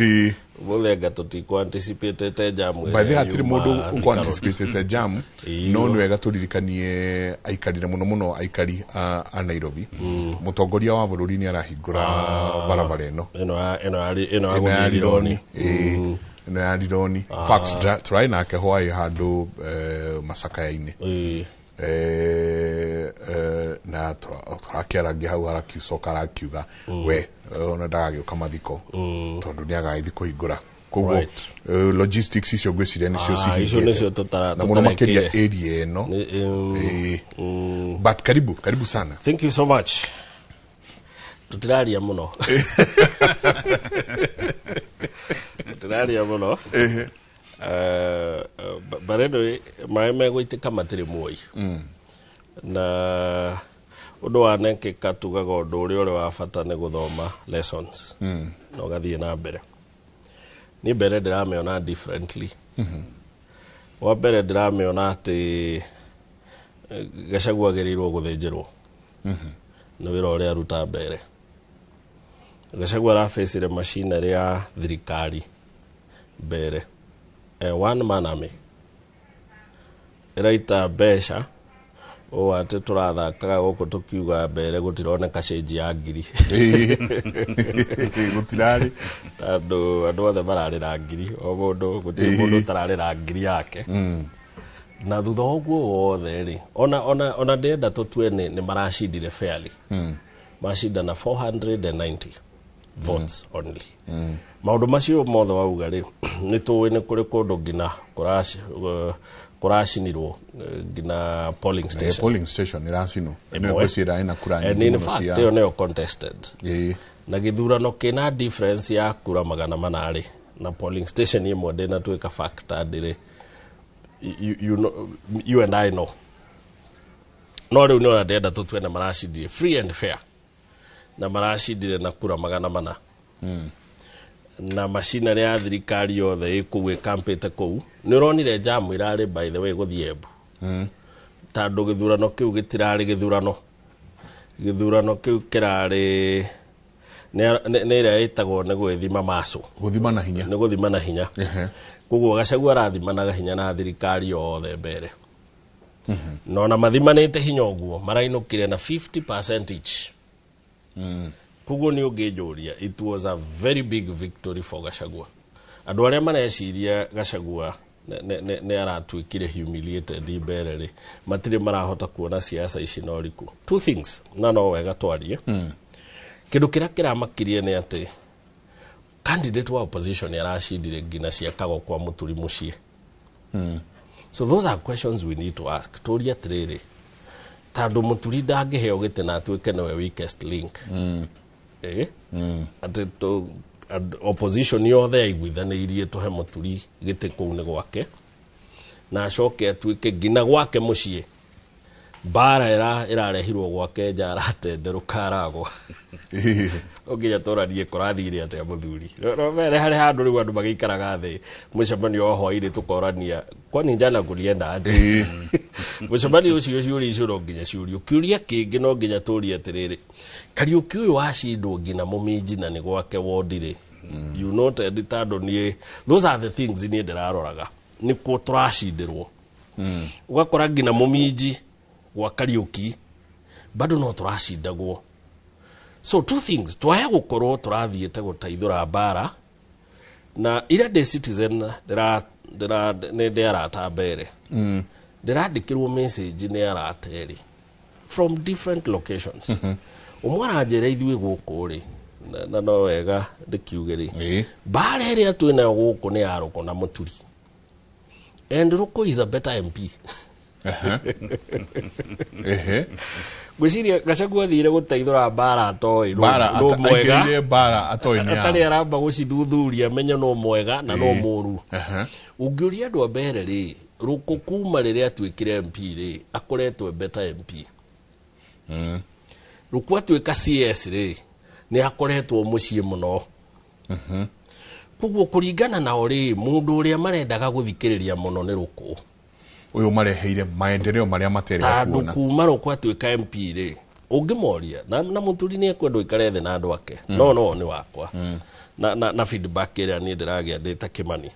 Speaker 7: Ũmũthĩ anga tũtikũ anticipatĩte jam ĩrĩa
Speaker 6: By the way, hatirĩ
Speaker 7: yuma
Speaker 6: mũndũ
Speaker 7: Thika
Speaker 6: ũkũ
Speaker 7: Road.
Speaker 6: anticipatĩte jam. No nĩ wega tũririkanie aikari, na mũno mũno aikari a Nairobi, mũtongoria wa bũrũri nĩ arahingũra barabara ĩno.
Speaker 7: Ĩno ya
Speaker 6: Ĩno ya
Speaker 7: gũthiĩ
Speaker 6: Rironi.
Speaker 7: Rironi.
Speaker 6: Ĩĩ, ĩno ya Rironi. Facts, tũrarĩ nake hwaĩ handũ macakaya-inĩ. Na tũrakĩarangia hau, arakicoka arakiuga we ona ndagagĩũka mathiko tondũ nĩ agagĩthiĩ kũhingũra. Koguo logistics icio ngwĩciria nĩcio
Speaker 7: Ah, icio
Speaker 6: cihingĩte.
Speaker 7: nĩcio
Speaker 6: Na mũno makĩria
Speaker 7: tũtarekire.
Speaker 6: area ĩno. Ĩĩ. But karibu, karibu sana.
Speaker 7: Thank you so much. Tũtiraria mũno, tũtiraria mũno. But anyway, maĩ megũitĩka matirĩ muoi. Na ũndũ wanekĩka, tugaga ũndũ ũrĩa ũrĩ wa bata nĩ gũthoma lessons na ũgathiĩ na mbere. Niĩ mbere ndĩramĩona differently. Wa mbere ndĩramĩona atĩ Gachagua agĩrĩirwo gũthĩnjĩrwo nĩ wĩra ũrĩa aruta mbere. Gachagua arabĩcire machinery ya thirikari mbere, one man army ĩraita mbeca ũũ atĩ tũrathakaga gũkũ tũkiuga mbere gũtironeka cĩnji ya ngiri.
Speaker 6: Gũtirarĩ.
Speaker 7: Tondũ andũ othe mararĩra ngiri, o mũndũ, gũtirĩ mũndũ ũtararĩra ngiri yake. Na thutha wa ũguo wothe rĩ, ona ndĩrenda tũtue nĩ maracindire fairly. Macindana 490 Votes only. Maũndũ macio mothe wauga rĩ, nĩ tũĩ nĩ kũrĩ kũndũ nginya kũracinirwo nginya polling station.
Speaker 6: Polling station iracinwo nĩ
Speaker 7: Ĩmwe.
Speaker 6: ngwĩciria ĩna kura
Speaker 7: And
Speaker 6: nyingĩ
Speaker 7: in
Speaker 6: mũno
Speaker 7: fact
Speaker 6: cia
Speaker 7: ĩyo nĩyo contested na gĩthurano kĩna difference ya kura 400 rĩ, na polling station ĩmwe ndĩnatuĩka factored rĩ, you know, you and I know. No rĩu nĩona ndĩrenda tũtue na maracindire free and fair na maracindire na kura 400 na macinarĩ ya thirikari yothe ĩ kũu ĩkampĩte kũu. Nĩ ũronire jamu irarĩ, by the way, gũthiĩ Embu, tondũ gĩthurano kĩu gĩtirarĩ gĩthurano, gĩthurano kĩu kĩrarĩ nĩ ĩrĩa ĩtagwo nĩ gwĩthima maco.
Speaker 6: Gũthima na hinya.
Speaker 7: Nĩ gũthima na hinya. Koguo Gachagua arathimanaga hinya na thirikari yothe mbere, no na mathimanĩte hinya ũguo marainũkire na 50% each. Koguo nĩ ũngĩnjũria, it was a very big victory for Gachagua. Andũ arĩa mareciria Gachagua nĩ aratuĩkire humiliated mbere rĩ, matirĩ marahota kuona siasa ici na ũriku. Two things na no wega twarie. Kĩndũ kĩrĩa kĩramakirie nĩ atĩ candidate wa opposition aracindire nginya ciakagwo kwa Mũturi mũciĩ. So those are questions we need to ask. Tũrie atĩrĩrĩ, tondũ Mũturi ndangĩheo gĩtĩ na atuĩke nĩwe weakest link, atĩ opposition yothe yaiguithanĩirie tũhe Mũturi gĩtĩ kũu nĩ gwake, na acoke atuĩke nginya gwake mũciĩ mbara ĩrarehirwo gwake nja, aratenderũka aragwa. Nginya tũranie kũrathire atĩa mũthuri. No mere harĩ handũ rĩu andũ magĩikaraga thĩ mũcemanio wa hwaĩ-inĩ tũkorania, kwani jana kulienda aje? Mũcemanio ũcio ciũria icio no nginya ciũrio. Kĩũria kĩngĩ no nginya tũrie atĩrĩrĩ, Kariũki ũyũ wacindwo nginya Mũminji na nĩ gwake wondi rĩ, you noted, tondũ niĩ those are the things niĩ ndĩraroraga, nĩkuo tũracindĩrwo. Ũgakora nginya Mũminji gwa Kariũki bado no tũracindagwo. So two things, twaya gũkorwo tũrathiĩte gũteithũra mbara na ira ndĩ Citizen ndĩra nĩ ndĩ arata mbere, ndĩrandĩkĩrwo message nĩ arata erĩ from different locations. Ũmwe aranjĩra ithuĩ gũkũ rĩ, na no wega ndĩkiuge rĩ, mbara ĩrĩa twĩnayo gũkũ nĩ ya Rũkũ na Mũturi, and Rũkũ is a better MP. Ngwĩciria Gachagua athire gũteithũra mbara atoĩ
Speaker 6: Mbara
Speaker 7: nũ mwega.
Speaker 6: Aingĩrĩire mbara atoĩ nĩ
Speaker 7: atarĩ
Speaker 6: ya
Speaker 7: aramba gũcithuthuria amenye no mwega na no mũru. Ũngĩũria andũ a mbere rĩ, Rũkũ kuma rĩrĩa atuĩkire MP rĩ, akoretwo e better MP. Rũkũ atuĩka CS rĩ, nĩ akoretwo mũciĩ mũno. Koguo kũringana nao rĩ, mũndũ ũrĩa marendaga gũthikĩrĩria mũno nĩ Rũkũ.
Speaker 6: Ũyũ mareheire maendeleo marĩa materĩga
Speaker 7: tondũ
Speaker 6: kuona.
Speaker 7: Kuma Rũkũ atuĩka MP rĩ, ũngĩmoria na Mũturi nĩ ekwenda ũikare thĩ na andũ ake, no no nĩ wakwa na feedback ĩrĩa niĩ ndĩragĩa ndĩ ta Kĩmani,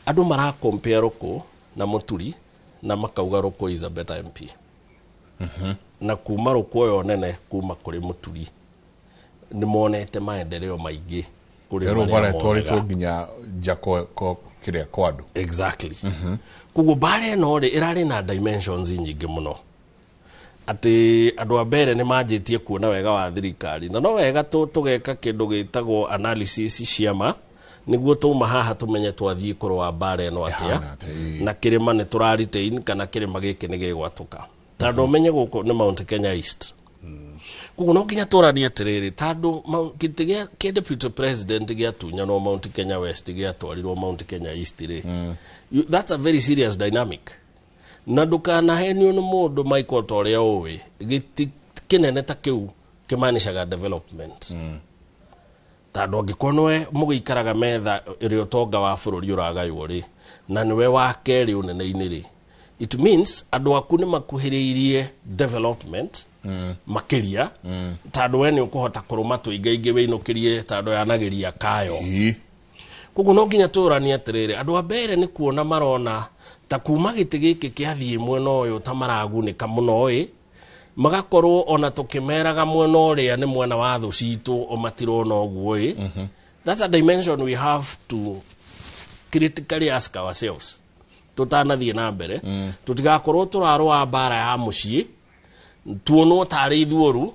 Speaker 7: andũ marakompare Rũkũ na Mũturi na makauga Rũkũ is a better MP. Na kuma Rũkũ ũyũ nene kuma kũrĩ Mũturi nĩ monete maendeleo maingĩ kũrĩ
Speaker 6: Rĩu
Speaker 7: marĩa
Speaker 6: bara ĩtwarĩtwo
Speaker 7: monaga.
Speaker 6: Nginya nja kwa kĩrĩa kwa andũ.
Speaker 7: Exactly. Koguo mbara ĩno rĩ, ĩrarĩ na dimensions nyingĩ mũno, atĩ andũ a mbere nĩ manjĩtie kuona wega wa thirikari, na no wega tũgeka kĩndũ gĩtagwo analysis ciama nĩguo tũma haha tũmenye twathiĩ kũrũa mbara ĩno atĩa, na kĩrĩma nĩ tũra retain kana kĩrĩma gĩkĩ nĩ gĩgwatũka, tondũ ũmenye gũkũ nĩ Mount Kenya East. Koguo no nginya tũranie atĩrĩrĩ, tondũ gĩtĩ kĩa deputy president gĩatunyanwo Mount Kenya West gĩatwarirwo Mount Kenya East rĩ, that's a very serious dynamic, na ndũkanahenio nĩ mũndũ Michael, ta ũrĩa ũĩ gĩtĩ kĩnene ta kĩu kĩmanicaga development, tondũ angĩkorwo nĩwe mũgĩikaraga metha ĩrĩa ũtonga wa bũrũri ũragaywo rĩ, na nĩwe wa kerĩ ũnene-inĩ rĩ, it means andũ aku nĩ makuhĩrĩirie development makĩria, tondũ we nĩ ũkũhota kũrũma tũingaingĩ wĩinũkĩrie, tondũ yanagĩria kayo. Koguo no nginya tũranie atĩrĩrĩ, andũ a mbere nĩ kuona marona ta kuma gĩtĩ gĩkĩ kĩathiĩ mwena ũyũ ta maragunĩka mũno ĩ, magakorwo ona tũkĩmeraga mwena ũrĩa nĩ mwena wa thũ citũ, o matirona ũguo ĩ. That's a dimension we have to critically ask ourselves tũtanathiĩ na mbere, tũtigakorwo tũrarũa mbara ya mũciĩ tuonwo tarĩ ithuoru.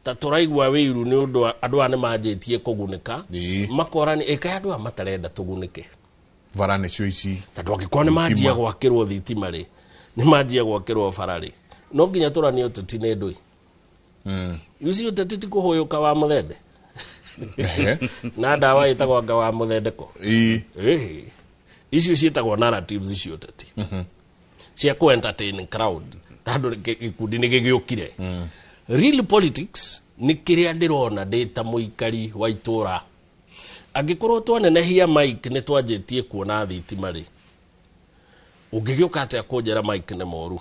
Speaker 7: Ta tũraigua wĩiru nĩ ũndũ andũ aya nĩ manjĩtie kũgunĩka, makora nĩ ĩka andũ aya matarenda tũgunĩke.
Speaker 6: Bara nĩcio ici.
Speaker 7: Tondũ angĩkorwo nĩ manjia gwakĩrwo thitima rĩ, nĩ manjia gwakĩrwo bara rĩ, no nginya tũranie ũteti nĩ ndũi. Ucio ũteti ti kũhũyũka wa mũthende na ndawa ĩtagwo anga wa mũthendeko. Icio ciĩtagwo narratives icio ũteti cia kũ entertain crowd, tondũ gĩkundi nĩ gĩgĩũkire. Real politics nĩ kĩrĩa ndĩrona ndĩ ta mũikari wa itũra. Angĩkorwo twanenehia Mike nĩ twanjĩtie kuona thitima rĩ, ũngĩgĩũka atĩa kũnjĩra Mike nĩ moru?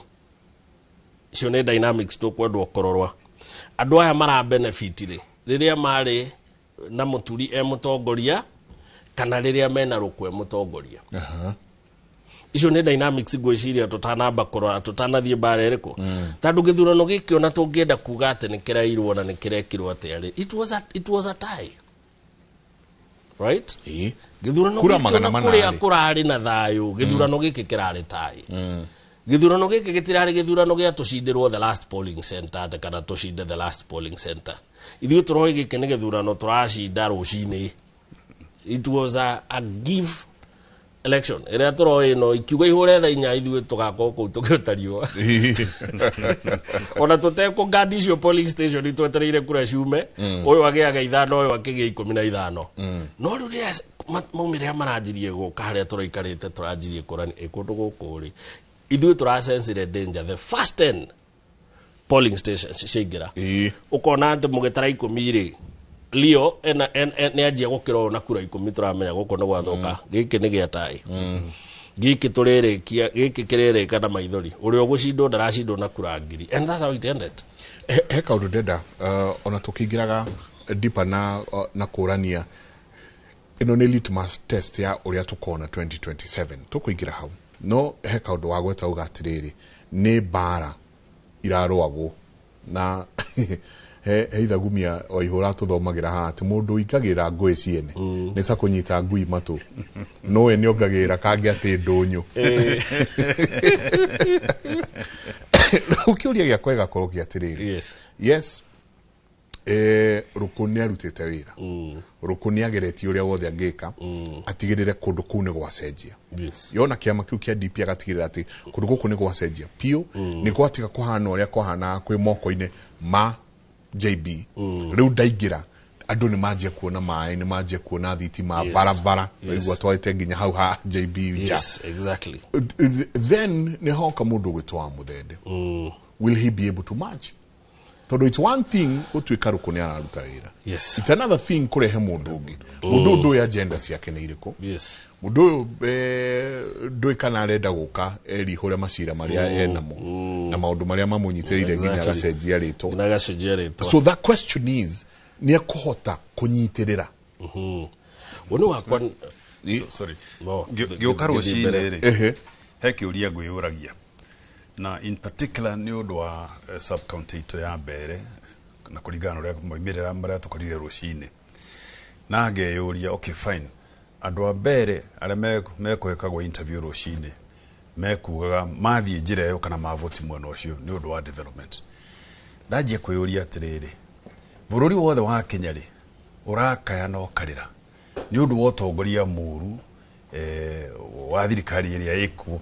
Speaker 7: Icio nĩ dynamics tũkwendwo kũrorwa. Andũ aya mara benefit rĩ, rĩrĩa marĩ na mũturi e mũtongoria kana rĩrĩa mena rũkwe mũtongoria. Icio nĩ dynamics ngwĩciria tũtanamba kũrora tũtanathiĩ mbara ĩrĩkũ. Tondũ gĩthurano gĩkĩ ona tũngĩenda kuga atĩ nĩ kĩrairwo na nĩ kĩrekirwo atĩa rĩ, it was a tie. Right? Gĩthurano gĩkĩ kũrĩa kũrarĩ na thayũ, gĩthurano gĩkĩ kĩrarĩ tie. Gĩthurano gĩkĩ gĩtirarĩ gĩthurano gĩa tũcindĩrwo the last polling center atĩ kana tũcinde the last polling center. Ithuĩ tũroĩ gĩkĩ nĩ gĩthurano tũracinda rũcinĩ. It was a give election. Ĩrĩa tũroĩ ĩno ikiuga ihũre thaa inya ithuĩ tũgakorwo kũu tũkĩota riũa. Ona tũtekũngandi icio polling station twetereire kura ciume, ũyũ agĩaga 5, ũyũ akĩgĩa 15. No rĩu rĩrĩa maumĩrĩra maranjirie gũka harĩa tũraikarĩte tũranjirie kũrani kũndũ gũkũ rĩ, ithuĩ tũrasensire danger the first 10 polling stations ciaingĩra. Ũkona atĩ mũgĩtara 10 rĩ, Leo nĩ anjia gũkĩra ũyũ na kura 10 tũramenya gũkũ nĩ gwathoka, gĩkĩ nĩ gĩa tai, gĩkĩ tũrĩrĩkia, gĩkĩ kĩrĩrĩka na maithori, ũrĩa ũgũcindwo ndaracindwo na kura 1000. And that's how it ended.
Speaker 6: He kaũndũ ndenda ona tũkĩingĩraga deeper na kũrania ĩno nĩ litmus test ya ũrĩa tũkona 2027 tũkũingĩra hau. No he kaũndũ wa gweta uga atĩrĩrĩ, nĩ mbara irarũagwo na he ithagumia o ihũra tũthomagĩra haha atĩ mũndũ ũingagĩra ngũĩ ciene nĩ ta kũnyita ngui matũ, nowe nĩ ongagĩrĩra kangĩ atĩ ndũnyũ. Rĩu kĩũria gĩakwa gĩgakorwo kĩ atĩrĩrĩ, yes, Rũkũ nĩ arutĩte wĩra, Rũkũ nĩ ageretie ũrĩa wothe angĩka atigĩrĩre kũndũ kũu nĩ gwacenjia. Yona kĩama kĩu kĩa DP agatigĩrĩra atĩ kũndũ gũkũ nĩ gwacenjia piũ, nĩ gwatiga kũhana ũrĩa kwahanaga kwĩ moko-inĩ ma JB. Rĩu ndaingĩra andũ nĩ manjia kuona maĩ, nĩ manjia kuona thitima, barabara, waigua twarĩte nginya hau ha JB nja.
Speaker 7: Exactly.
Speaker 6: Then nĩ hoka mũndũ ũgwĩtwo wa Mũthende. Will he be able to match? Tondũ it's one thing gũtuĩka Rũkũ nĩ araruta wĩra. It's another thing kũrehe mũndũ ũngĩ. Mũndũ ũyũ ndũĩ agenda ciake nĩ irĩkũ. Mũndũ ũyũ ndũĩ kana arenda gũka erihũre macira marĩa enamo na maũndũ marĩa mamũnyitĩrĩire nginya agacenjia rĩtwa. So that question is, nĩ ekũhota kũnyitĩrĩra?
Speaker 7: Woni wakwa
Speaker 10: sorry. Ngĩũka rũcinĩ rĩ, he kĩũria ngwĩyũragia. Na in particular nĩ ũndũ wa sub county itũ ya Mbere na kũringana na ũrĩa moimĩrĩra marĩa tũkorire rũcinĩ. Na ngeyũria, okay fine, andũ a Mbere arĩa mekũhĩkagwo interview rũcinĩ mekugaga mathiĩ njĩra ĩyo kana mavoti mwena ũcio nĩ ũndũ wa development. Ndanjia kwĩyũria atĩrĩrĩ, bũrũri wothe wa Kenya rĩ ũrakaya na ũkarĩra nĩ ũndũ wa ũtongoria mũru wa thirikari ĩrĩa ĩkuo,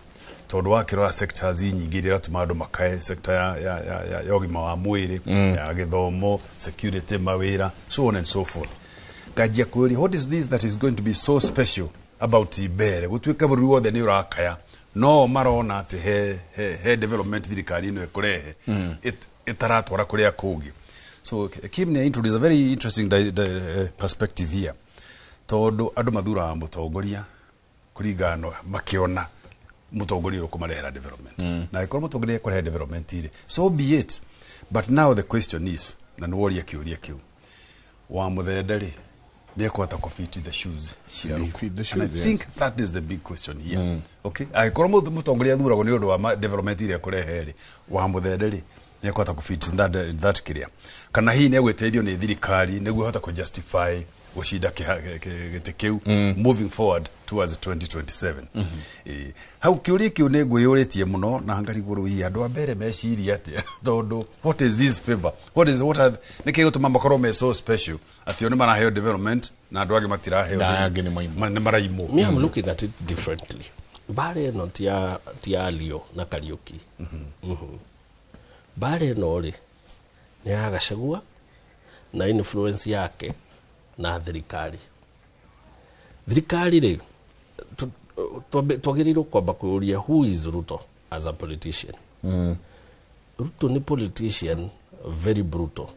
Speaker 10: tondũ wakĩrora sectors nyingĩ iria iratũma andũ makae, sector ya ũgima wa mwĩrĩ, ya gĩthomo, security, mawĩra, so on and so forth. Nganjia kwĩyũria, what is this that is going to be so special about Mbere gũtuĩka bũrũri wothe nĩ ũrakaya, no marona atĩ he development thirikari ĩno ĩkũrehe ĩtaratwara kũrĩa kũngĩ. So Kim nĩ introduce a very interesting perspective here, tondũ andũ mathuraga mũtongoria kũringana makĩona mũtongoria ũrĩa ũkũmarehera development. Na angĩkorwo mũtongoria ekũrehe development rĩ, so be it. But now the question is, na nĩ woria kĩũria kĩu, wa Mũthende rĩ nĩ ekũhota kũ fit the shoes cia Rũkũ? And I think that is the big question here. Okay, angĩkorwo mũtongoria athuragwo nĩ ũndũ wa development ĩrĩa ekũrehe rĩ, wa Mũthende rĩ nĩ ekũhota kũ fit in that kĩrĩa, kana hihi nĩ egwĩteithio nĩ thirikari nĩguo ahote kũ justify Gũcinda gĩtĩ kĩu moving forward towards 2027. Hau kĩũria kĩu nĩ ngwĩyũrĩtie mũno na ngarigwo rĩu hihi andũ a mbere meciria atĩa, tondũ what is this favor, what is what are nĩkĩ gĩtũma makorwo me so special atĩ o nĩ maraheo development na andũ angĩ matiraheo?
Speaker 6: Na angĩ nĩ maimwo.
Speaker 10: Nĩ maraimwo.
Speaker 7: Me, I'm looking at it differently. Mbara ĩno ti ya Leo na Kariuki. Mbara ĩno rĩ, nĩ ya Gachagua na influence yake na thirikari. Thirikari rĩ, twagĩrĩirwo kwamba kwĩyũria, who is Ruto as a politician? Ruto nĩ politician very brutal.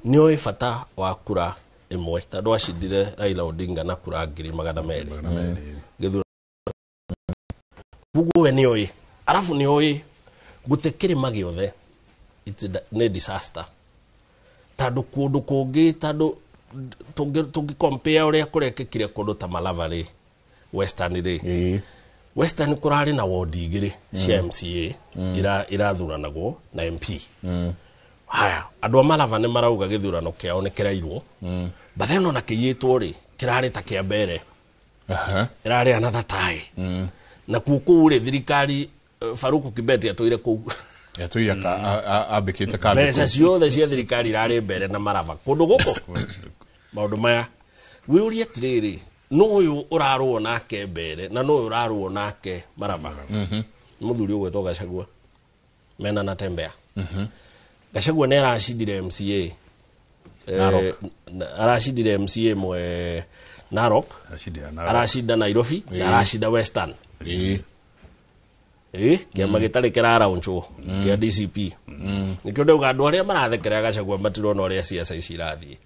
Speaker 7: Nĩ oĩ bata wa kura ĩmwe, tondũ acindire Raila Odinga na kura 200,000 gĩthurano. Koguo we nĩ oĩ, arabu nĩ oĩ gũte kĩrĩma gĩothe nĩ disaster, tondũ kũndũ kũngĩ, tondũ tũngĩ compare ũrĩa kũrekĩkire kũndũ ta Malava rĩ, Western rĩ, Western kũrarĩ na wodi igĩrĩ cia MCA irathuranagwo na MP. Haya, andũ a Malava nĩ marauga gĩthurano kĩao nĩ kĩrairwo, but then ona kĩiyĩtwo rĩ, kĩrarĩ ta kĩa mbere, ĩrarĩ another tie. Na kuo kũu rĩ, thirikari, Faruku Kibeti atũire kũu.
Speaker 6: Yatũire ambĩkĩte kambĩ
Speaker 7: Mbeca
Speaker 6: kũu.
Speaker 7: Ciothe cia thirikari irarĩ mbere na Marava kũndũ gũkũ. Maũndũ maya wĩũrie atĩrĩrĩ, nũ ũyũ ũrarũo nake mbere na nũ ũyũ ũrarũo nake Marava? Nĩ mũthuri ũgwĩtwo Gachagua mena na Tembea. Gachagua nĩ aracindire MCA.
Speaker 6: Narok.
Speaker 7: Aracindire MCA mwe Narok.
Speaker 10: Aracindire Narok.
Speaker 7: Aracinda Nairobi na aracinda Western. Kĩama gĩtarĩ kĩraraunchwo kĩa DCP. Nĩkĩo ndauga andũ arĩa marathekerera Gachagua matirona ũrĩa ciaca ici irathiĩ.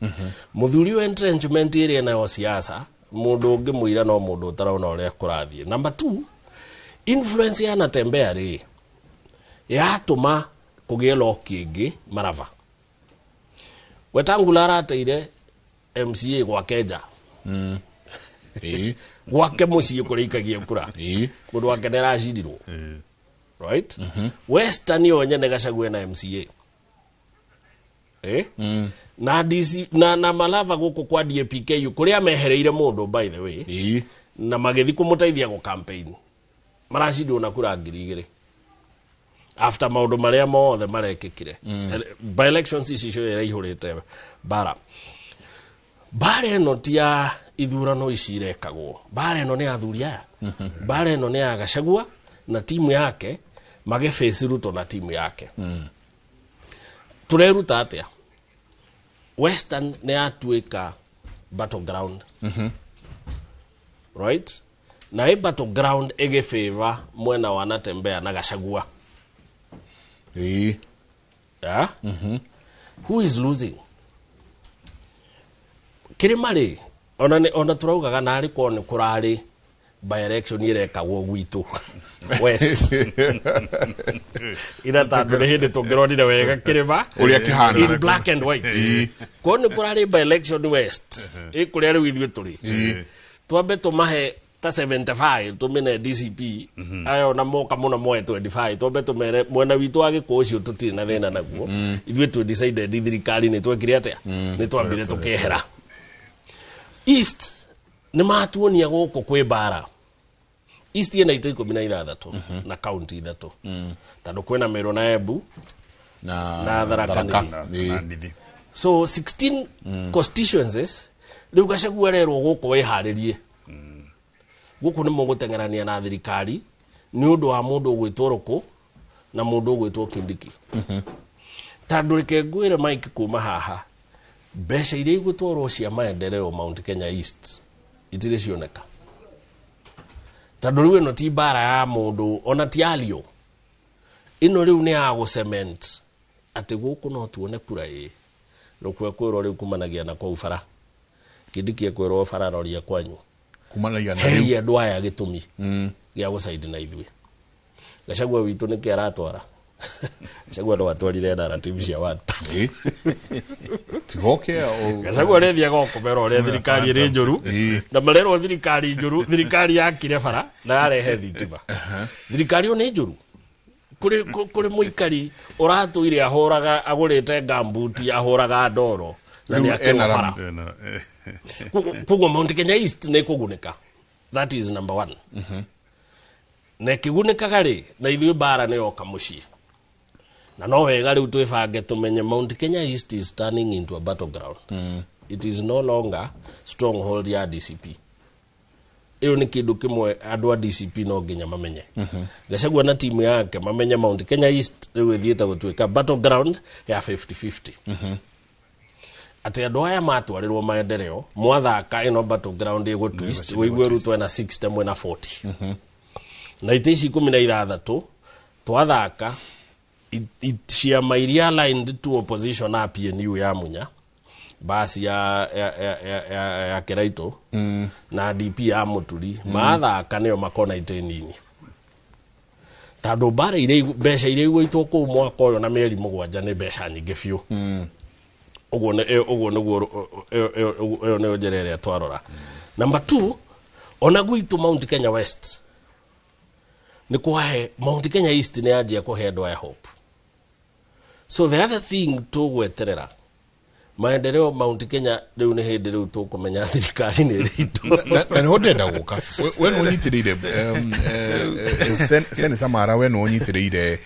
Speaker 7: Mũthuri wa entrenchment ĩrĩa nayo siasa, mũndũ ũngĩmũira no mũndũ ũtarona ũrĩa kũrathiĩ. Number two, influence ya Natembeya rĩ, yatũma kũgĩe lock ĩngĩ Marava. Wetangula arateire MCA gwake nja, gwake mũciĩ kũrĩa ikagia kura, mũndũ wake nĩ aracindirwo, right? Western yo nyene Gachagua na MCA, na DC na Malava gũkũ kwa DAPKU kũrĩa mehereire mũndũ, by the way, na magĩthiĩ kũmũteithia gũ campaign, maracindirwo na kura 2,000 after maũndũ marĩa mothe marekĩkire. By elections ici cio iraihũrĩte mbara. Mbara ĩno ti ya ithurano ici irekagwo, mbara ĩno nĩ ya athuri aya, mbara ĩno nĩ ya Gachagua na timu yake magĩface Ruto na timu yake. Tũreruta atĩa? Western nĩ yatuĩka battleground, right? Na ĩ battleground ĩgĩfavor mwena wa Natembeya na Gachagua. Yeah? Who is losing? Kĩrĩma rĩ, ona ona tũraugaga narĩ korwo nĩ kũrarĩ by election irekagwo gwitũ West ira, tondũ nĩ hĩndĩ tũngĩronire wega kĩrĩma
Speaker 6: Ũrĩa kĩhana.
Speaker 7: In black and white. Korwo nĩ kũrarĩ by election West ĩ kũrĩa rĩu ithuĩ tũrĩ, twambe tũmahe ta 75, tũmene DCP ayo na moka mũno moe 25, twambe tũmere mwena witũ wa gĩkũ ũcio tũtirĩ na thĩna naguo. Ithuĩ twĩ decided, thirikari nĩ twekire atĩa, nĩ twambire tũkehera. East nĩ matuonia gũkũ kwĩ mbara. East ĩna itĩ 16 na kaunti ithatũ, tondũ kwĩna Meru na Embu
Speaker 6: na
Speaker 7: Tharaka
Speaker 6: Tharaka
Speaker 7: Nithi.
Speaker 10: Nithi.
Speaker 7: So 16 constituencies. Rĩu Gachagua arerwo gũkũ wĩharĩrie, gũkũ nĩ mũgũteng'erania na thirikari nĩ ũndũ wa mũndũ ũgwĩtwo Rũkũ na mũndũ ũgwĩtwo Kindiki. Tondũ reke ngwĩre Mike, kuma haha mbeca iria igũtwarwo cia maendeleo Mount Kenya East itirĩ cioneka, tondũ rĩu ĩno ti mbara ya mũndũ ona ti ario ĩno, rĩu nĩ ya gũ cement atĩ gũkũ no tuone kura. Ĩ rũkwe kwĩrwo rĩu kumanagia na kũu bara, Kindiki ekwĩrwo bara roria kwanyu.
Speaker 6: Kumanagia na rĩu.
Speaker 7: Hei andũ aya gĩtũmi gĩa gũcaidi na ithuĩ. Gachagua witũ nĩkĩ aratwara? Gachagua no atwarire narrative cia watu.
Speaker 6: Tigoke.
Speaker 7: Gachagua arĩthiaga o kũmera ũrĩa thirikari ĩrĩ njũru, na marerwo thirikari njũru, thirikari yakire bara na yarehe thitima, thirikari ĩyo nĩ njũru. Kũrĩ mũikari ũratũire ahũraga, agũrĩte gambuti, ahũraga ndoro Na nĩ
Speaker 6: Rĩu
Speaker 7: akĩrwo
Speaker 6: ena
Speaker 7: bara.
Speaker 6: ramu.
Speaker 7: Koguo Mount Kenya East nĩ ĩkũgunĩka, that is number one. Na ĩkĩgunĩkaga rĩ, na ithuĩ mbara nĩ yoka mũciĩ, na no wega rĩu twĩbange tũmenye Mount Kenya East is turning into a battleground. It is no longer stronghold ya DCP. Ĩyo nĩ kĩndũ kĩmwe andũ a DCP no nginya mamenye. Gachagua na timu yake mamenye Mount Kenya East rĩu ĩthiĩte gũtuĩka battleground ya 50-50, atĩ andũ aya matwarĩrwo maendeleo mwathaka ĩno battleground ĩgũ twist, wĩigue Ruto ena 60, mwena 40, na itĩ ici 16 twathaka ciama iria aligned to opposition a PNU ya Munya, basi ya Kiraito na DP ya Muturi, mathaka nĩo makona itĩ nini, tondũ mbara iria mbeca iria igũitwo kũu mwaka ũyũ na mĩeri 7 nĩ mbeca nyingĩ biũ. Ũguo ũguo nĩguo ĩyo nĩyo njĩra ĩrĩa twarora. Number two, ona gwitũ Mount Kenya West nĩ kwahe Mount Kenya East nĩ yanjia kũhe andũ aya hope. So the other thing tũgweterera maendeleo Mount Kenya rĩu nĩ hĩndĩ rĩu tũkũmenya thirikari nĩ ĩrĩitũ.
Speaker 6: Na nĩho ndĩrenda gũka. We nĩ ũnyitĩrĩire Senator Mara, we nĩ ũnyitĩrĩire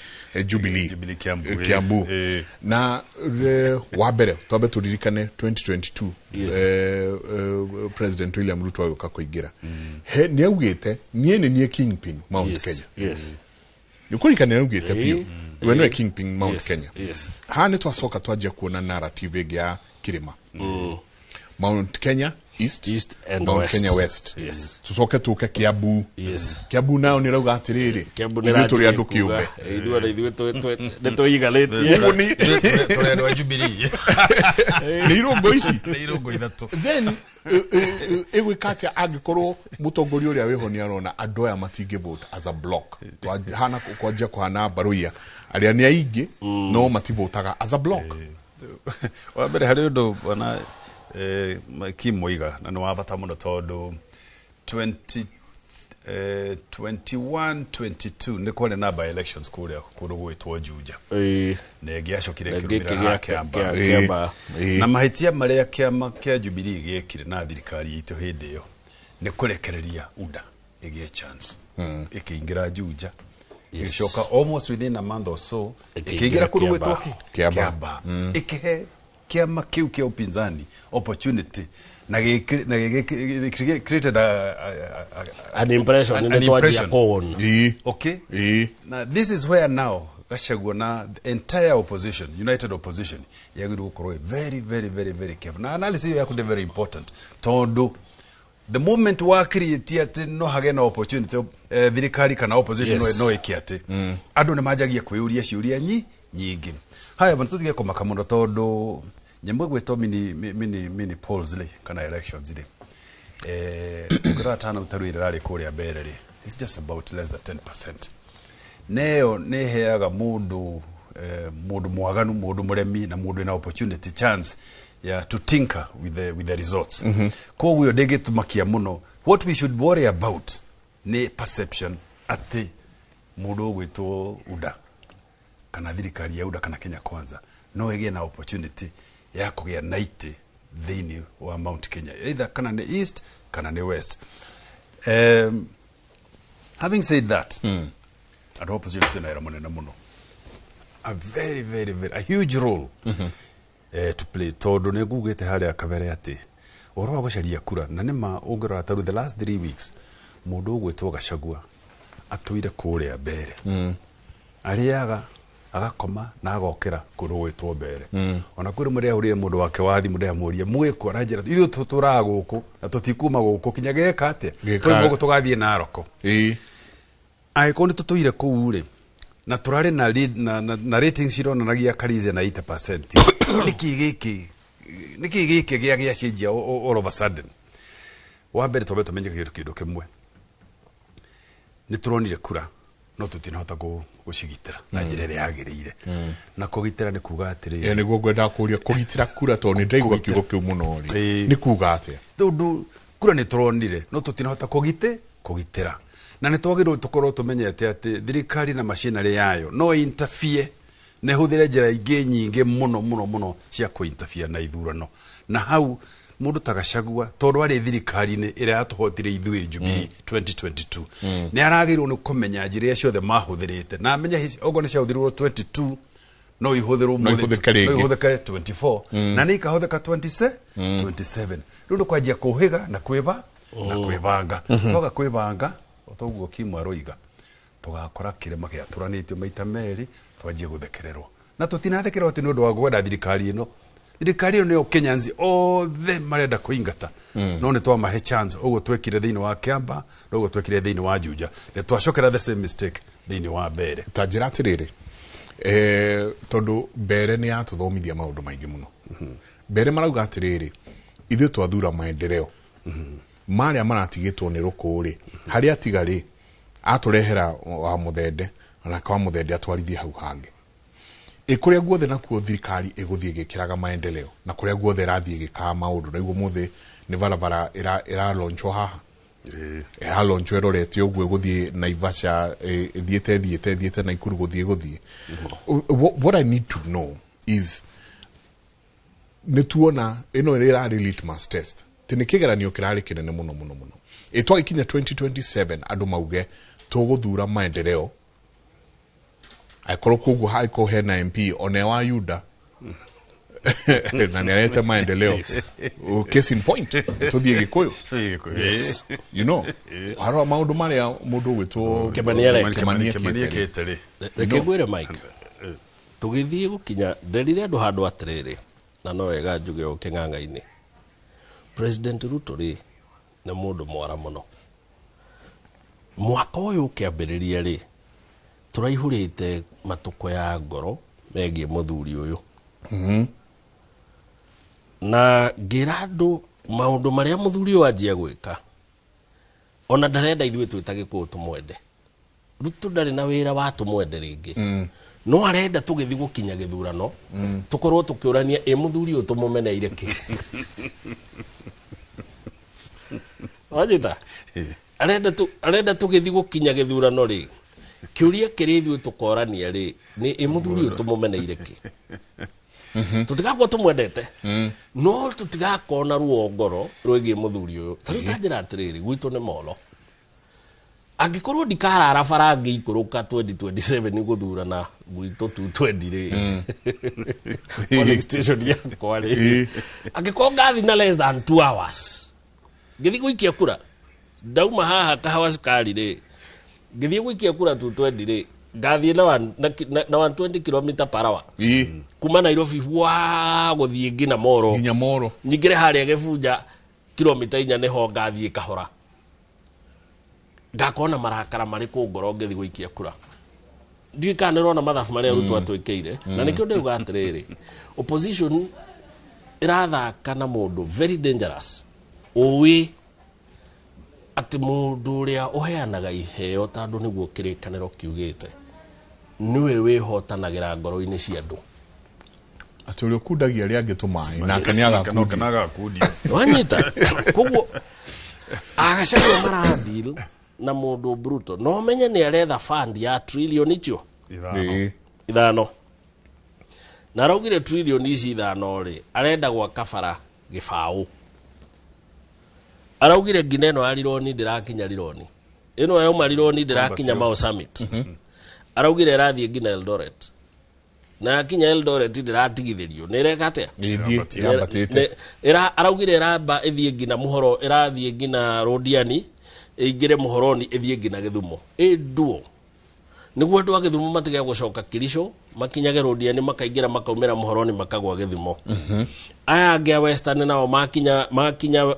Speaker 6: Jubilee.
Speaker 10: Jubilee Kiambu,
Speaker 6: Kiambu. Na wa mbere twambe tũririkane 2022, President William Ruto agĩũka kũingĩra, he nĩ augĩte niĩ nĩ niĩ kingpin Mount Kenya. Nĩ kũririkana nĩ augĩte biũ we nĩwe kingpin Mount Kenya. Haha nĩ twacoka twanjia kuona narrative ĩngĩ ya kĩrĩma, Mount Kenya East,
Speaker 7: East and
Speaker 6: Mount
Speaker 7: West.
Speaker 6: Kenya West. Tucoke tũke Kiambu. Kiambu nayo nĩ rauga atĩrĩrĩ,
Speaker 7: Kiambu nĩ
Speaker 6: ithuĩ tũrĩ andũ
Speaker 7: ĩranjia kuga,
Speaker 6: kĩũmbe.
Speaker 7: Ithuĩ ona ithuĩ nĩ twĩiganĩtie.
Speaker 6: Ũguo nĩ
Speaker 10: Tũrĩ andũ a Jubilee.
Speaker 6: Nĩ irũngo ici.
Speaker 10: Nĩ irũngo ithatũ.
Speaker 6: Then ĩgwĩka atĩa angĩkorwo mũtongoria ũrĩa wĩho nĩ arona andũ aya matingĩ vote as a block? Hana kwanjia kũhana mbaruia arĩa nĩ aingĩ no mativotaga as a block.
Speaker 10: Wa mbere harĩ ũndũ bwana Kim Muiga na nĩ wa bata mũno, tondũ 20 21 22 nĩ kwarĩ na by elections kũrĩa kũndũ gwĩtwo Juja, na ĩngĩ yacokire
Speaker 7: Na ĩngĩ
Speaker 10: ĩkĩrũmĩrĩra
Speaker 7: ĩkĩgĩa
Speaker 10: haha Kĩambaa.
Speaker 7: Kĩambaa.
Speaker 10: Na mahĩtia marĩa kĩama kĩa Jubilee gĩekire na thirikari itũ hĩndĩ ĩyo nĩ kũrekereria UDA ĩgĩe chance, ĩkĩingĩra Juja, ĩgĩcoka almost within a month or so
Speaker 7: ĩkĩingĩra
Speaker 10: ĩkĩingĩra kũndũ
Speaker 7: Kĩambaa.
Speaker 10: gwĩtwo kĩ?
Speaker 6: Kĩambaa.
Speaker 10: Kĩambaa. Ĩkĩhe kĩama kĩu kĩa upinzani opportunity na created
Speaker 7: an impression
Speaker 10: an
Speaker 7: nĩ twanjia
Speaker 10: impression.
Speaker 7: kuona.
Speaker 10: Okay. Na this is where now Gachagua na the entire opposition, united opposition, yagĩrĩirwo gũkorwo ĩ very very very very careful. Na analysis ĩyo yaku nĩ very important, tondũ the moment wa create atĩ no hagĩe na opportunity, thirikari kana opposition no ĩke atĩ andũ nĩ manjagia kwĩyũria ciũria nyingĩ. Haya bana, tũtige kũmaka mũno, tondũ nyamũ ĩgwĩtwo mini polls rĩ, kana elections rĩ, ũngĩrora tano ta rĩu ĩrĩa ĩrarĩ kũrĩa mbere rĩ, it's just about less than 10%. Neyo nĩ ĩheaga mũndũ mwaganu, mũndũ mũremi na mũndũ wĩna opportunity chance ya to tinker with the results. Koguo ĩyo ndĩngĩtũmakia mũno. What we should worry about nĩ perception atĩ mũndũ ũgwĩtwo UDA kana thirikari ya UDA kana Kenya Kwanza no ĩgĩe na opportunity ya kũgĩa na itĩ thĩinĩ wa Mount Kenya, either kana nĩ East kana nĩ West. Having said that, andũ a opposition twĩna wĩra mũnene mũno, a very very very a huge role to play, tondũ nĩ ngugĩte harĩa kabere atĩ ũhoro wa gũcaria kura, na nĩma ũngĩrora ta rĩu the last 3 weeks mũndũ ũgwĩtwo Gachagua atũire kũrĩa mbere, arĩaga, agakoma na agokĩra kũndũ gwĩtwo mbere. Ona kwĩ rĩmwe ndĩrahũrire mũndũ wake wa thimũ, ndĩramũria mwĩkũ, aranjĩra ithuĩ tũtũraga gũkũ na tũtikuma gũkũ kinya geka atĩa. Tũrĩ gũkũ tũgathiĩ Naroko. Angĩkorwo nĩ tũtũire kũu rĩ, na tũrarĩ na, lead- na ratings cironanagia Karisia na 80%, nĩkĩ gĩkĩ gĩacenjia all of a sudden? Wa mbere twambe tũmenye kĩndũ kĩmwe, nĩ tũronire kura no tũtinahota gũcigitĩra na njĩra ĩrĩa yagĩrĩire. Na kũgitĩra nĩ kuga atĩrĩrĩ,
Speaker 6: Nĩguo ngwendaga kũria, kũgitĩra kura, tondũ nĩ ndaigua kiugo kĩu mũno rĩ, nĩ kuga atĩa?
Speaker 10: Tondũ kura nĩ tũronire no tũtinahota kũgitĩra, na nĩ twagĩrĩirwo tũkorwo tũmenyete atĩ thirikari na machinery yayo no interfere Na ĩhũthĩre njĩra ingĩ nyingĩ mũno mũno mũno cia kũinterfere na ithurano. Na hau mũndũ ta Gachagua, tondũ arĩ thirikari-inĩ ĩrĩa yatũhotire ithuĩ Jubilee 2022, nĩ aragĩrĩirwo nĩ kũmenya njĩra iria ciothe mahũthĩrĩte, na amenye okorwo nĩ ciahũthĩrirwo 22, no ihũthĩrwo
Speaker 6: No
Speaker 10: ũmũthĩ,
Speaker 6: ihũthĩke rĩngĩ.
Speaker 10: no ihũthĩke 24, na nĩ ikahũthĩka 27. 27 rĩu nĩ kwanjia kũhĩga na kwĩba na kwĩbanga. Twaga kwĩbanga, o ta ũguo Kimu aroiga, tũgakora kĩrĩma gĩatũranĩtio maita merĩ, twanjie gũthekererwo, na tũtinathekererwo atĩ nĩ ũndũ wa kwenda thirikari ĩno. Thirikari ĩno nĩyo Kenyans othe marenda kũingata, no nĩ twamahe chance. Ũguo twekire thĩinĩ wa Kiambaa na ũguo twekire thĩinĩ wa Juja, nĩ twacokera the same mistake thĩinĩ wa Mbere.
Speaker 6: Ta njĩra atĩrĩrĩ, tondũ mbere nĩ yatũthomithia maũndũ maingĩ mũno. Mbere marauga atĩrĩrĩ, ithuĩ twathura maendeleo marĩa maratigĩtwo nĩ rũkũ rĩ, harĩa atiga rĩ, atũrehera wa mũthende, onake wa mũthende atwarithie hau hangĩ. Ĩ kũrĩa guothe nakuo thirikari ĩgũthiĩ ĩgĩkĩraga maendeleo, na kũrĩa guothe ĩrathiĩ ĩgĩkaga maũndũ, naiguo mũthĩ nĩ barabara ĩralonchwo haha, ĩralonchwo ĩrorete ũguo ĩgũthiĩ Naivasha, ĩthiĩte ĩthiĩte ĩthiĩte Naikuru, gũthiĩ gũthiĩ. What I need to know is, nĩ tuona ĩno ĩrarĩ litmus test, ti nĩ kĩgeranio kĩrarĩ kĩnene mũno mũno mũno. Ĩ twagĩkinya 2027, andũ mauge tũgũthura maendeleo, angĩkorwo koguo hangĩkorwo hena MP one wa Yuda na nĩ arete maendeleo. Oh, case in point, tũthiĩ Gĩkũyũ.
Speaker 10: Yes.
Speaker 6: Harĩa maũndũ marĩa mũndũ ũgwĩtwo
Speaker 7: Kĩmani areka.
Speaker 6: Kĩmani
Speaker 10: Kĩmani
Speaker 6: ekĩte rĩ.
Speaker 10: ekĩte rĩ.
Speaker 7: Reke ngwĩre, Mike, tũgĩthiĩ gũkinya nderire andũ handũ atĩrĩrĩ, na no wega njuge o kĩng'ang'a-inĩ, President Ruto rĩ, nĩ mũndũ mwara mũno. Mwaka ũyũ ũkĩambĩrĩria rĩ, tũraihũrĩte matũkũ ya ngoro megiĩ mũthuri ũyũ, na ngĩra andũ maũndũ marĩa mũthuri ũyũ anjia gwĩka, ona ndarenda ithuĩ twĩ ta Gĩkũyũ tũmwende. Ruto ndarĩ na wĩra wa tũmwende rĩngĩ, no arenda tũgĩthiĩ gũkinya gĩthurano tũkorwo tũkĩũrania, ĩ mũthuri ũyũ tũmũmeneire kĩ? Wanyita? Arenda tũgĩthiĩ gũkinya gĩthurano rĩ, kĩũria kĩrĩa ithuĩ tũkorania rĩ, nĩ ĩ mũthuri ũyũ tũmũmeneire kĩ? Tũtigakorwo tũmwendete, no tũtigakorwo na ruo ngoro rwĩgiĩ mũthuri ũyũ. Ta rĩu ta njĩra atĩrĩrĩ, gwitũ nĩ molo, angĩkorwo ndikarara bara ngĩikũrũka 2027 gũthurana gwitũ 220 rĩ, polling station yakwa rĩ, angĩkorwo ngathi na less than 2 hours ngĩthiĩ gũikia kura, ndauma haha Kahawa Cukari rĩ, ngĩthiĩ gũikia kura 220 rĩ, ngathiĩ na 120 km per hour kuma Nairobi wa gũthiĩ nginya Moro,
Speaker 6: nginya Moro,
Speaker 7: nyingĩre harĩa Gĩbunja kilomita 4, nĩho ngathiĩ kahora, ngakorwo na marakara marĩkũ ngoro ngĩthiĩ gũikia kura? Ndiũĩ kana nĩũrona mathabu marĩa Ruto atwĩkĩire. Na nĩkĩo ndĩuga atĩrĩrĩ, opposition ĩrathaka na mũndũ very dangerous, ũĩ atĩ mũndũ ũrĩa ũheanaga iheo, tondũ nĩguo kĩrĩkanĩro kiugĩte, nĩwe wĩhotanagĩra ngoro-inĩ cia andũ.
Speaker 6: Atĩ ũrĩa ũkundagia arĩa angĩ tũmaĩ nake nĩ agakundio.
Speaker 10: Agakundio.
Speaker 7: Wanyita? Koguo Agacagua maradeal na mũndũ brutal, no menye nĩ aretha fund ya trillion icio
Speaker 10: 5.
Speaker 7: 5, na araugire trillion ici 5 rĩ, arenda gwaka bara gĩbaũ. Araugire nginya ĩno ya Rironi ndĩrakinya, Rironi ĩno yauma Rironi ndĩrakinya Mau Summit. Araugire ĩrathiĩ nginya Eldoret, na yakinya Eldoret ndĩratigithĩrio, nĩ ĩreka atĩa?
Speaker 6: Ĩthiĩ yambatĩte.
Speaker 7: Araugire ĩramba ĩthiĩ nginya mũhoro, ĩrathiĩ nginya Londiani, ĩingĩre Mũhoroni, ĩthiĩ nginya Gĩthumo, ĩnduo nĩguo andũ a Gĩthumo matige gũcoka Kericho, makinyage Londiani, makaingĩra, makaumĩra Mũhoroni, makagwa Gĩthumo. Aya angĩ a Western nao makinya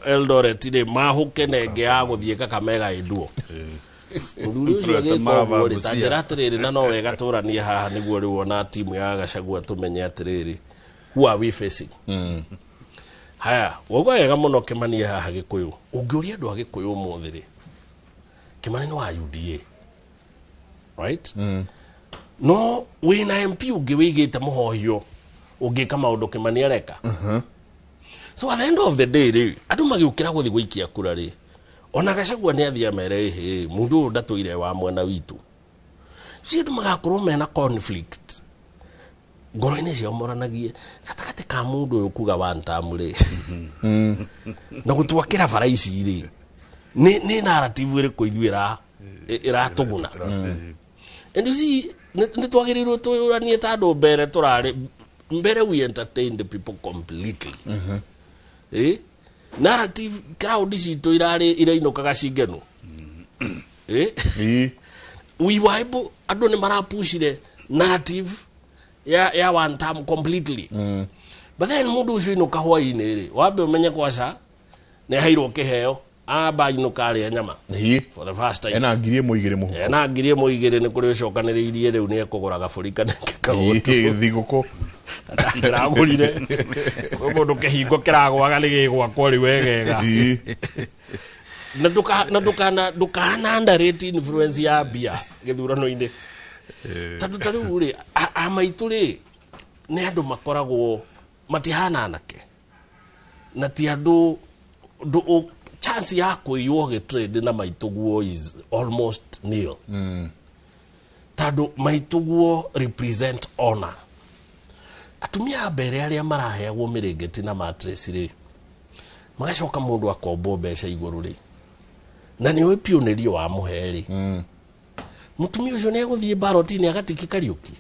Speaker 7: Eldoret rĩ, mahũke nenge ya gũthiĩ Kakamega ĩnduo. Mũthuri ũcio agĩka ũguo rĩ, ta njĩra atĩrĩrĩ, na no wega tũranie haha nĩguo rĩu ona timu ya Gachagua tũmenye atĩrĩrĩ, who are we facing? Haya, wauga wega mũno Kĩmani haha Gĩkũyũ. Ũngĩũria andũ a Gĩkũyũ ũmũthĩ rĩ, Kĩmani nĩ wa UDA, right? No wĩna MP ũngĩ wĩigĩte mũhohio ũngĩka maũndũ Kĩmani areka. So at the end of the day rĩ, andũ magĩũkĩra gũthiĩ gũikia kura rĩ, ona Gachagua nĩ athiĩ amere, ĩhĩ, mũndũ ũyũ ndatũire wa mwena witũ. Cio andũ magakorwo mena conflict. Ngoro-inĩ ciao moranagie gatagatĩ ka mũndũ ũyũ kuga one term rĩ na gũtwakĩra bara ici rĩ nĩ narrative ĩrĩkũ ithuĩ ĩratũguna. And you see, nĩ twagĩrĩirwo twĩyũranie ta andũ mbere tũrarĩ mbere, we entertained the people completely. Narrative crowd citũ irarĩ irainũkaga cingenu. We were able, andũ nĩ marapushire narrative ya one term completely. But then mũndũ ũcio inũka hwaĩ-inĩ rĩ, wambe ũmenye kwaca nĩ aheirwo kĩheo, amba inũka arĩa nyama for the first time.
Speaker 6: Ena 1,200 mũhuko.
Speaker 7: Ena 1,200 nĩ kũrĩ ũcokanĩrĩirie rĩu nĩ ekũgũra gabũri kana kagoto.
Speaker 6: Thigũkũ.
Speaker 7: Ndĩragũrire. Kwĩ mũndũ kĩhingo kĩragwaga nĩ gĩgwakwo rĩu wegega. Na ndũkana underrate influence ya mbia gĩthurano-inĩ. Tondũ ta rĩu rĩ, a maitũ rĩ, nĩ andũ makoragwo matihana anake. Na ti andũ chance ya kũiywo gĩtrade na maitũguo is almost nil. Tondũ maitũguo represent honor. Atumia a mbere arĩa maraheagwo mĩrĩngĩti na mattress rĩ, magacoka mũndũ akombwo mbeca igũrũ rĩ, na nĩ ũĩ piũ nĩrio wamũhe rĩ, mũtumia ũcio nĩ egũthiĩ baroti-inĩ agatiki Kariũki.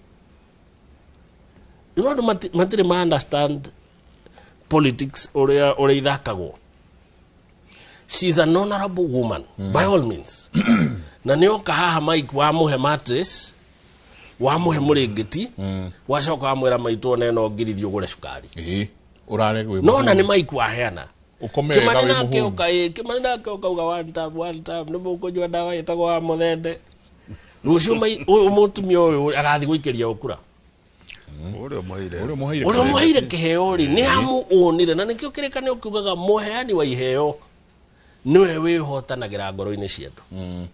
Speaker 7: You know, andũ matirĩ ma understand politics ũrĩa ithakagwo. She is an honorable woman, by all means. Na nĩ oka haha Mike wamũhe mattress, wamũhe mũrĩngĩti, wacoka wamwĩra maitũ ona ĩno ngiri thiĩ ũgũre cukari. No na nĩ Mike waheana. Kĩmani nake oka, Kĩmani nake oka uga one time, one time, nĩ mũkũnyua ndawa ĩtagwo wa mũthende. Rũciũ ũyũ mũtumia ũyũ agathiĩ gũikĩria ũkura.
Speaker 10: Ũrĩa
Speaker 7: ũmũheire kĩheo rĩ, nĩ amũũnire, na nĩkĩo kĩrĩkanĩro kiugaga mũheani wa iheo nĩwe wĩhotanagĩra ngoro-inĩ cia andũ.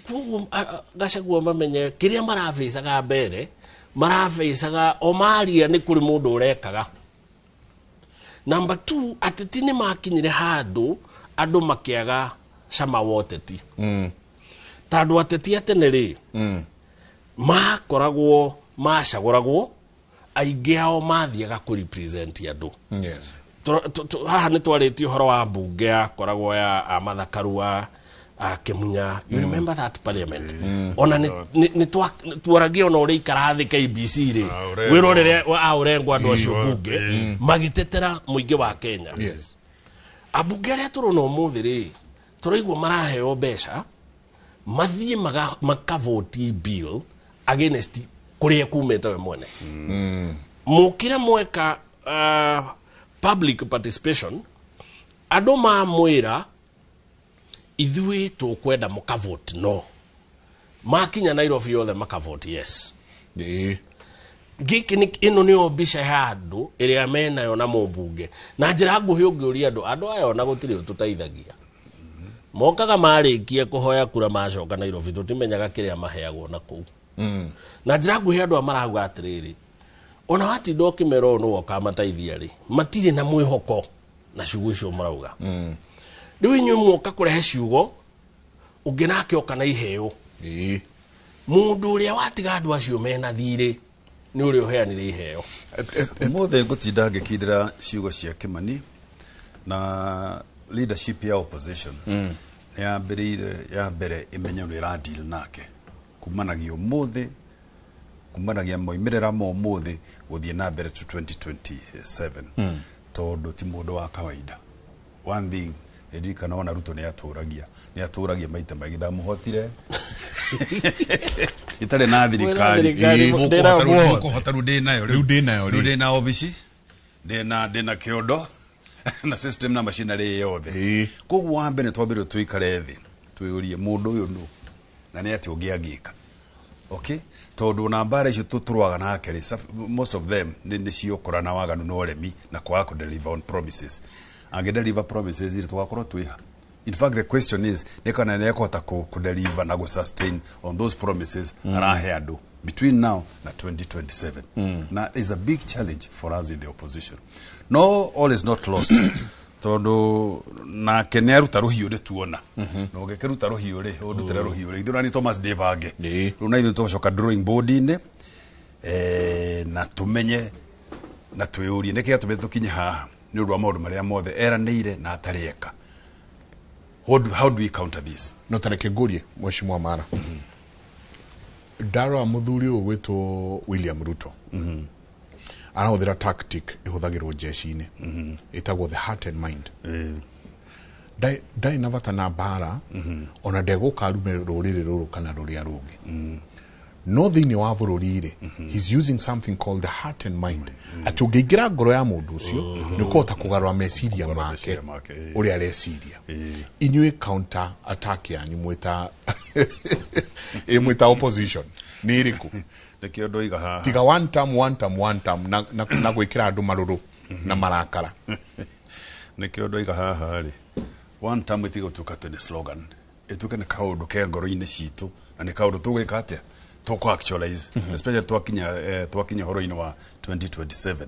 Speaker 7: Koguo Gachagua mamenye kĩrĩa marabĩcaga mbere, marabĩcaga o maria nĩ kũrĩ mũndũ ũrekaga. Number 2, ateti nĩ makinyire handũ andũ makĩaga cama wa ũteti. Tondũ ateti a tene rĩ, makoragwo macagũragwo, aingĩ ao mathiaga kũ represent andũ. Haha nĩ twarĩtie ũhoro wa mbunge yakoragwo ya Martha Karua, Kĩmunya. You remember that parliament? Ona nĩ tuoragia ona ũrĩa ikara thĩ KBC rĩ, wĩrorere Ũrengo andũ acio mbunge magĩtetera mũingĩ wa Kenya. Ambunge arĩa tũrona ũmũthĩ rĩ, tũraigua maraheo mbeca mathiĩ makavoti bill against kũrĩa kumĩte we mwene. Mũkĩre mweka public participation, andũ mamwĩra ithuĩ tũkwenda mũkavote no, makinya Nairobi yothe makavote yes. Gĩkĩ ĩno nĩyo mbica ya andũ ĩrĩa menayo na mũmbunge. Na njĩra nguhĩ ũngĩũria andũ aya ona gũtirĩ ũtũteithagia. Mokaga marĩkie kũhoya kura macoka Nairobi tũtimenyaga kĩrĩa maheagwo na kũu. Na njĩra nguhĩ andũ aya marauga atĩrĩrĩ, ona watinda ũkĩmera ũũ nĩwe ũkamateithia rĩ, matirĩ na mwĩhoko na ciugo icio marauga. Rĩu inyuĩ mwoka kũrehe ciugo, ũngĩ nake oka na iheo. Mũndũ ũrĩa watiga andũ acio mena thirĩ nĩ ũrĩa ũheanire iheo.
Speaker 10: Ũmũthĩ ngũtinda ngĩkindĩra ciugo cia Kĩmani na leadership ya opposition nĩ yambĩrĩire ya mbere ĩmenye ũrĩa ĩra deal nake kumanagia ũmũthĩ, kumanagia moimĩrĩra ma ũmũthĩ gũthiĩ na mbere to 2027, tondũ ti mũndũ wa kawaida. One thing ndirikana ona Ruto nĩ atũragia maita maingĩ, ndamũhotire itarĩ na thirikari, mũkũhota rĩu ndĩ nayo, rĩu ndĩ na obici, ndĩ na kĩondo na system na machinery yothe. Koguo wa mbere twambĩrĩrie tũikare thĩ twĩyũrie mũndũ ũyũ nũ na nĩ atĩa ũngĩ angĩka. Okay, tondũ na mbara icio tũtũrwaga nake rĩ, most of them nĩ ciokora na waganu na ũremi na kwaga kũ deliver on promises. Angĩ deliver promises rĩ, tũgakorwo twĩha. In fact, the question is nĩ kana nĩ ekũhota kũ deliver na gũ sustain on those promises arahe andũ between now na 2027. Na is a big challenge for us in the opposition. No, all is not lost. Tondũ nake nĩ aruta rũhiũ rĩ tuona. Na ũngĩkĩruta rũhiũ rĩ, ũndutĩre rũhiũ rĩ. Ithuĩ nani Thomas Ndĩbange. Rĩu na ithuĩ tũgũcoka drawing board-inĩ. Na tumenye na twĩyũrie nĩkĩ gĩatũmire tũkinye haha nĩ ũndũ wa maũndũ marĩa mothe eranĩire na atarĩ eka. How do we counter this?
Speaker 6: No tareke ngũrie mheshimiwa Mara. Ndarora mũthuri ũyũ gwĩtwo William Ruto arahũthĩra tactic ĩhũthagĩrwo jeshi-inĩ ĩtagwo the heart and mind. Ndarĩ na bata na mbara ona ndegũka arume rũrĩrĩ rũrũ kana rũrĩa rũngĩ, no thĩinĩ wa bũrũri rĩ, he's using something called the heart and mind, atĩ ũngĩingĩra ngoro ya mũndũ ũcio nĩ ũkũhota kũgarũra meciria make ũrĩa areciria. Inyuĩ counter attack yanyu mwĩta mwĩta opposition nĩ ĩrĩkũ?
Speaker 10: Nĩkĩo ndoiga haha
Speaker 6: tiga one term, one term, one term na gwĩkĩra andũ marũrũ na marakara.
Speaker 10: Nĩkĩo ndoiga haha rĩ, one term ĩtige gũtuĩka atĩ nĩ slogan, ĩtuĩke nĩ kaũndũ ke ngoro-inĩ citũ na nĩ kaũndũ tũgwĩka atĩa tũkũ actualize, especially twakinya ũhoro-inĩ wa 2027.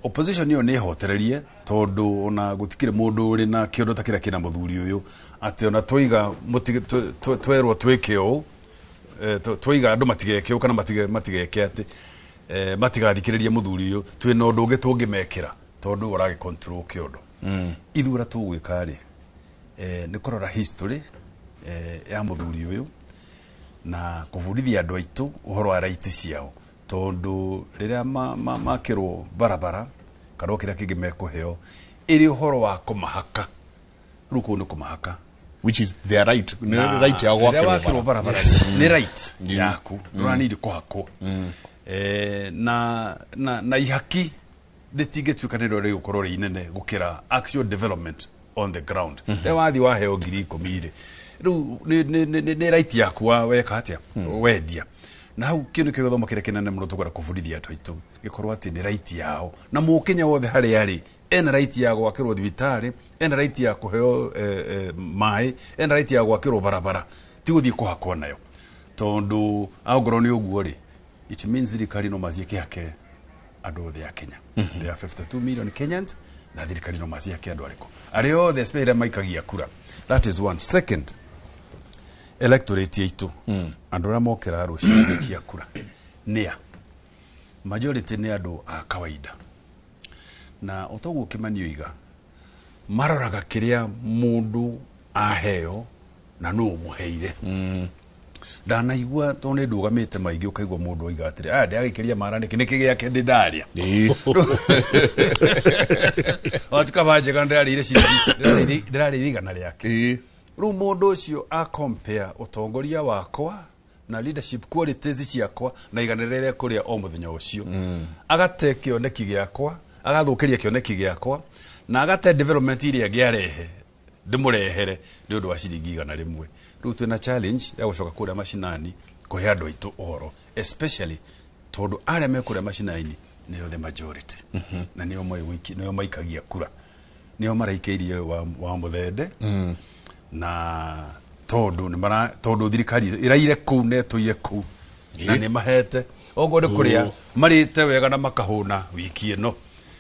Speaker 10: Opposition ĩyo nĩ ĩhotererie tondũ ona gũtikĩrĩ mũndũ ũrĩ na kĩũndũ ta kĩrĩa kĩna mũthuri ũyũ atĩ ona twoiga twerwo twĩke ũũ, twoiga andũ matigeke ũũ kana matigeke atĩ matigathikĩrĩrie mũthuri ũyũ, twĩna ũndũ ũngĩ tũngĩmekĩra tondũ ũragĩ control kĩũndũ. Ithuĩ ũrĩa tũgwĩka rĩ, nĩ kũrora history ya mũthuri ũyũ na kũbundithia andũ aitũ ũhoro wa rights ciao tondũ rĩrĩa makĩrwo barabara kana o kĩrĩa kĩngĩ mekũheo ĩrĩ ũhoro wa kũmahaka, rĩu kũu nĩ kũmahaka,
Speaker 6: which is their right, nĩ right ya gwakĩrwo
Speaker 10: barabara, nĩ right yaku ndũranĩire kũhakwo. Na ihaki rĩtingĩtuĩka nĩrĩo rĩgũkorwo rĩ inene gũkĩra actual development on the ground. Rĩrĩa wathiĩ waheo 10,000 rĩ, rĩu nĩ right yaku weka atĩa wendia. Na hau kĩu nĩkĩo gĩthomo kĩrĩa kĩnene mũno tũkwenda kũbundithia andũ aitũ gĩkorwo atĩ nĩ right yao na mũkenya wothe harĩa arĩ ena right ya gwakĩrwo thibitarĩ, ena right ya kũheo maĩ, ena right ya gwakĩrwo barabara, ti gũthiĩ kũhakwo nayo tondũ angorwo nĩ ũguo rĩ, it means thirikari no maciĩ kĩhake andũ othe a Kenya. There are 52 million Kenyans na thirikari no maciake andũ arĩkũ arĩa othe especially maikagia kura. That is one. Second, electorate itũ andũ arĩa mokĩra rũciinĩ gũikia kura nĩa majority nĩ andũ a kawaida, na otoguo Kĩmani oiga maroraga kĩrĩa mũndũ aheo na nũ ũmũheire. Ndanaigua tondũ nĩ ndũgamĩte maingĩ ũkaigua mũndũ oiga atĩrĩ, aya ndĩagĩkĩria mara nĩkĩ nĩkĩ gĩake ndĩ ndarĩa watikaba njega ndĩrarĩire ciringi ndĩrarĩire 100 rĩake. Rĩu mũndũ ũcio a compare ũtongoria wakwa na leadership qualities ciakwa na 100 rĩrĩa kũrĩa o mũthenya ũcio, agate kĩoneki gĩakwa, agathũkĩria kĩoneki gĩakwa na agate development iria ngĩarehe ndĩmũrehere nĩ ũndũ wa ciringi 100. Rĩu twĩna challenge ya gũcoka kũrĩa macinani kũhe andũ aitũ ũhoro, especially tondũ arĩa me kũrĩa macinani nĩo the majority na nĩo maikagia kura, nĩo maraikĩirie wa mũthende na tondũ nĩ tondũ thirikari ĩraire kũu na ĩtũire kũu na nĩ mahete oguo nĩ kũrĩa marĩte wega na makahũna wiki ĩno.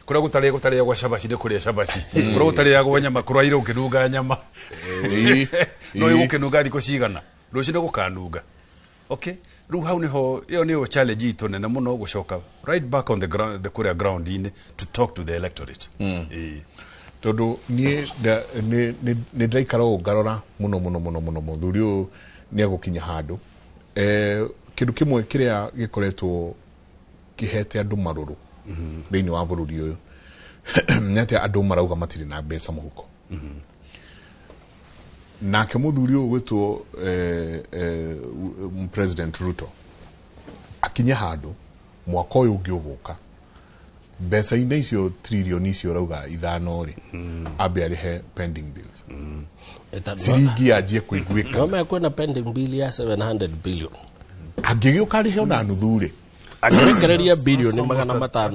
Speaker 10: Kũrĩa gũtarĩagwo cabaci nĩ kũrĩa cabaci, kũrĩa gũtarĩagwo nyama kũraire ũkĩnunga nyama no ĩgũkĩnunga thikũ cigana rũciũ gũkanunga. Okay, rĩu hau nĩho ĩyo nĩyo challenge itũ nene mũno gũcoka right back on the ground, the kũrĩa ground-inĩ to talk to the electorate.
Speaker 6: Tondũ niĩ nĩ ndĩraikara ũũ ngarora mũno mũno mũno mũno mũthuri ũyũ nĩ egũkinya handũ. Kĩndũ kĩmwe kĩrĩa gĩkoretwo kĩhete andũ marũrũ thĩinĩ wa bũrũri ũyũ nĩ atĩ andũ marauga matirĩ na mbeca mũhuko. Nake mũthuri ũyũ gwĩtwo President Ruto akinye handũ mwaka ũyũ ũngĩ ũgũka mbeca-inĩ icio trilioni icio ũrauga 5 rĩ, ambe arĩhe pending bills. Ciringi yanjie kũiguĩka.
Speaker 7: No mekwĩna pending bill ya 700 billion
Speaker 6: angĩgĩũka arĩhe ona nuthu rĩ,
Speaker 7: angĩrekereria bilioni 500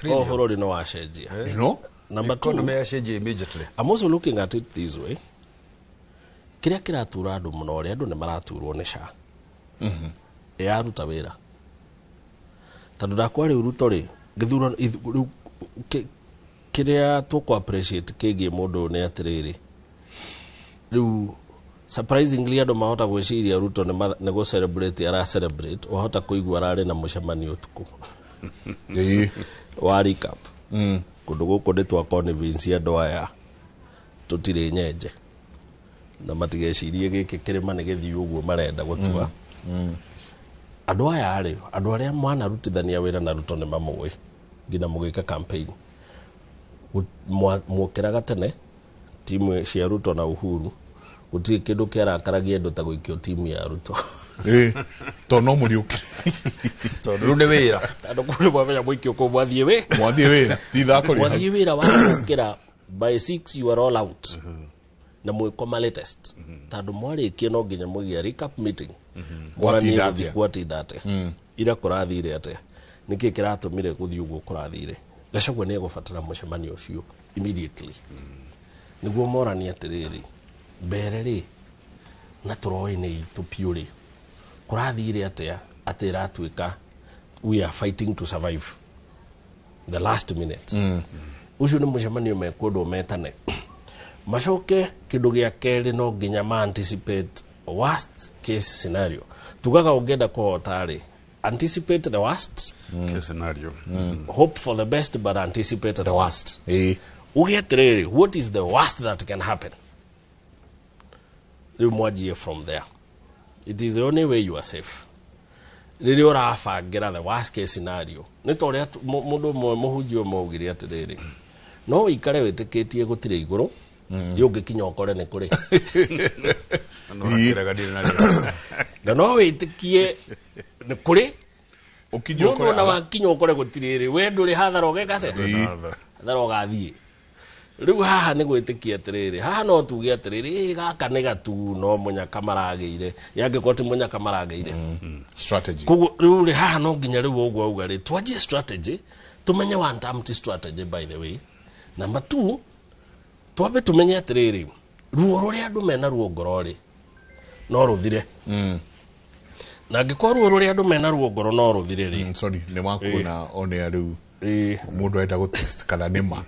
Speaker 7: rĩ, o bũrũri no wacenjia.
Speaker 6: You know?
Speaker 7: Number two,
Speaker 10: economy yacenjia immediately.
Speaker 7: I'm also looking at it this way. Kĩrĩa kĩratura andũ mũno rĩ, andũ nĩ maraturwo nĩ SHA. Ĩraruta wĩra tondũ ndakwa rĩu Ruto rĩ, gĩthurano rĩu kĩrĩa tũkũ appreciate kĩgiĩ mũndũ nĩ atĩrĩrĩ, rĩu Surprisingly andũ mahota gwĩciria Ruto nĩ gũ celebrate ara celebrate, wahota kũigua ararĩ na mũcemanio ũtukũ wa recap. Kũndũ gũkũ nĩ twa convince andũ aya tũtirĩ nyenje na matigecirie gĩkĩ kĩrĩma nĩ gĩthiĩ ũguo marenda gũtua. Andũ aya rĩ, andũ arĩa mwanarutithania wĩra na Ruto nĩ mamũĩ nginya mũgĩka campaign. Mwokĩraga tene timu cia Ruto na Uhuru, gũtirĩ kĩndũ kĩarakaragia andũ ta gũikio timu ya Ruto.
Speaker 6: Tondũ no mũriũkĩre.
Speaker 10: Tondũ rĩu nĩ wĩra.
Speaker 7: Tondũ kũu nĩ mwamenya mũikio kũu mwathiĩ wĩ?
Speaker 6: Mwathiĩ wĩra, ti ithako rĩ hau.
Speaker 7: Mwathiĩ wĩra wa gũkĩra by 6 you are all out. Na mwĩkoma latest. Tondũ mwarĩkia no nginya mũgĩe recap meeting.
Speaker 6: Gwatinda atĩa?
Speaker 7: Gwatinda atĩa? Ira kũrathire atĩa? Nĩkĩ kĩratũmire gũthiĩ ũguo kũrathire? Gachagua nĩ egũbatara mũcemanio ũcio immediately. Nĩguo moranie atĩrĩrĩ, mbere rĩ, na tũroĩ nĩ itũ piũ rĩ, kũrathire atĩa atĩ ĩratuĩka we are fighting to survive the last minute. Ũcio nĩ mũcemanio mekwendwo metane. Macoke kĩndũ gĩa kerĩ no nginya ma anticipate worst case scenario. Tugaga ũngĩenda kũhota rĩ, anticipate the worst
Speaker 10: case scenario.
Speaker 7: Hope for the best but anticipate the worst. Uge atĩrĩrĩ, what is the worst that can happen? Rĩu mwanjie from there. It is the only way you are safe. Rĩrĩa ũrabangĩra the worst case scenario, nĩ ta ũrĩa mũndũ ũmwe mũhunjia ũmwe augire atĩrĩrĩ, no ũikare wĩtĩkĩtie gũtirĩ igũrũ, thiĩ ũngĩkinya ũkore nĩ kũrĩ. Na no wĩtĩkie nĩ kũrĩ,
Speaker 6: ũkinye ũkore
Speaker 7: mũndũ ona wakinya ũkore gũtirĩ rĩ, we ndũrĩ hathara ũgeka atĩa? Hathara ũgathiĩ. Rĩu haha nĩ gwĩtĩkia atĩrĩrĩ, haha no tuge atĩrĩrĩ, gaka nĩ gatu no mũnyaka maragĩire, yangĩkorwo ti mũnyaka maragĩire.
Speaker 6: Strategy.
Speaker 7: Koguo rĩu rĩ, haha no nginya rĩu ũguo auga rĩ, twanjie strategy, tũmenye one term ti strategy by the way. Number 2, twambe tũmenye atĩrĩrĩ, ruo rũrĩa andũ mena ruo ngoro rĩ, no rũthire. Na angĩkorwo ruo rũrĩa andũ mena ruo ngoro no rũthire rĩ.
Speaker 6: Sorry, nĩ wakuona one rĩu. Mũndũ arenda gũtest kana nĩ ma.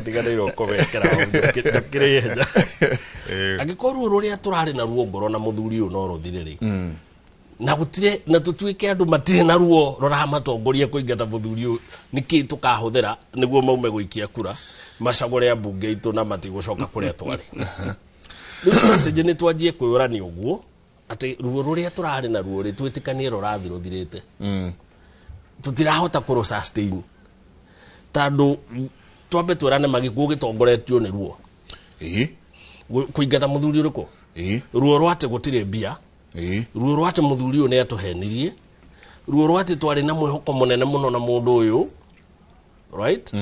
Speaker 7: Ndiganĩirwo kũmekĩra hau, ndũkĩrĩ ihenya. Angĩkorwo ruo rũrĩa tũrarĩ na ruo ngoro na mũthuri ũyũ no rũthire rĩ, na gũtirĩ, na tũtuĩke andũ matirĩ na ruo rũramatongoria kũingata mũthuri ũyũ, nĩkĩ tũkahũthĩra nĩguo maume gũikia kura macagũre ambunge aitũ na matigũcoka kũrĩa twarĩ. Rĩu strategy nĩ twanjie kwĩyũrania ũguo atĩ ruo rũrĩa tũrarĩ na ruo rĩ, twĩtĩkanie rũrathiĩ rũthirĩte. Tũtirahota kũrũ sustain tondũ twambe twĩrane magĩkuũ gĩtongoretio nĩ ruo. Kũingata mũthuri ũrĩkũ? Ruo rwa atĩ gũtirĩ mbia. Ruo rwa atĩ mũthuri ũyũ nĩ atũhenirie. Ruo rwa atĩ twarĩ na mwĩhoko mũnene mũno na mũndũ ũyũ, right?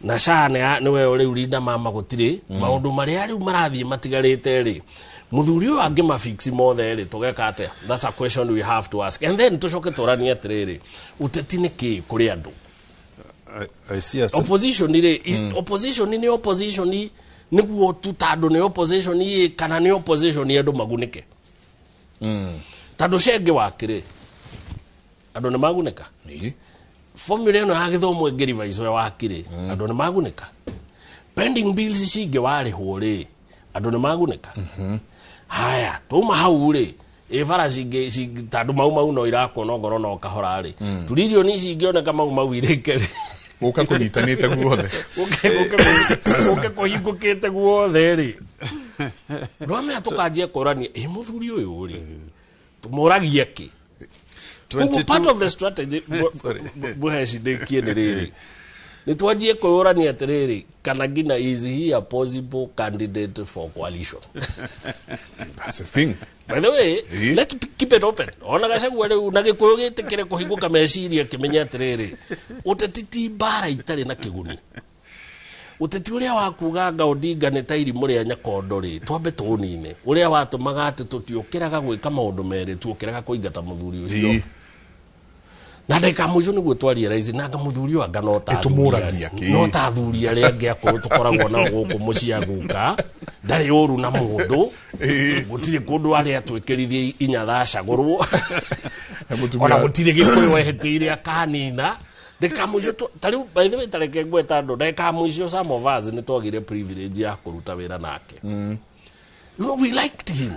Speaker 7: Na SHA nĩwe rĩu rinda mama gũtirĩ. Maũndũ marĩa rĩu marathiĩ matigarĩte rĩ, mũthuri ũyũ angĩmafix mothe rĩ, tũgeka atĩa? That's a question we have to ask. And then tũcoke tũranie atĩrĩrĩ, ũteti nĩ kĩ kũrĩ andũ? Opposition rĩ, opposition nĩ opposition nĩguo tu tondũ nĩ opposition ĩ, kana nĩ opposition andũ magunĩke. Tondũ cenge wakĩrĩ, andũ nĩ magunĩka. Formula ĩno ya gĩthomo ĩngĩrivicwo wakĩrĩ, andũ nĩ magunĩka. Pending bills cingĩ warĩhwo rĩ, andũ nĩ magunĩka. Haya, twauma hau rĩ, ĩ bara cingĩ, tondũ mau mau no irakwo no ngoro no kahora rĩ. Turirioni cingĩoneka mau mau irĩke rĩ.
Speaker 6: Gũka kũnyitanĩte guothe.
Speaker 7: Gũke kũhingũkĩte guothe rĩ. Ndwamenya tũkanjia kũrania, ĩ mũthuri ũyũ rĩ, tũmũragie kĩ? Koguo part of the strategy, mũhecindĩkie nĩ rĩrĩ. Nĩ twanjie kwĩyũrania atĩrĩrĩ, kana nginya is he a possible candidate for coalition?
Speaker 6: That's a thing.
Speaker 7: By the way, let's keep it open. Ona Gachagua rĩu na Gĩkũyũ gĩtĩkĩre kũhingũka meciria kĩmenye atĩrĩrĩ, ũteti ti mbara itarĩ na kĩguni. Ũteti ũrĩa wa kuga anga Odinga nĩ ta irimũ rĩa Nyakondo rĩ, twambe tũũnine. Ũrĩa watũmaga atĩ tũtiũkĩraga gwĩka maũndũ merĩ, tuokĩraga kũingata mũthuri ũcio. Na ndagĩka mũico nĩguo twa realize nanga mũthuri ũyũ anga no ta
Speaker 6: Ĩtũmũragia kĩ?
Speaker 7: no ta athuri arĩa angĩ akũrũ tũkoragwo nao gũkũ mũciĩ aguka, ndarĩ ũru na mũndũ, gũtirĩ kũndũ arĩa atwĩkĩrithie inya thacagũrwo. Ona gũtirĩ Gĩkũyũ ehĩtĩire akanina. Ndagĩka mũico ta rĩu, by the way, ta reke ngweta andũ, ndagĩka mũico some of us nĩ twagire privilege ya kũruta wĩra nake. We liked him.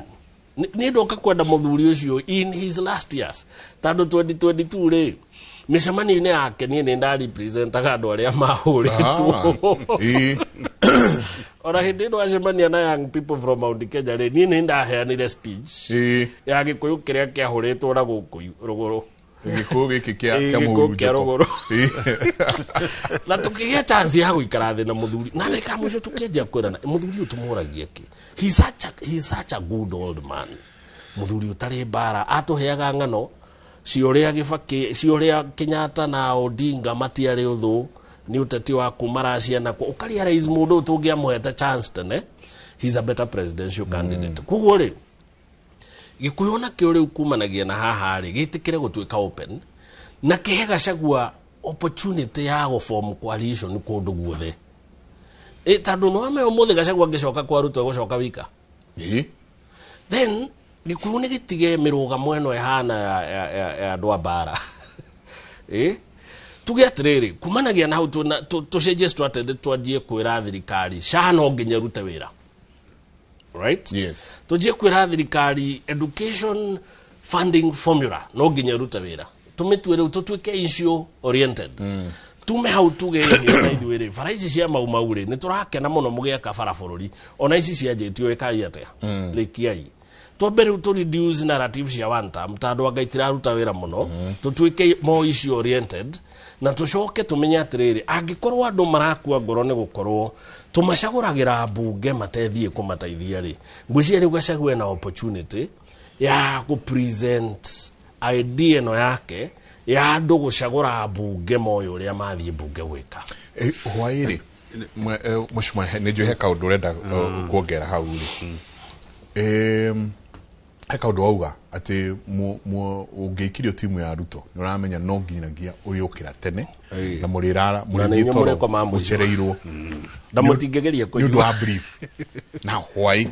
Speaker 7: Nĩ ndoka kwenda mũthuri ũcio in his last years, tondũ 2022 rĩ, mĩcemanio-inĩ yake niĩ nĩ ndarepresentaga andũ arĩa mahũrĩtwo. Ona hĩndĩ ĩno acemania na young people from Mount Kenya rĩ, niĩ nĩ ndaheanire speech ya gĩkũyũ kĩrĩa kĩahũrĩtwo na gũkũ rũgũrũ.
Speaker 6: Gĩkũyũ gĩkĩ kĩa
Speaker 7: Gĩkũyũ kĩa
Speaker 6: mũhurunjũko.
Speaker 7: Rũgũrũ. Na tukĩgĩa chance ya gũikara thĩ na mũthuri na nĩ kamũico tũkĩanjia kwĩrana, mũthuri ũyũ tũmũragie kĩ? He's such a good old man, mũthuri ũtarĩ mbara, atũheaga ng'ano cia ũrĩa Gĩbakĩ, cia ũrĩa Kenyatta na Odinga matiarĩ ũthũ, nĩ ũteti wa kuma Russia, na ũkarealize mũndũ ũyũ tũngĩamũhete chance tene, he's a better presidential candidate. Koguo rĩ, gĩkũyũ nakĩo rĩu kumanagia na haha rĩ, gĩtĩkĩre gũtuĩka open na kĩhe Gachagua opportunity ya gũform coalition kũndũ guothe. Tondũ nĩ wame ũmũthĩ Gachagua angĩcoka kwa Ruto, egũcoka wika. Then gĩkũyũ nĩ gĩtige mĩrũgamo ĩno ĩhana ya andũ a mbara. Tuge atĩrĩrĩ, kumanagia na hau tũcenjie strategy, twanjie kwĩra thirikari SHA no nginya ĩrute wĩra, right?
Speaker 6: Yes.
Speaker 7: Tũnjie kwĩra thirikari education funding formula no nginya ĩrute wĩra, tũmĩtue rĩu tũtuĩke issue oriented. Tume hau tuge nĩ na ithuĩ rĩ, bara ici cia Mau Mau rĩ, nĩ tũrakena mũno mũgĩaka bara bũrũri, ona ici cianjĩtio ĩkai atĩa, rĩkiai. Twambe rĩu tũ reduce narrative cia one term, tondũ anga itiraruta wĩra mũno. Tũtuĩke more issue oriented na tũcoke tũmenye atĩrĩrĩ, angĩkorwo andũ marakua ngoro nĩ gũkorwo tũmacagũragĩra mbunge matethiĩ kũmateithia rĩ, ngwĩciria rĩu Gachagua ena opportunity ya kũ present idea ĩno yake ya andũ gũcagũra mbunge moĩ ũrĩa mathiĩ mbunge gwĩka.
Speaker 6: Hwaĩ-rĩ, mheshimiwa, nĩ njũĩ he kaũndũ ũrenda kuongera hau rĩ. He kaũndũ wauga atĩ ũngĩikirio timu ya Ruto nĩ ũramenya no nginyagia ũrĩũkĩra tene na mũrĩrara
Speaker 7: Na nĩ
Speaker 6: mũrĩthiĩ
Speaker 7: inyuĩ
Speaker 6: toro
Speaker 7: mũrĩkoma mũico.
Speaker 6: mũcereirwo.
Speaker 7: Na mũtingĩgeria
Speaker 6: nĩ ũndũ
Speaker 7: kũnyua.
Speaker 6: wa brief na hwaĩ.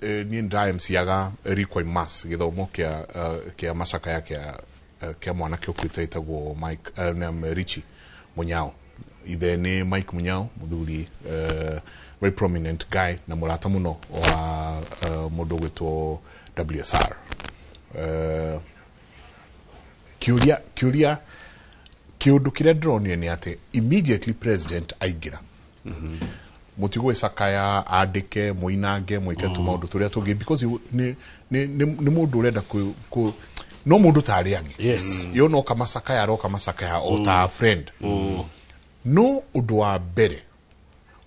Speaker 6: Niĩ ndĩra MC-aga Requiem Mass, gĩthomo kĩa macakaya kĩa mwanake ũkuĩte ĩtagwo Mike Richie Munyao. Ithe nĩ Mike Munyao, mũthuri very prominent guy na mũrata mũno wa mũndũ ũgwĩtwo WSR. Kĩũria kĩũndũ kĩrĩa ndĩronire nĩ atĩ immediately president aingĩra, mũtigwĩcakaya, andĩke mũinange mwĩke tũmaũndũ tũrĩa tũngĩ, because nĩ mũndũ ũrenda no mũndũ ta arĩa angĩ. Yo no kamacakaya, aroka macakaya o ta friend. No ũndũ wa mbere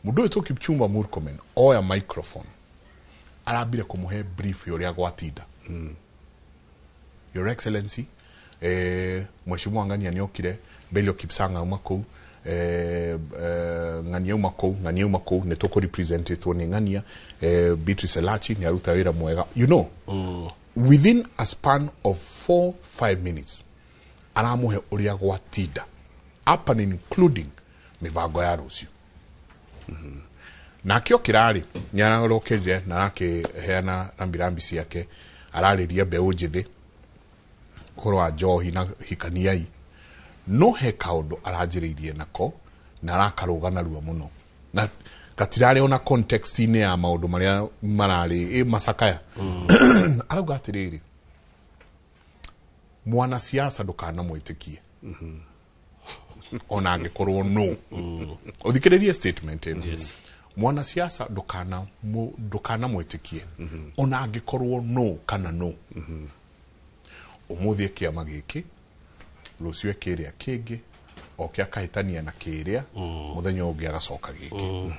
Speaker 6: mũndũ ũyũ tũ Kipchumba Murkomen oya microphone, arambire kũmũhe brief ya ũrĩa gwatinda. Your Excellency, Mheshimiwa Ng'ania nĩokire, Belio Kipsang auma kũu, Ng'ania auma kũu, Ng'ania auma kũu, nĩ tũkũ representetwo nĩ Ng'ania, Beatrice Elachi nĩ aruta wĩra mwega. Within a span of 4-5 minutes aramũhe ũrĩa gwatinda, up and including mĩbango ya rũciũ. Nake okĩra rĩ, nĩ arokĩrire na arakĩheana rambirambi ciake, ararĩria mbeũ njĩthĩ ũhoro wa njohi na hikaniai, no he kaũndũ aranjĩrĩirie nako na arakarũga narua mũno na gatirarĩ ona context-inĩ ya maũndũ marĩa mararĩ macakaya. Arauga atĩrĩrĩ, mwanasiasa ndũkanamwĩtĩkie ona angĩkorwo no ũthikĩrĩrie statement ĩno. Mwanasiasa ndũkanamwĩtĩkie ona angĩkorwo no kana no ũmũthĩ kĩama gĩkĩ, rũciũ kĩrĩa kĩngĩ, oke akahĩtania na kĩrĩa, mũthenya ũngĩ agacoka gĩkĩ.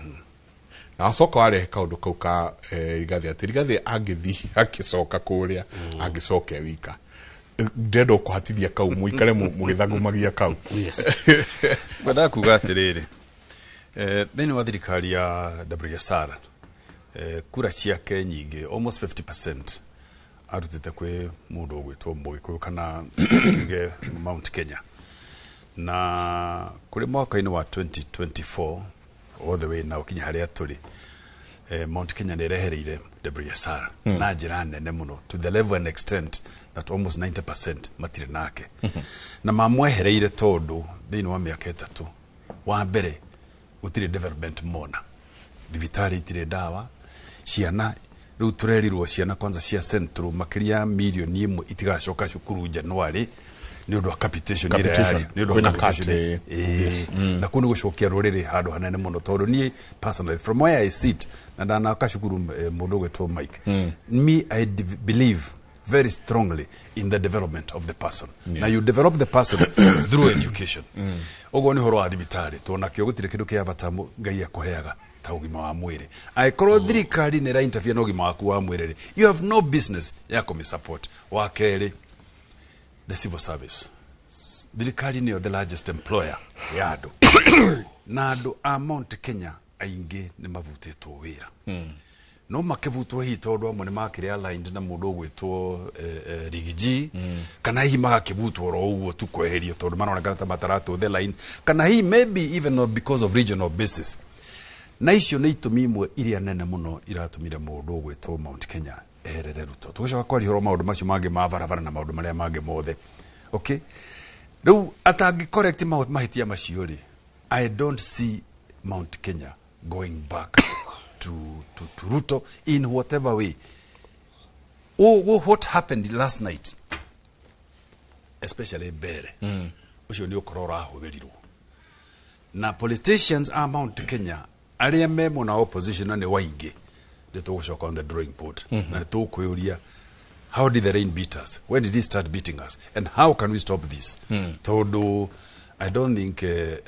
Speaker 6: Na wacoka warehe kaũndũ kau ka Rigathĩ, atĩ Rigathĩ angĩthiĩ akĩcoka kũrĩa angĩcoke wika. Ndĩrenda kũhatithia kau mũikare mũgĩthagumagia kau.
Speaker 10: Ngwendaga kuga atĩrĩrĩ, thĩinĩ wa thirikari ya WSR, kura ciake nyingĩ, almost 50%, arutĩte kwĩ mũndũ ũgwĩtwo Mũgĩkũyũ kana tuge Mount Kenya. Na kũrĩ mwaka-inĩ wa 2024 all the way na ũkinya harĩa tũrĩ, Mount Kenya nĩ ĩrehereire WSR na njĩra nene mũno, to the level and extent that almost 90% matirĩ nake. Na mamwehereire tondũ thĩinĩ wa mĩaka 3 wa mbere gũtirĩ development mona. Thibitarĩ itirĩ ndawa, ciana rĩu tũrerirwo ciana kwanza cia Central makĩria ya 1 million itigacoka cukuru January nĩ ũndũ wa capitation ĩrĩa
Speaker 6: Capitation.
Speaker 10: yarĩ, nĩ ũndũ wa
Speaker 6: Kwĩna
Speaker 10: capitation.
Speaker 6: cut,
Speaker 10: Ĩĩ. Na kũu nĩ gũcokia rũrĩrĩ handũ hanene mũno, tondũ niĩ personally, from where I sit, na ndanaka cukuru, mũndũ ũgwĩtwo Mike, me, I believe very strongly in the development of the person. Na you develop the person through education. Ũguo nĩ ũhoro wa thibitarĩ, tondũ nakĩo gũtirĩ kĩndũ kĩa bata Ngai akũheaga ta ũgima wa mwĩrĩ. Angĩkorwo thirikari nĩ ĩra interfere na ũgima waku wa mwĩrĩ rĩ, you have no business ya kũmĩ support. Wa kerĩ, the civil service. Thirikari nĩyo the largest employer ya andũ, na andũ a Mount Kenya aingĩ nĩ mavutĩtwo wĩra. No makĩbutwo hihi tondũ amwe nĩ makĩrĩ aligned na mũndũ ũgwĩtwo Rigiji, kana hihi magakĩbutwo oro ũguo tu kweherio tondũ maronekana ta mataratũ the line, kana hihi maybe even not because of regional basis. Na icio nĩ itũmi imwe iria nene mũno iratũmire mũndũ ũgwĩtwo Mount Kenya eherere Ruto. Tũgũcoka kwaria ũhoro maũndũ macio mangĩ ma barabara na maũndũ marĩa mangĩ mothe. Okay, rĩu atangĩ correct mahĩtia macio rĩ, I don't see Mount Kenya going back to Ruto in whatever way. Oh, what happened last night, especially mbere ũcio nĩ ũkorwo ũrahũthĩrirwo na politicians a Mount Kenya arĩa me mwena wa opposition, na nĩ waingĩ, nĩ tũgũcoka on the drawing board na nĩ tũkwĩũria, how did the rain beat us? When did it start beating us, and how can we stop this? Tondũ I don't think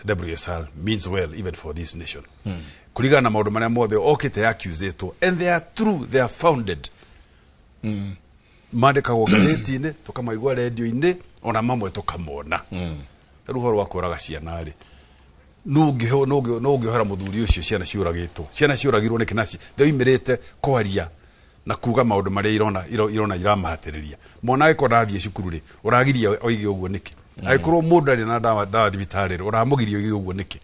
Speaker 10: WSR means well even for this nation, kũringana na maũndũ marĩa mothe okĩte accusĩtwo, and they are true, they are founded. Mandĩkagwo ngathĩti-inĩ, tũkamaigua rendio-inĩ, ona mamwe tũkamona. Rĩu ũhoro wa kũraga ciana rĩ, no ũngĩohera mũthuri ũcio ciana ciũragĩtwo, ciana ciũragirwo nĩkĩ? Naci thioimĩrĩte kwaria na kuga maũndũ marĩa irona iramahatĩrĩria. Mwana angĩkorwo ndathiĩ cukuru rĩ, ũragiria oige ũguo nĩkĩ? Angĩkorwo mũndũ arĩ na ndawa thibitarĩ rĩ, ũramũgiria oige ũguo nĩkĩ?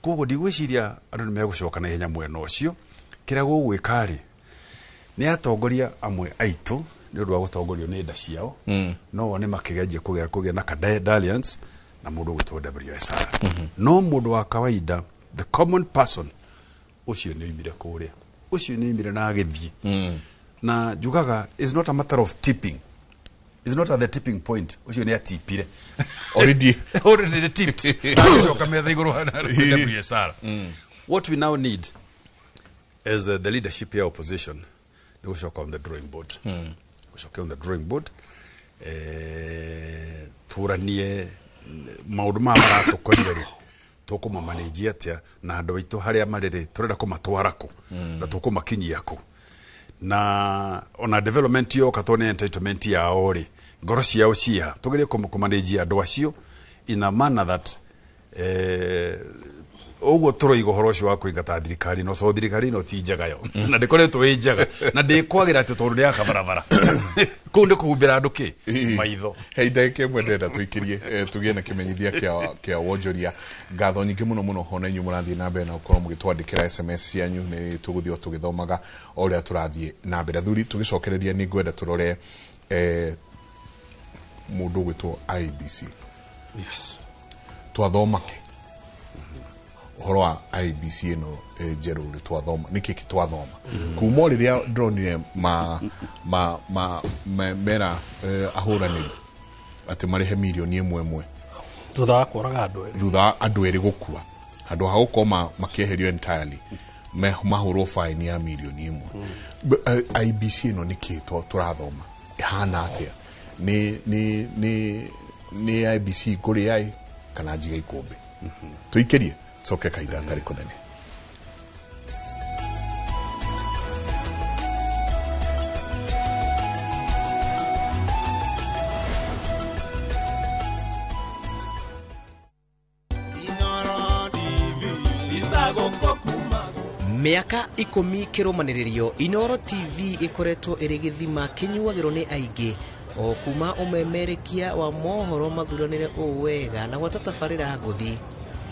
Speaker 10: Koguo ndigwĩciria andũ nĩ megũcoka na ihenya mwena ũcio. Kĩrĩa gũgwĩka rĩ, nĩ atongoria amwe aitũ, nĩ ũndũ wa gũtongorio nĩ nda ciao, no one makĩgeria kũgĩa na dalliance na mũndũ ũgwĩtwo WSR. No mũndũ wa kawaida, the common person, ũcio nĩ oimire kũrĩa, ũcio nĩ oimire na agĩthiĩ. Na njugaga is not a matter of tipping, is not at the tipping point. Ũcio nĩ atipire.
Speaker 6: Already.
Speaker 10: Already tipped. Agĩcoka metha igũrũ na WSR. What we now need is the leadership ya opposition nĩ gũcoka on the drawing board, gũcoka on the drawing board, tũranie maũndũ maya maratũkorire rĩ, tũkũmamanĩnjia atĩa, na andũ aitũ harĩa marĩ rĩ, tũrenda kũmatwara kũ, na tũkũmakinyia kũ, na ona development yoka to nĩ entitlement yao rĩ, ngoro ciao ciha. Tũgerie kũmanĩnjia andũ acio in a manner that ũguo tũroiga ũhoro ũcio wa kũingata thirikari no tondũ thirikari ĩno ti njega yo, na ndĩkoretwo ĩ njega na ndĩkwagĩra atĩ tondũ nĩ ya kabarabara kũu nĩ kũhumbĩra andũ kĩ maitho.
Speaker 6: Hei, ndagĩka ĩmwe ndĩrenda tũikĩrie, tũgĩe na kĩmenyithia kĩa wonjoria. Ngatho nyingĩ mũno mũno hona inyuĩ mũrathiĩ na mbere na gũkorwo mũgĩtwandĩkĩra SMS cianyu. Nĩ tũgũthiĩ o tũgĩthomaga o ũrĩa tũrathiĩ na mbere. Athuri, tũgĩcokereria, nĩ ngwenda tũrore mũndũ ũgwĩtwo IEBC. Twathoma kĩ ũhoro wa IEBC ĩno njerũ rĩ? Twathoma nĩkĩ kĩ twathoma kuma o rĩrĩa ndĩronire ma mera ahũranĩri atĩ marĩhe 1 million ĩmwe
Speaker 7: thutha wa kũraga andũ erĩ.
Speaker 6: Thutha wa andũ erĩ gũkua, handũ ha gũkorwo makĩeherio entirely, mahũrwo fine ya 1 million. IEBC ĩno nĩkĩ tũrathoma? Ĩhana atĩa? Nĩ IEBC ngũrĩa ĩ kana njiga ikũmbĩ? Tũikĩrie, coke kahinda gatarĩ kũnene.
Speaker 8: Mĩaka 10 kĩrũmanĩrĩrio, Inoro TV ĩkoretwo ĩrĩ gĩthima kĩnyuagĩrwo nĩ aingĩ o kuma ũmemerekia wa mohoro mathuranĩre ũũ wega na gwata tabarĩra ngũthi.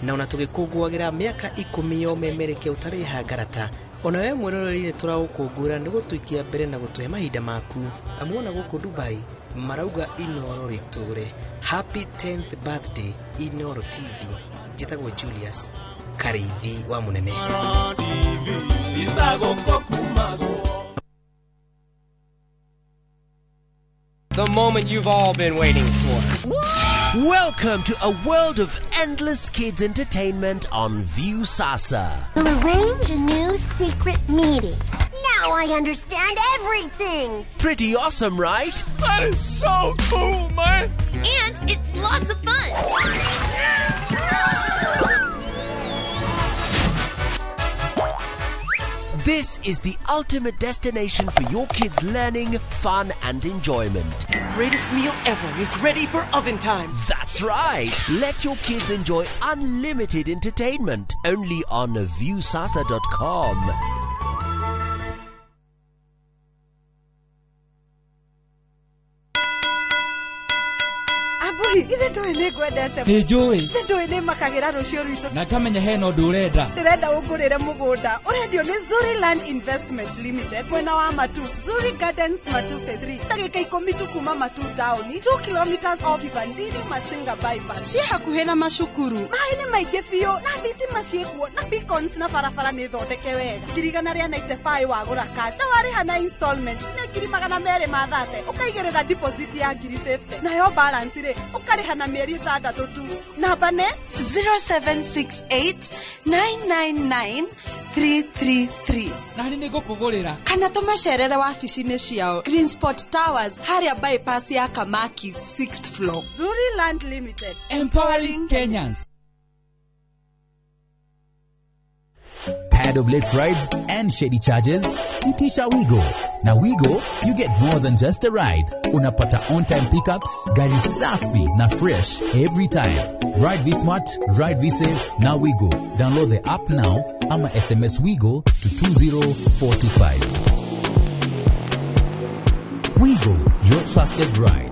Speaker 8: Na ona tũgĩkũngũagĩra mĩaka 10 ya ũmemerekia ũtarĩ hangarata, ona we mwĩroreri nĩ tũraũkũngũĩra nĩ gũtũikia mbere na gũtũhe mahinda maku. Amu ona gũkũ Dubai marauga Inoro rĩtũre. Happy 10th birthday, Inoro TV. Njĩtagwo Julius. Kariithi wa Munene.
Speaker 11: The moment you've all been waiting for.
Speaker 8: Welcome to a world of endless kids entertainment on Viusasa.
Speaker 12: We'll arrange a new secret meeting. Now I understand everything.
Speaker 8: Pretty awesome, right?
Speaker 11: That is so cool, man.
Speaker 1: And it's lots of fun.
Speaker 8: This is the ultimate destination for your kids' learning, fun, and enjoyment.
Speaker 13: The greatest meal ever is ready for oven time.
Speaker 8: That's right. Let your kids enjoy unlimited entertainment only on Viusasa.com.
Speaker 31: Ithe ndũĩ nĩ ngwendete.
Speaker 14: Nĩ njũĩ.
Speaker 31: Ithe ndũĩ nĩ makagĩra rũciũ rwitũ.
Speaker 14: Na ngamenya hena ũndũ ũrenda.
Speaker 31: Ndĩrenda ũngũrĩre mũgũnda ũrendio nĩ Zuri Land Investment Limited mwena wa Matu, Zuri Gardens Matu Phase 3, ndagĩka 10 tu kuma Matu taũni, 2 kilometers off Kivandini Masinga bypass. Ciĩ hakuhĩ na macukuru, maĩ nĩ maingĩ biũ na thitima ciĩkuo na beacons na barabara nĩ thondeke wega. 195,000 wagũra cash na warĩha na installment nĩ 230,000, ũkaigĩrĩra deposit ya 50,000 nayo balance rĩ ũkarĩha na mĩeri 6 tu. Namba nĩ
Speaker 13: 0768 999 333.
Speaker 14: Na nĩ nĩngũkũgũrĩra.
Speaker 13: Kana tũmacerere wabici-inĩ ciao Green Spot Towers harĩa bypass ya Kamaki 6th floor.
Speaker 31: Zuri Land Limited,
Speaker 14: empowering Kenyans.
Speaker 28: Tired of late rides and shady charges? Itisha Wigo. Na Wigo, you get more than just a ride. Unapata on-time pickups, gari safi na fresh every time. Ride V-Smart, ride V-Safe, na Wigo. Download the app now ama SMS Wigo to 20425. Wigo, your trusted ride.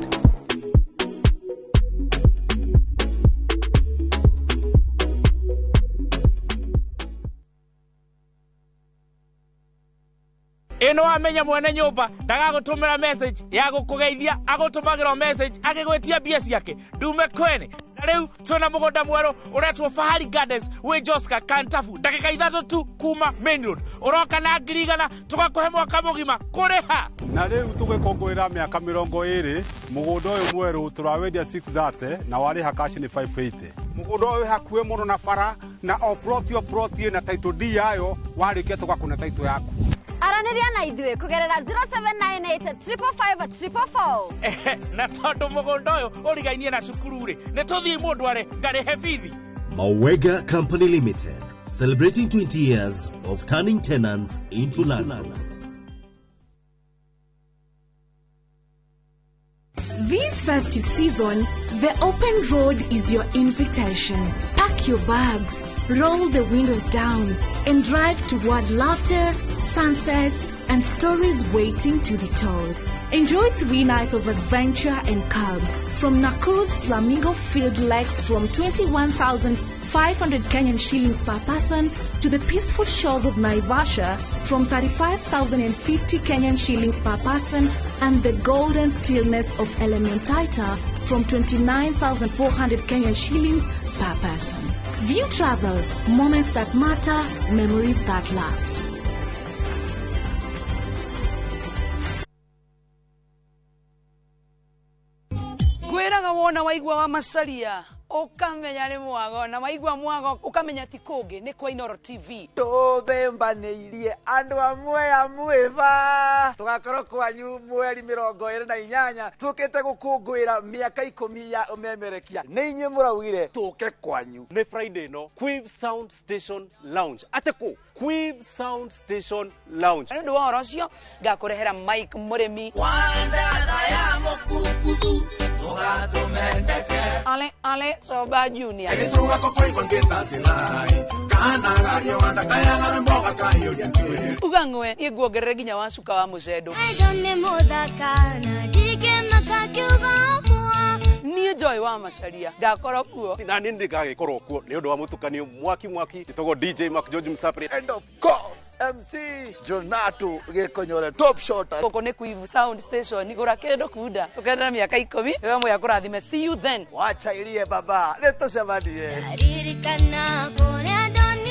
Speaker 17: Ĩno wamenya mwene nyũmba ndagagũtũmĩra message ya gũkũgeithia, agũtũmagĩra message agĩgwĩtia mbia ciake ndume kwene. Na rĩu twĩna mũgũnda mwerũ ũretwo Fahari Gardens wĩ Joska Kantafu, ndagĩka 3 tu kuma main road. Ũroka na 100,000 tũgakũhe mwaka mũgima kũrĩha.
Speaker 18: Na rĩu tũgĩkũngũĩra mĩaka 20 mũgũnda ũyũ mwerũ tũrawendia 630 na warĩha cash nĩ 580.
Speaker 9: Mũgũnda ũyũ wĩ hakuhĩ mũno na bara na o plot o plot ĩna title deed yayo, warĩkia tũgakũne title yaku.
Speaker 19: Aranĩria na ithuĩ kũgerera 0798 555 444.
Speaker 17: Na tondũ mũgũnda ũyũ ũrigainie na cukuru rĩ, nĩ tũthiĩ mũndũ are ngarĩhe bithi.
Speaker 20: Mawega Company Limited, celebrating 20 years of turning tenants into landlords.
Speaker 21: This festive season, the open road is your invitation. Pack your bags, roll the windows down, and drive toward laughter, sunsets, and stories waiting to be told. Enjoy 3 nights of adventure and calm from Nakuru's Flamingo Field Lakes from 21,500 Kenyan shillings per person to the peaceful shores of Naivasha from 35,050 Kenyan shillings per person and the golden stillness of Elementaita from 29,400 Kenyan shillings per person. View Travel, moments that matter, memories that last.
Speaker 22: Ngwĩraga wona waigua wa Macaria ũkamenya nĩ mwago, na waigua mwago ũkamenya ti kũngĩ nĩ kwa Inooro TV.
Speaker 23: Tũthembanĩirie andũ amwe amwĩva tũgakorwo kwanyu mweri 28 tũkĩte gũkũngũĩra mĩaka 10 ya ũmemerekia. Nĩ inyuĩ mũraugire tũke kwanyu.
Speaker 25: Nĩ Friday no Quiv Sound Station Lounge. Atĩkũ Quiv Sound Station Lounge.
Speaker 22: Nĩ ũndũ wa ũhoro ũcio ngakũrehera Mike Mũrĩmi. Ale ale Soba Junior. Uga ng'we niĩ nguongerere nginya wa cuka wa mũcendo. Niĩ Joy wa Macaria ngakorwo kuo.
Speaker 25: Na niĩ ndigagĩkorwo kuo nĩ ũndũ wa mũtukanio mwaki mwaki ĩtagwo DJ Mark George Msapri.
Speaker 23: And of course MC Jonato Gĩkonyore top shot.
Speaker 22: Gũkũ nĩ Quiv Sound Station, gũra kĩndũ kunda tũkenera mĩaka 10 we mwe akũrathime. See you then.
Speaker 23: Wacha irie baba, nĩtũcemanie.
Speaker 12: Ririkana kũrĩa ndonire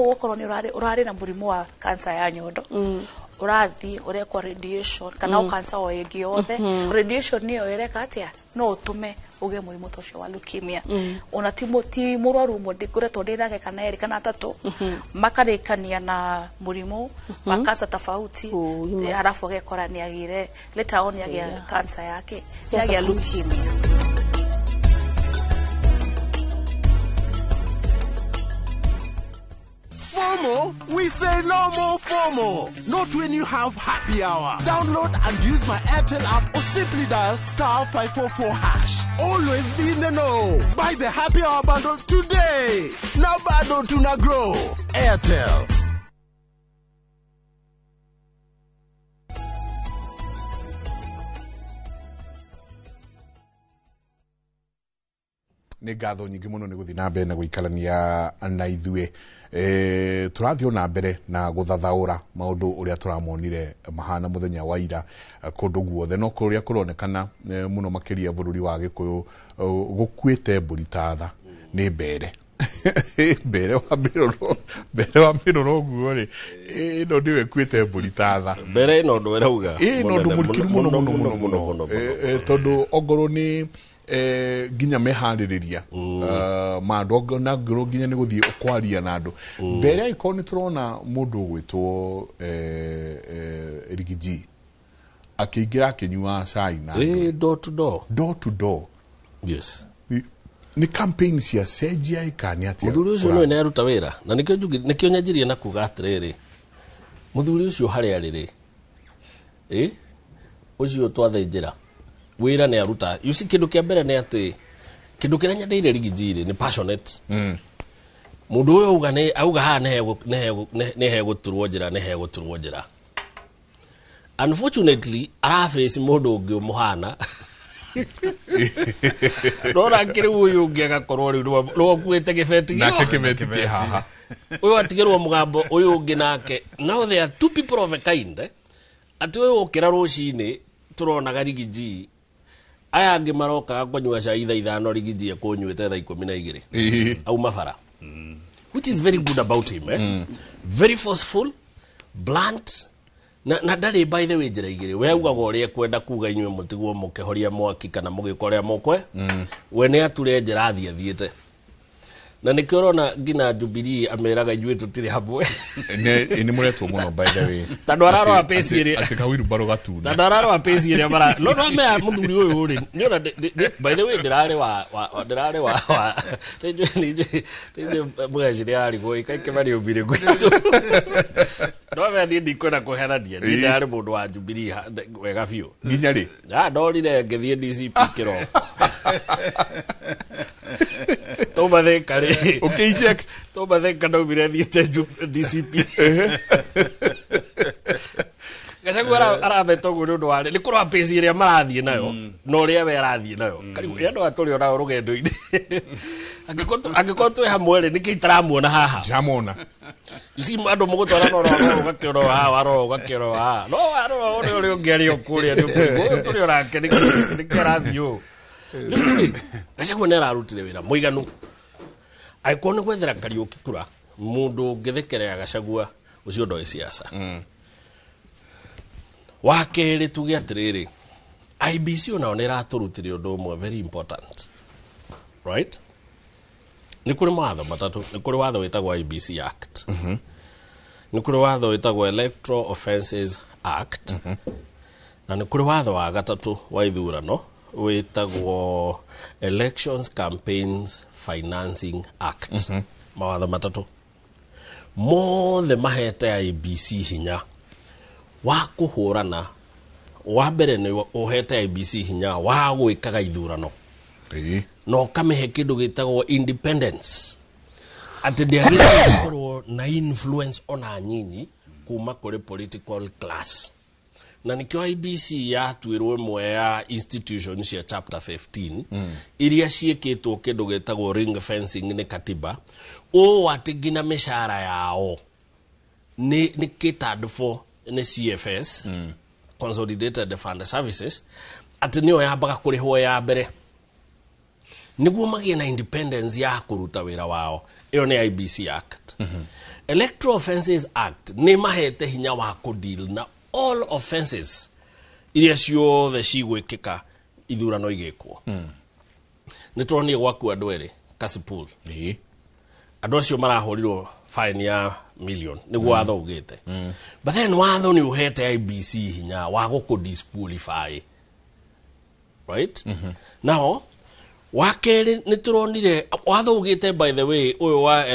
Speaker 2: example, okorwo nĩ ũrarĩ na mũrimũ wa cancer ya nyondo, ũrathiĩ ũrekwo radiation kana o cancer o ĩngĩ yothe, radiation nĩyo ĩreka atĩa, no ũtũme ũgĩe mũrimũ ta ũcio wa leukemia. Ona ti mũrwaru ũmwe ngoretwo ndĩ nake, kana erĩ kana atatũ, makarĩkania na mũrimũ wa cancer tofauti, halafu agekora nĩ agĩre later on nĩ agĩa cancer yake, nĩ agĩa leukemia.
Speaker 31: FOMO? We say no more FOMO. Not when you have happy hour. Download and use my Airtel app or simply dial *544#. Always be in the know. Buy the happy hour bundle today. Now bado tuna grow. Airtel.
Speaker 6: Nä ngatho nyingä må no nä gå thiä na mbere na gå ikarania na ithuä. Tå rathiä o na mbere na gå thathaå ra maå ndå å rä a tå ramonire mahana må thenya wa ira kå ndå guothe, no kå rä a kå ronekana må no makä ria bå rå ri wa gä kå yå gå kuä te mbå ri ta tha nä mbere mbere wa mä mbere wa mä roro guo rä ä no nä we kuä te mbå ri ta tha.
Speaker 7: Mbere ĩno ũndũ ĩrauga.
Speaker 6: Ä no ũndũ mũritũ mũno mũno mũno mũno, tondũ ongorwo nĩ nginya meharĩrĩria ma andũ na ngorwo nginya nĩ gũthiĩ kwaria na andũ mbere, angĩkorwo nĩ tũrona mũndũ ũgwĩtwo Rigiji akĩingĩra akĩnyua cai na andũ.
Speaker 7: Door to door.
Speaker 6: Door to door.
Speaker 7: Yes.
Speaker 6: Nĩ campaign cia cenjia ĩkani atĩa?
Speaker 7: Mũthuri ũcio nĩ aruta wĩra na nĩkĩo nĩkĩo nyanjirie na kuga atĩrĩrĩ, mũthuri ũcio harĩa arĩ rĩ, ũcio twathĩnjĩra wĩra nĩ aruta. You see, kĩndũ kĩa mbere nĩ atĩ kĩndũ kĩrĩa nyendeire Rigiji rĩ nĩ passionate. Mũndũ ũyũ auga nĩ auga haha nĩ hegũturwo njĩra, nĩ hegũturwo njĩra. Unfortunately araface mũndũ ũngĩ ũmũhana rora kĩrĩ ũyũ ũngĩ agakorwo rĩu nĩwe ũkuĩte gĩbeti.
Speaker 6: Nake kĩbeti kĩ haha.
Speaker 7: Ũyũ atigĩrwo mũgambo ũyũ ũngĩ nake. Now there are two people of a kind, eh? Atĩ ũyũ ũkĩra rũcinĩ tũronaga Rigiji, aya angĩ marokaga kũnyua cai thaa 5, Rigiji ekũnyuĩte thaa 12 auma bara, which is very good about him, eh? Very forceful, blunt, na ndarĩ by the way njĩra igĩrĩ. We augaga ũrĩa ekwenda kuga, inyuĩ mũtigwo mũkĩhoria mwaki kana mũgĩka ũrĩa mũkwe. We nĩ ature njĩra athiĩ athiĩte, na nĩkĩo ũrona nginya Jubilee ameraga ithuĩ tũtirĩ hamwe.
Speaker 6: Nĩ mũretwo mũno by the way.
Speaker 7: Tondũ ararora pace ĩrĩa
Speaker 6: atĩ kawirubaro gatune.
Speaker 7: Tondũ ararora pace ĩrĩa mara no no mea mũthuri ũyũ rĩ nĩ ona by the way ndĩrarĩ wa ndĩrarĩ wa nĩ mũgeci nĩ ararigwo ikaike marĩ ũmbire gwitũ no mea niĩ ndikwenda kũherania, niĩ ndĩrarĩ mũndũ wa Jubilee wega biũ.
Speaker 6: Nginya rĩ?
Speaker 7: Ndorire ngĩthiĩ DCP kĩroko toma thĩka rĩ.
Speaker 6: Ũkĩ-inject.
Speaker 7: Toma thĩka ndaumire thiĩte DCP. Gachagua arabeta ũguo nĩ ũndũ wa nĩ kũrora pace ĩrĩa marathiĩ nayo na ũrĩa we arathiĩ nayo. Karibu andũ aya tũrĩ onao rũgendo-inĩ, angĩkorwo twĩ hamwe rĩ, nĩkĩ itaramuona haha?
Speaker 6: Ndiramwona.
Speaker 7: You see, andũ mũgũtwara no rora ũgakĩona haha, warora ũgakĩona haha, no warora ũrĩa ũngĩ arĩ o kũrĩa nĩ ũkũigua ũyũ tũrĩ onake nĩkĩ arathiĩ ũũ. Rĩu rĩ, Gachagua nĩ ararutire wĩra mũiganu. Angĩkorwo nĩ gwethera Kariũki kura, mũndũ ũngĩthekerera Gachagua ũcio ndoĩ siasa. Wa kerĩ, tuge atĩrĩrĩ, IEBC onao nĩ ĩratũrutire ũndũ ũmwe very important, right? Nĩ kũrĩ mawatho matatũ. Nĩ kũrĩ watho wĩtagwo IEBC Act, nĩ kũrĩ watho wĩtagwo Electoral Offences Act, na nĩ kũrĩ watho wa gatatũ wa ithurano wĩtagwo Elections Campaigns Financing Act. Mawatho matatũ mothe mahete IEBC hinya wa kũhũrana. Wa mbere nĩ ũhete IEBC hinya wa gwĩkaga ithurano na ũkamĩhe kĩndũ gĩtagwo independence, atĩ ndĩagĩrĩirwo gũkorwo na influence ona nyinyi kuma kũrĩ political class, na nĩkĩo IEBC yatuĩrwo ĩmwe ya institution cia chapter 15 iria ciĩkĩtwo kĩndũ gĩtagwo ring fencing nĩ katiba, ũũ atĩ nginya mĩcara yao nĩ catered for nĩ CFS, Consolidated Fund Services, atĩ nĩyo yambaga kũrĩhwo ya mbere nĩguo magĩe na independence ya kũruta wĩra wao. Ĩyo nĩ IEBC Act. Electoral Offences Act nĩ mahete hinya wa kũdeal na all offences iria ciothe cigwĩkĩka ithurano igĩkwo. Nĩ tũronire gwaku andũ erĩ Kasipul, andũ acio marahũrirwo fine ya million nĩguo watho ugĩte. But then watho nĩ ũhete IEBC hinya wa gũkũ disqualify, right? Now wa kerĩ, nĩ tũronire watho ugĩte, by the way, ũyũ wa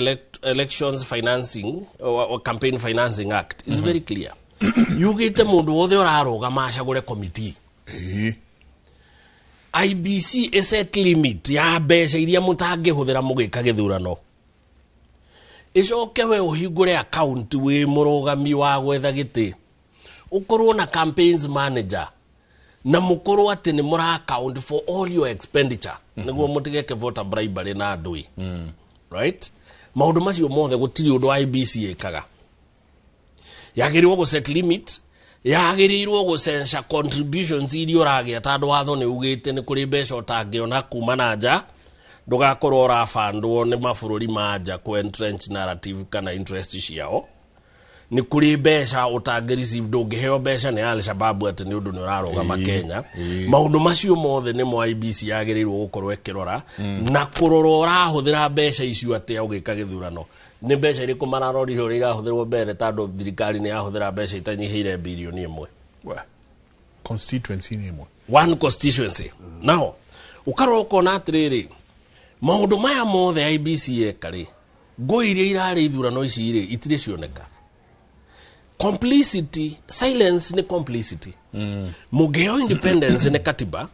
Speaker 7: elections financing wa Campaign Financing Act is very clear, yugĩte mũndũ wothe ũrarũgama acagũre committee. IEBC ĩset limit ya mbeca iria mũtangĩhũthĩra mũgĩka gĩthurano, ĩcoke we ũhingũre account wĩ mũrũgami wa gwetha gĩtĩ, ũkorwo na campaigns manager na mũkorwo atĩ nĩ mũra account for all your expenditure nĩguo mũtigeke voter bribery na ndũi, right? Maũndũ macio mothe gũtirĩ ũndũ IEBC ĩkaga. Yagĩrĩirwo gũ set limit, yagĩrĩirwo gũcenca contributions iria ũragĩa, tondũ watho nĩ ugĩte nĩ kũrĩ mbeca ũtangĩona kuma na nja, ndũgakorwo ũrabandwo nĩ mabũrũri ma nja kũ entrench narrative kana interest ciao. Nĩ kũrĩ mbeca ũtangĩ receive, ndũngĩheo mbeca nĩ Al-Shabaab atĩ nĩ ũndũ nĩ ũrarũgama Kenya. Maũndũ macio mothe nĩmo IEBC yagĩrĩirwo gũkorwo ĩkĩrora na kũrora ũrahũthĩra mbeca icio atĩa ũgĩka gĩthurano. Nĩ mbeca irĩkũ mararorire ũrĩa irahũthĩrwo mbere, tondũ thirikari nĩ yahũthĩra mbeca itanyihĩire 1 birioni.
Speaker 6: Constituency nĩ ĩmwe.
Speaker 7: One constituency. Now ũkarora ũkona atĩrĩrĩ, maũndũ maya mothe IEBC eka rĩ, ngũi iria irarĩ ithurano ici rĩ, itirĩ cioneka. Complicity, silence nĩ complicity. Mũngĩheo independence nĩ katiba,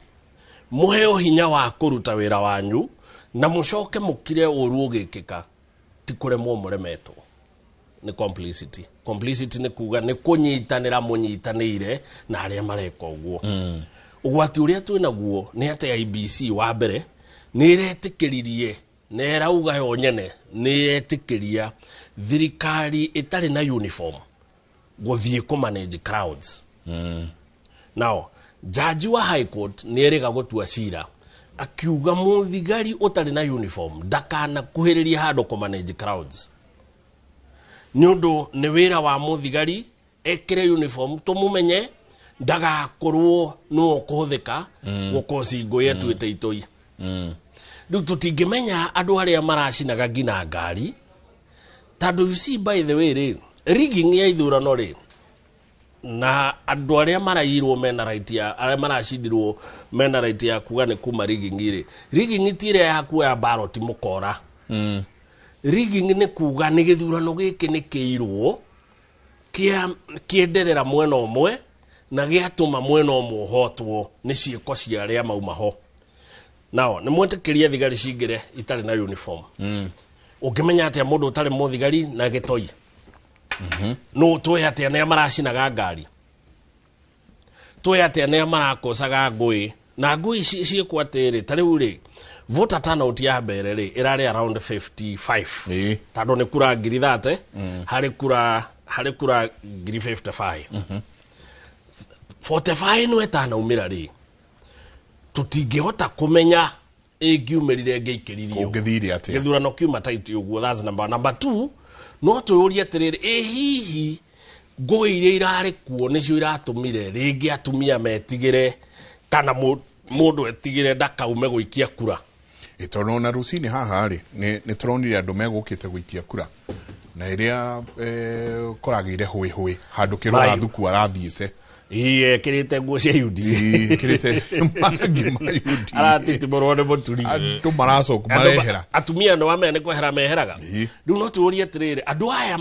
Speaker 7: mũheo hinya wa kũruta wĩra wanyu na mũcoke mũkire ũru ũgĩkĩka, ti kũremwo mũremetwo, nĩ complicity. Complicity nĩ kuga nĩ kũnyitanĩra mũnyitanĩire na arĩa mareka ũguo. Ũgwati ũrĩa twĩ naguo nĩ atĩ IEBC wa mbere nĩ ĩretĩkĩririe na ĩrauga yo nyene nĩ yetĩkĩria thirikari ĩtarĩ na uniform gũthiĩ kũ manage crowds. Now jaji wa High Court nĩ erĩga gũtua cira akiuga mũthigari ũtarĩ na uniform ndakanakuhĩrĩrie handũ kũ manage crowds, nĩ ũndũ nĩ wĩra wa mũthigari ekĩre uniform tũmũmenye, ndagakorwo nĩwe ũkũhũthĩka gũkoci ngũĩ atuĩte itoi. Rĩu tũtingĩmenya andũ arĩa maracinaga nginya ngari, tondũ you see, by the way rĩ, rigging ya ithurano rĩ, na andũ arĩa marairwo mena right ya, arĩa maracindirwo mena right ya kuga nĩ kuma rigging rĩ. Rigging ti ĩrĩa ya kuoya ballot mũkora. Rigging nĩ kuga nĩ gĩthurano gĩkĩ nĩ kĩirwo kĩa kĩenderera mwena ũmwe na gĩatũma mwena ũmwe ũhotwo nĩ ciĩko cia arĩa mauma ho. Nao nĩ mwetĩkĩria thigari cingĩre itarĩ na uniform. Ũngĩmenya atĩa mũndũ ũtarĩ mũthigari na gĩtoi? No tũĩ atĩa nĩa maracinaga ngari? Tũĩ atĩa nĩa marakocaga ngũĩ? Na ngũĩ ciĩkwo atĩrĩ, ta rĩu rĩ, voter turnout ya mbere rĩ, ĩrarĩ around 55, tondũ nĩ kura 30,000 harĩ kura 55,000. 45 nĩ ĩtanaumĩra rĩ, tũtingĩhota kũmenya ĩngiumĩrire ĩngĩikĩririo.
Speaker 6: Kũngĩthire atĩa?
Speaker 7: Gĩthurano kiuma tight ũguo. That's number one. Number two, no twĩyũrie atĩrĩrĩ, ĩ hihi ngũĩ iria irarĩ kuo nĩcio iratũmire rĩngĩ atumia metigĩre kana mũndũ etigĩre ndakaume gũikia kura?
Speaker 6: Ĩ tondũ ona rũcinĩ haha rĩ, nĩ tũronire andũ megũkĩte gũikia kura na ĩrĩa kũragĩire hũĩ hũĩ handũ kĩrũra thuku arathiĩte.
Speaker 7: Ĩĩ, ekĩrĩte nguo cia UDA.
Speaker 6: Ĩĩ, ekĩrĩte marangi ma UDA.
Speaker 7: Aratitimũrwo nĩ mũturi.
Speaker 6: Andũ maracoka marehera.
Speaker 7: Atumia nĩ wamenya nĩ kwehera meheraga. Rĩu no tũũrie atĩrĩrĩ, andũ aya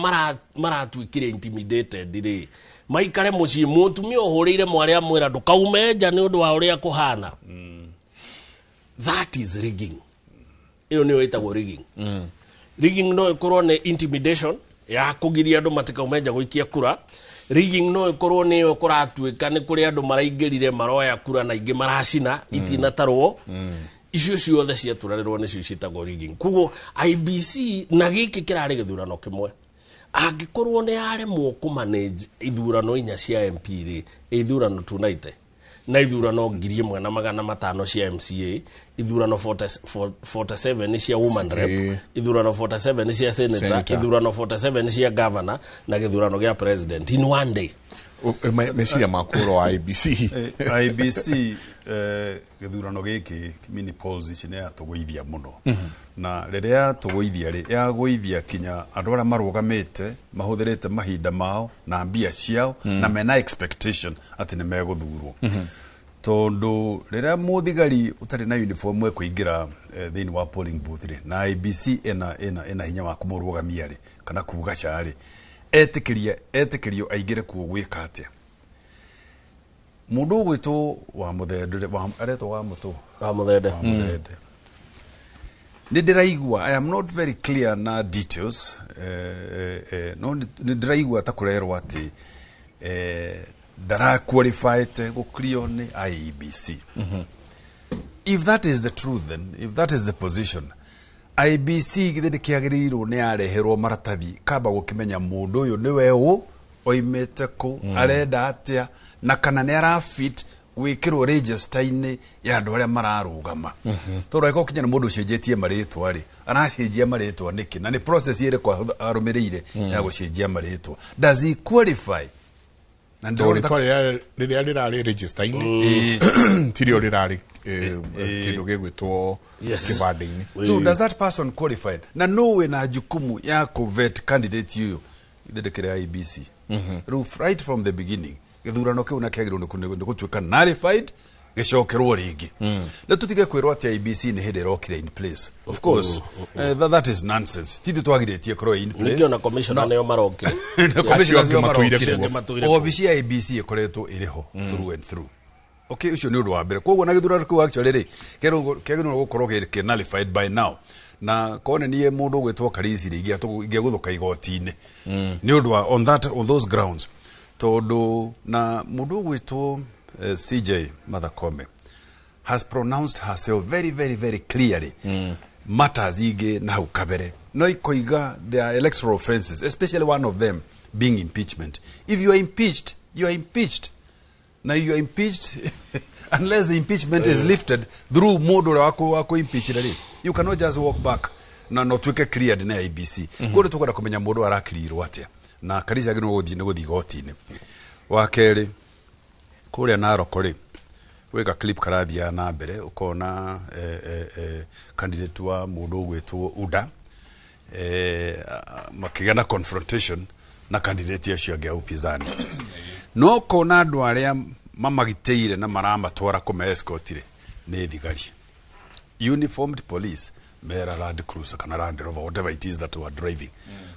Speaker 7: maratuĩkire intimidated rĩ, maikare mũciĩ, mũtumia ũhũrĩire mwarĩ amwĩra ndũkaume nja nĩ ũndũ wa ũrĩa kũhana, that is rigging. Ĩyo nĩyo ĩtagwo rigging. Rigging no ĩkorwo nĩ intimidation ya kũgiria andũ matikaume nja gũikia kura. Rigging no ĩkorwo nĩyo kũratuĩka nĩ kũrĩ andũ maraingĩrire maroya kura na ingĩ maracina itinatarwo. Icio ciothe ciaturanĩrwo nĩcio ciĩtagwo rigging. Koguo IEBC na gĩkĩ kĩrarĩ gĩthurano kĩmwe, angĩkorwo nĩ yaremwo kũmanage ithurano inya cia MP rĩ, ithurano 290 Na ithurano 1500 cia MCA, ithurano 40 47 nĩ cia woman rep, ithurano 47 nĩ cia senator,
Speaker 6: Senator.
Speaker 7: Ithurano 47 nĩ cia governor na gĩthurano gĩa president in one day.
Speaker 6: Meciria maku ũhoro wa IBC?
Speaker 18: IBC, gĩthurano gĩkĩ, mini polls ici nĩ yatũgũithia mũno. Na rĩrĩa yatũgũithia rĩ, yagũithia kinya andũ arĩa marũgamĩte mahũthĩrĩte mahinda mao na mbia ciao na mena expectation atĩ nĩ megũthurwo, tondũ rĩrĩa mũthigari ũtarĩ na uniform ekũingĩra thĩinĩ wa polling booth rĩ, na IBC ĩna hinya wa kũmũrũgamia rĩ, kana kuga ca rĩ, etĩkĩria etĩkĩrio aingĩre kuo gwĩka atĩa? Mũndũ ũgwĩtwo wa Mũthende aretwo wa Mũtũ.
Speaker 7: Wa Mũthende.
Speaker 18: Wa Mũthende. Nĩ ndĩraigua, I am not very clear na details, no nĩ ndĩraigua ta kũrerwo atĩ ndaraqualifyte gũclear nĩ IEBC. If that is the truth, then if that is the position, IBC githĩ ndĩkĩagĩrĩirwo nĩ yareherwo maratathi kamba gũkĩmenya mũndũ ũyũ nĩwe ũ, oimĩte kũ, arenda atĩa, na kana nĩ arafit gwĩkĩrwo register-inĩ ya andũ arĩa mararũgama? Tondũ angĩkorwo kinya nĩ mũndũ ũcenjetie marĩtwa rĩ, aracenjia marĩtwa nĩkĩ, na nĩ process ĩrĩkũ arũmĩrĩire ya gũcenjia marĩtwa? Does he qualify? Na
Speaker 6: Tondũ
Speaker 18: ndĩrona
Speaker 6: rĩtwa rĩrĩa rĩrarĩ register-inĩ tirio rĩrarĩ kĩndũ gĩgwĩtwo kĩbandĩ-inĩ.
Speaker 18: So does that person qualify, na no wĩna jukumu ya kũvet candidate ũyũ? Ithe ndĩkĩrĩ IBC rĩu right from the beginning gĩthurano kĩu na kĩagĩrĩirwo nĩ gũtuĩka nullified, gĩcokerwo rĩngĩ. Na tũtige kwĩrwo atĩ IBC nĩ hĩndĩ ĩrokire in place. Of course, that is nonsense. Titũ twagirĩtie ĩkorwo in place.
Speaker 7: Ningĩ ona commissioner nĩo marokire.
Speaker 18: Na commissioner
Speaker 6: Acio angĩ
Speaker 18: nĩo
Speaker 6: matũire
Speaker 18: marokire.
Speaker 6: kuo.
Speaker 7: Matũire kuo.
Speaker 18: Obici ya IBC ĩkoretwo ĩrĩ ho through and through. Okay, ũcio nĩ ũndũ wa mbere. Koguo na gĩthurano kĩu actually rĩ, kĩagĩrĩirwo gũkorwo kĩ nullified by now. Na kone niĩ mũndũ ũgwĩtwo Karisi rĩ, ingĩagũthũka igoti-inĩ nĩ ũndũ wa on those grounds, tondũ na mũndũ ũgwĩtwo CJ Martha Koome has pronounced herself very, very, very clearly matters ingĩ na hau kabere, no ikoiga there are electoral offenses, especially one of them being impeachment. If you are impeached, you are impeached. Na you are impeached unless the impeachment is lifted through mũndũ ũrĩa wakũ impeach rĩ. You cannot just walk back na no tuĩke cleared nĩ IBC. Koguo nĩ tũkwenda kũmenya mũndũ arakrirwo atĩa, na Karisa agĩrĩirwo gũthiĩ nĩ gũthiĩ igoti-inĩ. Wa kerĩ, kũrĩa Narok rĩ, gwĩ clip karathiaga na mbere, ũkona candidate wa mũndũ ũgwĩtwo UDA makĩgĩa na confrontation na candidate acio angĩ a upinzani, no kona andũ arĩa mamagitĩire na maramatwara kũme escort rĩ, nĩ thigari, uniformed police mera Land Cruiser kana Land Rover, whatever it is that were driving.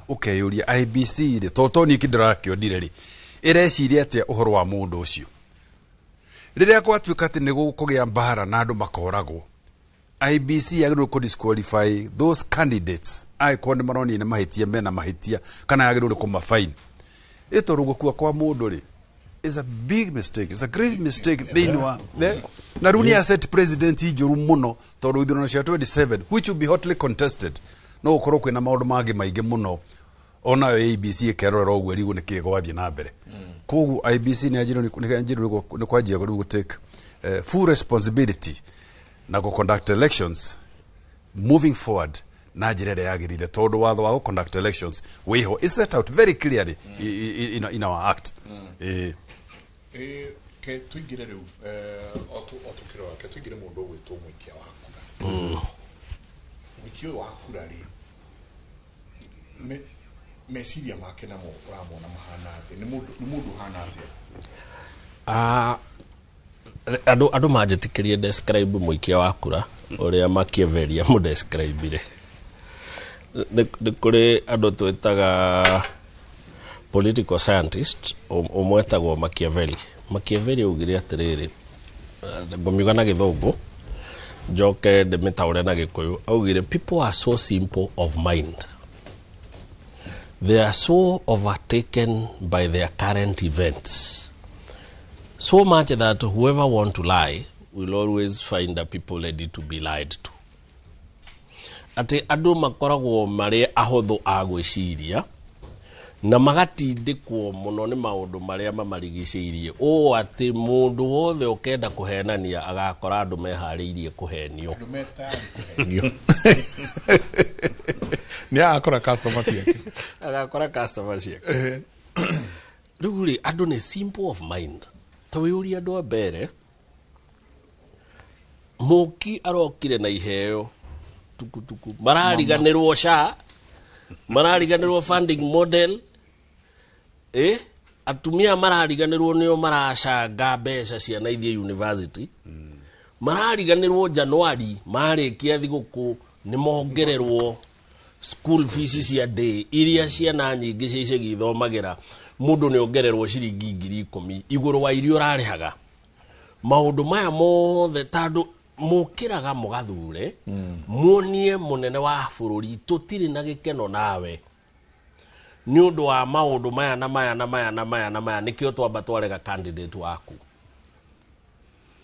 Speaker 18: Ũkeyũria IBC rĩ, toto niĩ ndĩrakĩonire rĩ, ĩreciria atĩa ũhoro wa mũndũ ũcio rĩrĩa gwatuĩka atĩ nĩ gũkũgĩa mbara na andũ makoragwo? IBC yagĩrĩirwo kũ disqualify those candidates angĩkorwo nĩ maronire nĩ mahĩtia, mena mahĩtia, kana yagĩrĩirwo nĩ kũmabaini ĩ, tondũ gũkua kwa mũndũ rĩ is a big mistake, it's a grave mistake thĩinĩ wa na rĩu nĩ aset president njũru mũno, tondũ ithurano cia 27, which will be hotly contested, no gũkorwo kwĩna maũndũ mangĩ maingĩ mũno. Onayo ABC ĩkerorera ũguo ĩrigwo nĩkĩ gwathiĩ na mbere. Koguo IBC nĩ yanjĩrwo nĩ kwanjia rĩu gũtake full responsibility na gũ conduct elections moving forward na njĩra ĩrĩa yagĩrĩire, tondũ watho wa gũ conduct elections wĩho, is set out very clearly in our act.
Speaker 6: Ke tuingire rĩu o tũkĩrora, ke tuingire mũndũ ũgwĩtwo mũikia wa kura. Mũikia ũyũ wa kura rĩ, meciria make namo ũramona mahana atĩa? Nĩ mũndũ ũhana atĩa?
Speaker 7: Ah, andũ manjĩtĩkĩrie describe mũikia wa kura ũrĩa Machiavelli amũdescribire. Nĩ kũrĩ andũ twĩtaga political scientist, ũmwe etagwo Machiavelli. Machiavelli augire atĩrĩrĩ, ngũmiuga na Gĩthũngũ njoke ndĩmĩtaũre na Gĩkũyũ. Augire, "People are so simple of mind, they are so overtaken by their current events so much that whoever want to lie will always find a people ready to be lied to." Atĩ andũ makoragwo marĩ ahũthũ a gwĩciria, Na magatindĩkwo mũno nĩ maũndũ marĩa mamarigicĩirie ũũ atĩ mũndũ wothe ũkenda kũhenania agakora andũ meharĩirie kũhenio.
Speaker 6: Nĩ agakora customer ciake.
Speaker 7: Agakora customer ciake. Rĩu rĩ, andũ nĩ simple of mind. Ta wĩyũrie andũ a mbere, mũki arokire na iheo tukutuku, marariganĩrwo SHA, marariganĩrwo funding model, atumia marariganĩrwo nĩo maracanga mbeca ciana ithiĩ university, marariganĩrwo Januari marĩkia thigũkũ nĩ mongererwo school fees cia day iria ciana nyingĩ cia icagi ithomagĩra, mũndũ nĩ ongererwo ciringi 10,000 igũrũ wa iria ũrarĩhaga. Maũndũ maya mothe tondũ mũkĩraga mũgathure, muonie mũnene wa bũrũri tũtirĩ na gĩkeno nawe nĩ ũndũ wa maũndũ maya na maya na maya na maya na maya, nĩkĩo twamba twarega candidate waku.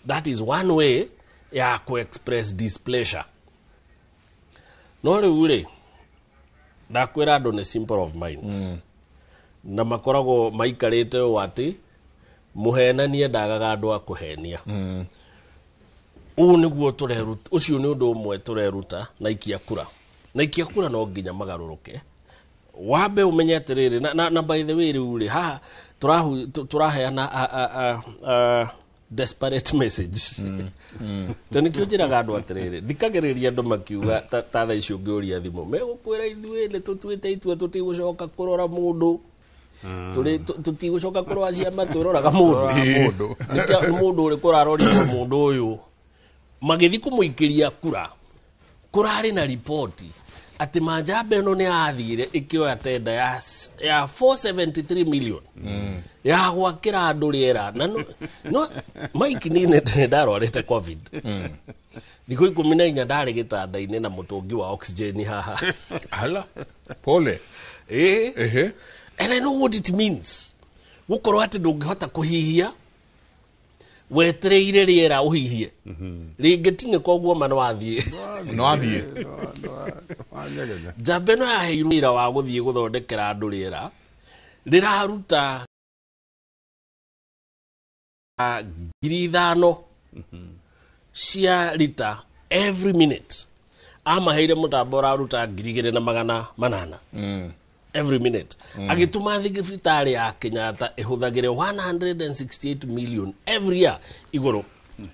Speaker 7: That is one way ya ku express displeasure. No rĩu rĩ, ndakwĩra andũ nĩ simple of mind. Na makoragwo maikarĩte ũũ atĩ mũhenanie ndagaga andũ a kũhenia. Ũũ nĩguo tũreruta, ũcio nĩ ũndũ ũmwe tũreruta na ikia kura. Na ikia kura no nginya magarũrũke. Wambe ũmenye atĩrĩrĩ, na by the way rĩu rĩ, haha tũraheana a desperate message. Na nĩkĩo njĩraga andũ atĩrĩrĩ, thikagĩrĩria andũ makiuga ta thaa ici ũngĩũria thimũ, megũkwĩra ithuĩ nĩ tũtuĩte itua tũtigũcoka kũrora mũndũ. Tũtigũcoka kũrora ciama, twĩroraga mũndũ. Nĩkĩo mũndũ ũrĩkũ ũrarorirwo mũndũ ũyũ. Magĩthiĩ kũmũikĩria kura, kũrarĩ na riboti atĩ manjamba ĩno nĩ yathire ĩkĩoya tenda ya 473 million ya gwakĩra andũ rĩera. Na no Mike niĩ nĩ ndarwarĩte COVID. Thikũ 14 ndarĩ gĩtanda-inĩ na mũtũngi wa oxygen haha.
Speaker 6: Hala, pole.
Speaker 7: And I know what it means. Gũkorwo atĩ ndũngĩhota kũhihia, wetereire rĩera ũhihie. Rĩngĩ tinĩka ũguo ma no athiĩ.
Speaker 6: No athiĩ.
Speaker 7: Njamba ĩno yaheirwo wĩra wa gũthiĩ gũthondekera andũ rĩera, rĩraruta 5,000 cia rita every minute. Amaheire mũtambo ũraruta 2,800 every minute. Agĩtũma thibitarĩ ya Kenyatta ĩhũthagĩre 168 million every year igũrũ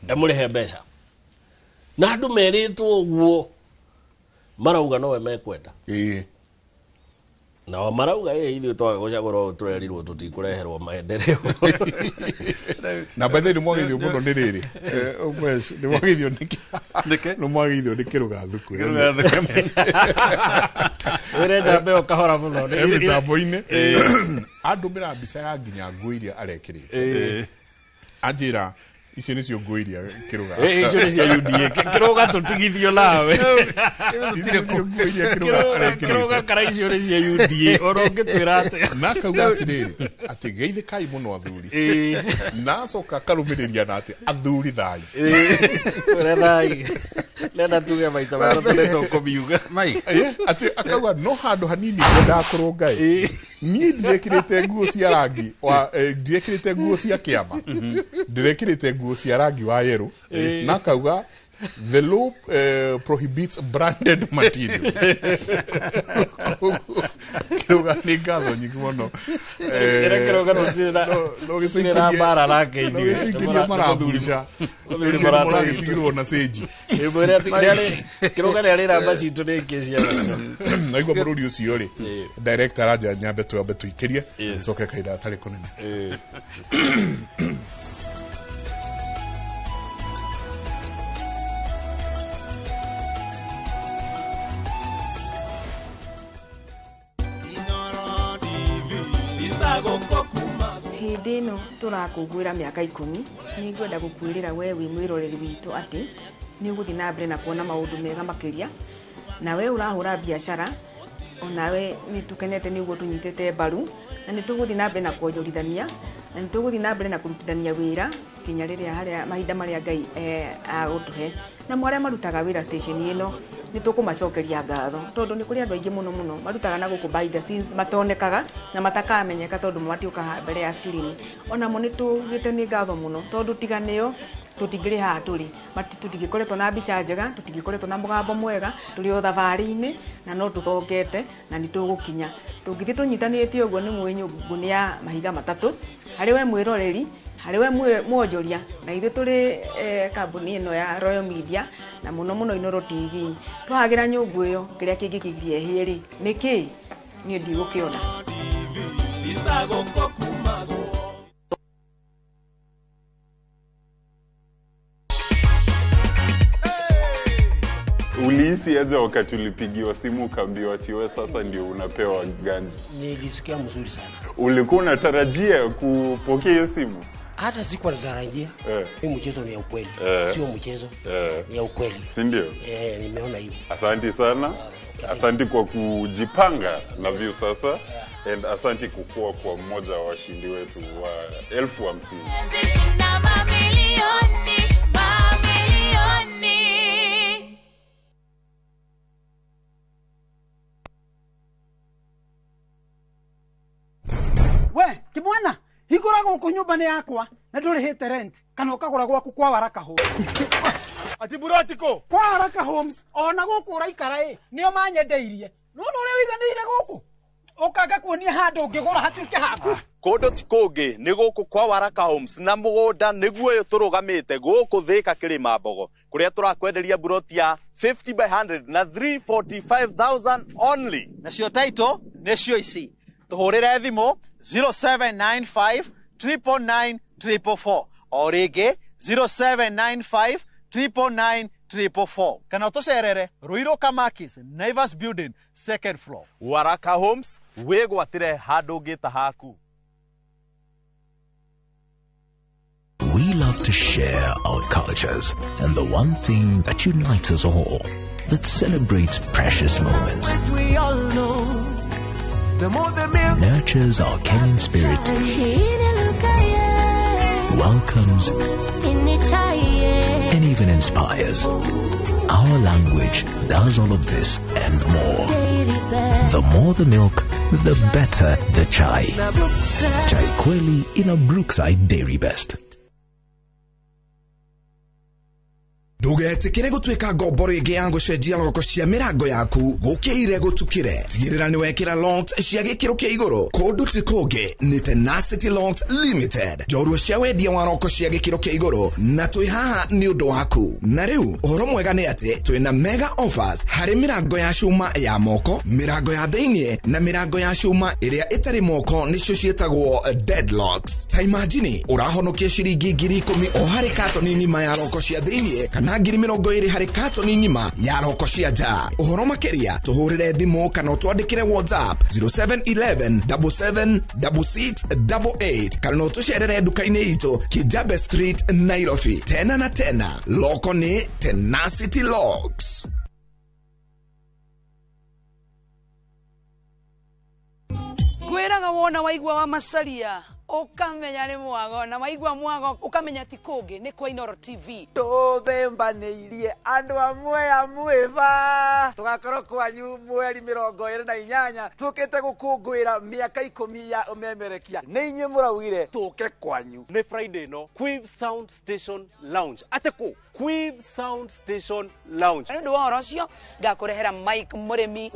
Speaker 7: ĩmũrĩhe mbeca. Na andũ merĩtwo ũguo marauga nowe mekwenda. Nao marauga ithuĩ twaga gũcagũra ũũ tũrerirwo tũtikũreherwo maendeleo.
Speaker 6: Na by the way nĩ mwageithio mũno nĩ rĩrĩ. Nĩ mwageithio nĩ mwageithio nĩ Kĩrũga Thuku.
Speaker 7: Ũrenda mbeo kahora mũno.
Speaker 6: Mĩtambo-inĩ. Andũmĩra mbica ya nginya nguo iria arekĩrĩte. Anjĩra icio nĩcio nguo iria Kĩrũga.
Speaker 7: Icio nĩ cia UDA. Kĩrũga tũtigithio nawe. Kĩrũga kana icio nĩ cia UDA. Ona ũngĩtwĩra atĩa.
Speaker 6: Na akauga atĩrĩrĩ, atĩ geithĩkai mũno athuri. Na acoka akarũmĩrĩria na atĩ athuri thayũ.
Speaker 7: Ũrĩa thayũ. Nenda tuge maita matatũ nĩ tũkũmiuga.
Speaker 6: Atĩ akauga no handũ hanini ngwendaga kũrũnga ĩ. Niĩ ndirekĩrĩte nguo cia rangi wa ndirekĩrĩte nguo cia kĩama. Ndirekĩrĩte nguo cia rangi wa yerũ. Na akauga the law prohibits branded material. Kĩrũga nĩ ngatho nyingĩ mũno.
Speaker 7: Kĩrũga tũtirĩ na mbara nake ithuĩ.
Speaker 6: No gĩtũikĩrie marambuca. Mũragĩtigĩrwo na cĩnji.
Speaker 7: Kĩrũga nĩ arĩ namba citũ nĩ ĩngĩ cia.
Speaker 6: Naigua mũrũri ũcio rĩ, director aranja nyambe twambe tũikĩrie, coke kahinda gatarĩ kũnene.
Speaker 3: Hĩndĩ ĩno tũrakũngũĩra mĩaka 10 nĩ ngwenda gũkwĩrĩra we wĩ mwĩroreri witũ atĩ nĩ ũgũthiĩ na mbere na kuona maũndũ mega makĩria, na we ũrahũra biacara onawe nĩ tũkenete nĩ ũguo tũnyitĩte mbaru, na nĩ tũgũthiĩ na mbere na kuonjorithania, na nĩ tũgũthiĩ na mbere na kũrutithania wĩra nginya rĩrĩa harĩa mahinda marĩa Ngai agũtũhe. Na mwarĩa marutaga wĩra station ĩno Nĩ tũkũmacokeria ngatho tondũ nĩ kũrĩ andũ aingĩ mũno mũno marutaga na gũkũ behind the scenes matonekaga na matakamenyeka tondũ matiũkaga mbere ya screen. Onamo nĩ tugĩte nĩ ngatho mũno tondũ tiga nĩo tũtingĩrĩ haha tũrĩ, tũtingĩkoretwo na mbica njega, tũtingĩkoretwo na mũgambo mwega, tũrĩ o thabarĩ-inĩ na no tũthongete na nĩ tũgũkinya. Tũngĩthiĩ tũnyitanĩte ũguo nĩ mũĩ nyũngũ nĩ ya mahiga matatũ, harĩ we mwĩroreri, harĩ we mwonjoria, na ithuĩ tũrĩ kambuni ĩno ya Royal Media na mũno mũno Inooro TV. Twahagĩra nyũngũ ĩyo kĩrĩa kĩngĩkĩgiria ĩhĩe rĩ nĩ kĩĩ? Niĩ ndigũkĩona.
Speaker 4: Ulihisi aje wakati ulipigiwa simu ukaambiwa ati wewe sasa ndio unapewa ganji?
Speaker 5: Nilisikia mzuri sana.
Speaker 4: Ulikuwa unatarajia kupokea hiyo simu?
Speaker 5: Hata sikuwa natarajia. Hii mchezo ni ya ukweli. Sio mchezo. Ni ya ukweli.
Speaker 4: Si ndio?
Speaker 5: Nimeona hivyo.
Speaker 4: Asante sana. Asante kwa kujipanga na Viusasa. And asante kukua kwa mmoja wa washindi wetu wa 50,000.
Speaker 31: We, kimwana, hingũra gũkũ nyũmba nĩ yakwa na ndũrĩhĩte rent kana ũkagũra gwaku kwa Waraka Homes.
Speaker 25: Ati burotiko
Speaker 31: kwa Waraka Homes ona gũkũ ũraikara ĩ nĩo manyendeirie. Nĩwona ũrĩa wĩiganĩire gũkũ ũkanga kuonia handũ ũngĩgũra hatuĩke haku.
Speaker 25: Kũndũ ti kũngĩ nĩ gũkũ kwa Waraka Homes na mũgũnda nĩguo ũyũ tũrũgamĩte gũkũ Thĩka Kĩrĩma Mbogo kũrĩa tũrakwenderia buroti ya 50 by 100 na 345,000 only.
Speaker 17: Nacio title nĩcio ici. Tũhũrĩre thimũ 0795 999 444 o rĩngĩ 0795 999 444 kana ũtũcerere Ruiru Kamakis Naivas Building second floor.
Speaker 25: Waraka Homes wĩgwatĩre handũ ũngĩta haku.
Speaker 10: We love to share our cultures and the one thing that unites us all, that celebrates precious moments,
Speaker 11: We all know. The more the milk
Speaker 10: nurtures our Kenyan spirit, welcomes and even inspires. Our language does all of this and more. The more the milk, the better the chai. Chai Kweli in a Brookside Dairy Best.
Speaker 15: Ndũgetĩkĩre gũtuĩka ngombo rĩngĩ ya gũcenjia roko cia mĩrango yaku gũkĩire gũtukĩre. Tigĩrĩra nĩ wekĩra locks cia gĩkĩro kĩa igũrũ. Kũndũ ti kũngĩ nĩ Tenacity Locks Limited, njorua cia wendia wa roko cia gĩkĩro kĩa igũrũ, na twĩ haha nĩ ũndũ waku. Na rĩu ũhoro mwega nĩ atĩ twĩna mega offers harĩ mĩrango ya cuma ya moko, mĩrango ya thĩinĩ na mĩrango ya cuma ĩrĩa ĩtarĩ moko nĩcio ciĩtagwo deadlocks. Ta imagine ũrahonokia ciringi 10,000 o harĩ katoni ng'ima ya roko cia thĩinĩ kana 20,000 harĩ katoni ng'ima ya roko cia nja. Ũhoro makĩria tũhũrĩre thimũ kana ũtwandĩkĩre WhatsApp 0711 77 6688 kana ũtũcerere nduka-inĩ itũ Kijabe Street, Nairobi. Tena na tena, loko nĩ Tenacity Locks.
Speaker 22: Ngwĩraga wona waigua wa macaria ũkamenya nĩ mwago, na waigua mwago ũkamenya ti kũngĩ nĩ kwa Inooro TV.
Speaker 23: Tũthembanĩirie andũ amwe a mwĩba tũgakorwo kwanyu mweri 28 tũkĩte gũkũngũĩra mĩaka 10 ya ũmemerekia. Nĩ inyuĩ mũraugire tũke kwanyu.
Speaker 25: Nĩ Friday no Quiv Sound Station Lounge. Ate kũ? Quiv Sound Station Lounge.
Speaker 22: Nĩ ũndũ wa ũhoro ũcio ngakũrehera Mike Mũrĩmi.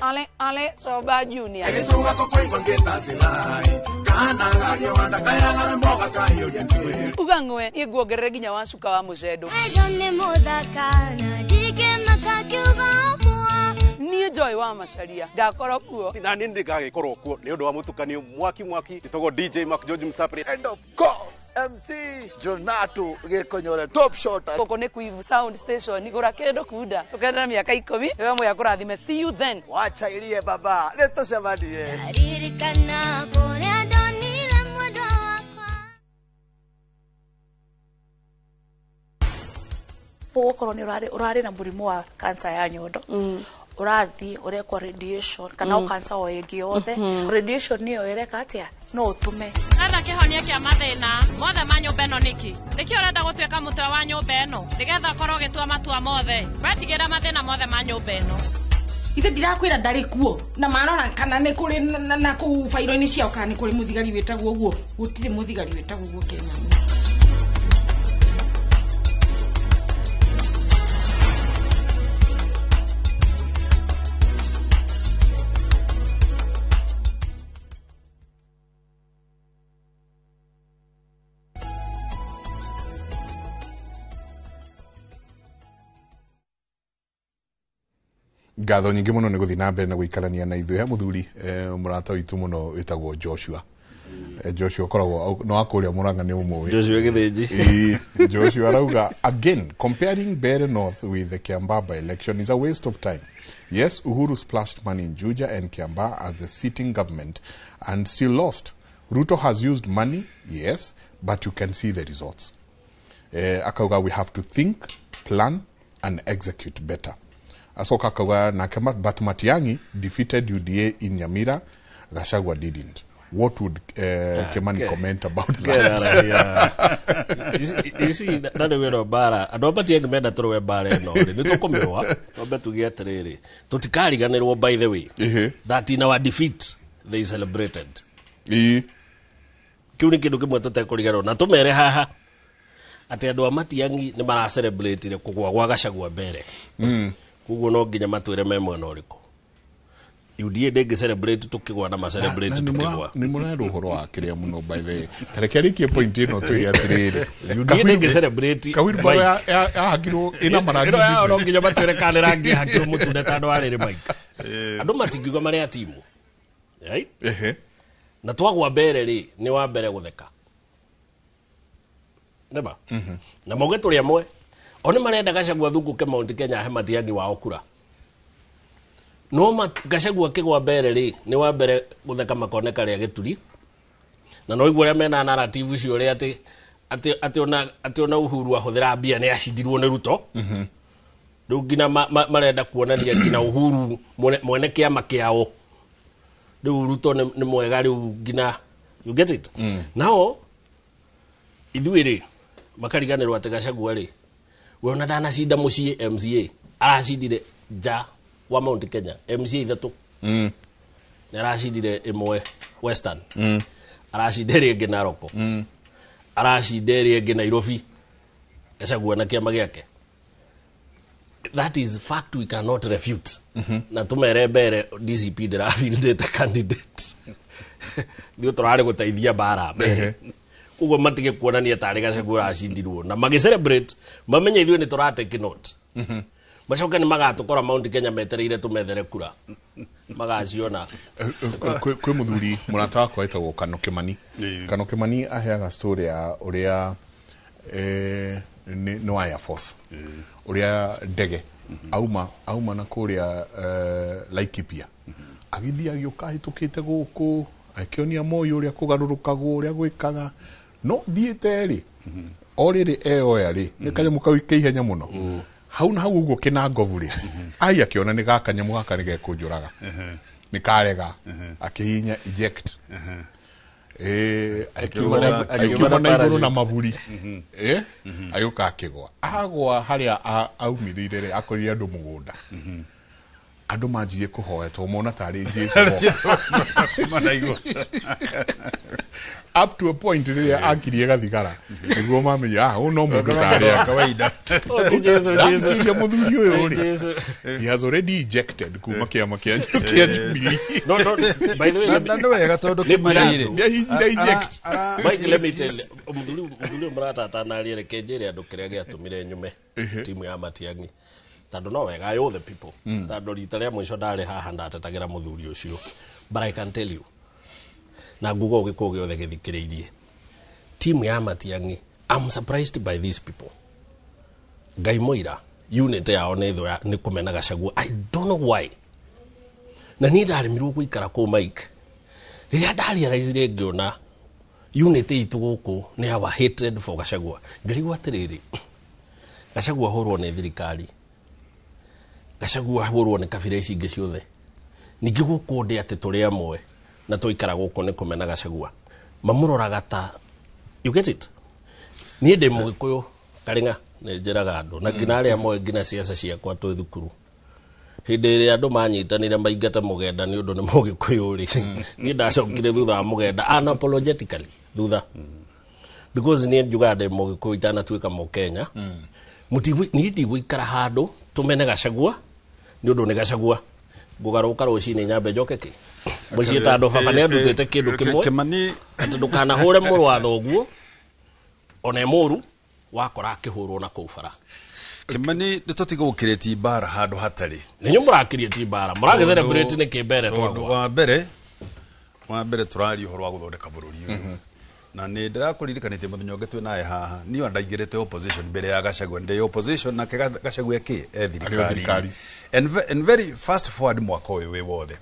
Speaker 22: Ale ale Soba Junior. Uga ng'we niĩ nguongerere nginya wa cuka wa mũcendo. Niĩ Joy wa Macaria ngakorwo kuo.
Speaker 25: Na niĩ ndigagĩkorwo kuo nĩ ũndũ wa mũtukanio mwaki mwaki ĩtagwo DJ Mark George Msapri.
Speaker 23: And of course MC Jonato Gĩkonyore top shot.
Speaker 22: Gũkũ nĩ Quiv Sound Station, gũra kĩndũ kunda tũkenera mĩaka 10 wewe moya kũrathime. See you then.
Speaker 23: Wacha irie baba, nĩtũcemanie.
Speaker 12: Ririkana kũrĩa ndonire mwendwa wakwa.
Speaker 2: Ũgũkorwo nĩ ũrarĩ na mũrimũ wa cancer ya nyondo, Ũrathiĩ ũrekwo radiation kana o cancer o ĩngĩ yothe. Radiation nĩyo ĩreka atĩa, no ũtũme.
Speaker 1: Ũretha kĩhonia kĩa mathĩna mothe ma nyũmba ĩno nĩkĩ? Nĩkĩ ũrenda gũtuĩka mũtwe wa nyũmba ĩno nĩgetha ũkorwo ũgĩtua matua mothe? Wetigĩra mathĩna mothe ma nyũmba ĩno.
Speaker 3: Ithe ndirakwĩra ndarĩ kuo na marora kana nĩ kũrĩ na kũu bairo-inĩ ciao kana nĩ kũrĩ mũthigari wĩtagwo ũguo. Gũtirĩ mũthigari wĩtagwo ũguo Kenya.
Speaker 6: Ngatho nyingĩ mũno nĩ gũthiĩ na mbere na gũikarania na ithuĩ. He mũthuri mũrata witũ mũno wĩtagwo Joshua. Joshua ũkoragwo no akũrĩa Mũrang'a, nĩ ũmũĩ.
Speaker 7: Joshua Gĩthĩnji.
Speaker 6: Ĩĩ, Joshua arauga, again, comparing Mbeere North with the Kiambaa by-election is a waste of time. Yes, Uhuru splashed money in Juja and Kiambaa as the sitting government and still lost. Ruto has used money, yes, but you can see the results. Akauga we have to think, plan and execute better. Asoka akauga nake, but Matiang'i defeated UDA in Nyamira, Gachagua didn't. What would Kimani comment about that?
Speaker 7: You see, na nĩ wĩra mbara andũ a Matiang'i menda tũrũe mbara ĩno rĩ, nĩ tũkũmĩrũa. Twambe tuge atĩrĩrĩ, tũtikariganĩrwo, by the way, that in our defeat they celebrated. Kĩu nĩ kĩndũ kĩmwe tũtekũriganĩrwo, na tũmere haha atĩ andũ a Matiang'i nĩ maracelebrate kũgũa gwa Gachagua mbere. Koguo no nginya matwĩre me mwena ũrĩkũ. UDA ndĩngĩ celebrate tũkĩgwa na ma-celebrate tũkĩgwa.
Speaker 6: Nĩ mũrerwo ũhoro wa kĩrĩa mũno, by the way. Tareke arĩkie point ĩno, twĩre atĩrĩrĩ,
Speaker 7: UDA ndĩngĩ celebrate.
Speaker 6: Kawilbaro yahakirwo ĩna marangi.
Speaker 7: Ĩno yao no nginya matwĩre kana nĩ rangi yahakirwo mũtune tondũ wa rĩrĩ, Mike. Andũ matingiuga marĩ a timu. Right? Na twagwa mbere rĩ, nĩ wa mbere gũtheka. Nĩma? Na mauge tũrĩ amwe. O nĩ marenda Gachagua thungũke Mount Kenya he Matiang'i wao kura. No Gachagua akĩgwa mbere rĩ, nĩ wa mbere gũtheka makoneka rĩa gĩturi. Na no igua ũrĩa mena narrative icio ũrĩa atĩ ona Uhuru ahũthĩra mbia nĩ acindirwo nĩ Ruto. Rĩu nginya marenda kuonania nginya Uhuru mwene kĩama kĩao. Rĩu Ruto nĩ mwega rĩu nginya, you get it? Nao ithuĩ rĩ, makariganĩrwo atĩ Gachagua rĩ, we ona ndanacinda mũciĩ MCA, aracindire nja wa Mount Kenya MCA ithatũ. Nĩ aracindire ĩmwe Western, aracinda ĩrĩa ĩngĩ Narok, aracinda ĩrĩa ĩngĩ Nairobi. Gachagua na kĩama gĩake, that is fact we cannot refute. Na tumere mbere DCP ndĩrabindĩte candidate, ithuĩ tũrarĩ gũteithia mbara mbere. Koguo matige kuonania tarĩ Gachagua ũracindirwo na magĩ celebrate, mamenye ithuĩ nĩ tũra take note. Macoke nĩ magatũkora Mount Kenya metereire tũmethere kura, magaciona.
Speaker 6: Kwĩ mũthuri mũrata wakwa wĩtagwo Kano Kimani. Kano Kimani aheaga story ya ũrĩa nĩ wa Air Force, ũrĩa ndege auma na kũrĩa Laikipia, agĩthiĩ agĩũka ahĩtũkĩte gũkũ, akĩonia Moi ũrĩa kũgarũrũkagwo, ũrĩa gwĩkaga. No thiĩte rĩ, o rĩrĩ eoya rĩ, nĩ kanyamũ kau ke ihenya mũno hau na hau ũguo kĩnangobu rĩ, ai, akĩona nĩ gaka nyamũ gaka nĩ gekũnjũraga, nĩ karega, akĩhihinya eject. Akiuma na igũrũ na maburi, agĩũka akĩgwa, agwa harĩa aumĩrĩire rĩ, akorire andũ mũgũnda, andũ manjirie kũhoya tondũ mona tarĩ Jesũ. Up to a point rĩrĩa akirie gathigara nĩguo mamenya, ah, ũyũ no mũndũ tarĩ
Speaker 18: kawaida.
Speaker 6: Ndathikĩrĩria mũthuri ũyũ rĩ, he has already ejected kuma kĩama kĩa Jubilee.
Speaker 7: No, by the way,
Speaker 18: na nĩ wega tondũ Kimani rĩ,
Speaker 6: Nĩahihinyire eject.
Speaker 7: Mike, let me tell you, mũthuri ũyũ mũratatanaria, reke njĩre andũ kĩrĩa gĩatũmire nyume timu ya Matiang'i, tondũ no wega I owe the people, tondũ rita rĩa mũico ndarĩ haha ndatetagĩra mũthuri ũcio. But I can tell you, na nguga ũgĩkũũ gĩothe gĩthikĩrĩirie timu ya Matiang'i, I'm surprised by these people. Ngai mũira unit yao nĩ thũ nĩ kũmena Gachagua. I don't know why. Na niĩ ndaremirwo gũikara kũu, Mike, rĩrĩa ndarealizire ngĩona unit itũ gũkũ nĩ our hatred for Gachagua, ngĩrigwo atĩrĩrĩ, Gachagua hũrwo nĩ thirikari. Gachagua ahũrwo nĩ kabira ici ingĩ ciothe. Ningĩ gũkũ ndĩ atĩ tũrĩ amwe na tũikara gũkũ nĩ kũmena Gachagua. Mamũroraga ta, you get it? Niĩ ndĩ Mũgĩkũyũ Karing'a, nĩ njĩraga andũ na nginya arĩa moĩ nginya ciaca ciakwa twĩ thukuru. Hĩndĩ ĩrĩa andũ manyitanire maingate Mũgenda nĩ ũndũ nĩ Mũgĩkũyũ rĩ, niĩ ndacokire thutha wa Mũgenda unapologetically thutha, because niĩ njugaga ndĩ Mũgĩkũyũ itanatuĩka Mũkenya. Niĩ ndigũikara handũ tũmene Gachagua nĩ ũndũ nĩ Gachagua. Ngũgarũka rũcinĩ nyambe njoke kĩ mũciĩ ta andũ baba nĩ andutĩte kĩndũ kĩmwe
Speaker 18: Kĩmani
Speaker 7: atĩ ndũkanahũre mũrũ wa thoguo ona e mũru wakora akĩhũrwo na kũu bara.
Speaker 18: Kĩmani, nĩ tũtige gũkĩrĩti mbara handũ hatarĩ.
Speaker 7: Nĩ inyuĩ mũrakĩrĩti mbara, mũragĩ celebrate nĩ kĩ mbere
Speaker 18: Tondũ
Speaker 7: twagwa.
Speaker 18: Wa mbere tũraria ũhoro wa gũthondeka bũrũri ũyũ, na nĩ ndĩrakũririkanĩtie mũthenya ũngĩ twĩ nawe haha, niĩ ona ndaingĩrĩte opposition mbere ya Gachagua, ndĩ opposition nake Gachagua ĩ e
Speaker 6: Arĩ o thirikari.
Speaker 18: thirikari. And very fast forward, mwaka ũyũ wĩ wothe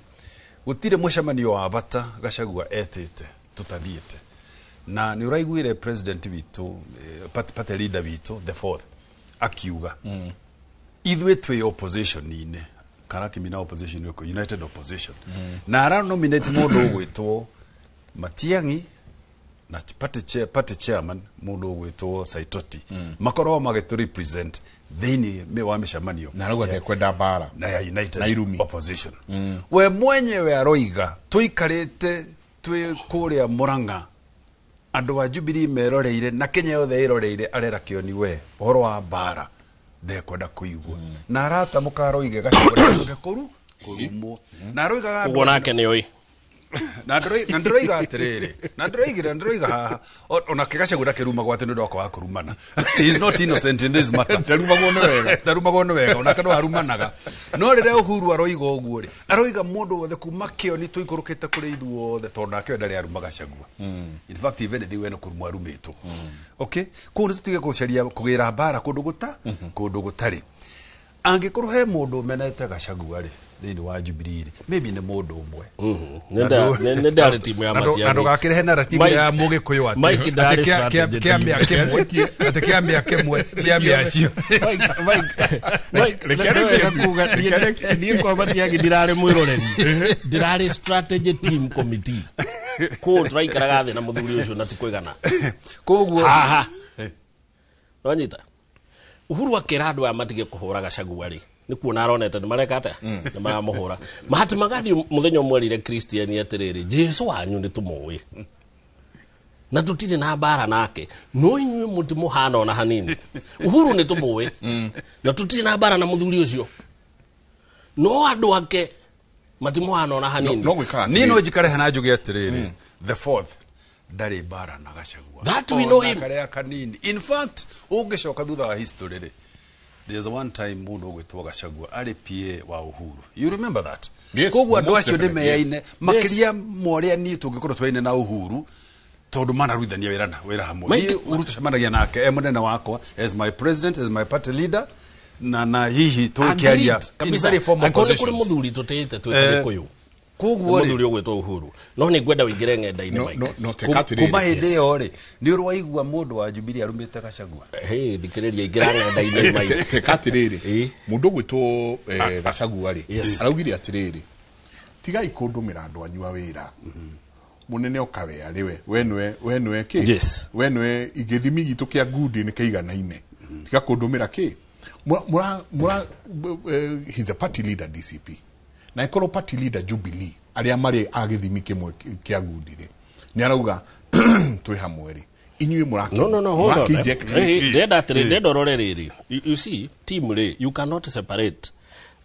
Speaker 18: gũtirĩ mũcemanio wa bata Gachagua etĩte tũtathiĩte, na nĩ ũraiguire president witũ, party leader witũ the fourth akiuga ithuĩ twĩ opposition-inĩ kana kimina opposition ĩrĩkũ, united opposition, na ara nominate mũndũ ũgwĩtwo Matiang'i na party chairman mũndũ ũgwĩtwo Saitoti, makorwo magĩtũ represent thĩinĩ wa mĩcemanio
Speaker 6: Na arauga ndekwenda mbara
Speaker 18: na ya united
Speaker 6: na irumi.
Speaker 18: opposition. We mwenyewe aroiga tũikarĩte twĩ kũrĩa Murang'a, andũ a Jubilee meroreire na Kenya yothe ĩroreire, arera Kĩoni we ũhoro wa mbara ndekwenda kũigua, na aratamũka aroige Gachagua ndacoke kũru kũrumwo, na aroigaga andũ
Speaker 7: Ũguo nake nĩ oĩ.
Speaker 18: Na ndĩroiga atĩrĩrĩ, na ndĩroigire, ndĩroiga haha onake Gachagua ndakĩrumagwo atĩ nĩ ũndũ wakwa wa kũrumana. He is not innocent in this matter.
Speaker 6: Ndarumagwo nĩ wega.
Speaker 18: Ndarumagwo nĩ wega, onake no arumanaga. No rĩrĩa Uhuru aroiga ũguo rĩ, aroiga mũndũ wothe kuma Kĩoni tũikũrũkĩte kũrĩ ithuothe, tondũ nake we ndarĩ aruma Gachagua. In fact, even ithuĩ we nĩ kũrumwo arumĩtwo. Okay, kũu nĩ tũtige gũcaria kũgĩra mbara kũndũ gũta kũndũ gũtarĩ. Angĩkorwo he mũndũ ũmenete Gachagua rĩ thĩinĩ wa Jubilee rĩ, maybe nĩ mũndũ ũmwe.
Speaker 7: Nĩ ndarĩ timu ya Matiang'i.
Speaker 18: Na ndũgakĩrehe narrative ya Mũgĩkũyũ atĩ
Speaker 7: Mike ndarĩ
Speaker 18: atĩ
Speaker 7: strategy
Speaker 18: kĩa
Speaker 7: team.
Speaker 18: mĩa kĩmwe, atĩ kĩa mĩa kĩmwe cia mĩa cio.
Speaker 7: Mike, nĩ kuga, niĩ kwa Matiang'i ndirarĩ mwĩroreri, ndĩrarĩ strategy team committee kũu tũraikaraga thĩ na mũthuri ũcio na ti kwĩgana.
Speaker 18: Koguo
Speaker 7: haha nonyita Uhuru akĩra andũ aya matige kũhũra Gachagua rĩ, nĩ kuona aronete nĩ mareka atĩa, nĩ maramũhũra. Mahatma Gandhi mũthenya ũmwe erire Christian atĩrĩrĩ, Jesu wanyu nĩ tũmũĩ na tũtirĩ na mbara nake, no inyuĩ mũtimũhana ona hanini. Uhuru nĩ tũmũĩ na tũtirĩ na mbara na mũthuri ũcio, no andũ ake matimũhana ona hanini.
Speaker 6: No gwĩkaga
Speaker 18: Niĩ no njikare hana njuge atĩrĩrĩ, the fourth ndarĩ mbara na Gachagua.
Speaker 7: That we know him.
Speaker 18: Ona karĩa kanini. In fact, ũngĩcoka thutha wa history rĩ, there's one time mũndũ ũgwĩtwo Gachagua arĩ PA wa Uhuru, you remember that?
Speaker 6: Yes,
Speaker 18: Koguo andũ
Speaker 6: most
Speaker 18: acio nĩ
Speaker 6: definitely, yes.
Speaker 18: meyaine makĩria ma ũrĩa niĩ tũngĩkorwo twaine na Uhuru, tondũ manaruithania wĩra na wĩra hamwe.
Speaker 7: Mike-
Speaker 18: Niĩ Uhuru tũcemanagia nake e mũnene wakwa, as my president, as my party leader, na hihi tũkĩaria
Speaker 7: Agreed,
Speaker 18: in
Speaker 7: kabisa.
Speaker 18: very formal
Speaker 7: Angĩkorwo nĩ kũrĩ
Speaker 18: positions.
Speaker 7: mũthuri tũtĩĩte twĩta Gĩkũyũ,
Speaker 18: Koguo
Speaker 7: nĩ
Speaker 18: rĩ,
Speaker 7: mũthuri ũgwĩtwo Uhuru, no nĩ ngwenda ũingĩre ng'enda-inĩ,
Speaker 6: No,
Speaker 7: Mike.
Speaker 6: no, no, teka atĩrĩrĩ.
Speaker 18: Kuma hĩndĩ ĩyo rĩ, nĩ ũrwaigua mũndũ wa Jubilee arumĩte Gachagua?
Speaker 7: Hey, thikĩrĩria, ingĩra ng'enda-inĩ, Mike.
Speaker 6: Teka atĩrĩrĩ,
Speaker 7: Ĩ.
Speaker 6: mũndũ ũgwĩtwo Gachagua rĩ,
Speaker 7: Yes.
Speaker 6: araugire atĩrĩrĩ, tigai kũndũmĩra andũ anyu a wĩra, mũnene ũkawe arĩ we we nĩwe kĩ
Speaker 7: Yes.
Speaker 6: we nĩwe gĩthimi gitũ kĩa ngundi nĩ kĩiganaine, tiga kũndũmĩra kĩ mura he's a party leader DCP, na ĩkorwo party leader Jubilee arĩa marĩ a gĩthimi kĩmwe kĩa ngundi rĩ, nĩ arauga twĩ hamwe rĩ, inyuĩ mũraki
Speaker 7: No, hold on.
Speaker 6: mũraki-inject
Speaker 7: Eh,
Speaker 6: nĩkĩ?
Speaker 7: ndĩrenda atĩrĩ, ndĩrenda ũrore rĩrĩ. You see, team rĩ, you cannot separate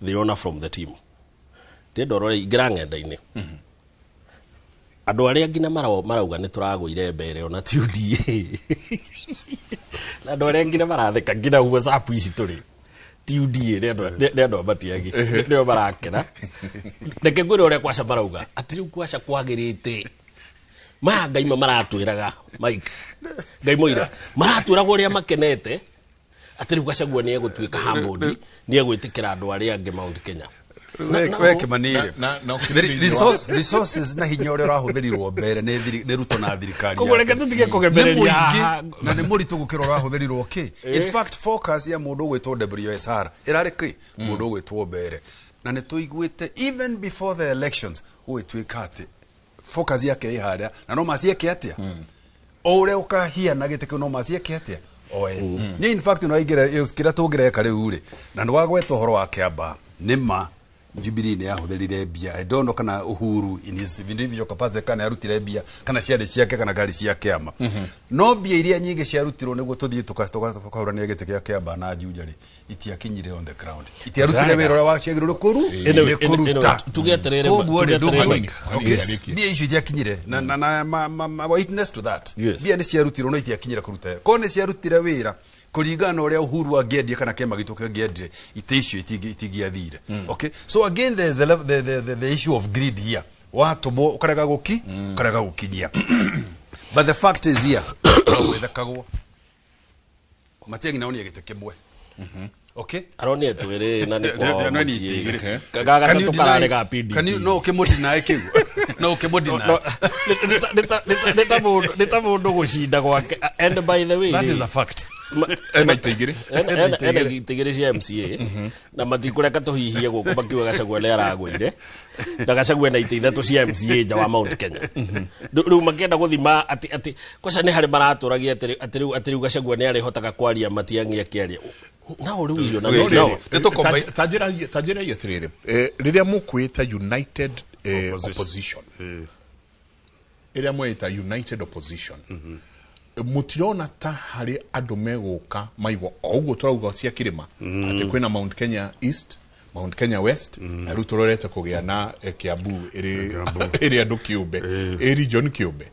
Speaker 7: the owner from the team. Ndĩrenda ũrore, ingĩra ng'enda-inĩ, andũ arĩa nginya marauga nĩ tũragũire mbere ona ti UDA, na andũ arĩa nginya maratheka nginya WhatsApp ici tũrĩ ti UDA, nĩ andũ a Matiang'i nĩo marakena. Reke ngwĩre ũrĩa kwaca marauga atĩ rĩu kwaca kwagĩrĩte maya ngaima maratwĩraga, Mike, ngai mũira maratwĩraga ũrĩa makenete atĩ rĩu Gachagua nĩ egũtuĩka humbled, nĩ egwĩtĩkĩra andũ arĩa angĩ Mount Kenya.
Speaker 18: We Kimani rĩ, resources na hinya ũrĩa ũrahũthĩrirwo mbere nĩ Ruto na thirikari
Speaker 7: Koguo reke tũtige kũgemereria haha.
Speaker 18: Na nĩ mũritũ gũkĩra ũrahũthĩrirwo kĩ. In fact, focus ya mũndũ ũgwĩtwo WSR ĩrarĩ kĩ? Mũndũ ũgwĩtwo mbere. Na nĩ tũiguĩte even before the elections gũgĩtuĩka atĩ focus yake ĩ harĩa na no macieke atĩa o ũrĩa ũkahiana gĩtĩ kĩu no macieke atĩa oe. Niĩ in fact no aingĩra kĩrĩa tũngĩreka rĩu rĩ, na nĩ wagweta ũhoro wa Kĩambaa, nĩ ma Jubilee nĩ yahũthĩrire mbia. I don't know kana Uhuru in his individual capacity kana yarutire mbia kana ciarĩ ciake kana ngari cia kĩama, no mbia iria nyingĩ ciarutirwo nĩguo tũthiĩ tũkahũrania gĩtĩ kĩa Kĩambaa na Juja rĩ, itiakinyire on the ground, itiarutire wĩra ũrĩa waciagĩrĩirwo nĩ kũruta.
Speaker 7: Tuge atĩrĩrĩ,
Speaker 18: Koguo rĩ,
Speaker 7: tuge atĩrĩrĩ,
Speaker 18: ndũngĩ- mbia icio itiakinyire na witness to that, mbia nĩ ciarutirwo no itiakinyire kũruta. Korwo nĩ ciarutire wĩra kũringana na ũrĩa Uhuru angĩendire kana kĩama gitũ kĩngĩendire, itĩ icio itingĩathire. Okay, so again there's the, lev- the, the, the, the issue of greed here. Watũmwo ũkarega gũki ũkarega gũkinyia, but the fact is here gwĩthekagwo Matiang'i naonia gĩtĩ kĩmwe. Okay.
Speaker 7: Aronia twĩrĩ na nĩ kwao
Speaker 18: No, nĩ
Speaker 7: mũciĩ.
Speaker 18: itĩ igĩrĩ.
Speaker 7: Ga
Speaker 18: Can you
Speaker 7: gatatũ kararĩ
Speaker 18: deny-
Speaker 7: ga PDP.
Speaker 18: Can you- no ũkĩmũdeny kĩu, no ũkĩmũdeny.
Speaker 7: No, nĩ ta mũndũ gũcinda gwake. And by the way
Speaker 18: That
Speaker 7: rĩ,
Speaker 18: is a fact.
Speaker 6: Ena itĩ igĩrĩ.
Speaker 7: Ena itĩ igĩrĩ cia MCA na matikũreka tũhihie gũkũ makiuga Gachagua nĩ aragũire, na Gachagua ena itĩ ithatũ cia MCA nja wa Mount Kenya. Rĩu makĩenda gũthima atĩ kwaca nĩ harĩ maratũragia atĩ rĩu Gachagua nĩ arĩhotaga kwaria Matiang'i akĩaria nao rĩu icio na nao.
Speaker 6: Ta njĩra atĩrĩrĩ, rĩrĩa mũkwĩta united opposition, ĩrĩa mwĩta united opposition, mũtirona ta harĩ andũ megũka maigua o ũguo tũrauga cia kĩrĩma atĩ kwĩna Mount Kenya East, Mount Kenya West, na rĩu tũrorete kũgĩa na Kiambu ĩrĩ andũ kĩũmbe, ĩ region kĩũmbe.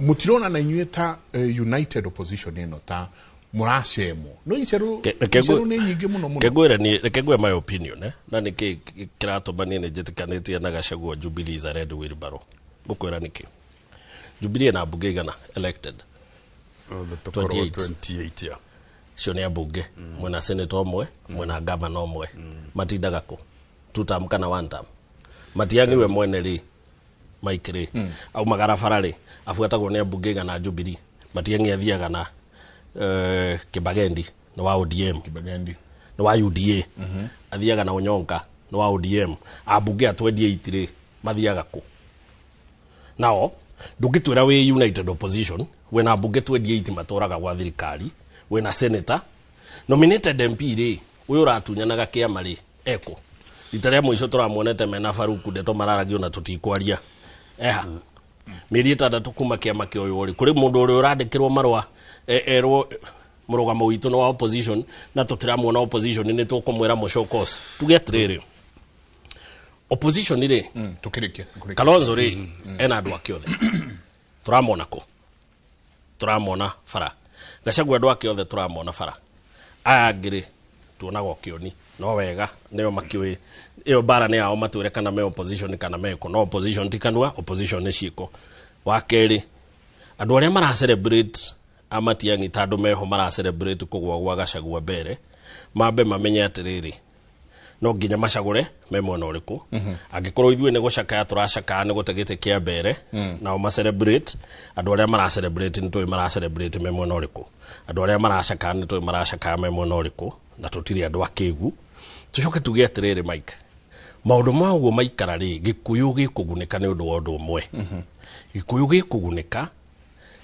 Speaker 6: Mũtirona na inyuĩ ta united opposition ĩno ta mũracemwo no icerũ? Icerũ nĩ nyingĩ mũno mũno.
Speaker 7: Reke niĩ, reke ngwĩre my opinion, na nĩkĩ kĩratũma niĩ nĩ njĩtĩkanĩtie na Gachagua Jubilee is a red wheelbarrow. Ngũkwĩra nĩkĩ. Jubilee ĩna mbunge igana elected?
Speaker 18: Tũkorwo
Speaker 7: 28.
Speaker 18: 28, yeah.
Speaker 7: Cio nĩ ambunge, mwena senator ũmwe, mwena gavana ũmwe. Matindaga kũ two term kana one term? Matiang'i we mwene rĩ, Mike rĩ, aumagara bara rĩ, abuatagwo nĩ ambunge igana Jubilee? Matiang'i athiaga na Kibagendi nĩ wa ODM.
Speaker 6: Kibagendi
Speaker 7: nĩ wa UDA. Athiaga na Onyonka nĩ wa ODM. Ambunge a 28 rĩ, mathiaga kũ nao? Ndũngĩtwĩra wĩ united opposition wĩna ambunge 28 matũraga gwa thirikari, wĩna senator nominated MP rĩ, ũyũ ũratunyanaga kĩama rĩ, eko rita rĩa mũico tũramuonete mena Faruku, ndeto mararagio na tũtikwaria eha mĩeri 6 kuma kĩama kĩoywo rĩ, kũrĩ mũndũ ũrĩa ũrandĩkĩrwo marũa erwo mũrũgamo witũ nĩ wa opposition na tũtiramuona opposition, nĩ tũkũmwĩra mũcoke cause. Tuge atĩrĩrĩ, opposition rĩ,
Speaker 6: Tũkĩrĩkia.
Speaker 7: Kalonzo rĩ, ena andũ ake othe tũramona kũ? Tũramona bara. Gachagua andũ ake othe tũramona bara. Aya angĩ rĩ, tuonaga ũkĩoni no wega nĩo makĩũĩ ĩyo mbara nĩ yao, matwĩre kana me opposition kana meko no opposition ti kanua, opposition nĩ ciĩko. Wa kerĩ, andũ arĩa mara celebrate a Matiang'i ta andũ meho mara celebrate kũgũa gwa Gachagua mbere, mambe mamenye atĩrĩrĩ, no nginya macagũre me mwena ũrĩkũ. Angĩkorwo ithuĩ nĩ gũcakaya tũracakaya nĩ gũte gĩtĩ kĩa mbere, nao ma celebrate, andũ arĩa mara celebrate nĩ tũĩ mara celebrate me mwena ũrĩkũ, andũ arĩa maracakaya nĩ tũĩ maracakaya me mwena ũrĩkũ, na tũtirĩ andũ akĩgu. Tũcoke tuge atĩrĩrĩ, Mike, maũndũ ma ũguo maikara rĩ, Gĩkũyũ gĩkũgunĩka nĩ ũndũ wa ũndũ ũmwe. Gĩkũyũ gĩkũgunĩka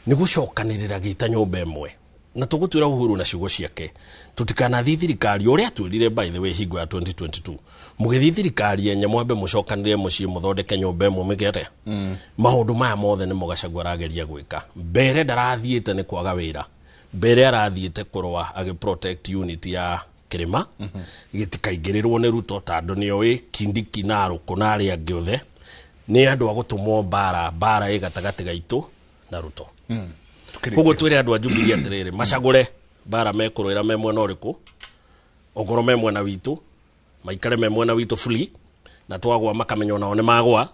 Speaker 7: nĩ gũcokanĩrĩra gĩta nyũmba ĩmwe, na tũgũtwĩra Uhuru na ciugo ciake tũtikanathiĩ thirikari ũrĩa atwĩrire. By the way, hingo ya 2022, mũgĩthiĩ thirikari yenye mwambe mũcokanĩrĩre mũciĩ, mũthondeke nyũmba ĩmwe, mũĩke atĩa? Maũndũ maya mothe nĩmo Gachagua arageria gwĩka. Mbere ndarathiĩte nĩ kwaga wĩra, mbere arathiĩte kũrũa agĩ protect unity ya kĩrĩma gĩtikaingĩrĩrwo nĩ Ruto, tondũ nĩoĩ Kindiki na Arũkũ na arĩa angĩ othe nĩ andũ a gũtũmwo mbara, mbara ĩ gatagatĩ gaitũ na Ruto. Koguo twĩre andũ a Jubilee atĩrĩrĩ, macagũre mbara mekũrũĩra me mwena ũrĩkũ. Okorwo me mwena witũ, maikare me mwena witũ fully, na twagwa makamenya onao nĩ magwa,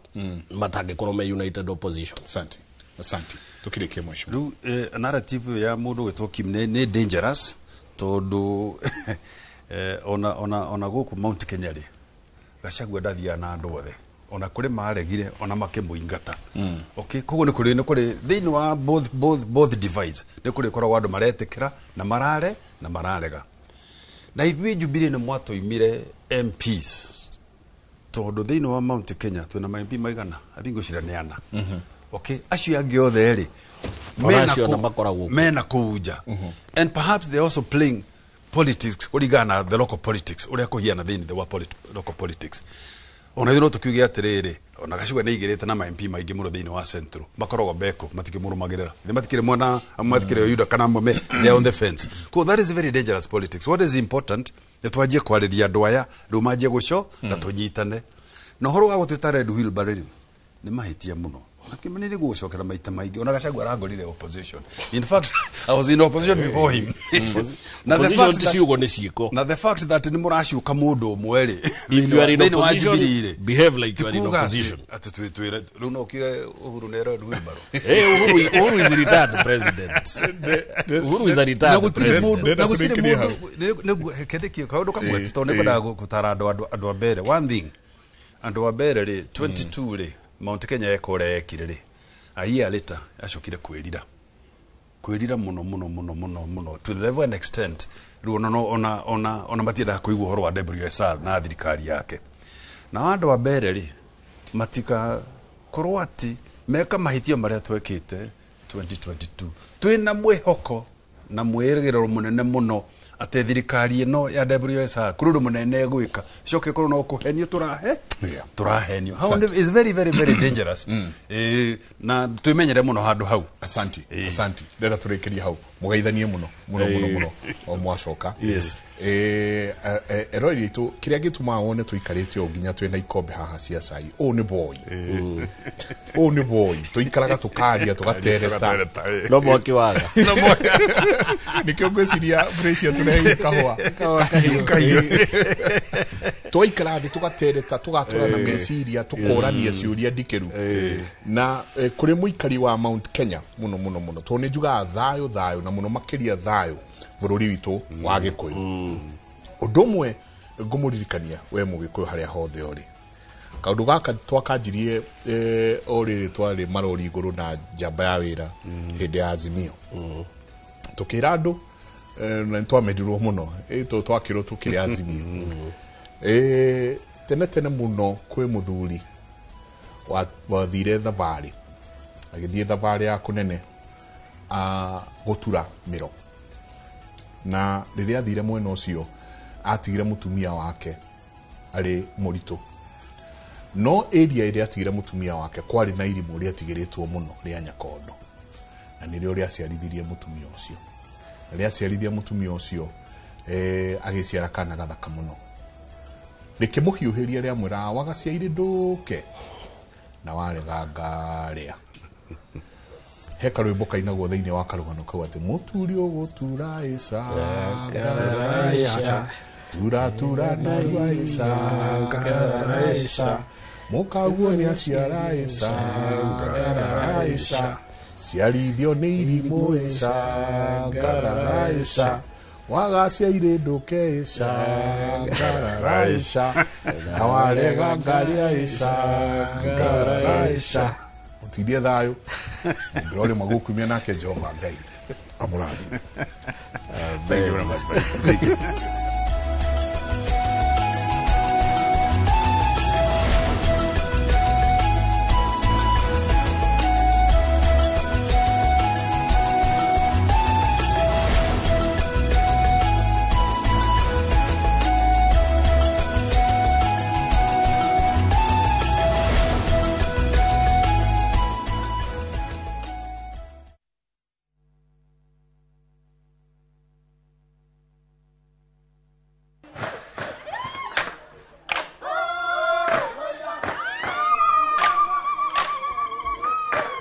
Speaker 7: matangĩkorwo me united opposition.
Speaker 6: Asante, asante. Tukĩrĩkie, mheshimiwa.
Speaker 18: Rĩu narrative ya mũndũ gwĩtwo Kim nĩ dangerous, tondũ ona gũkũ Mount Kenya rĩ, Gachagua ndathiaga na andũ othe, ona kũrĩ maregire ona makĩmũingata. Okay, koguo nĩ kũrĩ thĩinĩ wa both divides, nĩ kũrĩ koragwo andũ maretĩkĩra na marare na mararega. Na ithuĩ Jubilee nĩ mwatũimire MPs, tondũ thĩinĩ wa Mount Kenya twĩna ma MP maigana? I think ngwĩciria nĩ ana. Okay, acio angĩ othe rĩ,
Speaker 7: Ona
Speaker 18: mena
Speaker 7: acio ona makoragwo kuo.
Speaker 18: Mena kũu nja, and perhaps they also playing politics kũringana na the local politics ũrĩa kũhiana thĩinĩ wa local politics. Ona ithuĩ no tũkiuge atĩrĩrĩ, ona Gachagua nĩ aigĩrĩte na ma MP maingĩ mũno thĩinĩ wa Central, makoragwo beko matikĩmũrũmagĩrĩra, nĩ matikĩrĩ mwena, amwe matikĩrĩ Yuda kana amwe they are on the fence. Ko that is very dangerous politics. What is important nĩ twanjie kwarĩria andũ aya rĩu, manjie gũco na tũnyitane. Na ũhoro wa gũtuĩta red wheelbarrow rĩ, nĩ mahĩtia mũno. Nĩ gũcokera maita maingĩ, ona Gachagua arangorire opposition. In fact, I was in opposition before him. Na the
Speaker 7: Opposition
Speaker 18: fact
Speaker 7: ti
Speaker 18: that-
Speaker 7: ciugo, nĩ ciĩko.
Speaker 18: Na the fact that nĩ mũracuka mũndũ ũmwe rĩ,
Speaker 7: If you are in
Speaker 18: thĩinĩ wa
Speaker 7: opposition,
Speaker 18: Jubilee rĩ,
Speaker 7: behave like you are in
Speaker 18: ti kuuga
Speaker 7: opposition.
Speaker 18: Atĩ twĩre rĩu no ũkire Uhuru nĩ red wheelbarrow.
Speaker 7: Hey, Uhuru is a retired president. Uhuru is a
Speaker 18: Na
Speaker 7: retired
Speaker 18: gũtirĩ
Speaker 7: president.
Speaker 18: mũndũ, na gũtirĩ mũndũ nĩguo kaũndũ kamwe tu, tondũ nĩngwendaga gũtara andũ a mbere. One thing, andũ a mbere rĩ, 22 rĩ, Mount Kenya eka ũrĩa yekire rĩ, a year later acokire kwĩrira mũno mũno mũno mũno mũno, to the level and extent rĩu ona matiendaga kũigua ũhoro wa WSR na thirikari yake. Na andũ a mbere rĩ, matikakorwo atĩ meka mahĩtia marĩa twekĩte 2022. Twĩna mwĩhoko na mwĩrĩgĩrĩro mũnene mũno atĩ thirikari ĩno ya WSR kũrĩ ũndũ mũnene ĩgwĩka, coke ĩkorwo no kũhenio tũrahenio. Hau is very very very dangerous. Na twĩmenyere mũno handũ hau.
Speaker 6: Asanti, asanti. Ndĩrenda tũrĩkĩrie hau, mũgeithanie mũno mũno mũno mũno o mwacoka.
Speaker 18: Yes.
Speaker 6: Eroreri aitũ, kĩrĩa gĩtũmaga wone tũikarĩte ũũ nginya twĩna ikombe haha cia cai, ũũ nĩ boy, ũũ nĩ boy, tũikaraga tũkaria, tũgatereta.
Speaker 7: No mwaki waga.
Speaker 6: Nĩkĩo ngwĩciria Gracia tũreheire kahũa.
Speaker 7: Kahũa kahiũ.
Speaker 6: Kahiũ. Twaikara thĩ tũgatereta, tũgatwarana meciria, tũkorania ciũria ndikĩru na kũrĩ mũikari wa Mount Kenya mũno mũno mũno, tondũ nĩ njugaga thayũ thayũ na mũno makĩria thayũ bũrũri witũ wa Gĩkũyũ. Ũndũ ũmwe ngũmũririkania we mũgĩkũyũ harĩa hothe ũrĩ, kaũndũ gaka twakanjirie o rĩrĩ twarĩ marori igũrũ na njamba ya wĩra hĩndĩ ya Azimio, tũkĩra andũ na nĩtwamendirwo mũno, twakĩrwo tũkĩrĩ Azimio. Tene tene mũno kwĩ mũthuri wathire thabarĩ, agĩthiĩ thabarĩ ya kũnene gũtura mĩro, na rĩrĩa athire mwena ũcio atigire mũtumia wake arĩ mũritũ. No area ĩrĩa atigire mũtumia wake kwarĩ na irimũ rĩatigĩrĩtwo mũno rĩa Nyakondo, na nĩrĩo rĩaciarithirie mũtumia ũcio. Na rĩaciarithia mũtumia ũcio, agĩciara kana gathaka mũno, rĩkĩmũhiũhĩria rĩamwĩra, "Wagaciaire ndũke na warega ngarĩa." He karwĩmbo kainagwo thĩinĩ wa karũgano kau atĩ mũturi ũgũtura ica ngara tura tura narua ica ngara ica, mũkaguo nĩ aciara ica ngara ica, ciarithio nĩ irimũ ica ngara ica, wagaciaire ndũke ica ngara ica, na warega ngarĩa ica ngara ica. Mũtindie thayũ, mũngĩrora rĩmwe gũkumia nake Jehova Ngai amũrathime.
Speaker 18: Thank you very much. Thank you.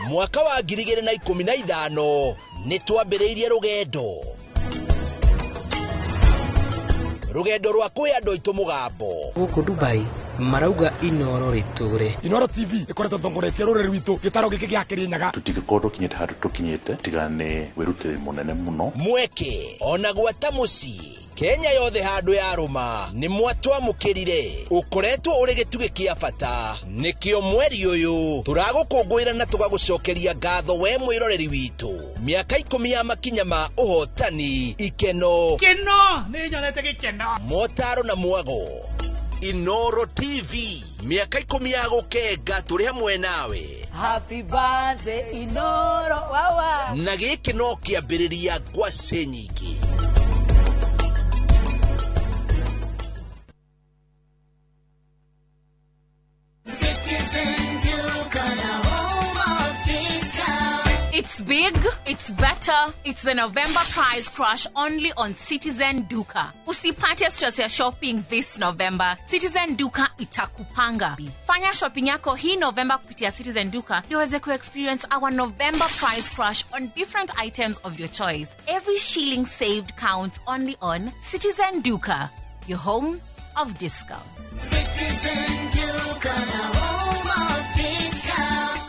Speaker 8: Mwaka wa 2015 nĩ twambĩrĩirie rũgendo rwa kwĩ andũ aitũ mũgambo.
Speaker 25: Gũkũ Dubai
Speaker 9: Marauga Inoro rĩtũre.
Speaker 13: Inoro TV ĩkoretwo ĩtongoretie rũrĩrĩ rwitũ gĩtaro gĩkĩ gĩa Kĩrĩnyaga.
Speaker 14: Tũtingĩkorwo tũkinyĩte handũ tũkinyĩte tiga nĩ wĩrutĩri mũnene mũno.
Speaker 8: Mweke ona gwata mũciĩ Kenya yothe handũ ya rũma nĩ mwatwamũkĩrire ũkoretwo ũrĩ gĩtugĩ kĩa bata nĩkĩo mweri ũyũ tũragũkũngũĩra na tũgagũcokeria ngatho we mwĩroreri witũ mĩaka 10 ya makinya ma ũhotani ikeno
Speaker 17: keno nĩ nyonete gĩkeno
Speaker 8: motaro na mwago. Inoro TV mĩaka 10 ya gũkenga tũrĩ hamwe nawe.
Speaker 22: Happy birthday Inoro wawa.
Speaker 8: Na gĩkĩ no kĩambĩrĩria ngwacĩ nyingĩ.
Speaker 16: It's big, it's better, it's the November price crash only on Citizen Duka. Usipate stress ya shopping this November. Citizen Duka itakupanga. Fanya shopping yako hii November kupitia Citizen Duka ndio uweze ku-experience our November price crash on different items of your choice. Every shilling saved counts only on Citizen Duka, your home of discounts.
Speaker 19: Citizen Duka, the home of discounts.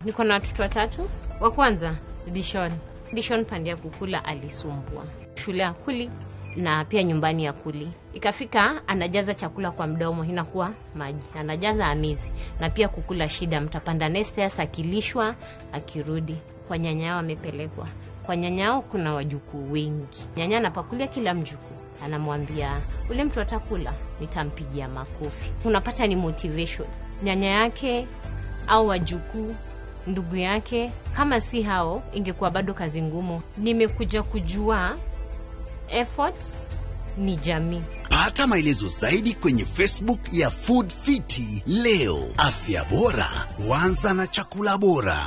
Speaker 24: Niko na watoto watatu. Wa kwanza Dishon. Dishon pande ya kukula alisumbua. Shule akuli na pia nyumbani akuli. Ikafika anajaza chakula kwa mdomo inakuwa maji. Anajaza amizi na pia kukula shida, mtapanda nesters akilishwa akirudi. Kwa nyanya amepelekwa. Kwa nyanyao kuna wajukuu wengi. Nyanya anapakulia kila mjukuu. Anamwambia ule mtu atakula nitampigia makofi. Unapata ni motivation. Nyanya yake au wajukuu, ndugu yake, kama si hao ingekuwa bado kazi ngumu. Nimekuja kujua effort ni jamii.
Speaker 26: Pata maelezo zaidi kwenye Facebook ya Food Fiti leo. Afya bora huanza na chakula bora.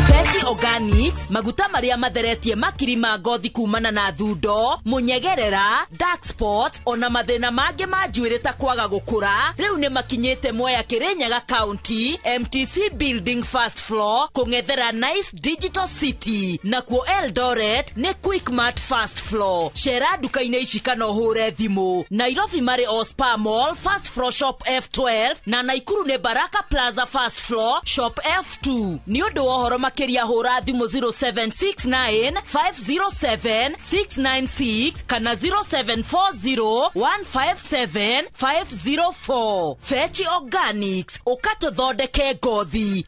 Speaker 27: Feti Organics maguta maria matheretie makiri ma ngothi kumana na thundo munyegerera dark spot ona mathina mangi ma njuiri ta kwaga gukura riu ni makinyite Mwea Kirinyaga County MTC Building first floor kung'ethera Nice Digital City nakuo Eldoret ni Quickmart first floor. Cera nduka-inĩ ici kana ũhũre thimũ. Nairobi marĩ o Spa Mall first floor shop F12 na Naikuru ni Baraka Plaza first floor shop F2. Ni ũndũ wa ũhoro makĩria hũra thimũ 0769 507 696 kana 0740 157 504. Fetch Organics ũkatũthondeke ngothi.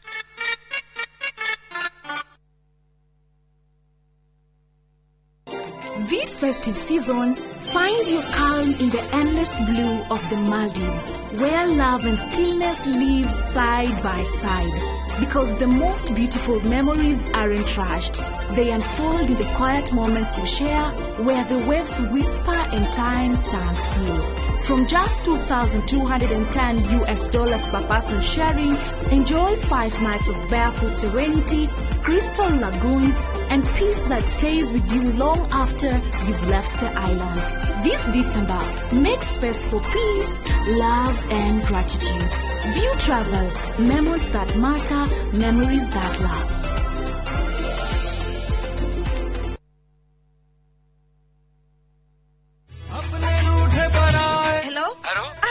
Speaker 21: This festive season, find your calm in the endless blue of the Maldives, where love and stillness live side by side. Because the most beautiful memories aren't rushed. They unfold in the quiet moments you share, where the waves whisper and time stands still. From just $2,210 per person sharing, enjoy 5 nights of barefoot serenity, crystal lagoons, and peace that stays with you long after you've left the island. This December, make space for peace, love, and gratitude. View Travel, memories that matter, memories that last.
Speaker 31: Hello?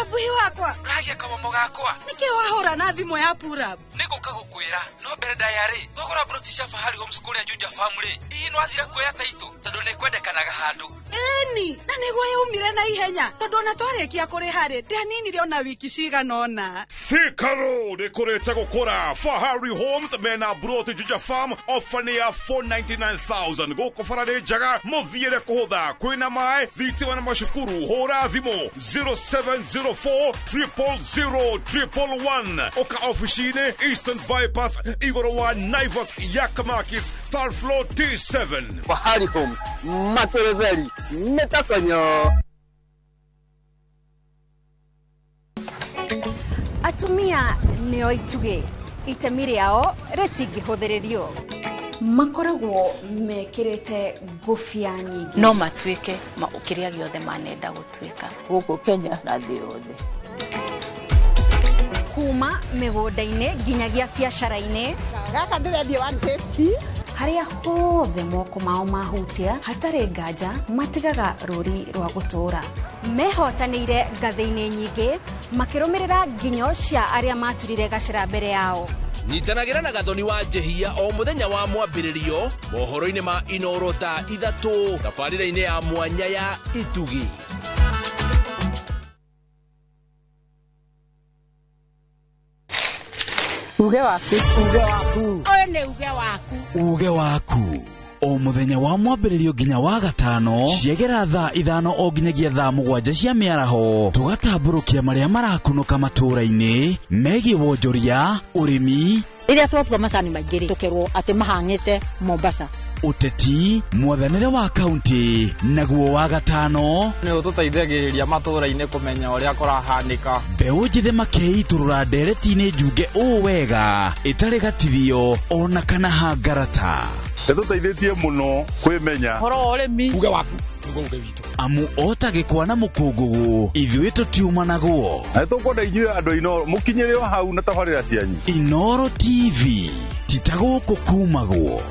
Speaker 31: Abuhi wakwa.
Speaker 28: Uragia kamomo gakwa.
Speaker 31: Niki wahura na thimu ya Purab?
Speaker 28: Niguka gukwira no mbere ndayari thogora broti cia Fahari Homes kuria Juja Family hihi nwathire kuoya taito tondu ni kwendekanaga handu.
Speaker 31: Eni na niguo yaumire na ihenya tondu ona twarikia kuriha ri ndianinire ona wiki cigana ona. Thika Road ikurite gukura. Fahari Homes mena broti Juja Farm ofa ni ya 499,000 guku bara ni njega muthiire kuhutha kwina mai thitima na macukuru. Hura thimu 0704 000 111 oka ofici-inĩ Eastern Bypass igũrũ wa Naivas Yakamakis third floor T7.
Speaker 29: Fahari Homes materetheri metakonyo.
Speaker 30: Atumia nĩo itugĩ, itemi rĩao rĩtingĩhũthĩrĩrio.
Speaker 32: Makoragwo mekĩrĩte ngũbia nyingĩ.
Speaker 2: No matuĩke kĩrĩa gĩothe manenda gũtuĩka
Speaker 33: gũkũ Kenya na thĩ yothe.
Speaker 30: Kuma mĩgũnda-inĩ nginyagia biacara-inĩ.
Speaker 34: Gaka ndĩrendia 150.
Speaker 30: Harĩa hothe moko mao mahutia hatarĩ nganja matigaga rũri rwa gũtũũra. Mehotanĩire ngathĩ-inĩ nyingĩ makĩrũmĩrĩra nginyo cia arĩa maturire gacĩra mbere yao.
Speaker 8: Nyitanagĩra na Gathoni wa Njehia o mũthenya wa mwambĩrĩrio mohoro-inĩ ma Inoro thaa 3 tabarĩra-inĩ ya mwanya ya Itugi.
Speaker 1: Uge waku, uge waku. Ũyũ nĩ uge waku.
Speaker 3: Uge waku. O mũthenya wa mwambĩrĩrio nginya wa gatano ciegera thaa 5 o nginyagia thaa 7 cia mĩaraho tũgatambũrũkia marĩa marakunũka matũũra-inĩ megiĩ wonjoria, ũrĩmi.
Speaker 4: Rĩrĩa twatua macani maingĩ rĩ, tũkerwo atĩ mahang'ĩte Mombasa.
Speaker 3: Ũteti, mwathanĩre wa kaunti, naguo wa gatano
Speaker 5: nĩ ũtũteithagĩrĩria matũũra-inĩ kũmenya ũrĩa kũrahanĩka.
Speaker 3: Mbeũ njĩthĩ makeitũrũra ndereti-inĩ njunge ũũ wega ĩtarĩ gatithio ona kana hangarata.
Speaker 14: Ĩtũteithĩtie mũno kwĩmenya
Speaker 5: ũhoro wa ũrĩmi.
Speaker 13: Uge waku nĩguo uge witũ.
Speaker 3: Amu ota gĩkwa na mũkũngũgũ ithuĩ tũtiumanagwo.
Speaker 14: Na nĩtũkwenda inyuĩ andũ a Inoro mũkinyĩre o hau na tabarĩra cianyu.
Speaker 3: Inoro TV ti ta gũkũ kumagwo.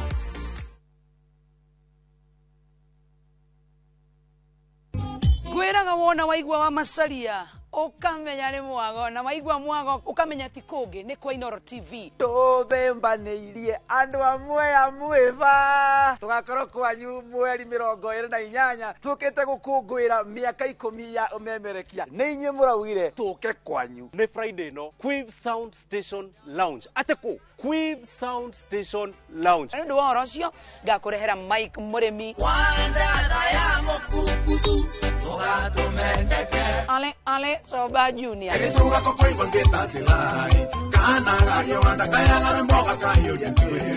Speaker 22: Ngwĩraga wona waigua wa macaria ũkamenya nĩ mwago, na waigua mwago ũkamenya ti kũngĩ nĩ kwa Inoro TV.
Speaker 6: Tũthembanĩirie andũ amwe a mwĩba tũgakorwo kwanyu mweri 28 tũkĩte gũkũngũĩra mĩaka 10 ya ũmemerekia. Nĩ inyuĩ mũraugire tũke kwanyu.
Speaker 25: Nĩ Friday no Quiv Sound Station Lounge. Atĩ kũ? Quiv Sound Station Lounge.
Speaker 22: Nĩ ũndũ wa ũhoro ũcio ngakũrehera Mike Mũrĩmi.
Speaker 6: Wandatha ya mũkukuthu
Speaker 22: Ale ale Soba Junior.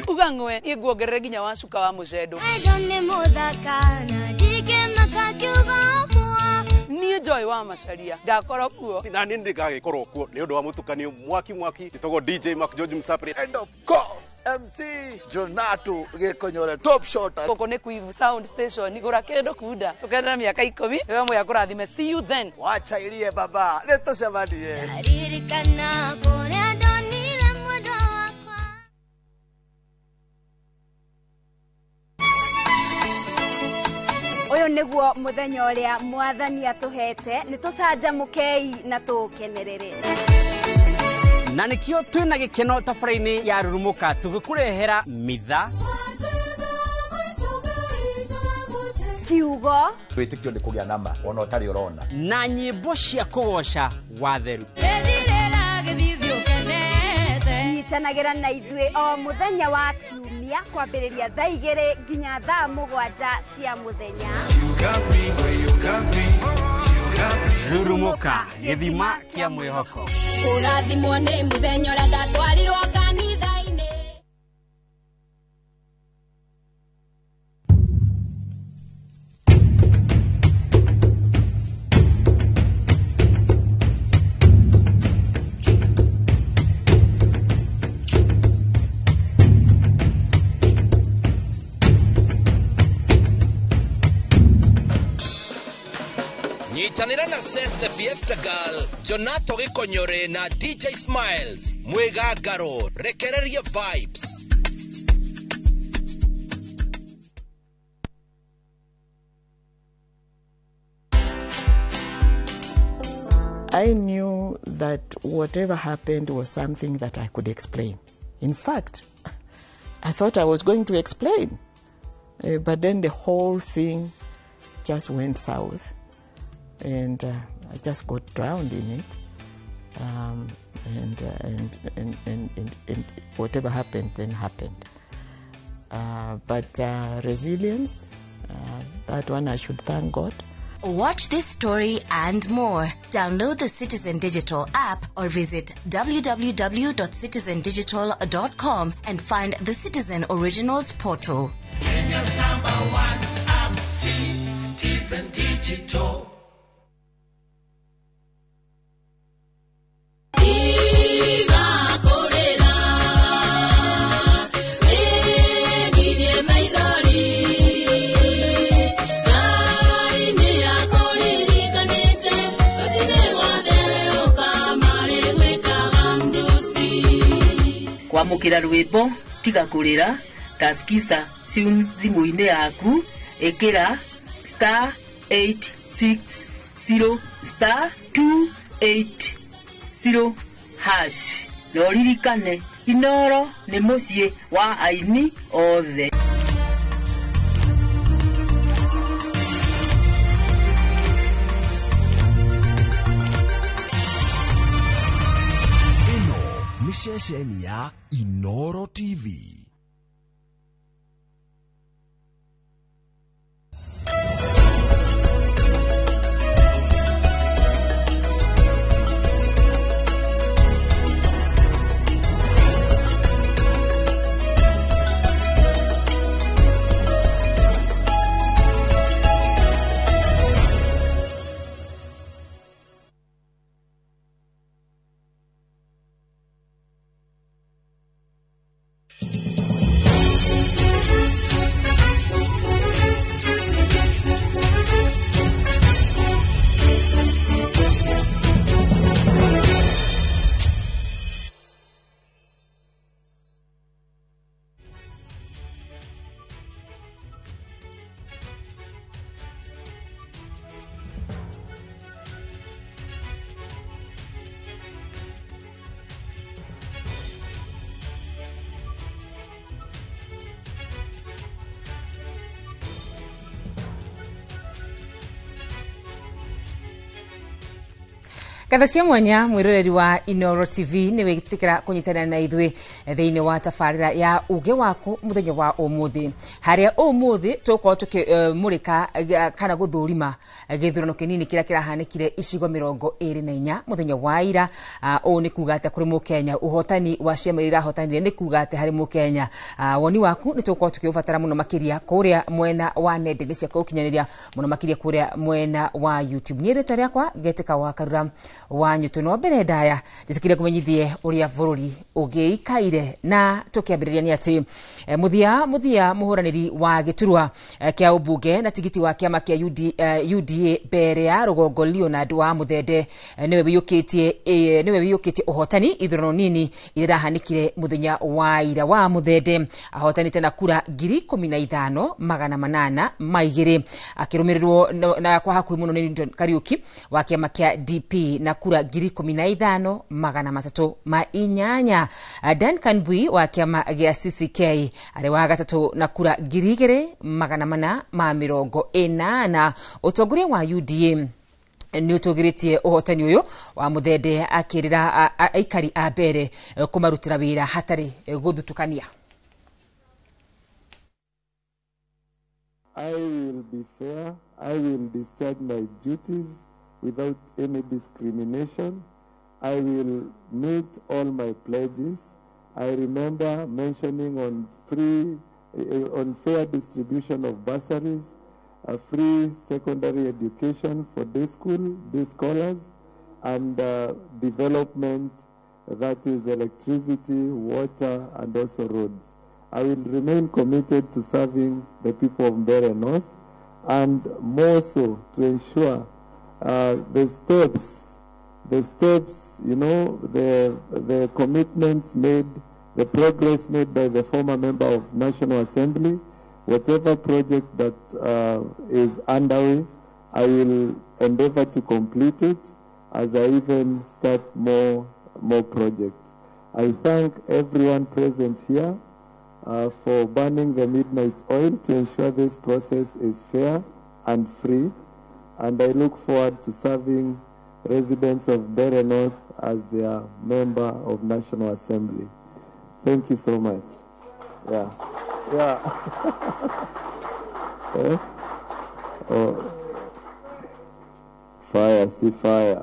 Speaker 22: Uga ng'we niĩ nguongerere nginya wa cuka wa mũcendo. Niĩ Joy wa Macaria ngakorwo kuo.
Speaker 25: Na niĩ ndigagĩkorwo kuo nĩ ũndũ wa mũtukanio mwaki mwaki. Njĩtagwo DJ Mark George Msapri.
Speaker 6: And of course MC Jonato Gĩkonyore top shot.
Speaker 22: Gũkũ nĩ Quiv Sound Station, gũra kĩndũ kunda tũkenera mĩaka 10 wewe moya kũrathime. See you then.
Speaker 6: Wachairie baba, nĩtũcemanie.
Speaker 19: Ririkana kũrĩa ndonire mwendwa wakwa.
Speaker 30: Ũyũ nĩguo mũthenya ũrĩa mwathani atũhete, nĩtũcanjamũkei na tũũkenerere.
Speaker 9: Na nikio twina gikeno tabarĩra-inĩ ya Rurumuka tũgĩkũrehera mitha
Speaker 30: kiugo
Speaker 7: wĩtĩkio nĩ kũgĩa nama ona ũtarĩ ũrona
Speaker 9: na nyĩmbo cia kũgoca watheru.
Speaker 30: Nyitanagĩra na ithuĩ o mũthenya wa kiumia kwambĩrĩria thaa 2 nginya thaa 7 cia mũthenya.
Speaker 9: Rurumuka gĩthima kĩa mwĩhoko.
Speaker 19: Kũrathimwo nĩ mũthenya ũrĩa ndatwarirwo kanitha-inĩ.
Speaker 8: Nyitanĩra na Seste Fiesta Girl, Jonato Gĩkonyore na DJ Smiles mwĩgangaro rekereria vibes.
Speaker 10: I knew that whatever happened was something that I could explain. In fact, I thought I was going to explain. But then the whole thing just went south. And I just got drowned in it. And whatever happened, then happened. But resilience, that one I should thank God.
Speaker 11: Watch this story and more. Download the Citizen Digital app or visit www.citizendigital.com and find the Citizen Originals portal.
Speaker 12: Kenya's #1 app, Citizen Digital.
Speaker 15: Kwamũkĩra rwĩmbo tiga kũrĩra Ta Skiza tune thimũ-inĩ yaku, ĩkĩra star 860 star 280 hash, na ũririkane Inoro nĩ mũciĩ wa aini othe.
Speaker 16: Ĩno nĩ ceceni ya Inoro TV.
Speaker 17: Ngatho cia mwanya mwiroreri wa Inoro TV nĩ wĩtĩkĩra kũnyitanĩra na ithuĩ thĩinĩ wa tabarĩra ya uge waku mũthenya wa ũmũthĩ, harĩa ũmũthĩ tũgũkorwo tũkĩmũrĩka kana gũthũrima gĩthurano kĩnini kĩrĩa kĩrahanĩkire icigo 24 mũthenya wa ira. Ũũ nĩ kuga atĩa kũrĩ mũkenya, ũhotani wa ciama iria irahotanire nĩ kuga atĩa harĩ mũkenya. Woni waku nĩ tũgũkorwo tũkĩũbatara mũno makĩria kũrĩa mwena wa nenda-inĩ cia gũkinyanĩria, mũno makĩria kũrĩa mwena wa YouTube. Niĩ rĩtwa rĩakwa Getĩka wa Karura wa Nyutu. No mbere ndaya njĩtĩkĩrie kũmenyithie ũrĩa bũrũri ũgĩikaire, na tũkĩambĩrĩria nĩ atĩ mũthia mũhũranĩri wa gĩturwa kĩa ũmbunge na tigiti wa kĩama kĩa UDA mbere ya rũgongo Leonard wa Mũthende nĩwe wĩiyũkĩtie ũhotani ithurano nini iria irahanĩkire mũthenya wa ira. Wa Mũthende ahotanĩte na kura 15,802, akĩrũmĩrĩrwo na kwa hakuhĩ mũno nĩ Newton Kariuki wa kĩama kĩa DP na kura 15,308. Duncan Bui wa kĩama gĩa CCK arĩ wa gatatũ na kura 2,480. Ũtongoria wa UDA nĩ ũtũgĩrĩtie ũhotani ũyũ wa Mũthende, akĩrĩra aikari a mbere kũmarutĩra wĩra hatarĩ gũthutukania.
Speaker 18: I will be fair. I will discharge my duties without any discrimination. I will meet all my pledges. I remember mentioning on fair distribution of bursaries, a free secondary education for day school, day scholars, and development, that is electricity, water, and also roads. I will remain committed to serving the people of Mbeere North, and more so to ensure the steps, you know, the commitments made, the progress made by the former member of National Assembly, whatever project that is underway, I will endeavor to complete it as I even start more projects. I thank everyone present here for burning the midnight oil to ensure this process is fair and free, and I look forward to serving residents of Mbeere North as their member of National Assembly. Thank you so much. Yeah. Yeah. Eh? Oh. Fire, see fire.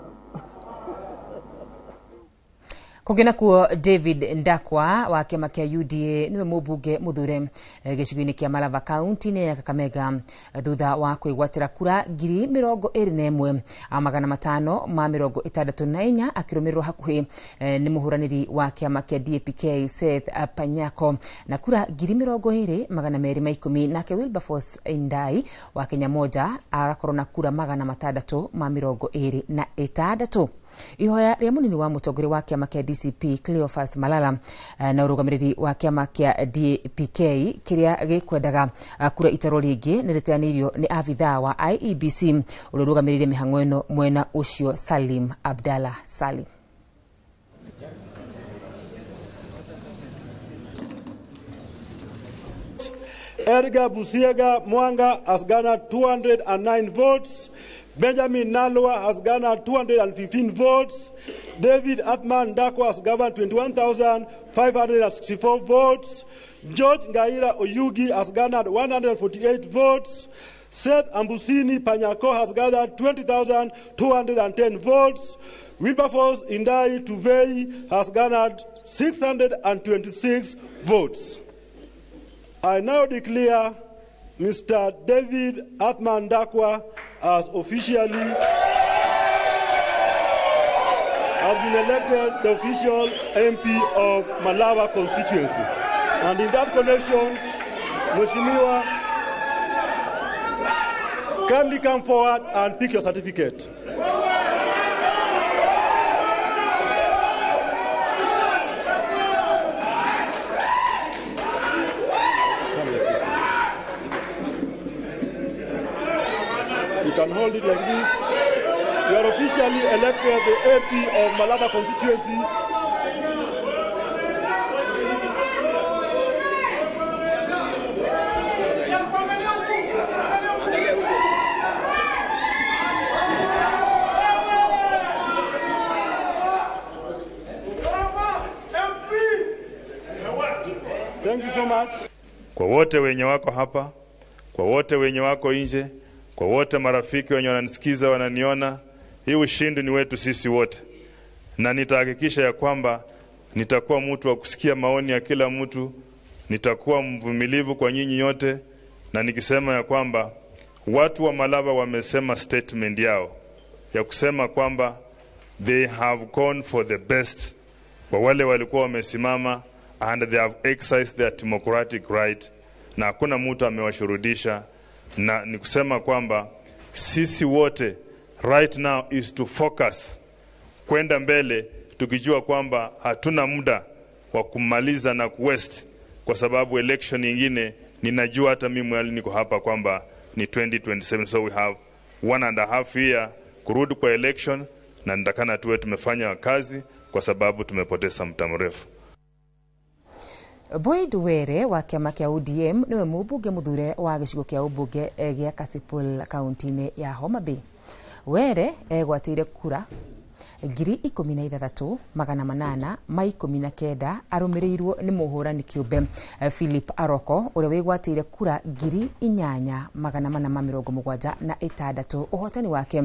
Speaker 17: Kũngĩ nakuo David Ndakwa wa kĩama kĩa UDA nĩwe mũmbunge mũthure gĩcigo-inĩ kĩa Malava kaunti-inĩ ya Kakamega thutha wa kwĩgwatĩra kura 21,564 akĩrũmĩrĩrwo hakuhĩ nĩ mũhũranĩri wa kĩama kĩa DAPK Seth Panyako na kura 20,210, nake Wilberforce Indai wa Kenya Moja agakorwo na kura 626. Ihoya rĩa munini wa mũtongoria wa kĩama kĩa DCP Cleophas Malala na ũrũgamĩrĩri wa kĩama kĩa DPK kĩrĩa gĩkwendaga kura itarwo rĩngĩ nĩ rĩteanĩirio nĩ abithaa wa IEBC ũrĩa ũrũgamĩrĩire mĩhang'o ĩno mwena ũcio Salim Abdallah Salim.
Speaker 1: Edgar Busiega Mwanga has garnered 209 votes. Benjamin Nalwa has garnered 215 votes. David Athman Ndakwa has garnered 21,564 votes. George Ngaira Oyugi has garnered 148 votes. Seth Ambusini Panyako has gathered 20,210 votes. Wilberforce Indai Tuvei has garnered 626 votes. I now declare Mr. David Athman Ndakwa as officially has been elected the official MP of Malava constituency. And in that connection, Mheshimiwa, kindly come forward and pick your certificate. You can hold it like this. You are officially elected the MP of Malava constituency. Thank you so much.
Speaker 2: Kwa wote wenye wako hapa, kwa wote wenye wako nje, kwa wote marafiki wenye wananisikiza, wananiona, hii ushindi ni wetu sisi wote. Na nitahakikisha ya kwamba nitakuwa mtu wa kusikia maoni ya kila mtu, nitakuwa mvumilivu kwa nyinyi yote, na nikisema ya kwamba watu wa Malava wamesema statement yao ya kusema kwamba they have gone for the best kwa wale walikuwa wamesimama, and they have exercised their democratic right, na hakuna mtu amewashurudisha. Na ni kusema kwamba sisi wote right now is to focus kwenda mbele, tukijua kwamba hatuna muda wa kumaliza na kuwaste, kwa sababu election nyingine ninajua hata mimi mwali niko hapa kwamba ni 2027, so we have 1.5 year kurudi kwa election, na ndakana tuwe tumefanya kazi kwa sababu tumepoteza muda mrefu.
Speaker 17: Boyd Were wa kĩama kĩa ODM niwe mũmbunge mũthure wa gĩcigo kĩa ũmbunge gĩa Kasipul kaunti-inĩ ya Homa Bay. Were egwatĩire kura 16,819 arũmĩrĩirwo nĩ mũhũrani kĩũmbe Philip Aroko ũrĩa wĩgwatĩire kura 8,476. Ũhotani wake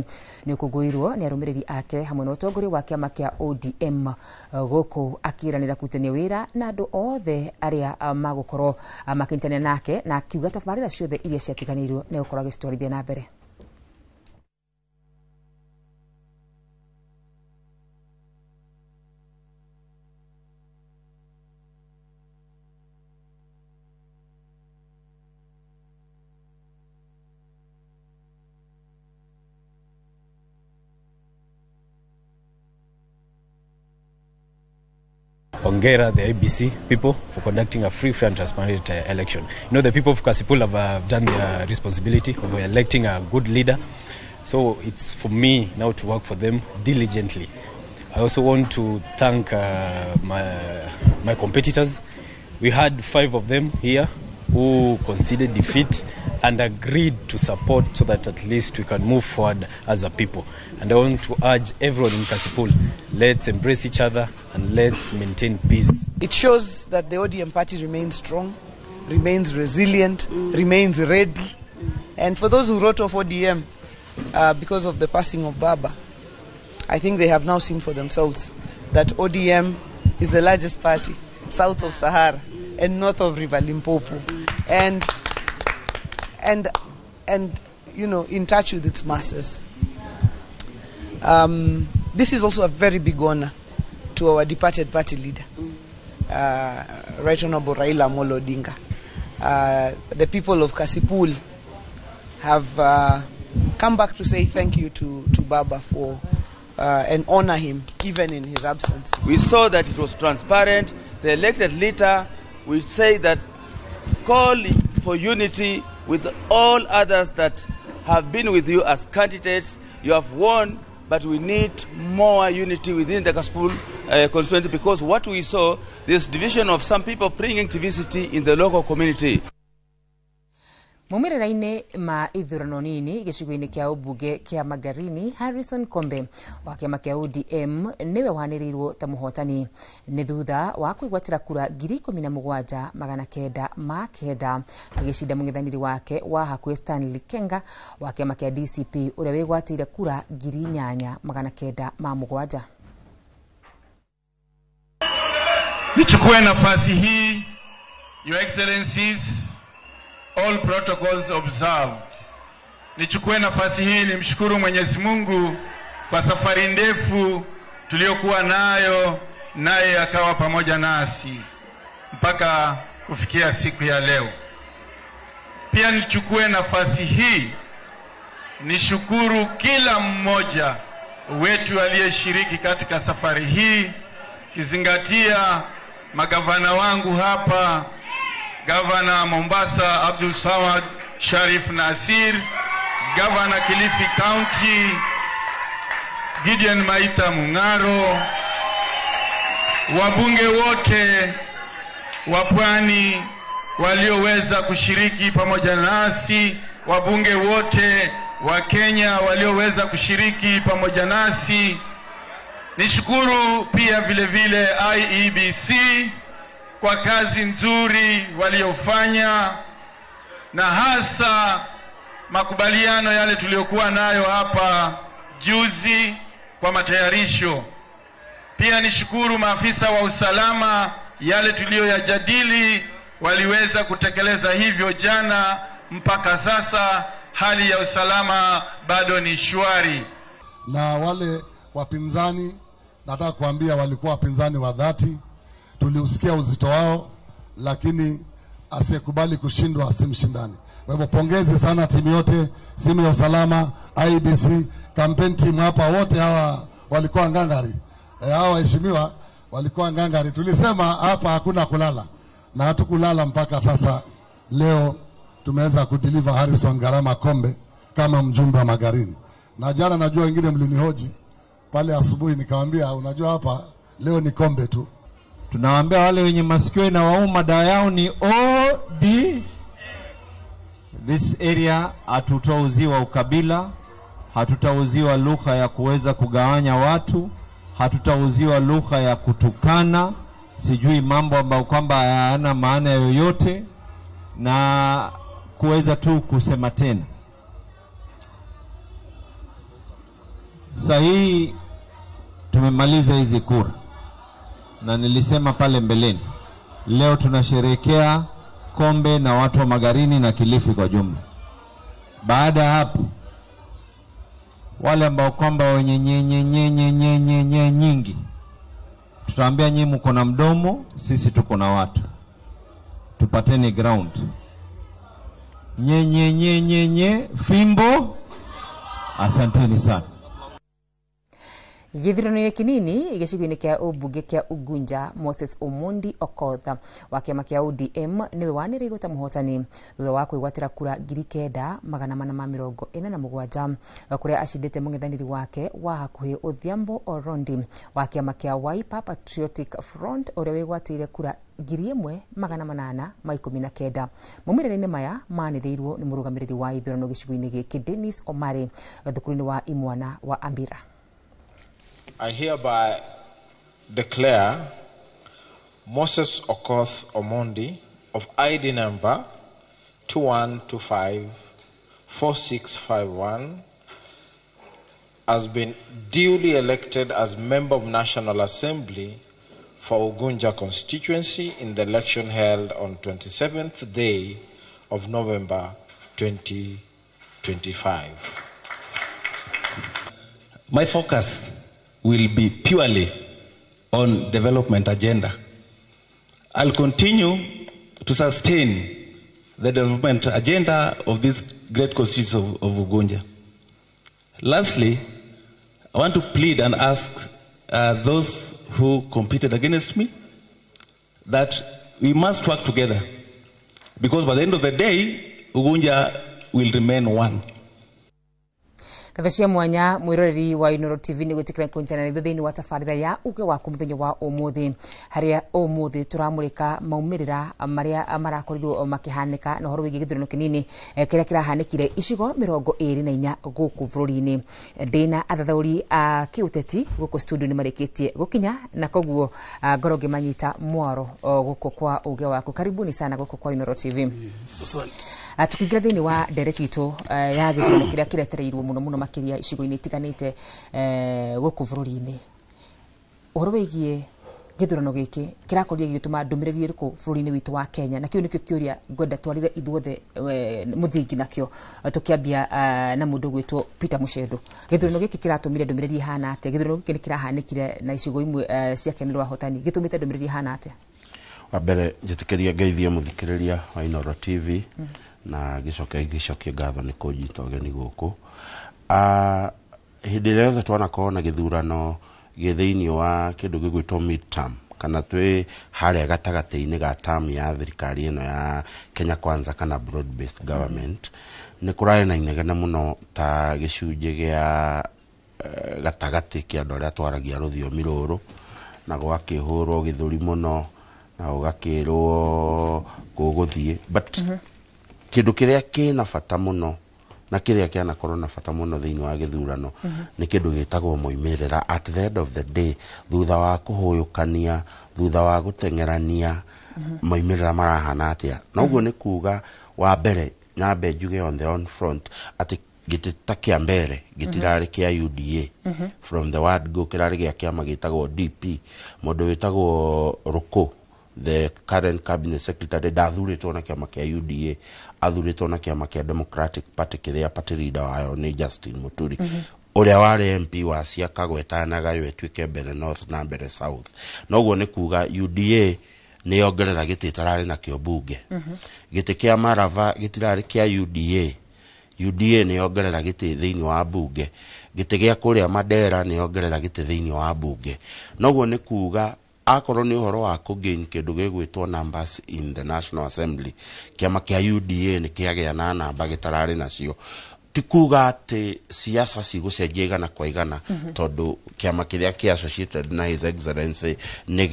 Speaker 17: nĩ ũkũngũĩirwo nĩ arũmĩrĩri ake hamwe na ũtongoria wa kĩama kĩa ODM gũkũ akĩranĩra kũrutithania wĩra na andũ othe arĩa magũkorwo makĩnyitanĩra nake, na akiuga tabarĩra ciothe iria ciatiganĩirio nĩ gũkorwo agĩcitwarithia na mbere.
Speaker 20: Hongera the ABC people for conducting a free, fair and transparent election. You know, the people of Kasipul have done their responsibility of electing a good leader. So it's for me now to work for them diligently. I also want to thank my competitors. We had 5 of them here who conceded defeat and agreed to support so that at least we can move forward as a people. And I want to urge everyone in Kasipul, let's embrace each other and let's maintain peace.
Speaker 21: It shows that the ODM party remains strong, remains resilient, remains ready. And for those who wrote off ODM because of the passing of Baba, I think they have now seen for themselves that ODM is the largest party south of Sahara and north of River Limpopo, and you know, in touch with its masses. This is also a very big honor to our departed party leader, Right Honorable Raila Amolo Odinga. The people of Kasipul have come back to say thank you to Baba for and honor him even in his absence.
Speaker 4: We saw that it was transparent. The elected leader will say that call for unity with all others that have been with you as candidates. You have won, but we need more unity within the Kasipul constituency, because what we saw, this division of some people bringing diversity in the local community.
Speaker 17: Mumĩrĩra-inĩ ma ithurano nini gĩcigo-inĩ kĩa ũmbunge kĩa Magarini, Harrison Kombe wa kĩama kĩa ODM nĩwe wanĩrĩirwo ta mũhotani nĩ thutha wa kwĩgwatĩra kura 17,909 agĩcinda mũng'ethanĩri wake wa hakuhĩ Stanley Kenga wa kĩama kĩa DCP ũrĩa wĩgwatĩire kura 8,907.
Speaker 25: Nichukue nafasi hii, Your Excellencies, all protocols observed. Nichukue nafasi hii nimshukuru Mwenyezi Mungu kwa safari ndefu tuliyokuwa nayo, naye akawa pamoja nasi mpaka kufikia siku ya leo. Pia nichukue nafasi hii nishukuru kila mmoja wetu aliyeshiriki katika safari hii, kizingatia magavana wangu hapa, Gavana Mombasa Abdul Samad Sharif Nasir, Gavana Kilifi County Gideon Maita Mung'aro, wabunge wote wa Pwani walioweza kushiriki pamoja nasi, wabunge wote wa Kenya walioweza kushiriki pamoja nasi. Nishukuru pia vile vile IEBC kwa kazi nzuri waliofanya, na hasa makubaliano yale tuliyokuwa nayo hapa juzi kwa matayarisho. Pia nishukuru maafisa wa usalama, yale tuliyoyajadili waliweza kutekeleza hivyo jana. Mpaka sasa hali ya usalama bado ni shwari.
Speaker 18: Na wale wapinzani, nataka kuambia walikuwa wapinzani wa dhati. Tuliusikia uzito wao, lakini asiyekubali kushindwa asimshindani. Kwa hivyo pongezi sana timu yote, timu ya usalama, IEBC, campaign team hapa, wote hawa walikuwa ngangari. Hawa waheshimiwa walikuwa ngangari. Tulisema hapa hakuna kulala, na hatukulala mpaka sasa. Leo tumeweza kudeliver Harrison Garama Kombe kama mjumbe wa Magarini. Na jana najua wengine mlinihoji pale asubuhi, nikawaambia unajua hapa leo ni kombe tu.
Speaker 5: Tunawaambia wale wenye masikio na wauma dawa yao ni OD. This area hatutauziwa ukabila, hatutauziwa lugha ya kuweza kugawanya watu, hatutauziwa lugha ya kutukana, sijui mambo ambayo kwamba hayana maana yoyote, na kuweza tu kusema tena. Sasa tumemaliza hizi kura, na nilisema pale mbeleni, leo tunasherehekea Kombe na watu wa Magarini na Kilifi kwa jumla. Baada ya hapo, wale ambao kwamba wenye nye nye nye nye nye nye nyingi, tutaambia nyinyi mko na mdomo, sisi tuko na watu, tupateni ground. Nye nye nye nye nye fimbo. Asanteni sana.
Speaker 17: Gĩthurano-inĩ kĩnini gĩcigo-inĩ kĩa ũmbunge kĩa Ugunja, Moses Omondi Okoth wa kĩama kĩa ODM nĩwe wanĩrĩirwo ta mũhotani thutha wa kwĩgwatĩra kura 9447 kũrĩa acindĩte mũng'ethanĩri wake wa hakuhĩ Odhiambo Orondi wa kĩama kĩa Wiper Patriotic Front ũrĩa wĩgwatĩire kura 1819. Maumĩrĩra-inĩ maya manĩrĩirwo nĩ mũrũgamĩrĩri wa ithurano gĩcigo-inĩ gĩkĩ Dennis Omari thukuru-inĩ wa Imwana wa Ambira.
Speaker 13: I hereby declare Moses Okoth Omondi of ID number 21254651 has been duly elected as member of National Assembly for Ugunja constituency in the election held on 27th day of November 2025.
Speaker 14: My focus will be purely on development agenda. I'll continue to sustain the development agenda of this great constituency of Ugunja. Lastly, I want to plead and ask those who competed against me that we must work together, because by the end of the day, Ugunja will remain one.
Speaker 17: Ngatho cia mwanya mwiroreri wa Inooro TV nĩ gwĩtĩkĩra kũnyitana na ithuĩ thĩinĩ wa tabarĩra ya uge waku mũthenya wa ũmũthĩ, harĩa ũmũthĩ tũramũrĩka maumĩrĩra marĩa marakorirwo makĩhanĩka na ũhoro wĩgiĩ gĩthurano kĩnini kĩrĩa kĩrahanĩkire icigo 24 gũkũ bũrũri-inĩ. Ndĩna athathaũri a kĩũteti gũkũ studio nĩ marĩkĩtie gũkinya, na koguo ngorwo ngĩmanyita mwaro gũkũ kwa uge waku. Karibuni sana gũkũ kwa Inooro TV. Tukĩingĩra thĩinĩ wa ndereti itũ ya gĩthurano kĩrĩa kĩretereirwo mũno mũno makĩria icigo-inĩ itiganĩte gũkũ bũrũri-inĩ, ũhoro wĩgiĩ gĩthurano gĩkĩ kĩrakorire gĩgĩtũma ndũmĩrĩri ĩrĩkũ bũrũri-inĩ witũ wa Kenya, na kĩu nĩkĩo kĩũria ngwenda twarĩre ithuothe mũthingi nakĩo, tũkĩambia na mũndũ ũgwĩtwo Peter Muchendu. Gĩthurano gĩkĩ kĩratũmire ndũmĩrĩri ĩhana atĩa? Gĩthurano gĩkĩ nĩ kĩrahanĩkire na icigo imwe ciakenerwo ahotani, gĩtũmĩte ndũmĩrĩri ĩhana atĩa?
Speaker 3: Wa mbere njĩtĩkĩria ngeithie mũthikĩrĩria wa Inooro TV na gĩcoke ngatho nĩ kũnjita ũgeni gũkũ. Hĩndĩ ĩrĩa yothe twanakorwo na gĩthurano gĩ thĩinĩ wa kĩndũ gĩgwĩtwo midterm, kana twĩ harĩa gatagatĩ-inĩ ga term ya thirikari ĩno ya Kenya Kwanza kana broad based government, nĩ kũrarĩ na inegene mũno ta gĩcunjĩ gĩa gatagatĩ kĩa andũ arĩa twaragia rũthiomi rũrũ, na gwakĩhũrwo gĩthũri mũno na gũgakĩrwo gũgũthiĩ, but kĩndũ kĩrĩa kĩna bata mũno na kĩrĩa kĩanakorwo na bata mũno thĩinĩ wa gĩthurano nĩ kĩndũ gĩtagwo moimĩrĩra. At the end of the day, thutha wa kũhũyũkania, thutha wa gũteng'erania, moimĩrĩra marahana atĩa? Na ũguo nĩ kuga, wa mbere nyambe njuge on the on front atĩ gĩtĩ ta kĩa mbere gĩtirarĩ kĩa UDA from the word go, kĩrarĩ gĩa kĩama gĩtagwo DP. Mũndũ wĩtagwo Ruku, the current cabinet secretary, ndathurĩtwo na kĩama kĩa UDA, athurĩtwo na kĩama kĩa Democratic Party kĩrĩa party leader wayo nĩ Justin Muturi, ũrĩa warĩ MP wa Siaka gwetanaga yo ĩtuĩke Mbere North na Mbere South. Noguo nĩ kuga UDA nĩ yongerera gĩtĩ ĩtararĩ nakĩo bunge. Gĩtĩ kĩa Marava gĩtirarĩ kĩa UDA, UDA nĩ yongerera gĩtĩ thĩinĩ wa bunge. Gĩtĩ gĩa kũrĩa Mandera nĩ yongerera gĩtĩ thĩinĩ wa bunge. Noguo nĩ kuga akorwo nĩ ũhoro wa kũgain kĩndũ gĩgwĩtwo numbers in the National Assembly, kĩama kĩa UDA nĩ kĩagĩa na namba gĩtararĩ nacio. Ti kuga atĩ siasa cigũcenjia igana kwa igana, tondũ kĩama kĩrĩa kĩ associated na His Excellency nĩ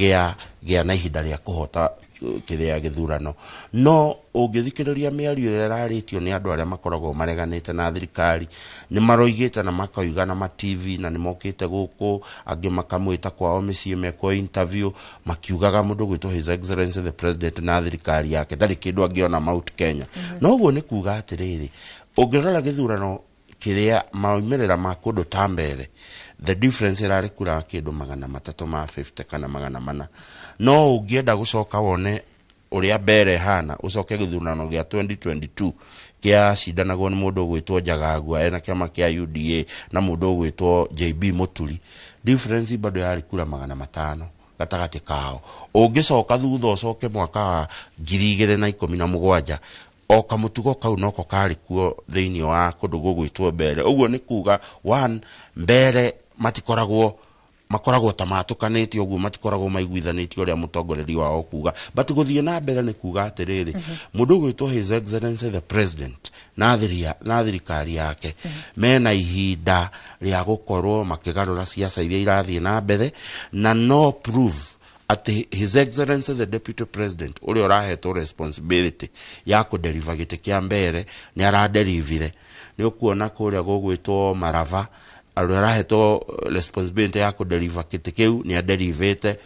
Speaker 3: gĩa na ihinda rĩa kũhota kĩrĩa gĩthurano. No ũngĩthikĩrĩria mĩario ĩrĩa ĩrarĩtio nĩ andũ arĩa makoragwo mareganĩte na thirikari, nĩ maroigĩte na makoiga na ma TV, na nĩ mokĩte gũkũ, angĩ makamwĩta kwao mĩciĩ mekwo interview, makiugaga mũndũ gwĩtwo His Excellency the President na thirikari yake ndarĩ kĩndũ angĩona Mount Kenya. No ũguo nĩ kuga atĩrĩrĩ, ũngĩrora gĩthurano kĩrĩa maumĩrĩra ma kũndũ ta Mbere, the difference ĩrarĩ kura kĩndũ 350 kana 400. No ũngĩenda gũcoka wone ũrĩa Mbere hana, ũcoke gĩthurano gĩa 2022 kĩacindanagwo nĩ mũndũ ũgwĩtwo Njagagua ena kĩama kĩa UDA na mũndũ ũgwĩtwo JB Muturi, difference bado yarĩ kura 500 gatagatĩ kao. Ũngĩcoka thutha ũcoke mwaka wa 2017, o kamũtugo kau noko karĩ kuo thĩinĩ wa kũndũ gũgwĩtwo Mbere. Ũguo nĩ kuga one, Mbere matikoragwo makoragwo ta matũkanĩte ũguo, matikoragwo maiguithanĩtie ũrĩa mũtongoreria wao kuga. But gũthiĩ na mbere nĩ kuga atĩrĩrĩ, mũndũ ũgwĩtwo His Excellency the President na thirikari yake mena ihinda rĩa gũkorwo makĩgarũra ciaca iria irathiĩ na mbere, na no prove atĩ His Excellency the Deputy President ũrĩa ũrahetwo responsibility ya kũdeliver gĩtĩ kĩa Mbere nĩ araderivire. Nĩ ũkuona kũrĩa gũgwĩtwo Marava, ũrĩa ũrahetwo responsibility ya kũdeliver gĩtĩ kĩu nĩ aderivĩte.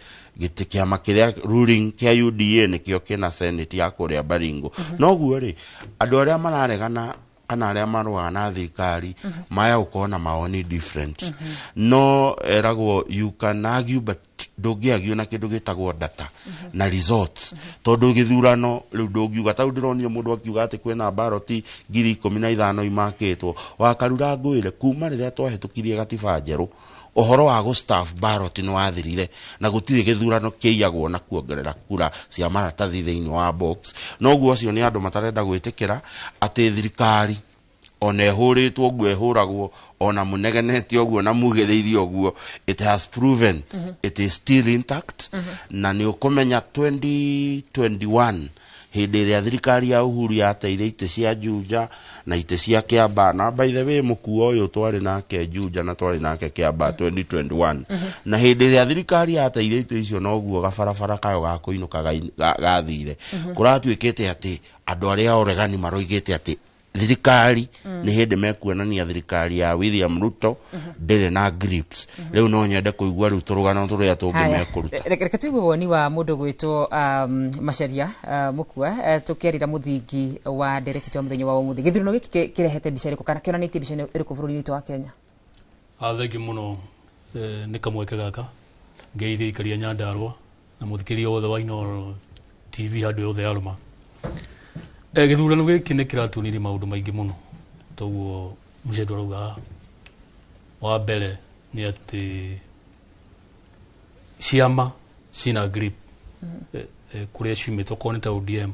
Speaker 3: Gĩtĩ kĩama kĩrĩa ruling kĩa UDA nĩkĩo kĩna Senate ya kũrĩa Baringo. Noguo rĩ, andũ arĩa mararegana kana arĩa marũaga na thirikari maya gũkorwo na mawoni different. No eragwo you can argue, but ndũngĩagio na kĩndũ gĩtagwo data na results, tondũ gĩthurano rĩu ndũngiuga. Ta rĩu ndĩronire mũndũ akiuga atĩ kwĩna baroti 15,000 imakĩtwo. Wakarura ngwĩre, kuma rĩrĩa twahĩtũkirie gatiba njerũ, ũhoro wa gũ staff ballot nĩ wathirire, na gũtirĩ gĩthurano kĩiyagwo na kuongerera kura cia maratathi thĩinĩ wa box. Noguo acio nĩ andũ matarenda gwĩtĩkĩra atĩ thirikari Ona ĩhũrĩtwo ũguo ĩhũragwo, ona mũnegenete ũguo na mugĩrĩirie ũguo, it has proven it is still intact. Na nĩ ũkũmenya 2021, hĩndĩ ĩrĩa thirikari ya Uhuru yateire itĩ cia Juja na itĩ cia Kiambaa, na by the way, mũkuo ũyũ twarĩ nake Juja na twarĩ nake Kiambaa 2021, na hĩndĩ ĩrĩa thirikari yateire itĩ icio, noguo gabarabara kayo ga kũinũka gathire. Kũratuĩkĩte atĩ andũ arĩa oregani maroigĩte atĩ thirikari nĩ hĩndĩ mekuonania thirikari ya William Ruto ndĩrĩ na grips. Rĩu no nyende kũigua rĩu tũrũgano tũrĩa tũngĩ
Speaker 17: Haya,
Speaker 3: mekũruta.
Speaker 17: Reke tũigue woni wa mũndũ gwĩtwo Macharia Mũkua, tũkĩarĩra mũthingi wa ndereti twa mũthenya wa ũmũthĩ. Gĩthurano gĩkĩ kĩrehete mbica ĩrĩkũ kana kĩonanĩtie mbica ĩrĩkũ bũrũri-inĩ witũ wa Kenya?
Speaker 6: Thengiũ mũno nĩ kamweke gaka ngeithie ikaria Nyandarũa na mũthikĩria wothe wa Inooro TV handũ yothe yarũma. Gĩthurano gĩkĩ nĩ kĩratuonirie maũndũ maingĩ mũno, toguo mũcendo arauga haha. Wa mbere nĩ atĩ ciama cina grip kũrĩa ciumĩte. Okorwo nĩ ta ODM,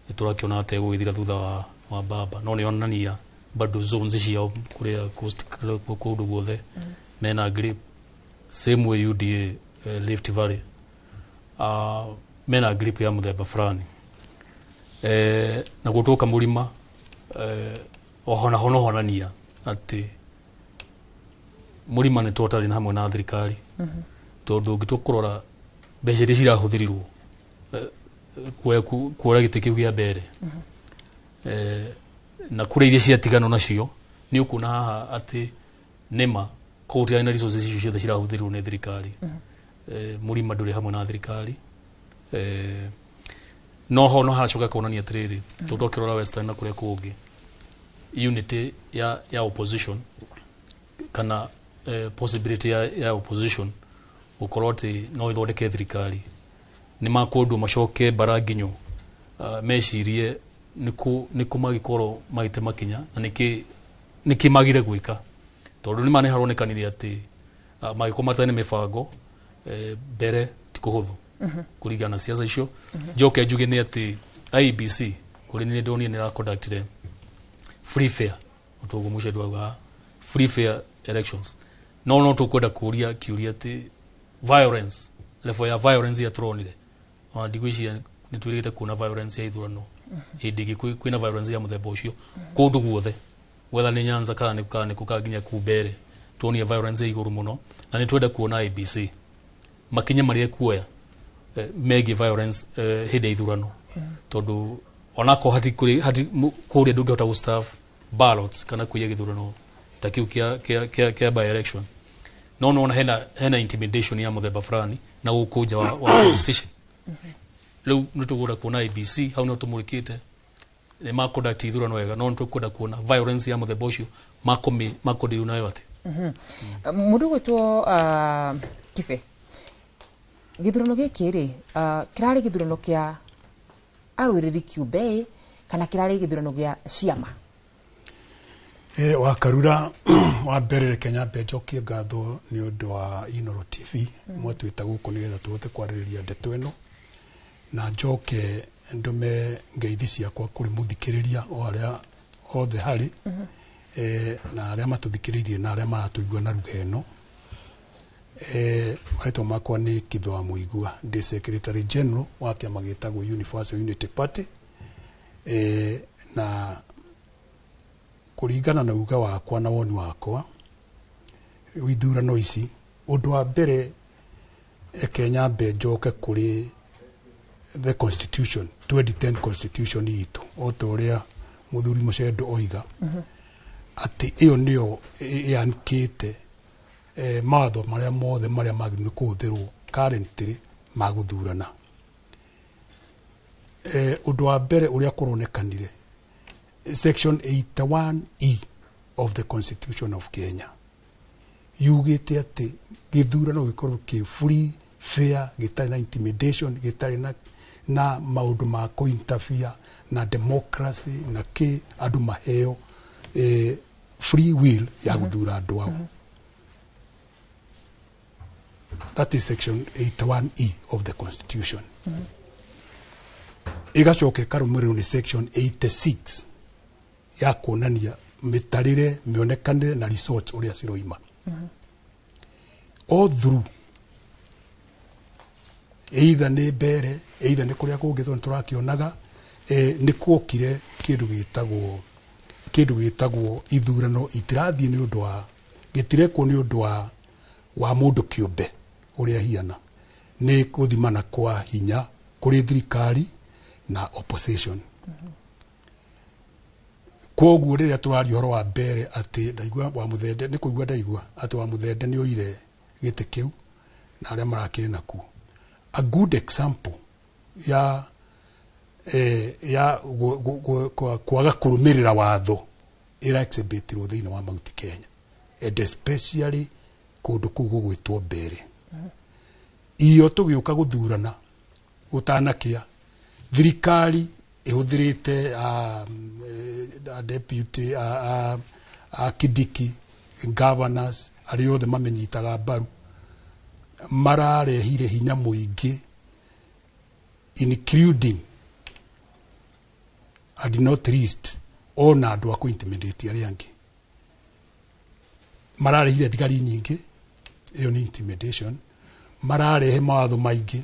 Speaker 6: nĩ tũrakĩona atĩ gũgĩthira thutha wa baba, no nĩ onania bado zones ciao kũrĩa coast, kũndũ guothe mena grip. Same way UDA, Rift Valley, mena grip ya mũthemba fulani, na gũtũka mũrima, oho naho no honania atĩ mũrima nĩ twatarĩ na hamwe na thirikari, tondũ ũngĩtua kũrora mbeca iria cirahũthĩrirwo kuoya gĩtĩ kĩu kĩa mbere na kũrĩa iria ciatigano nacio, nĩ ũkuona haha atĩ nĩma kũu gũtirarĩ na resources icio ciothe cirahũthĩrirwo nĩ thirikari. Mũrima ndũrĩ hamwe na thirikari. No ho no haracoka kuonania atĩrĩrĩ, tondũ twakĩrora Western na kũrĩa kũngĩ, unity ya opposition kana possibility ya opposition gũkorwo atĩ no ĩthondeke thirikari, nĩ makwendwo macoke mbara nginyo, mecirie nĩkũ magĩkorwo magĩte makinya na nĩkĩ magire gwĩka, tondũ nĩ ma nĩ haronekanire atĩ magĩkorwo matarĩ na mĩbango mbere ti kũhũthũ kũringana na siasa icio. Njoke njuge nĩ atĩ IEBC kũrĩ nĩ ndonire nĩ ĩraconductire free fair, ũtoguo mũcendo auga free fair elections, no tũkwenda kũria kĩũria atĩ violence, level ya violence ya tũronire, ona ndigwĩciria nĩ twĩrĩgĩte kuona violence ya ithurano hĩndĩ ĩngĩ kwĩna violence ya mũthemba ũcio kũndũ guothe, whether nĩ Nyanza kana nĩ kũ kana nginya kuu mbere tuonire violence ya igũrũ mũno. Na nĩ twenda kuona IEBC makinya marĩa ekuoya megiĩ violence hĩndĩ ya ithurano, tondũ onako hati kũrĩ hati kũrĩa ndũngĩhota gũ staff ballots kana kũiya gĩthurano ta kĩu kĩa by election, no nona hena intimidation ya mũthemba fulani na gũkũ nja wa police station. Rĩu nĩ tũgũra kuona IEBC hau no tũmũrĩkĩte nĩ maconduct ithurano wega, no nĩ tũkwenda kuona violence ya mũthemba ũcio makũdeal nayo atĩ.
Speaker 17: Mũndũ gwĩtwo Kibe, gĩthurano gĩkĩ rĩ, kĩrarĩ gĩthurano kĩa arũĩrĩri kĩũmbe kana kĩrarĩ gĩthurano gĩa ciama?
Speaker 7: Wakarura, wa mbere reke nyambe njokie ngatho nĩ ũndũ wa Inooro TV mwatwĩta gũkũ nĩgetha tũhote kwarĩrĩria ndeto ĩno, na njoke ndũme ngeithi ciakwa kũrĩ mũthikĩrĩria o harĩa hothe harĩ, na arĩa matũthikĩrĩirie na arĩa maratũigua na ruga ĩno. Marĩtwa makwa nĩ Kibe wa Mũigua, ndĩ secretary general wa kĩama gĩtagwo Universal Unity Party, na kũringana na uga wakwa na woni wakwa ithurano ici, ũndũ wa mbere eke nyambe njoke kũrĩ the constitution, 2010 constitution itũ, o ta ũrĩa mũthuri Mũcendo oiga atĩ ĩyo nĩyo ĩandĩkĩte mawatho marĩa mothe marĩa magĩrĩirwo nĩ kũhũthĩrwo currently ma gũthurana. Ũndũ wa mbere ũrĩa kũronekanire, section 81E of the Constitution of Kenya yugĩte atĩ gĩthurano gĩkorwo kĩ free, fair, gĩtarĩ na intimidation, gĩtarĩ na maũndũ ma kũ-interfere na democracy, na kĩ andũ maheo free will ya gũthura andũ ao. That is section 81E of the Constitution. Ĩgacoka ĩkarũmĩrĩrwo nĩ section 86 ya kuonania Mĩtarĩre, mĩonekanĩre na results ũrĩa ciroima all through, either nĩ mbere, either nĩ kũrĩa kũngĩ, tondũ tũrakĩonaga nĩ kuokire kĩndũ gĩtagwo ithurano itirathiĩ nĩ ũndũ wa gĩtirekwo nĩ ũndũ wa mũndũ kĩũmbe ũrĩa hiana nĩ gũthimana kwa hinya kũrĩ thirikari na opposition. Koguo rĩrĩa tũraria ũhoro wa mbere atĩ ndaigua wa Mũthende, nĩ kũigua ndaigua atĩ wa Mũthende nĩ oire gĩtĩ kĩu na arĩa marakĩrĩ nakuo, a good example ya kwaga kũrũmĩrĩra watho ĩra exhibitirwo thĩinĩ wa Mount Kenya and especially kũndũ kũu gũgwĩtwo Mbere. Iyo tũgĩũka gũthurana gũtanakĩa, thirikari ĩhũthĩrĩte deputy a Kindiki, governors arĩa othe mamenyitaga mbaru, mararehire hinya mũingĩ, including and not least ona andũ a kũ-intimidate arĩa angĩ. Mararehire thigari nyingĩ, ĩyo nĩ intimidation. Mararehe mawatho maingĩ,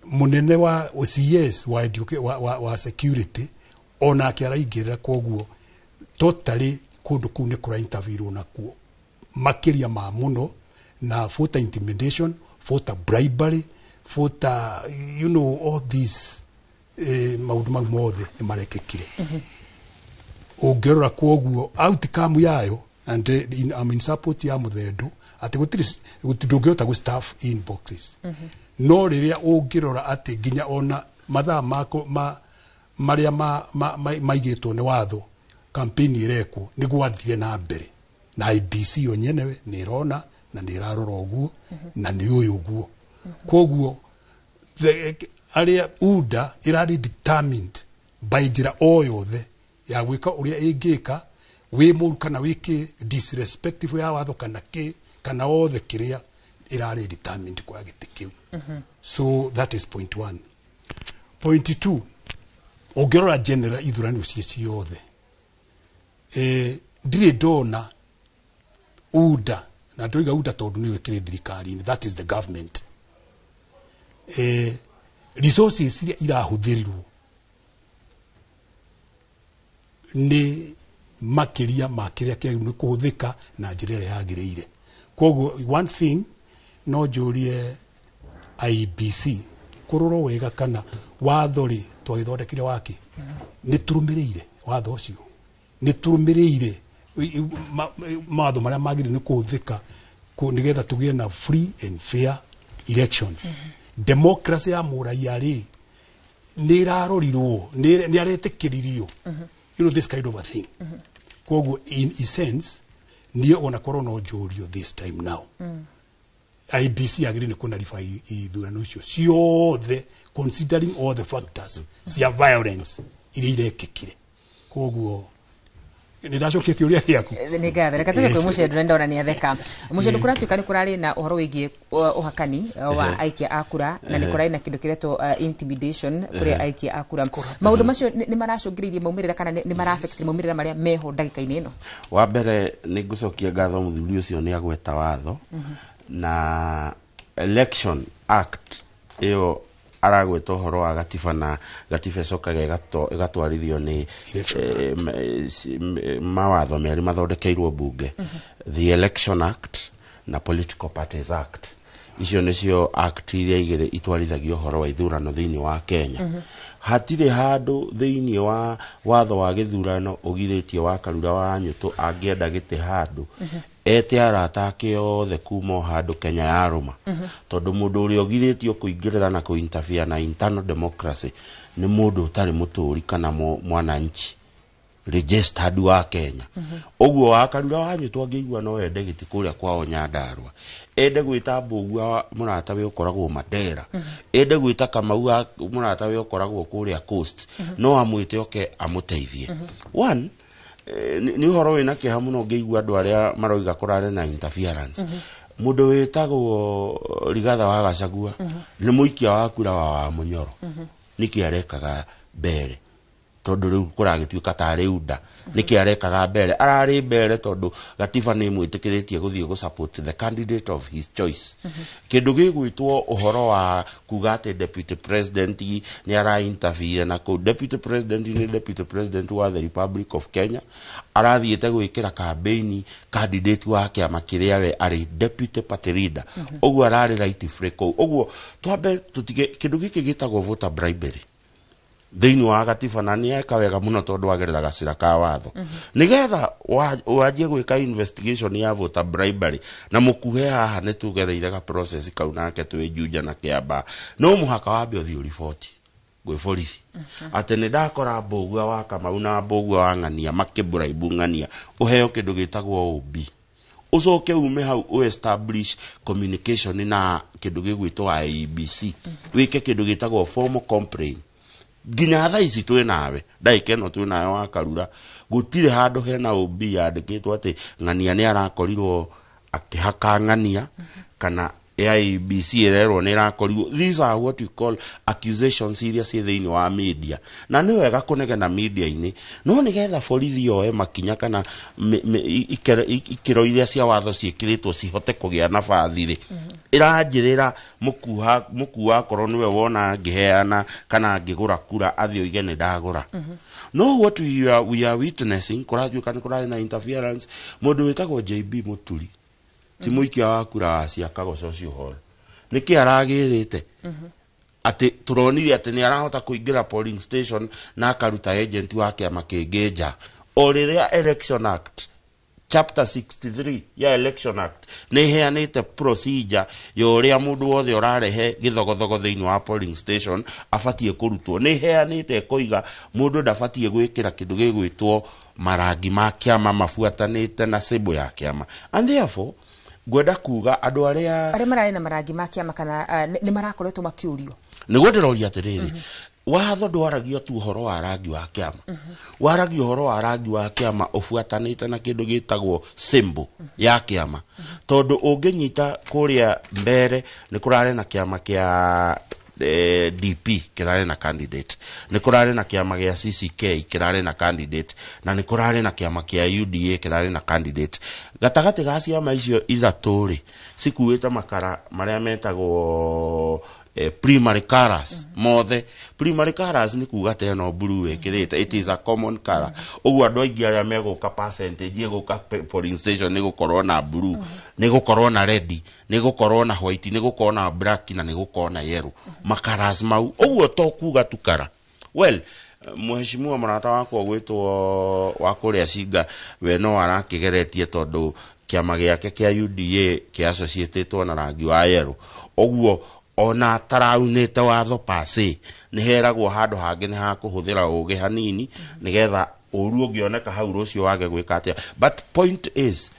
Speaker 7: mũnene wa OCS wa security onake araingĩrĩra. Koguo totally kũndũ kũu nĩ kũra intervene nakuo makĩria ma mũno na voter intimidation, voter bribery, voter all these maũndũ mau mothe nĩ marekĩkire. Ũngĩrora kwoguo outcome yayo, and I'm in support ya Mũthendo atĩ gũtirĩ ndũngĩhota gũ staff in boxes, no rĩrĩa ũngĩrora atĩ nginya ona mathaa mako ma marĩa maigĩtwo nĩ watho campaign ĩrekwo nĩ gwathire na mbere, na IEBC yo nyenewe nĩ ĩrona na nĩ ĩrarora ũguo na nĩ ũyũ ũguo. Koguo arĩa UDA ĩrarĩ determined by njĩra o yothe ya gwĩka ũrĩa ĩngĩka wĩ mũru kana wĩ kĩ disrespectful ya watho kana kĩ kana othe kĩrĩa ĩrarĩ determined kwa gĩtĩ kĩu. So that is point one. Point two, ũngĩrora general ithurano icio ciothe, ndirĩ ndona UDA, na ndoiga UDA tondũ nĩyo ĩkĩrĩ thirikari-inĩ, that is the government, resources iria irahũthĩrirwo nĩ makĩria ma kĩrĩa kĩagĩrĩirwo nĩ kũhũthĩka na njĩra ĩrĩa yagĩrĩire. Koguo one thing no njũrie IEBC kũrorwo wega kana watho rĩ twagĩthondekire wake nĩ tũrũmĩrĩire watho ũcio, nĩ tũrũmĩrĩire mawatho marĩa magĩrĩire nĩ kũhũthĩka nĩgetha tũgĩe na free and fair elections. Democracy ya mũraia rĩ nĩ ĩrarorirwo, nĩ aretĩkĩririo, this kind of a thing. Koguo in essence niĩ ona korwo no njũrio this time now, IEBC yagĩrĩire nĩ kũnarify ithurano icio ciothe considering all the factors cia violence iria irekĩkire. Koguo nĩ ndacokia kĩũria gĩaku.
Speaker 17: Nĩ ngatho. Reke tũge kwĩ Mũcendũ, ndona nĩ atheka. Mũcendũ, kũratuĩka nĩ kũrarĩ na ũhoro wĩgiĩ ũhakani wa aikia a kura na nĩ kũrarĩ na kĩndũ kĩretwo intimidation kũrĩ aikia a kura. Maũndũ macio nĩ maracũngĩrĩirie maumĩrĩra kana nĩ mara-affect maumĩrĩra marĩa meho ndagĩka-inĩ ĩno?
Speaker 3: Wa mbere nĩ ngũcokia ngatho mũthuri ũcio nĩ agweta watho na Election Act ĩyo aragweta ũhoro wa gatiba, na gatiba ĩcokaga ĩgatwarithio nĩ mawatho merĩ mathondekeirwo mbunge, the Election Act na Political Parties Act. Icio nĩcio act iria igĩrĩ itwarithagia ũhoro wa ithurano thĩinĩ wa Kenya. Hatirĩ handũ thĩinĩ wa watho wa gĩthurano ũgirĩtie wa Karura wa Nyũtũ angĩenda gĩtĩ handũ ete arata ake othe kuma o handũ Kenya yarũma, tondũ mũndũ ũrĩa ũgirĩtio kũingĩrĩra na kũinterfere na internal democracy nĩ mũndũ ũtarĩ mũtũri kana mwananchi registered wa Kenya. Ũguo wa Karura wa Nyũtũ angĩigua no ende gĩtĩ kũrĩa kwao Nyandarua, ende gwĩta Mbũgua mũrata we ũkoragwo Mandera, ende gwĩta Kamau wa mũrata we ũkoragwo kũrĩa Coast, no amwĩte oke amũteithie. One, nĩ ũhoro wĩna kĩeha mũno ngĩigua andũ arĩa maroiga kũrarĩ na interference. Mũndũ wĩtagwo Rigatha wa Gachagua nĩ mũikia wa kura wa Mũnyoro, nĩkĩ arekaga mbere? Tondu riu kuragituika tari unda niki arekaga mbere arari mbere tondu gatiba ni mwitikiretie guthie gu support the candidate of his choice. Kindu gigwitwo uhoro wa kuga ati deputy president ni ara interfere na ku deputy president ni deputy president wa the Republic of Kenya arathiete gwikira campaign candidate wa kiama kiria we ari deputy party leader. Uguo arari right free kuu uguo twambe tutige kindu giki gitagwo voter bribery thiini wa gatiba na nieka wega muno tondu wagerera gacira ka watho nigetha wanjie gwika investigation ya voter bribery na mukuhe haha ni tugereire ga process kau nake twi Juja na Kiambaa no muhaka wambe uthii uriboti gwi borithi ati ni ndakora Mbugua wa Kamau na Mbugua wa Ng'ania makĩburaibu Ng'ania uheo kindu gitagwo OB ucoke ume hau u establish communication na kindu gigwitwo IEBC wike kindu gitagwo formal complaint nginya thaa ici twĩ nawe ndagĩka ĩno twĩ nawe wa Karura gũtirĩ handũ hena OB yandĩkĩtwo atĩ Ng'ania nĩ arakorirwo akĩhaka Ng'ania kana IEBC ĩrerwo nĩ ĩrakorirwo. These are what we call accusations iria ciĩ thĩinĩ wa media na nĩ wega kũnegena media-inĩ no nĩgetha borithi yoe makinya kana ikĩro iria cia watho ciĩkĩrĩtwo cihote kũgĩa na bathi rĩ ĩranjĩrĩra mũkua akorwo nĩwe wona ngĩheana kana ngĩgũra kura athiĩ oige nĩ ndagũra. No what we are witnessing kũratuĩka nĩ kũrarĩ na interference mũndũ wĩtagwo JB Mũturi ti mũikia wa kura wa Ciakago Social Hall nĩkĩ aragĩrĩte atĩ tũronire atĩ nĩ arahota kũingĩra polling station na akaruta agent wa kĩama kĩngĩ nja o rĩrĩa Election Act chapter 63 ya Election Act nĩ ĩheanĩte procedure ya ũrĩa mũndũ wothe ũrarehe gĩthogothogo thĩinĩ wa polling station abatiĩ kũrutwo. Nĩ ĩheanĩte ĩkoiga mũndũ ndabatiĩ gwĩkĩra kĩndũ gĩgwĩtwo marangi ma kĩama mabuatanĩte na symbol ya kĩama and therefore ngwenda kuga andũ arĩa
Speaker 17: mararĩ na marangi ma kĩama kana nĩ marakoretwo makĩũrio
Speaker 3: nĩguo ndĩroria atĩrĩrĩ watho ndwaragia tu ũhoro wa rangi wa kĩama waragia ũhoro wa rangi wa kĩama ũbuatanĩte na kĩndũ gĩtagwo symbol ya kĩama tondũ ũngĩnyita kũrĩa mbere nĩ kũrarĩ na kĩama kĩa DP kĩrarĩ na candidate nĩ kũrarĩ na kĩama gĩa CCK kĩrarĩ na candidate na nĩ kũrarĩ na kĩama kĩa UDA kĩrarĩ na candidate. Gatagatĩ ga ciama icio ithatũ rĩ cikuĩte makara marĩa metagwo primary colors mothe. Primary colors ni kuga te no blue ĩkĩrĩte it is a common color ũguo andũ aingĩ arĩa megũka percentage ĩgũka polling station nĩ gũkorwo na blue nĩ gũkorwo na red nĩ gũkorwo na white nĩ gũkorwo na black na nĩ gũkorwo na yellow makaras mau ũguo to kuga tu kara. Well, mheshimiwa mũrata wakwa gwĩtwo wa kũrĩa Cinga we no arakĩgeretie tondũ kĩama gĩake kĩa UDA kĩa associatetwo na rangi wa yellow ũguo ona taraunĩte watho pase nĩ heragwo handũ hangĩ nĩ hakũhũthĩra ũgĩ hanini nĩgetha ũru ũngĩoneka hau rũciũ wage gwĩka atĩa. But point is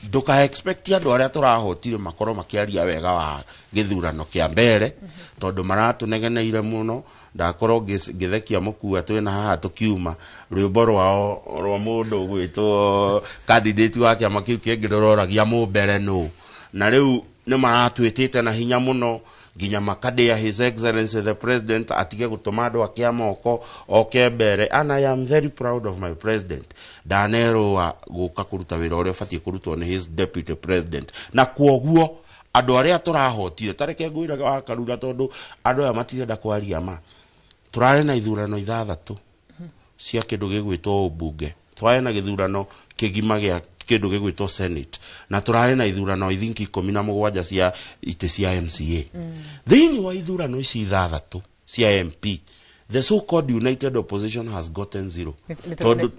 Speaker 3: ndũka expect andũ arĩa tũrahotire makorwo makĩaria wega wa gĩthurano kĩa mbere tondũ maratũnegeneire mũno. Ndakorwo ngĩthekia mũkua twĩna haha tũkiuma rwĩmbo rwao rwa mũndũ ũgwĩtwo candidate wa kĩama kĩu kĩngĩ rũroragia mũmbere nũ na rĩu nĩ maratwĩtĩte na hinya mũno nginya makadea His Excellency the President atige gũtũma andũ a kĩama oko oke mbere and I am very proud of my president ndanerũa gũka kũruta wĩra ũrĩa ũbatiĩ kũrutwo nĩ his deputy president na kwoguo andũ arĩa tũrahotire tareke ngwĩre wa Karura tondũ andũ aya matirenda kwaria ma tũrarĩ na ithurano ithathatũ cia kĩndũ gĩgwĩtwo ũmbunge tũrarĩ na gĩthurano kĩgima gĩa kĩndũ gĩgwĩtwo Senate na tũrarĩ na ithurano I think 17 cia itĩ cia MCA. Thĩinĩ wa ithurano ici ithathatũ cia MP the so called united opposition has gotten zero.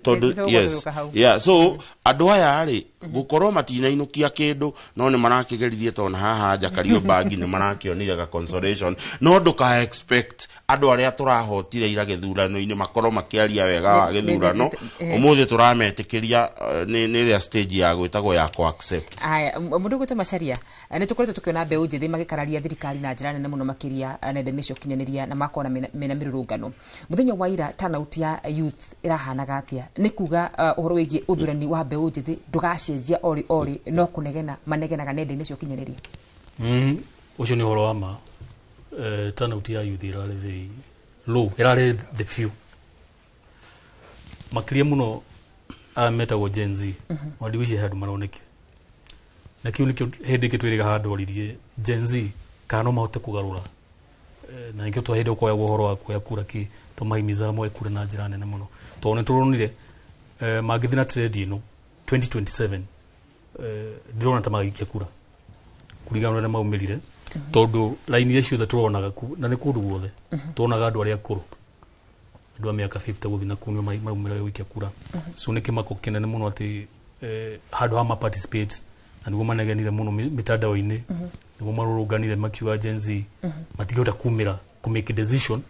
Speaker 3: Tondu yes yeah so andũ aya rĩ gũkorwo matinainũkia kĩndũ no nĩ marakĩgeririe tondũ haha nja Kariobangi nĩ marakĩonire ga consolation no ndũka expect andũ arĩa tũrahotire ira gĩthurano-inĩ makorwo makĩaria wega wa gĩthurano ũmũthĩ tũrametĩkĩria nĩ ĩrĩa stage ya gwĩtagwo ya co-accept.
Speaker 17: Aya mũndũ gwĩtwo Macharia nĩ tũkoretwo tũkĩona mbeũ njĩthĩ magĩkararia thirikari na njĩra nene mũno makĩria nenda-inĩ cia ũkinyanĩria na makona mena mĩrũrũngano mũthenya wa ira turnout ya youth ĩrahanaga atĩa nĩ kuga ũhoro wĩgiĩ ũthurani wa mbeũ njĩthĩ ndũgacenjia ori ori no kũnegena manegenaga nenda-inĩ cia ũkinyanĩria.
Speaker 6: Ũcio nĩ ũhoro wa ma. Turnout ya youth ĩrarĩ very low, ĩrarĩ the few. Makiria muno aya metagwo Gen Z. Wandigwĩciria he andũ maronekire na kĩu nĩkĩo hĩndĩ ĩngĩ twĩrĩga handũ oririe Gen Z kana no mahote kũgarũra. Na nĩkĩo twahĩndĩ ũkoyagwo ũhoro wa kuoya kura kĩ tũmahimizaga moe kura na njĩra nene mũno tondũ nĩ tũronire mangĩthiĩ na trend ĩno 2027, ndĩrona ta magaikia kura kũringana na ũrĩa maumĩrire, tondũ raini iria ciothe tũronaga na nĩ kũndũ guothe tuonaga andũ arĩa akũrũ, andũ a mĩaka 50 gũthiĩ na kũu nĩo maumĩraga gũikia kura. So nĩ kĩmako kĩnene mũno atĩ handũ ha ma participate na nĩguo manegenire mũno mitandao-inĩ, nĩguo marũrũnganire makiuga Gen Z matingĩhota kumĩra kũ make decision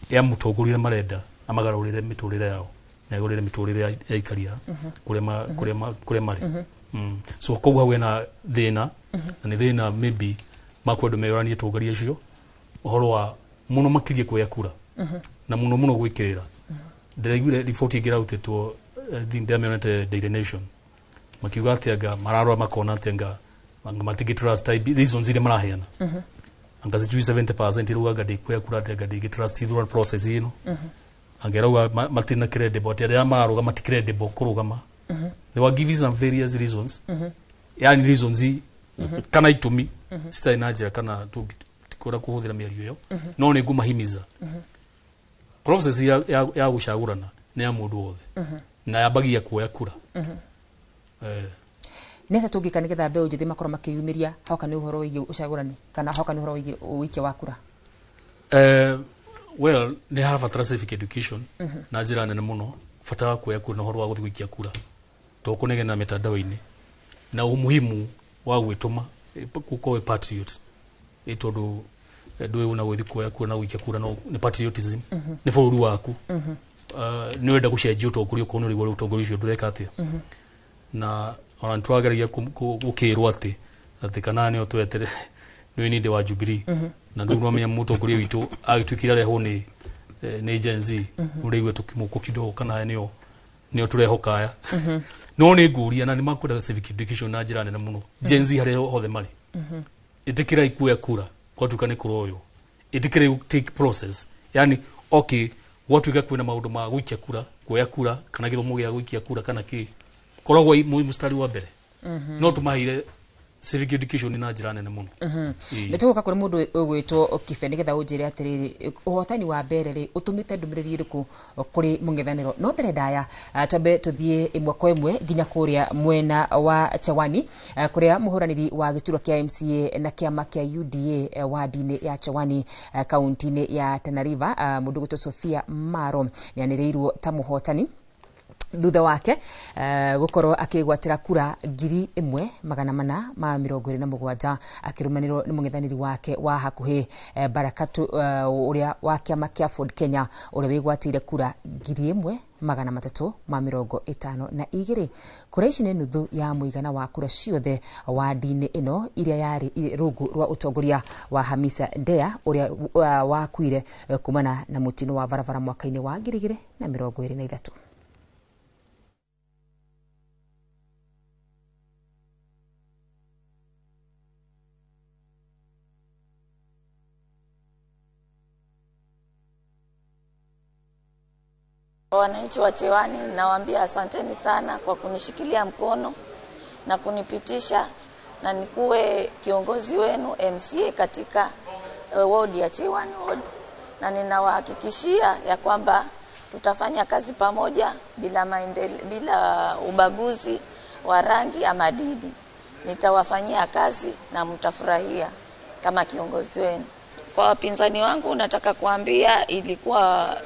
Speaker 6: ya mũtongoria ũrĩa marenda amagarũrĩre mĩtũrĩre yao na agarũrĩre mĩtũrĩre ya aikaria kũrĩa kũrĩa marĩ. So koguo hau hena thĩna, na nĩ thĩna maybe makwenda meyũranie tongoria acio ũhoro wa mũno makĩria kuoya kura na mũno mũno gwĩkĩrĩra. Ndĩraiguire riboti ĩngĩ ĩrarutĩtwo, I think ndĩramĩonete Daily Nation, makiuga atĩ anga mararora makona atĩ anga matingĩ trust IB reasons iria maraheana, anga sijui 70% irauga anga ndĩkuoya kura atĩ anga ndĩngĩ trust ithurano process ĩno, anga ĩrauga matirĩ na credible, atĩ arĩa mararũgama ti credible kũrũgama. They were giving some various reasons, yani reasons kana itũmi citarĩ na njĩra kana tũngĩkwenda kũhũthĩra mĩario ĩyo, no nĩ ngũmahimiza process ya gũcagũrana nĩ ya mũndũ wothe na yambagia kuoya kura.
Speaker 17: Nĩ atĩa tũngĩka nĩgetha mbeũ njĩthĩ makorwo makĩyumĩria hoka nĩ ũhoro wĩgiĩ ũcagũrani kana hoka nĩ ũhoro wĩgiĩ ũikia wa kura?
Speaker 6: Well, nĩ harabatara civic education na njĩra nene mũno, bata wa kuoya kura na ũhoro wa gũthiĩ gũikia kura to kũnegena mitandao-inĩ na umuhimu wa gwĩtũma gũkorwo wĩ patriot, tondũ ndũĩ na gũthiĩ kuoya kura na gũikia kura no nĩ patriotism, nĩ bũrũri waku. Nĩ ũrenda gũcenjia ũtongoria ũkorwo nĩ ũraigua ũtongoria ũcio ndũreka atĩa. Na ona nĩ twageragia gũkĩrwo atĩ kana nĩo twetere nĩ ninde wa Jubilee, na rĩu nwamenya mũtongoria witũ agĩtuĩkire arehwo nĩ Gen Z, ũraigua tũkĩmũkũ kidogo kana nĩo tũrehoka aya. No nĩ ngũria na nĩ makwendaga civic education na njĩra nene mũno Gen Z harĩa hothe marĩ, ĩtĩkĩrai kuoya kura gwatuĩka nĩ kũroywo, ĩtĩkĩrai take process, yani okay, gwatuĩka kwĩna maũndũ ma gũikia kura, kuoya kura kana gĩthomo gĩa gũikia kura kana kĩ, koragwo mwĩ mũstari wa mbere. No tũmaheire civic education na njĩra nene mũno.
Speaker 17: Nĩ tũgũka kũrĩ mũndũ ũgwĩtwo Kibe nĩgetha ũnjĩre atĩrĩrĩ, ũhotani wa mbere rĩ ũtũmĩte ndũmĩrĩri ĩrĩkũ kũrĩ mũng'ethanĩro. No mbere ndaya twambe tũthiĩ ĩmwe kwa ĩmwe nginya kũrĩa mwena wa Chawani, kũrĩa mũhũranĩri wa gĩturwa kĩa MCA na kĩama kĩa UDA wadi-inĩ ya Chawani, kaunti-inĩ ya Tana River, mũndũ ũgwĩtwo Sophia Maro nĩanĩrĩirwo ta mũhotani thutha wake gũkorwo akĩgwatĩra kura 1427 akĩrũmanĩrwo nĩ mũng'ethanĩri wake wa hakuhĩ Barakatu ũrĩa wa kĩama kĩa Ford Kenya ũrĩa wĩgwatĩire kura 1352. Kura ici nĩ nuthu ya mũigana wa kura ciothe wadi-inĩ ĩno iria yarĩ rungu rwa ũtongoria wa Hamisa Ndea ũrĩa wakuire kumana na mũtino wa barabara mwaka-inĩ wa 2023.
Speaker 9: Wananchi wa Chewani nawaambia asanteni sana kwa kunishikilia mkono na kunipitisha na nikuwe kiongozi wenu MCA katika ward ya Chewani ward, na ninawahakikishia ya kwamba tutafanya kazi pamoja bila ubaguzi wa rangi ama dini. Nitawafanyia kazi na mtafurahia kama kiongozi wenu. Kwa wapinzani wangu nataka kuambia ilikuwa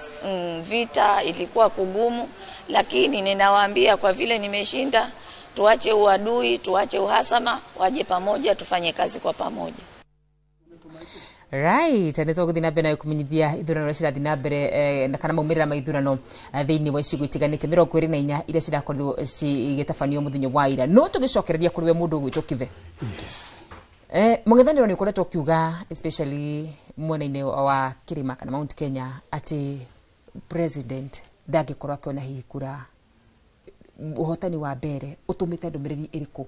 Speaker 9: vita, ilikuwa kugumu, lakini ninawaambia kwa vile nimeshinda, tuache uadui, tuache uhasama, waje pamoja tufanye kazi kwa pamoja.
Speaker 17: Right, nĩ tũgũthiĩ na mbere na kũmenyithia ithurano iria cirathiĩ na mbere na kana maumĩrĩra ma ithurano thĩinĩ wa icigo itiganĩte 24 iria cirakorirwo cigĩtabanio mũthenya wa ira. No tũgĩcokereria kũrĩ we mũndũ ũgwĩtwo Kibe. Mũng'ethanĩro nĩ ũkoretwo ũkiuga especially mwena-inĩ wa kĩrĩma kana Mount Kenya atĩ president ndangĩkorwo akĩona hihi kura. Ũhotani wa mbere ũtũmĩte ndũmĩrĩri ĩrĩkũ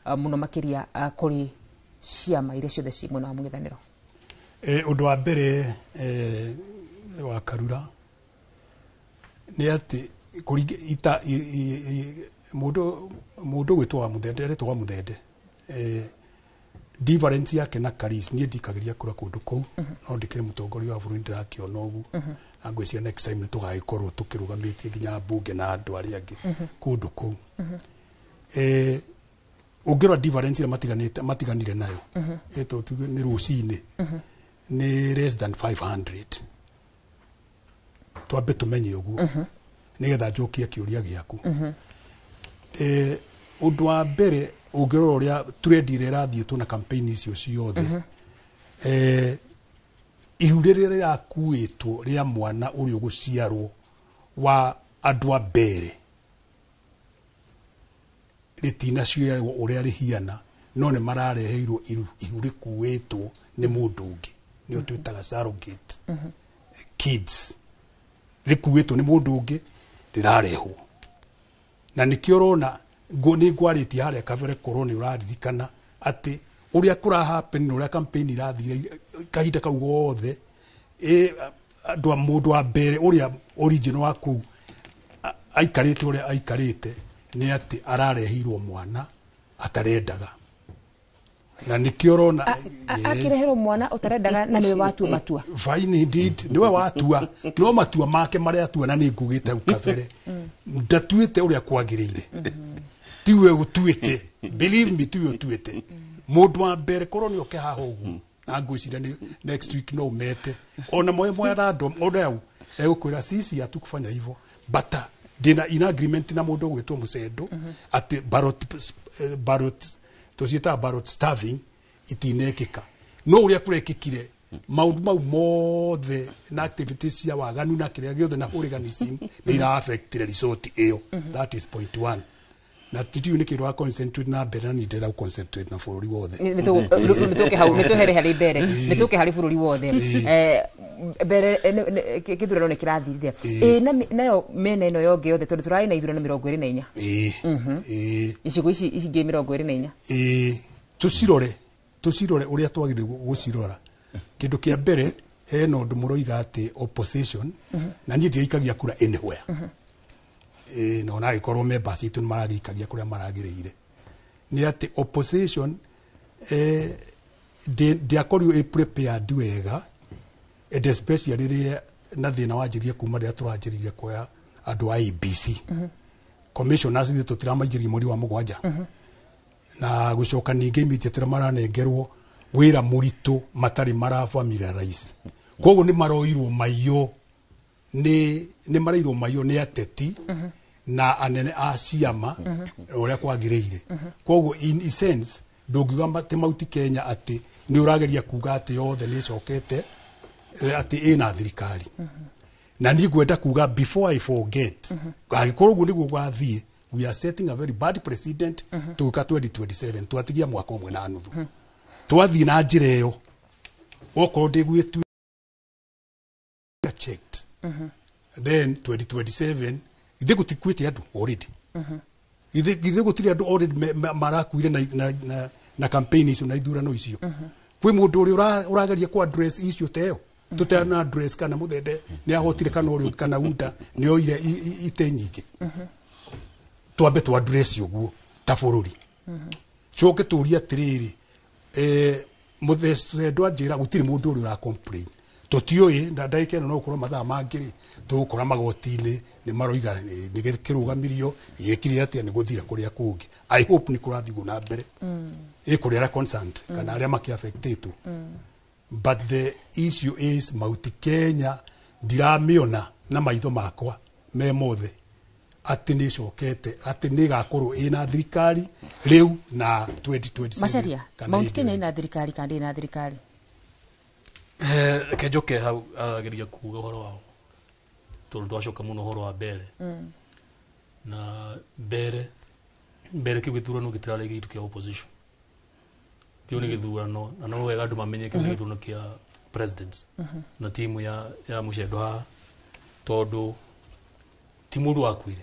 Speaker 17: mũno makĩria kũrĩ ciama iria ciothe ci mwena wa mũng'ethanĩro?
Speaker 7: Ũndũ wa mbere wa Karura nĩ atĩ Ita mundu gwitwo wa Muthende aretwo wa Muthende, difference yake na Karis niĩ ndikagĩria kura kũndũ kũu, no ndikĩrĩ mũtongoria wa bũrũri ndĩrakĩona ũguo, na ngwĩciria next time nĩtũgagĩkorwo tũkĩrũgamĩtie nginya mbunge na andũ arĩa angĩ kũndũ kũu. Ũngĩrora difference ĩrĩa matiganire nayo, ĩtwo tuge nĩ rũcinĩ, nĩ less than 500. Twambe tũmenye ũguo nĩgetha njokie kĩũria gĩaku. Ũndũ wa mbere, ũngĩrora ũrĩa trend ĩrĩa ĩrathiĩtwo na campaign icio ciothe, ihu rĩrĩa rĩrakuĩtwo rĩa mwana ũrĩa ũgũciarwo wa andũ a mbere rĩtinaciarwo ũrĩa rĩhiana, no nĩ marareheirwo ihu rĩkuĩtwo nĩ mũndũ ũngĩ, nĩo twĩtaga surrogate kids, rĩkuĩtwo nĩ mũndũ ũngĩ rĩrarehwo. Na nĩkĩo ũrona nĩ ngwarĩtie harĩa kabere, korwo nĩ ũraririkana atĩ ũrĩa kũra happen na ũrĩa campaign irathire kahinda kau gothe, andũ a mũndũ wa mbere ũrĩa original wa kũu aikarĩte ũrĩa aikarĩte nĩ atĩ arareheirwo mwana atarendaga, na nĩkĩo ũrona
Speaker 17: Akĩreherwo mwana ũtarendaga na nĩwe watua matua.
Speaker 7: Fine, indeed, niwe watua, no matua make marĩa atua, na nĩ ngugĩte hau kabere, ndatuĩte ũrĩa kwagĩrĩire, tiwe ũtuĩte, believe me, tiwe ũtuĩte. Mũndũ wa mbere korwo nĩ oke haha ũguo, na ngwĩciria nĩ next week no ũmete ona moe moe random, ona hau egũkwĩra sisi hatukufanya hivyo, but ndĩna in agreement na mũndũ ũgwĩtwo Mũcendo atĩ ballot tũciĩtaga ballot stuffing itinekĩka, no ũrĩa kũrekĩkire maũndũ mau mothe na activities cia waganu na kĩrĩa gĩothe na hooliganism nĩ ira affectire result ĩyo. That is point one, na titiũ nĩ kĩndũ wa concentrate na mbere, na nĩ ndĩrenda concentrate na bũrũri wothe.
Speaker 17: Nĩ hau nĩ tũhere harĩ mbere, nĩ tũke harĩ bũrũri wothe. Mbere kĩthurano nĩ kĩrathirire, ĩ nayo mĩena ĩno yongĩ yothe, tondũ tũrarĩ na ithurano 24, icigo ici ingĩ 24.
Speaker 7: Tũcirore ũrĩa twagĩrĩirwo gũcirora. Kĩndũ kĩa mbere, hena ũndũ mũroiga atĩ opposition, na niĩ ndiaikagia kura anywhere, na ona agĩkorwo members itũ nĩ maragĩikagia kũrĩa maragĩrĩire, nĩ atĩ opposition ndĩakorirwo ĩ prepared wega, and especially rĩrĩa na thĩna wanjĩrĩrie kuma rĩrĩa tũranjĩrĩirie kuoya andũ a ABC commissioners, ithuĩ tũtiramaingĩria mweri wa 7, na gũcoka ningĩ immediately maranengerwo wĩra mũritũ matarĩ mara familiarize, koguo nĩ maroirwo maiyo, nĩ marairwo maiyo nĩ ateti na anene a ciama ũrĩa kwagĩrĩire. Koguo in essence ndũngiuga atĩ Mount Kenya atĩ nĩ ũrageria kuga atĩ yothe nĩ ĩcokete, atĩ ĩna thirikari. Na niĩ ngwenda kuga, before I forget, angĩkorwo ũguo nĩguo gwathiĩ, we are setting a very bad precedent. Tũgĩũka 2027, twatigia mwaka ũmwe na nuthu, twathiĩ na njĩra ĩyo, okorwo ndĩgwĩtu checked, then 2027 ithe gũtikuĩte andũ already, ithe gũtirĩ andũ already marakuire na campaign icio na ithurano icio. Kwĩ mũndũ ũrĩa ũrageria ku address issue ta ĩyo tũtena address, kana Muthende nĩ ahotire, kana ũrĩa kana UDA nĩ oire ite nyingĩ? Twambe tu address ũguo ta bũrũri, coke tũrie atĩrĩrĩ, Mũthendo anjĩra gũtirĩ mũndũ ũrĩa ũra complain, tũtiũĩ na ndagĩka ĩno no gũkorwo mathaa mangĩ rĩ tũgũkora magoti-inĩ nĩ maroiga nĩ kĩrũgamirio gĩkire atĩa, nĩ gũthira kũrĩa kũngĩ. I hope nĩ kũrathiĩ ũguo na mbere, ĩ kũrĩ arĩa concerned kana arĩa makĩaffectĩtwo, but the issue is Mount Kenya ndiramĩona na maitho makwa me mothe atĩ nĩ ĩcokete, atĩ nĩ ĩgakorwo ĩna thirikari rĩu na 2027
Speaker 17: Macharia,
Speaker 7: kana
Speaker 17: Mount
Speaker 7: hĩndĩ
Speaker 17: Kenya
Speaker 7: ĩyo.
Speaker 17: Ina thirikari kana ndĩrĩ na thirikari?
Speaker 6: Reke njoke hau arageria kuga ũhoro wa tondũ twacoka mũno ũhoro wa mbere na mbere kĩu gĩthurano gĩtirarĩ gĩitũ kĩa opposition, kĩu nĩ gĩthurano, na no wega andũ mamenye kĩu nĩ gĩthurano kĩa president na timu ya Mũcendo haha, tondũ ti mũndũ wakuire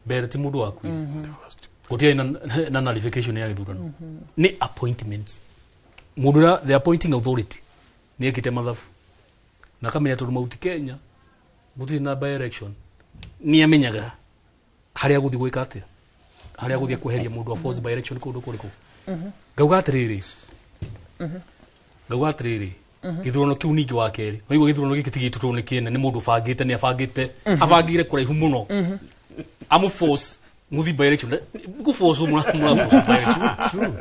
Speaker 6: mbere, ti mũndũ wakuire, gũtiarĩ na nullification ya gĩthurano, nĩ appointments. Mũndũ ũrĩa the appointing authority nĩ ekĩte mathabu na akamenya tondũ Mount Kenya gũtirĩ na by election, Nĩ amenyaga harĩa agũthiĩ gwĩka atĩa, harĩa agũthiĩ kweheria mũndũ wa force by election kũndũ kũrĩkũ. Ngauga atĩrĩrĩ, ngauga atĩrĩrĩ, gĩthurano kĩu ningĩ wa kerĩ waigua gĩthurano gĩkĩ ti gitũ tondũ nĩ kĩene, nĩ mũndũ ũbangĩte, nĩ abangĩte, abangĩire kũraihu mũno amu force muthi by election ku force mura mura force by election.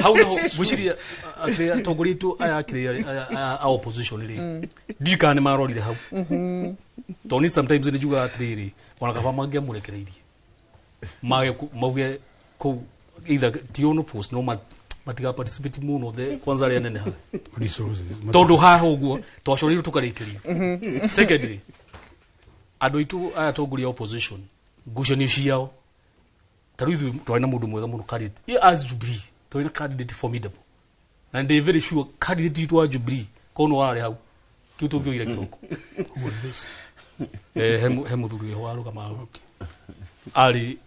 Speaker 6: Hau naho gwĩciria atĩ atongoria aitũ aya akĩrĩa aya a opposition rĩ, ndiũĩ kana nĩ marorire hau, tondũ niĩ sometimes nĩ njugaga atĩrĩrĩ, ona kaba mangĩamũrekereirie mage mauge kũu either ti ono post no matiga participate mũno the kwanza arĩa nene haha.
Speaker 7: Resources.
Speaker 6: Tondũ haha ũguo twacorirwo tũkarĩkĩrio. Secondly, andũ aitũ aya atongoria a opposition, ngucanio ciao, ta rĩu ithuĩ twarĩ na mũndũ mwega mũno candidate. Yeah, as Jubilee twarĩ na candidate formidable, na ndĩ very sure candidate witũ wa Jubilee korwo nĩ warĩ hau kĩu tũngĩoire kĩroko.
Speaker 7: Who was this?
Speaker 6: He mũthuri wĩho warũgama hau arĩ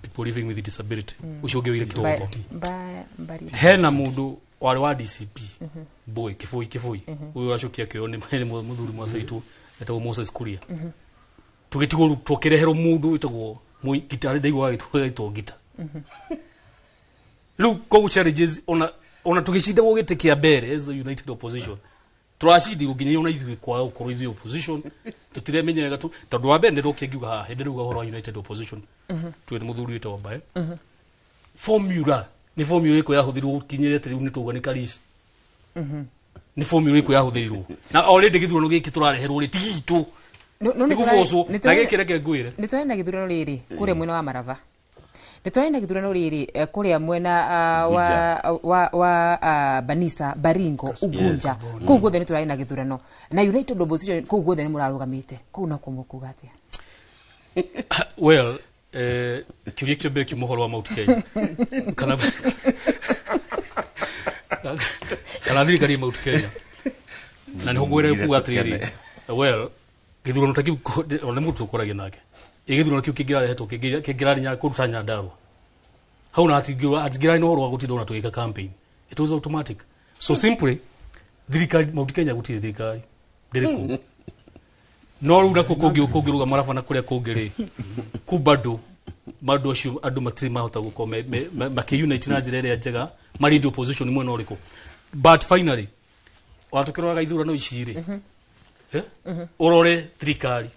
Speaker 6: people living with disability, ũcio ũngĩoire kĩroko.
Speaker 17: Mbari.
Speaker 6: Hena mũndũ warĩ wa DCP, boy kĩbũi kĩbũi, ũyũ ũracokia kĩo nĩ mũthuri mwathaitũ etagwo Moses Kuria. Tũgĩtigwo rĩu tũkĩreherwo mũndũ wĩtagwo Gita, ndaigua agĩtwo Gita. Rĩu koguo challenges, ona tũgĩcindagwo gĩtĩ kĩa mbere as a united opposition, tũracindirwo nginya ona ithuĩ kwaga gũkorwo ithuĩ opposition tũtiremenya wega tu, tondũ wa mbere ndĩrokia ngiuga haha hĩndĩ rĩu ũhoro wa united opposition, twĩ nĩ mũthuri wĩtagwo Mbae. Formula nĩ formula ĩrĩkũ yahũthĩrirwo gũkinyĩra atĩ rĩu nĩ tũuga nĩ Karish? Nĩ formula ĩrĩkũ yahũthĩrirwo na already gĩthurano gĩkĩ tũrareherwo rĩ ti gitũ?
Speaker 17: No
Speaker 6: nĩ
Speaker 17: nĩ
Speaker 6: gũbocwo na gĩkĩ reke ngwĩre.
Speaker 17: Nĩ tũrarĩ na gĩthurano rĩrĩ kũrĩa mwena wa Marava, nĩ tũrarĩ na gĩthurano rĩrĩ kũrĩa mwena wa Banisa, Baringo, Ugunja, kũu guothe nĩ tũrarĩ na gĩthurano na United Opposition kũu guothe nĩ mũrarũgamĩte kũu, nakuo mũkuga atĩa?
Speaker 6: Well, kĩũria kĩa mbere kiuma ũhoro wa Mount Kenya kana thirikari ya Mount Kenya, na nĩho ngwĩra kuga atĩrĩrĩ, well, gĩthurano ta kĩu ona nĩ mũndũ tũkoragia nake ĩ gĩthurano kĩu kĩngĩrarehetwo kĩngĩrarĩ kũndũ ta Nyandarua hau na hatingĩrarĩ na ũhoro wa gũtinda ona tũgĩka campaign, it was automatic. So simply thirikari Mount Kenya gũtirĩ thirikari, ndĩrĩ kũu. No rĩu nakuo kũngĩ kũngĩrũga Maraba na kũrĩa kũngĩ rĩ, kũ bado bado acio andũ matirĩ mahota gũkorwo makĩunite na njĩra ĩrĩa njega marĩ the opposition mwena ũrĩkũ. But finally ona tũkĩroraga ithurano ici rĩ, ũrore thirikari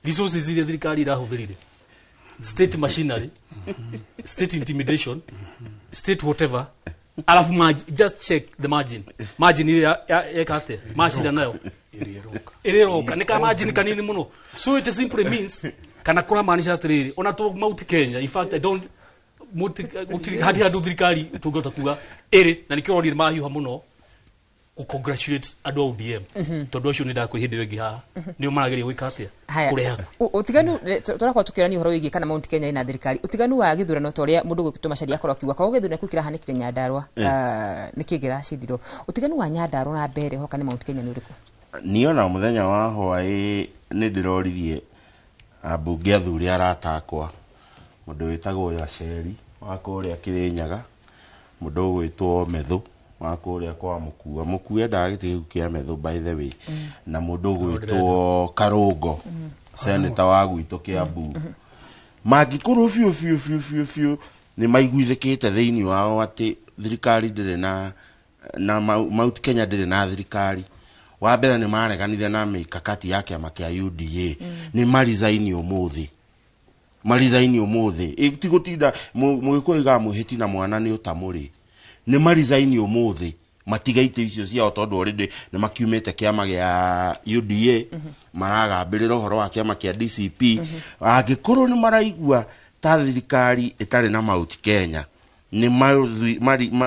Speaker 6: resources iria thirikari irahũthĩrire, state machinery, state intimidation, state whatever, alafu just check the margin, margin iria yeka atĩa macinda nayo ĩrĩa ĩroka nĩ ka margin kanini mũno. So it simply means kana kũramaanisha atĩrĩrĩ, ona to Mount Kenya, in fact I don't gũtirĩ hatirĩ handũ thirikari tũngĩhota kuga ĩrĩ, na nĩkĩo ũronire mahiũha mũno gũ-congratulate andũ a ODM, tondũ acio nĩ ndakwĩ hĩndĩ ĩyo ĩngĩ haha nĩo marageria gwĩka atĩa
Speaker 17: Haya.
Speaker 6: kũreha
Speaker 17: Ũtiganu tũrakorwo tũkĩrania ũhoro wĩgiĩ kana Mount Kenya ĩna thirikari, ũtiganu wa gĩthurano ta ũrĩa mũndũ gwĩtwo Macharia akorwo akiuga korwo gĩthurano kĩu kĩrahanĩkire Nyandarua, nĩ kĩngĩracindirwo. Ũtiganu wa Nyandarua na mbere hoka nĩ Mount Kenya nĩ ũrĩkũ?
Speaker 3: Niĩ ona mũthenya wa hwaĩ nĩ ndĩroririe ambunge athuri arata akwa, mũndũ wĩtagwo Gaceri wa kũrĩa Kĩrĩnyaga, mũndũ ũgwĩtwo Methu wa kũrĩa kwa Mũkua, Mũkua endaga gĩtĩ kĩu kĩa Methu by the way, na mũndũ ũgwĩtwo Karũngo, seneta wa gwitũ Kĩambu, mangĩkorwo biũ biũ biũ biũ biũ nĩ maiguithĩkĩte thĩinĩ wao atĩ thirikari ndĩrĩ na Mount Kenya ndĩrĩ na thirikari, wa mbere nĩ mareganire na mĩkakati ya kĩama kĩa UDA, nĩ marizaini ũmũthĩ, marizaini ũmũthĩ. Ti gũtinda mũgĩkũyũ iga mwĩhĩti na mwana nĩ ũtamũrĩ, nĩ marizaini ũmũthĩ matiga itĩ icio ciao, tondũ already nĩ makiumĩte kĩama gĩa UDA, maragambĩrĩra ũhoro wa kĩama kĩa DCP. Angĩkorwo nĩ maraigua ta thirikari ĩtarĩ na Mount Kenya, nĩ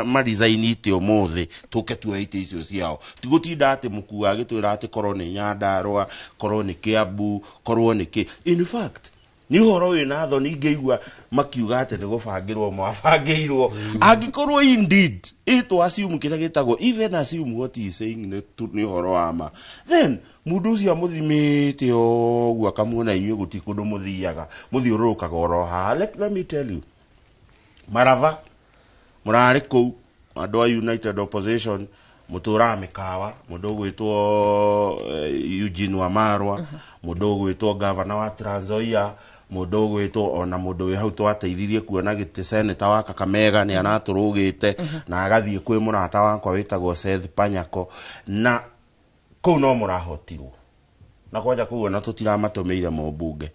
Speaker 3: marizainite ũmũthĩ tũke tuoe itĩ icio ciao, ti gũtinda atĩ mũkua agĩtwĩra atĩ korwo nĩ Nyandarua, korwo nĩ Kĩambu, korwo nĩ kĩ. In fact nĩ ũhoro wĩna thoni ingĩigua makiuga atĩ nĩ gũbangĩrwo mwabangĩirwo, angĩkorwo indeed ĩtwo assume kĩrĩa gĩtagwo, even assume what he is saying nĩ ũhoro wa ma, then mũndũ ũcio amũthimĩte ũguo akamuona inyuĩ gũtirĩ kũndũ mũthiaga, mũthiũrũrũkaga oro haha. Let me tell you, Marava mũrarĩ kũu andũ a United Opposition Mũtũraga mĩkawa, mũndũ ũgwĩtwo Eugene Wamarwa, mũndũ ũgwĩtwo gavana wa Trans Nzoia, mũndũ ũgwĩtwo ona mũndũ wĩ hau twateithirie kuona gĩtĩ seneta wa Kakamega nĩ aratũrũgĩte na agathiĩ kwĩ mũrata wakwa wĩtagwo Seth Panyako, na kũu no mũrahotirwo na kwanja kũu ona tũtiramatũmĩire mũmbunge,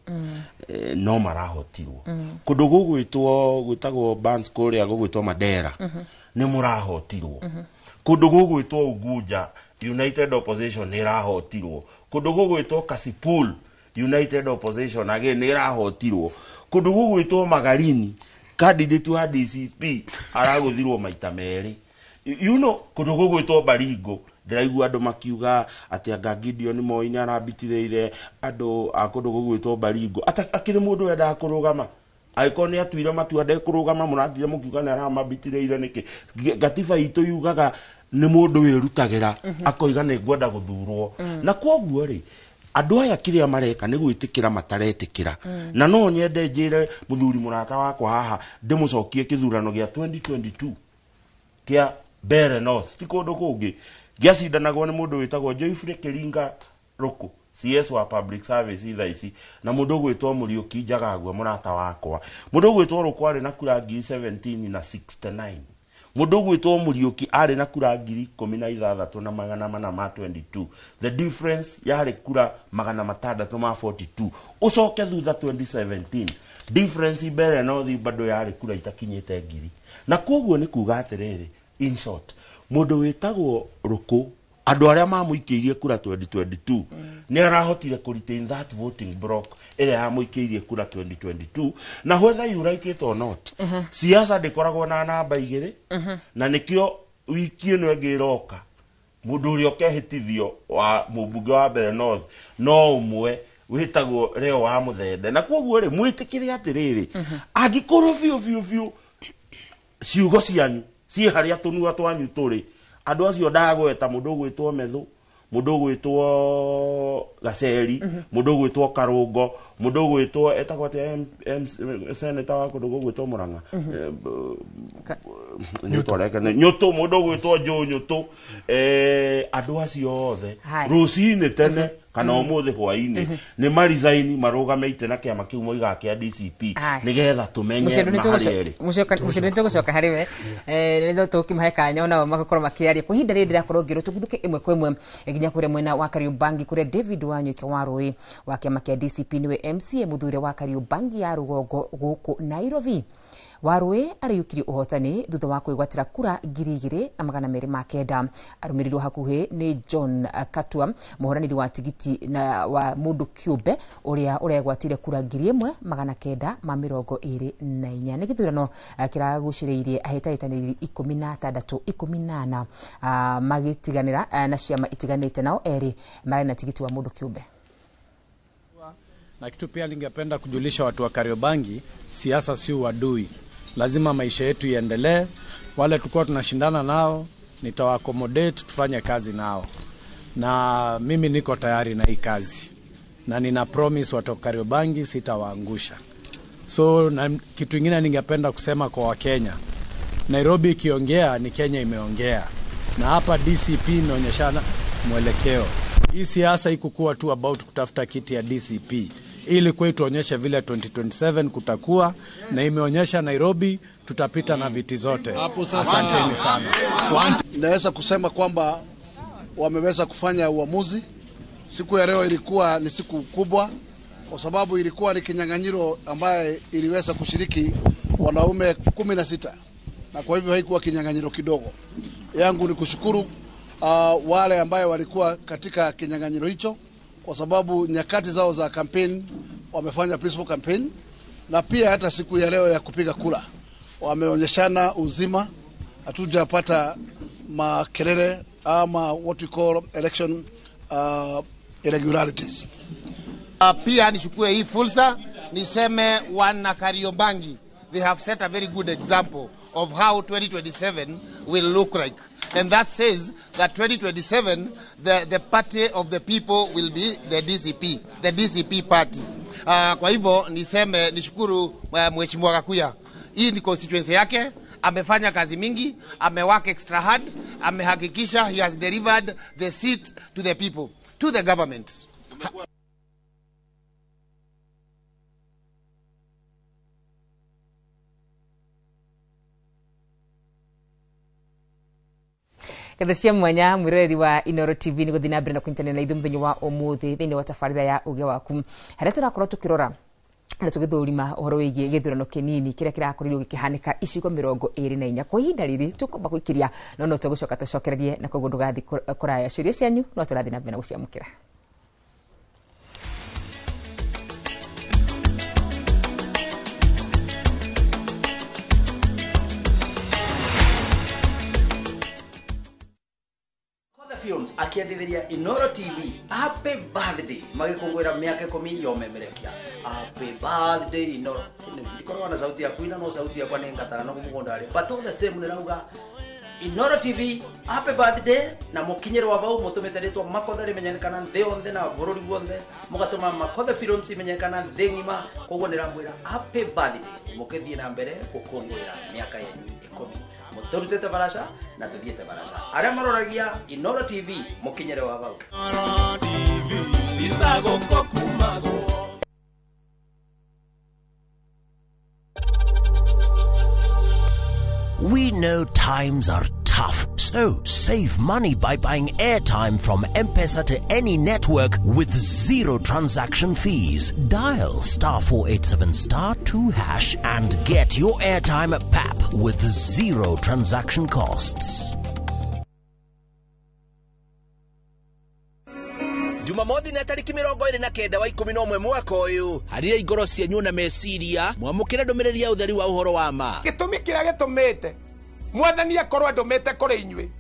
Speaker 3: no marahotirwo. Kũndũ gũgwĩtwo gwĩtagwo Bans kũrĩa gũgwĩtwo Mandera nĩ mũrahotirwo. Kũndũ gũgwĩtwo Unguja United Opposition nĩ ĩrahotirwo. Kũndũ gũgwĩtwo Kasipul United Opposition again nĩ ĩrahotirwo. Kũndũ gũgwĩtwo Magarini candidate wa DCP aragũthirwo maita merĩ. You know, kũndũ gũgwĩtwo Baringo ndĩraigua andũ makiuga atĩ anga Gideon Moi nĩ arambitithĩire andũ a kũndũ gũgwĩtwo Baringo. Akĩrĩ mũndũ wendaga kũrũgama, angĩkorwo nĩ atuire matua ndekũrũgama, mũratire mũkiuga nĩ aramambitithĩire nĩkĩ? Gatiba itũ yugaga nĩ mũndũ wĩrutagĩra akoiga nĩ ngwenda gũthurwo. Na kwoguo rĩ, andũ aya kĩrĩa mareka nĩ gwĩtĩkĩra mataretĩkĩra. Na no nyende njĩre mũthuri mũrata wakwa haha ndĩmũcokie kĩthurano gĩa 2022 kĩa Mbeere North, ti kũndũ kũngĩ, gĩacindanagwo nĩ mũndũ wĩtagwo Joyfrey Kĩringa Rũkũ, CS wa Public Service thaa ici, na mũndũ ũgwĩtwo Mũriũki Njagagua mũrata wakwa. Mũndũ ũgwĩtwo Rũkũ arĩ na kura ngiri 17 na 69, mũndũ ũgwĩtwo Mũriũki arĩ na kura 16,422. The difference yarĩ kura 642. Ũcoke thutha 2017, difference Mbeere North bado yarĩ kura itakinyĩte 1,000. Na koguo nĩ kuga atĩrĩrĩ, in short, mũndũ wĩtagwo Rũkũ, andũ arĩa mamũikĩirie kura 2022 nĩ arahotire kũ retain that voting block ĩrĩa yamũikĩirie kura 2022. Na whether you like it or not, siasa ndĩkoragwo na namba igĩrĩ. Na nĩkĩo wiki ĩno ĩngĩ ĩroka, mũndũ ũrĩa ũkehĩtithio wa mũmbunge wa Mbeere North no ũmwe wĩtagwo Leo wa Mũthende. Na koguo rĩ, mwĩtĩkĩre atĩrĩrĩ, angĩkorwo biũ biũ biũ ciugo cianyu ciĩ harĩa tũnua twanyu tũrĩ, andũ acio ndagweta, mũndũ ũgwĩtwo Methu, mũndũ ũgwĩtwo Gaceri, mũndũ ũgwĩtwo Karũngo, mũndũ ũgwĩtwo etagwo atĩa, seneta wa kũndũ gũgwĩtwo Mũrang'a, Nyũtũ, mũndũ ũgwĩtwo Joe Nyũtũ, andũ acio othe rũcinĩ tene kana ũmũthĩ hwaĩ-inĩ nĩ marisaini marũgame na kĩama kĩu moigaga kĩa DCP nĩgetha tũmenye maharĩa ĩrĩ.
Speaker 17: Mũcendo, nĩtũgũcoka harĩ we, nĩ tũkĩmahe kanya onao magakorwo makĩaria. Kwa ihinda rĩrĩ ndĩrakorwo ngĩrwo tũguthũke ĩmwe kwa ĩmwe nginya kũrĩa mwena wa Kariobangi, kũrĩa David Wanyuike wa Rũĩ wa kĩama kĩa DCP nĩwe MCA mũthure wa Kariobangi ya rũgongo gũkũ Nairobi. Warũĩ arĩyũkirie ũhotani thutha wa kwĩgwatĩra kura 2,209. Arũmĩrĩirwo hakuhĩ nĩ John Katua, mũhũranĩri wa tigiti na wa mũndũ kĩũmbe ũrĩa ũregwatire kura 1,924. Nĩ gĩthurano kĩragucĩrĩirie ahĩtahĩtanĩri 16, 14 magĩtiganĩra na ciama itiganĩte, nao erĩ marĩ na tigiti wa mũndũ kĩũmbe.
Speaker 8: Na kitu pia ningependa kujulisha watu wa Kariobangi, siasa si uadui. Lazima maisha yetu iendelee. Wale tulikuwa tunashindana nao, nitawa accommodate tufanye kazi nao. Na mimi niko tayari na hii kazi. Na nina promise watu wa Kariobangi sitawaangusha. So na kitu kingine ningependa kusema kwa Wakenya, Nairobi ikiongea ni Kenya imeongea. Na hapa DCP imeonyeshana mwelekeo. Hii siasa ikukuwa tu about kutafuta kiti ya DCP. Ili kwetu tuonyeshe vile 2027 kutakuwa, na imeonyesha Nairobi tutapita na viti zote. Asanteni sana.
Speaker 19: Naweza kusema kwamba wameweza kufanya uamuzi. Siku ya leo ilikuwa ni siku kubwa kwa sababu ilikuwa ni kinyang'anyiro ambaye iliweza kushiriki wanaume 16, na kwa hivyo haikuwa kinyang'anyiro kidogo. Yangu ni kushukuru wale ambaye walikuwa katika kinyang'anyiro hicho, kwa sababu nyakati zao za campaign wamefanya peaceful campaign, na pia hata siku ya leo ya kupiga kura wameonyeshana uzima. Hatujapata makelele ama what we call election irregularities.
Speaker 22: Pia nichukue hii fursa niseme wana Kariobangi, they have set a very good example of how 2027 will look like. And that says that 2027, the party of the people will be the DCP, the DCP party. Kwa hivyo niseme nishukuru Mheshimiwa Gakuya. Hii ni constituency yake, Amefanya kazi mingi, amework extra hard, amehakikisha he has delivered the seat to the people, to the government.
Speaker 17: Ngatho cia mwanya mwiroreri wa Inoro TV nĩ gũthiĩ na mbere na kũnyitanĩra na ithuĩ mũthenya wa ũmũthĩ thĩinĩ wa tabarĩra ya ũgĩ waku, harĩa tũrakorwo tũkĩrora na tũgĩthũrima ũhoro wĩgiĩ gĩthurano kĩnini kĩrĩa kĩrakorirwo gĩkĩhanĩka icigo 24. Kwa ihinda rĩrĩ tũkwamba gũikĩria, no no tũgũcoka tũcokererie, na koguo ndũgathiĩ kũraya. Ciũria cianyu no tũrathiĩ na mbere na gũciamũkĩra.
Speaker 10: Films akiendithiria Inoro TV happy birthday, magikungwira miaka 10 ya umemerekia. Happy birthday Inoro. Ndikorwo na sauti ya kuina, no sauti yakwa ni ngatara no mugunda ari, but all the same nirauga Inoro TV happy birthday, na mukinyirwa bau mutumite ritwa Makotha rimenyekana nthi yonthe na bururi guothe, mugatuma Makotha Films imenyekana nthi ng'ima. Koguo niramwira happy birthday, mukithie na mbere gukungwira miaka yenyu 10, muturutite barasha na tuthiete barasha. Aria maroragia Inoro TV mukinyire wa bau.
Speaker 11: We know times are tough, so save money by buying airtime from M-Pesa to any network with zero transaction fees. Dial *487*2# and get your airtime at PAP with zero transaction costs.
Speaker 12: Jumamothi na tariki 29 wa 11 mwaka uyu, harire igoro cianyu na meciria mwamukire ndumiriri ya utheri wa uhoro wa ma.
Speaker 23: Gitumi kiria gitumite Mwathani akorwo andumite kuri inyui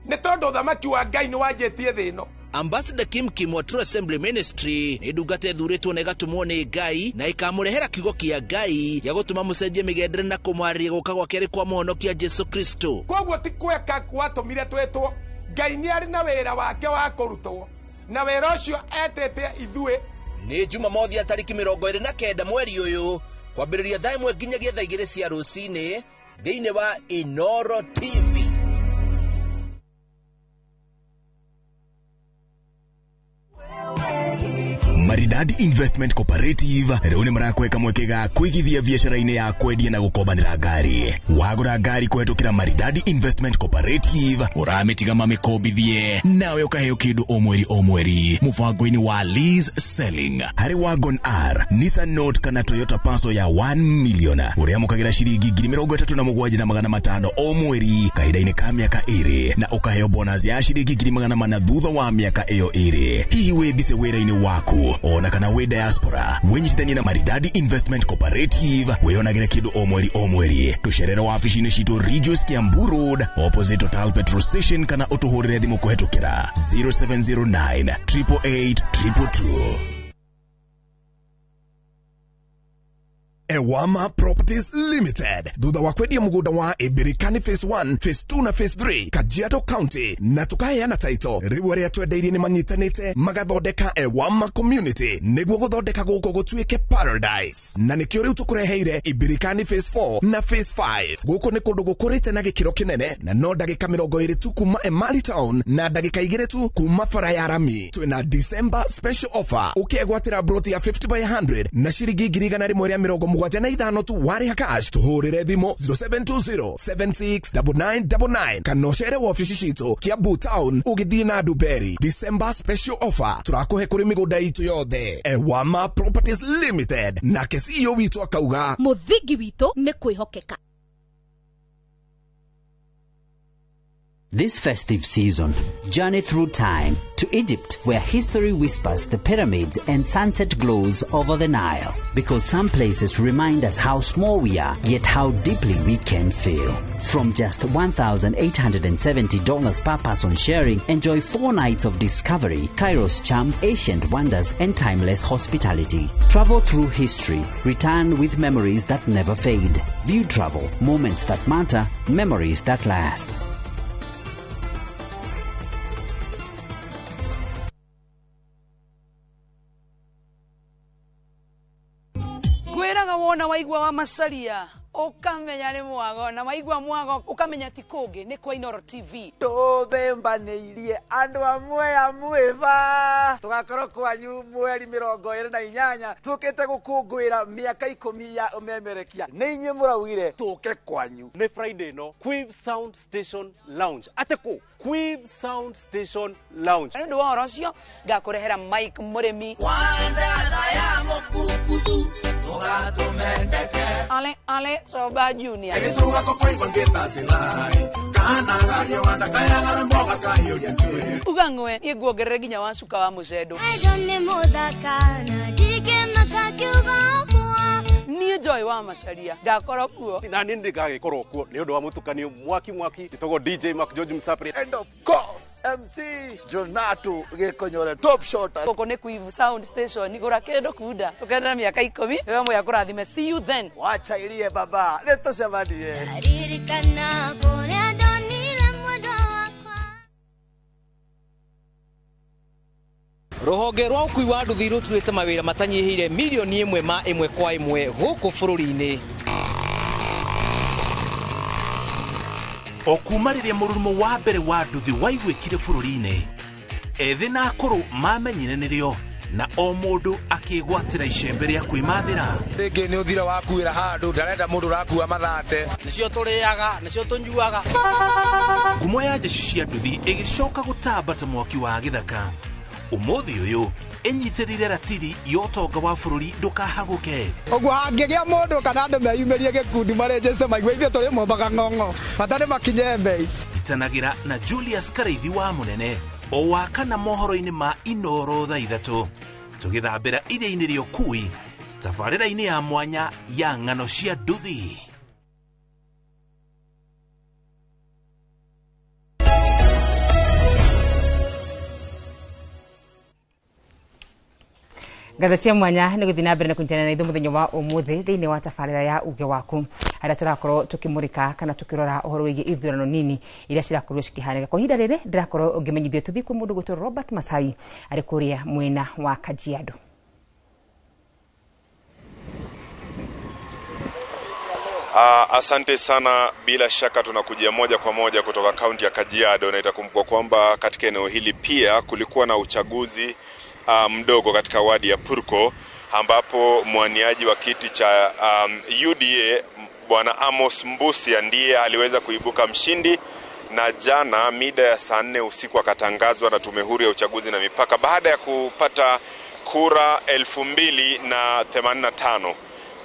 Speaker 23: ni tondu uthamaki wa Ngai ni wanjitie thi ino.
Speaker 12: Ambassador Kim Kim wa True Assembly Ministry ni ndungata ĩthuurĩtwo na ĩgatũmwo nĩ Ngai na ĩkamũrehera kiugo kĩa Ngai gĩa gũtũma mũcenjie mĩgendere na kũmwarĩria gũka gwake arĩ kwa mũhonokia Jesu Kristo.
Speaker 23: Koguo ti kweka gwatũmire twĩtwo, Ngai nĩ arĩ na wĩra wake wa kũrutwo, na wĩra ũcio etĩte ithuĩ.
Speaker 12: Nĩ Jumamothi ya tariki 29 mweri ũyũ kwambĩrĩria thaa 1 nginyagia thaa 2 cia rũcinĩ thĩinĩ wa Inoro TV.
Speaker 24: Maridadi Investment Cooperative rĩu nĩ marakweka mweke ga kũigithia biacara-inĩ ya kwendia na gũkombanĩra ngari. Wagũra ngari kũhetũkĩra Maridadi Investment Cooperative, ũramĩtiga mamĩkombithie nawe ũkaheo kĩndũ o mweri o mweri mũbango-inĩ wa lease selling. Harĩ Wagon R, Nissan Note kana Toyota Passo ya 1 million ũrĩamũkagĩra ciringi 37,500 o mweri kahinda-inĩ ka mĩaka 2 na ũkaheo bonus ya ciringi 400 thutha wa mĩaka ĩyo 2. Hihi wĩ busy wĩra-inĩ waku ona kana wĩ diaspora, wĩnyitithanie na Maridadi Investment Cooperative wĩyonagĩre kĩndũ o mweri o mweri. Tũcerere wabici-inĩ citũ Ridgeways Kiambu Road opposite Total Petrol Station kana ũtũhũrĩre thimũ kũhetũkĩra 0709 888 222.
Speaker 16: Ewama Properties Limited thutha wa kwendia mugunda wa Ibirikani Phase 1, Phase 2 na Phase 3 Kajiado County na tukaheana title, riu aria twendeirie ni manyitanite magathondeka Ewama Community niguo guthondeka guku gutuike paradise, na nikio riu tukureheire Ibirikani Phase 4 na Phase 5. Guku ni kundu gukurite na gikiro kinene na no ndagika 20 tu kuma Emali Town na ndagika 2 tu kuma bara ya rami. Twina December special offer ukiegwatira broti ya 50 by 100 na ciringi 175 tu warĩha cash. Tũhũrĩre thimũ 0720 769999 kana ũcere wabici citũ Kiambu Town ũgĩthiĩ na Nduberi. December special offer tũrakũhe kũrĩ mĩgũnda itũ yothe. Ewama Properties Limited, nake CEO witũ akauga
Speaker 26: mũthingi witũ nĩ kwĩhokeka.
Speaker 27: This festive season, journey through time to Egypt, where history whispers the pyramids and sunset glows over the Nile. Because some places remind us how small we are, yet how deeply we can feel. From just $1,870 per person sharing, enjoy 4 nights of discovery, Cairo's charm, ancient wonders, and timeless hospitality. Travel through history, return with memories that never fade. View travel, moments that matter, memories that last.
Speaker 28: Ngwĩraga wona waigua wa macaria
Speaker 1: Ukamenya ni mwago na waigua mwago ukamenya ti kungi ni kwa Inooro TV.
Speaker 2: Tuthembanĩirie andũ amwe amwĩva tũgakorwo kwanyu mweri 28 tũkĩte gũkũngũĩra mĩaka 10 ya ũmemerekia. Nĩ inyuĩ mũraugire tũke kwanyu.
Speaker 4: Nĩ Friday no Quiv Sound Station Lounge. Atĩkũ Quiv Sound Station Lounge.
Speaker 1: Nĩ ũndũ wa ũhoro ũcio ngakũrehera Mike Mũrĩmi. Ale ale Soba Junior. Uga ng'we niĩ nguongerere nginya wa cuka wa mũcendo. Niĩ Joy wa Macharia ngakorwo kuo.
Speaker 4: Na niĩ ndigagĩkorwo kuo nĩ ũndũ wa mũtukanio mwaki mwaki njĩtagwo DJ Mark George Msapri.
Speaker 2: And of course MC Jonato Gĩkonyore top shot.
Speaker 1: Gũkũ nĩ Quiv Sound Station gũra kĩndũ kunda tũkenera mĩaka 10 wewe mwe akũrathime. See you then.
Speaker 2: Wacha irie baba nĩ tũcemanie.
Speaker 15: Ririkana kũrĩa ndonire mwendwa wakwa.
Speaker 20: Rũhonge rwa ũkui wa nduthi rũturĩte mawĩra matanyihĩire milioni 1 ma 1 kwa 1 gũkũ bũrũri-inĩ.
Speaker 12: O kuma rĩrĩa mũrurumo wa mbere wa nduthi waiguĩkire bũrũri-inĩ, ethĩ na akũrũ mamenyire nĩrĩo na o mũndũ akĩgwatĩra icembe rĩa kwĩmathĩra.
Speaker 21: Rĩngĩ nĩ ũthira wakuĩra handũ ndarenda mũndũ ũrakua mathate.
Speaker 10: Nĩcio tũrĩaga nĩcio tũnyuaga.
Speaker 12: Ngumo ya jeshi cia nduthi ĩgĩcoka gũtamba ta mwaki wa gĩthaka. Ũmũthĩ ũyũ ĩnyitĩrĩire ratiri ya ũtonga wa bũrũri ndũkahagũke.
Speaker 21: Ũguo hangĩgĩa mũndũ kana andũ meyumĩrie gĩkundi marĩnjĩte maigue ithuĩ tũrĩ mombaga ng'ong'o bata nĩ makinye mbei.
Speaker 12: Itanagĩra na Julius Karaithi wa Mũnene o wa kana mohoro-inĩ ma Inooro thaa 3 tũgĩthambĩra iria-inĩ rĩa ũkui tabarĩra-inĩ ya mwanya ya ng'ano cia nduthi.
Speaker 17: Ngatho cia mwanya nĩ gũthiĩ na mbere na kũnyitanĩra na ithuĩ mũthenya wa ũmũthĩ thĩinĩ wa tabarĩra ya uge waku harĩa tũrakorwo tũkĩmũrĩka kana tũkĩrora ũhoro wĩgiĩ ithurano nini iria cirakorwo cikĩhanĩka. Kwa ihinda rĩrĩ ndĩrakorwo ngĩmenyithio tũthiĩ kwĩ mũndũ gwĩtwo Robert Masai arĩ kũrĩa mwena wa Kajiado.
Speaker 25: Asante sana. Bila shaka tunakujia moja kwa moja kutoka kaunti ya Kajiado, na itakumbukwa kwamba katika eneo hili pia kulikuwa na uchaguzi mdogo katika wadi ya Purko ambapo mwaniaji wa kiti cha UDA Bwana Amos Mbusia ndiye aliweza kuibuka mshindi, na jana mida ya saa 4 usiku akatangazwa na Tume Huru ya Uchaguzi na Mipaka baada ya kupata kura 2085.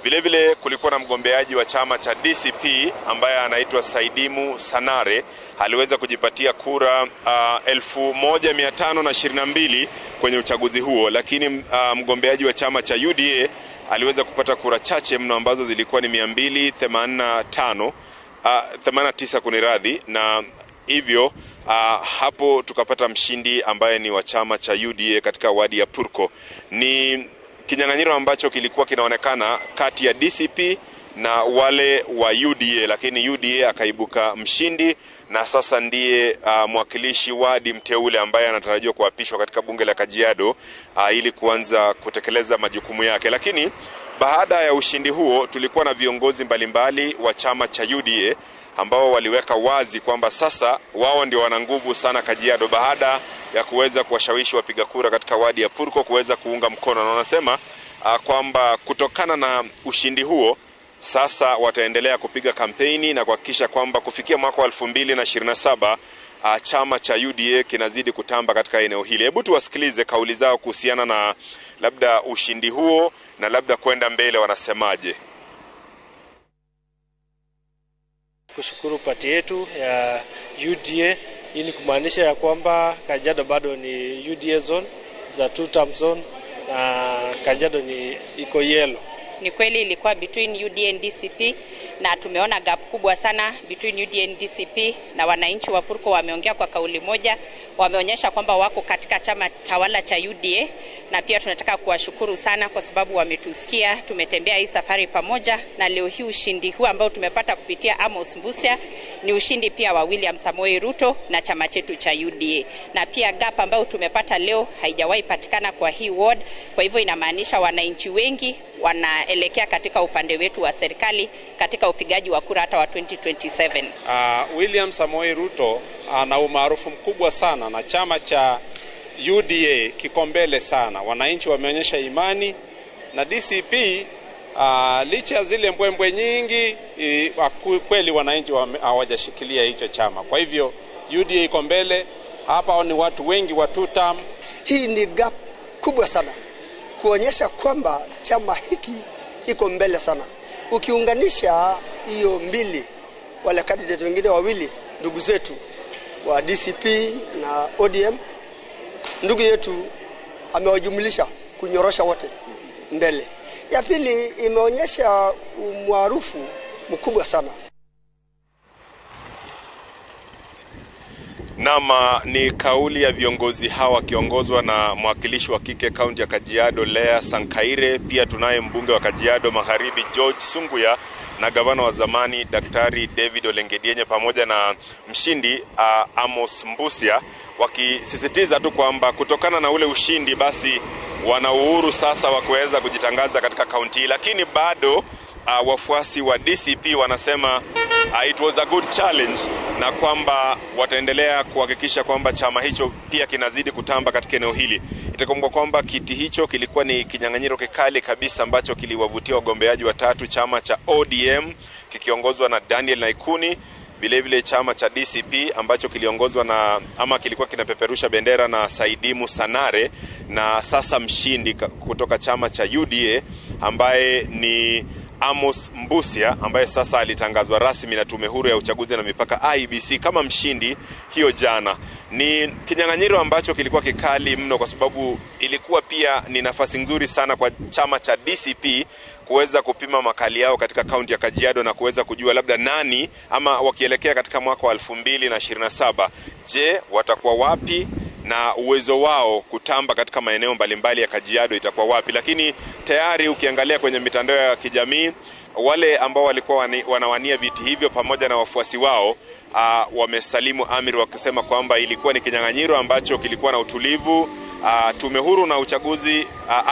Speaker 25: Vile vile kulikuwa na mgombeaji wa chama cha DCP ambaye anaitwa Saidimu Sanare, aliweza kujipatia kura 1522 kwenye uchaguzi huo, lakini mgombeaji wa chama cha UDA aliweza kupata kura chache mno ambazo zilikuwa ni 285 89 kuniradhi, na hivyo hapo tukapata mshindi ambaye ni wa chama cha UDA katika wadi ya Purko. Ni kinyang'anyiro ambacho kilikuwa kinaonekana kati ya DCP na wale wa UDA, lakini UDA akaibuka mshindi na sasa ndiye mwakilishi wadi mteule ambaye anatarajiwa kuapishwa katika bunge la Kajiado ili kuanza kutekeleza majukumu yake. Lakini baada ya ushindi huo tulikuwa na viongozi mbalimbali wa chama cha UDA ambao waliweka wazi kwamba sasa wao ndio wana nguvu sana Kajiado baada ya kuweza kuwashawishi wapiga kura katika wadi ya Purko kuweza kuunga mkono, na wanasema kwamba kutokana na ushindi huo sasa wataendelea kupiga kampeni na kuhakikisha kwamba kufikia mwaka wa 2027 chama cha UDA kinazidi kutamba katika eneo hili. Hebu tuwasikilize kauli zao kuhusiana na labda ushindi huo na labda kwenda mbele wanasemaje.
Speaker 28: Kushukuru pati yetu ya UDA, hii ni kumaanisha ya kwamba Kajiado bado ni UDA zone, za two term zone, na Kajiado ni iko yellow.
Speaker 29: Ni kweli ilikuwa between UDA and DCP, na tumeona gap kubwa sana between UDA and DCP, na wananchi wa Purko wameongea kwa kauli moja, wameonyesha kwamba wako katika chama tawala cha UDA, na pia tunataka kuwashukuru sana kwa sababu wametusikia, tumetembea hii safari pamoja, na leo hii ushindi huu ambao tumepata kupitia Amos Mbusia ni ushindi pia wa William Samoei Ruto na chama chetu cha UDA. Na pia gap ambayo tumepata leo haijawahi patikana kwa hii ward, kwa hivyo inamaanisha wananchi wengi wanaelekea katika upande wetu wa serikali, katika katika upigaji wa kura hata wa 2027.
Speaker 3: William Samoei Ruto ana umaarufu mkubwa sana na chama cha UDA kiko mbele sana. Wananchi wameonyesha imani na DCP. Licha ya zile mbwembwe nyingi, kweli wananchi hawajashikilia hicho chama. Kwa hivyo UDA iko mbele. Hapa ni watu wengi wa two term.
Speaker 5: Hii ni gap kubwa sana kuonyesha kwamba chama hiki iko mbele sana. Ukiunganisha hiyo mbili, wale candidate wengine wawili ndugu zetu wa DCP na ODM, ndugu yetu amewajumlisha kunyorosha wote mbele. Ya pili imeonyesha umaarufu mkubwa sana.
Speaker 25: Nama ni kauli ya viongozi hawa wakiongozwa na mwakilishi wa kike kaunti ya Kajiado Lea Sankaire. Pia tunaye mbunge wa Kajiado Magharibi George Sunguya na gavana wa zamani Daktari David Olengedienye pamoja na mshindi Amos Mbusia, wakisisitiza tu kwamba kutokana na ule ushindi basi wana uhuru sasa wa kuweza kujitangaza katika kaunti hii. Lakini bado wafuasi wa DCP wanasema it was a good challenge, na kwamba wataendelea kuhakikisha kwamba chama hicho pia kinazidi kutamba katika eneo hili. Itakumbuka kwamba kiti hicho kilikuwa ni kinyang'anyiro kikali kabisa ambacho kiliwavutia wagombeaji watatu, chama cha ODM kikiongozwa na Daniel Naikuni, vile vile chama cha DCP ambacho kiliongozwa na ama kilikuwa kinapeperusha bendera na Saidimu Sanare, na sasa mshindi kutoka chama cha UDA ambaye ni Amos Mbusia, ambaye sasa alitangazwa rasmi na Tume Huru ya Uchaguzi na Mipaka IEBC kama mshindi hiyo jana. Ni kinyang'anyiro ambacho kilikuwa kikali mno kwa sababu ilikuwa pia ni nafasi nzuri sana kwa chama cha DCP kuweza kupima makali yao katika kaunti ya Kajiado na kuweza kujua labda nani ama wakielekea katika mwaka wa 2027, je, watakuwa wapi na uwezo wao kutamba katika maeneo mbalimbali ya Kajiado itakuwa wapi. Lakini tayari ukiangalia kwenye mitandao ya kijamii, wale ambao walikuwa wanawania viti hivyo pamoja na wafuasi wao wamesalimu amri wakisema kwamba ilikuwa ni kinyang'anyiro ambacho kilikuwa na utulivu. Tume Huru na Uchaguzi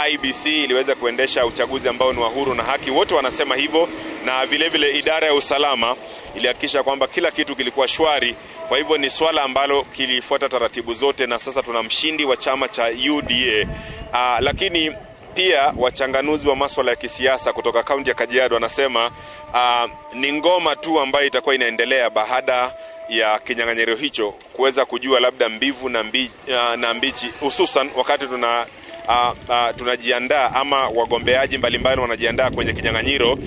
Speaker 25: IEBC iliweza kuendesha uchaguzi ambao ni wa huru na haki, wote wanasema hivyo, na vile vile idara ya usalama ilihakikisha kwamba kila kitu kilikuwa shwari. Kwa hivyo ni swala ambalo kilifuata taratibu zote, na sasa tuna mshindi wa chama cha UDA. Lakini pia wachanganuzi wa masuala ya kisiasa kutoka kaunti ya Kajiado wanasema ni ngoma tu ambayo itakuwa inaendelea baada ya kinyang'anyiro hicho kuweza kujua labda mbivu na mbichi, hususan wakati tunajiandaa ama wagombeaji mbalimbali wanajiandaa kwenye kinyang'anyiro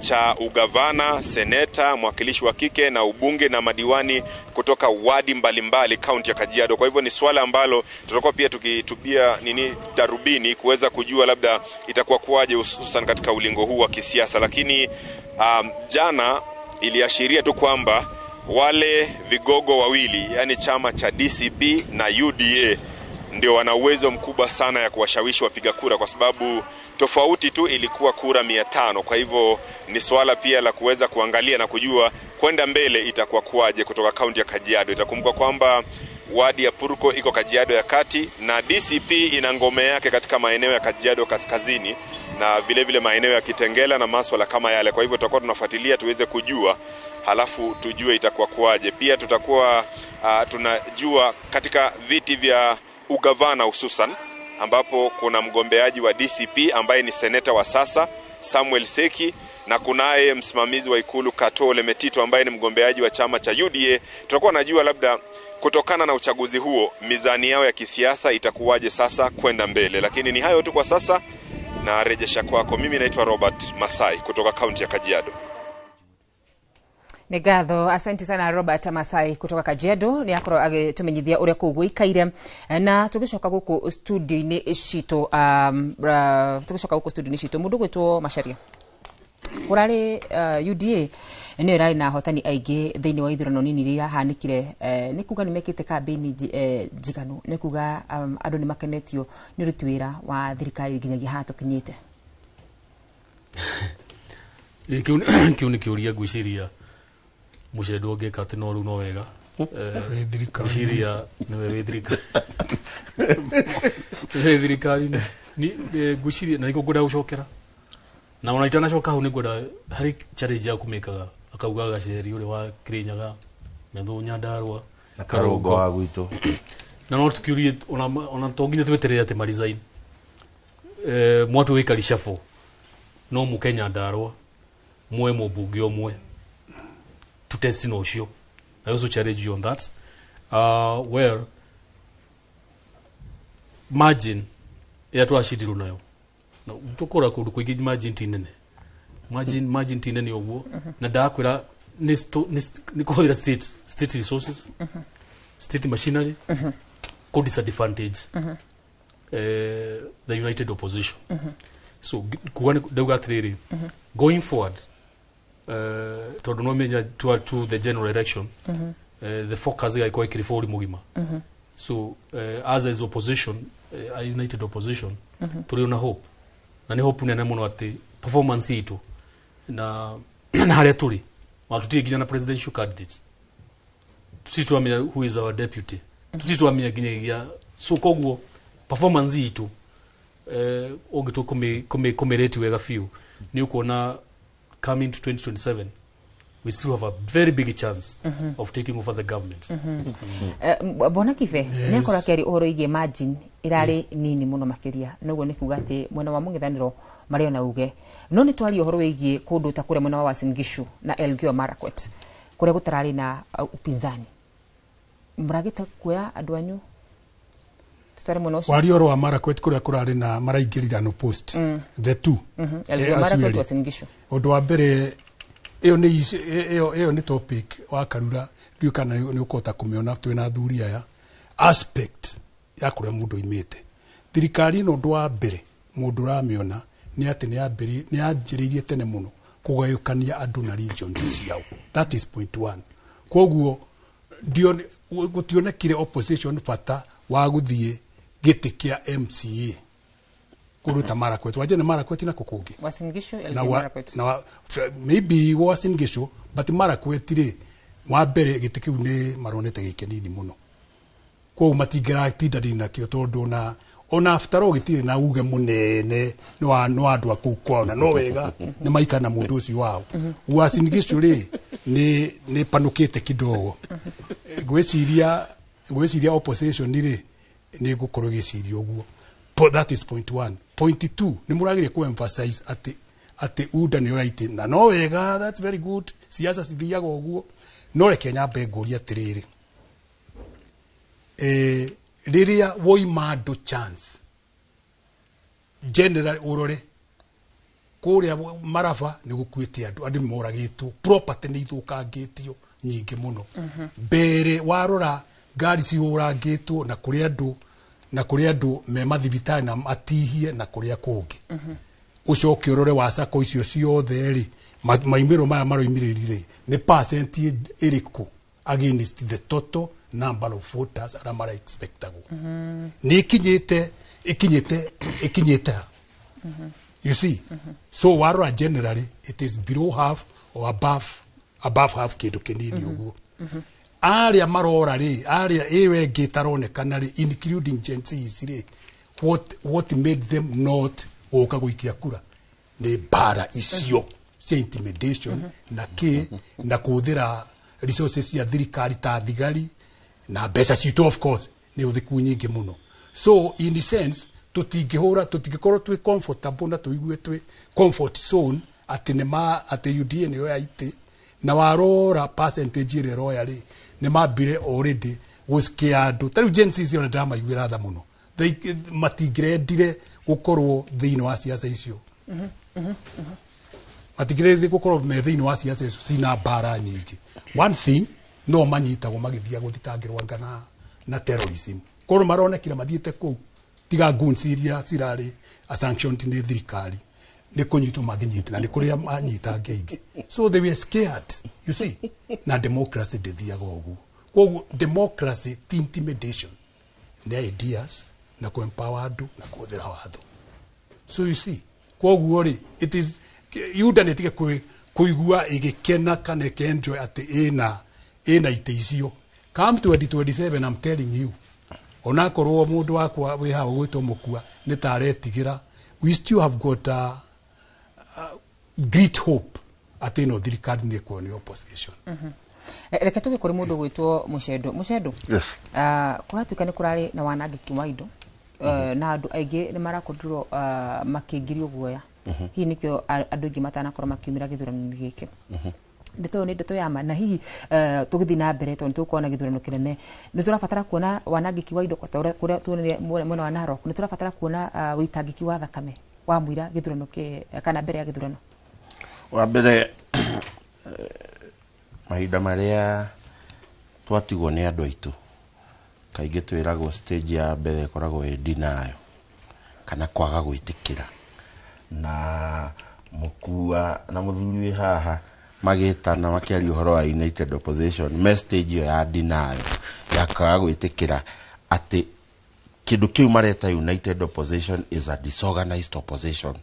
Speaker 25: cha ugavana, seneta, mwakilishi wa kike na ubunge na madiwani kutoka wadi mbalimbali kaunti ya Kajiado. Kwa hivyo ni swala ambalo tutakuwa pia tukitupia darubini kuweza kujua labda itakuwa kuwaje hususan katika ulingo huu wa kisiasa. Lakini jana iliashiria tu kwamba wale vigogo wawili, yani chama cha DCP na UDA, ndio wana uwezo mkubwa sana ya kuwashawishi wapiga kura, kwa sababu tofauti tu ilikuwa kura 500. Kwa hivyo ni swala pia la kuweza kuangalia na kujua kwenda mbele itakuwa kuwaje kutoka kaunti ya Kajiado. Itakumbuka kwamba wadi ya Purko iko Kajiado ya kati na DCP ina ngome yake katika maeneo ya Kajiado kaskazini na vile vile maeneo ya Kitengela na maswala kama yale. Kwa hivyo tutakuwa tunafuatilia tuweze kujua, halafu tujue itakuwa kuwaje. Pia tutakuwa tunajua katika viti vya ugavana hususan ambapo kuna mgombeaji wa DCP ambaye ni seneta wa sasa Samuel Seki, na kunaye msimamizi wa ikulu Katole Metito ambaye ni mgombeaji wa chama cha UDA. Tutakuwa najua labda kutokana na uchaguzi huo mizani yao ya kisiasa itakuwaje sasa kwenda mbele. Lakini ni hayo tu kwa sasa, na rejesha kwako. Mimi naitwa Robert Masai kutoka kaunti ya Kajiado.
Speaker 17: Nĩ ngatho, asante sana Robert Masai kutoka Kajiado nĩ akorwo agĩtũmenyithia ũrĩa kũu gũikaire. Na tũgĩcoka gũkũ studio-inĩ citũ, tũgĩcoka gũkũ studio-inĩ citũ, mũndũ gwĩtwo Macharia, kũrarĩ UDA nĩyo ĩrarĩ na ahotani aingĩ thĩinĩ wa ithurano nini iria irahanĩkire. Nĩ kuga nĩ mekĩte kambĩini njiganu, nĩ kuga andũ nĩ makenetio nĩ ũruti wĩra wa thirikari nginyagia haha tũkinyĩte.
Speaker 6: Kĩu nĩ kĩũria ngwĩciria mucendo ngeka ati no no wega ngwĩciria nĩwe wĩ thirikari ni ngwĩciria na nĩkĩo ngwenda gũcokera Na ona itanacoka hau nĩngwenda harĩ challenge ya kũmĩkaga akauga Gaceri ũrĩa wa Kirinyaga, Methu Nyandarua
Speaker 7: Na Karũngo wa gwitũ.
Speaker 6: Na no tukiurie ona to nginya tweterere atĩ maresign, mwatu wĩka reshuffle no mũke Nyandarua muoe mũmbunge ũmwe to test na ũcio. I also challenge you on that. Well, margin ĩrĩa twacindirwo nayo na tũkora kũndũ kũingĩ, margin ti nene, margin ti nene ũguo. Na ndakwĩra nĩ kũhũthĩra state resources, state machinery kũ disadvantage the united opposition. So kuga ndauga atĩrĩrĩ, going forward, tondũ no menya to the general election, the focus ĩgagĩkorwo ĩkĩrĩ bũrũri mũgima. So as opposition, united opposition, tũrĩ ona hope, na nĩ hope nene mũno atĩ performance itũ na harĩa tũrĩ ona tũtirĩ nginya na presidential candidate, tũtirĩ tũramenya who is our deputy, tũtirĩ tũramenya nginyagia. So koguo performance itũ, ũngĩtua kũmĩ rate wega biũ, nĩ ũkuona coming to 2027 we still have a very big chance of taking over the government.
Speaker 17: Bwana Kibe, nĩ akorwo akĩaria ũhoro ĩgiĩ margin ĩrarĩ nini mũno makĩria, noguo nĩ kuga atĩ mwena wa mũng'ethanĩro marĩ ona uge. No nĩ twaria ũhoro wĩgiĩ kũndũ ta kũrĩa mwena wa Uasin Gishu na Elgeyo Marakwet, kũrĩa gũtararĩ na upinzani, mũragĩte kuoya andũ anyu tutware mwena ũcio?
Speaker 8: Waria ũhoro wa Marakwet kũrĩa kũrarĩ na maraingĩrirano post the two.
Speaker 17: Elgeyo
Speaker 8: acio
Speaker 17: Marakwet,
Speaker 8: erĩ.
Speaker 17: Uasin Gishu.
Speaker 8: Ũndũ wa mbere, ĩyo nĩ ĩyo nĩ topic wa Karura, ndiũĩ kana nĩ ũkũhota kũmĩona twĩna athuri aya, aspect ya kũrĩa mũndũ oimĩte. Thirikari ĩno, ũndũ wa mbere mũndũ ũramĩona nĩ atĩ nĩ yanjĩrĩirie tene mũno kũgayũkania andũ na regions ciao. That is point one. Koguo gũtionekire opposition bata wa gũthiĩ gĩtĩ kĩa MCA kũndũ ta Marakwet, wanje nĩ Marakwet na kũ kũngĩ.
Speaker 17: Uasin Gishu,
Speaker 8: Na
Speaker 17: Elgeyo Marakwet.
Speaker 8: Na maybe Uasin Gishu, but Marakwet rĩ, wa mbere gĩtĩ kĩu nĩ maronete gĩ kĩnini mũno, koguo matingĩratindanĩria nakĩo, tondũ ona after all gĩtirĩ na uge mũnene nĩ wa andũ a kũu kwao, na no wega nĩ maikara na mũndũ ũcio wao. Uasin Gishu rĩ, nĩ panũkĩte kidogo. Ngwĩciria opposition rĩ nĩ ngũkorwo ĩgĩciria ũguo. That is point one. Point two, nĩ mũrageria ku emphasize atĩ UDA nĩyo yaitĩ, na no wega, that's very good, siasa cithiaga ũguo. No reke nyambe ngũrie atĩrĩrĩ, rĩrĩa woima andũ chance generally, ũrore kũrĩa Maraba nĩ gũkuĩte andũ, andũ nĩ moragĩtwo, property nĩ ithũkangĩtio nyingĩ mũno. Mbere warora ngari cihũrangĩtwo na kũrĩ andũ, na kũrĩ andũ me mathibitarĩ na matihie na kũrĩa kũngĩ. Ũcoke ũrore wa sacco icio ciothe rĩ, maumĩrĩro maya maroimĩrĩrire nĩ percent ĩrĩkũ against the total number of voters arĩa mara expectagwo? Nĩ ĩkinyĩte ha? You see, so warora generally it is below half or above half, kĩndũ kĩnini ũguo. Arĩa marora rĩ, arĩa ĩyo ĩngĩ ĩtaronekana rĩ, including Gen Zs rĩ, what made them not gũka gũikia kura nĩ mbara icio cia intimidation na kĩ na kũhũthĩra resources cia thirikari ta thigari na mbeca citũ, of course nĩ ũthĩku nyingĩ mũno. So in the sense tũtingĩhũra, tũtingĩkorwo twĩ comfortable na tũigue twĩ comfort zone atĩ nĩ ma atĩ UDA nĩyo ya itĩ. Na warora percentage ĩrĩa ĩroya rĩ, nĩ mambire already gũcikia andũ. Ta rĩu Gen Z icio ndĩramaiguĩra tha mũno. Matingĩrendire gũkorwo thĩinĩ wa ciaca icio, matingĩrendire gũkorwo me thĩinĩ wa ciaca icio cina mbara nyingĩ. One thing, no manyitagwo magĩthiĩ gũthitangĩrwo anga na terrorism, korwo maronekire mathiĩte kũu, tiga goons iria cirarĩ sanctioned nĩ thirikari, nĩ kũnyitwo mangĩnyita na nĩ kũrĩa manyita aingĩ. So they were scared, you see. Na democracy ndĩthiaga ũguo. Koguo democracy ti intimidation, nĩ ideas na kũ-empower andũ na kũhũthĩra watho. So you see, koguo rĩ, it is UDA nĩ ĩtige kũigua ĩgĩkena kana ĩkĩenjoy atĩ ĩna itĩ icio. Come 2027, I'm telling you, onakorwo mũndũ wakwa wĩ haha ũgwĩtwo Mũkua nĩ ta aretigĩra, we still have got great hope atĩ ĩno thirikari nĩ ĩkuo nĩ opposition.
Speaker 17: Reke tũgĩ kũrĩ mũndũ gwĩtwo Mũcendo. Mũcendo,
Speaker 7: Yes.
Speaker 17: Kũratuĩka nĩ kũrarĩ na wanangĩki wa indo na andũ aingĩ nĩ marakorirwo makĩingĩrio guoya. Hihi nĩkĩo andũ aingĩ matanakorwo makiumĩra gĩthurano-inĩ gĩkĩ. Ndeto ĩyo nĩ ndeto ya ma, na hihi tũgĩthiĩ na mbere, tondũ nĩ tũgũkorwo na gĩthurano kĩnene, nĩ tũrabatara kuona wanangĩki wa indo ta ũrĩa kũrĩa tuonire mwena wa Narok? Nĩ tũrabatara kuona wĩitangĩki wa thakame wa mũira gĩthurano kana mbere ya gĩthurano?
Speaker 7: Wa mbere, mahinda marĩa twatigwo nĩ andũ aitũ, kaingĩ twĩragwo stage ya mbere ĩkoragwo ĩ denial kana kwaga gwĩtĩkĩra, na mũkua na mũthuri wĩ haha magĩtana makĩaria ũhoro wa united opposition, me stage ĩyo ya denial ya kwaga gwĩtĩkĩra atĩ kĩndũ kĩu mareta united opposition is a disorganized opposition,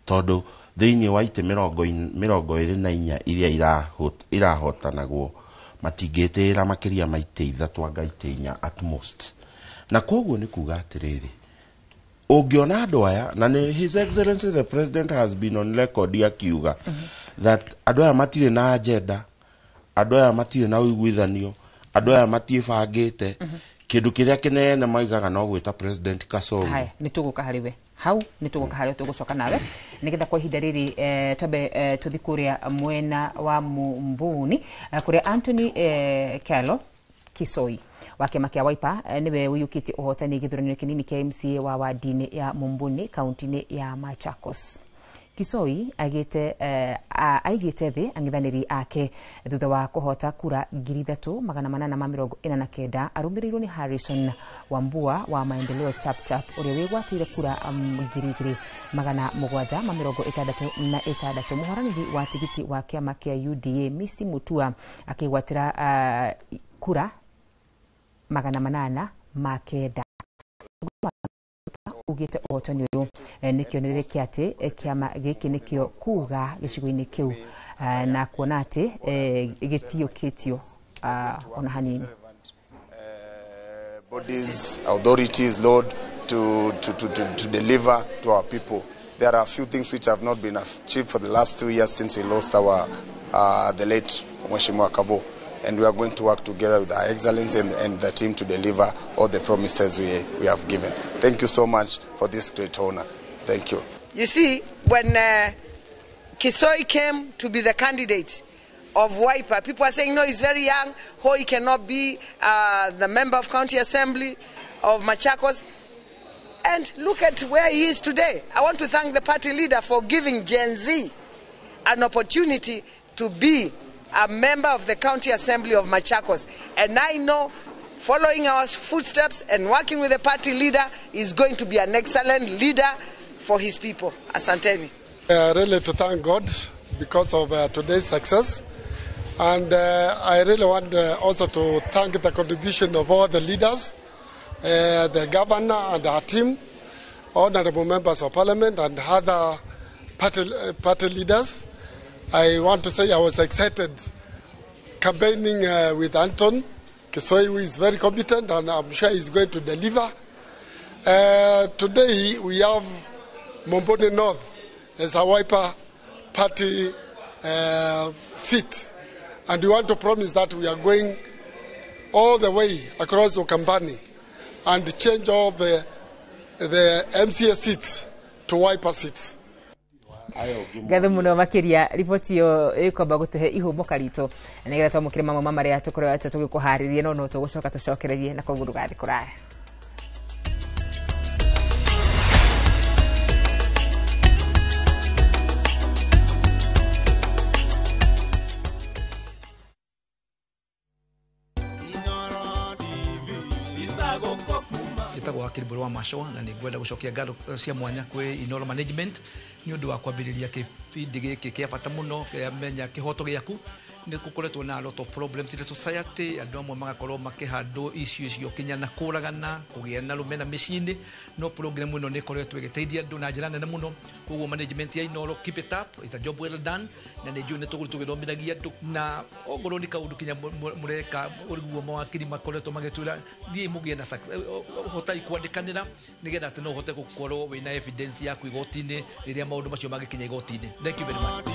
Speaker 7: tondũ thĩinĩ wa itĩ 24 iria irahotanagwo, matingĩtĩĩra makĩria ma itĩ 3 anga itĩ 4 at most. Na koguo nĩ kuga atĩrĩrĩ, ũngĩona andũ aya, na nĩ His Excellency the President has been on record akiuga that andũ aya matirĩ na agenda, andũ aya matirĩ na ũiguithanio, andũ aya matiĩbangĩte. Kĩndũ kĩrĩa kĩnene maigaga no gwĩta President Kasongo.
Speaker 17: Haya, nĩ tũgũka harĩ we hau, nĩ tũgũka harĩ we, tũgũcoka nawe nĩgetha kwa ihinda rĩrĩ twambe tũthi kũrĩa mwena wa Mumbuni, kũrĩa Anthony Kelo Kisoi wa kĩama kĩa Wiper nĩwe ũiyũkĩtie ũhotani gĩthurano kĩnini kĩa MCA wa wadi-inĩ ya Mumbuni, kaunti-inĩ ya Machakos. Kisoi aigĩte aigĩte thĩ ang'ethanĩri ake thutha wa kũhota kura 3849, arũmĩrĩirwo nĩ Harrison Wambua wa Maendeleo Chapchap ũrĩa wĩgwatĩire kura 2766. Mũhoranĩri wa tigiti wa kĩama kĩa UDA Misi Mutua akĩgwatĩra kura 809. Ugĩte ũhotani ũyũ nĩ kĩonereria kĩa atĩ kĩama gĩkĩ nĩkĩo kuga gĩcigo-inĩ kĩu, na kuona atĩ gĩtiyũkĩtio ona hanini.
Speaker 9: Bodies, authorities, Lord, to deliver to our people. There are a few things which have not been achieved for the last 2 years since we lost our the late Mheshimiwa Kavo. And we are going to work together with Our Excellency and the team to deliver all the promises we have given. Thank you so much for this great honor. Thank you.
Speaker 11: You see, when Kisoi came to be the candidate of Wiper, people are saying, no, he's very young, oh, he cannot be the member of County Assembly of Machakos. And look at where he is today. I want to thank the party leader for giving Gen Z an opportunity to be a member of the County Assembly of Machakos. And I know following our footsteps and working with the party leader is going to be an excellent leader for his people. Asanteni.
Speaker 13: Really to thank God because of today's success. And I really want also to thank the contribution of all the leaders, the governor and our team, honorable members of parliament and other party leaders. I want to say I was excited campaigning with Anton Kisoi, who is very competent, and I'm sure he's going to deliver. Today we have Mumbuni North as a Wiper party seat, and we want to promise that we are going all the way across Ukambani and change all the MCA seats to Wiper seats.
Speaker 17: Ngatho muno makiria riboti yo ikwamba gutuhe ihumo karito nigetha twamukire mamwe ma maria tukoretwo tugikuharirie, no no tugucoka tucokererie na koguo ndugathiĩ kuraya.
Speaker 14: Njĩtagwo Wakiri Mbũrũ wa Macũa, na nĩ ngwenda gũcokia ngatho cia mwanya kwĩ Inooro Management nĩ ũndũ wa kwambĩrĩria kĩbindi gĩkĩ kĩa bata mũno kĩa Menya Kĩhoto Gĩaku. Nĩ gũkoretwo na a lot of problems in the society, andũ amwe magakorwo makĩhandwo icio icio kinya na kũragana, kũgĩa na rũmena mĩciĩ-inĩ, no program ĩno nĩ ĩkoretwo ĩgĩteithia andũ na njĩra nene mũno. Koguo management ya Inooro, keep it up, it's a job well done, na nĩ njũĩ nĩ tũgũrĩ tũgĩthomithagia andũ, na ongorwo nĩ kaũndũ kinya mũreka ũriguo mawakiri makoretwo magĩtwĩra thiĩ mũgĩe na hotai kwandĩkanĩra nĩgetha atĩ no ũhote gũkorwo wĩna evidence yaku igoti-inĩ rĩrĩa maũndũ macio magĩkinya igoti-inĩ. Thank you very much.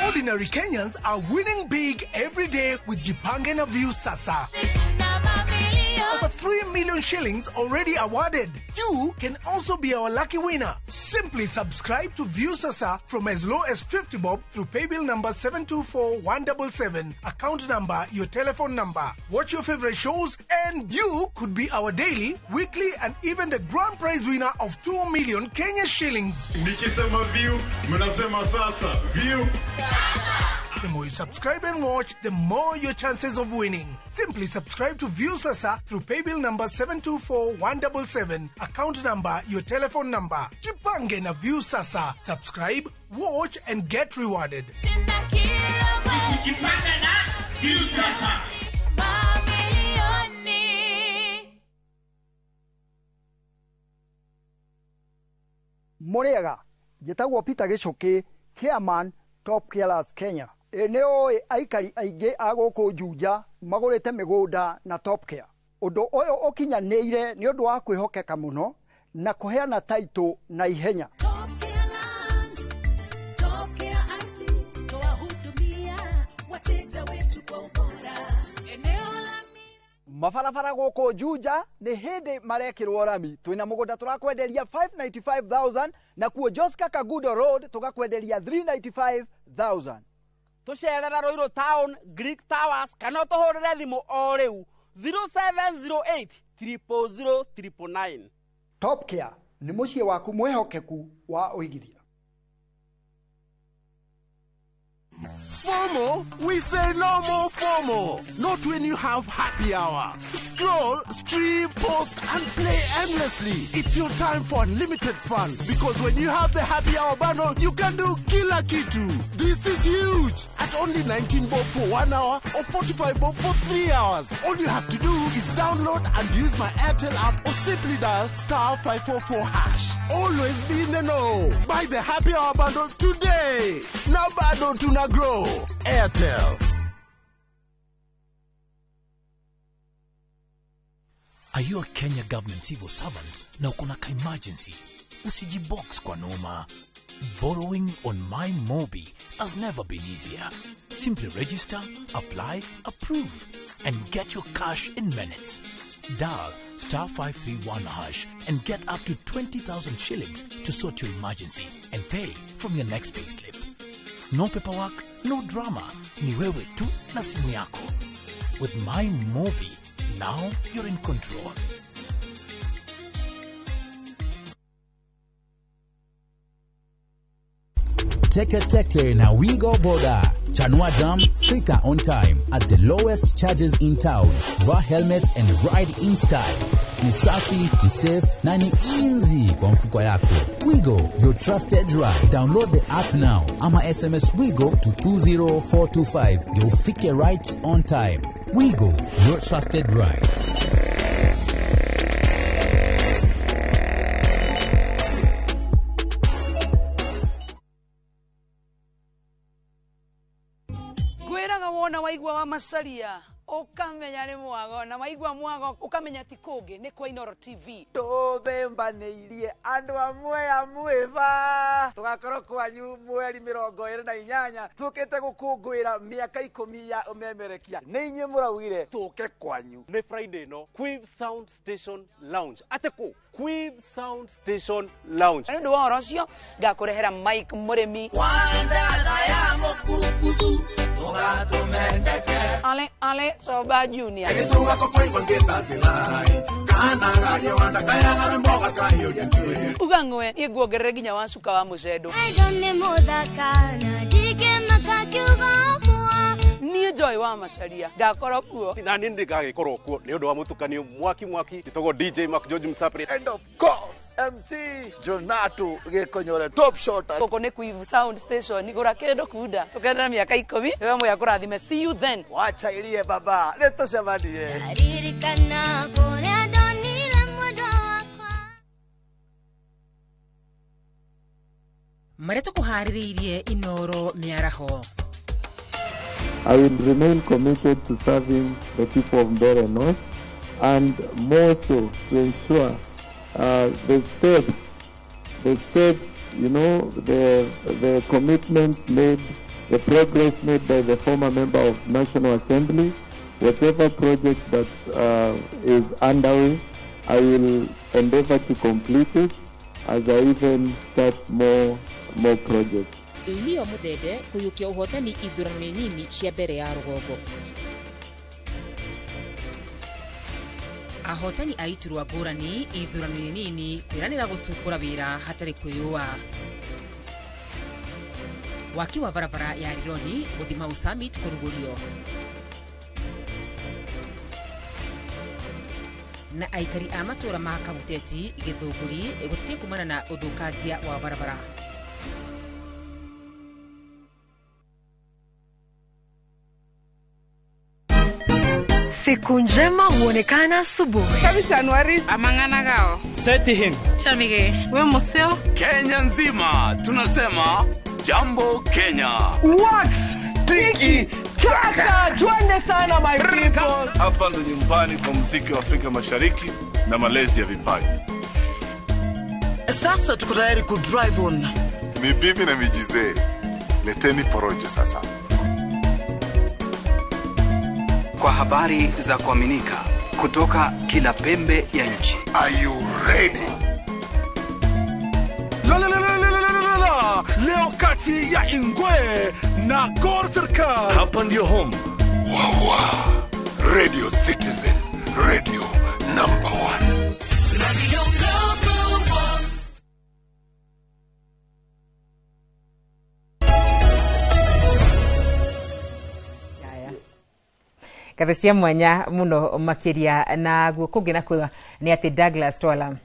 Speaker 4: Ordinary Kenyans are winning big every day with Jipange na Viusasa. Over 3 million shillings already awarded. You can also be our lucky winner. Simply subscribe to Viusasa from as low as 50 bob through paybill number 724177, account number, your telephone number. Watch your favorite shows and you could be our daily, weekly and even the grand prize winner of 2 million Kenya shillings.
Speaker 16: Nikisema view, mnasema sasa. View.
Speaker 4: The more you subscribe and watch, the more your chances of winning. Simply subscribe to Viusasa through paybill number 724177, account number, your telephone number. Jipange na Viusasa. Subscribe, watch and get rewarded.
Speaker 16: Jipange na Viusasa.
Speaker 18: Muriaga, njĩtagwo Peter Gĩcũkĩ, chairman Top Killers Kenya. Nĩ ũĩ aikari aingĩ a gũkũ Juja magũrĩte mĩgũnda na Top Care. Ũndũ ũyũ ũkinyanĩire nĩ ũndũ wa kwĩhokeka mũno na kũheana taitũ na ihenya.
Speaker 2: Mabarabara gũkũ Juja nĩ hĩndĩ marekĩrwo rami. Twĩna mũgũnda tũrakwenderia 595,000 na kuo Joska Kagudo Road tũgakwenderia 395,000.
Speaker 20: Tũcerera Ruiru Town, Greek Towers kana ũtũhũrĩre thimũ o rĩu 0708 000 999.
Speaker 18: Top Care nĩ mũciĩ waku mwĩhokeku wa ũigithia.
Speaker 4: FOMO? We say no more FOMO. Not when you have happy hour. Scroll, stream, post, and play endlessly. It's your time for unlimited fun. Because when you have the happy hour bundle, you can do kila kitu. This is huge. At only 19 bob for 1 hour or 45 bob for 3 hours. All you have to do is download and use my Airtel app or simply dial *544#. Always be in the know. Buy the happy hour bundle today. Now bado tuna grow. Airtel.
Speaker 12: Are you a Kenya government civil servant na uko na ka emergency? Usijibox kwa noma. Borrowing on My Mobi has never been easier. Simply register, apply, approve, and get your cash in minutes. Dial *531# and get up to 20,000 shillings to sort your emergency and pay from your next payslip. No paperwork, no drama. Ni wewe tu na simu yako. With My Mobi, now you're in control.
Speaker 19: Teke Teke na Wigo Boda. Chanua Jam, fika on time at the lowest charges in town. Vaa helmet and ride in style. Ni safi, ni safe na ni easy kwa mfuko yako. Wigo, your trusted ride. Download the app now. Ama SMS Wigo to 20425. Ndio ufike right on time. Wigo, your trusted ride.
Speaker 1: Wona waigua wa macaria ukamenya ni mwago na waigua mwago ukamenya ti kungi ni kwa Inooro TV.
Speaker 2: Tũthembanĩirie andũ amwe a mwĩba tũgakorwo kwanyu mweri 28 tũkĩte gũkũngũĩra mĩaka 10 ya ũmemerekia. Nĩ inyuĩ mũraugire tũke kwanyu.
Speaker 22: Nĩ Friday no Quiv Sound Station Lounge. Atĩkũ Quiv Sound Station Lounge.
Speaker 1: Nĩ ũndũ wa ũhoro ũcio ngakũrehera Mike Mũrĩmi.
Speaker 23: Wandana ya mũkurukuthu
Speaker 1: Ale ale Soba Junior. Uga ng'we niĩ nguongerere nginya wa cuka wa mũcendo. Niĩ Joy wa Macharia ngakorwo kuo.
Speaker 22: Na niĩ ndigagĩkorwo kuo nĩ ũndũ wa mũtukanio mwaki mwaki. Njĩtagwo DJ Mark George Msapri.
Speaker 2: And of course MC Jonato Gĩkonyore top shot.
Speaker 1: Gũkũ nĩ Quivu Sound Station, gũra kĩndũ kunda tũkenera mĩaka 10 wewe moya kũrathime. See you then.
Speaker 2: Wacha irie baba, nĩtũcemanie.
Speaker 3: Ririkana kũrĩa ndonire mwendwa wakwa.
Speaker 17: Marĩa tũkũharĩrĩirie Inoro mĩaraho.
Speaker 10: I will remain committed to serving the people of Mbeere North, and more so to ensure the steps, you know, the commitments made, the progress made by the former member of National Assembly, whatever project that is underway, I will endeavor to complete it as I even start more projects.
Speaker 17: Leo Muthende kuyukia uhotani ithurano nini cia mbere ya rũgongo. Ahotani a iturwa ngũrani ithurano nini kwĩranĩra gũtukũra wĩra hatarĩ kwĩyũa. Waki wa barabara ya Rironi gũthima Mau Summit kũrugũrio. Na aikari a matũra ma Kabuteti Gĩthũngũri gũtetia kumana na ũthũkangia wa barabara.
Speaker 15: Siku njema huonekana asubuhi.
Speaker 21: Amangana gao.
Speaker 24: Seti him.
Speaker 21: Chamige. We museo.
Speaker 4: Kenya nzima tunasema jambo Kenya.
Speaker 24: Wax tiki taka. Twende sana my people.
Speaker 16: Hapa ndo nyumbani kwa muziki wa Afrika Mashariki na malezi ya vipaji.
Speaker 24: Sasa tuko tayari ku drive on.
Speaker 26: Ni bibi na mijizee. Leteni porojo sasa.
Speaker 27: Kwa habari za kuaminika kutoka kila pembe ya nchi.
Speaker 26: Are you ready?
Speaker 16: La la la la la la la. Leo kati ya Ingwe na Gor Serikal. Hapa ndio home.
Speaker 26: Wawa. Radio Citizen, radio number 1.
Speaker 23: Radio number 1.
Speaker 17: Ngatho cia mwanya muno makiria na guo kungi na kuga ni ati Douglas Twala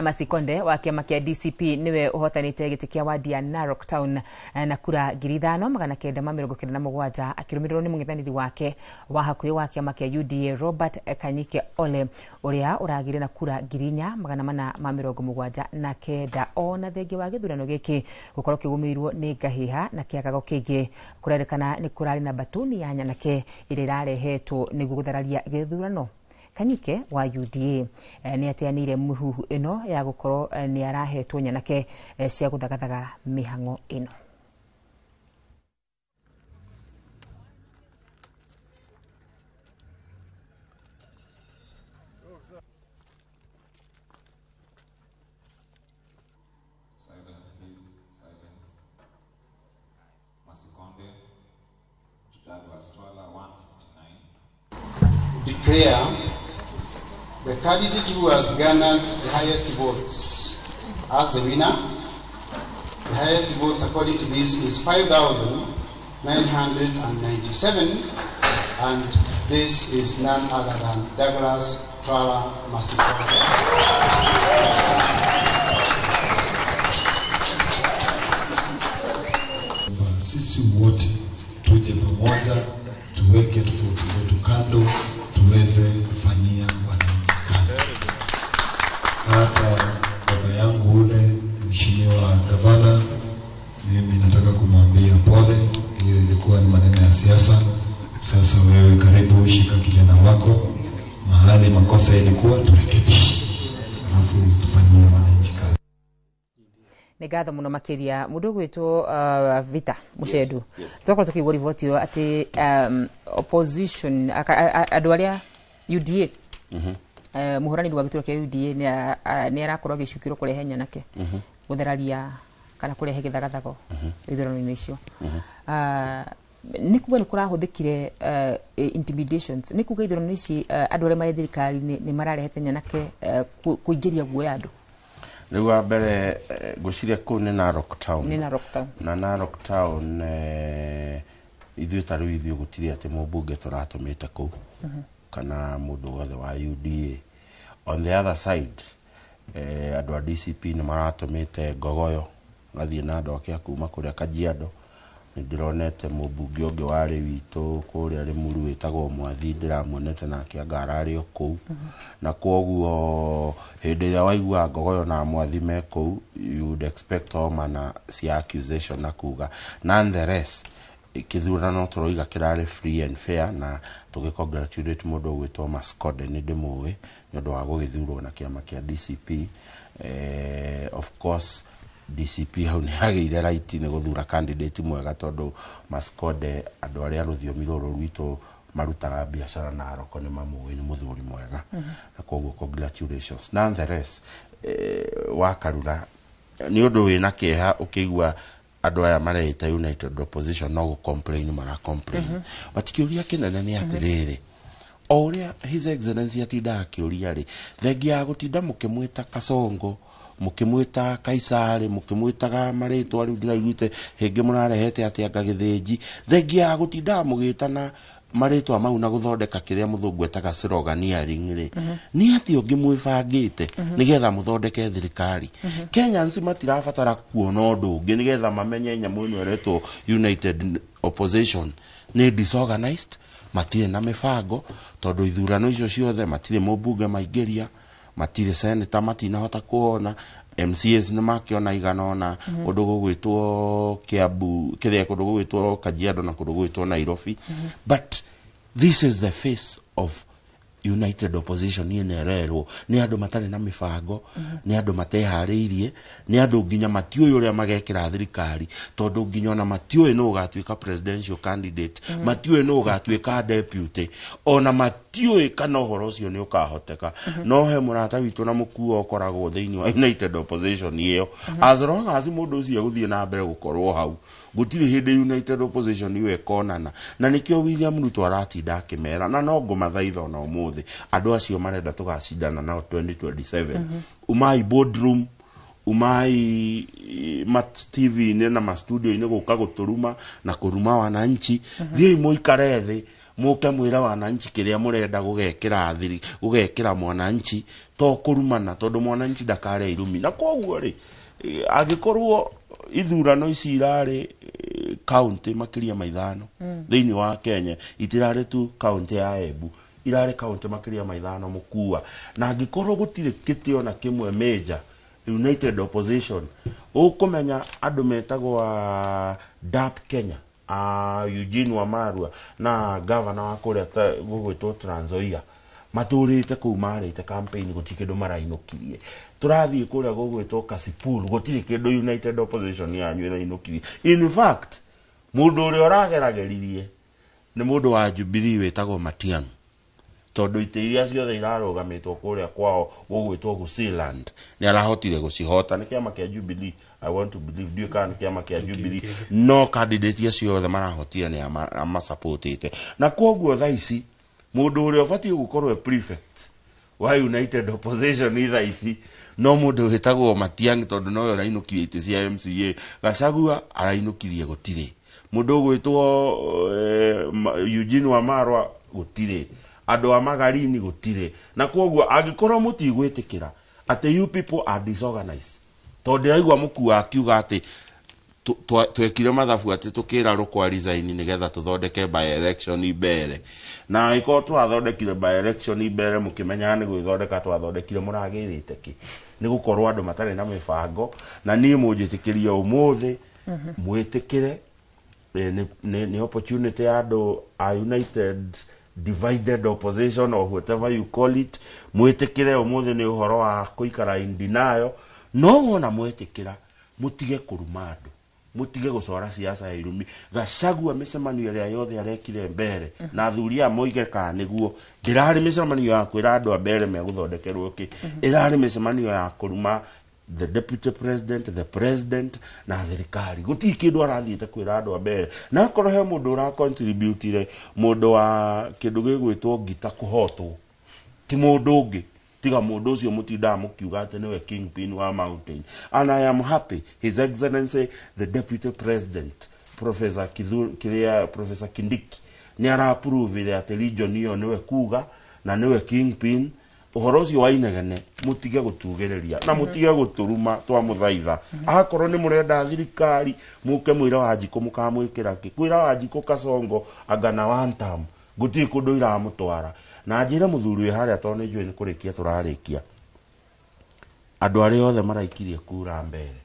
Speaker 17: Masikonde wa kiama kia DCP niwe uhotanite giti kia wadi ya Narok Town na kura 5997 akirumirirwo ni mung'ethaniri wake wa hakuhi wa kiama kia UDA Robert Kanyike Ole uria uragire na kura 4479. Ona thengia wa githurano giki gukorwo kigumiirwo ni ngahiha na kiagago kingi kurerikana ni kurari na batuni ya nyanake iria irarehetwo niguo guthararia githurano. Kanyike wa UDA ni ateanire muhuhu ino ya gukorwo ni arahetwo nyanake cia guthagathaga mihango ino.
Speaker 28: Declare the candidate who has garnered the highest votes as the winner. The highest votes according to this is 5,997, and this is none other than Douglas Twala Masikonde.
Speaker 29: Sisi wote tuje pamoja, tuweke tofauti zetu kando, tuweze kufanyia wananchi kazi. Hata baba yangu ule mheshimiwa gavana, mimi nataka kumwambia pole, hiyo ilikuwa ni maneno ya siasa. Sasa wewe karibu, shika kijana wako, mahali makosa ilikuwa turekebishe, alafu tufanyie wananchi kazi.
Speaker 17: Nĩ ngatho mũno makĩria mũndũ ũgwĩtwo Vita Mũcendu. Twakorwo tũkĩigua riboti ĩyo atĩ opposition andũ arĩa UDA mũhũranĩri wa gĩturwa kĩa UDA nĩ arakorwo agĩcukĩrwo kũrehe nyanake gũthararia kana kũrehe gĩthagathago ithurano-inĩ icio. Nĩ kuga nĩ kũrahũthĩkire intimidations, nĩ kuga ithurano ici andũ arĩa marĩ thirikari-inĩ nĩ mararehete nyanake kũingĩria guoya andũ.
Speaker 7: Rĩu wa mbere ngwĩciria kũu nĩ Narok Town.
Speaker 17: Nĩ Narok Town.
Speaker 7: Na Narok Town Ithuĩ ta rĩu ithuĩ gũtirĩ atĩ mũmbunge tũratũmĩte kũu kana mũndũ wothe wa UDA. On the other side, andũ a DCP nĩ maratũmĩte Ngogoyo gathiĩ na andũ ake a kuma kũrĩa Kajiado. Nĩ ndĩronete mũmbunge ũngĩ warĩ witũ kũrĩa Rĩmuru wĩtagwo Mwathi, ndĩramuonete nake anga ararĩ o kũu. Na kwoguo hĩndĩ ĩrĩa waigua Ngogoyo na Mwathi me kũu, you would expect all manner cia accusation na kuga. Nonetheless, kĩthurano tũroiga kĩrarĩ free and fair, na tũgĩ congratulate mũndũ ũgwĩtwo Mascode, nĩ ndĩmũĩ, nĩ ũndũ wa gũgĩthurwo na kĩama kĩa DCP. Of course DCP hau nĩ yagĩire right nĩ gũthura candidate mwega, tondũ Mascode andũ arĩa rũthiomi rũrũ rwitũ marutaga biacara na Aroko nĩ mamũĩ, nĩ mũthuri mwega. Na koguo congratulations. Nonetheless, wakarura nĩ ũndũ wĩna kĩeha ũkĩigua andũ aya mareita United Opposition no gũ complain mara complain. But kĩũria kĩnene nĩ atĩrĩrĩ, o ũrĩa His Excellency atindaga akĩũria rĩ, thengia ya gũtinda mũkĩmwĩta Kasongo, mũkĩmwĩta Kaisarĩ, mũkĩmwĩtaga marĩtwa rĩu ndĩraiguĩte hĩngĩ mũrarehete atĩ anga Gĩthĩnji, thengia ya gũtindaga mũgĩtana marĩtwa mau na gũthondeka kĩrĩa mũthũngũ etaga sloganeering rĩ, nĩ atĩ ũngĩ mwĩbangĩte nĩgetha mũthondeke thirikari? Kenyans matirabatara kuona ũndũ ũngĩ nĩgetha mamenye nyamũ ĩno ĩretwo United Opposition nĩ disorganized, matirĩ na mĩbango, tondũ ithurano icio ciothe matirĩ mũmbunge maingĩria, matirĩ senator matinahota kuona, MCAs nĩ makĩona igana ona kũndũ gũgwĩtwo Kiambu, kĩrĩa kũndũ gũgwĩtwo Kajiado na kũndũ gũgwĩtwo Nairobi. But this is the face of United Opposition ĩno ĩrerwo nĩ andũ matarĩ na mĩbango, nĩ andũ mateharĩirie, nĩ andũ nginya matiũĩ ũrĩa magekĩra thirikari, tondũ nginya ona matiũĩ nũ ũgatuĩka presidential candidate, matiũĩ nũ ũgatuĩka deputy, ona matiũĩ kana ũhoro ũcio nĩ ũkahoteka. No he mũrata witũ na mũkuo ũkoragwo thĩinĩ wa United Opposition ĩyo, as long as mũndũ ũcio egũthiĩ na mbere gũkorwo hau, gũtirĩ hĩndĩ United Opposition ĩyo ĩkonana. Na nĩkĩo William Ruto aratinda akĩmera, na no ngũmathaitha ona ũmũthĩ, andũ acio marenda tũgacindana nao 2027, umai boardroom, umai ma TV-inĩ na ma studio-inĩ gũka gũtũruma na kũruma wananchi. Thiĩi mũikare thĩ, mũke mwĩre wananchi kĩrĩa mũrenda gũgekĩra thiri, gũgekĩra mwananchi, to kũrumana, tondũ mwananchi ndakarĩa irumi. Na koguo rĩ, angĩkorwo ithurano ici irarĩ county makĩria ma 5 thĩinĩ wa Kenya, itirarĩ tu county ya Embu, irarĩ county makĩria ma 5 mũkua, na angĩkorwo gũtirĩ kĩtĩ ona kĩmwe major United Opposition, ũkũmenya andũ metagwo a DAP Kenya, a Eugene Wamalwa na governor wa kũrĩa gũgwĩtwo Trans Nzoia, matũrĩte kũu marĩte campaign, gũtirĩ kĩndũ marainũkirie. Tũrathiĩ kũrĩa gũgwĩtwo Kasipul, gũtirĩ kĩndũ United Opposition yanyu ĩrainũkirie. In fact, mũndũ ũrĩa ũragerageririe nĩ mũndũ wa Jubilee wĩtagwo Matiang'i, tondũ itĩ iria ciothe irarũgamĩtwo kũrĩa kwao gũgwĩtwo Gusiland nĩ arahotire gũcihota. Nĩ kĩama kĩa Jubilee, I want to believe, ndiũĩ kana nĩ kĩama kĩa Jubilee, no candidate acio othe marahotire nĩ amasupportĩte. Na kwoguo thaa ici mũndũ ũrĩa ũbatiĩ gũkorwo e prefect wa United Opposition thaa ici no mũndũ wĩtagwo Matiang'i, tondũ nowe ũrainũkirie itĩ cia MCA. Gachagua arainũkirie gũtirĩ, mũndũ ũgwĩtwo Eugene Wamalwa gũtirĩ, andũ a Magarini gũtirĩ. Na kwoguo angĩkorwo mũtigwĩtĩkĩra atĩ you people are disorganized, tondũ ndĩraigua mũkua akiuga atĩ twekire mathabu atĩ tũkĩra Rũkwa resign nĩgetha tũthondeke by election mbere, na angĩkorwo twathondekire by election mbere mũkĩmenyaga nĩ gwĩthondeka twathondekire, mũragĩrĩte kĩ? Nĩ gũkorwo andũ matarĩ na mĩbango. Na niĩ mũnjĩtĩkĩrie ũmũthĩ, mwĩtĩkĩre nĩ opportunity ya andũ a United Divided Opposition or whatever you call it, mwĩtĩkĩre ũmũthĩ nĩ ũhoro wa kũikara in denial. No wona mwĩtĩkĩra, mũtige kũruma andũ, mũtige gũcora siasa ya irumi. Gachagua mĩcemanio ĩrĩa yothe arekire mbere, na athuri aya moige kana nĩguo, ndĩrarĩ mĩcemanio ya kwĩra andũ a mbere megũthondekerwo kĩ, ĩrarĩ mĩcemanio ya kũruma the deputy president, the president na thirikari. Gũtirĩ kĩndũ arathiĩte kwĩra andũ a mbere. Na akorwo he mũndũ ũracontributire mũndũ wa kĩndũ gĩgwĩtwo ngita kũhotwo, ti mũndũ ũngĩ tiga mũndũ ũcio mũtindaga mũkiuga atĩ nĩwe kingpin wa mountain. And I am happy His Excellency the Deputy President Professor Kithure kiria Professor Kindiki ni araprove ati region iyo niwe kuga na niwe kingpin uhoro ucio wa inegene mutige gutugereria na mutige guturuma twamuthaitha akorwo ni murenda thirikari muke mwira wa Njikũ mukamwikira ki kwira wa Njikũ Kasongo angana one term guti kundu iramutwara na njira muthuri wi haria to ni njui ni kurikia turarikia andu aria othe maraikirie kura mbere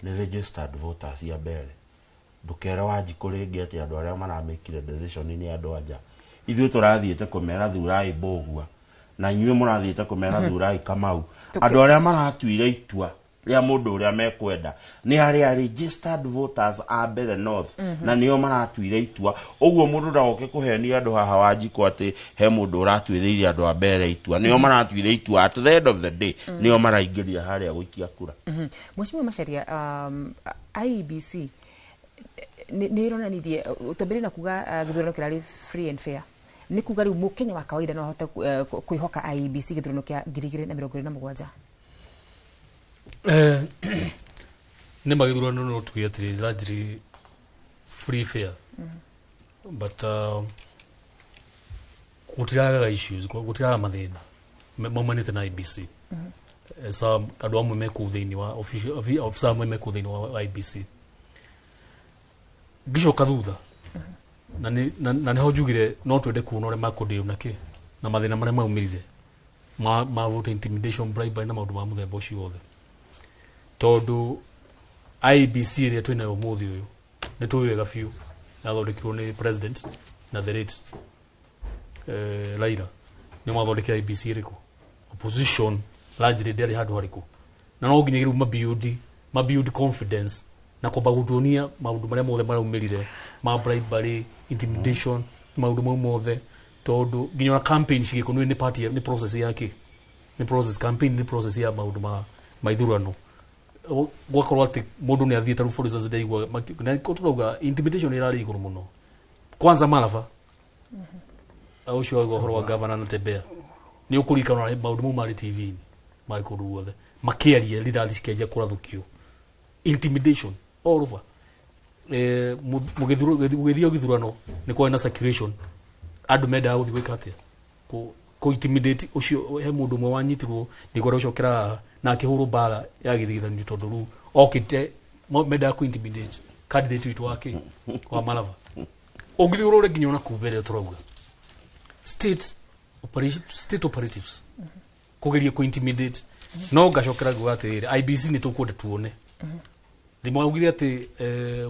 Speaker 7: ni registered voters ya mbere ndukere wa Njikũ ringi ati andu aria maramikire decision ni andu anja ithuĩ turathiĩte kumera thurai Mbũgua na inyuĩ mũrathiĩte kumera thurai Kamau andu aria maratuire itua ria mundu uria mekwenda ni aria registered voters a Mbere North na nio maratuire itua uguo mundu ndagoke kuhenia andu haha wa Njikũ ati he mundu uratuithĩirie andu a mbere itua nio maratuire itua at the end of the day nio maraingĩria haria gũikia kura.
Speaker 17: Mheshimiwa Macharia, IEBC nä ironanirie twambĩrĩrie na kuga gĩthurano kĩrarĩ free and fair nĩ kuga rĩu mũkenya wa kawaida no ahote kwĩhoka IEBC gĩthurano kĩa 2027?
Speaker 5: Nĩ ma gĩthurano no tuge atĩrĩ largely free fair but gũtiragaga issues gũtiraga mathĩna maumanĩte na IEBC. Sa andũ amwe me kũu thĩinĩ wa officer amwe me kũu thĩinĩ wa IEBC ngicoka thutha na niho njugire no twende kuona ũrĩa makũndĩo na kĩ na mathĩna marĩa maumĩrire ma voter intimidation, bribery na maũndũ ma mũthemba ũcio wothe tondũ IEBC ĩrĩa twĩnayo ũmũthĩ ũyũ nĩ tũĩ wega biũ yathondekirwo nĩ president na the late Raila nĩ mathondekire IEBC ĩrĩkũ opposition largely ndĩarĩ handũ harĩkũ na no nginya rĩu mabuild confidence na kwamba gutuonia maundu maria mothe maraumĩrire ma bribery, intimidation, maundu mau mothe tondu nginya ona campaign cigĩkwo nĩ party nĩ process yake nĩ process campaign nĩ process ya maundu ma ithurano gwakorwo atĩ mũndũ nĩ athiĩte rĩu for instance ndaigua tũrauga intimidation ĩrarĩ igũrũ mũno kwanza Malava ũcio wa ũhoro wa governor na Tembea nĩ ũkũririkana maũndũ mau marĩ TV-inĩ marĩ kũndũ guothe makĩaria rithathi cikĩanjia kũrathũkio intimidation all over. Mugithio githurano ni kwa na circulation andu mendaga guthi gwika atia ku intimidate ucio he mundu umwe wanyitirwo ndigwa ucokera na akihurwo mbara ya githithanio tondu riu okite mendaga ku intimidate candidate witu wake wa Malava ungithi urore nginya ona kuu mbere turauga state state operatives kugeria ku intimidate no ngacokera nguga atiriri IBC ni tukwenda tuone ndimwaugire ati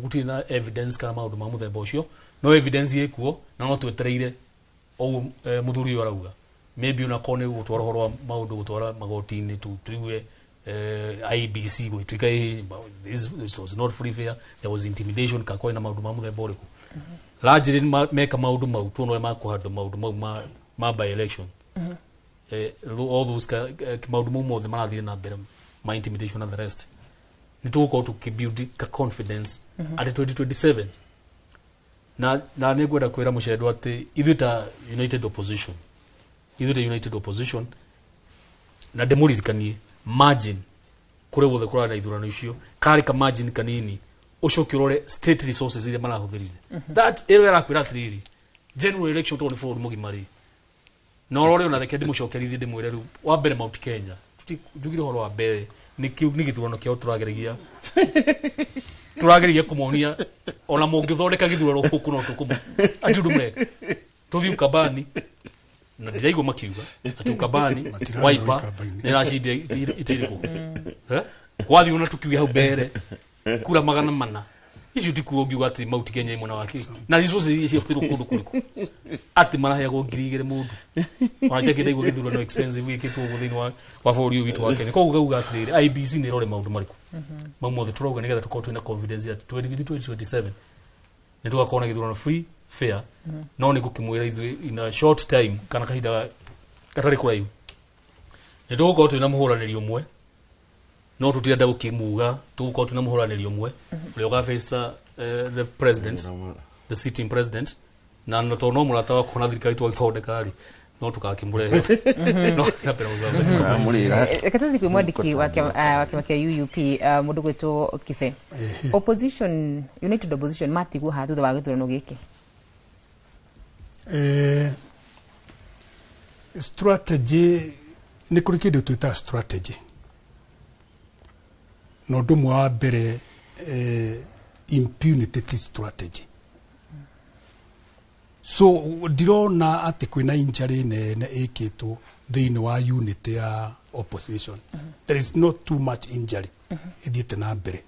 Speaker 5: gutire na evidence kana maundu ma muthemba ucio no evidence ikuo na no twetereire o muthuri uyu arauga maybe ona kone gutwara horo wa maundu gutwara magoti-ini tuigue IEBC gwituika this was not free fair, there was intimidation kakwa na maundu ma muthemba uriku largely meka maundu mau tuone makuhanda maundu mau ma by election all those maundu mau mothe marathire na mbere ma intimidation and the rest ni tugukorwo tukibuild ka confidence at 2027 na nĩ ngwenda kwĩra mũcendo atĩ ithuĩ ta United Opposition na ndĩmũririkanie margin kũrĩa guothe kũrarĩ na ithurano icio karĩ ka margin kanini ũcoke ũrore state resources iria marahũthĩrire that ĩyo ĩrakwĩra atĩrĩrĩ general election tondũ nĩ bũrũri mũgima rĩ na ũrore ona reke ndĩmũcokerithie ndĩmwĩre rĩu wa mbere Mount Kenya njugire ũhoro wa mbere nĩ gĩthurano kĩao tũrageragia kũmonia ona mũngĩthondeka gĩthurano gũkũ no tũkũmo ati ũndũ mũreka tũthiĩ Ukambani na ndiraigua makiuga atĩ Ukambani Wiper nĩ ĩracinda ite irĩkũ gwathiĩ ona tũkiuge hau mbere kura 400 icio ti kura ũngiuga atĩ Mount Kenya ĩ mwena wake na resources iria ciahũthĩrwo kũndũ kũrĩkũ atĩ maraheagwo 2,000 mũndũ ona njakĩ ndaigua gĩthurano expensive gĩkĩtwo ũguo thĩinĩ wa bũrũri ũyũ witũ wa Kenya koguo ngauga atĩrĩrĩ IEBC nĩ ĩrore maũndũ marĩkũ mau mothe tũrauga nĩgetha tũkorwo twĩna confidence atĩ 2027 nĩ tũgakorwo na gĩthurano free fair no nĩ ngũkĩmwĩra ithuĩ in a short time kana kahinda gatarĩ kũraihu nĩ tũgũkorwo twĩna mũhũranĩri ũmwe no tũtirenda gũkĩmuga tũgũkorwo twĩna mũhũranĩri ũmwe ũrĩa ũgabaca the president the sitting president na no tondũ no mũrata wakwa na thirikari twagĩthondeka rĩ No tũgakĩmũrehe no na mbere gũthondeka.
Speaker 17: Reke tũthiĩ kwĩ mwandĩki wa kĩama kĩa UUP, mũndũ gwĩtwo Kibe. Opposition, United Opposition matigwo ha thutha wa gĩthurano gĩkĩ?
Speaker 6: Strategy nĩ kũrĩ kĩndũ twĩtaga strategy, na ũndũ ũmwe wa mbere, impunity ti strategy. So ndirona atĩ kwĩna injury nene ĩkĩtwo thĩinĩ wa unity ya opposition. There is not too much injury ĩthiĩte na mbere.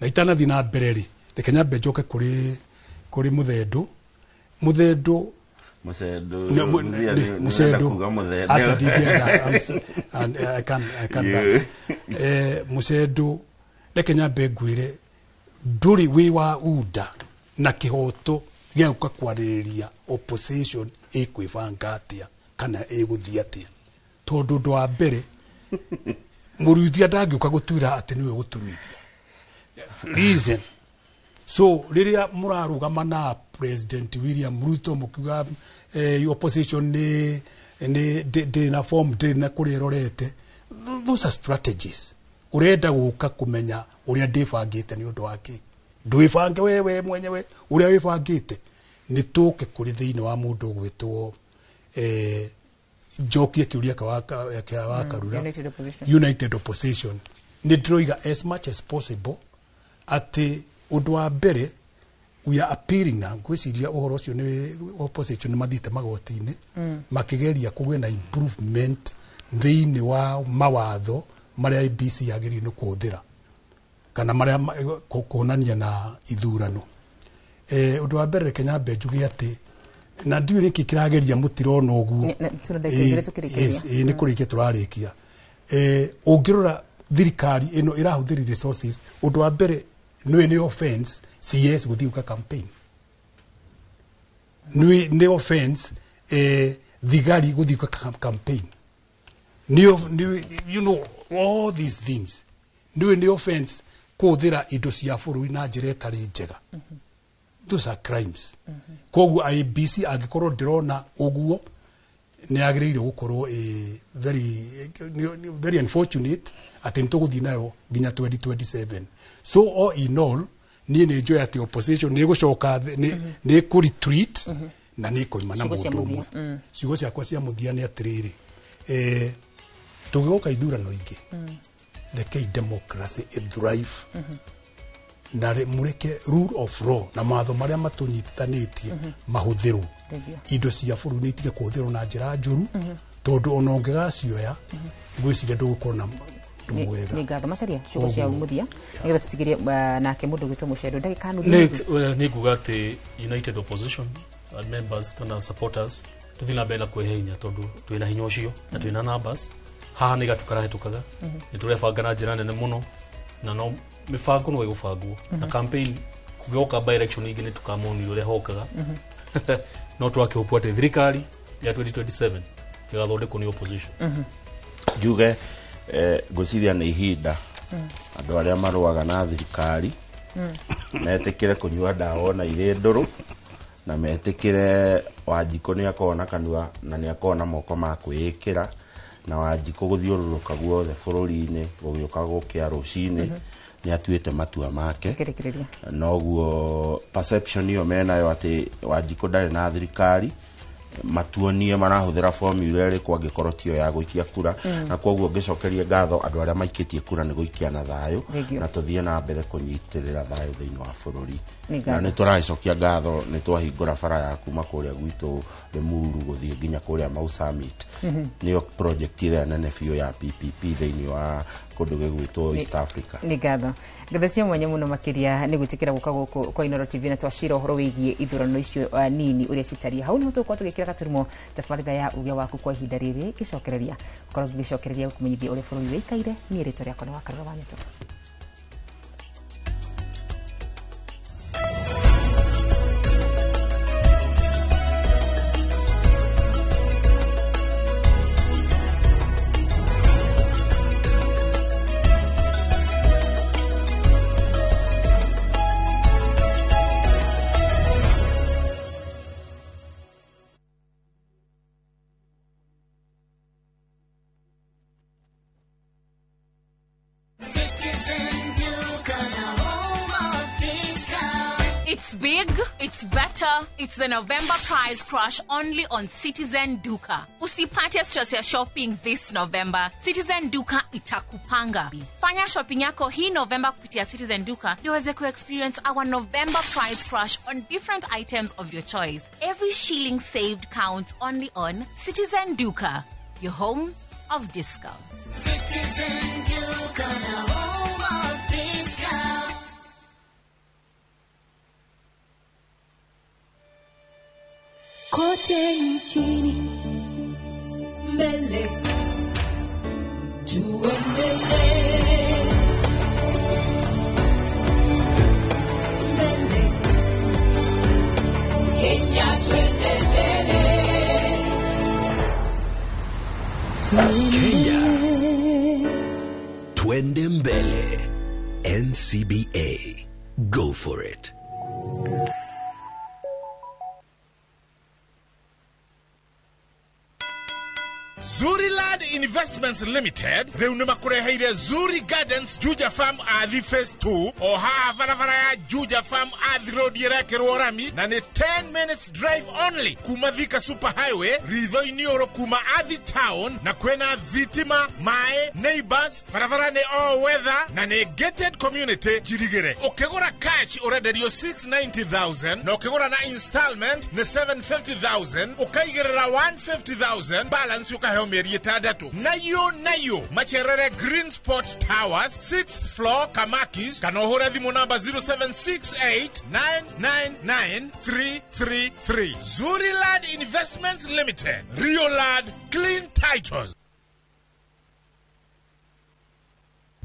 Speaker 6: Na itanathiĩ na mbere rĩ, reke nyambe njoke kũrĩ mũthendo. Mũthendo.
Speaker 7: Mucendo.
Speaker 6: Mucendo.
Speaker 7: Kuga muthendo.
Speaker 6: Aca ndingĩenda, and I can that. Mucendo, reke nyambe ngwĩre ndũrĩ wĩ wa UNDA na kĩhoto gĩa gũka kwarĩrĩria opposition ĩkwĩbanga atĩa kana ĩgũthiĩ atĩa, tondũ ũndũ wa mbere mũruithia ndangĩũka gũtuĩra atĩ nĩwe gũtũruithia. Reason, so rĩrĩa mũrarũgama na President William Ruto mũkiuga opposition nĩ ndĩ na form, ndĩ na kũrĩa ĩrorete, those are strategies. Ũrenda gũka kũmenya ũrĩa ndĩbangĩte nĩ ũndũ wa kĩ? Ndwĩbange we mwenyewe ũrĩa wĩbangĩte. Nĩ tũke kũrĩ thĩinĩ wa mũndũ ũgwĩtwo, njokie kĩũria kĩa wa Karura.
Speaker 17: United Opposition.
Speaker 6: United Opposition, nĩ ndĩroiga as much as possible atĩ ũndũ wa mbere we are appealing, na ngwĩciria ũhoro ũcio nĩ opposition nĩ mathiĩte magoti-inĩ makĩgeria kũgĩe na improvement thĩinĩ wa mawatho marĩa IEBC yagĩrĩirwo nĩ kũhũthĩra kana marĩa kuonania na ithurano. Ũndũ wa mbere, reke nyambe njuge atĩ na ndiũĩ nĩkĩ kĩrageria mũtirona ũguo.
Speaker 17: Tuna ndagĩka igĩrĩ tũkĩrĩkĩria.
Speaker 6: Yes, nĩ kũrĩkia tũrarĩkia. Ũngĩrora thirikari ĩno ĩrahũthĩra resources, ũndũ wa mbere nĩ offense CS gũthiĩ gwĩka campaign, nĩ offense thigari gũthiĩ gwĩka campaign, nĩ all these things, nĩ offense kũhũthĩra indo cia bũrũri na njĩra ĩtarĩ njega. Those are crimes. Koguo IEBC angĩkorwo ndĩrona ũguo nĩ yagĩrĩire gũkorwo ĩ very very unfortunate atĩ nĩ tũgũthiĩ nayo nginya 2027. So all in all, niĩ nĩ njũĩ atĩ opposition nĩ ĩgũcoka nĩ ĩkũ retreat na nĩ ĩkoima na
Speaker 17: Ciugo cia
Speaker 6: mũndũ
Speaker 17: mũthia.
Speaker 6: ũmwe. Ciugo ciakwa cia mũthia nĩ atĩrĩrĩ, tũgĩgoka ithurano ingĩ, rekei democracy ĩthrive na mũreke rule of law na mawatho marĩa matũnyitithanĩtie mahũthĩrwo.
Speaker 17: Thank you.
Speaker 6: Indo cia bũrũri nĩ itige kũhũthĩrwo na njĩra njũru, tondũ ona ũngĩgacioya ngwĩciria ndũgũkorwo na ũndũ mwega.
Speaker 17: Nĩ ngatho Macharia. Ciugo cia
Speaker 6: Koguo,
Speaker 17: mũthia nĩgetha tũtigĩrie nake mũndũ ũgwĩtwo Mũcendo ndagĩka nuthu.
Speaker 5: Nĩ nguga atĩ United Opposition members kana supporters tũthiĩ na mbere na kwĩhe hinya, tondũ twĩna hinya ũcio na twĩna numbers. Haha nĩ gatu karahĩtũkaga, nĩ tũrebanga na njĩra nene mũno na no mĩbango no ĩgũbangwo na campaign kũgĩoka by election ingĩ nĩ tũkamonio ũrĩa hokaga. No tũrakĩhũpwo atĩ thirikari ya 2027 ĩgathondekwo nĩ opposition.
Speaker 7: Njuge ngwĩciria nĩ ihinda andũ arĩa marũaga na thirikari metĩkĩre kũnyua ndawa ona irĩ ndũrũ, na metĩkĩre Wanjikũ nĩ akoragwo na kanua na nĩ akoragwo na moko ma kwĩĩkĩra, na Wanjikũ gũthiũrũrũka guothe bũrũri-inĩ gũgĩũka gũkĩa rũcinĩ nĩ atuĩte matua make.
Speaker 17: Kĩrĩkĩrĩria.
Speaker 7: Noguo perception ĩyo menayo atĩ Wanjikũ ndarĩ na thirikari, matuonie marahũthĩra formula ĩrĩkũ angĩkorwo tiyo ya gũikia kura. Na koguo ngĩcokerie ngatho andũ arĩa maikĩtie kura nĩ gũikia na thayũ.
Speaker 17: Thank you.
Speaker 7: Na tũthiĩ na mbere kũnyitĩrĩra thayũ thĩinĩ wa bũrũri.
Speaker 17: Nĩ
Speaker 7: Na
Speaker 17: ngatho.
Speaker 7: nĩ tũragĩcokia ngatho nĩ twahingũra bara ya kuma kũrĩa gwitũ Limuru gũthiĩ nginya kũrĩa Mau Summit. Nĩyo project ĩrĩa nene biũ ya PPP thĩinĩ wa kũndũ gĩgwĩtwo East Africa.
Speaker 17: Nĩ ngatho, ngatho cia mwanya mũno makĩria nĩ gwĩtĩkĩra gũka gũkũ kwa Inooro TV na twacira ũhoro wĩgiĩ ithurano icio nini ũrĩa citariĩ. Hau nĩho tũgũkorwo tũgĩkĩra gaturumo tabarĩra ya uge waku kwa ihinda rĩrĩ. Ngĩcokereria gũkorwo ngĩgĩcokereria gũkũmenyithia ũrĩa bũrũri wĩikaire, niĩ rĩtwa rĩakwa nĩ Wakarura wa Nyoto.
Speaker 8: big, it's better, it's the November price crash only on Citizen Duka. Usipate stress ya shopping this November. Citizen Duka itakupanga. Fanya shopping yako hii November kupitia Citizen Duka ndio uweze ku-experience our November price crash on different items of your choice. Every shilling saved counts only on Citizen Duka, your home of discounts.
Speaker 3: Citizen Duka, the home of discounts.
Speaker 23: Kote nchini, mbele, tuendelee. Mbele, Kenya twende mbele.
Speaker 9: Kenya, twende mbele. NCBA, go for it.
Speaker 11: Zuriland Investments Limited rĩu nĩ makũreheire Zuri Gardens Juja Farm Athi Phase 2 o haha barabara ya Juja Farm Athi Road ĩrekĩrwo rami na nĩ 10 minutes drive only kuma Thika Super Highway ritho-inĩ ũrũ kuma Athi Town, na kwĩna thitima, maĩ, neighbors, barabara nĩ all weather na nĩ gated community njirigĩre. Ũkĩgũra cash ũrenderio 690,000 na ũkĩgũra na installment nĩ 750,000, ũkaigĩrĩra 150,000 balance ũkaheo mĩeri ĩtandatũ. Nayo nayo macerere Green Spot Towers 6th floor Kamakis, kana ũhũre thimũ namba 0768999333. Zuriland Investments Limited, Riolad Clean Titles.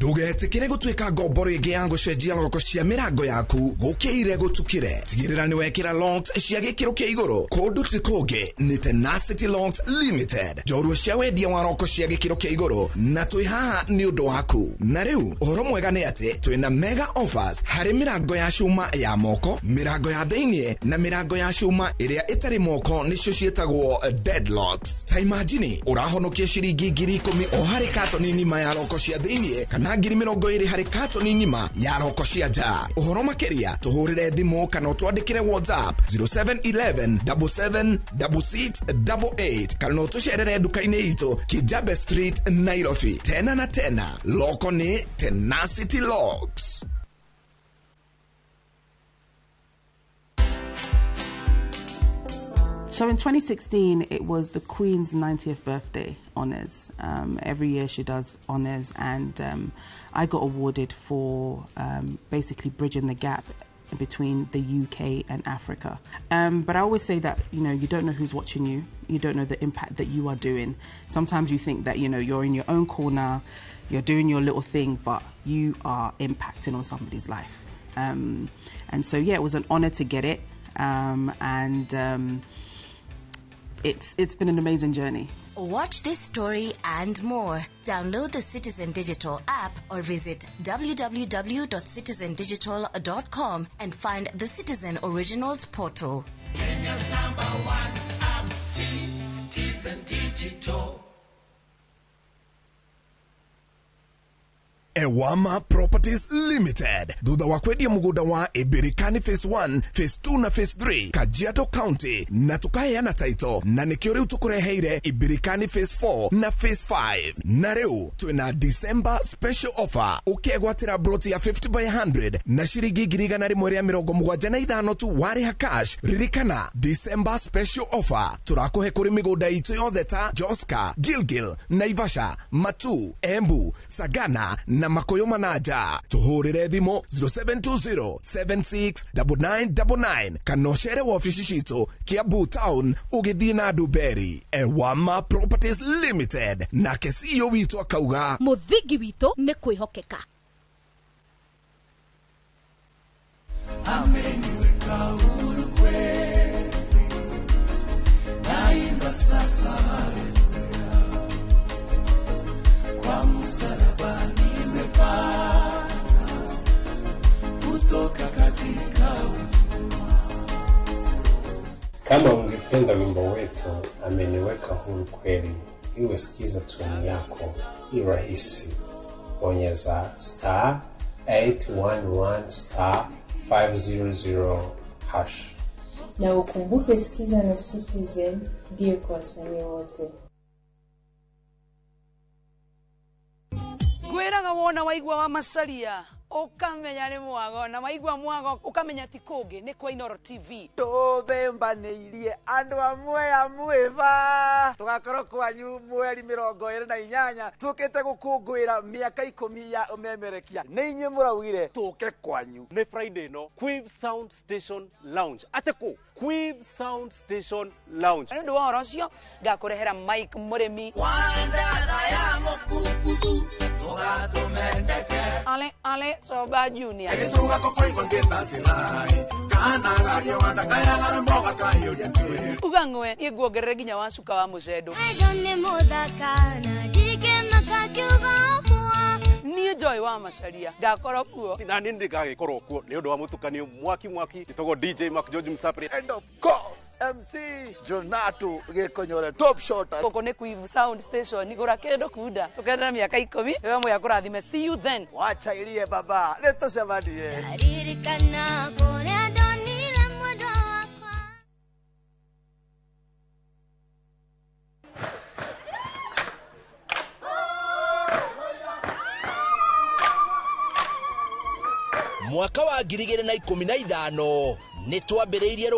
Speaker 12: Ndũgetĩkĩre gũtuĩka ngombo rĩngĩ ya gũcenjia roko cia mĩrango yaku gũkĩire gũtukire. Tigĩrĩra nĩ wekĩra locks cia gĩkĩro kĩa igũrũ kũndũ ti kũngĩ nĩ Tenacity Locks Limited, njorua cia wendia wa roko cia gĩkĩro kĩa igũrũ, na twĩ haha nĩ ũndũ waku. Na rĩu ũhoro mwega nĩ atĩ twĩna mega offers harĩ mĩrango ya cuma ya moko, mĩrango ya thĩinĩ na mĩrango ya cuma ĩrĩa ĩtarĩ moko, nĩcio ciĩtagwo deadlocks. Ta imagine ũrahonokia ciringi 10,000 o harĩ katoni ng'ima ya roko cia thĩinĩ kana 20,000 harĩ katoni ng'ima ya roko cia nja. Ũhoro makĩria tũhũrĩre thimũ kana ũtwandĩkĩre WhatsApp 0711 77 6688 kana ũtũcerere nduka-inĩ itũ Kijabe Street, Nairobi. Tena na tena, loko nĩ Tenacity Locks.
Speaker 13: So in 2016, it was the Queen's 90th birthday honours. Every year she does honours, and I got awarded for basically bridging the gap between the UK and Africa. But I always say that, you know, you don't know who's watching you. You don't know the impact that you are doing. Sometimes you think that, you know, you're in your own corner, you're doing your little thing, but you are impacting on somebody's life. And so, yeah, it was an honour to get it. It's been an amazing journey.
Speaker 3: Watch this story and more. Download the Citizen Digital app or visit www.citizendigital.com and find the Citizen Originals portal.
Speaker 23: Kenya's number one app, Citizen Digital.
Speaker 12: Ewama Properties Limited thutha wa kwendia mugunda wa Ibirikani Phase 1, Phase 2 na Phase 3 Kajiado County, na tukaheana title na nikio riu tukureheire Ibirikani Phase 4 na Phase 5. Na riu twina December special offer, ukegwatira broti ya 50 by 100 na ciringi 175 tu wariha cash. Ririkana December special offer turakuhe kuri migunda itu yothe ta Joska, Gilgil, Naivasha, Matu, Embu, Sagana na Makoyo Manaja. Tuhurire thimu 0720 769999 kana ũcere wabici citũ Kiambu Town ũgĩthiĩ na Nduberi. Ewama Properties Limited, nake CEO witũ akauga
Speaker 14: mũthingi witũ nĩ kwĩhokeka.
Speaker 23: Ameniweka huru kweli, naimba sasa haleluya, kwa msalaba nimepata kutoka katika utumwa.
Speaker 18: Kama ungependa wimbo wetu ameniweka huru kweli iwe sikiza tune yako irahisi, bonyeza star 811 star 500 hash.
Speaker 1: Na ukumbuke Sikiza na Citizen ndiyo kwa wasanii wote.
Speaker 2: Ngwĩraga wona waigua wa macaria ũkamenya nĩ mwago na waigua mwago ũkamenya ti kũngĩ nĩ kwa Inooro TV.
Speaker 10: Tũthembanĩirie andũ amwe a mwĩba tũgakorwo kwanyu mweri 28 tũkĩte gũkũngũĩra mĩaka 10 ya ũmemerekia nĩ inyuĩ mũraugire tũke kwanyu.
Speaker 15: Nĩ Friday no Quiv Sound Station Lounge atĩkũ Quiv Sound Station Lounge.
Speaker 2: Nĩ ũndũ wa ũhoro ũcio ngakũrehera Mike Mũrĩmi. Ale ale Soba Junior. Uga ng'we niĩ nguongerere nginya wa cuka wa mũcendo. Niĩ Joy wa Macaria ngakorwo kuo.
Speaker 15: Na niĩ ndigagĩkorwo kuo nĩ ũndũ wa mũtukanio mwaki mwaki gĩtagwo DJ Mark George Msapri.
Speaker 10: And of course MC Jonato Gĩkonyore top shot.
Speaker 2: Gũkũ nĩ Quiv Sound Station gũra kĩndũ kunda tũkenera mĩaka 10 wewe mwe akũrathime. See you then.
Speaker 10: Wacha irie baba nĩ tũcemanie.
Speaker 19: Ririkana kũrĩa ndonire mwendwa wakwa.
Speaker 9: Mwaka wa 2015 nĩ twambĩrĩirie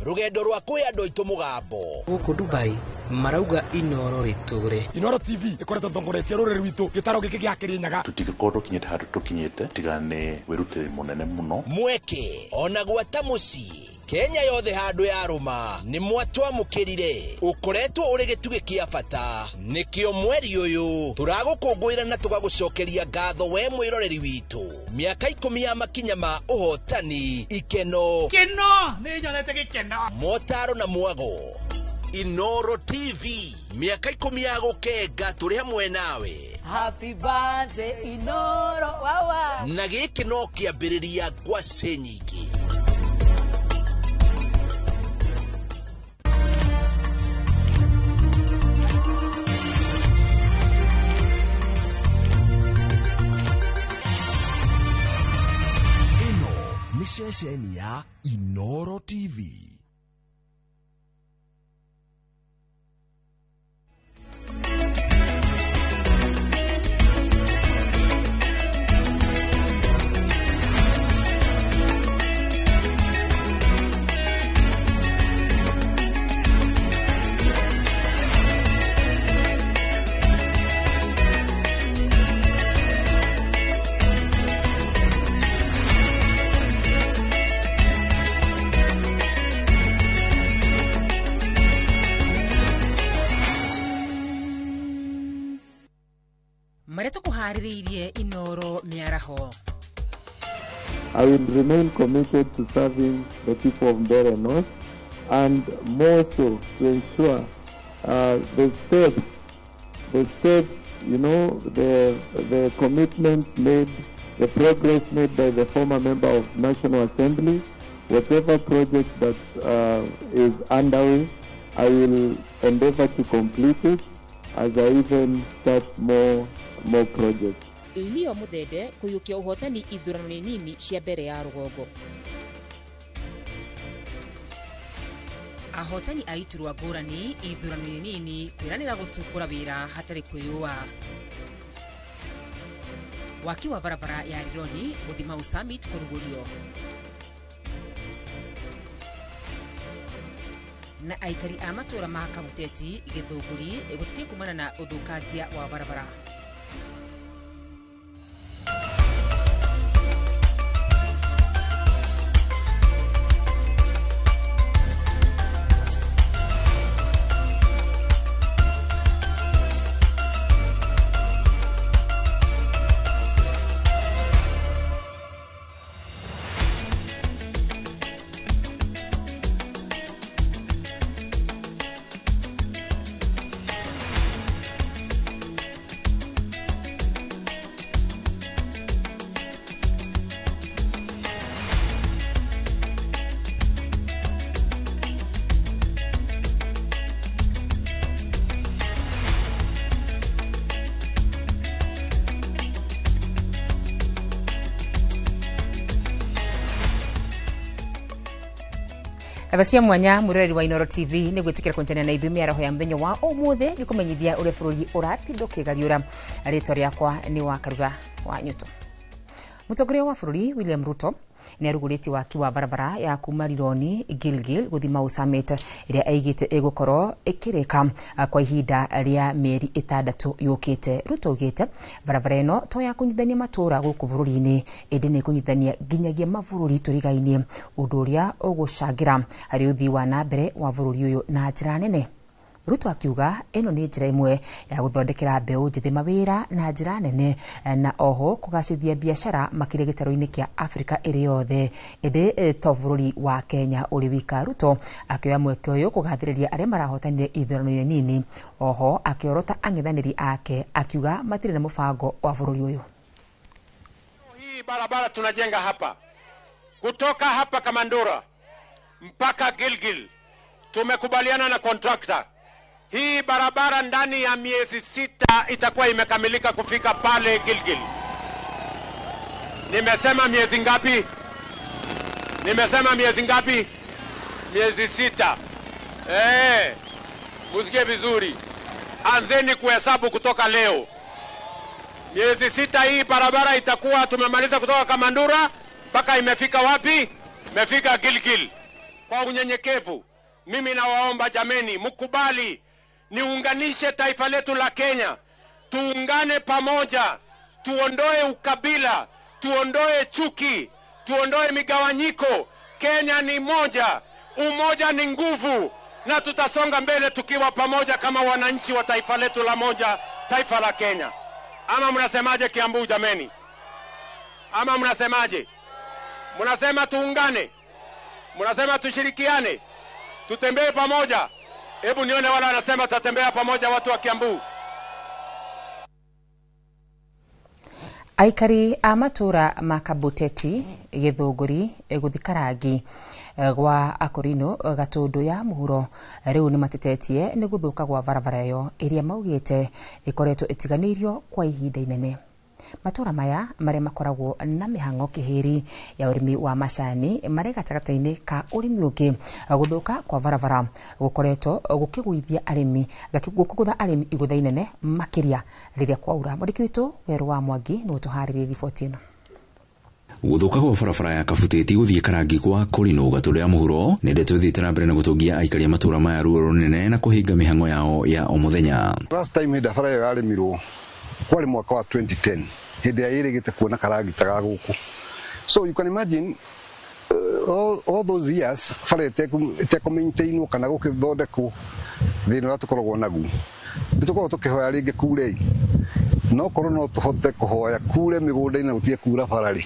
Speaker 9: rũgendo rwa kwĩ andũ aitũ mũgambo.
Speaker 20: Gũkũ Dubai marauga Inooro rĩtũre.
Speaker 21: Inooro TV ĩkoretwo ĩtongoretie rũrĩrĩ rwitũ gĩtaro gĩkĩ gĩa Kĩrĩnyaga.
Speaker 22: Tũtingĩkorwo tũkinyĩte handũ tũkinyĩte tiga nĩ wĩrutĩri mũnene mũno.
Speaker 9: Mweke ona gwata mũciĩ Kenya yothe handũ yarũma nĩ mwatwamũkĩrire. Ũkoretwo ũrĩ gĩtugĩ kĩa bata nĩkĩo mweri ũyũ tũragũkũngũĩra na tũgagũcokeria ngatho we mwĩroreri witũ. Mĩaka 10 ya makinya ma ũhotani, ikeno,
Speaker 21: keno nĩ nyonete gĩkeno,
Speaker 9: motaro na mwago. Inooro TV mĩaka 10 ya gũkenga tũrĩ hamwe nawe.
Speaker 2: Happy birthday Inooro wawa.
Speaker 9: Na gĩkĩ no kĩambĩrĩria ngwacĩ nyingĩ.
Speaker 12: Ĩno nĩ ceceni ya Inooro TV.
Speaker 17: Marĩa tũkũharĩrĩirie Inooro mĩaraho.
Speaker 25: I will remain committed to serving the people of Mbeere North and more so to ensure the steps, you know, the commitments made, the progress made by the former member of National Assembly, whatever project that is underway, I will endeavor to complete it as I even start more projects.
Speaker 17: Leo Muthende kũiyũkia ũhotani ithurano-inĩ nini cia mbere ya rũgongo. Ahotani a iturwa ngũrani ithurano-inĩ nini kwĩranĩra gũtukũra wĩra hatarĩ kwĩyũa. Waki wa barabara ya Rironi gũthiĩ Mau Summit kũrugũrio. Na aikari a matũra ma Kabuteti Gĩthũngũri gũtetia kumana na ũthũkangia wa barabara. Ngatho cia mwanya mwiroreri wa Inooro TV nĩ gwĩtĩkĩra kũnyitanĩra na ithuĩ mĩaraho ya mũthenya wa ũmũthĩ ngĩkũmenyithia ũrĩa bũrũri ũratinda ũkĩgariũra. Rĩtwa rĩakwa nĩ Wakarura wa Nyuto. Mũtongoria wa bũrũri William Ruto nĩ arugũrĩtie waki wa barabara ya kuma Rironi Gilgil gũthiĩ Mau Summit ĩrĩa aigĩte ĩgũkorwo ĩkĩrĩka kwa ihinda rĩa mĩeri 6 yũkĩte. Ruto augĩte barabara ĩno to ya kũnyitithania matũũra gũkũ bũrũri-inĩ ĩndĩ nĩ ĩkũnyitithania nginyagia mabũrũri tũrigainie, ũndũ ũrĩa ũgũcangĩra harĩ ũthii wa na mbere wa bũrũri ũyũ na njĩra nene. Ruto akiuga ĩno nĩ njĩra ĩmwe ya gũthondekera mbeũ njĩthĩ mawĩra na njĩra nene na oho kũgacĩrithia biacara makĩria gĩtarũ-inĩ kĩa Afrika ĩrĩ yothe ĩndĩ to bũrũri wa Kenya ũrĩ wika. Ruto akĩoya mweke ũyũ kũgathĩrĩria arĩa marahotanire ithurano-inĩ nini, oho akĩorota ang'ethanĩri ake akiuga matirĩ na mũbango wa bũrũri ũyũ.
Speaker 4: Hii barabara tunajenga hapa kutoka hapa Kamandura mpaka Gilgil, tumekubaliana na contractor. Hii barabara ndani ya miezi 6 itakuwa imekamilika kufika pale Gilgil. Nimesema miezi ngapi? Nimesema miezi ngapi? Miezi 6. Musikie vizuri. Anzeni kuhesabu kutoka leo. Miezi 6 hii barabara itakuwa tumemaliza kutoka Kamandura mpaka imefika wapi? Imefika Gilgil. Kwa unyenyekevu, mimi nawaomba jameni, mkubali niunganishe taifa letu la Kenya. Tuungane pamoja, tuondoe ukabila, tuondoe chuki, tuondoe migawanyiko. Kenya ni moja, umoja ni nguvu, na tutasonga mbele tukiwa pamoja kama wananchi wa taifa letu la moja, taifa la Kenya. Ama mnasemaje Kiambu jameni? Ama mnasemaje? Mnasema tuungane? Mnasema tushirikiane? Tutembee pamoja? Hebu nione wala wanasema tutatembea pamoja watu wa Kiambu.
Speaker 17: Aikari a matura ma Kabuteti Githunguri guthi Karangi gwa Akorino Gatundu ya muhuro riu ni matetetie ni guthuka gwa barabara iyo iria maugite ikoretwo itiganirio kwa ihinda inene. Matura maya maria makoragwo na mihango kihiri ya urimi wa macani mari gatagata-ini ka urimi ungi guthuka kwa barabara gukoretwo gukigwithia arimi gukugutha arimi igutha inene makiria riria kwaura. Mwandiki witu Weru wa Mwangi ni utuhariririe riboti ino.
Speaker 5: Guthuka gwa barabara ya Kabuteti guthie Karangi gwa Korino Gatundu ya muhuro ni ndeto ithiite na mbere na gutungia aikari a matura maya ruo runene na kuhinga mihango yao ya o muthenya.
Speaker 6: Last time hĩndĩ bara ĩyo yarĩmirwo kwari mwaka wa 2010 hĩndĩ ĩrĩa ĩrĩgĩte kuona karagita ga gũkũ. So you can imagine all those years bara ĩtekũmaintainwo kana gũkĩthondekwo thĩna ũrĩa tũkoragwo naguo. Nĩ tũkoragwo tũkĩhoya rĩngĩ kure no korwo no tũhote kũhoya kure mĩgũnda-inĩ gũtige kura bara rĩ,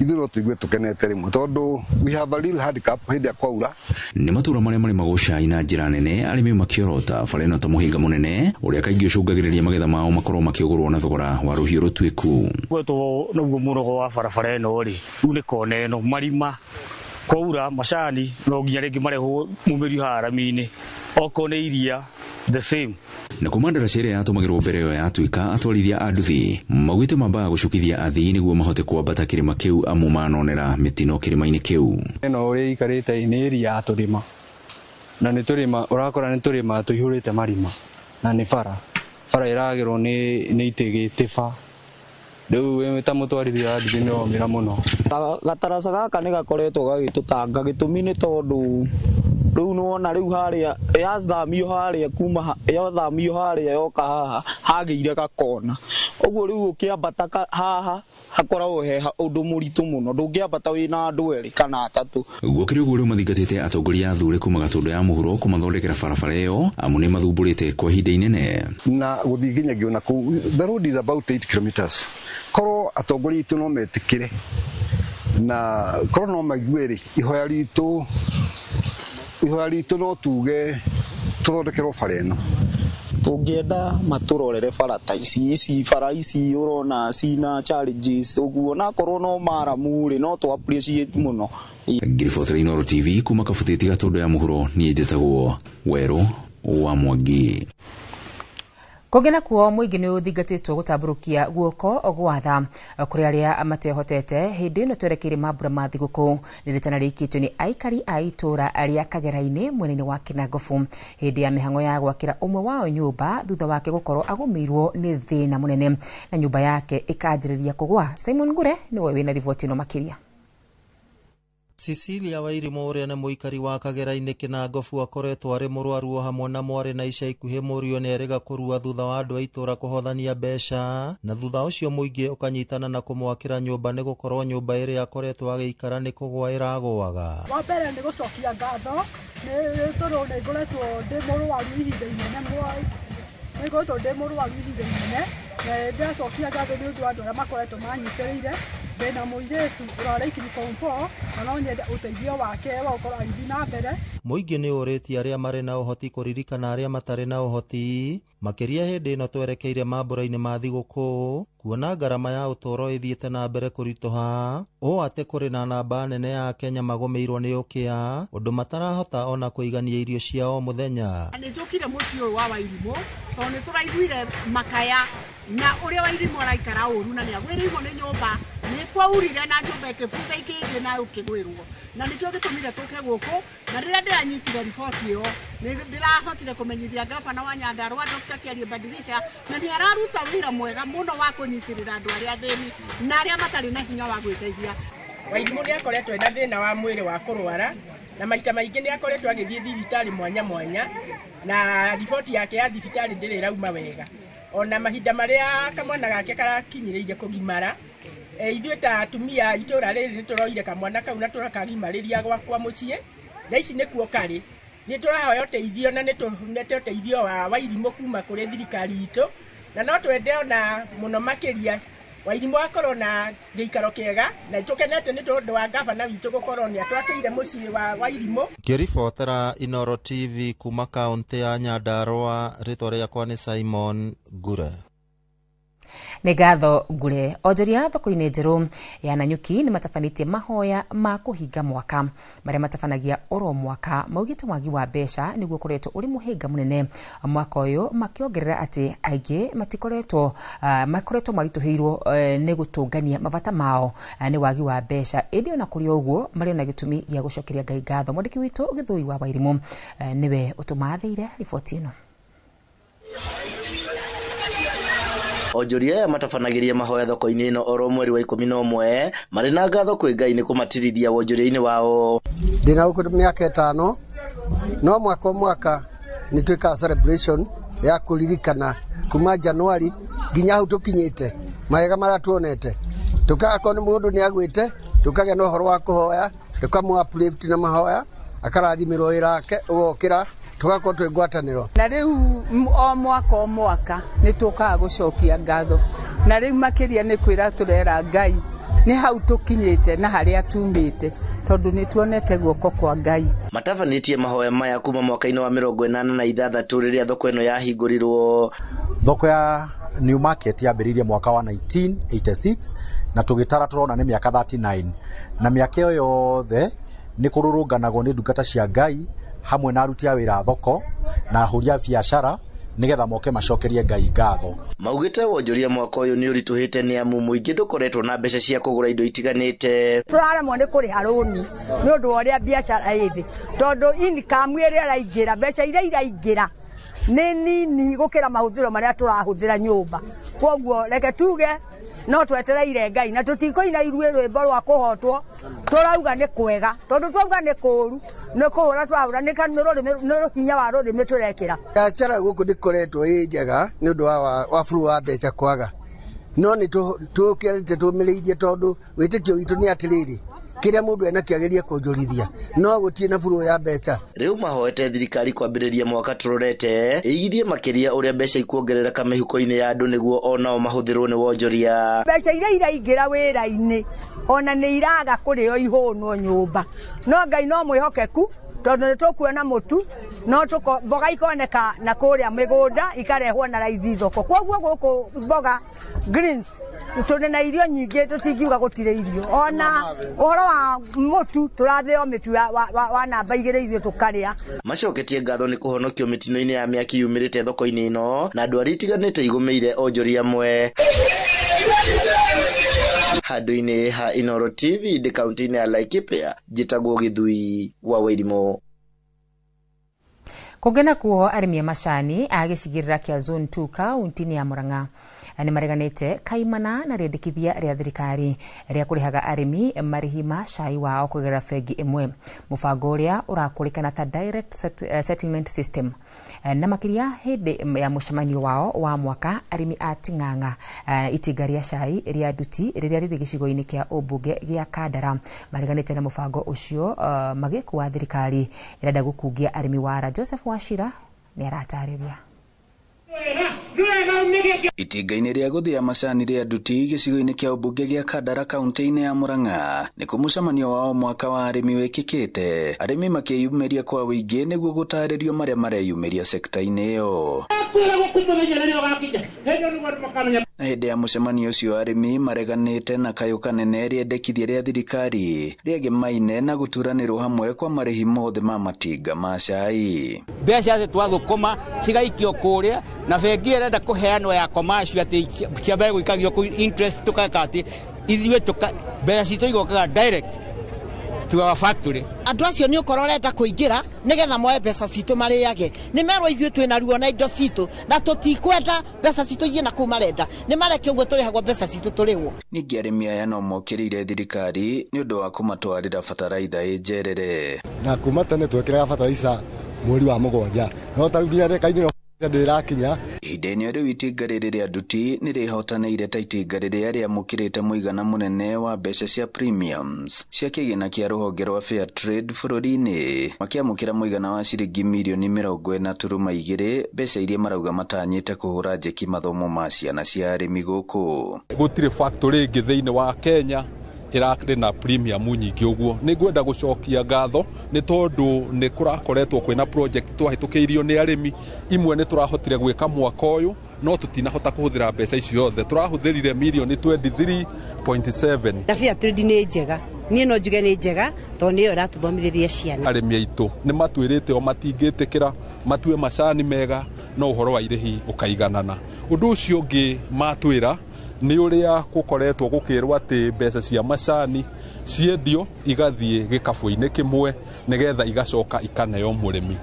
Speaker 6: ithuĩ no tũigue tũkenete rĩmwe tondũ we have a real handicap hĩndĩ ya kwaura.
Speaker 5: Nĩ matura marĩa marĩmagwo cai na njĩra nene arĩmi makĩorota bara ĩno ta mũhĩnga mũnene ũrĩa kaingĩ ũcũngagĩrĩria magetha mao makorwo makĩũgũrwo na thogora wa rũhiũ rũtuĩku.
Speaker 16: Gwetwo noguo mũrogo wa barabara ĩno rĩ, rĩu nĩ kona ĩno marima kwaura macani no nginya rĩngĩ marehwo mumĩrio haha rami-inĩ, okorwo nĩ iria the same.
Speaker 5: Na kuma ndaraca ĩrĩa yatũmagĩrwo mbere ĩyo yatuĩka atwarithia a nduthi maugĩte mambaga gũcukithia athii nĩguo mahote kwambata kĩrĩma kĩu amu manonera mĩtino kĩrĩma-inĩ kĩu.
Speaker 24: Ĩno ũrĩa ĩikarĩte nĩ area ya tũrĩma na nĩ tũrĩma ũrakora nĩ tũrĩma tũihũrĩte marima na nĩ bara ĩragĩrwo nĩ itĩ gĩtĩba. Rĩu wĩ ta mũtwarithia wa nduthi nĩ womĩra mũno.
Speaker 26: Gataraca gaka nĩ gakoretwo gagĩtũtanga gĩtũmi nĩ tondũ rĩu nĩwona rĩu harĩa yathamio harĩa kuma yathamio harĩa yoka haha hagĩire gakona, ũguo rĩu ũkĩambata haha hakoragwo he ũndũ mũritũ mũno, ndũngĩambata wĩna andũ erĩ kana atatũ.
Speaker 5: Gũkĩrĩ ũguo rĩu mathingatĩte atongoria athure kuma Gatundu ya muhuro kũmathondekera barabara ĩyo amu nĩ mathumbũrĩte kwa ihinda inene.
Speaker 6: Na gũthiĩ nginyagia ona kũu the road is about 8 kilometers. Korwo atongoria aitũ no metĩkĩre na korwo no maigue rĩ, ihoya ritũ no tuge tũthondekerwo bara ĩno.
Speaker 26: Tũngĩenda matũrorere bara ta ici bara ici ũrona cina challenges ũguo, nakorwo no maramu rĩ no tũ appreciate mũno.
Speaker 5: Ngiribotera Inooro TV kuma Kabuteti Gatundu ya muhuro, niĩ njĩtagwo Werũ wa Mwangi.
Speaker 17: Kũngĩ nakuo mũingĩ nĩ ũthingatĩtwo gũtambũrũkia guoko gwa tha kũrĩ arĩa matehotete hĩndĩ ĩno twerekeire mambura ma thigũkũ. Nĩ rĩtana rĩikĩtio nĩ aikari a itũũra rĩa Kagera-inĩ mwena-inĩ wa Kĩnangobu hĩndĩ ya mĩhang'o ya gwakĩra ũmwe wao nyũmba thutha wake gũkorwo agũmĩirwo nĩ thĩna mũnene na nyũmba yake ĩkanjĩrĩria kũgwa. Simon Ngure nĩwe wĩna riboti ĩno makĩria.
Speaker 3: Cecilia Wairimu ũrĩa nĩ mũikari wa Kagera-inĩ Kĩnangobu akoretwo arĩ mũrwaru o hamwe na mwarĩ na ica ikuhĩ mũriũ nĩ erĩga kũrua thutha wa andũ a itũũra kũhothania mbeca na thutha ũcio mũingĩ ũkanyitana na kũmwakĩra nyũmba nĩ gũkorwo nyũmba ĩrĩa akoretwo agĩikara nĩ kũgwa ĩragũaga.
Speaker 7: Wa mbere nĩ gũcokia ngatho nĩ tondũ nĩ ngoretwo ndĩ mũrwaru ihinda inene, nĩ ngoretwo ndĩ mũrwaru ihinda inene na ndĩracokia ngatho nĩ ũndũ wa andũ arĩa makoretwo manyitĩrĩire. Ndĩna mũirĩtu ũrarĩkirie form 4 na no nyende ũteithio wake wa gũkorwo agĩthiĩ na mbere.
Speaker 3: Mũingĩ nĩ ũrĩtie arĩa marĩ na ũhoti kũririkana arĩa matarĩ na ũhoti makĩria hĩndĩ ĩno twerekeire mambura-inĩ ma thigũkũ kuona ngarama ya ũtũũro ĩthiĩte na mbere kũritũha ũũ atĩ kũrĩ na namba nene ya Kenya magũmĩirwo nĩ ũkĩa ũndũ matarahota ona kũigania irio cia o mũthenya.
Speaker 8: Nĩ njũkire mũciĩ ũyũ wa Wairimũ tondũ nĩ tũraiguire makaya na ũrĩa Wairimũ araikara ũru na nĩ agwĩrĩirwo nĩ nyũmba nĩ kwaurire na nyũmba ĩkĩbutha ikĩngĩ na ũkĩgwĩrwo na nĩkĩo gĩtũmire tũke gũkũ na rĩrĩa ndĩranyitire riboti ĩyo nĩ ndĩrahotire kũmenyithia gavana wa Nyandarua Dr. Kiarie Badilisha na nĩ araruta wĩra mwega mũno wa kũnyitĩrĩra andũ arĩa athĩni na arĩa matarĩ na hinya wa gwĩteithia.
Speaker 11: Wairimũ nĩ akoretwo ena thĩna wa mwĩrĩ wa kũrwara na maita maingĩ nĩ akoretwo agĩthiĩ thibitarĩ mwanya mwanya na riboti yake ya thibitarĩ ndĩrĩ ĩrauma wega ona mahinda marĩa kamwana gake karakinyĩrĩire kũgimara ithuĩ ta atumia itũũra rĩrĩ nĩ tũroire kamwana kau na tũrakagimarĩria gwakwa mũciĩ thaa ici nĩkuo karĩ nĩ tũrahoya ũteithio na nĩ tũhunete ũteithio wa Wairimũ kuma kũrĩ thirikari itũ na no twende ona mũno makĩria Wairimũ akorwo na gĩikaro kĩega na tũkenete nĩ tondũ wa gavana witũ gũkorwo nĩ atwakĩire mũciĩ wa Wairimũ.
Speaker 3: Ngĩribotera Inooro TV kuma kaũntĩ ya Nyandarua, rĩtwa rĩakwa nĩ Simon Ngure.
Speaker 17: Nĩ ngatho Ngure. Onjoria thoko-inĩ njerũ ya Nanyuki nĩ matabanĩtie mahoya ma kũhinga mwaka marĩa matabanagia oro mwaka maugĩte wagi wa mbeca nĩguo ũkoretwo ũrĩ mũhĩnga mũnene mwaka ũyũ makĩongerera atĩ aingĩ matikoretwo makoretwo maritũhĩirwo nĩ gũtũngania mabata mao nĩ wagi wa mbeca ĩndĩ ona kũrĩ ũguo marĩ ona gĩtũmi gĩa gũcokeria Ngai ngatho. Mwandĩki witũ Gĩthũi wa Wairimũ nĩwe ũtũmathĩire riboti ĩno.
Speaker 13: Onjoria aya matabanagĩria mahoya thoko-inĩ ĩno oro mweri wa 11 marĩ na ngatho kwĩ Ngai nĩ kũmatirithia wonjoria-inĩ wao.
Speaker 14: Ndĩna gũkũ mĩaka 5 no mwaka o mwaka nĩ twĩkaga celebration ya kũririkana kuma Januari nginya hau tũkinyĩte mawega marĩa tuonete tũkakorwo nĩ mũndũ nĩ agwĩte tũkagĩa na ũhoro wa kũhoya tũkamũ uplift na mahoya akarathimĩrwo wĩra wake ũgokĩra tugakorwo twĩ ngwatanĩro.
Speaker 27: Na rĩu o mwaka nĩ tũkaga gũcokia ngatho na rĩu makĩria nĩ kwĩra tũrera Ngai nĩ hau tũkinyĩte na harĩa tumĩte tondũ nĩ tuonete guoko kwa Ngai.
Speaker 13: Matabanĩtie mahoya maya kuma mwaka-inĩ wa 86 rĩrĩa thoko ĩno yahingũrirwo.
Speaker 28: Thoko ya New Market yambĩrĩirie mwaka wa 1986 na tũgĩtara tũrona nĩ mĩaka 39 na mĩaka ĩyo yothe nĩ kũrũrũnganagwo nĩ ndungata cia Ngai hamwe na aruti a wĩra a thoko na ahũri a biacara nigetha moke macokerie Ngai ngatho.
Speaker 13: Maugĩte wonjoria mwaka ũyũ nĩ ũritũhĩte nĩ amu mũingĩ ndũkoretwo na mbeca cia kũgũra indo itiganĩte.
Speaker 29: Tũraremwo nĩ kũrĩha rũni nĩ ũndũ wa ũrĩa biacara ĩ thĩ tondũ income ĩrĩa ĩraingĩra mbeca iria iraingĩra nĩ nini gũkĩra mahũthĩro marĩa tũrahũthĩra nyũmba. Kwoguo reke tuge no twetereire Ngai na tũtikũina iruĩ rwĩmbo rwa kũhotwo tũrauga nĩ kwega tondũ twauga nĩ kũũru nĩ kũhũra twahũra nĩ hinya wa rũrĩmĩ tũrekĩra.
Speaker 14: Biacara gũkũ ndĩkoretwo ĩ njega nĩ ũndũ wa flow wa mbeca kwaga no nĩ tũkĩrĩte tũmĩrĩirie tondũ wĩtĩkio witũ nĩ atĩrĩrĩ kĩrĩa mũndũ enakĩo agerie kũnjũrithia no gũtirĩ na flow ya mbeca.
Speaker 13: Rĩu mahoete thirikari kwambĩrĩria mwaka tũrorete ĩigithie makĩria ũrĩa mbeca ikuongerereka mĩhuko-inĩ ya andũ nĩguo onao mahũthĩrwo nĩ wonjoria.
Speaker 29: Mbeca iria iraingĩra wĩra-inĩ ona nĩ iraga kũrĩo ihũnwo nyũmba no Ngai no mwĩhokeku Tondũ nĩ tũkuona mũtu no mboga ikoneka na kũrĩa mĩgũnda ikarehwo na raithi thoko. Koguo gũkũ mboga greens tũrĩ na irio nyingĩ, tũtingiuga gũtirĩ irio. Ona ũhoro wa mũtu tũrathĩo mĩtu wa namba 2 ithuĩ tũkarĩa.
Speaker 13: Macoketie ngatho nĩ kũhonokio mĩtino-inĩ ya mĩaki yumĩrĩte thoko-inĩ ĩno na ndwari itiganĩte igũmĩire onjoria amwe. Handũ-inĩ ha Inooro TV ndĩ kaunti-inĩ ya Laikipia, njĩtagwo Gĩthui wa Wairimu.
Speaker 17: Kũngĩ nakuo arĩmi a macani a gĩcigĩrĩra kĩa Zone 2 kaunti-inĩ ya Murang'a nĩ mareganĩte kaimana na rĩendekithia rĩa thirikari rĩa kũrĩhaga arĩmi marĩhi ma cai wao kũgerera bengi ĩmwe, mũbango ũrĩa ũrakũrĩkana ta Direct Settlement System. Na makĩria hĩndĩ ya mũcemanio wao wa mwaka, arĩmi a Ting'ang'a itinga rĩa cai rĩa Nduti rĩrĩa rĩrĩ gĩcigo-inĩ kĩa ũmbunge gĩa Kandara mareganĩte na mũbango ũcio, magĩkua thirikari ĩrenda gũkungia arĩmi wara. Joseph Wachira nĩ aratarĩria.
Speaker 1: Itinga-inĩ rĩa gũthĩa macani rĩa Nduti gĩcigo-inĩ kĩa ũmbunge gĩa Kandara kaunti-inĩ ya Murang'a nĩkuo mũcemanio wao mwaka wa arĩmi wĩkĩkĩte, arĩmi makĩyumĩria kwa ũingĩ nĩguo gũtarĩrio marĩa mareyumĩria sekta-inĩ ĩyo. Na hĩndĩ ya mũcemanio ũcio arĩmi mareganĩte na kayũ kanene rĩendekithia rĩa thirikari rĩegemaine na gũturanĩrwo hamwe kwa marĩhi mothe ma matinga ma cai.
Speaker 10: Mbeca twathũkũma cigaikio kũrĩa na bengi ĩrenda kũheanwo ya commercial atĩ ciambe gũikagio kũu interest tũkeka atĩ ithuĩ mbeca citũ igokaga direct to our factory.
Speaker 15: Andũ acio nĩ ũkorwo ũrenda kũingĩra nĩgetha moe mbeca citũ marĩage. Nĩ merwo ithuĩ twĩna ruo na indo citũ na tũtikwenda mbeca citũ ithiĩ na kũu marenda. Nĩ mareke ũguo tũrĩhagwo mbeca citũ tũrĩhwo.
Speaker 1: Ningĩ arĩmi aya no mokĩrĩire thirikari nĩ ũndũ wa kũmatwarĩra bataraitha ĩ njerere.
Speaker 18: Na kuma tene twekĩraga bataraitha mweri wa 7 no ta rĩu nginya reka-inĩ ndĩrakinya.
Speaker 1: Ihinda-inĩ rĩu itinga rĩrĩ rĩa Nduti nĩ rĩhotanĩire ta itinga rĩrĩa rĩamũkĩrĩte mũigana mũnene wa mbeca cia premiums cia kĩgĩna kĩa rũhonge rwa Fair Trade bũrũri-inĩ, makĩamũkĩra mũigana wa ciringi mirioni 42 mbeca iria marauga matanyĩte kũhũra njeki mathomo ma ciana cia arĩmi gũkũ.
Speaker 19: Gũtirĩ factory ĩngĩ thĩinĩ wa Kenya ĩrarĩ na premium nyingĩ ũguo. Nĩ ngwenda gũcokia ngatho nĩ tondũ nĩ kũrakoretwo kwĩna project twahĩtũkĩirio nĩ arĩmi imwe nĩ tũrahotire gwĩka mwaka ũyũ no tũtinahota kũhũthĩra mbeca icio ciothe, tũrahũthĩrire mirioni 23.7.
Speaker 20: Na Fair Trade nĩ njega, niĩ no njuge nĩ njega tondũ nĩyo ĩratũthomithĩria ciana.
Speaker 19: Arĩmi aitũ nĩ matwĩrĩte o matingĩtĩkĩra matue macani mega no ũhoro wa irĩhi ũkaiganana. Ũndũ ũcio ũngĩ matwĩra nĩ ũrĩa gũkoretwo gũkĩrwo atĩ mbeca cia macani ciendio igathiĩ gĩkabũ-inĩ kĩmwe nĩgetha igacoka ikaneo mũrĩmi.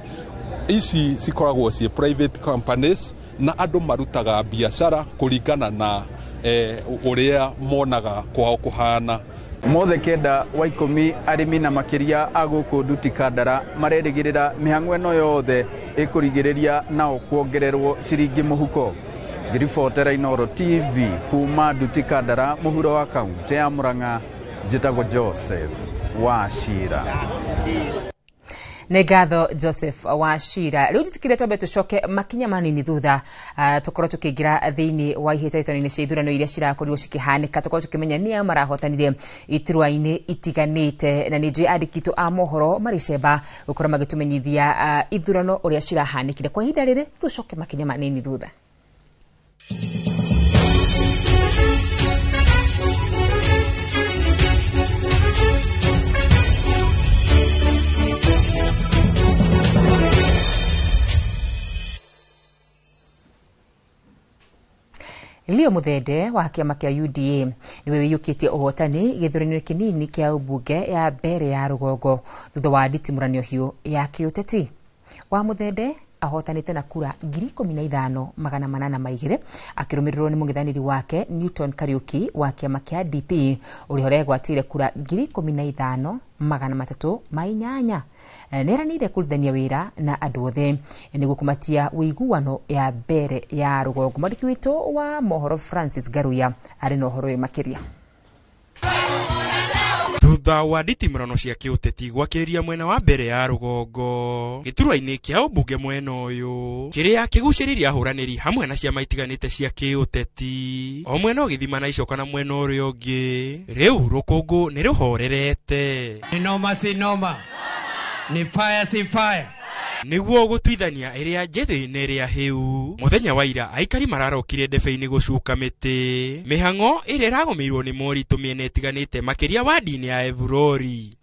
Speaker 19: Ici cikoragwo ciĩ private companies na andũ marutaga biacara kũringana na ũrĩa monaga kwao kũhana.
Speaker 21: Mothe 9 wa 10 arĩmi na makĩria a gũkũ Nduti Kandara marerĩgĩrĩra mĩhang'o ĩno yothe ĩkũrigĩrĩria nao kuongererwo ciringi mũhuko. Ngĩribotera Inooro TV kuma Nduti Kandara mũhuro wa kaunti ya Murang'a, njĩtagwo Joseph Wachira.
Speaker 17: Nĩ ngatho Joseph Wachira. Rĩu njĩtĩkĩre twambe tũcoke makinya manini thutha, tũkorwo tũkĩingĩra thĩinĩ wa ihĩtahĩtano-inĩ cia ithurano iria cirakorirwo cikĩhanĩka, tũkorwo tũkĩmenya nĩa marahotanire iturwa-inĩ itiganĩte, na nĩ njũĩ andĩki aitũ a mohoro marĩ cemba gũkorwo magĩtũmenyithia ithurano ũrĩa cirahanĩkire. Kwa ihinda rĩrĩ tũcoke makinya manini thutha. Leo Muthende wa kĩama kĩa UDA nĩwe wĩiyũkĩtie ũhotani gĩthurano-inĩ kĩnini kĩa ũmbunge ya mbere ya rũgongo thutha wa nditimũranio hiũ ya kĩũteti. Wa Muthende ahotanĩte na kura 15,802 akĩrũmĩrĩrwo nĩ mũng'ethanĩri wake Newton Kariuki wa kĩama kĩa DP ũrĩa ũregwatĩire kura 15,308. Nĩeranĩire kũrutithania wĩra na andũ othe nĩguo kũmatia ũiguano ya mbere ya rũgongo. Mwandĩki witũ wa mohoro Francis Garuya arĩ na ũhoro ũyũ makĩria.
Speaker 22: Thutha wa nditimũrano cia kĩũteti gwakĩrĩria mwena wa mbere ya rũgongo gĩturwa-inĩ kĩa ũmbunge mwena ũyũ kĩrĩa kĩgucĩrĩirie ahũranĩri hamwe na ciama itiganĩte cia kĩũteti, o mwena ũgĩthima na icoka na mwena ũrĩa ũngĩ, rĩu rũkũngũ nĩ rũhorerete.
Speaker 23: Noma si noma.
Speaker 2: Ni fire si fire.
Speaker 22: Nĩguo gũtuithania ĩrĩa njĩthĩ na ĩrĩa hĩu. Mũthenya wa ira aikari mararokire ndebe-inĩ gũcuka mĩtĩ mĩhang'o ĩrĩa ĩragũmĩirwo nĩ moritũ mĩena ĩtiganĩte makĩria wadi-inĩ ya Evurori.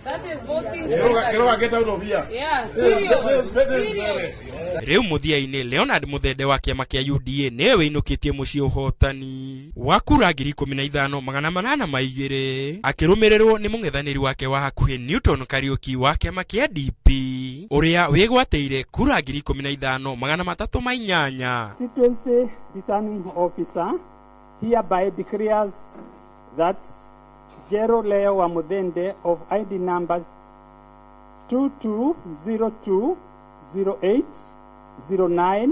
Speaker 22: Rĩu mũthia-inĩ Leonard Muthende wa kĩama kĩa UDA nĩwe wĩinũkĩtie mũciĩ ũhotani wa kura 15,802 akĩrũmĩrĩrwo nĩ mũng'ethanĩri wake wa hakuhĩ Newton Kariuki wa kĩama kĩa DP ũrĩa wĩgwatĩire kura 15,308.
Speaker 4: Constituency Returning Officer hereby declares that Jero Leo wa Muthende of ID number 22020809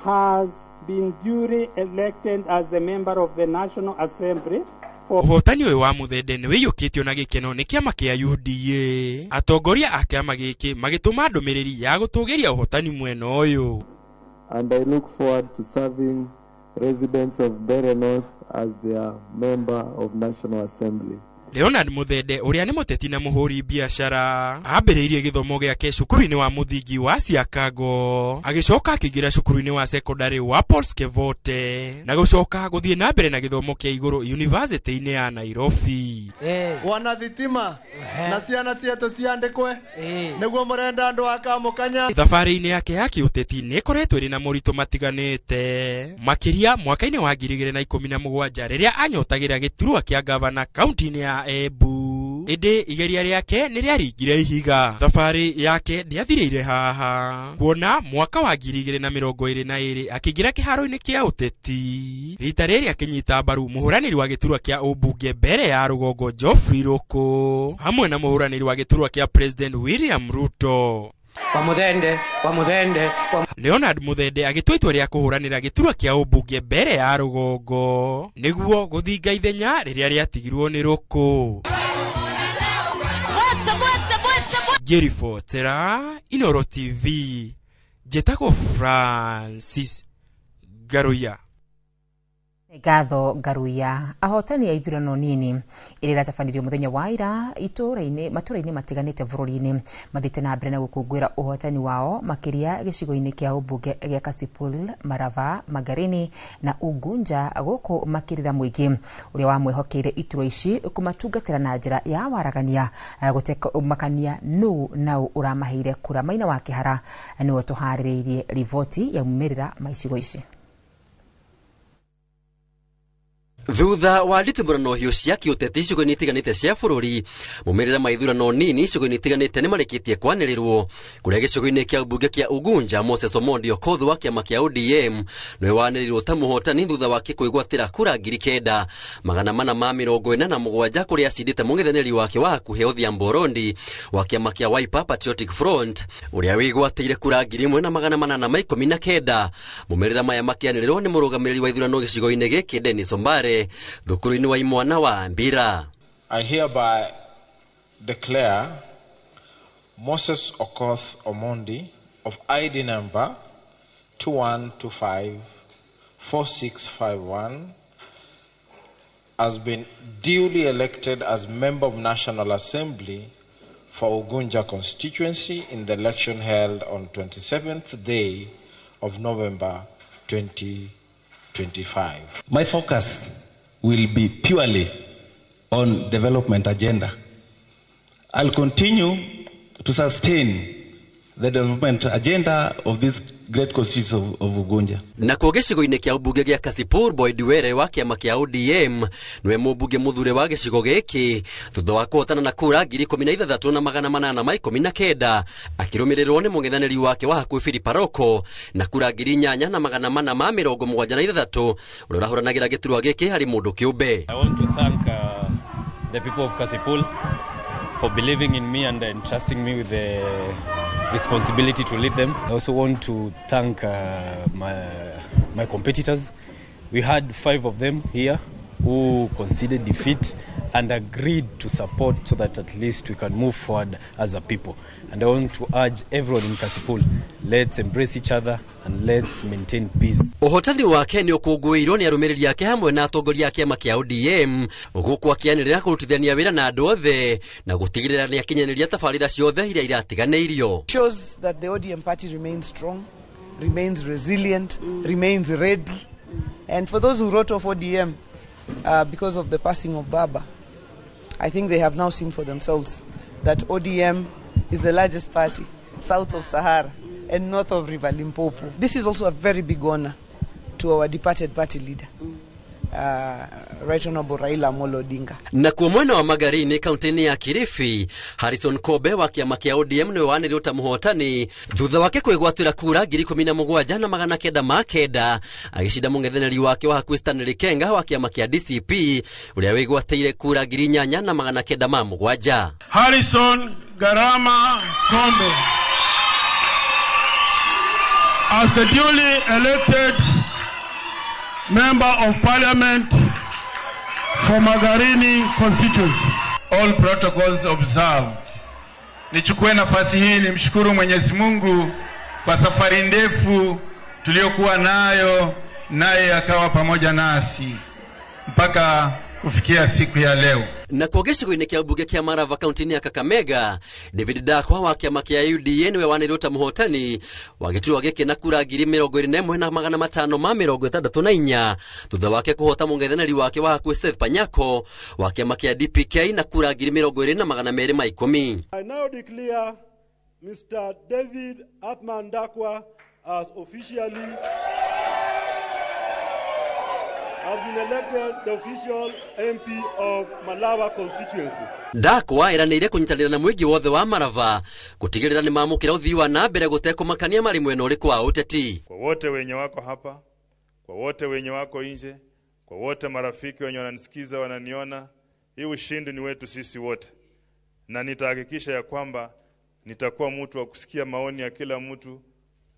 Speaker 4: has been duly elected as the member of the National Assembly.
Speaker 22: Ũhotani ũyũ wa Muthende nĩ wĩiyũkĩtio na gĩkeno nĩ kĩama kĩa UDA. Atongoria a kĩama gĩkĩ magĩtũma ndũmĩrĩri ya gũtũgĩria ũhotani mwena ũyũ.
Speaker 6: And I look forward to serving residents of Mbeere North as their member of National Assembly.
Speaker 22: Leonard Muthende ũrĩa nĩ mũteti na mũhũri biacara ambĩrĩirie gĩthomo gĩake cukuru-inĩ wa mũthingi wa Siakago, agĩcoka akĩingĩra cukuru-inĩ wa secondary wa Paul Kevote na gũcoka gũthiĩ na mbere na gĩthomo kĩa igũrũ university-inĩ ya Nairobi.
Speaker 9: Wana thitima na ciana cietu ciandĩkwe nĩguo mũrenda andũ a Kamũkanya.
Speaker 22: Thabarĩ-inĩ yake ya kĩũteti nĩ ĩkoretwo ĩrĩ na moritũ matiganĩte makĩria mwaka-inĩ wa 2017 rĩrĩa anyotagĩra gĩturwa kĩa gavana kaunti-inĩ ya Embu, ĩndĩ igeria rĩake nĩ rĩaringire ihiga. Thabarĩ yake ndĩathirĩire haha kuona mwaka wa 2022 akĩingĩra kĩharo-inĩ kĩa ũteti, rita rĩrĩ akĩnyita mbaru mũhũranĩri wa gĩturwa kĩa ũmbunge mbere ya rũgongo Geoffrey Ruku hamwe na mũhũranĩri wa gĩturwa kĩa President William Ruto.
Speaker 2: Wa Muthende.
Speaker 22: Leonard Muthende agĩtua itua rĩa kũhũranĩra gĩturwa kĩa ũmbunge mbere ya rũgongo nĩguo gũthinga ithenya rĩrĩa rĩatigirwo nĩ Ruku. Ngĩribotera Inooro TV, njĩtagwo Francis Ngaruiya.
Speaker 17: Ngatho Ngaruiya. Ahotani a ithurano nini iria iratabanirio muthenya wa ira itũra-inĩ matũra-inĩ matiganĩte bũrũri-inĩ mathiĩte na mbere na gũkũngũĩra ũhotani wao makĩria gĩcigo-inĩ kĩa ũmbunge gĩa Kasipul, Marava, Magarini na Ugunja, gũkũ makĩrĩra mũingĩ ũrĩa wamwĩhokeire iturwa ici kũmatungatĩra na njĩra ya waragania gũtekũmakania nũ naũ ũramaheire kura. Maina wa Kĩhara nĩwe tũharĩrĩirie riboti ya umĩrĩra ma icigo ici.
Speaker 12: Thutha wa nditimũrano hiũ cia kĩũteti icigo-inĩ itiganĩte cia bũrũri, maumĩrĩra ma ithurano nini icigo-inĩ itiganĩte nĩ marĩkĩtie kwanĩrĩrwo, kũrĩa gĩcigo-inĩ kĩa mbunge kĩa Ugunja Moses Omondi Okoth wa kĩama kĩa ODM nĩwe wanĩrĩirwo ta mũhotani thutha wake kwĩgwatĩra kura 9447 kũrĩa acindĩte mũng'ethanĩri wake wa hakuhĩ Odhiambo Orondi wa kĩama kĩa Wiper Patriotic Front ũrĩa wĩgwatĩire kura 1819. Maumĩrĩra maya makĩanĩrĩrwo nĩ mũrũgamĩrĩri wa ithurano gĩcigo-inĩ gĩkĩ Dennis Ombare thukuru-inĩ wa imwana wa Mbira.
Speaker 16: I hereby declare Moses Okoth Omondi of ID number 21254651 has been duly elected as member of National Assembly for Ugunja constituency in the election held on 27th day of November 2025.
Speaker 23: My focus will be purely on development agenda. I'll continue to sustain the development agenda of this great constituency of Ugunja.
Speaker 12: Nakuo gĩcigo-inĩ kĩa ũmbunge gĩa Kasipul Boyd Were wa kĩama kĩa ODM nĩwe mũmbunge mũthure wa gĩcigo gĩkĩ thutha wa kũhotana na kura 16819 akĩrũmĩrĩrwo nĩ mũng'ethanĩri wake wa hakuhĩ Philip Aroko na kura 8476 ũrĩa ũrahũranagĩra gĩturwa gĩkĩ harĩ mũndũ kĩũmbe.
Speaker 24: I want to thank the people of Kasipul for believing in me and entrusting me with the responsibility to lead them. I also want to thank my competitors. We had 5 of them here who conceded defeat and agreed to support so that at least we can move forward as a people. And I want to urge everyone in Kasipul, let's embrace each other and let's maintain peace.
Speaker 12: Ũhotani wake nĩ ũkũngũĩirwo nĩ arũmĩrĩri ake hamwe na atongoria a kĩama kĩa ODM gũkũ akĩanĩrĩra kũrutithania wĩra na andũ othe na gũtigĩrĩra nĩ akinyanĩria tabarĩra ciothe iria iratiganĩirio.
Speaker 3: Shows that the ODM party remains strong, remains resilient, remains ready. And for those who wrote off ODM because of the passing of Baba, I think they have now seen for themselves that ODM is the largest party south of Sahara and north of River Limpopo. This is also a very big honor to our departed party leader, Right Honorable Raila Amolo Odinga.
Speaker 12: Nakuo mwena wa Magarini kaunti-inĩ ya Kilifi, Harrison Kobe wa kĩama kĩa ODM nĩwe wanĩrĩirwo ta mũhotani thutha wake kwĩgwatĩra kura 17,909 agĩcinda mũng'ethanĩri wake wa hakuhĩ Stanley Kenga wa kĩama kĩa DCP ũrĩa wĩgwatĩire kura 8,907.
Speaker 5: Harrison Garama Kombe as the duly elected Member of Parliament for Magarini constituency.
Speaker 7: All protocols observed. Nichukue nafasi hii nimshukuru Mwenyezi Mungu kwa safari ndefu tuliyokuwa nayo, naye akawa pamoja nasi mpaka kufikia siku ya leo.
Speaker 12: Na kwa gĩcigo-inĩ kĩa mbunge kĩa Marava kaunti-inĩ ya Kakamega, David Dakwa wa kĩama kĩa UDA nĩwe wanĩrĩirwo ta mũhotani wa gĩturwa gĩkĩ na kura 21,564 thutha wake kũhota mũng'ethanĩri wake wa hakuhĩ Seth Panyako wa kĩama kĩa DPK na kura 20,210.
Speaker 8: I now declare Mr. David Athman Dakwa as officially has been elected the official MP of Malawa constituency.
Speaker 12: Dakwa eranĩire kũnyitanĩra na mũingĩ wothe wa Marava gũtigĩrĩra nĩ mamũkĩra ũthii wa na mbere gũtekũmakania marĩ mwena ũrĩkũ wa ũteti.
Speaker 7: Kwa wote wenye wako hapa, kwa wote wenye wako nje, kwa wote marafiki wenye wananisikiza wananiona, hii ushindi ni wetu sisi wote. Na nitahakikisha ya kwamba nitakuwa mtu wa kusikia maoni ya kila mtu,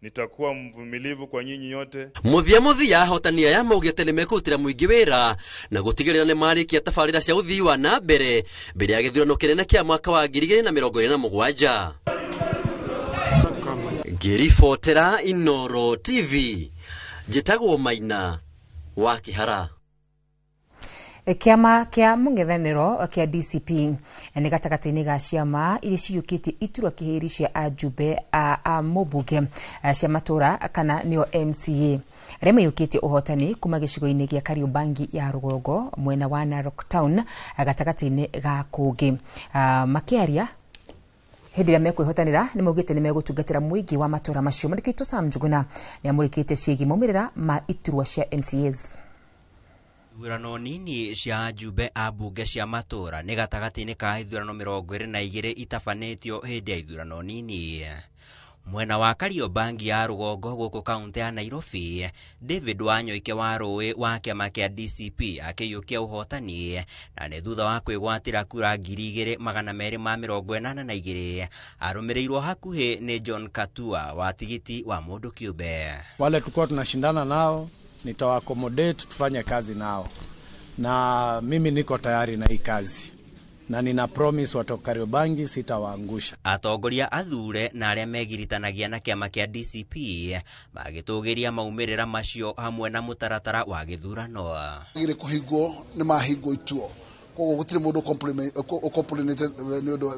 Speaker 7: nitakuwa mvumilivu kwa nyinyi yote.
Speaker 12: Muthia muthia ahotani aya maugĩte nĩ mekũrutĩra mũingĩ wĩra na gũtigĩrĩra nĩ marĩkia tabarĩra cia ũthii wa na mbere mbere ya gĩthurano kĩnene kĩa mwaka wa 2027. Ngĩribotera Inoro TV, njĩtagwo Maina wa Kĩhara.
Speaker 17: Kĩama kĩa mũng'ethanĩro kĩa DCP nĩ gatagatĩ-inĩ ga ciama iria ciyũkĩtie iturwa kĩhĩri cia ajumbe a mũmbunge cia matũra kana nĩo MCA arĩa maiyũkĩtie ũhotani kuma gĩcigo-inĩ gĩa Kariobangi ya rũgongo mwena wa Narok Town gatagatĩ-inĩ ga kũngĩ. Makĩaria hĩndĩ ĩrĩa mekwĩhotanĩra nĩ maugĩte nĩ megũtungatĩra mũingĩ wa matũra macio. Mwandĩki witũ Sam Njuguna nĩ amũrĩkĩte ciĩgiĩ maumĩrĩra ma iturwa cia MCAs.
Speaker 11: Ithurano nini cia ajumbe a mbunge cia matũra nĩ gatagatĩ-inĩ ka ithurano 22 itabanĩtio hĩndĩ ya ithurano nini. Mwena wa Kariobangi ya rũgongo gũkũ kaunti ya Nairobi, David Wanyoike wa Rũĩ wa kĩama kĩa DCP akĩiyũkia ũhotani na nĩ thutha wa kwĩgwatĩra kura 2282 arũmĩrĩirwo hakuhĩ nĩ John Katua wa tigiti wa mũndũ kĩũmbe.
Speaker 25: Wale tulikuwa tunashindana nao nitawa-accommodate tufanye kazi nao, na mimi niko tayari na hii kazi na nina promise watu wa Kariobangi sitawaangusha.
Speaker 11: Atongoria athure na arĩa megiritanagia na kĩama kĩa DCP magĩtũgĩria maumĩrĩra macio hamwe na mũtaratara wa gĩthurano.
Speaker 26: Gire kũhingwo nĩ mahingwo ituo, koguo gũtirĩ mũndũ ũcomplainĩte nĩ ũndũ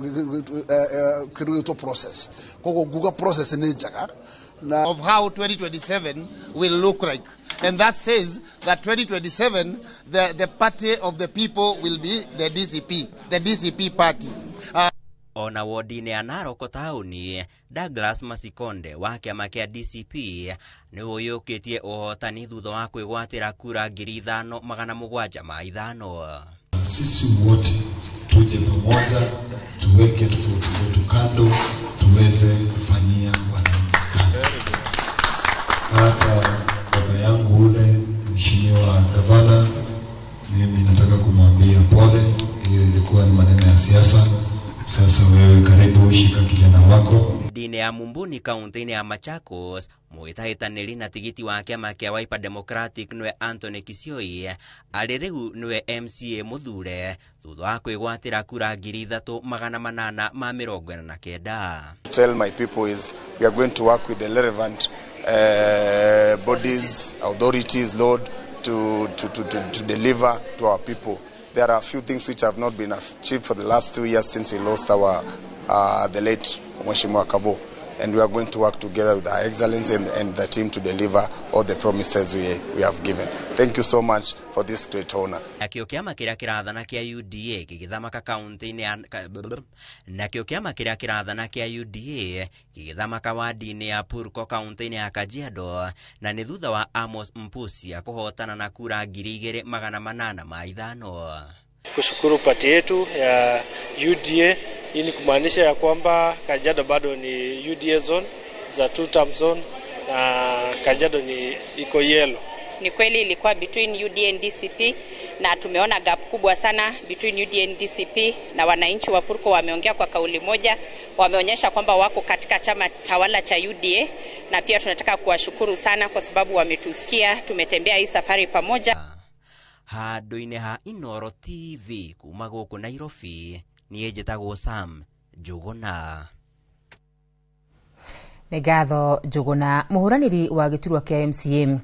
Speaker 26: kĩndũ gĩtwo process, koguo nguga process nĩ njega.
Speaker 27: Of how 2027 will look like. And that says that 2027, the party of the people will be the DCP, the DCP party.
Speaker 11: Ona wodi-inĩ ya Narok taũni, Douglas Masikonde wa kĩama kĩa DCP nĩ ũyũkĩtie ũhotani thutha wa kwĩgwatĩra kura 5705.
Speaker 28: Sisi wote tuje pamoja, tuweke tofauti zetu kando, tuweze kufanyia wananchi kazi. Hata baba yangu ule mheshimiwa gavana, mimi nataka kumwambia pole, hiyo ilikuwa ni maneno ya siasa. Sasa wewe karibu shika kijana wako.
Speaker 11: Dini ya Mumbuni kaunti ya Machakos, Mũhĩtahĩtanĩri na tigiti wa kĩama kĩa Wiper Democratic nĩwe Anthony Kisioi arĩ rĩu nĩwe MCA mũthure thutha wa kwĩgwatĩra kura 3849.
Speaker 1: Tell my people is we are going to work with the relevant bodies, authorities, Lord, to deliver to our people. There are a few things which have not been achieved for the last 2 years since we lost our the late Mheshimiwa Kavo, and we are going to work together with Her Excellency and the team to deliver all the promises we have given. Thank you so much for this great honor.
Speaker 11: Nakĩo kĩama kĩrĩa kĩrathana kĩa UDA gĩgĩthamaka kaunti-inĩ ya nakĩo kĩama kĩrĩa kĩrathana kĩa UDA gĩgĩthamaka wadi-inĩ ya Purko kaunti-inĩ ya Kajiado, na nĩ thutha wa Amos Mpusia kũhotana na kura 2805.
Speaker 10: Kushukuru pati yetu ya UDA. Hii ni kumaanisha ya kwamba Kajiado bado ni UDA zone, za two term zone, na Kajiado ni iko yellow.
Speaker 13: Ni kweli ilikuwa between UDA and DCP, na tumeona gap kubwa sana between UDA and DCP, na wananchi wa Purko wameongea kwa kauli moja, wameonyesha kwamba wako katika chama tawala cha UDA, na pia tunataka kuwashukuru sana kwa sababu wametusikia, tumetembea hii safari pamoja.
Speaker 11: Handũ-inĩ ha Inoro TV kuma gũkũ Nairobi, niĩ njĩtagwo Sam Njũgũna.
Speaker 17: Nĩ ngatho Njũgũna. Mũhũranĩri wa gĩturwa kĩa MCA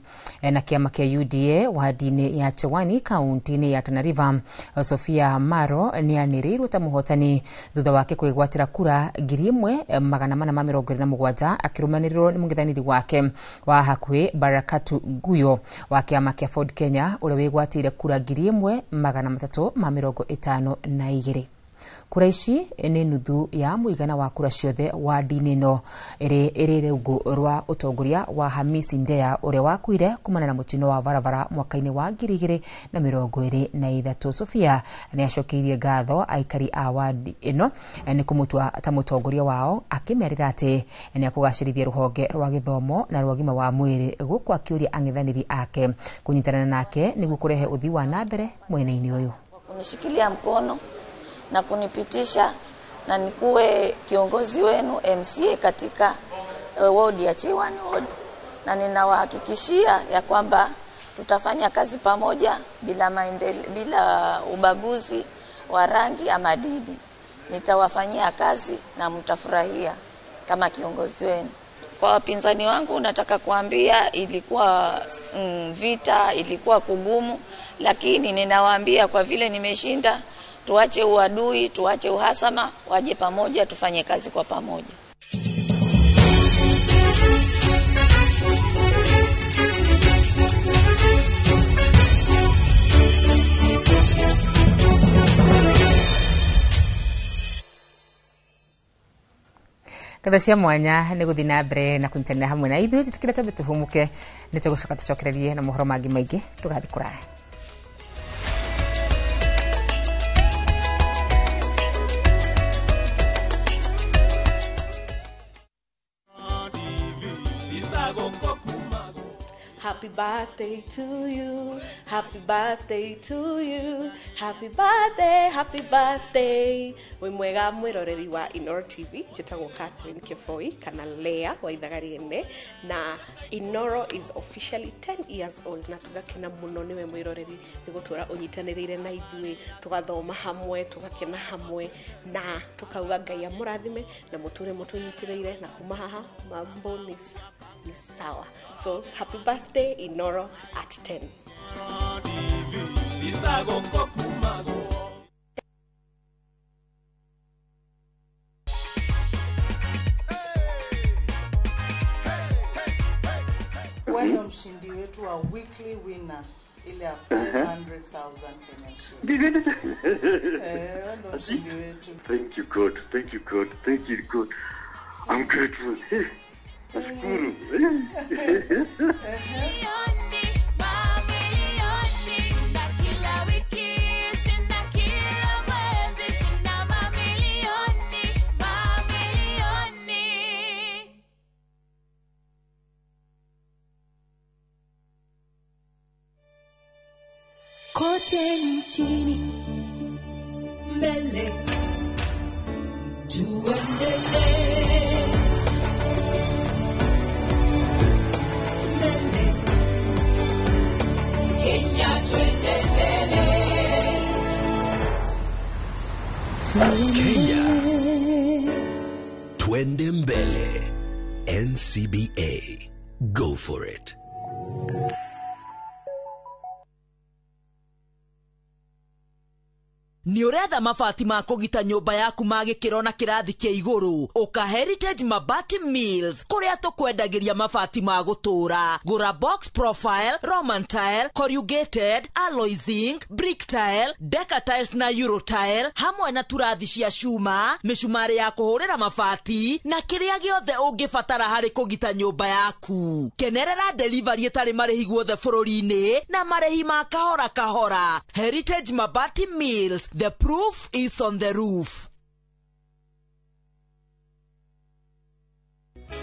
Speaker 17: na kĩama kĩa UDA wadi-inĩ ya Chewani kaunti-inĩ ya Tana River, Sofia Maro nĩ anĩrĩirwo ta mũhotani thutha wake kwĩgwatĩra kura 1427 akĩrũmanĩrĩrwo nĩ mũng'ethanĩri wake wa hakuhĩ Barakatu Guyo wa kĩama kĩa Ford Kenya ũrĩa wĩgwatĩire kura 1352. Kura ici nĩ nuthu ya mũigana wa kura ciothe wadi-inĩ ĩno ĩrĩ rungu rwa ũtongoria wa Hamisi Ndea ũrĩa wakuire kumana na mũtino wa barabara mwaka-inĩ wa 2023. Sofia nĩ acokeirie ngatho aikari a wadi ĩno nĩ kũmũtua ta mũtongoria wao, akĩmerĩra atĩ nĩ akũgacĩrithia rũhonge rwa gĩthomo na rwa ũgima wa mwĩrĩ, gũkũ akĩũria ang'ethanĩri ake kũnyitanĩra nake nĩguo kũrehe ũthii wa na mbere mwena-inĩ ũyũ.
Speaker 14: Kunishikilia mkono na kunipitisha na nikuwe kiongozi wenu MCA katika ward ya Chewani ward, na ninawahakikishia ya kwamba tutafanya kazi pamoja bila bila ubaguzi wa rangi ama dini. Nitawafanyia kazi na mtafurahia kama kiongozi wenu. Kwa wapinzani wangu nataka kuambia ilikuwa vita, ilikuwa kugumu, lakini ninawaambia kwa vile nimeshinda, tuache uadui, tuache uhasama, waje pamoja, tufanye kazi kwa pamoja.
Speaker 17: Ngatho cia mwanya nĩ gũthiĩ na mbere na kũnyitanĩra hamwe na ithuĩ. Njĩtĩkĩra twambe tũhũmũke, nĩ tũgũcoka tũcokererie na mohoro mangĩ maingĩ. Ndũgathiĩ kũraya.
Speaker 15: Happy birthday to you, happy birthday to you, happy birthday, happy birthday. Wĩ mwega mwĩroreri wa Inoro TV, njĩtagwo Catherine Kĩboi kana Lea wa ithaga rĩene, na Inoro is officially 10 years old, na tũgakena mũno nĩwe mwĩroreri nĩ gũtũra ũnyitanĩrĩire na ithuĩ, tũgathoma hamwe, tũgakena hamwe, na tũkauga Ngai amũrathime na mũtũre mũtũnyitĩrĩire, na kuma haha mambo ni sawa. So happy birthday Inoro at 10.
Speaker 18: Wewe ndo mshindi wetu wa weekly winner ile ya 500,000 Kenyan shillings. Wewe ndo mshindi wetu.
Speaker 19: Thank you God, thank you God, thank you God. I'm grateful. Nashukuru.
Speaker 20: Kote nchini mbele tuendelee. Kenya twende mbele.
Speaker 2: Kenya Twende Mbele. NCBA. Go for it.
Speaker 4: Nĩ ũretha mabati ma kũgita nyũmba yaku ma gĩkĩro na kĩrathi kĩa igũrũ? Ũka Heritage Mabati Mills, kũrĩa tũkwendagĩria mabati ma gũtũũra. Gũra box profile, Roman tile, corrugated, alloy zinc, brick tile, deca tiles na euro tile, hamwe na turathi cia cuma, mĩcumarĩ ya kũhũrĩra mabati na kĩrĩa gĩothe ũngĩbatara harĩ kũgita nyũmba yaku. Kenerera delivery ĩtarĩ marĩhi guothe bũrũri-inĩ na marĩhi ma kahora kahora. Heritage Mabati Mills, the proof is on the roof.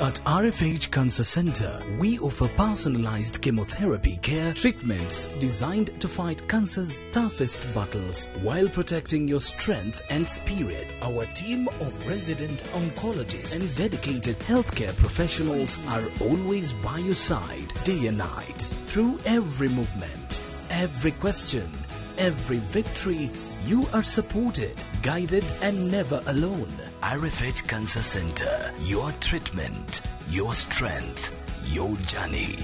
Speaker 6: At RFH Cancer Center, we offer personalized chemotherapy care treatments designed to fight cancer's toughest battles while protecting your strength and spirit. Our team of resident oncologists and dedicated healthcare professionals are always by your side, day and night. Through every movement, every question, every victory, you are supported, guided, and never alone. RFH Cancer Center, your treatment, your strength, your journey.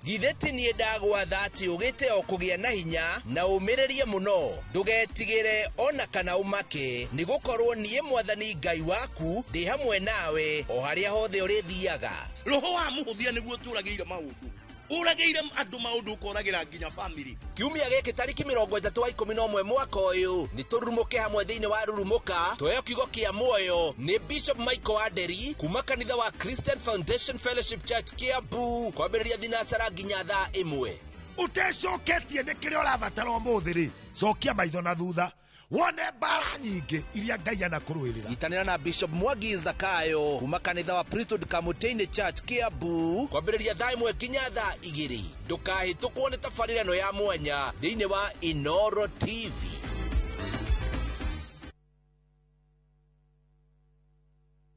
Speaker 9: Githĩ ti niĩ ndagwatha atĩ ũgĩte o kũgĩa na hinya na ũmĩrĩrie mũno, ndũgetigĩre ona kana ũmake, nĩ gũkorwo niĩ Mwathani Ngai waku ndĩ hamwe nawe o harĩa hothe ũrĩthiaga.
Speaker 16: Roho wa mũhũthia nĩguo tũragĩire maũndũ, ũragĩire andũ maũndũ, ũkoragĩra nginya family.
Speaker 9: Kiumia gĩkĩ tarĩki 31 mwaka ũyũ nĩ tũrurumũke hamwe thĩinĩ wa Rurumũka, tũheo kiugo kĩa muoyo nĩ Bishop Michael Aderi kuma kanitha wa Christian Foundation Fellowship Church Kiambu, kwambĩrĩria thinacara nginya thaa 1.
Speaker 21: Ũtecoketie nĩ kĩrĩa ũrabatara ũmũthĩ rĩ, cokia maitho na thutha wone mbara nyingĩ iria Ngai anakũrũĩrĩra.
Speaker 9: Nyitanĩra na Bishop Mwangi Zakayo kuma kanitha wa Priesthood Kamutini Church Kiambu, kwambĩrĩria thaa 1 nginya thaa 2. Ndũkahĩtũkwo nĩ tabarĩra ĩno ya mwanya thĩinĩ wa Inoro TV.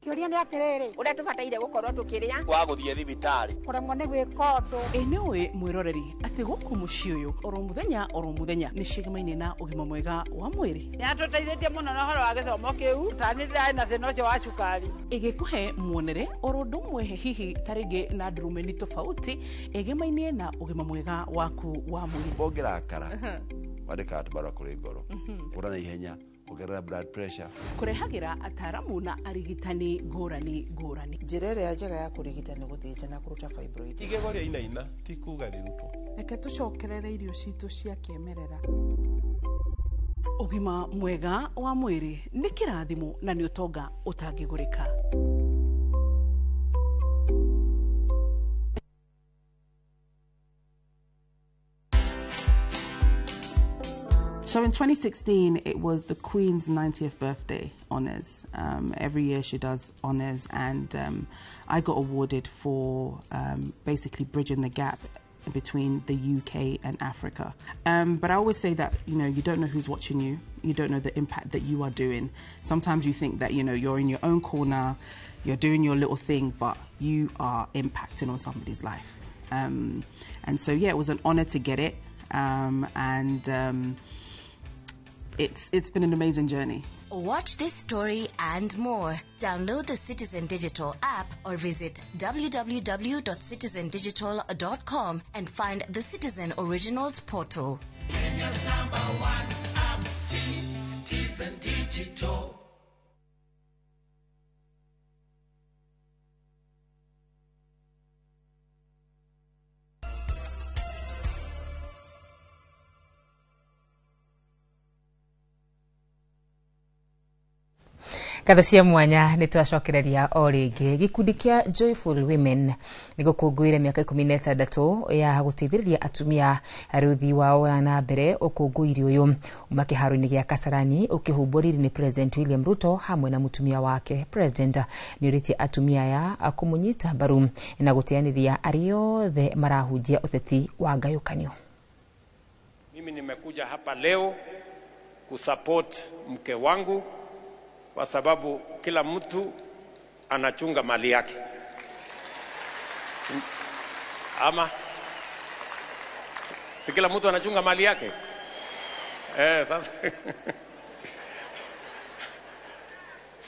Speaker 22: Kĩũria nĩ atĩrĩrĩ, ũrĩa tũbataire gũkorwo tũkĩrĩa
Speaker 23: wa gũthiĩ thibitarĩ
Speaker 22: kũremwo nĩ gwĩka ũndũ.
Speaker 15: Ĩ nĩũĩ mwĩroreri atĩ gũkũ mũciĩ ũyũ oro mũthenya oro mũthenya nĩ cigamaine na ũgima mwega wa mwĩrĩ.
Speaker 22: Nĩatũteithĩtie mũno na ũhoro wa gĩthomo kĩu, ta nĩ ndĩrarĩ na thĩna ũcio wa cukari.
Speaker 15: Ĩgĩkũhe muonere oro ũndũ ũmwe hihi ta rĩngĩ na ndurumeni tofauti ĩgemaine na ũgima mwega waku wa mwĩrĩ.
Speaker 29: Ũngĩrakara wandĩkaga tũbarũa kũrĩ ngoro, ũra na ihenya, ongerera blood pressure.
Speaker 15: Kũrehagĩra ataramu na arigitani ngũrani ngũrani.
Speaker 3: Njĩra ĩrĩa njega ya kũrigita nĩ gũthĩnja na kũruta fibroid.
Speaker 30: Igego rĩa inaina ti kuga rĩrutwo.
Speaker 31: Reke tũcokerere irio citũ cia kĩmerera.
Speaker 15: Ũgima mwega wa mwĩrĩ nĩ kĩrathimo na nĩ ũtonga ũtangĩgũrĩka.
Speaker 32: So in 2016, it was the Queen's 90th birthday honours. Every year she does honours, and I got awarded for basically bridging the gap between the UK and Africa. But I always say that, you know, you don't know who's watching you. You don't know the impact that you are doing. Sometimes you think that, you know, you're in your own corner, you're doing your little thing, but you are impacting on somebody's life. And so, yeah, it was an honour to get it. It's been an amazing journey.
Speaker 33: Watch this story and more. Download the Citizen Digital app or visit www.citizendigital.com and find the Citizen Originals portal.
Speaker 34: Kenya's #1 app, Citizen Digital.
Speaker 17: Ngatho cia mwanya nĩ twacokereria o rĩngĩ. Gĩkundi kĩa Joyful Women nĩ gũkũngũĩra mĩaka 16 ya gũteithĩrĩria atumia harĩ ũthii wao wa na mbere. Ũkũngũĩri ũyũ uma kĩharo-inĩ gĩa Kasarani ũkĩhumbwo riri nĩ President William Ruto hamwe na mũtumia wake. President nĩ ũrĩtie atumia aya kũmũnyita mbaru na gũteanĩria arĩa othe marahunjia ũteti wa ngayũkanio.
Speaker 35: Mimi nimekuja hapa leo kusupport mke wangu kwa sababu kila mtu anachunga mali yake. Ama si kila mtu anachunga mali yake? Sasa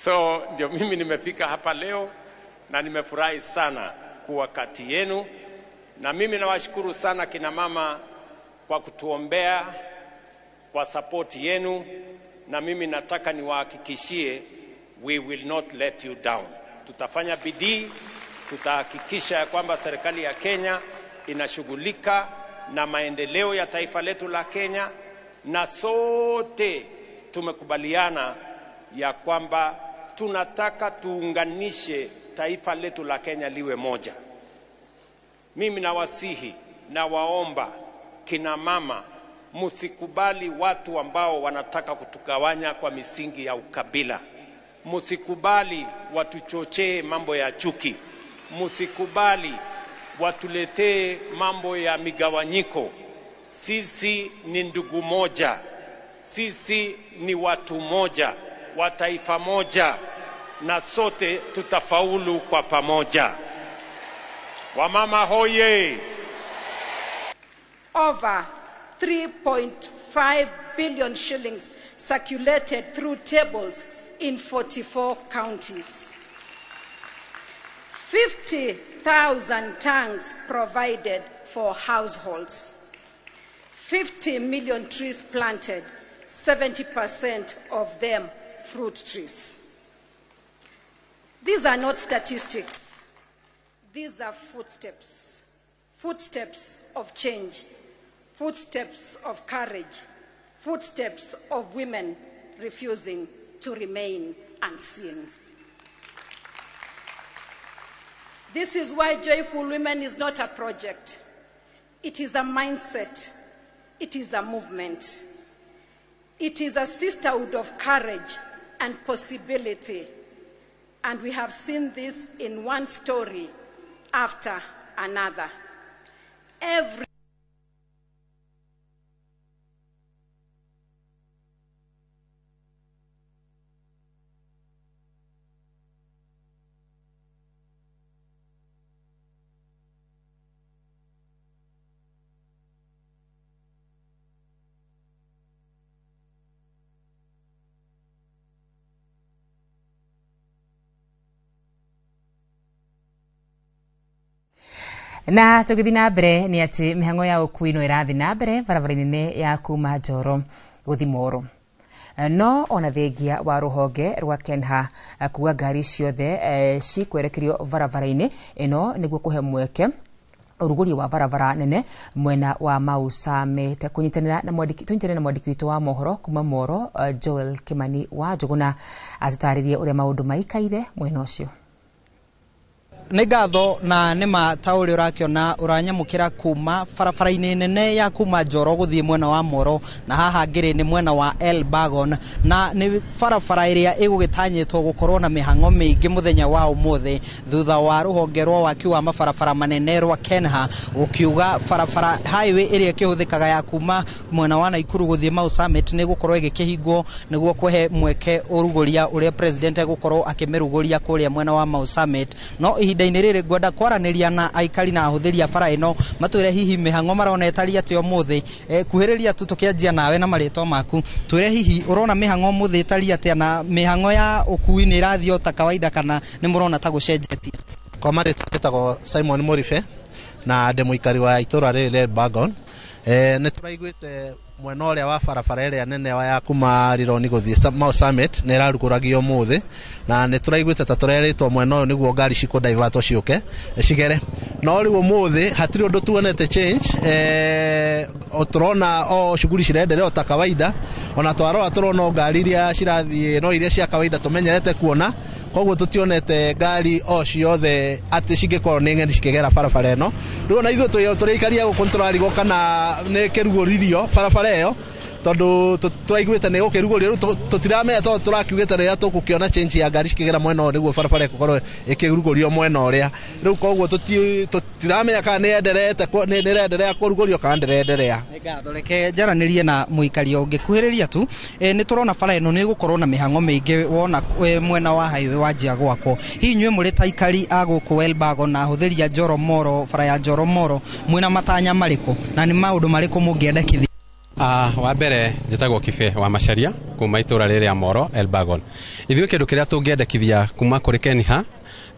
Speaker 35: so ndio mimi nimefika hapa leo na nimefurahi sana kuwa kati yenu, na mimi nawashukuru sana kina mama kwa kutuombea, kwa support yenu, na mimi nataka niwahakikishie we will not let you down. Tutafanya bidii, tutahakikisha ya kwamba serikali ya Kenya inashughulika na maendeleo ya taifa letu la Kenya, na sote tumekubaliana ya kwamba tunataka tuunganishe taifa letu la Kenya liwe moja. Mimi nawasihi na waomba kina mama, msikubali watu ambao wanataka kutugawanya kwa misingi ya ukabila. Msikubali watuchochee mambo ya chuki. Msikubali watuletee mambo ya migawanyiko. Sisi ni ndugu moja. Sisi ni watu moja, wa taifa moja, na sote tutafaulu kwa pamoja. Wamama hoye!
Speaker 1: Over 3.5 billion shillings circulated through tables in 44 counties. 50,000 tanks provided for households. 50 million trees planted, 70% of them fruit trees. These are not statistics. These are footsteps. Footsteps of change, footsteps of courage, footsteps of women refusing to remain unseen. This is why Joyful Women is not a project. It is a mindset. It is a movement. It is a sisterhood of courage and possibility. And we have seen this in one story after another. Every
Speaker 17: Na tũgĩthiĩ na mbere nĩ atĩ mĩhang'o ya ũkui no ĩrathiĩ na mbere barabara-inĩ nene ya kuma Njoro gũthiĩ Moro. No ona thengia wa rũhonge rwa Kenha kuga ngari ciothe cikwerekerio barabara-inĩ ĩno nĩguo kũhe mweke ũrugũri wa barabara nene mwena wa Mau Summit. Kũnyitanĩra na mwandĩki tũnyitanĩre na mwandĩki witũ wa mohoro kuma Moro, Joel Kimani wa Njũgũna, atũtarĩrie ũrĩa maũndũ maikaire mwena ũcio.
Speaker 5: Nĩ ngatho na nĩma ta ũrĩa ũrakĩona ũranyamũkĩra kuma barabara-inĩ nene ya kuma Njoro gũthiĩ mwena wa Moro, na haha ngĩrĩ nĩ mwena wa Elburgon, na nĩ barabara ĩrĩa ĩgũgĩtanyĩtwo gũkorwo na mĩhang'o mĩingĩ mũthenya wa ũmũthĩ thutha wa rũhonge rwa waki wa mabarabara manene rwa Kenha gũkiuga barabara highway ĩrĩa ĩkĩhũthĩkaga ya kuma mwena wa Naikuru gũthiĩ Mau Summit nĩ gũkorwo ĩgĩkĩhingwo nĩguo kũhe mweke ũrugũria ũrĩa president egũkorwo akĩmĩrugũria kũrĩa mwena wa Mau Summit. No ihinda-inĩ rĩrĩ ngwenda kwaranĩria na aikari na ahũthĩri a bara ĩno matwĩre hihi mĩhang'o marona ĩtariĩ atĩa ũmũthĩ. Kuhĩrĩria tu tũkĩanjia nawe na marĩtwa maku, twĩre hihi ũrona mĩhang'o ũmũthĩ ĩtariĩ atĩa na mĩhang'o ya ũkui nĩ ĩrathiĩ o ta kawaida kana nĩ mũrona ta gũcenjetie?
Speaker 30: Kwa marĩtwa njĩtagwo Simon Muribe na ndĩ mũikari wa itũra rĩrĩ rĩa Elburgon. Nĩ tũraiguĩte mwena ũrĩa wa barabara ĩrĩa nene ya kuma Rironi gũthiĩ Mau Summit nĩ ĩrarugũragio ũmũthĩ, na nĩ tũraiguĩte ta tũrerĩtwo mwena ũyũ nĩguo ngari cikũ-divertwo ciũke cigere, no rĩu ũmũthĩ hatirĩ ũndũ tuonete change. Tũrona o shughuli cirenderea o ta kawaida, ona twarora tũrona o ngari iria cirathiĩ no iria cia kawaida tũmenyerete kuona, koguo tũtionete ngari o ciothe atĩ cingĩkorwo nĩ ng'eni cikĩgera barabara ĩno. Rĩu ona ithuĩ tũrĩ aikaria gũkũ nĩtũrarigwo kana nĩ kĩrugũririo barabara ĩyo, Tondu turaiguite ni gukirugũrio riu tutiramenya tondu turakiugite riria tugukiona change ya ngari cikigera mwena ũyũ niguo barabara ĩgũkorwo ĩkĩrugũrio mwena ũrĩa riu koguo tutiramenya kana nĩ enderete nĩ ĩrenderea kũrugũrio kana ndĩrenderea.
Speaker 5: Nĩ ngatho, reke njaranĩrie na mũikari ũngĩ kuhĩrĩria tu. Nĩ tũrona bara ĩno nĩ ĩgũkorwo na mĩhang'o mĩingĩ wona mwena wa highway wanjia gwakwo. Hihi inyuĩ mũrĩ ta aikari a gũkũ Elbagon na ahũthĩri a Njoro Moro, bara ya Njoro Moro, mwĩna matanya marĩkũ na nĩ maũndũ marĩkũ mũngĩendekithia?
Speaker 7: Wa mbere njĩtagwo Kibe wa Macharia kuma itũra rĩrĩa Moro Elbagon. Ithuĩ kĩndũ kĩrĩa tũngĩendekithia kuma kũrĩ Keniha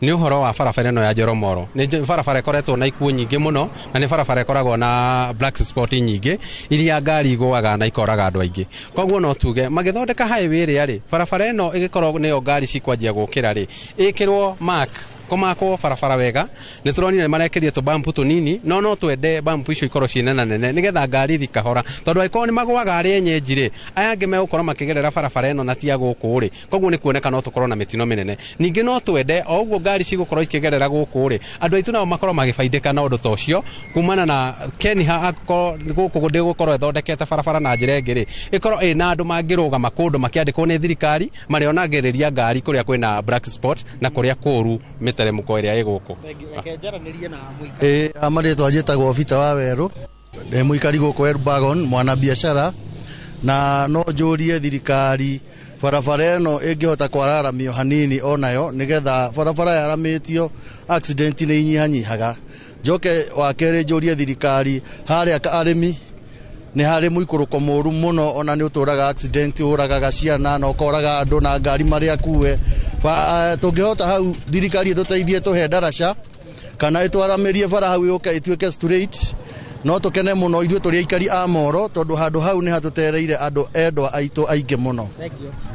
Speaker 7: nĩ ũhoro wa barabara ĩno ya Njoro Moro. Nĩ barabara ĩkoretwo na ikuũ nyingĩ mũno na nĩ barabara ĩkoragwo na black spot nyingĩ iria ngari igũaga na ikoraga andũ aingĩ. Koguo no tuge magĩthondeka highway ĩrĩa rĩ, barabara ĩno ĩgĩkorwo nĩyo ngari cikwanjia gũkĩra rĩ, ĩkĩrwo mark kũmakwo barabara wega. Nĩ tũronire marekĩria tũbampu tũnini no twende bampu icio ikorwo ciĩ nene nene nĩgetha ngari ithi kahora, tondũ angĩkorwo nĩ magũaga arĩa enyenji rĩ, aya angĩ megũkorwo makĩgerera barabara ĩno na ti a gũkũ rĩ, koguo nĩ kuoneka no tũkorwo na mĩtino mĩnene. Ningĩ no twende o ũguo ngari cigũkorwo ikĩgerera gũkũ rĩ, andũ aitũ nao makorwo magĩbaidĩka na ũndũ ta ũcio kumana na Keniha angĩkorwo gũkũ ndĩgũkorwo ĩthondekete barabara na njĩra ĩngĩ rĩ, ĩkorwo ĩna andũ mangĩrũgama kũndũ makĩandĩkwo nĩ thirikari marĩonagĩrĩria ngari kũrĩa kwĩna black spot na kũrĩa kũru mĩteremũko ĩrĩa ĩ gũkũ.
Speaker 8: Ĩ marĩtwa njĩtagwo Peter wa Werũ, ndĩ mũikari gũkũ Elbagon, mwana biacara, na no njũrie thirikari barabara ĩno ĩngĩhota kwararamio hanini onayo nĩgetha barabara yaramĩtio accident nĩ inyihanyihaga. Njoke wa kerĩ njũrie thirikari harĩa arĩmi nĩ harĩ mũikũrũko mũru mũno ona nĩ ũtũraga accident ũragaga ciana na ũkoraga andũ na ngari marĩa akue. Tũngĩhota hau thirikari ĩtũteithie tũhe ndaraca kana ĩtwaramĩrie bara hau yũke ĩtuĩke straight, no tũkene mũno ithuĩ tũrĩ aikari a Moro tondũ handũ hau nĩ hatũtereire andũ endwa aitũ aingĩ mũno.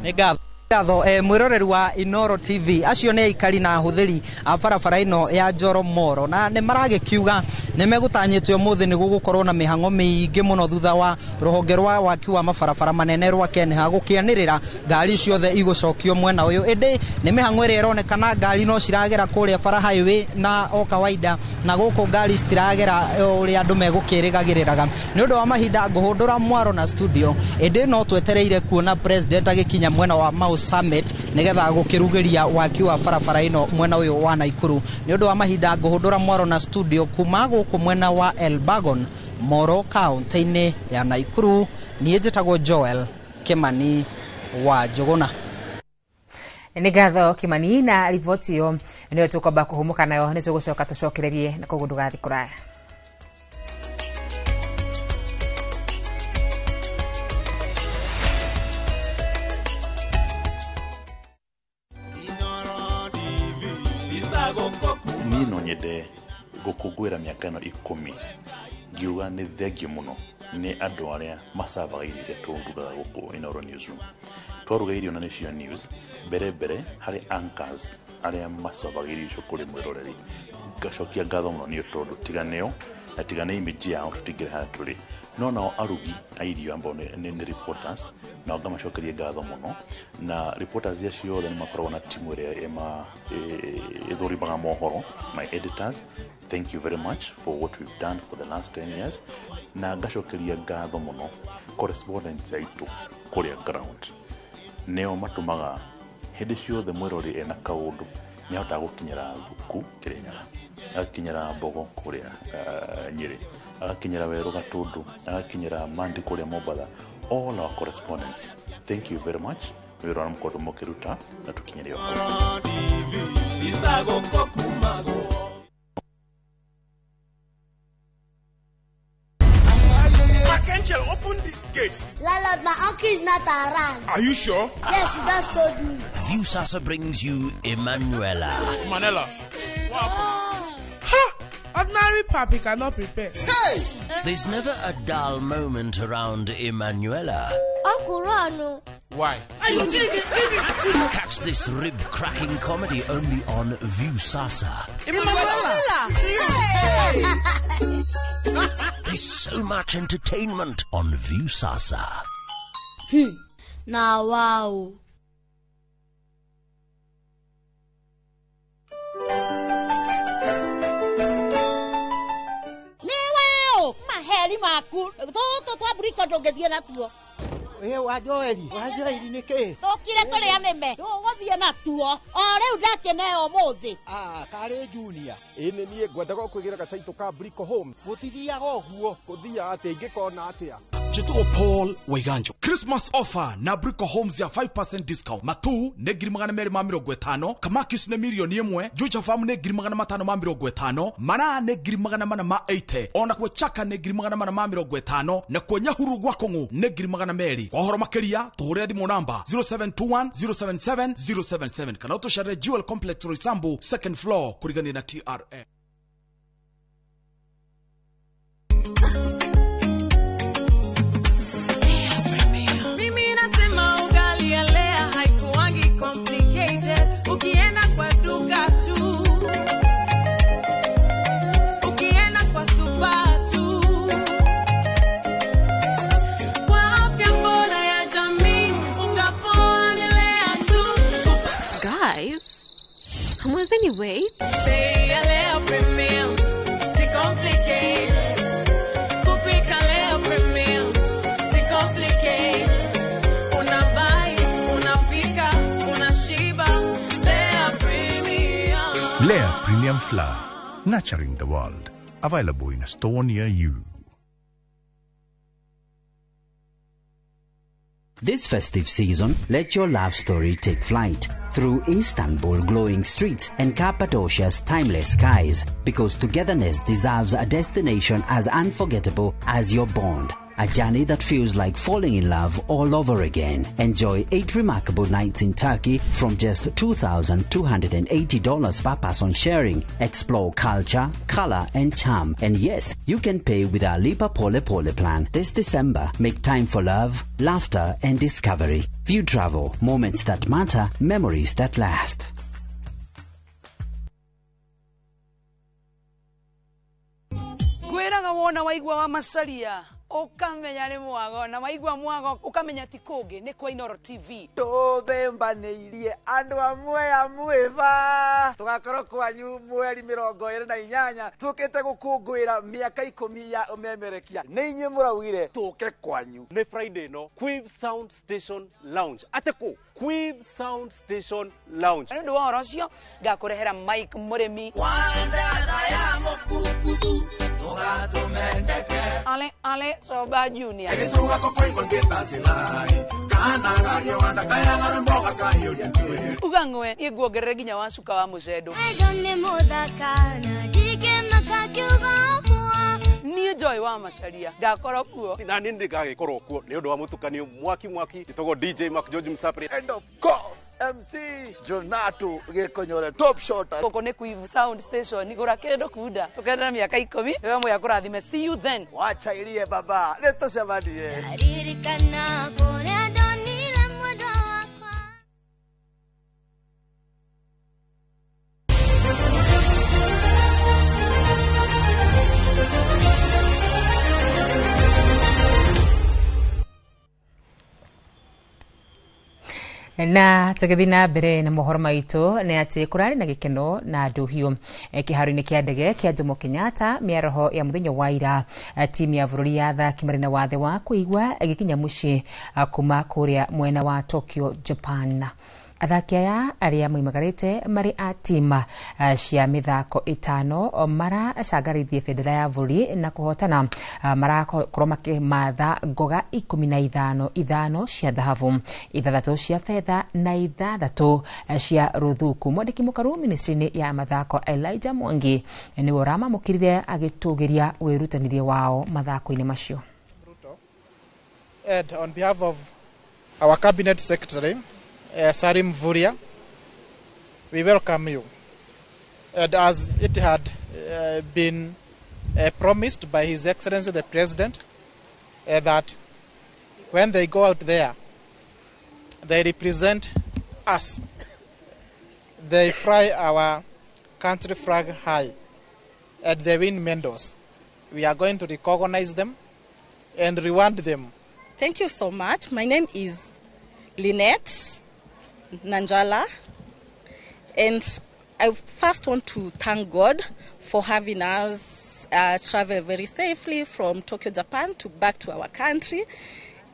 Speaker 5: Nĩ ngatho. Ngatho mwĩroreri wa Inoro TV, acio nĩ aikari na ahũthĩri a barabara ĩno ya Njoro Moro na nĩ maragĩkiuga nĩ megũtanyĩte ũmũthĩ nĩ gũgũkorwo na mĩhang'o mĩingĩ mũno thutha wa rũhonge rwa waki wa mabarabara manene rwa Kenha gũkĩanĩrĩra ngari ciothe igũcokio mwena ũyũ. Ĩndĩ nĩ mĩhang'o ĩrĩa ĩronekana ngari no ciragera kũrĩa bara highway na o kawaida na gũkũ ngari citiragera ũrĩa andũ megũkĩrĩgagĩrĩraga. Nĩ ũndũ wa mahinda ngũhũndũra mwaro na studio, ĩndĩ no twetereire kuona president agĩkinya mwena wa Mau Summit nigetha gũkĩrugĩria waki wa barabara ĩno mwena ũyũ wa Naikuru. Nĩ ũndũ wa mahinda ngũhũndũra mwaro na studio kuma gũkũ mwena wa Elbagon Moro kaunti-inĩ ya Naikuru. Niĩ njĩtagwo Joel Kimani wa Njũgũna.
Speaker 17: Nĩ ngatho Kimani na riboti ĩyo nĩyo tũkwamba kũhũmũka nayo, nĩ tũgũcoka tũcokererie na koguo ndũgathiĩ kũraya.
Speaker 10: Niĩ no nyende gũkũngũĩra mĩaka ĩno 10 ngiuga nĩ thengiũ mũno nĩ andũ arĩa macavaga irio iria tũrugaga gũkũ Inooro Newsroom. Twaruga irio na nĩcio news mbere mbere harĩ anchors arĩa macavaga irio icio kũrĩ mwĩroreri. Ngacokia ngatho mũno nĩ tondũ tiga nĩo na tiga nĩ image yao tũtingĩrĩ harĩa tũrĩ. No nao arugi a irio ambao nĩ reporters, nao ngamacokeria ngatho mũno. Na reporters acio othe nĩ makoragwo na timu ĩrĩa ĩthũrimaga mohoro, my editors, thank you very much for what we've done for the last 10 years. Na ngacokeria ngatho mũno correspondents aitũ kũrĩa ground, nĩo matũmaga hĩndĩ ciothe mwĩrori ena kaũndũ nĩ ahotaga gũkinyĩra Thuku Kĩrĩnyaga, agakinyĩra Mbogo kũrĩa Nyĩrĩ, agakinyĩra Werũ Gatũndũ, agakinyĩra Mandi kũrĩa Mombatha. All our correspondents, thank you very much wĩra ũrĩa mũkoretwo mũkĩruta na tũkinyĩre o.
Speaker 11: Archangel, open this gate.
Speaker 12: Landlord, my uncle is not around.
Speaker 11: Are you sure?
Speaker 12: Yes, he just told me.
Speaker 2: Viusasa brings you Emanuela.
Speaker 11: Manela.
Speaker 13: Ha! Ordinary papi cannot prepare.
Speaker 11: Hey!
Speaker 2: There's never a dull moment around Emanuela.
Speaker 12: Uncle Ron.
Speaker 11: Why?
Speaker 2: Catch this rib-cracking comedy only on Viusasa.
Speaker 13: Emanuela!
Speaker 2: There's so much entertainment on Viusasa.
Speaker 12: Now, wow.
Speaker 14: Maheri maku tũtũ twa mburiko ndũngĩthiĩ natuo.
Speaker 4: Ĩ wa Joeli, wa Joeli nĩ kĩ?
Speaker 6: Tũkire tũrĩa nĩme. Tũgũthiĩ na tuo. O rĩu ndakĩneo ũmũthĩ.
Speaker 4: Ah, karĩ Junior.
Speaker 9: Ĩ nĩ niĩ ngwendaga kwĩgĩra gataitũ ka Brico Homes.
Speaker 4: Gũtithiaga ũguo.
Speaker 9: Gũthiaga atĩa ingĩkona atĩa?
Speaker 14: Njĩtagwo Paul Waiganjo. Christmas offer na Brico Homes ya 5% discount. Matu nĩ 250,000, Kamakis nĩ 1,000,000, Juja Farm nĩ 550,000, Maraa nĩ 480,000, ona kuo Chaka nĩ 450,000, na kuo Nyahururu gwa Kũng'ũ nĩ 200,000. Kwa ũhoro makĩria tũhũrĩre thimũ namba 0721 077 077 kana ũtũcerere Jewel Complex Roysambu second floor kũrigania na TRM.
Speaker 16: Mimi nasema ugali ya Lea haikuangi complicated. Ukienda kwa duka tu, ukienda kwa super tu, kwa afya bora ya jamii, unga poa ni Lea tu.
Speaker 18: Guys, hamwezeni wait?
Speaker 16: Bei ya Lea Premium, si complicated. Kupika Lea Premium, si complicated. Unabuy, unapika, unashiba. Lea Premium.
Speaker 19: Lea Premium Flour, nurturing the world. Available in a store near you.
Speaker 20: This festive season, let your love story take flight through Istanbul glowing streets and Cappadocia's timeless skies, because togetherness deserves a destination as unforgettable as your bond. A journey that feels like falling in love all over again. Enjoy 8 remarkable nights in Turkey from just $2,280 per person sharing. Explore culture, color, and charm. And yes, you can pay with our Lipa Pole Pole plan. This December, make time for love, laughter, and discovery. View Travel, moments that matter, memories that last.
Speaker 21: Ngwĩraga wona waigua wa Macaria ũkamenya nĩ mwago, na waigua mwago ũkamenya ti kũngĩ nĩ kwa Inooro TV.
Speaker 23: Tũthembanĩirie andũ amwe a mwĩba tũgakorwo kwanyu mweri 28 tũkĩte gũkũngũĩra mĩaka 10 ya ũmemerekia. Nĩ inyuĩ mũraugire tũke kwanyu.
Speaker 24: Nĩ Friday no Quiv Sound Station Lounge. Atĩ kũ? Quiv Sound Station Lounge.
Speaker 21: Nĩ ũndũ wa ũhoro ũcio ngakũrehera Mike Mũrĩmi. Ale ale Soba Junior. Uga ng'we niĩ nguongerere nginya wa cuka wa mũcendo. Niĩ Joy wa Macaria ngakorwo kuo.
Speaker 24: Na niĩ nĩngagĩkorwo kuo nĩ ũndũ wa mũtukanio mwaki mwaki. Njĩtagwo DJ Mark George Msapri.
Speaker 23: And of course MC Jonato Gĩkonyore top shot.
Speaker 21: Gũkũ nĩ Quiv Sound Station, gũra kĩndũ kunda tũkenere mĩaka 10. Wewe moya kũrathime. See you then.
Speaker 23: Wachairie baba, nĩtũcemanie.
Speaker 12: Ririkana kũrĩa ndonire mwendwa wakwa.
Speaker 17: Na tũgĩthiĩ na mbere na mohoro maitũ nĩ atĩ kũrarĩ na gĩkeno na ndũhiũ kĩharo-inĩ kĩa ndege kĩa Jomo Kenyatta mĩaraho ya mũthenya wa ira. Timu ya bũrũri ya athaki marĩ na wathe wa kũigua ĩgĩkinya mũciĩ kuma kũrĩa mwena wa Tokyo, Japan. Athaki aya arĩa moimagarĩte marĩ a tima cia mĩthako 5 maracangarithie bendera ya bũrũri na kũhotana. Marakorwo makĩmatha ngoga 15, 5 cia thahabu, 6 cia betha na 6 cia rũthuku. Mwandĩki mũkaru ministry-inĩ ya mathako Elijah Mwangi nĩwe ũramamũkĩrire agĩtũgĩria wĩrutanĩria wao mathako-inĩ macio.
Speaker 25: And on behalf of our cabinet secretary Salim Mvurya, we welcome you. And as it had been promised by His Excellency the President, that when they go out there, they represent us. They fly our country flag high and they win medals. We are going to recognize them and reward them.
Speaker 15: Thank you so much. My name is Lynette Nanjala, and I first want to thank God for having us travel very safely from Tokyo, Japan to back to our country.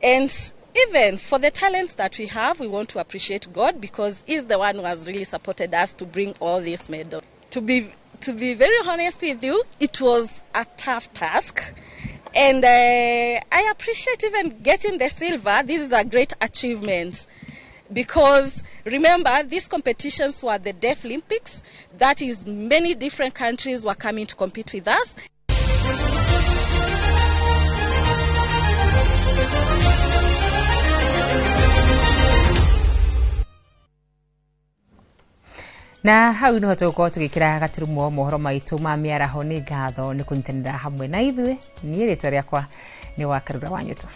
Speaker 15: And Even for the talents that we have, we want to appreciate God because He's the one who has really supported us to bring all these medals. To be very honest with you, it was a tough task. And I appreciate even getting the silver. This is a great achievement because remember, these competitions were the Deaflympics. That is, many different countries were coming to compete with us.
Speaker 17: Na hau niho tũgũkorwo tũgĩkĩra gaturumo mohoro maitũ ma mĩaraho. Nĩ ngatho nĩ kũnyitanĩra hamwe na ithuĩ. Niĩ rĩtwa rĩakwa nĩ wa Karura wa Nyũtũ.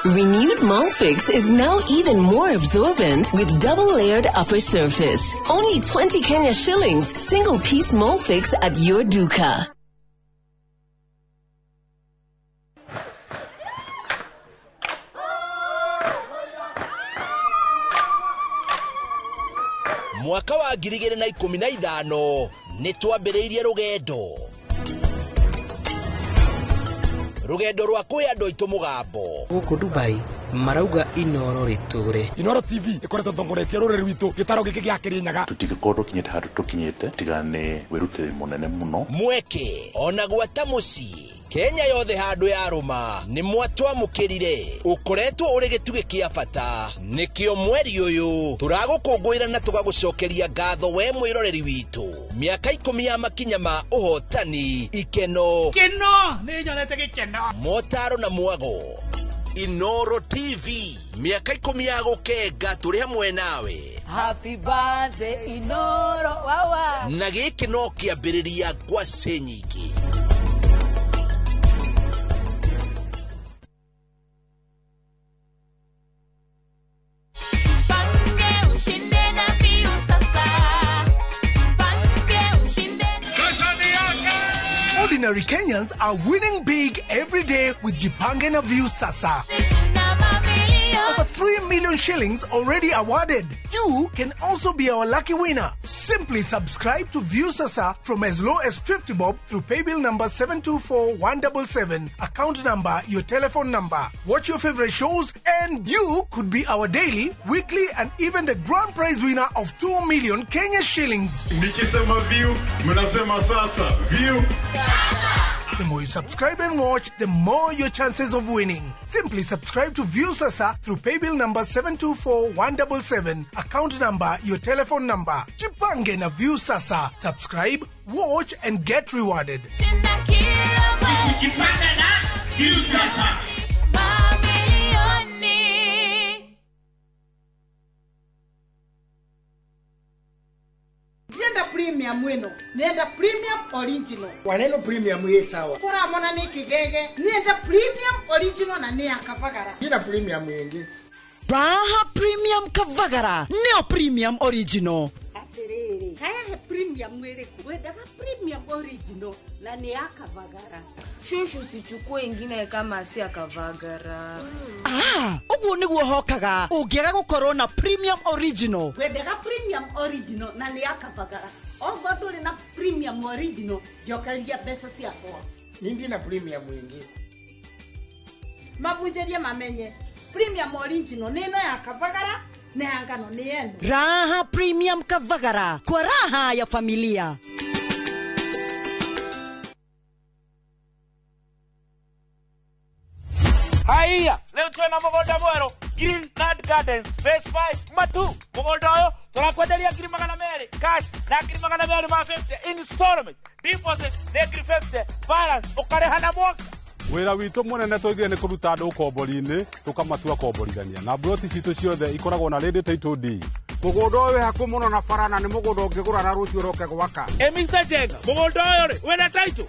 Speaker 1: Renewed Molfix is now even more absorbent with double-layered upper surface. Only 20 Kenya shillings, single-piece Molfix at your duka.
Speaker 2: Mwaka wa 2015 nĩ twambĩrĩirie rũgendo rwa kwĩ andũ aitũ mũgambo.
Speaker 3: Gũkũ Dubai marauga Inoro rĩtũre.
Speaker 9: Inoro TV ĩkoretwo ĩtongoretie rũrĩrĩ rwitũ gĩtaro gĩkĩ gĩa Kĩrĩnyaga.
Speaker 10: Tũtingĩkorwo tũkinyĩte handũ tũkinyĩte tiga nĩ wĩrutĩri mũnene mũno.
Speaker 2: Mweke ona gwata mũciĩ Kenya yothe handũ ya rũma nĩ mwatwamũkĩrire. Ũkoretwo ũrĩ gĩtugĩ kĩa bata, nĩkĩo mweri ũyũ tũragũkũngũĩra na tũgagũcokeria ngatho we mwĩroreri witũ. Mĩaka 10 ya makinya ma ũhotani, ikeno,
Speaker 7: keno nĩ nyonete gĩkeno,
Speaker 2: motaro na mwago. Inoro TV, mĩaka 10 ya gũkenga tũrĩ hamwe nawe.
Speaker 21: Happy birthday Inoro wawa.
Speaker 2: Na gĩkĩ no kĩambĩrĩria ngwacĩ nyingĩ.
Speaker 8: Ordinary Kenyans are winning big every day with Jipange na Viusasa. Over 3 million shillings already awarded. You can also be our lucky winner. Simply subscribe to Viusasa from as low as 50 bob through paybill number 724177, account number, your telephone number. Watch your favorite shows and you could be our daily, weekly and even the grand prize winner of 2 million Kenya shillings.
Speaker 22: Nikisema view, mnasema sasa. View.
Speaker 8: The more you subscribe and watch, the more your chances of winning. Simply subscribe to Viusasa through paybill number 724177, account number, your telephone number. Jipange na Viusasa. Subscribe, watch and get rewarded.
Speaker 7: Jipange na Viusasa.
Speaker 26: Nenda premium wino, nenda premium original.
Speaker 27: Waneno premium ye sawa.
Speaker 26: Kora mona ni kigege, nenda premium original na ni akavagara.
Speaker 27: Ina premium yengi.
Speaker 28: Raha premium kavagara, neo premium original.
Speaker 26: Atiriri, haya he premium wiriku, wendaga premium original na ni akavagara.
Speaker 29: Shushu sichukue ingine kama si akavagara.
Speaker 28: Ah, uguo niguo hokaga ungiaga gukorwo na premium original.
Speaker 26: Wendaga premium original na ni akavagara. Ongo nduri na premium original, njokeria mbeca ciakwa.
Speaker 27: Nindi na premium ingi.
Speaker 26: Mabunjerie mamenye premium original ni ino ya kavagara na ya ngano ni eno.
Speaker 28: Raha premium kavagara kwa raha ya familia.
Speaker 7: Haiya, leo twena mugunda mweru Greenland Gardens Phase 5 Matu. Mugunda uyu turakwenderia 200,000 cash na 250 installment deposit nĩ 50 balance ukareha na mwaka.
Speaker 30: Wĩra witũ mũnene twaigire nĩ kũruta andũ ũkombori-inĩ tũkamatua komborithania na mburoti citũ ciothe ikoragwo na ready title deed.
Speaker 9: Mũgũnda ũyũ wĩ hakuhĩ mũno na bara na nĩ mũgũnda ũngĩgũra na rũciũ ũroke gwaka.
Speaker 7: Mr. Jenga, mũgũnda ũyũ rĩ wĩna title?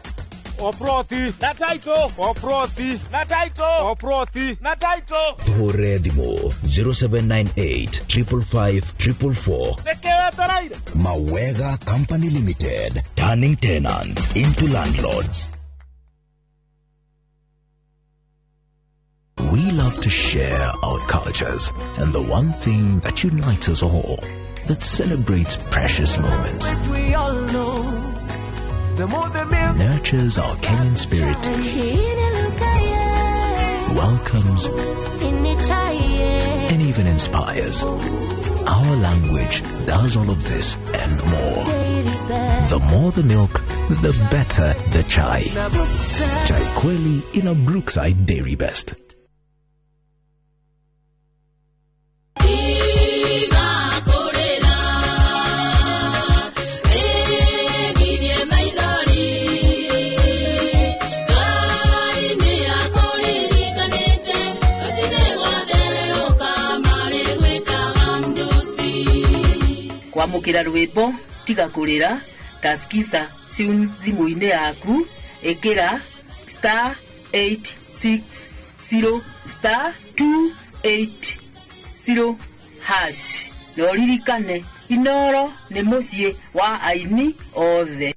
Speaker 30: O ploti.
Speaker 7: Na title.
Speaker 30: O ploti.
Speaker 7: Na title.
Speaker 30: O ploti.
Speaker 7: Na title.
Speaker 2: Tuhũrĩre thimũ 0798 555 444.
Speaker 7: Nĩkĩ wetereire?
Speaker 2: Mawega Company Limited, turning tenants into landlords.
Speaker 4: We love to share our cultures and the one thing that unites us all, that celebrates precious moments,
Speaker 5: We all know the more the milk
Speaker 4: nurtures our Kenyan spirit, welcomes, and even inspires. Our language does all of this and more. The more the milk, the better the chai. Chai Kweli in a Brookside Dairy Best.
Speaker 6: Kwamũkĩra rwĩmbo tiga kũrĩra taskisa tune thimũ-inĩ yaku ĩkĩra star 860 star 280 hash na ũririkane Inoro nĩ mũciĩ wa aini othe.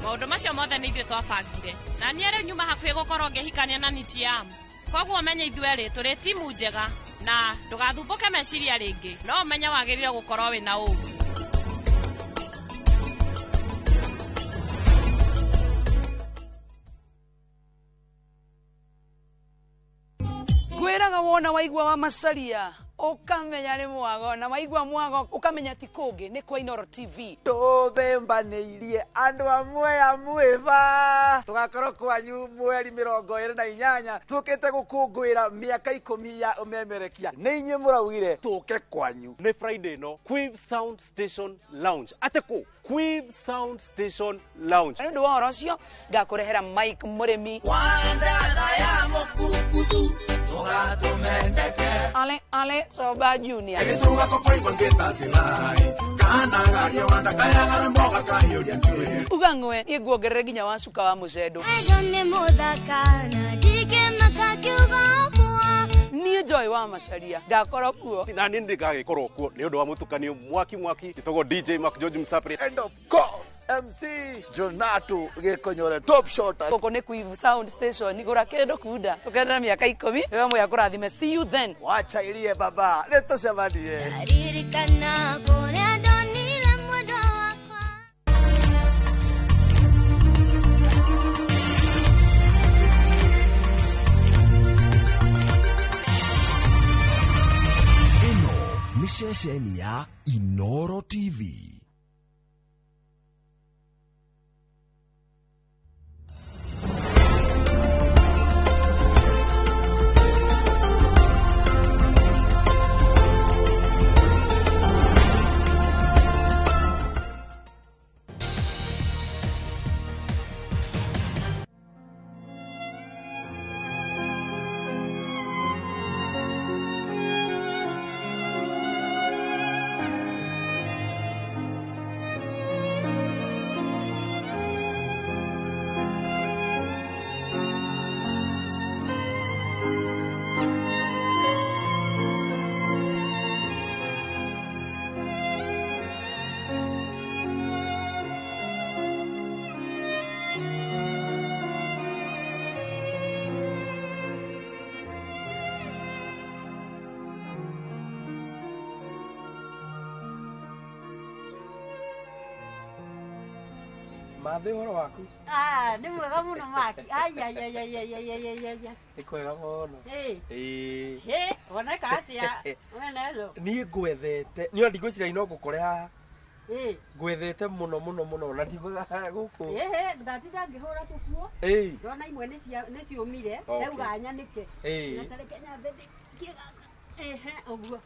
Speaker 11: Maũndũ macio mothe nĩ ithuĩ twabangire na niĩ rĩu nyuma hakuhĩ gũkorwo ngĩhikania na Nitiam, koguo ũmenye ithuĩ erĩ tũrĩ timu njega na ndũgathumbũke meciria rĩngĩ, no ũmenye wagĩrĩire gũkorwo wĩna ũũgĩ.
Speaker 21: Ngwĩraga wona waigua wa macaria ũkamenya nĩ mwago, na waigua mwago ũkamenya ti kũngĩ nĩ kwa Inoro TV.
Speaker 23: Tũthembanĩirie andũ amwe amwĩba tũgakorwo kwanyu mweri 28 tũkĩte gũkũngũĩra mĩaka 10 ya ũmemerekia. Nĩ inyuĩ mũraugire tũke kwanyu.
Speaker 24: Nĩ Friday no Quiv Sound Station Lounge. Atĩkũ Quiv Sound Station Lounge.
Speaker 21: Nĩ ũndũ wa ũhoro ũcio ngakũrehera Mike Mũrĩmi. Ale ale Soba Junior. Uga ng'we niĩ nguongerere nginya wa cuka wa mũcendo. Niĩ Joy wa Macaria ngakorwo kuo.
Speaker 24: Na niĩ ndigagĩkorwo kuo nĩ ũndũ wa mũtukanio mwaki mwaki njĩtagwo DJ Mark George Msapri.
Speaker 23: And of course MC Jonato Gĩkonyore top shot.
Speaker 21: Gũkũ nĩ Quiv Sound Station, gũra kĩndũ kunda tũkenera mĩaka 10 wewe moya kũrathime. See you then.
Speaker 23: Wacha irie baba, nĩtũcemanie.
Speaker 12: Ririkana kũrĩa ndonire mwendwa wakwa.
Speaker 13: Ĩno nĩ ceceni ya Inoro TV.
Speaker 14: Mathĩ ũhoro waku?
Speaker 26: Ah, nĩ mwega mũno Maki. Ai ai ai ai ai ai ai ai.
Speaker 14: Nĩ kwega mũno.
Speaker 26: Ĩĩ. Ĩĩ, woneka atĩa? Wena ro.
Speaker 14: Niĩ ngwethete. Niĩ ndigwĩciria no ngũkore haha.
Speaker 26: Ĩĩ.
Speaker 14: Ngwethete mũno mũno mũno na ndigoga gũkũ.
Speaker 26: Ĩhĩ, ndatinda ngĩhũra tũkuo.
Speaker 14: Ĩĩ.
Speaker 26: Ndona imwe nĩ cia nĩ ciũmire, ndauga nyanĩke.
Speaker 14: Ĩĩ.
Speaker 26: Na tareke nyambe kĩganga. Ĩhĩ, ũguo.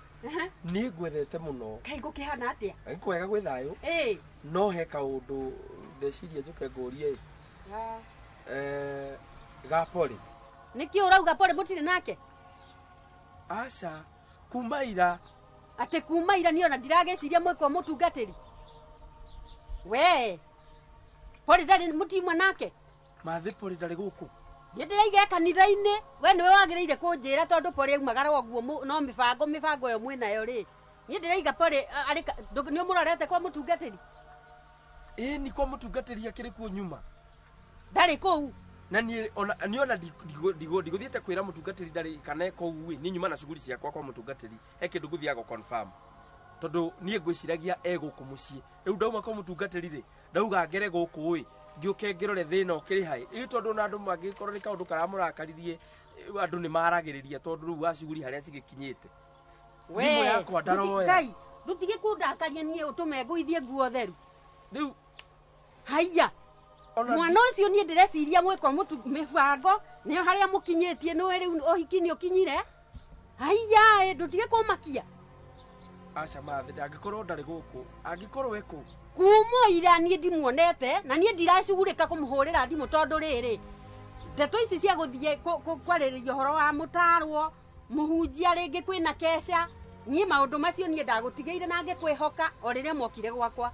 Speaker 14: Niĩ ngwethete mũno.
Speaker 26: Kaĩ gũkĩhana atĩa?
Speaker 14: Nĩ kwega gwĩ thayũ.
Speaker 26: Ĩĩ.
Speaker 14: No he kaũndũ ndeciria njoke ngũrie. Ga Poli.
Speaker 26: Nĩkĩ ũrauga Poli mũtirĩ nake?
Speaker 14: Aca, kuma ira.
Speaker 26: Atĩ kuma ira niĩ ona ndiragĩciria mwĩkwo mũtungatĩri. We Pori ndarĩ mũtimwa nake.
Speaker 1: Mathĩ Pori ndarĩ gũkũ.
Speaker 26: Niĩ ndĩraiga kanitha-inĩ, we nĩwe wagĩrĩire kũnjĩra tondũ Pori aumagara ũguo no mĩbango ĩyo mwĩnayo rĩ. Niĩ ndĩraiga Pori arĩ nĩ ũmũrorete kwa mũtungatĩri?
Speaker 1: Ĩĩ ni kwa mũtungatĩri akĩrĩ kuo nyuma.
Speaker 26: Ndarĩ kũu.
Speaker 1: Na niĩ ona ndigũthiĩte kwĩra mũtungatĩri ndarĩ kana e kũu ĩ, niĩ nyuma na cuguri ciakwa kwa mũtungatĩri, he kĩndũ ngũthiaga gũ-confirm. Tondũ niĩ ngwĩciragia e gũkũ mũciĩ. Rĩu ndauma kwa mũtungatĩri rĩ, ndauga ngere gũkũ ĩ, ngĩũke ngĩrore thĩna ũkĩrĩ haĩ. Rĩu tondũ ona andũ mangĩkorwo nĩ kaũndũ karamũrakaririe, andũ nĩ maragĩrĩria tondũ rĩu wa cuguri harĩa cigĩkinyĩte. Thimũ yakwa ndaroya.
Speaker 26: Ngai, ndũtige kũndakaria niĩ ũtũme ngũithie nguo theru.
Speaker 1: Rĩu
Speaker 26: haiya. Mwana ũcio niĩ ndĩreciria mwĩko mĩbango nĩyo harĩa mũkinyĩtie nĩwe rĩu ũhiki nĩ ũkinyire. Haiya, ndũtige kũmakia.
Speaker 1: Aca Mathĩ, ndangĩkorwo ndarĩ gũkũ, angĩkorwo e kũ?
Speaker 26: Kuma ira niĩ ndimuonete na niĩ ndiracugurĩka kũmũhũrĩra thimũ tondũ rĩrĩ ndeto ici cia gũthiĩ kwarĩrĩria ũhoro wa mũtarwo mũhunjia rĩngĩ kwĩna keca, niĩ maũndũ macio niĩ ndagũtigĩire na ngĩkwĩhoka o rĩrĩa mokire gwakwa.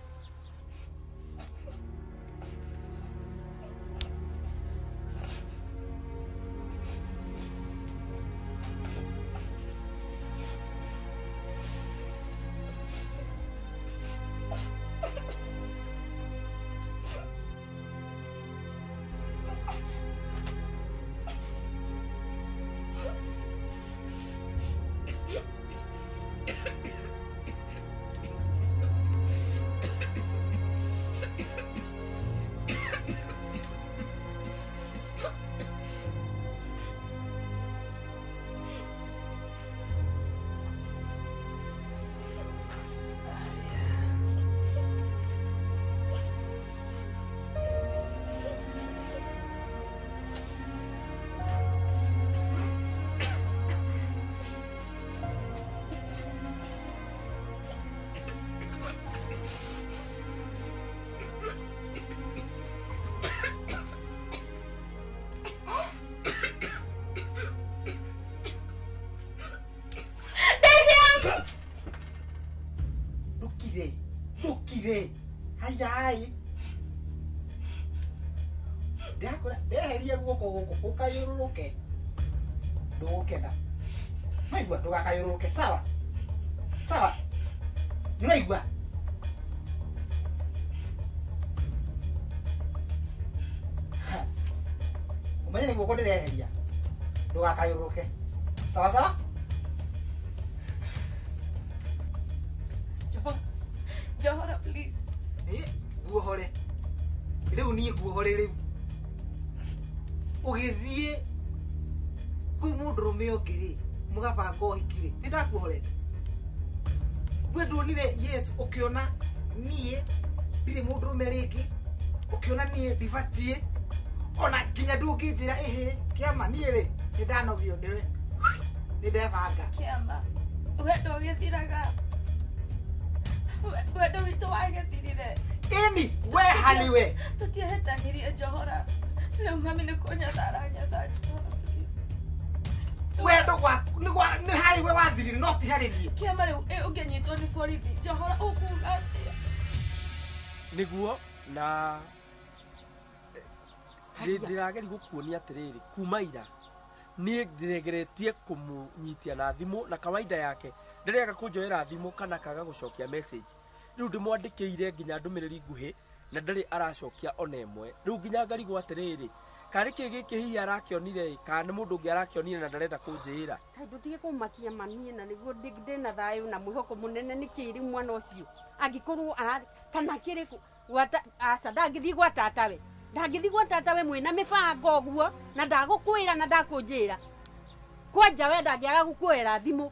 Speaker 27: Hayai. Ndakora ndeherie guoko guku ukayururuke. Ndugukena. Maigua ndugakayururuke sawa? Sawa. Nuraigua? Umenye ni guoko ndireheria. Ndugakayururuke. Sawa sawa?
Speaker 29: Johora, please.
Speaker 27: Guohore. Riu nie guohore riu. Ugithie kwi mundurume ungi ri mugabanga uhiki ri ni ndakuhorete. We ndonire yes ukiona nie ndiri mundurume ringi ukiona nie ndibatie ona nginya ndunginjira ihi kiama nie ri ni ndanogio niwe ni ndebanga.
Speaker 29: Kiama wendo ugithiraga wendo witũ wagĩthirire.
Speaker 27: Ĩni we haliwe
Speaker 29: tũtiehĩtanirie Johora rĩu mami nĩ kũnyatha aranyatha Johora please.
Speaker 27: Wendo gwaku nĩ harĩ we wathirire no ti harĩ niĩ.
Speaker 29: Kĩama rĩu ũngĩnyitwo nĩ borithi Johora ũkuga atĩa?
Speaker 1: Nĩguo na ndĩrageria gũkuonia atĩrĩrĩ kuma ira niĩ ndĩregeretie kũmũnyitia na thimũ na kawaida yake ndarega kũnjoera thimũ kana kaga gũcokia message. Rĩu ndĩmwandĩkĩire nginya ndũmĩrĩri nguhĩ na ndarĩ aracokia ona ĩmwe. Rĩu nginya ngarigwo atĩrĩrĩ karĩ kĩ gĩkĩ hihi arakĩonire kana nĩ mũndũ ũngĩ arakĩonire na ndarenda kũnjĩra.
Speaker 26: Kaĩ ndũtige kũmakia mami na nĩguo ndĩna thayũ na mwĩhoko mũnene nĩkĩ rĩu mwana ũcio angĩkorwo kana kĩrĩ gwata aca ndangĩthiĩ gwa tatawe ndangĩthiĩ gwa tatawe mwĩna mĩbango ũguo na ndagũkwĩra na ndakũnjĩra kwanja we ndangĩaga gũkuoera thimũ.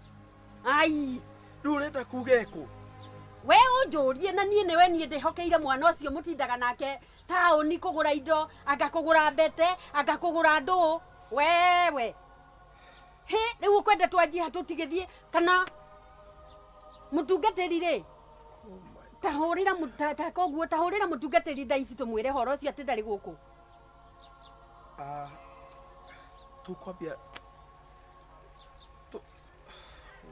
Speaker 26: Ai
Speaker 1: rĩu ũrenda kuga ĩkũ?
Speaker 26: We ũnjũrie na niĩ nĩwe niĩ ndĩhokeire mwana ũcio mũtindaga nake taũni kũgũra indo agakũgũra mbete agakũgũra ndũũ wewe. Hĩ rĩu ũkwenda twanjie tũtigĩthiĩ kana mũtungatĩri rĩ tahũrĩra koguo tahũrĩra mũtungatĩri thaa ici tũmwĩre horo ũcio atĩ ndarĩ gũkũ.
Speaker 1: Tũkwambia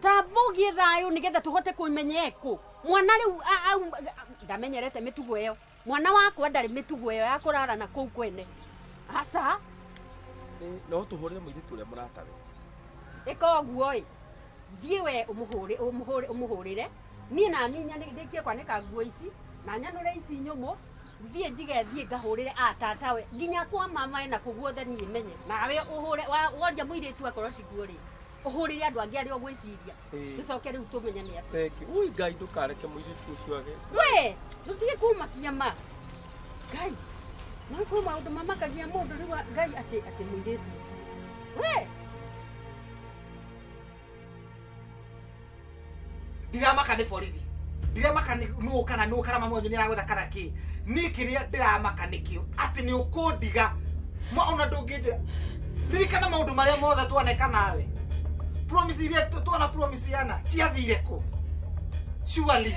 Speaker 26: Tambugie thayo nigetha tuhote kumenya eko. Mwana riu ndamenyerete mitugo iyo. Mwana wakwa ndarĩ mĩtugo ĩyo ya kũrara na kũu kwene. Aca.
Speaker 1: No tũhũrĩre mũirĩtu ũrĩa mũratawe.
Speaker 26: Ĩka ũguo ĩ. Thiĩ we ũmũhũrĩre. Niĩ na niĩ ndĩkie kwanĩka nguo ici na nyanũre ici nyũmũ. Thiĩ njige thiĩ ngahũrĩre a tatawe nginya kwa mama na kũguothe niĩ menye. Nawe ũhũre woria mũirĩtu akorwo tiguo rĩ. Ũhũrĩre andũ angĩ arĩa ũgwĩciria. Tũcoke rĩu tũmenye nĩ atĩa.
Speaker 1: Thank you. Ui Ngai ndũkareke mũirĩtu ũcio age.
Speaker 26: We, ndũtige kũmakia ma. Ngai. No kwĩ maũndũ mamakagia mũndũ rĩu Ngai atĩ mũirĩtu ũcio. We.
Speaker 27: Ndiramaka nĩ borithi. Ndiramaka nĩ nũ kana nũ kana mama wanyu nĩ aragwetha kana kĩ. Niĩ kĩrĩa ndĩramaka nĩkĩo atĩ nĩ ũkũndiga. Ma ona ndũngĩnjĩra. Ririkana maũndũ marĩa mothe twaneka nawe. Promise iria twana promise yana ciathire kũ? Surely.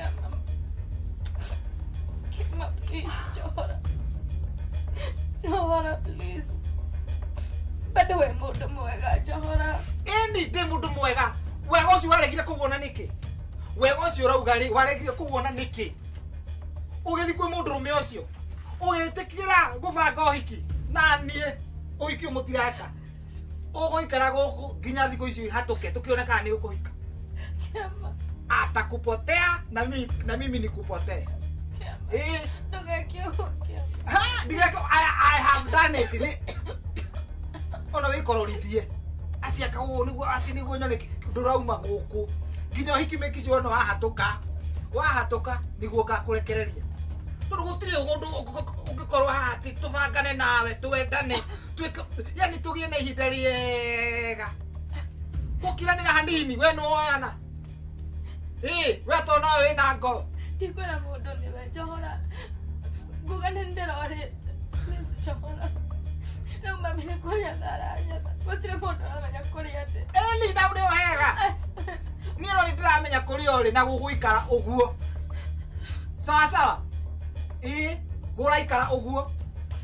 Speaker 29: Kima, please, Johora. Johora, please. Bado we mũndũ mwega, Johora.
Speaker 27: Ĩni ndĩ mũndũ mwega. Wega ũcio waregire kũwona nĩkĩ? Wega ũcio ũrauga rĩ waregire kũwona nĩkĩ? Ũgĩthiĩ kwĩ mũndũrũme ũcio. Ũgĩtĩkĩra gũbanga ũhiki na niĩ ũhiki ũyũ mũtireka. Ũgũikara gũkũ nginya thikũ icio ihatũke tũkĩone kana nĩ ũkũhika. Atakupotea na mimi nikupotee. Eh.
Speaker 29: Ndũgeke ũguo, Kĩama.
Speaker 27: Ha, ndigeke I have done it. Ona wĩkororithie. Ati akaũũ nĩguo atĩ nĩguo nyone ndũrauma gũkũ. Nginya ũhiki mĩkici wona wahatũka. Wahatũka nĩguo ngakũrekereria. Tondũ gũtirĩ ũndũ ũngĩkorwo haha atĩ tũbangane nawe twendane twĩke yani tũgĩe na ihinda rĩega. Gũkiranĩra hanini we nĩwoyana. Ĩ we to nawe wĩna ngoro.
Speaker 29: Ndikwĩra mũndũ nĩwe Johora. Nguga nĩ ndĩrorĩte. Please Johora. Rĩu mami nĩ kũrĩa tharanyetha. Gũtirĩ mũndũ ũramenya kũrĩa ndĩ.
Speaker 27: Ĩni na ũrĩ o hega. Niĩ no nĩndĩramenya kũrĩa ũrĩ na gũgũikara ũguo. Sawa sawa. Ĩ gũraikara ũguo.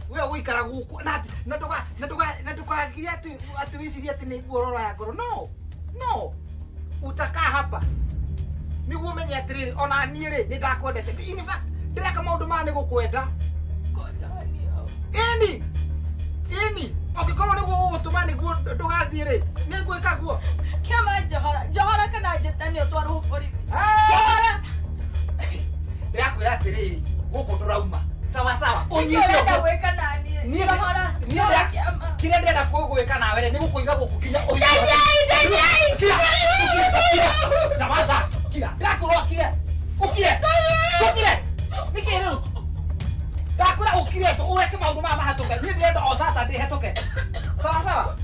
Speaker 27: We ũgũikara gũkũ na ndũkagirie atĩ wĩcirie atĩ nĩ nguororo ya ngoro. No. No. Utakaa hapa. Nĩguo ũmenye atĩrĩrĩ ona niĩ rĩ nĩ ndakwendete. In fact ndĩreka maũndũ maya nĩ gũkwenda. Ĩni. Ĩni. Ũngĩkorwo nĩguo ũgũtũma nĩguo ndũgathiĩ rĩ nĩ ngwĩka guo.
Speaker 29: Kĩama Johora. Johora kana njĩtane ũtwarwo borithi. Johora.
Speaker 27: Ndĩrakwĩra atĩrĩrĩ gũkũ ndũrauma. Sawa sawa.
Speaker 29: Ũnyite ũguo. Gwĩka na niĩ. Johora.
Speaker 27: Kĩrĩa ndĩrenda gwĩka nawe rĩ nĩ gũkũiga gũkũ nginya ũhiki.
Speaker 29: Ndeithia.
Speaker 27: Kira. Nyamaza. Kira. Ndĩrakwĩra ũkire. Ũkire. Ũkire. Nĩkĩ rĩu? Ndakwĩra ũkire tũ ũreke maũndũ maya mahatũke. Niĩ ndĩrenda o Saturday hetũke. Sawa sawa.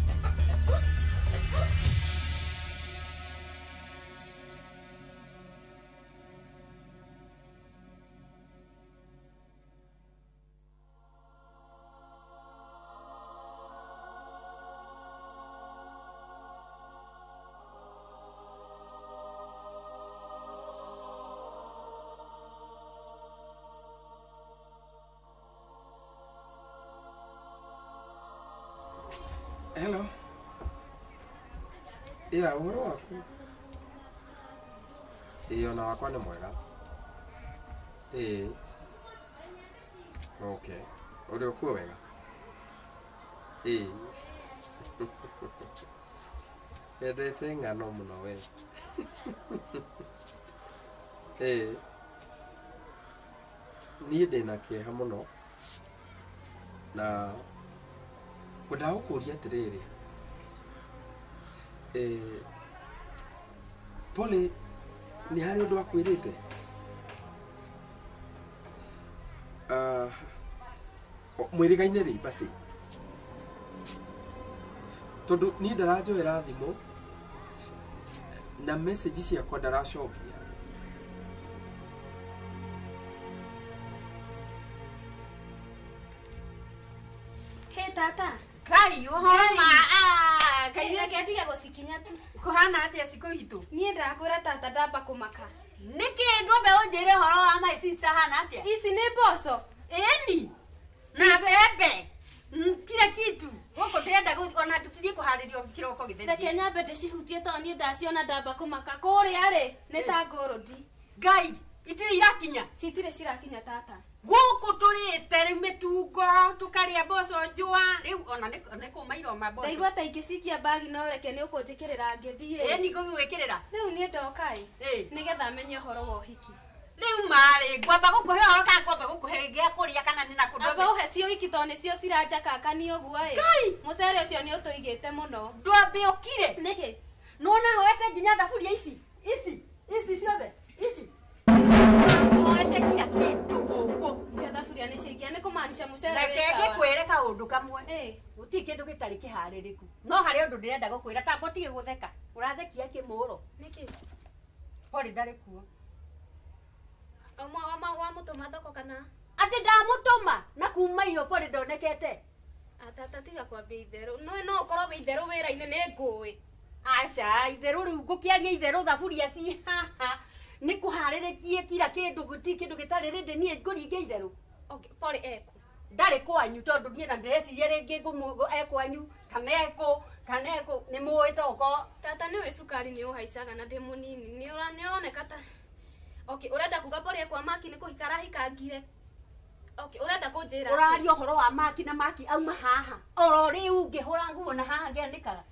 Speaker 1: Hello. Yeah, ũhoro waku? Ĩĩ ona wakwa nĩ mwega. Ĩĩ. Okay. Ũrĩ okuo wega? Ĩĩ. Endete ng'ano mũno we. Ĩĩ. Niĩ ndĩna kĩeha mũno na ngwendaga gũkũria atĩrĩrĩ. Pole nĩ harĩ ũndũ akwĩrĩte? Mwĩrĩgaine rĩ basi. Tondũ niĩ ndaranjoera thimũ na message ciakwa ndaracokia.
Speaker 12: Hey tata.
Speaker 26: Kai ũhoro ma
Speaker 12: Kai reke ndige gũcikinya tu.
Speaker 26: Kũhana atĩa cikũ itũ?
Speaker 12: Niĩ ndakwĩra tata ndamba kũmaka.
Speaker 26: Nĩkĩ ndwambe ũnjĩre ũhoro wa my sister hana atĩa?
Speaker 12: Ici nĩ mboco.
Speaker 26: Ĩni. Na mbembe. Kila kitu. Gũkũ ndĩrenda ona tũthiĩ kũharĩrio kĩroko gĩtheri.
Speaker 12: Reke nyambe ndĩcihutie tondũ niĩ ndaciona ndamba kũmaka. Kũrĩa rĩ nĩ ta ngũrũndi.
Speaker 26: Ngai, itirĩ irakinya.
Speaker 12: Citirĩ cirakinya tata.
Speaker 26: Gũkũ tũrĩte rĩu mĩtungo tũkarĩa mboco njũa rĩu ona nĩ kũma iroma mboco.
Speaker 12: Ndaigua ta ingĩcikia mbagi no reke nĩ ũkũnjĩkĩrĩra ngĩthiĩ.
Speaker 26: Ĩ nĩ ngũgwĩkĩrĩra.
Speaker 12: Rĩu niĩ ndoka ĩ nĩgetha menye ũhoro wa ũhiki.
Speaker 26: Rĩu marĩ ngwamba gũkũhe ũhoro kana ngwamba gũkũhe gĩa kũrĩa kana nĩ na kũndũ.
Speaker 12: Amba ũhe cio ũhiki tondũ nĩcio ciranjakakania ũguo ĩ. Mũcere ũcio nĩ ũtũigĩte mũno.
Speaker 26: Ndwambe ũkire.
Speaker 12: Nĩkĩ?
Speaker 26: Nĩwona hoete nginya thaburia ici ici ici ciothe ici. Hoete kila kĩndũ gũkũ.
Speaker 12: Cia thaburia nĩ ciaingĩha nĩ kũmaanisha mũcere wĩ
Speaker 26: Reke
Speaker 12: sawa.
Speaker 26: ngĩkwĩre kaũndũ kamwe. Gũtirĩ kĩndũ gĩtarĩ kĩharĩrĩku. No harĩ ũndũ ndĩrenda gũkwĩra ta mbotige gũtheka. Ũrathekia kĩmũro.
Speaker 12: Nĩkĩ?
Speaker 26: Pori ndarĩ kuo.
Speaker 12: Wa mũtũma thoko kana?
Speaker 26: Atĩ ndamũtũma na kuma iyo Pori ndonekete.
Speaker 12: Tata tiga kwambia itherũ. No ũkorwo wĩ itherũ wĩra-inĩ nĩ ngũĩ.
Speaker 26: Aca itherũ rĩu ngũkĩaria itherũ thaburia ci haha. Nĩ kũharĩrĩkie kila kĩndũ gũtirĩ kĩndũ gĩtarĩ rĩndĩ niĩ ngũringe itherũ.
Speaker 12: Okay, Pori eku.
Speaker 26: Ndarĩ kwanyu tondũ niĩ na ndĩreciria rĩngĩ ekwanyu kana ekũ kana ekũ nĩ mũĩ toko.
Speaker 12: Tata nĩũĩ cukari nĩ ũhaicaga na ndĩ mũnini. Nĩ ũroneka ta Okay, ũrenda kuga Pori ekwa Maki nĩ kũhika arahikangire. Okay, ũrenda kũnjĩra atĩ?
Speaker 26: Ũraria ũhoro wa Maki na Maki auma haha. Oro rĩu ngĩhũra nguo na haha ngĩanĩkaga.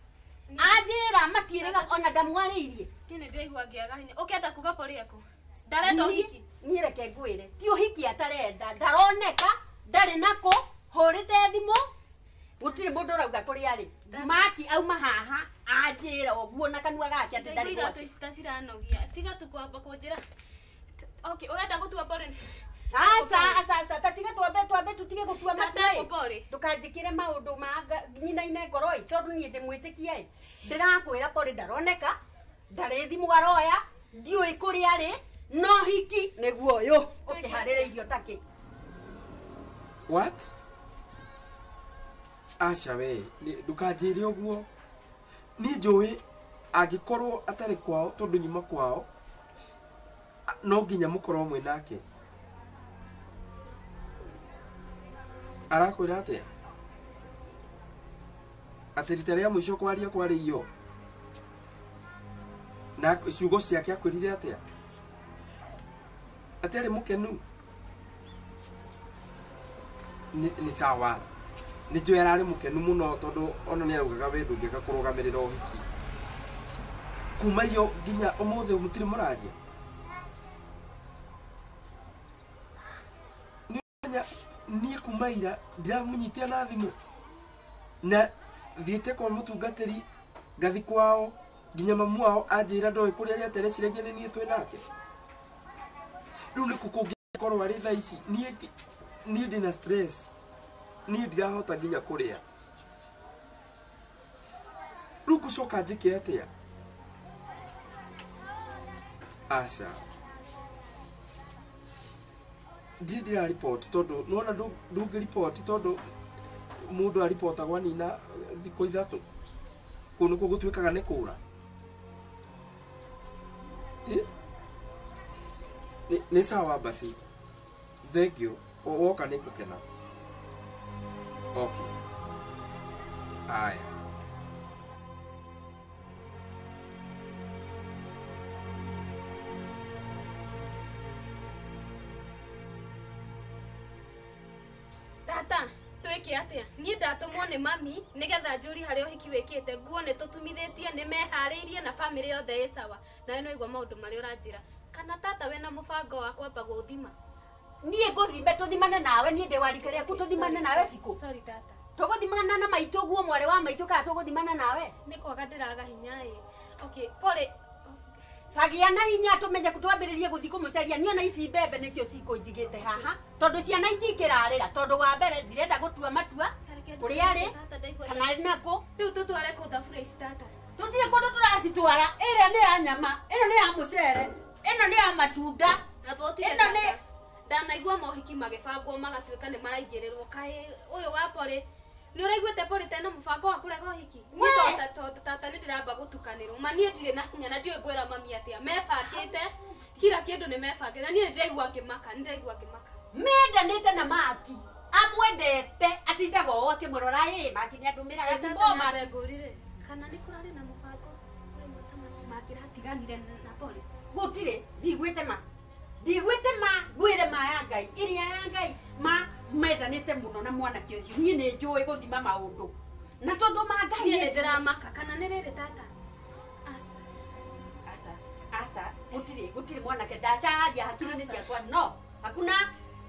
Speaker 26: Anjĩra matiĩrĩga ona ndamwarĩirie.
Speaker 12: Niĩ nĩ ndĩraigua ngĩaga hinya. Ũkĩenda kuga Pori ekũ? Ndarenda ũhiki.
Speaker 26: Niĩ reke ngwĩre. Ti ũhiki atarenda. Ndaroneka, ndarĩ nako, hũrĩte thimũ. Gũtirĩ mũndũ ũrauga kũrĩa arĩ. Maki auma haha anjĩra ũguo na kanua gake atĩ ndarĩ
Speaker 12: Ndaigua
Speaker 26: gwake.
Speaker 12: iratũ ici ta ciranogia. Tiga tu kwamba kũnjĩra. Okay, ũrenda gũtua Pori?
Speaker 26: Aca aca aca ta tiga twambe tutige gũtua matua ĩ.
Speaker 12: Pori.
Speaker 26: Ndũkanjĩkĩre maũndũ ma nyinaine ngoro ĩ tondũ niĩ ndĩmwĩtĩkia ĩ. Ndĩrakwĩra Pori ndaroneka, ndarĩ thimũ aroya, ndiũĩ kũrĩa arĩ, no hiki nĩguo ũyũ ũkĩharĩrĩirio takĩ.
Speaker 1: What? Aca we, ndũkanjĩre ũguo. Niĩ njũĩ angĩkorwo atarĩ kwao tondũ nyuma kwao no nginya mũkorwo mwĩ nake. Arakwĩra atĩa? Atĩ rita rĩa mũico kwaria kwarĩ iyo. Na ciugo ciake akwĩrire atĩa? Atĩ arĩ mũkenu. Nĩ sawa. Nĩ njũĩ ararĩ mũkenu mũno tondũ ona nĩ araugaga we ndũngĩaga kũrũgamĩrĩra ũhiki. Kuma iyo nginya ũmũthĩ mũtirĩ mũraria. Niĩ kuma ira ndiramũnyitia na thimũ. Na thiĩte kwa mũtungatĩri ngathi kwao nginya mamu wao anjĩra ndoĩ kũrĩa arĩ atereciragia nĩ niĩ twĩ nake. Rĩu nĩ kũ kũngĩkorwo arĩ thaa ici? Niĩ ndĩna stress. Niĩ ndirahota nginya kũrĩa. Rĩu ngũcoka njĩke atĩa? Aca. Ndirĩ ndĩrariboti tondũ nĩwona ndũngĩriboti tondũ mũndũ aribotagwo anina thikũ ithatũ. Kũu nĩkuo gũtuĩkaga nĩ kũra. Nĩ sawa basi. Thank you. Woka nĩ ngũkena. Okay. Aya.
Speaker 12: Tata, twĩke atĩa? Niĩ ndatũmwo nĩ mami nĩgetha njũri harĩa ũhiki wĩkĩte. Nguo nĩ tũtumithĩtie, nĩ meharĩirie na bamĩrĩ yothe ĩ sawa. Nawe no igua maũndũ marĩa ũranjĩra. Kana tata wĩna mũbango wa kwamba gũthima?
Speaker 26: Niĩ ngũthime tũthimane nawe, niĩ ndĩ wa rika rĩaku tũthimane nawe cikũ.
Speaker 12: Sorry tata.
Speaker 26: Tũgũthimana na maitũ guo mwarĩ wa maitũ kana tũgũthimana nawe?
Speaker 12: Nĩ kwaga ndĩraga hinya ĩ. Okay, Pori.
Speaker 26: Tagĩa na hinya tũmenye twambĩrĩrie gũthiĩ kũmũcaria. Niĩ ona ici mbembe nĩcio cikũnjigĩte haha tondũ ciana itingĩrarĩra tondũ wa mbere ndirenda gũtua matua kũrĩa arĩ kana arĩ nakũ.
Speaker 12: Rĩu tũtware kũ thaburia ici tata?
Speaker 26: Tũtirĩ kũndũ tũracitwara. Ĩrĩa nĩ ya nyama, ĩno nĩ ya mũcere, ĩno nĩ ya matunda, ĩno nĩ
Speaker 12: ndanaigua mohiki magĩbangwo magatuĩka nĩ maraingĩrĩrwo. Kaĩ ũyũ wa Pori nĩ ũraiguĩte Pori tena mũbango wa kũrega ũhiki? Niĩ tata nĩ ndĩramba gũtukanĩrwo. Ma niĩ ndirĩ na hinya na ndiũĩ ngwĩra mami atĩa. Mebangĩte kila kĩndũ nĩ mebangĩte na niĩ nĩ ndĩraigua ngĩmaka, nĩ ndĩraigua ngĩmaka.
Speaker 26: Mendanĩte na Maki. Amwendete atindaga ũũ akĩmũrora ĩ Maki nĩ andũmĩraga thimũ Maki.
Speaker 12: Ngũrire kana nĩ kũrarĩ na mũbango ũrĩ mwata mangĩratiganire na Pori?
Speaker 26: Gũtirĩ, ndiguĩte ma. Ndigwĩte ma ngwĩre ma ya Ngai ĩrĩa ya Ngai ma mendanĩte mũno na mwanake ũcio. Niĩ nĩ njũĩ gũthima maũndũ. Na tondũ ma Ngai
Speaker 12: niĩ nĩ ndĩramaka kana nĩ rĩrĩ tata.
Speaker 26: Aca aca gũtirĩ mwanake ndacaria hakiri nĩ ciakwa no hakuna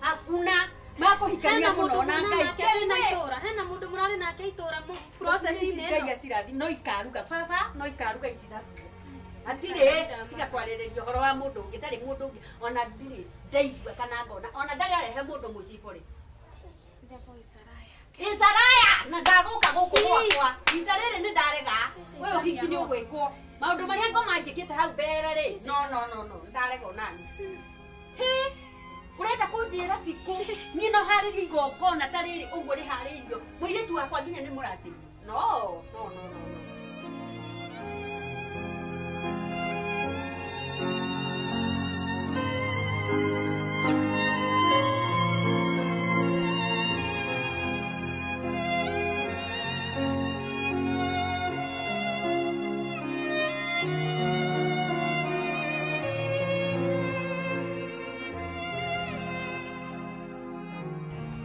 Speaker 26: hakuna makũhikania mũno na Ngai
Speaker 12: hena itũra hena mũndũ mũrarĩ nake itũra process-inĩ
Speaker 26: ĩno Ngai acirathi no ikaruga baba no ikaruga ici thaburia hatirĩ tiga kwarĩrĩria ũhoro wa mũndũ ũngĩ ndarĩ mũndũ ũngĩ ona ndirĩ ndaigua kana ngona ona ndarĩ arehe mũndũ mũciĩ bũrĩ Isaraya na ndagũka gũkũ gwakwa rita rĩrĩ nĩ ndarega ũyũ ũhiki nĩ ũgwĩkwo maũndũ marĩa ngoma njĩkĩte hau mbere rĩ no no no no ndarega onani hĩ ũrenda kũnjĩra cikũ niĩ no harĩrie igongona ta rĩrĩ ũguo rĩharĩirio mũirĩtu wakwa nginya nĩ mũracĩrie no no no no.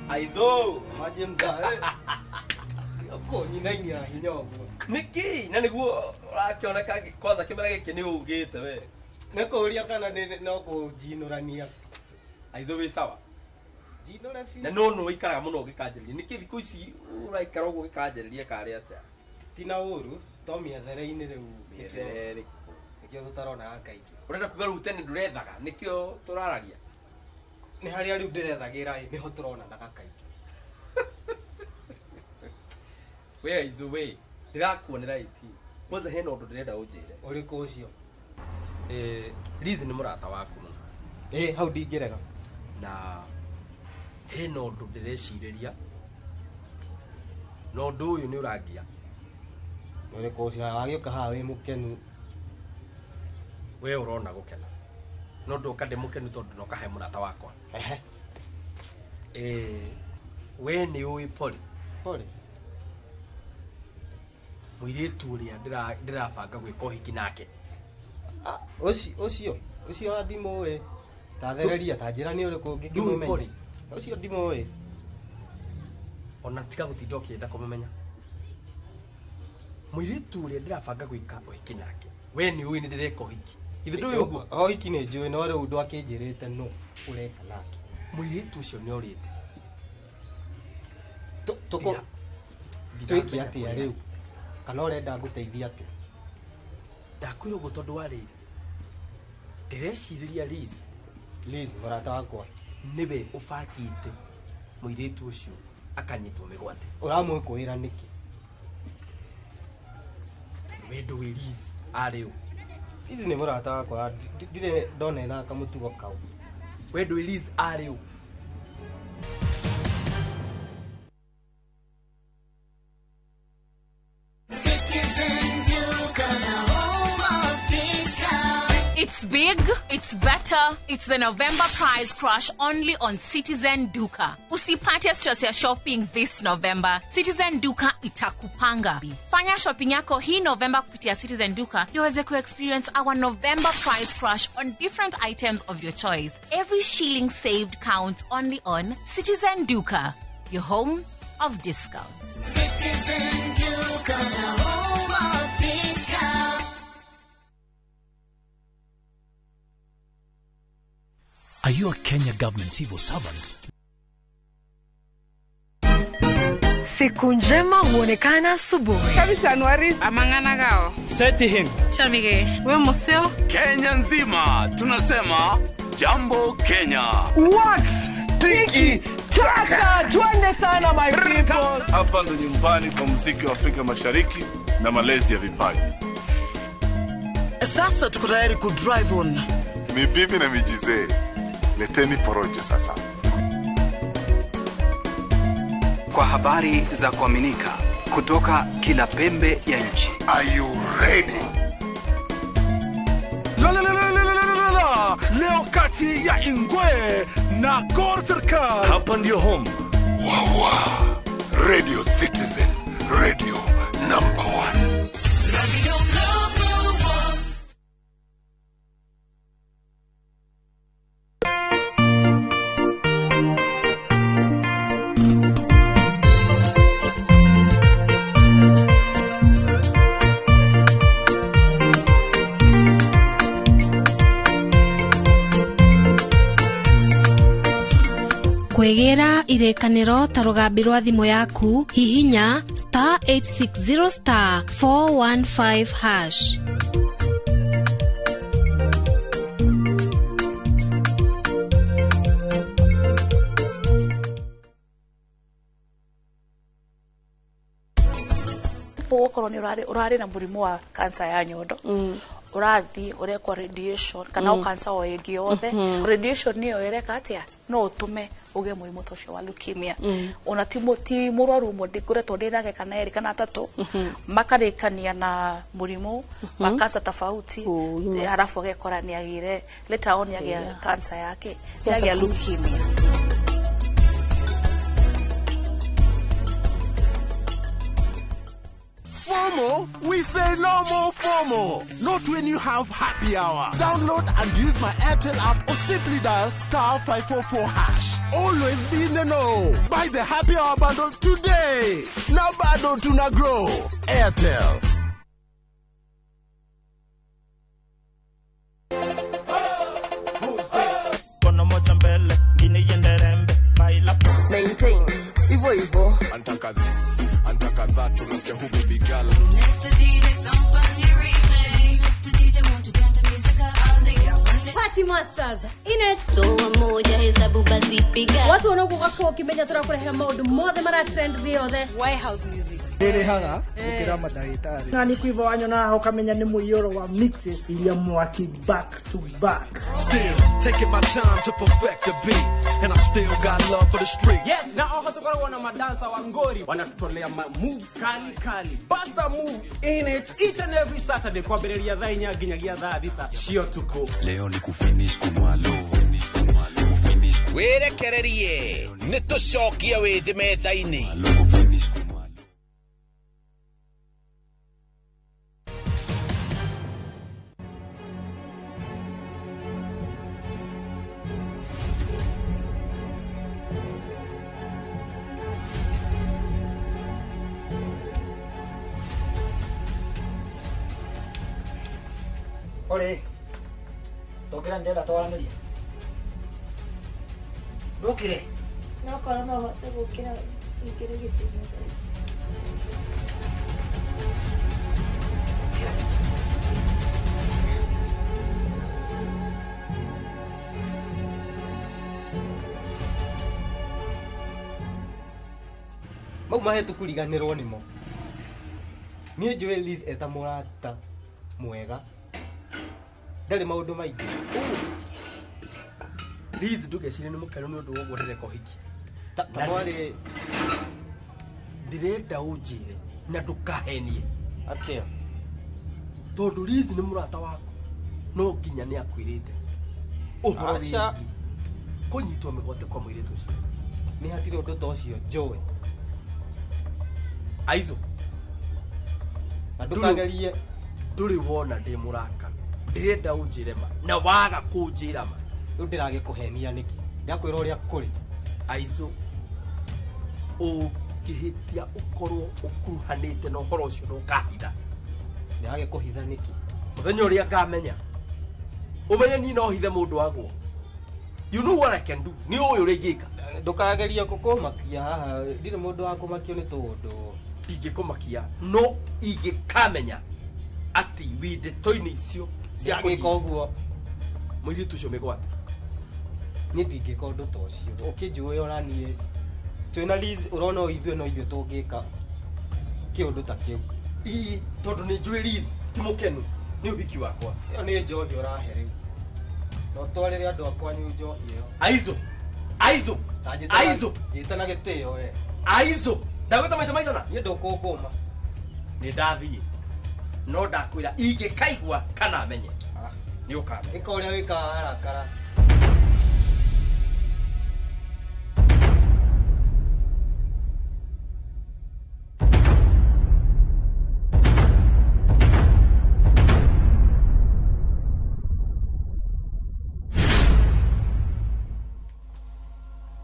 Speaker 1: Aizo,
Speaker 3: semaje mzae? Yako nyinainia hinya ũguo.
Speaker 1: Niki, na niguo ũrakĩoneka kwanza kĩmera gĩkĩ nĩ ũgĩte we.
Speaker 3: Nĩ kũũria kana no kũnjinũrania.
Speaker 1: Aizo wĩ sawa?
Speaker 3: Njinũre biũ.
Speaker 1: Na no no ũikaraga mũno ũgĩkanjĩrĩria. Nĩkĩ thikũ ici ũraikara ũguo ũgĩkanjĩrĩria karĩ atĩa?
Speaker 3: Tina ũru, to mĩethere-inĩ rĩu.
Speaker 1: Mĩethere ĩrĩkũ?
Speaker 3: Nĩkĩo tũtaronaga kaingĩ.
Speaker 1: Ũrenda kuga rĩu tene ndũrethaga, nĩkĩo tũraragia?
Speaker 3: Nĩ harĩa rĩu ndĩrethagĩra ĩ nĩho tũronanaga kaingĩ.
Speaker 1: We Aizo we, ndĩrakuonera 18. Kwanza hena ũndũ ndĩrenda ũnjĩre.
Speaker 3: Ũrĩkũ ũcio?
Speaker 1: Liz nĩ mũrata waku mũno.
Speaker 3: Hau ndingĩrega.
Speaker 1: Na hena ũndũ ndĩrecirĩria. Na ũndũ ũyũ nĩ ũrangia.
Speaker 3: Ũrĩkũ ũcio? Wagĩũka haha wĩ mũkenu.
Speaker 1: We ũrona gũkena. No ndoka ndĩ mũkenu tondũ ndoka he mũrata wakwa.
Speaker 3: Ehe.
Speaker 1: We nĩ ũĩ Poli?
Speaker 3: Poli?
Speaker 1: Mũirĩtu ũrĩa ndĩrabanga gwĩka ũhiki nake.
Speaker 3: Ũcio ũcio ndimũĩ. Tathereria ta njĩra nĩ ũrĩkũ ngĩkĩmũmenya.
Speaker 1: Poli?
Speaker 3: Ũcio ndimũĩ.
Speaker 1: Ona tiga gũtinda ũkĩenda kũmũmenya. Mũirĩtu ũrĩa ndĩrabanga gwĩka ũhiki nake. We nĩ ũĩ nĩ ndĩreka ũhiki. Ithe ndũĩ ũguo?
Speaker 3: Ũhiki nĩ njũĩ no rĩu ndwakĩnjĩrĩte no ũreka nake.
Speaker 1: Mũirĩtu ũcio nĩ orĩte.
Speaker 3: Twĩke atĩa rĩu? Kana ũrenda ngũteithie atĩa?
Speaker 1: Ndakwĩra ũguo tondũ wa rĩrĩ. Ndĩrecirĩria Liz.
Speaker 3: Liz mũrata wakwa.
Speaker 1: Nĩwe ũbangĩte mũirĩtu ũcio akanyitwo mĩgwate.
Speaker 3: Ũramwĩkũĩra nĩkĩ?
Speaker 1: Tondũ we ndũĩ Liz arĩ ũ.
Speaker 3: Liz nĩ mũrata wakwa ndirĩ ndona ena kamũtugo kau.
Speaker 1: We ndũĩ Liz arĩ ũ.
Speaker 10: It's big, it's better, it's the November price crash only on Citizen Duka. Usipate stress ya shopping this November. Citizen Duka itakupanga. Fanya shopping yako hii November kupitia Citizen Duka ndio uweze ku-experience our November price crash on different items of your choice. Every shilling saved counts only on Citizen Duka, your home of discounts.
Speaker 15: Citizen Duka, the home of discounts.
Speaker 4: Are you a Kenya government civil servant?
Speaker 16: Siku njema huonekana asubuhi.
Speaker 17: Kabisa Anuari. Amangana gao.
Speaker 18: Seti him.
Speaker 17: Chamige. We museo.
Speaker 19: Kenya nzima tunasema jambo Kenya.
Speaker 5: Wax tiki taka. Twende sana my people.
Speaker 20: Hapa ndo nyumbani kwa muziki wa Afrika Mashariki na malezi ya vipaji.
Speaker 22: Sasa tuko tayari ku drive on.
Speaker 25: Mibibi na mijizee. Leteni porojo sasa.
Speaker 31: Kwa habari za kuaminika kutoka kila pembe ya nchi.
Speaker 25: Are you ready?
Speaker 9: La la la la la la la. Leo kati ya Ingwe na Gor Serikal.
Speaker 20: Hapa ndio home.
Speaker 25: Wawa. Radio Citizen, radio number 1.
Speaker 15: Radio number 1.
Speaker 12: Kwĩgĩra irĩkanĩro ta rũgambi rwa thimũ yaku, hihinya star 860 star 415 hash.
Speaker 2: Okorwo nĩ ũrarĩ na mũrimũ wa cancer ya nyondo, ũrathiĩ ũrekwo radiation kana o cancer o ĩngĩ yothe, radiation nĩyo ĩreka atĩa no ũtũme ũgĩe mũrimũ ta ũcio wa leukemia. Ona ti mũrwaru ũmwe ngoretwo ndĩ nake kana erĩ kana atatũ makarĩkania na mũrimũ wa cancer tofauti, halafu agekora nĩagĩire later on nĩagĩa cancer yake, nĩagĩa leukemia.
Speaker 25: FOMO? We say no more FOMO. Not when you have happy hour. Download and use my Airtel app or simply dial star 544 hash. Always be in the know. Buy the happy hour bundle today. Now bado tuna grow. Airtel.
Speaker 6: Maintain. Ivo ivo.
Speaker 7: Antaka this, antaka that, unasikia who baby girl.
Speaker 15: Mr. DJ, something you replay. Mr. DJ, won't you turn the music up? All the girls want it.
Speaker 8: Party Masters in it.
Speaker 15: Toa moja hesabu basi piga.
Speaker 8: Watu wanaokuwa ukimenya turakurehe maundu mothe mara trend thĩ yothe.
Speaker 17: Warehouse music.
Speaker 11: Ndĩrĩhaga gũkĩra mandagĩtarĩ.
Speaker 18: Na nĩ kũiva wanyona ũkamenya nĩ mũiyũro wa mixes iria mwaki back to back.
Speaker 5: Still taking my time to perfect the beat and I still got love for the street.
Speaker 3: Yes, na oho tukoragwo na madansa wa ngori wanatutolea ma moves kali kali. Basta move in it each and every Saturday kwambĩrĩria thaa 4 nginyagia thaa 6 cia ũtukũ.
Speaker 7: Leo ni kufinish kumalo. Kufinish.
Speaker 21: Wĩrekererie nĩ tũcokie wĩthĩ metha-inĩ.
Speaker 27: Ore, ndokĩra ndĩrenda twaranĩrie. Ndũkĩre?
Speaker 29: No korwo no hote gũkĩra ingĩrĩ gĩtĩ-inĩ thaa ici.
Speaker 3: Mau mahĩtũku riganĩrwo nĩmo. Niĩ njũĩ Liz eta mũrata mwega. Ndarĩ maũndũ maingĩ.
Speaker 1: Liz ndũgecirie nĩ mũkenu nĩ ũndũ wa ũguo ndĩreka ũhiki.
Speaker 3: Ta mwarĩ
Speaker 1: ndĩrenda ũnjĩre na ndũkahenie.
Speaker 3: Atĩa?
Speaker 1: Tondũ Liz nĩ mũrata waku no nginya nĩ akwĩrĩte ũhoro wĩgiĩ kũnyitwo mĩgwate kwa mũirĩtu ũcio.
Speaker 3: Nĩ hatirĩ ũndũ ta ũcio njũĩ.
Speaker 1: Aizo.
Speaker 3: Na ndũkagerie.
Speaker 1: Ndũrĩ wona ndĩ mũraka. Ndĩrenda ũnjĩre ma na waga kũnjĩra ma.
Speaker 3: Rĩu ndĩragĩkũhenia nĩkĩ? Ndakwĩra ũrĩa kũrĩ.
Speaker 1: Aizo, ũngĩhĩtia ũkorwo ũkuruhanĩte na ũhoro ũcio na ũkahitha.
Speaker 3: Ndĩragĩkũhitha nĩkĩ?
Speaker 1: Mũthenya ũrĩa ngamenya ũmenye niĩ no hithe mũndũ wagwo. You know what I can do. Nĩ ũĩ ũrĩa ingĩka.
Speaker 3: Ndũkagerie gũkũmakia haha. Ndirĩ mũndũ wa kũmakio nĩ tũũndũ.
Speaker 1: Ndingĩkũmakia no ingĩkamenya atĩ wĩ ndeto-inĩ icio cia
Speaker 3: gwĩka ũguo
Speaker 1: mũirĩtu ũcio mĩgwate.
Speaker 3: Niĩ ndingĩka ũndũ ta ũcio. Ũkĩnjũĩ ona niĩ twĩna Liz ũrona o ithuĩ no ithuĩ tũngĩka kĩũndũ ta kĩu.
Speaker 1: Ii tondũ nĩ njũĩ Liz ti mũkenu nĩ ũhiki wakwa.
Speaker 3: Ĩyo nĩ njohi ũrahe rĩu. No twarĩre andũ a kwanyu njohi ĩyo.
Speaker 1: Aizo. Aizo. Aizo.
Speaker 3: Njĩta na gĩtĩo we.
Speaker 1: Aizo. Ndagwĩta maita maigana?
Speaker 3: Niĩ ndũkũngũma.
Speaker 1: Nĩ ndathiĩ. No ndakwĩra ingĩkaigua kana menye. Nĩ ũkamenya.
Speaker 3: Ĩka ũrĩa wĩkaga warakara.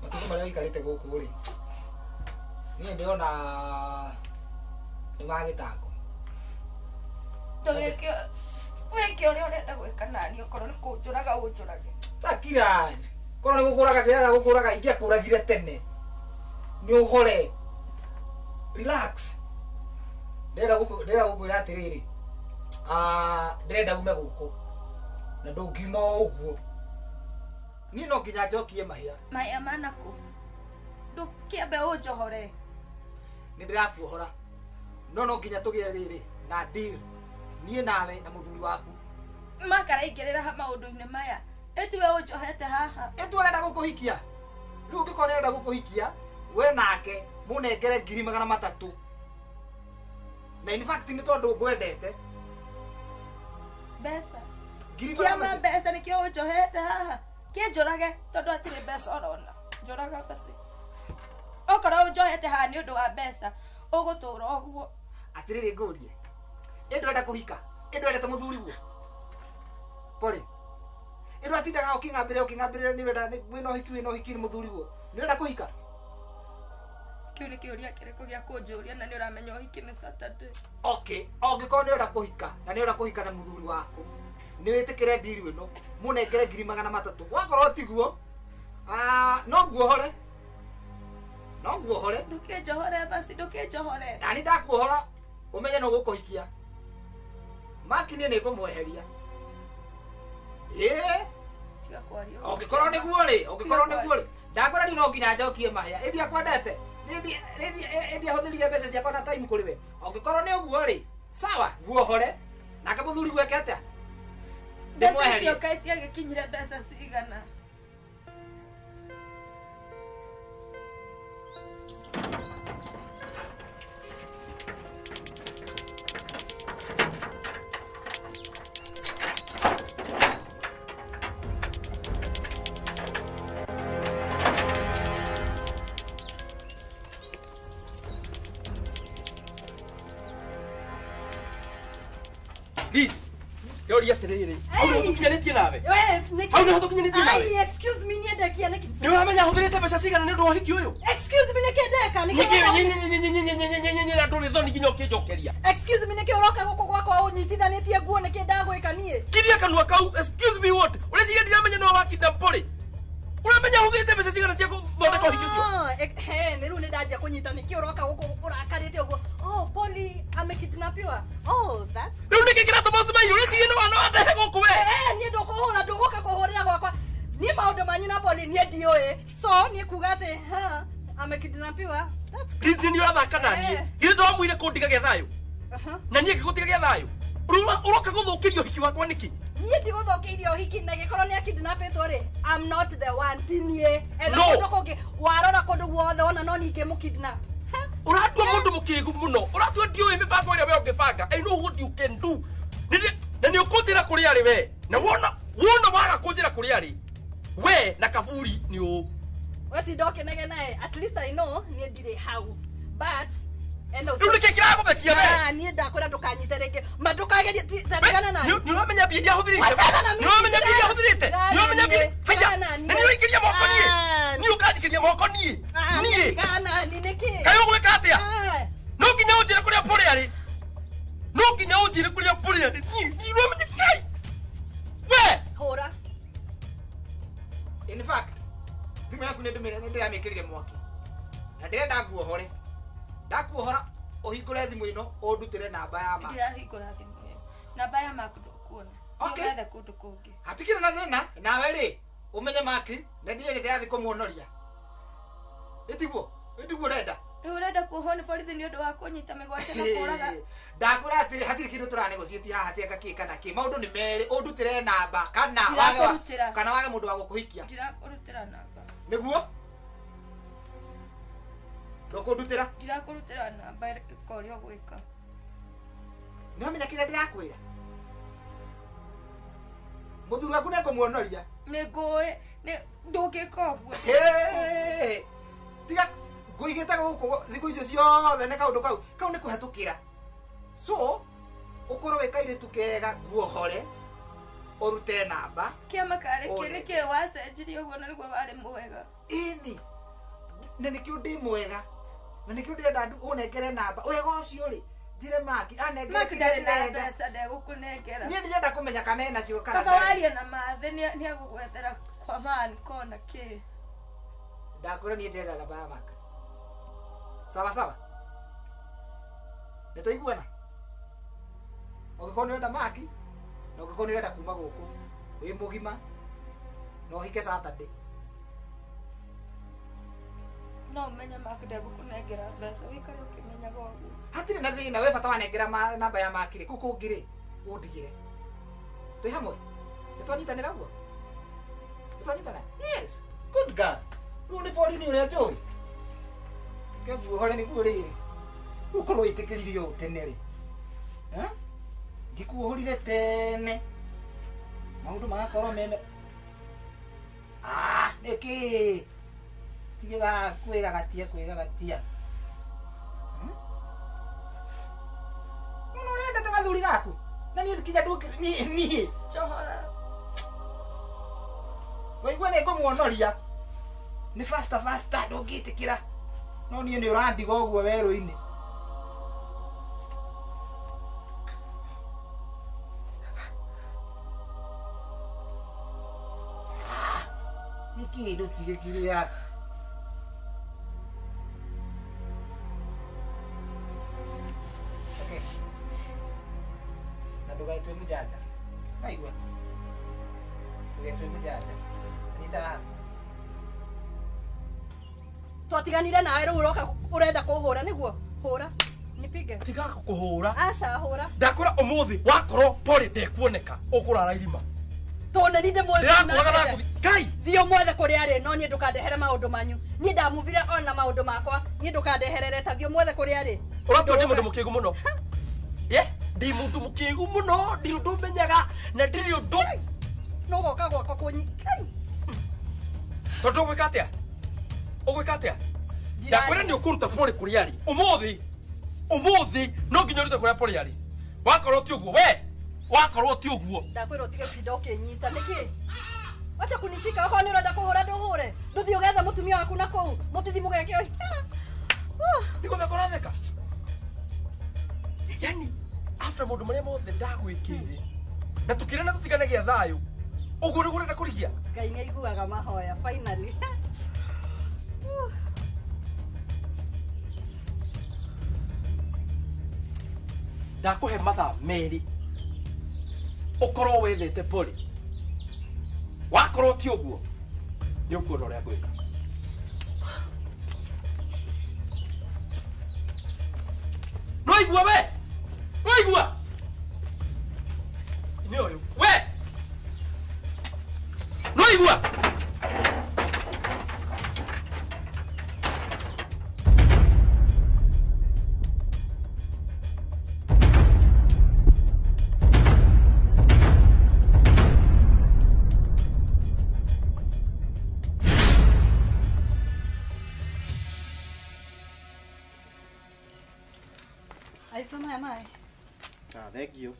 Speaker 27: Matukũ marĩa ũikarĩte gũkũ rĩ, niĩ ndĩrona nĩ ma gĩtango.
Speaker 29: Ndũgĩke wĩke ũrĩa ũrenda gwĩka naniĩ okorwo nĩ kũnjũraga ũnjũrage.
Speaker 27: Takira. Korwo nĩ gũkũraga ndĩrenda gũkũraga ingĩakũragire tene. Nĩ ũhore. Relax. Ndĩrenda gũkwĩra atĩrĩrĩ. Ndĩrenda ume gũkũ. Na ndũngiuma o ũguo. Niĩ no nginya njokie mahĩa.
Speaker 29: Mahĩa manakũ? Ndũkĩambe ũnjohore.
Speaker 27: Nĩ ndĩrakuohora. No nginya tũgĩe rĩrĩ na deal. Niĩ nawe na mũthuri waku.
Speaker 29: Makaraingĩrĩra ha maũndũ-inĩ maya. Ĩtiwe ũnjohete haha.
Speaker 27: Ĩtu ũrenda gũkũhikia. Rĩu ũngĩkorwo nĩ ũrenda gũkũhikia, we nake mũnengere 300,000. Na in fact nĩ tondũ ngwendete.
Speaker 29: Mbeca. Kĩama mbeca nĩkĩo ũnjohete haha. Kĩnjũrage tondũ hatirĩ mbeca ũrona. Njũraga basi. Okorwo ũnjohete haha nĩ ũndũ wa mbeca, ũgũtũra ũguo.
Speaker 27: Atĩrĩrĩ ngũrie. Ĩ ndũrenda kũhika? Ĩ ndwendete mũthuri guo? Pole. Ĩ ndwatindaga ũkĩng'ambĩrĩra nĩ ũrenda wĩna ũhiki nĩ mũthuri guo. Nĩ ũrenda kũhika?
Speaker 29: Kĩu nĩ kĩũria kĩrĩkũ gĩa kũnjũria na nĩ ũramenya ũhiki nĩ Saturday.
Speaker 27: Okay, ũngĩkorwo nĩ ũrenda kũhika na nĩ ũrenda kũhika na mũthuri waku, nĩ wĩtĩkĩre deal ĩno, mũnengere 300,000. Wakorwo tiguo, no nguohore. No nguohore.
Speaker 29: Ndũkĩnjohore basi, ndũkĩnjohore.
Speaker 27: Na nĩ ndakuohora, ũmenye no gũkũhikia. Maki niĩ nĩ ngũmweheria. Ĩĩ.
Speaker 29: Tiga kwaria.
Speaker 27: Ũngĩkorwo nĩguo rĩ, ũngĩkorwo nĩguo rĩ. Ndakwĩra rĩu no nginya njokie mahĩa. Ĩ ndiakwendete. Nĩ ndiahũthĩrire mbeca ciakwa na time kũrĩ we. Ũngĩkorwo nĩ ũguo rĩ, sawa, nguohore. Nake mũthuri gweke atĩa?
Speaker 29: Mbeca icio kaĩ ciagĩkinyire mbeca cigana?
Speaker 1: Liz, yoria atiriri. Hau nĩho tũkinyanĩtie nawe. Hau nĩho tũkinyanĩtie nawe.
Speaker 4: Ai, excuse me, niĩ ndekia nĩkĩ?
Speaker 1: Nĩ ũramenya hũthĩrĩte mbeca cigana nĩ ũndũ wa ũhiki ũyũ?
Speaker 4: Excuse me, nĩkĩ ndeka?
Speaker 1: Nĩkĩ ndũrĩ thoni nginya ũkĩnjokeria?
Speaker 4: Excuse me, nĩkĩ ũroka gũkũ gwakwa ũnyitithanĩtie nguo nĩkĩ ndagwĩka niĩ?
Speaker 1: Kiria kanua kau, excuse me what? Ũreciria ndiramenya nĩwe wakinda mpũrĩ? Ũramenya hũthĩrĩte mbeca cigana cia gũthondeka ũhiki ũcio?
Speaker 4: He, nĩ rĩu nĩ ndanjia kũnyita nĩkĩ ũroka gũkũ ũrakarĩte ũguo. Oh, Polly amekidnapiwa. Oh, that's
Speaker 1: Rĩu nĩkĩ kĩratũma ũcemaire? Ũreciria nĩ wana wandehe gũkũ we?
Speaker 4: Niĩ ndũkũhũra, ndũgũka kũhũrĩra gwakwa. Niĩ maũndũ manyu na Polly niĩ ndiũĩ. So, niĩ kuga atĩ amekidnapiwa. That's
Speaker 1: Liz, nĩ ũrathaka na niĩ. Githĩ ndwamwĩire kũndigagĩa thayũ? Na niĩ ngĩgũtigagia thayũ. Rĩu ũroka gũthũkĩria ũhiki wakwa nĩkĩ?
Speaker 4: Niĩ ndigũthũkĩirie ũhiki na gĩkorwo nĩ akidnapĩtwo rĩ, I'm not the one, ti niĩ. Etha kũndũ kũngĩ, warora kũndũ guothe wona no niĩ ingĩmũkidnap.
Speaker 1: Ũratua mũndũ mũkĩgu mũno. Ũratua ndiũĩ mĩbango ĩrĩa we ũngĩbanga. I know what you can do. Na nĩ ũkũnjĩra kũrĩa arĩ we. Na wona waga kũnjĩra kũrĩa arĩ, we na kaburi nĩ ũũ.
Speaker 4: Wetinda ũkĩnegenae, at least I know niĩ ndirĩ hau. But
Speaker 1: Rĩu nĩkĩ kĩragũthekia we?
Speaker 4: Niĩ ndakwĩra ndũkanyite rĩngĩ. Ma ndũkagerie tigana na
Speaker 1: niĩ. Nĩ ũramenya mbia iria hũthĩrĩte? Nĩ ũramenya mbia iria hũthĩrĩte? Nĩ ũramenya mbia? Haiya! Na nĩ ũraingĩria moko niĩ? Niĩ ũkanjikĩria moko niĩ? Niĩ? Kaĩ ũgwĩka atĩa? No nginya ũnjĩre kũrĩa Polly arĩ. No nginya ũnjĩre kũrĩa Polly arĩ. Niĩ ũramenya Ngai. We!
Speaker 4: Hũra.
Speaker 27: In fact, thimũ yaku nĩ ndĩramĩkĩrire mwaki. Na ndĩrenda nguohore. Ndakuohora ũhingũre thimũ ĩno ũndutĩre namba ya Mark.
Speaker 29: Ndirahingũra thimũ ĩyo. Namba ya Mark ndũkuona.
Speaker 27: Okay.
Speaker 29: Ũgethe kũndũ kũngĩ.
Speaker 27: Hatikĩrĩ na thĩna, nawe rĩ, ũmenye Mark, na ndiĩ ndĩrathiĩ kũmuonoria. Ĩtiguo? Ĩtiguo ũrenda?
Speaker 29: Rĩu ũrenda kuohwo nĩ borithi nĩ ũndũ wa kũnyita mĩgwate na kũũraga.
Speaker 27: Ndakwĩra atĩrĩ, hatirĩ kĩndũ tũranegotiate haha hatirĩ kĩ kana kĩ. Maũndũ nĩ merĩ, ũndutĩre namba kana wage mũndũ wa gũkũhikia.
Speaker 29: Ndirakũrutĩra namba.
Speaker 27: Nĩguo? Ndũkũndutĩra?
Speaker 29: Ndirakũrutĩra namba ĩka ũrĩa ũgwĩka.
Speaker 27: Nĩ wamenya kĩrĩa ndĩrakwĩra? Mũthuri waku nĩngũmuonoria.
Speaker 29: Nĩngũĩ, ndũngĩka ũguo.
Speaker 27: Tiga ngũigĩte gũkũ thikũ icio ciothe nĩ kaũndũ kau. Kau nĩ kũhetũkĩra. So, ũkorwo wĩ kairĩtu kega nguohore, ũrute namba.
Speaker 29: Kĩama karĩ kĩ nĩkĩ wacenjirie ũguo na nĩguo warĩ mwega?
Speaker 27: Ĩni. Na nĩkĩo ndĩ mwega. Na nĩkĩo ndĩrenda ũnengere namba. Wega ũcio rĩ, njĩre Mark anengere
Speaker 29: Mark
Speaker 27: kĩrĩa
Speaker 29: ndarĩ na
Speaker 27: ndĩrenda.
Speaker 29: mbeca ndegũkũnengera.
Speaker 27: Niĩ ndĩrenda kũmenya kana ena cio kana
Speaker 29: Baba
Speaker 27: ndarĩ.
Speaker 29: waria na Mathĩ nĩ agũgwethera Kwa man kona kĩ.
Speaker 27: Ndakwĩra niĩ ndĩrenda namba ya Mark. Sawa sawa. Nĩ twaiguana? Ũngĩkorwo nĩ ũrenda Mark na ũngĩkorwo nĩ ũrenda kuma gũkũ wĩ mũgima na ũhike Saturday.
Speaker 29: No ũmenye Mark ndegũkũnengera mbeca wĩikare ũkĩmenyaga ũguo.
Speaker 27: Hatirĩ na thĩna, we bata wanengera namba ya Mark rĩ, kũu kũngĩ rĩ ũndigĩre. Twĩ hamwe? Nĩ twanyitanĩra ũguo? Nĩ twanyitana? Yes, good girl. Rĩu nĩ Pauline ũrĩa njũĩ. Kenguohore nĩguo rĩrĩ. Ũkorwo wĩtĩkĩririe ũũ tene rĩ. Ngĩkuohorire tene. Maũndũ magakorwo meme. Ah, nĩkĩ? Tigĩra kwĩgagatia kwĩgagatia. Mũno ũrendete gathuri gaku. Na niĩ nginya niĩ.
Speaker 29: Njohora.
Speaker 27: Waigua nĩ ngũmuonoria. Nĩ faster faster ndũngĩtĩkĩra. No niĩ nĩ ũrandiga ũguo werũ-inĩ. Nĩkĩ ndũtige kĩrĩa? Okay. Na ndũgaitue mũjanja. Waigua? Ndũgaitue mũjanja. Nyita haha.
Speaker 4: Twatiganire nawe rĩu ũroka ũrenda kũhũra nĩguo? Hũra. Nipige.
Speaker 1: Tiga kũhũra.
Speaker 4: Aca hũra.
Speaker 1: Ndakwĩra ũmũthĩ wakorwo Polly ndekuoneka ũkũrara irima.
Speaker 4: Tondũ nĩ ndĩmũĩ.
Speaker 1: Ndĩrakũraga na ngũthi. Kai!
Speaker 4: Thiĩ ũmwethe kũrĩa arĩ no niĩ ndũkandehere maũndũ manyu. Niĩ ndamuvire ona maũndũ makwa. Niĩ ndũkandeherere ta thiĩ ũmwethe kũrĩa arĩ.
Speaker 1: Ũratua ndĩ mũndũ mũkĩgu mũno. Ye, ndĩ mũndũ mũkĩgu mũno, ndirĩ ũndũ menyaga na ndirĩ ũndũ.
Speaker 4: No goka gwakwa kũnyi. Kai!
Speaker 1: Tondũ ũgwĩka atĩa? Ũgwĩka atĩa? Ndakwĩra nĩ ũkũruta Polly kũrĩa arĩ. Ũmũthĩ, ũmũthĩ no nginya ũrute kũrĩa Polly arĩ. Wakorwo ti ũguo, we, wakorwo ti ũguo.
Speaker 4: Ndakwĩra ũtige gũtinda ũkĩnyita nĩkĩ? Wacha kunishika okorwo nĩ ũrenda kũhũra ndũhũre. Ndũthiĩ ũgethe mũtumia waku na kũu. Mũtithi mũgeke ũyũ.
Speaker 1: Nĩ gũtheka ũratheka? Yani, after maũndũ marĩa mothe ndagwĩkĩire na tũkĩrana tũtiganagia thayũ, ũguo nĩguo ũrenda kũrigia?
Speaker 4: Ngai nĩ aiguaga mahoya finally.
Speaker 1: Ndakũhe mathaa merĩ ũkorwo wethete Polly. Wakorwo ti ũguo nĩ ũkuona ũrĩa ngwĩka. Nĩwaigua we? Nĩwaigua? Nĩ ũyũ we? Nĩwaigua?
Speaker 4: Aizo maya maĩ.
Speaker 6: Ah, thank you.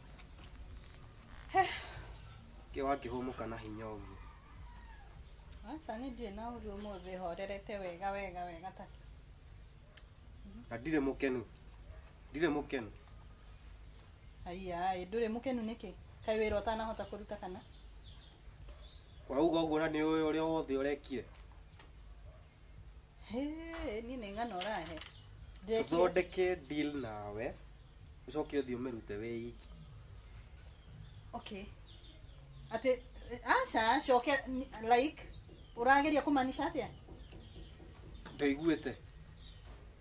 Speaker 6: Kĩ wakĩhũmũka na hinya ũguo?
Speaker 4: Aca niĩ ndirĩ na ũru ũmũthĩ, horerete wega wega wega ta.
Speaker 6: Na ndirĩ mũkenu. Ndirĩ mũkenu.
Speaker 4: Aiya, ndũrĩ mũkenu nĩkĩ? Kaĩ wĩra ũtanahota kũruta kana?
Speaker 6: Ũrauga ũguo na nĩ ũĩ ũrĩa wothe ũrekire?
Speaker 4: Hĩ, niĩ nĩ ng'ano ũrahe.
Speaker 6: Tũthondeke deal nawe ũcoke ũthiĩ ũmĩrute wĩ iki.
Speaker 4: Okay. Atĩ aca coke like ũrageria kũmanisha atĩa?
Speaker 6: Ndũiguĩte.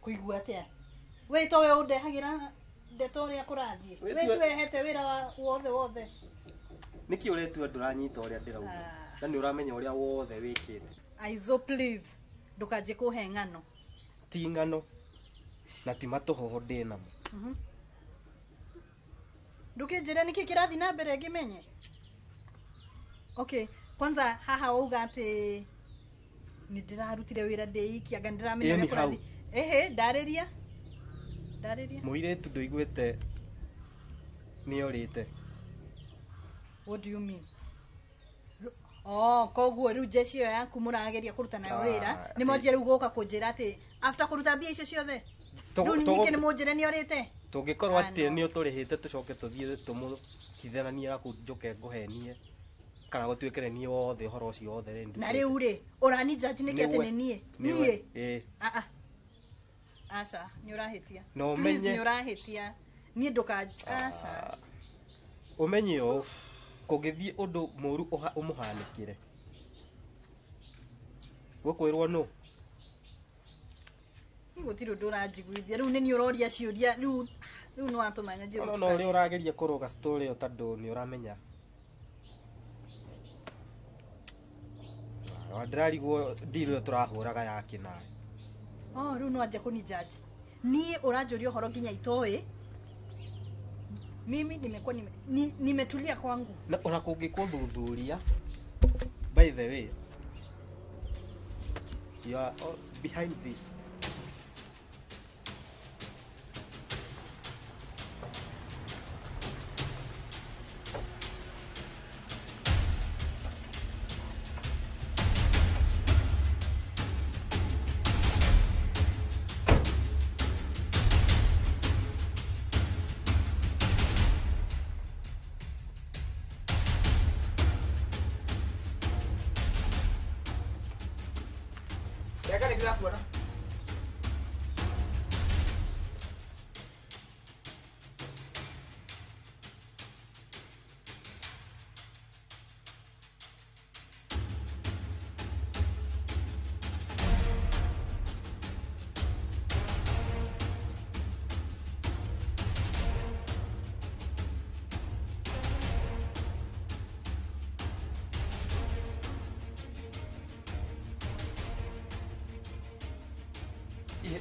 Speaker 4: Kũigua atĩa? We to we ũndehagĩra ndeto ũrĩa kũrathiĩ. We tuehete wĩra wa wothe wothe.
Speaker 6: Nĩkĩ ũretua ndũranyita ũrĩa ndĩrauga? Na nĩ ũramenya ũrĩa wothe wĩkĩte.
Speaker 4: Aizo please ndũkanjie kũhe ng'ano.
Speaker 6: Ti ng'ano. Na ti matũhoho ndĩ namo.
Speaker 4: Ndũkĩnjĩre nĩkĩ kĩrathiĩ na mbere ngĩmenye? Okay, kwanza haha wauga atĩ nĩ ndĩrarutire wĩra ndĩ iki anga nĩndĩramenya ũrĩa kũrathiĩ. Ehe, ndarĩria. Ndarĩria.
Speaker 6: Mũirĩtu ndũiguĩte nĩorĩte.
Speaker 4: What do you mean? Oh, koguo rĩu jeshi ĩyo yaku mũrageria kũruta nayo wĩra nĩ mwanjia rĩu gũka kũnjĩra atĩ after kũruta mbia icio ciothe rĩu ningĩ nĩ mũnjĩre nĩorĩte.
Speaker 6: Tũngĩkorwo atĩ nĩ ũtũrĩhĩte tũcoke tũthiĩ tũmũhithananie na kũu njoke ngũhenie. Kana gũtuĩke nĩ niĩ wothe ũhoro ũcio wothe rĩ.
Speaker 4: Na rĩu rĩ, ũrani judge nĩkĩ atĩ nĩ niĩ? Niĩ.
Speaker 6: Ĩĩ.
Speaker 4: Ah ah. Aca, nĩ ũrahĩtia.
Speaker 6: Na
Speaker 4: Please
Speaker 6: ũmenye
Speaker 4: nĩ ũrahĩtia. Niĩ ndũka aca.
Speaker 6: Ũmenye ũũ, kũngĩthiĩ ũndũ mũru ũmũhanĩkĩre. Gũkwĩrwo nũ?
Speaker 4: Niĩ gũtirĩ ũndũ ũranjiguithia. Rĩu nĩ niĩ ũroria ciũria. Rĩu nĩ watũma nyanjie
Speaker 6: No no ũrĩa ũrageria kũrũga story ĩyo tondũ nĩ ũramenya. Ndĩrarigwo deal ĩyo tũrahũraga ya kĩnaĩ.
Speaker 4: Oh, rĩu no anjia kũni judge. Niĩ ũranjũria ũhoro nginya itoĩ. Mimi nimekuwa nimetulia kwangu.
Speaker 6: Na ona kũngĩkũthuthuria, by the way, you are all behind this.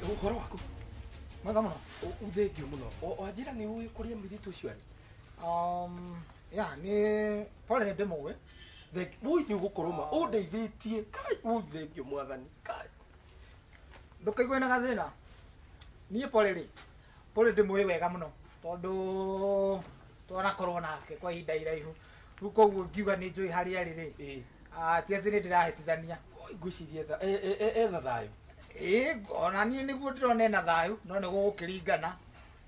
Speaker 1: Ũhoro waku?
Speaker 27: Mwega mũno.
Speaker 1: Ũthengio mũno. Wanjĩra nĩ ũĩ kũrĩa mũirĩtu ũcio arĩ?
Speaker 27: Ya, nĩ pole nĩ ndĩmũĩ.
Speaker 1: Ũi nĩ ũgũkorwo ma ũndeithĩtie. Kai, ũthengio mwathani. Kai.
Speaker 27: Ndũkaigue na gathĩna. Niĩ pole rĩ, pole ndĩmũĩ wega mũno tondũ twanakorwo nake kwa ihinda iraihu. Rĩu koguo ngiuga nĩ njũĩ harĩa arĩ rĩ. Ti atĩ nĩ ndĩrahĩtithania.
Speaker 1: Ngwĩciria etha thayũ.
Speaker 27: Ĩĩ, ona niĩ nĩguo ndĩrona ena thayũ, no nĩ gũgũkĩringana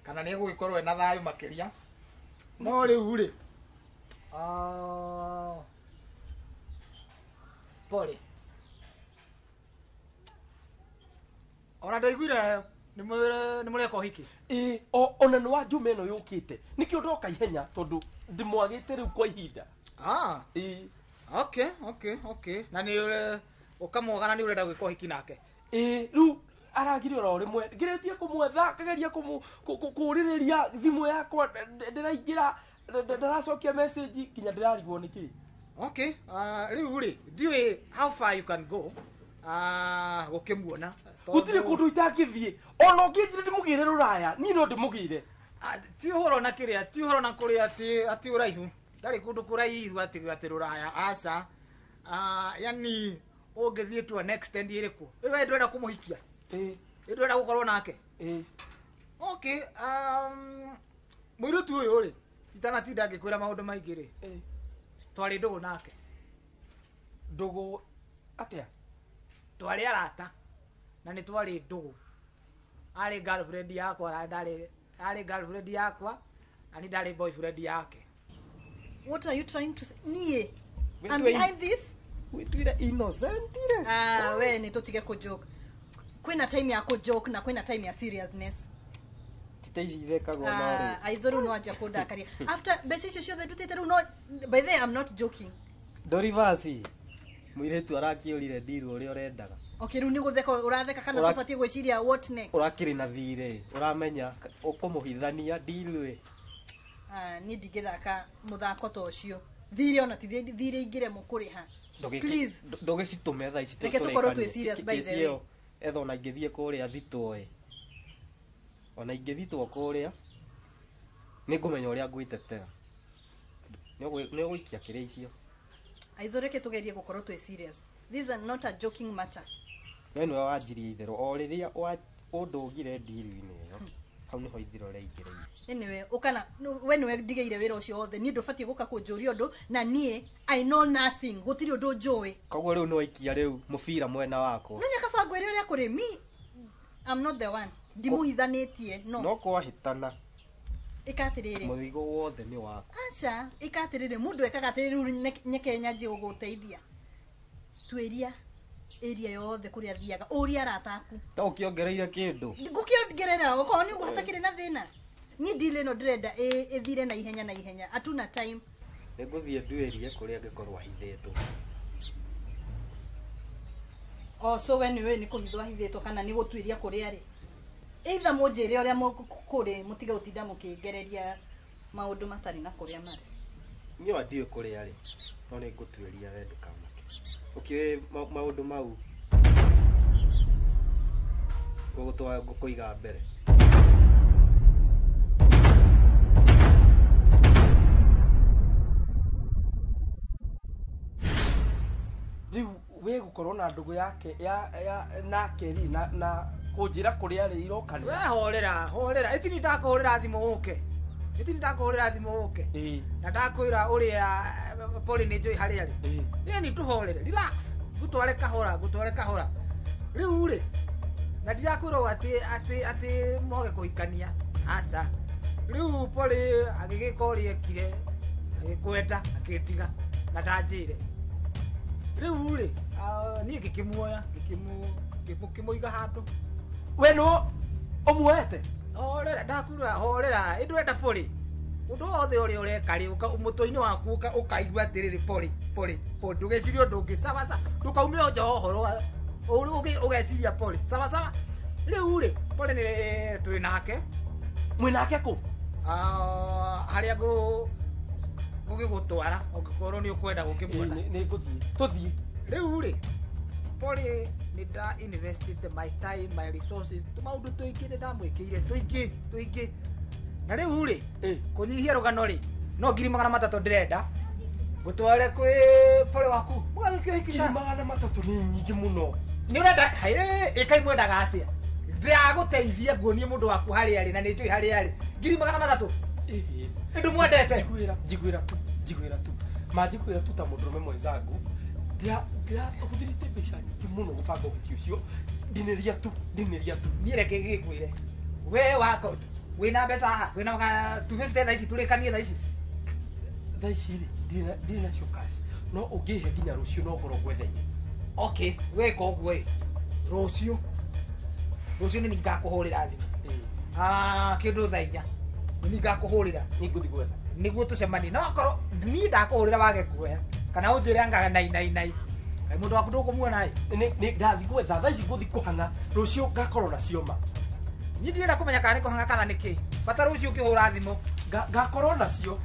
Speaker 27: kana nĩ egũgĩkorwo ena thayũ makĩria. No rĩu rĩ, pole. Ona ndaiguire nĩ mũreka ũhiki.
Speaker 1: Ĩĩ, ona nĩ wa Njuma ĩno yũkĩte. Nĩkĩo ndoka ihenya tondũ ndĩmwagĩte rĩu kwa ihinda. Ĩĩ.
Speaker 27: Okay, okay, okay. Na nĩ ũkamwaga na nĩ ũrenda gwĩka ũhiki nake?
Speaker 1: Ĩĩ, rĩu aragire oro rĩmwe ngeretie kũmwetha ngageria kũũrĩrĩria thimũ yakwa ndĩraingĩra ndaracokia message nginya ndĩrarigwo nĩkĩ.
Speaker 27: Okay, rĩu rĩ ndiũĩ how far you can go gũkĩmuona.
Speaker 1: Gũtirĩ kũndũ itangĩthiĩ ona ũngĩnjĩra ndĩmũgĩre rũraya niĩ no ndĩmũgĩre.
Speaker 27: Ti ũhoro na kĩrĩa, ti ũhoro na kũrĩa atĩ ũraihu, ndarĩ kũndũ kũraihu atĩ rũraya, aca. Yani ũngĩthiĩ to an extent ĩrĩkũ? We ndũrenda kũmũhikia?
Speaker 1: Ĩĩ.
Speaker 27: Ndũrenda gũkorwo nake?
Speaker 1: Ĩĩ.
Speaker 27: Okay, mũirĩtu ũyũ rĩ, itanatinda ngĩkwĩra maũndũ maingĩ rĩ, twarĩ ndũgũ nake.
Speaker 1: Ndũgũ atĩa?
Speaker 27: Twarĩ arata na nĩ twarĩ ndũgũ. Arĩ girlfriend yakwa, arĩ girlfriend yakwa, na niĩ ndarĩ boyfriend yake.
Speaker 4: What are you trying to say? Niĩ, I'm behind this?
Speaker 6: Wĩtuire innocent rĩ.
Speaker 4: Ah, we nĩ tũtige kũjoke. Kwĩna time ya kũjoke na kwĩna time ya seriousness.
Speaker 6: Tita ici ithekagwo no rĩ.
Speaker 4: Aizo rĩu no anjia kũndakaria. After mbeca icio ciothe ndutĩte rĩu no, by the way, I'm not joking.
Speaker 6: Ndorivasi. Mũirĩtu arakĩũrire deal ũrĩa ũrendaga.
Speaker 4: Okay, rĩu nĩ gũtheka ũratheka kana tũbatiĩ gwĩciria what next?
Speaker 6: Ũrakĩrĩ na thirĩ, ũramenya ũkũmũhithania deal ĩ.
Speaker 4: Niĩ ndingĩthaka mũthako ta ũcio. Thirĩ ona ti thirĩ ingĩremwo kũrĩha. Please.
Speaker 6: Ndũgĩcitũme thaa ici.
Speaker 4: Reke tũkorwo twĩ serious by the way.
Speaker 6: Etha ona ingĩthiĩ kũrĩa thitwo ĩ. Ona ingĩthitwo kũrĩa nĩ ngũmenya ũrĩa ngwĩtetera. Nĩ ũgũikia kĩrĩa icio.
Speaker 4: Aizo reke tũgerie gũkorwo twĩ serious. This is not a joking matter.
Speaker 6: We nĩwe wanjirie itherũ o rĩrĩa ũndũgire deal-inĩ ĩyo. Hau nĩho ithiro rĩaingĩrĩire.
Speaker 4: Anyway, ũkana we nĩwe ndigĩire wĩra ũcio wothe. Niĩ ndũbatiĩ gũka kũnjũria ũndũ na niĩ I know nothing. Gũtirĩ ũndũ njũĩ.
Speaker 6: Koguo rĩu nĩ waikia rĩu mũbira mwena wakwa.
Speaker 4: No nyakaba ngwĩre ũrĩa kũrĩ. Me, I'm not the one. Ndimũhithanĩtie, no.
Speaker 6: No kwahĩtana.
Speaker 4: Ĩka atĩrĩrĩ.
Speaker 6: Mũrigo wothe nĩ waku.
Speaker 4: Aca, ĩka atĩrĩrĩ, mũndũ ekaga atĩrĩrĩ rĩu nyeke nyanjie gũgũteithia. Tuĩria area yothe kũrĩa athiaga, ũrie arata aku.
Speaker 6: Ta ũkĩongereire kĩndũ.
Speaker 4: Ngũkĩongerera okorwo nĩ ũguo hatakĩrĩ na thĩna. Niĩ deal ĩno ndĩrenda ĩthire na ihenya na ihenya. Hatuna time.
Speaker 6: Nĩ ngũthiĩ nduĩrie kũrĩa angĩkorwo ahithĩtwo.
Speaker 4: Oh, so we nĩ ũĩ nĩ kũhithwo ahithĩtwo kana nĩ gũtuĩria kũrĩa arĩ. Either mũnjĩre ũrĩa kũrĩ mũtige gũtinda mũkĩngereria maũndũ matarĩ na kũrĩa marĩ.
Speaker 6: Niĩ ona ndiũĩ kũrĩa arĩ, no nĩ ngũtuĩria we ndũkamake. Ũkĩũĩ maũndũ mau ngũgũtwara ngũkũiga mbere.
Speaker 1: Rĩu we gũkorwo na ndũgũ yake ya nake rĩ na kũnjĩra kũrĩa arĩ irokana.
Speaker 27: We horera horera ĩtini ndakũhũrĩra thimũ ũke. Ĩtini ndakũhũrĩra thimũ ũke. Na ndakwĩra ũrĩa Poli nĩ njũĩ harĩa arĩ. Ĩni tũhorere, relax. Ngũtware kahora, ngũtware kahora. Rĩu rĩ na ndirakwĩra atĩ moge kũhikania. Aca. Rĩu Poli agĩgĩka ũrĩa ekire, agĩkwenda, akĩndiga na ndanjĩre. Rĩu rĩ niĩ ngĩkĩmuoya, ngĩkĩmũiga handũ.
Speaker 1: We no ũmuoete?
Speaker 27: Horera, ndakwĩra horera, ĩ ndũrenda Poli. Ũndũ wothe ũrĩa ũreka rĩ, mũtwe-inĩ waku ũkaigua atĩrĩrĩ Poli, Poli, Poli, ndũgecirie ũndũ ũngĩ, sawa sawa, ndũkaume nja wa ũhoro ũgeciria Poli, sawa sawa. Rĩu rĩ, Poli nĩ twĩ nake.
Speaker 1: Mwĩ nake kũ?
Speaker 27: Harĩa ngũgĩgũtwara ũngĩkorwo nĩ ũkwenda gũkĩmuona.
Speaker 1: Nĩ ngũthiĩ, tũthiĩ.
Speaker 27: Rĩu rĩ, Poli nĩ nda invested my time, my resources, tũmaũndũ tũingĩ nĩ ndamwĩkĩire, tũingĩ, tũingĩ. Na rĩu rĩ, kũnyihia rũgano rĩ, no 300,000 ndĩrenda ngũtware kwĩ Poli waku. Mũgagĩkĩhikisha.
Speaker 1: 300,000 nĩ nyingĩ mũno.
Speaker 27: Nĩ ũrenda, ĩka imwendaga atĩa? Ndĩragũteithia nguonie mũndũ waku harĩa arĩ na nĩ njũĩ harĩa arĩ. 300,000. Ndũmwendete.
Speaker 1: Njiguĩra tu, njiguĩra tu. Ma njiguĩra tu ta mũndũrũme mwenzangu. Ndĩrahũthĩrĩte mbeca nyingĩ mũno gũbanga ũhiki ũcio. Ndinĩria tu, ndinĩria tu.
Speaker 27: Niĩ reke ngĩkwĩre. We wako wĩna mbeca haha, wĩna 250 thaa ici tũrĩkanie thaa ici.
Speaker 1: Thaa ici rĩ, ndirĩ nacio cash. No ũngĩhe nginya rũciũ no ngorwo ngwetheire.
Speaker 27: Okay, weka ũguo ĩ. Rũciũ. Rũciũ nĩ ngakũhũrĩra thimũ. Kĩndũ thaa 4. Nĩ ngakũhũrĩra.
Speaker 1: Nĩ ngũthiĩ gwetha.
Speaker 27: Nĩguo tũcemanie. No akorwo niĩ ndakũhũrĩra wage kuoya kana ũnjĩre anga nai nai nai. Kaĩ mũndũ waku ndũkũmuona ĩ?
Speaker 1: Nĩ ndathiĩ gwetha thaa ici ngũthiĩ kũhang'a rũciũ ngakorwo nacio ma.
Speaker 27: Niĩ ndirenda kũmenya kana nĩ kũhang'a kana nĩ kĩ. Bata rũciũ ũkĩhũra thimũ.
Speaker 1: Ngakorwo nacio.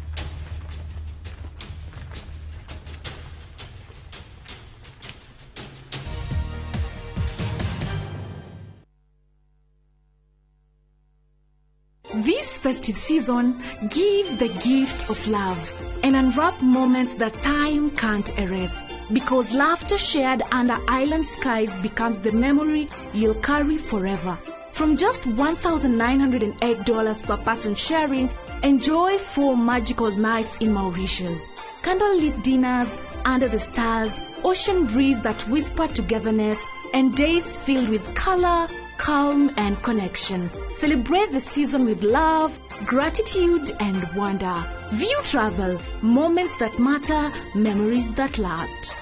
Speaker 10: This festive season, give the gift of love and unwrap moments that time can't erase. Because laughter shared under island skies becomes the memory you'll carry forever. From just $1,908 per person sharing, enjoy 4 magical nights in Mauritius. Candlelit dinners under the stars, ocean breeze that whisper togetherness, and days filled with color, calm and connection. Celebrate the season with love, gratitude and wonder. View Travel, moments that matter, memories that last.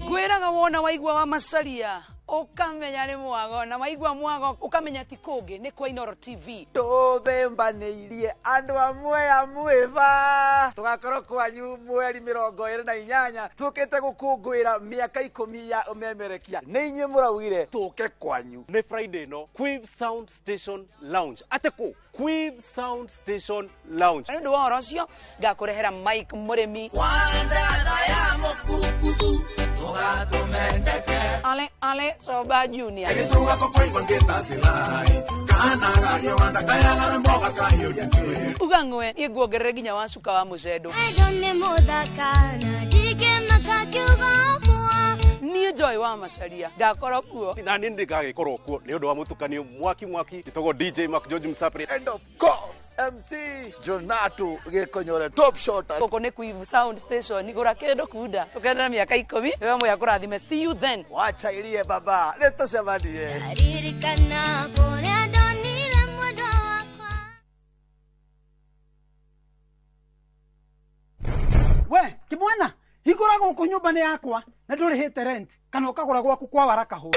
Speaker 13: Ngwĩraga wona waigua wa Macaria ukamenya nĩ mwago na waigua mwago ukamenya ti kũngĩ nĩ kwa Inooro TV.
Speaker 14: Tũthembanĩirie andũ amwe amwĩva tũgakorwo kwanyu mweri 28 tũkĩte gũkũngũĩra mĩaka 10 ya ũmemerekia nĩ inyuĩ mũraugire tũke kwanyu.
Speaker 16: Nĩ Friday no Quiv Sound Station Lounge atĩkũ Quiv Sound Station Lounge.
Speaker 13: Nĩ ũndũ wa ũhoro ũcio ngakũrehera Mike Mũrĩmi Ale ale Soba Junior. Uga ng'we niĩ nguongerere nginya wa cuka wa mũcendo. Niĩ Joy wa Macaria ngakorwo kuo.
Speaker 16: Na niĩ ndigagĩkorwo kuo nĩ ũndũ wa mũtukanio mwaki mwaki ĩtagwo DJ Mark George Msapri.
Speaker 14: And of course MC Jonato Gikonyore top shot.
Speaker 13: Gũkũ nĩ Quivu Sound Station, gũra kĩndũ kunda. Tũkenere mĩaka 10, wewe moya kũrathime. See you then.
Speaker 14: Wachairie baba, nĩtũcemanie.
Speaker 15: Ririkana kũrĩa ndonire mwendwa wakwa.
Speaker 27: We kimwana, hingũra gũkũ nyũmba nĩ yakwa na ndũrĩhĩte rent kana ũkagũra gwaku kwa Waraka Homes.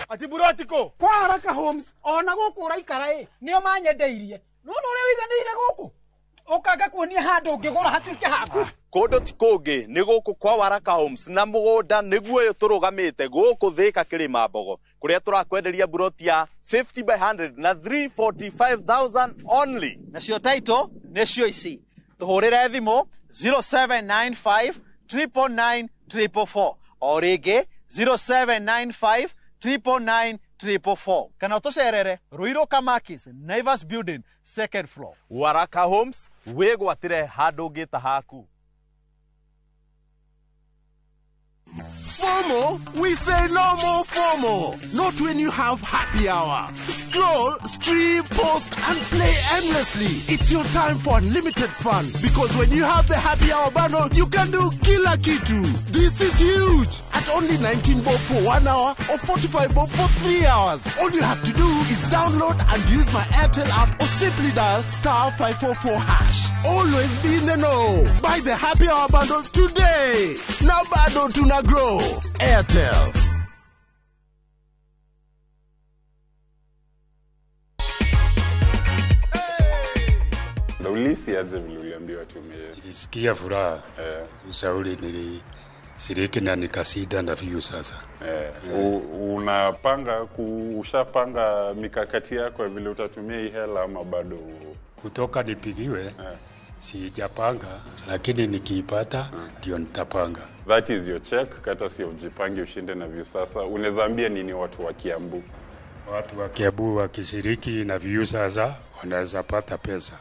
Speaker 16: Ati burotiko
Speaker 27: kwa Waraka Homes ona gũkũ ũraikara ĩ nĩo manyendeirie. Nĩwona ũrĩa wĩiganĩire gũkũ ũkanga kuonia handũ ũngĩgũra hatuĩke haku.
Speaker 16: Kũndũ ti kũngĩ nĩ gũkũ kwa Waraka Homes na mũgũnda nĩguo ũyũ tũrũgamĩte gũkũ Thĩka Kĩrĩma Mbogo kũrĩa tũrakwenderia buroti ya 50 by 100 na 345,000 only.
Speaker 9: Nacio title nĩcio ici, tũhũrĩre thimũ 0795 999 444 o rĩngĩ 0795 999 444 kana ũtũcerere Ruiru Kamakis, Naivas Building, second floor.
Speaker 16: Waraka Homes, wĩgwatĩre handũ ũngĩta haku.
Speaker 25: FOMO? We say no more FOMO. Not when you have happy hour. Scroll, stream, post, and play endlessly. It's your time for unlimited fun. Because when you have the happy hour bundle, you can do kila kitu. This is huge. At only 19 bob for 1 hour or 45 bob for 3 hours. All you have to do is download and use my Airtel app or simply dial star 544 hash. Always be in the know. Buy the happy hour bundle today. Now bado tuna grow. Airtel.
Speaker 12: Na ulisi aje vile uliambiwa tumie?
Speaker 19: Nilisikia furaha. Ushauri nilishiriki na nikasida na view sasa.
Speaker 12: Unapanga ushapanga mikakati yako ya vile utatumia hii hela ama bado?
Speaker 19: Kutoka nipigiwe sijapanga, lakini nikiipata ndio nitapanga.
Speaker 12: That is your check, kata si ujipange ushinde na view sasa. Unaweza ambia nini watu wa Kiambu?
Speaker 19: Watu wa Kiambu wakishiriki na view sasa wanaweza pata pesa.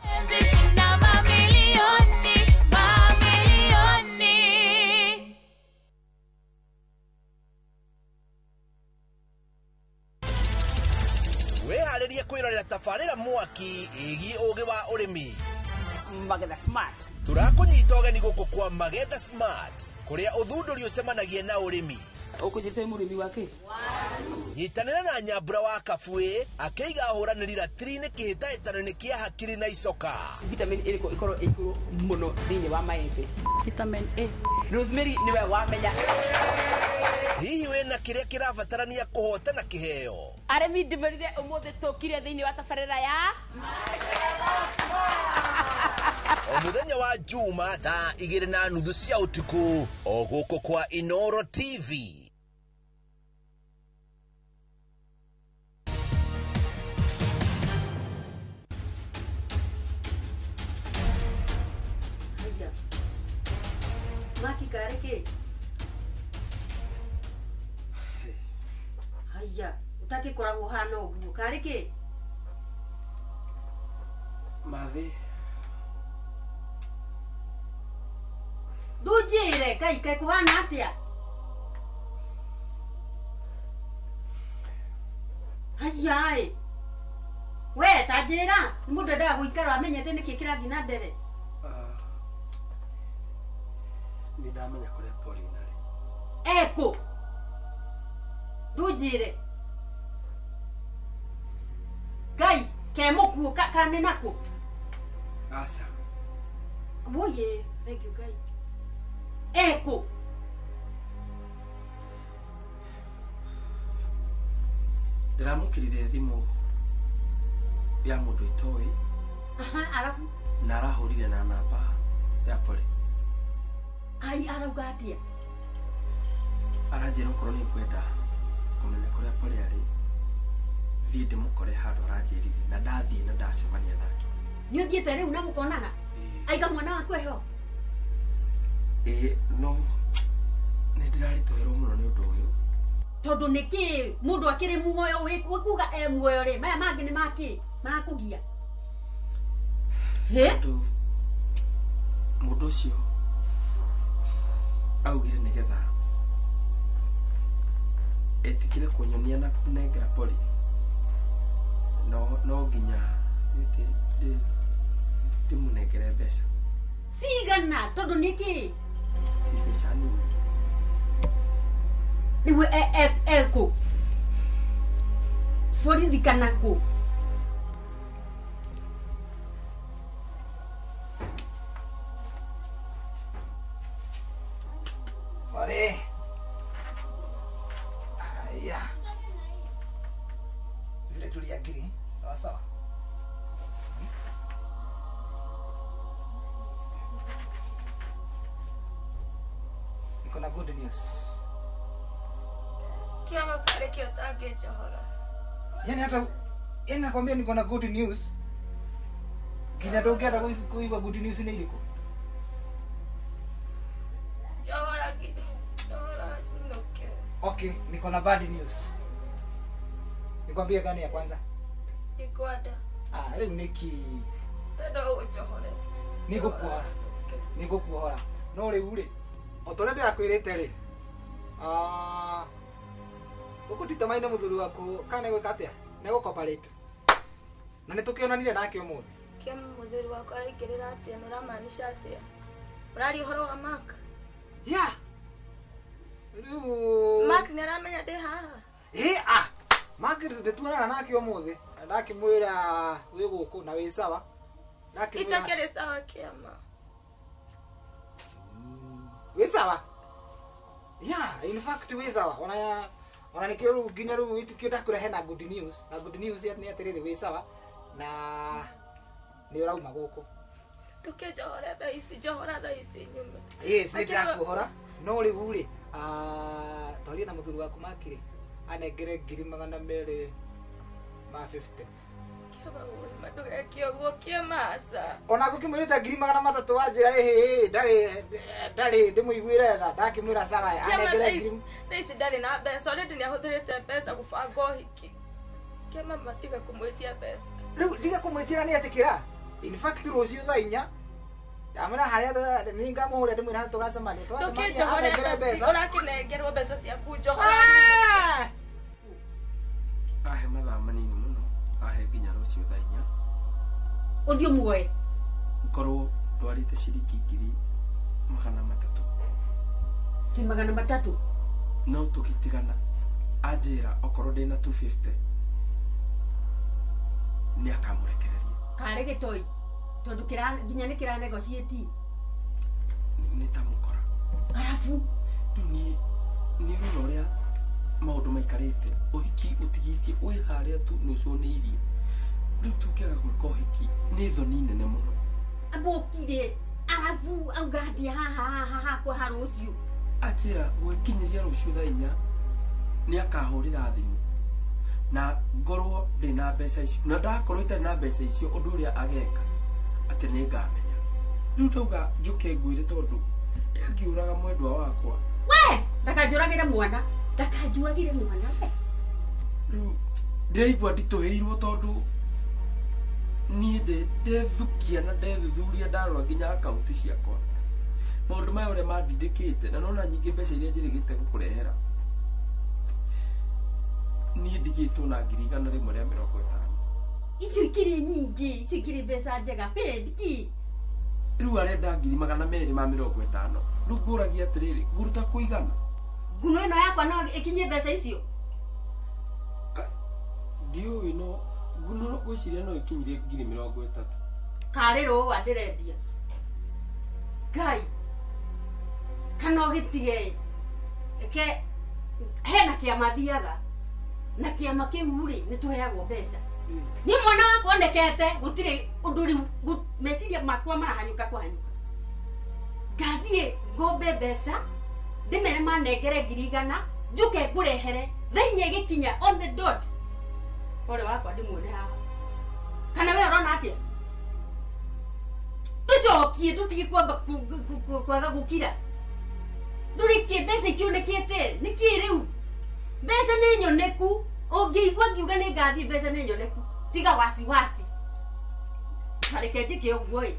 Speaker 15: Mamilioni, mamilioni.
Speaker 21: Wĩharĩrie kwĩrorera tabarĩra mwaki ĩgiĩ ũgĩ wa ũrĩmi.
Speaker 20: Magetha Smart.
Speaker 21: Tũrakũnyita ũgeni gũkũ kwa Magetha Smart kũrĩa ũthundũri ũcemanagia na ũrĩmi.
Speaker 20: Ũkũnjĩte mũrĩmi wa kĩ?
Speaker 21: Nyitanĩra na Nyambura wa Kabuĩ akĩiga ahũranĩri ratiri-inĩ kĩhĩtahĩtano-inĩ kĩa hakiri na icoka.
Speaker 20: Vitamin ĩrĩkũ ĩkorwo ĩ igũrũ mũno thĩinĩ wa maembe? Vitamin A. Rosemary nĩwe wamenya.
Speaker 21: Hihi wĩna kĩrĩa kĩrabatarania kũhotana kĩheo?
Speaker 20: Arĩmi ndĩmerire ũmũthĩ tũkire thĩinĩ wa tabarĩra ya
Speaker 21: O mũthenya wa Juma thaa 2:30 cia ũtukũ o gũkũ kwa Inoro TV.
Speaker 8: Haya. Maki karĩ kĩ? Haya, ũtakĩkoragwo hana ũguo karĩ kĩ?
Speaker 1: Mathi.
Speaker 8: Ndũnjĩre Ngai kaĩ kũhana atĩa? Haya ĩ. We ta njĩra, nĩ mũndũ endaga gũikara amenyete nĩkĩ kĩrathiĩ na mbere.
Speaker 1: Nĩ ndamenya kũrĩa Pauline arĩ.
Speaker 8: Ekũ? Ndũnjĩre. Ngai ke mũkuũ kana nĩ nakũ?
Speaker 1: Aca.
Speaker 8: Woye, thank you Ngai. Ekũ?
Speaker 1: Ndĩramũkĩrire thimũ ya mũndũ itoĩ.
Speaker 8: Aha, arabu?
Speaker 1: Na arahũrire na namba ya Pole.
Speaker 8: Ai, arauga atĩa?
Speaker 1: Aranjĩra okorwo nĩ ngwenda kũmenya kũrĩa Pole arĩ, thiĩ ndĩmũkore handũ aranjĩrire na ndathiĩ na ndacemania nake.
Speaker 8: Nĩ ũthiĩte rĩu na mũkonana? Aiga mwana waku eho?
Speaker 1: Ĩĩ, no nĩ ndĩraritũhĩrwo mũno nĩ ũndũ ũyũ.
Speaker 8: Tondũ nĩkĩ mũndũ akĩrĩ muoyo wĩkuga e muoyo rĩ, maya mangĩ nĩ makĩ marakũgia? Hĩ?
Speaker 1: Tondũ mũndũ ũcio augire nĩgetha etikire kũnyonia na kũnengera Pole no nginya Anjiguĩte ndĩmũnengere mbeca.
Speaker 8: Cigana tondũ nĩkĩ?
Speaker 1: Ti mbeca nini.
Speaker 8: Rĩu ekũ? Borithi kana kũ?
Speaker 14: Pore. Haya. Vile tuliagiri, sawa sawa. Niko na good news.
Speaker 29: Kiama kare kio tage johora.
Speaker 14: Yani hata yani nakwambia niko na good news. Ginya ndũngĩenda kuigua good news nĩ irĩkũ?
Speaker 29: Johora johora nuke.
Speaker 14: Okay, niko na bad news. Nikwambie gani ya kwanza?
Speaker 29: Nikwenda.
Speaker 14: Ah, rĩu nĩkĩ?
Speaker 29: Ndenda ũnjohore.
Speaker 14: Nĩngũkuohora. Nĩngũkuohora. No rĩu rĩ, o ta ũrĩa ndĩrakwĩrĩte rĩ, ah, ũkũnditamaine mũthuri waku kana nĩgwĩka atĩa? Nĩgũ-cooperate. Na nĩtũkĩonanire nake ũmũthĩ.
Speaker 29: Kĩama mũthuri wakwa araingĩrĩra atĩa na ũramaanisha atĩa? Ũraria ũhoro wa Mark?
Speaker 14: Yeah. Rĩu
Speaker 29: Mark nĩaramenya ndĩ haha?
Speaker 14: Ĩ ah, Mark nĩtuonana nake ũmũthĩ na ndakĩmwĩra wĩ gũkũ na wĩ sawa. Ndakĩmwĩra
Speaker 29: Itakĩrĩ sawa kĩama.
Speaker 14: Wĩ sawa? Yeah, in fact wĩ sawa. Ona ona nikio rĩu nginya rĩu itikio ndakwĩra hena good news. Na good news nĩ atĩrĩrĩ wĩ sawa na nĩ ũrauma gũkũ.
Speaker 29: Ndũkĩnjohore thaa ici, njohora thaa ici nyume.
Speaker 14: Yes, nĩ ndĩrakuohora. No rĩu rĩ, ah, twarie na mũthuri waku Mark rĩ, anengere 250,000.
Speaker 29: Kĩama ũrima ndũgeke ũguo kĩama aca.
Speaker 14: Ona ngũkĩmwĩrĩte 300,000 wanjĩra ĩhĩ ndarĩ ndĩmũiguĩre tha ndakĩmwĩra sawa anengere ngiri.
Speaker 29: Thaa ici ndarĩ na mbeca already nĩahũthĩrĩte mbeca gũbanga ũhiki. Kĩama matiga kũmwĩtia mbeca.
Speaker 14: Rĩu ndiga kũmwĩtĩra nĩ etĩkĩra. In fact rũciũ thaa 4 ndamwĩra harĩa nĩ ngamũhũrĩra ndĩmwĩre harĩa tũgacemania. Twacemania anengere mbeca.
Speaker 29: Ũrakĩnengerwo mbeca ciaku njohora.
Speaker 1: Ahe mathaa manini mũno, ahe nginya rũciũ thaa 4.
Speaker 8: Ũthiĩ ũmuoe.
Speaker 1: Ngorwo ndwarĩte ciringi 300,000.
Speaker 8: Ti 300?
Speaker 1: No tũgĩtigana anjĩra okorwo ndĩna 250 nĩ akamũrekereria.
Speaker 8: Karĩ gĩtoi tondũ nginya nĩ kĩra negotiate.
Speaker 1: Nĩ ta mũkora.
Speaker 8: Arabu
Speaker 1: rĩu niĩ nĩ ũrona ũrĩa maũndũ maikarĩte, ũhiki ũtigĩtie wĩ harĩa tu nĩ ũcũnĩirie. Rĩu tũngĩaga gwĩka ũhiki nĩ thoni nene mũno.
Speaker 8: Amba ũkire arabu auga atĩa haha haha hakwa ha rũciũ.
Speaker 1: Anjĩra gwĩkinyĩria rũciũ thaa 4 nĩ akahũrĩra thimũ na ngorwo ndĩna mbeca icio, na ndakorwo itarĩ na mbeca icio ũndũ ũrĩa ageka atĩ nĩ ngamenya. Rĩu ndauga njũke ngwĩre tondũ ndangĩũraga mwendwa wakwa.
Speaker 8: We ndakanjũragĩre mwana, ndakanjũragĩre mwana we.
Speaker 1: Rĩu ndĩraigua nditũhĩirwo tondũ niĩ ndethukia na ndethuthuria ndarora nginya akaunti ciakwa. Maũndũ maya ũrĩa mandindĩkĩte na nona nyingĩ mbeca iria njĩrĩgĩte gũkũrehera. Niĩ ndigĩtwo na 150,000.
Speaker 8: Icio ikĩrĩ nyingĩ, icio ikĩrĩ mbeca njega. Ndiki.
Speaker 1: Rĩu arenda 250,000. Rĩu ngũragia atĩrĩrĩ, ngũruta kũigana?
Speaker 8: Nguno ĩno yakwa no ĩkinyie mbeca icio?
Speaker 1: Ndiũĩ no nguno ngwĩciria no ĩkinyire 30,000.
Speaker 8: Karĩ rũa ndĩrendia. Ngai. Kana ũgĩtige. Eke hena kĩama thiaga. Na kĩama kĩu rĩ nĩ tũheagwo mbeca. Niĩ mwana wakwa onekete gũtirĩ ũndũ rĩu meciria makwa marahanyũka kũhanyũka. Ngathiĩ ngombe mbeca ndĩmere manengere 100,000 njũke ngũrehere thaa 4 ĩgĩkinya on the dot. Pole wakwa ndĩmuone haha. Kana we ũrona atĩa? Tũcokie tũtige kwamba kwaga gũkira. Ndũrĩ kĩ mbeca ikĩonekete nĩkĩ rĩu? Mbeca nĩ nyoneku, ũngĩigua ngiuga nĩ ngathiĩ mbeca nĩ nyoneku. Tiga wasiwasi. Tareke njĩke ũguo ĩ.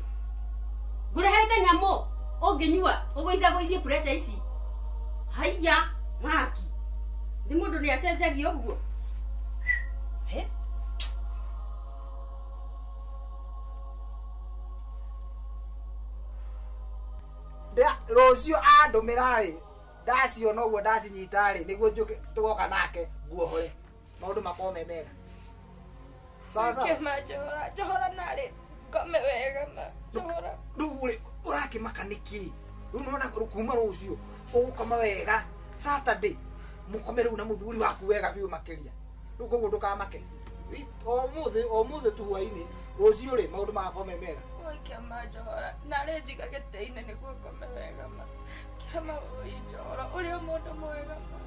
Speaker 8: Ngũrehere kanyamũ ũngĩnyua ũgũithagũithie pressure ici. Haiya mwaki. Nĩ mũndũ nĩ acenjagia ũguo.
Speaker 27: Rũciũ andũmĩra rĩ ndaciona ũguo ndacinyita rĩ nĩguo njũke tũgoka nake nguohore maũndũ makorwo me mega. Sawa sawa.
Speaker 29: Kĩama njohora njohora narĩ ngome wega ma njohora.
Speaker 27: Rĩu rĩ ũrakĩmaka nĩkĩ? Rĩu nĩwona kuma rũciũ ũgũkoma wega Saturday mũkome rĩu na mũthuri waku wega biũ makĩria. Rĩu koguo ndũkamake. O mũthĩ tu hwainĩ rũciũ rĩ maũndũ magakorwo me mega.
Speaker 29: Oi kĩama njohora narĩ njiga gĩtĩ-inĩ nĩguo ngome wega ma. Kĩama oi njohora ũrĩ o mũndũ mwega ma.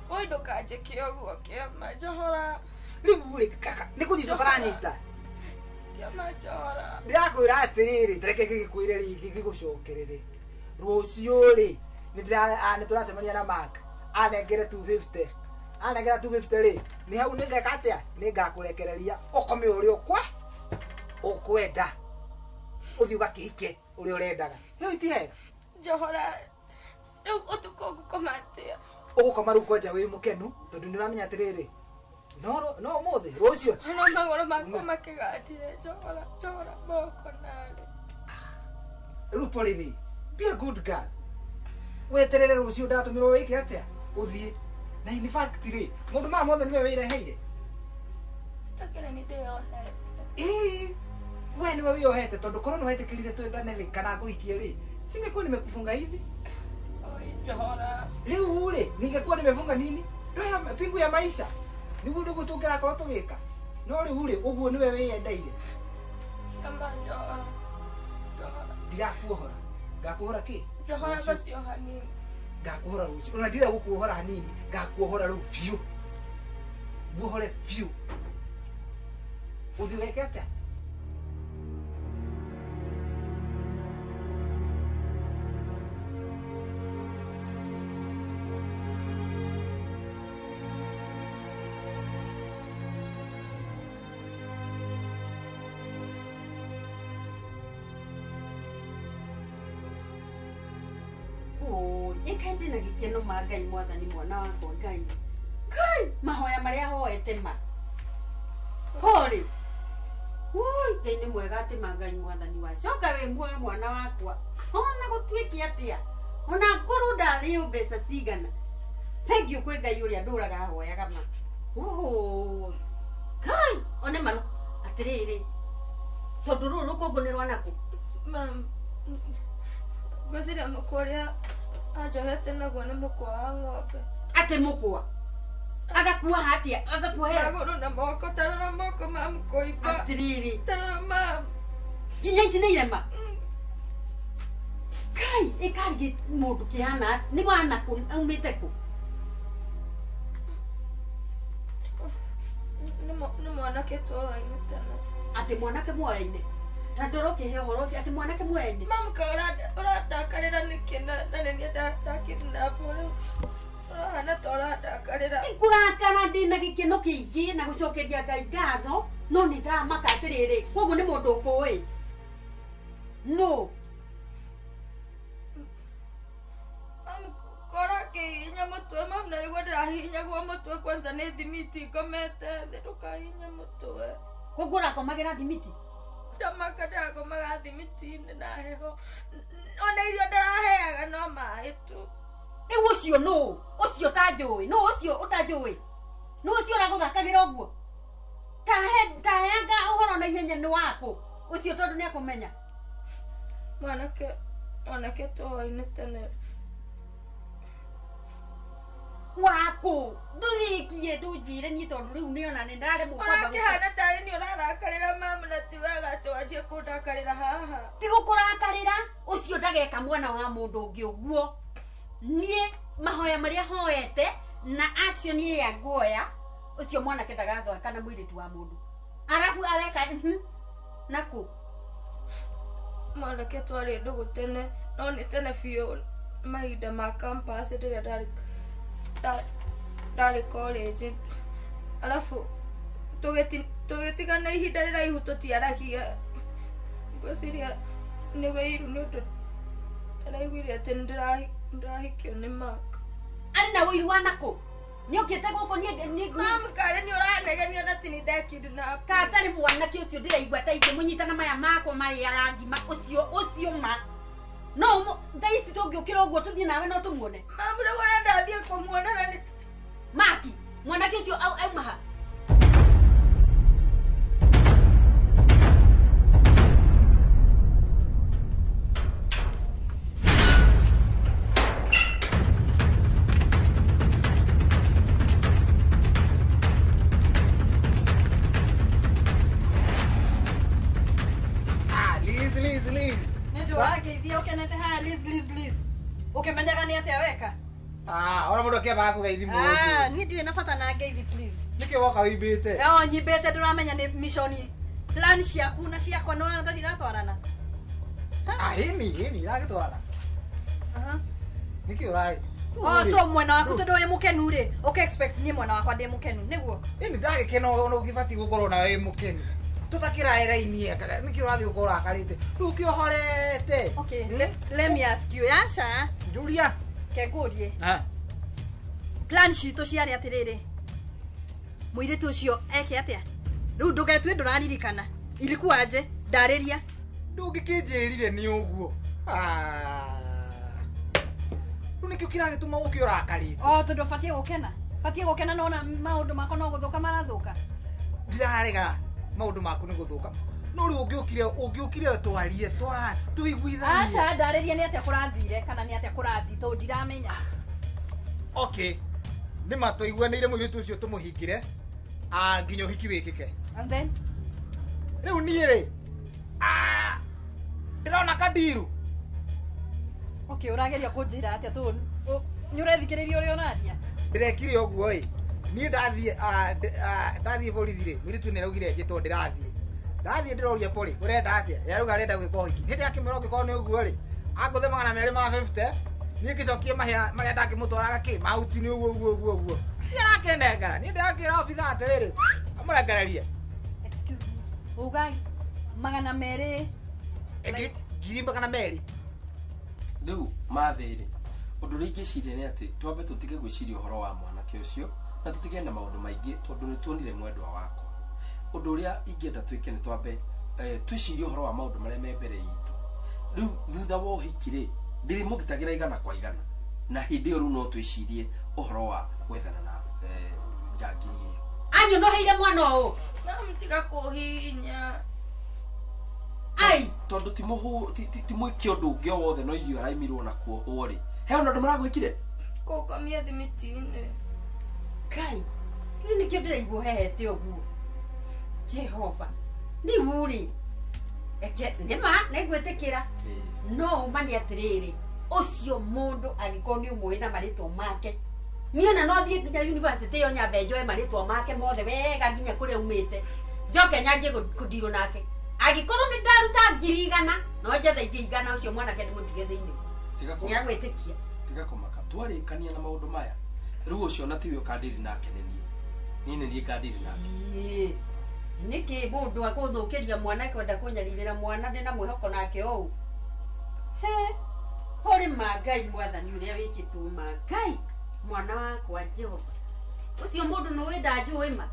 Speaker 29: Oi ndũkanjĩke ũguo kĩama njohora.
Speaker 27: Rĩu rĩ kaka nĩ kũnyita karanyita.
Speaker 29: Kĩama njohora.
Speaker 27: Ndĩrakwĩra atĩrĩrĩ tareke ngĩgĩkwĩre rĩngĩ ngĩgũcokerere. Rũciũ rĩ nĩ tũracemania na Mark anengere 250. Anengera 250 rĩ nĩ hau nĩngeka atĩa nĩngakũrekereria ũkome ũrĩa ũkwenda ũthiĩ ũgakĩhike ũrĩa ũrendaga. Hĩu ti hega.
Speaker 29: Njohora rĩu ũtukũ ngũkoma atĩa?
Speaker 27: Ũgũkoma rĩu kwanja wĩ mũkenu tondũ nĩũramenya atĩrĩrĩ no ũmũthĩ rũciũ
Speaker 29: no magũrũ makwa makĩgandire njohora njohora moko narĩ.
Speaker 27: Rĩu pole be a good girl. Weterere rũciũ ndatũmĩrwo wĩke atĩa ũthiĩ na in fact rĩ maũndũ maya mothe nĩwe wĩreheire.
Speaker 29: Takĩrĩ nĩ ndĩyohete.
Speaker 27: Ĩĩ we nĩwe wĩyohete tondũ korwo nĩwetĩkĩrire twendane rĩ kana ngũhikie rĩ singekuwa nimekufunga hivi.
Speaker 29: Oi njohora.
Speaker 27: Rĩu rĩ ningekuwa nimefunga nini? Ndoya pingu ya maisha nĩguo nĩguo tũngĩrakorwo tũgĩka no rĩu rĩ ũguo nĩwe wĩyendeire.
Speaker 29: Kĩama njohora. Njohora.
Speaker 27: Ndirakuohora. Ngakuohora kĩ?
Speaker 29: Njohora basi o hanini.
Speaker 27: Ngakuohora rũciũ. Ona ndira gũkuohora hanini, ngakuohora rĩu biũ. Nguohore biũ. Ũthiĩ ũgeke atĩa?
Speaker 8: Ĩka ndĩ na gĩkeno ma Ngai mwathani mwana wakwa Ngai. Ngai mahoya marĩa hoete ma. Hori. Woi Ngai nĩ mwega atĩ ma Ngai mwathani wa. Coka wĩ muoyo mwana wakwa. Ona gũtuĩke atĩa. Ona ngorwo ndarĩo mbeca cigana. Thank you kwĩ Ngai ũrĩa ndũraga hoyaga ma. Oho. Ngai one maru atĩrĩrĩ. Tondũ rũrũ rũkũngũ nĩ rwa nakũ?
Speaker 29: Mam. Ngwĩciria mũkwa ũrĩa anjohete naguo nĩ mũkwa wa ng'ombe.
Speaker 8: Atĩ mũkwa? Agakuoha atĩa? Agakuohera?
Speaker 29: Magũrũ na moko, ta rora moko mam kũimba.
Speaker 8: Atĩrĩrĩ.
Speaker 29: Ta rora mam.
Speaker 8: Nginya ici nĩ irema? Ngai, ĩkarĩ mũndũ kĩhana nĩ wa nakũ aumĩte kũ?
Speaker 29: Nĩ mwanake twoaine tene.
Speaker 8: Atĩ mwanake mwoaine? Ta ndora ũkĩhe ũhoro ũcio atĩ mwanake mwoaine?
Speaker 29: Mam ka ũrandakarĩra nĩkĩ na nĩ niĩ ndakidnapwo rĩu ũrahana ta ũrandakarĩra.
Speaker 8: Ti kũrakara ndĩ na gĩkeno kĩingĩ na gũcokeria Ngai ngatho no nĩ ndamaka atĩrĩrĩ koguo nĩ mũndũ ũkũĩ. No.
Speaker 29: Mam kora kĩhihinya mũtwe mam na nĩguo ndĩrahihinyagwo mũtwe kwanza nĩ thimiti ngomete thĩ ndũkahihinye mũtwe.
Speaker 8: Koguo ũrakomagĩra thimiti?
Speaker 29: Ndamaka ndĩrakomaga thimiti-inĩ na heho ona irio ndĩraheaga no maĩ tu.
Speaker 8: Rĩu ũcio nũ? Ũcio ũtanjũĩ? Nũ ũcio ũtanjũĩ? Nũ ũcio ũragũthakagĩra ũguo? Taheanga ũhoro na ihenya nĩ wakũ ũcio tondũ nĩ akũmenya.
Speaker 29: Mwanake twoaine tene.
Speaker 8: Wakũ ndũthiĩkie ndũnjĩre niĩ tondũ rĩu nĩona nĩ ndaremwo kwamba
Speaker 29: Ũrakĩhana tarĩ niĩ ũrarakarĩra mama na ti wega atĩ wanjie kũndakarĩra haha.
Speaker 8: Ti gũkũrakarĩra ũcio ndageka mwana wa mũndũ ũngĩ ũguo. Niĩ mahoya marĩa hoete na action ĩrĩa nguoya ũcio mwanake ndagathaka na mũirĩtu wa mũndũ. Arabu areka nakũ?
Speaker 29: Mwanake twarĩ ndũgũ tene no nĩ tene biũ mahinda ma campus rĩrĩa ndarĩ college arabu tũgĩtigana ihinda rĩraihu tũtiaragia. Ngwĩciria nĩ wĩiru nĩ ũndũ araiguire atĩ nĩndĩrahikio nĩ Mark.
Speaker 8: Arĩ na ũiru wa nakũ? Nĩ ũkĩte gũkũ niĩ
Speaker 29: Mam karĩ nĩ ũranegenia na ti nĩ ndakidnap.
Speaker 8: Ka atarĩ mwanake ũcio ndĩraigua ta ingĩmũnyita na maya makwa marĩaga ngima ũcio ma. No thaa ici tũngĩũkĩra ũguo tũthiĩ nawe no tũmuone.
Speaker 29: Mamu rĩu ũrenda thiĩ kũmuona na nĩ
Speaker 8: Maki, mwanake ũcio auma ha?
Speaker 4: Ukenete haya Liz Liz Liz. Ukimenyaga ni atia weka?
Speaker 27: Ah, ora mundu akiambaga kugeithi mundu.
Speaker 4: Ah, ni ndire na bata na ngeithi please.
Speaker 27: Niki woka wimbite?
Speaker 4: Yo nyimbite nduramenya ni mission plan ciaku na ciakwa no na tatiratwarana.
Speaker 27: Ah, hini hini iragitwarana.
Speaker 4: Aha.
Speaker 27: Niki urari?
Speaker 4: Oh, so mwena waku tondu wi mukenu ri, uke expect ni mwena wakwa ndi mukenu, niguo?
Speaker 27: Ini ndagikena ona ugibati gukorwo na wi mukenu. Tutakiraerainie niki urathi gukorwo urakarite riu ukiohorete.
Speaker 4: Okay, let me ask you aca
Speaker 27: njuria
Speaker 4: ke ngurie plan citũ ciarĩ atĩrĩrĩ mũirĩtu ũcio eke atĩa rĩu ndũgetue ndũraririkana ilikuwa aje ndarĩria
Speaker 27: ndũngĩkĩnjĩrire nĩ ũguo rĩu nĩkĩo kĩragĩtũma ũke ũrakarĩte.
Speaker 4: O tondũ batiĩ gũkena batiĩ gũkena nona maũndũ makwa no gũthũka marathũka.
Speaker 27: Ndirarega maundu maku ni guthuka no riu ungiukire twarie tuiguithanie.
Speaker 4: Aca ndarĩrie nĩ atĩa kũrathire kana nĩ atĩa kũrathi tondũ ndiramenya.
Speaker 27: Okay, nĩ ma twaiguanĩire mũirĩtu ũcio tũmũhingire nginya ũhiki wĩkĩke.
Speaker 4: And then
Speaker 27: rĩu niĩ rĩ ndĩrona kandiru.
Speaker 4: Okay, ũrageria kũnjĩra atĩa tondũ nĩ ũrethikĩrĩria ũrĩa ũraria?
Speaker 27: Ndĩrekire ũguo ĩ niĩ ndathiĩ borithi rĩ mũirĩtu nĩ araugire njĩtwo ndĩrathiĩ ndathiĩ ndĩroria pori ũrenda atĩa yarauga arenda gwĩka ũhiki hĩndĩ akĩmwĩra ũngĩkorwo nĩ ũguo rĩ angũthe 250 niĩ ngĩcokie marĩa ndangĩmũtwaraga kĩ mahuti nĩ ũguo ũguo ũguo ũguo niĩ arakĩnengera niĩ ndĩrakĩra obitha atĩrĩrĩ amũrengererie.
Speaker 4: Excuse me, uga 200
Speaker 27: 200,000.
Speaker 1: Rĩu mathĩ rĩ ũndũ ũrĩa ingĩciria nĩ atĩ twambe tũtige gwĩciria ũhoro wa mwanake ũcio na tutige na maundu maingi tondu ni tuonire mwendwa wakwa undu uria ingĩenda twike ni twambe twicirie uhoro wa maundu maria me mbere itu riu thutha wa uhiki ri ndirimũgitagĩra igana kwa igana na hĩndĩ ĩyo rĩu no twicirie uhoro wa gwethana na njangiri ĩyo.
Speaker 8: Anyonoheire mwana ũũ
Speaker 29: Mamtiga kũhihinya.
Speaker 8: Ai
Speaker 1: tondu ti mwĩke ũndũ ũngĩ o wothe no irio araimirwo nakuo ũũ rĩ he ona ũndũ maragwĩkire
Speaker 29: kũngomia thimiti-inĩ.
Speaker 8: Kai, githĩ nĩkĩo ndĩraigua hehete ũguo Jehova rĩu rĩ eke nĩma nĩngwĩtĩkĩra no ũma nĩ atĩrĩrĩ ũcio mũndũ angĩkorwo nĩ ũmũĩ na marĩtwa make niĩ ona no thiĩ nginya university ĩyo nyambe njoe marĩtwa make mothe wega nginya kũrĩa umĩte njoke nyanjie kũndirwo nake angĩkorwo nĩ ndaruta 100,000 no njethe ingĩ 100 ũcio mwanake ndĩmũtige thĩinĩ nĩagwĩtĩkia.
Speaker 1: Tiga kũmaka twarĩkania na maũndũ maya rĩu ũcio na tiwe ũkandiri nake nĩ niĩ nĩ niĩ ngandiri nake.
Speaker 8: Nĩkĩ mũndũ akũthũkĩria mwana kwenda kũnyarirĩra mwana ndĩna mwĩhoko nake ũũ he hũrĩ ma Ngai mwathani ũrĩa wĩkĩtwo ma Ngai mwana wakwa Jehova ũcio mũndũ nĩũĩ ndanjũĩ ma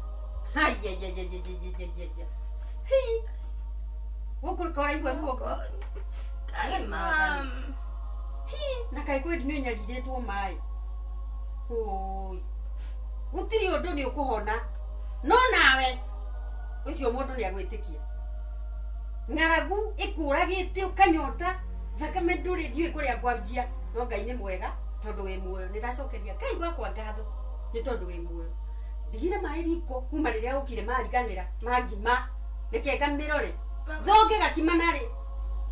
Speaker 8: haiyaiyaiyaiyaiyaiyaiya hi gũkũ koraigua guoko
Speaker 29: Kai mam
Speaker 8: hi na kaĩ kwĩ nĩ ũnyarirĩtwo maĩ oi gũtirĩ ũndũ nĩ ũkũhona no nawe ũcio mũndũ nĩ agwĩtĩkia ng'aragu ĩkũragĩte ũkanyota thakame ndũrĩ ndiũĩ kũrĩa ngwanjia no Ngai nĩ mwega tondũ wĩ muoyo nĩ ndacokeria Ngai wakwa ngatho nĩ tondũ wĩ muoyo ndigire maĩ riko kuma rĩrĩa ũkire mariganĩra mangima reke ngamĩrore thonge gakima narĩ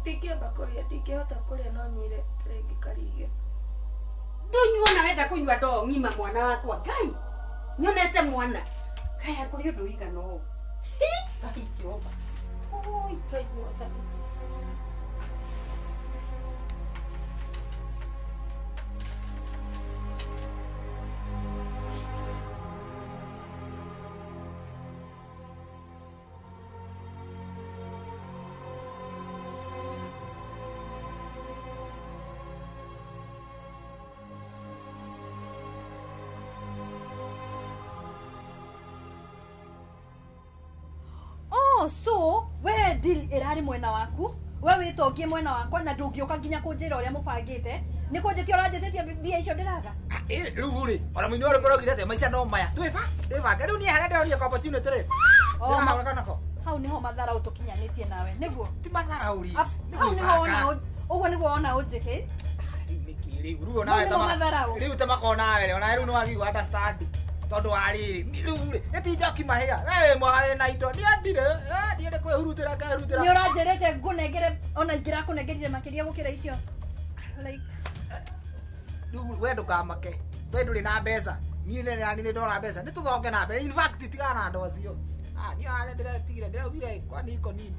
Speaker 29: ndingĩamba kũrĩa ndingĩhota kũrĩa no nyuire tarĩngĩ karige
Speaker 8: ndũnyua na wenda kũnyua ndoo ng'ima mwana wakwa Ngai nyonete mwana kaya kũrĩ ũndũ ũigana ũũ Ngai Jehova oi Ngai mwathani.
Speaker 4: So we deal irari mwena waku We wĩtongie mwena wakwa na ndũngĩũka nginya kũnjĩra ũrĩa mũbangĩte. Nĩ kũnjĩtia ũranjĩtĩtie mbia icio ndĩraga.
Speaker 27: Rĩu rĩ, ona mũini wa rwĩmbo raugire atĩa, maica no maya. Twĩbange. Rĩu niĩ harĩa ndĩronire ka opportunity rĩ. Ndĩrahũra kanako.
Speaker 4: Hau niho matharaũ tũkinyanĩtie nawe. Nĩguo?
Speaker 27: Ti matharaũ rĩ.
Speaker 4: Hau niho wona ũguo nĩguo wona ũnjĩke.
Speaker 27: Rĩu onawe ta rĩu ta makona nawe rĩ, onawe rĩu nĩwagĩrĩirwo understand. Tondũ wa rĩrĩ, rĩu rĩ, nĩ ti njoki mahĩa. We wĩ mwega wĩna indo. Niĩ ndirĩ, niĩ nĩ kwĩhurutĩra ngehurutĩra.
Speaker 4: Nĩ ũranjĩrĩte ngũnengere ona ingĩrakũnengerire makĩria gũkĩra icio. Like
Speaker 27: rĩu we ndũkamake. We ndũrĩ na mbeca. Niĩ nĩ ndona mbeca. Nĩ tũthonge na mbeca. In fact tigana na andũ acio. Niĩ harĩa ndĩretigire, ndĩraugire kwani iko nini.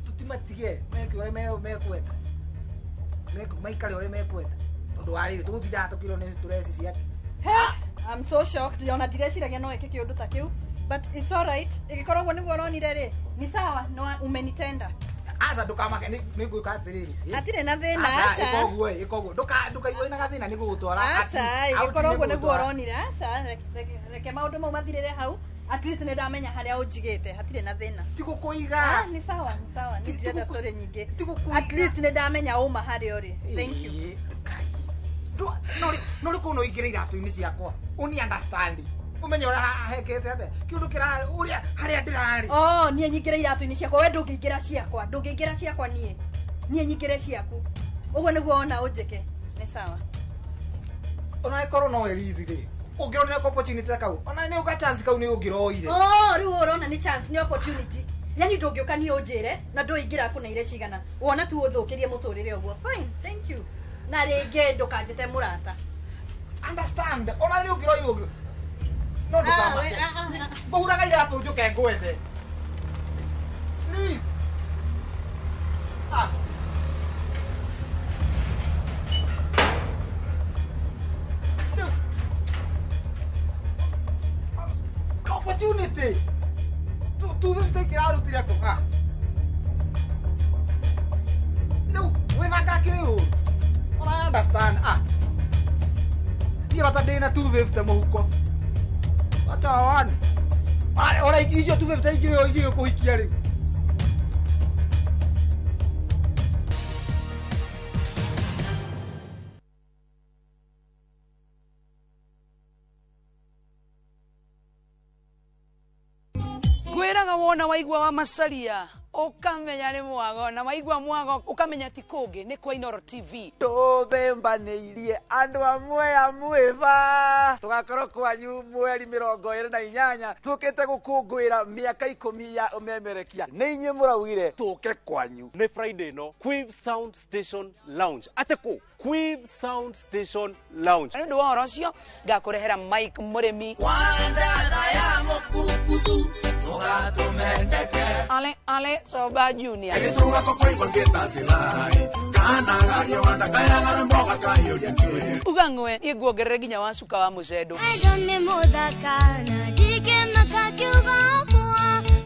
Speaker 27: Tũtimatige meke ũrĩa mekwenda. Maikare ũrĩa mekwenda. Tondũ wa rĩrĩ tũgũtindaga tũkĩrwo nĩ stress ciake.
Speaker 4: I'm so shocked. Ona ndireciiragia no eke kĩũndũ ta kĩu. But it's all right. Ĩgĩkorwo ũguo nĩguo ũronire rĩ, ni sawa, no umenitenda.
Speaker 27: Aca ndũkamake nĩ ngwĩka atĩrĩrĩ.
Speaker 4: Hatirĩ na thĩna, aca.
Speaker 27: Ĩka ũguo. Ndũkaigue na gathĩna nĩ gũgũtwara.
Speaker 4: Aca, ĩgĩkorwo ũguo nĩguo ũronire, aca. Reke maũndũ mau mathirĩre hau. At least nĩ ndamenya harĩa ũnjigĩte, hatirĩ na thĩna.
Speaker 27: Ti gũkũiga.
Speaker 4: Ni sawa, ni sawa. Nĩ ndirenda story nyingĩ. At least nĩ ndamenya ũma harĩa ũrĩ. Thank you.
Speaker 27: No rĩ kũu no ingĩre iratũ-inĩ ciakwa. Ũni understand. Ũmenye ũrĩa hekete atĩa. Kĩũndũ kĩra ũrĩa harĩa ndĩrarĩ.
Speaker 4: Oh, niĩ nyingĩre iratũ-inĩ ciakwa. We ndũngĩingĩra ciakwa. Ndũngĩingĩra ciakwa niĩ. Niĩ nyingĩre ciaku. Ũguo nĩguo wona ũnjĩke. Nĩ sawa.
Speaker 27: Ona ĩkorwo no ĩrithi rĩ. Ũngĩronire opportunity ta kau. Ona nĩ ũka chance kau nĩ ũngĩroire.
Speaker 4: Oh, rĩu ũrona nĩ chance, nĩ opportunity. Yani ndũngĩũka niĩ ũnjĩre na ndũingĩra kũneire cigana. Wona tu ũthũkĩrie mũtũrĩre ũguo. Fine, thank you. Na rĩngĩ ndũkanjĩte mũrata.
Speaker 27: Understand. Ona nĩ ũngĩroire. No ndũkamake. Ngũhuraga iratũ njũke ngwethe. Please. Opportunity. 250 kĩrarutire kũ? Rĩu wĩbanga kĩrĩ ũru. Ona understand. Niĩ bata ndĩna 250 mũhuko. Wacha wane. Ora icio 250 ingĩ kũhikia rĩu.
Speaker 13: Ngwĩraga wona waigua wa macaria ũkamenya nĩ mwago, na waigua mwago ũkamenya ti kũngĩ nĩ kwa Inooro TV.
Speaker 14: Tũthembanĩirie andũ amwe a mwĩba. Tũgakorwo kwanyu mweri 28 tũkĩte gũkũngũĩra mĩaka 10 ya ũmemerekia. Nĩ inyuĩ mũraugire tũke kwanyu.
Speaker 16: Nĩ Friday no Quiv Sound Station Lounge. Atĩ kũ? Quiv Sound Station Lounge.
Speaker 13: Nĩ ũndũ wa ũhoro ũcio ngakũrehera Mike Mũrĩmi. Ale ale Soba Junior. Uga ng'we niĩ nguongerere nginya wa cuka wa mũcendo.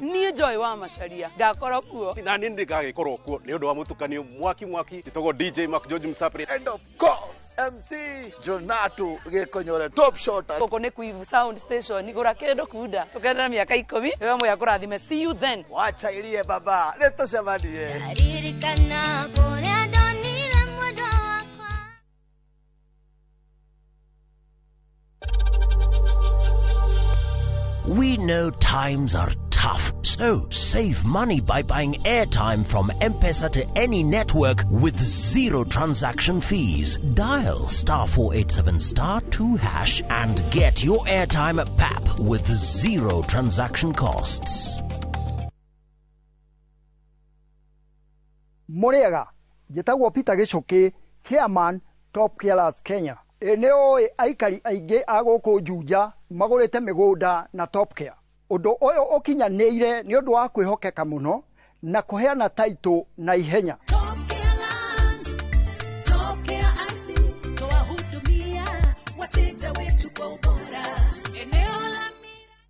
Speaker 13: Niĩ Joy wa Macaria ngakorwo kuo.
Speaker 16: Na niĩ ndingagĩkorwo kuo nĩ ũndũ wa mũtukanio mwaki mwaki. Njĩtagwo DJ Mark George Msapri.
Speaker 14: And of course MC Jonato Gĩkonyore top shot.
Speaker 13: Gũkũ nĩ Quiv Sound Station, gũra kĩndũ kunda. Tũkenere mĩaka 10. Wewe moya kũrathime. See you then.
Speaker 14: Wacha irie baba. Nĩ tũcemanie.
Speaker 15: Ririkana kũrĩa ndonire mwendwa wakwa.
Speaker 21: We know times are tough, so save money by buying airtime from M-Pesa to any network with zero transaction fees. Dial *487*2# and get your airtime at PAP with zero transaction costs.
Speaker 2: Mũrĩega, njĩtagwo Peter Gĩcũkĩ, chairman Top Carers Kenya. Nĩ ũĩ aikari aingĩ a gũkũ Juja magũrĩte mĩgũnda na Top Care. Ũndũ ũyũ ũkinyanĩire nĩ ũndũ wa kwĩhokeka mũno na kũheana taitũ na ihenya.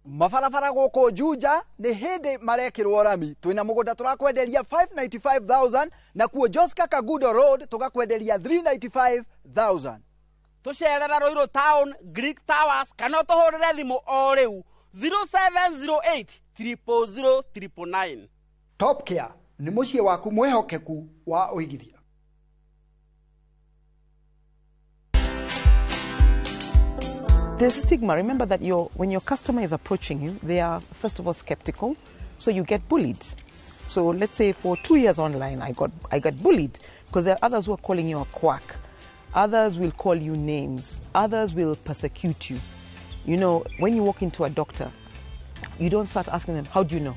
Speaker 2: Mabarabara gũkũ Juja nĩ hĩndĩ marekĩrwo rami. Twĩna mũgũnda tũrakwenderia 595,000 na kuo Joska Kagudo Road tũgakwenderia 395,000.
Speaker 11: Tũcerera Ruiru Town, Greek Towers kana ũtũhũrĩre thimũ o rĩu 0708 000 999.
Speaker 2: Top Care, Nĩ mũciĩ waku mwĩhokeku wa ũigithia.
Speaker 5: There's stigma. Remember that when your customer is approaching you, they are, first of all, skeptical, so you get bullied. So let's say for 2 years online, I got bullied because there are others who are calling you a quack. Others will call you names. Others will persecute you. You know, when you walk into a doctor, you don't start asking them, how do you know?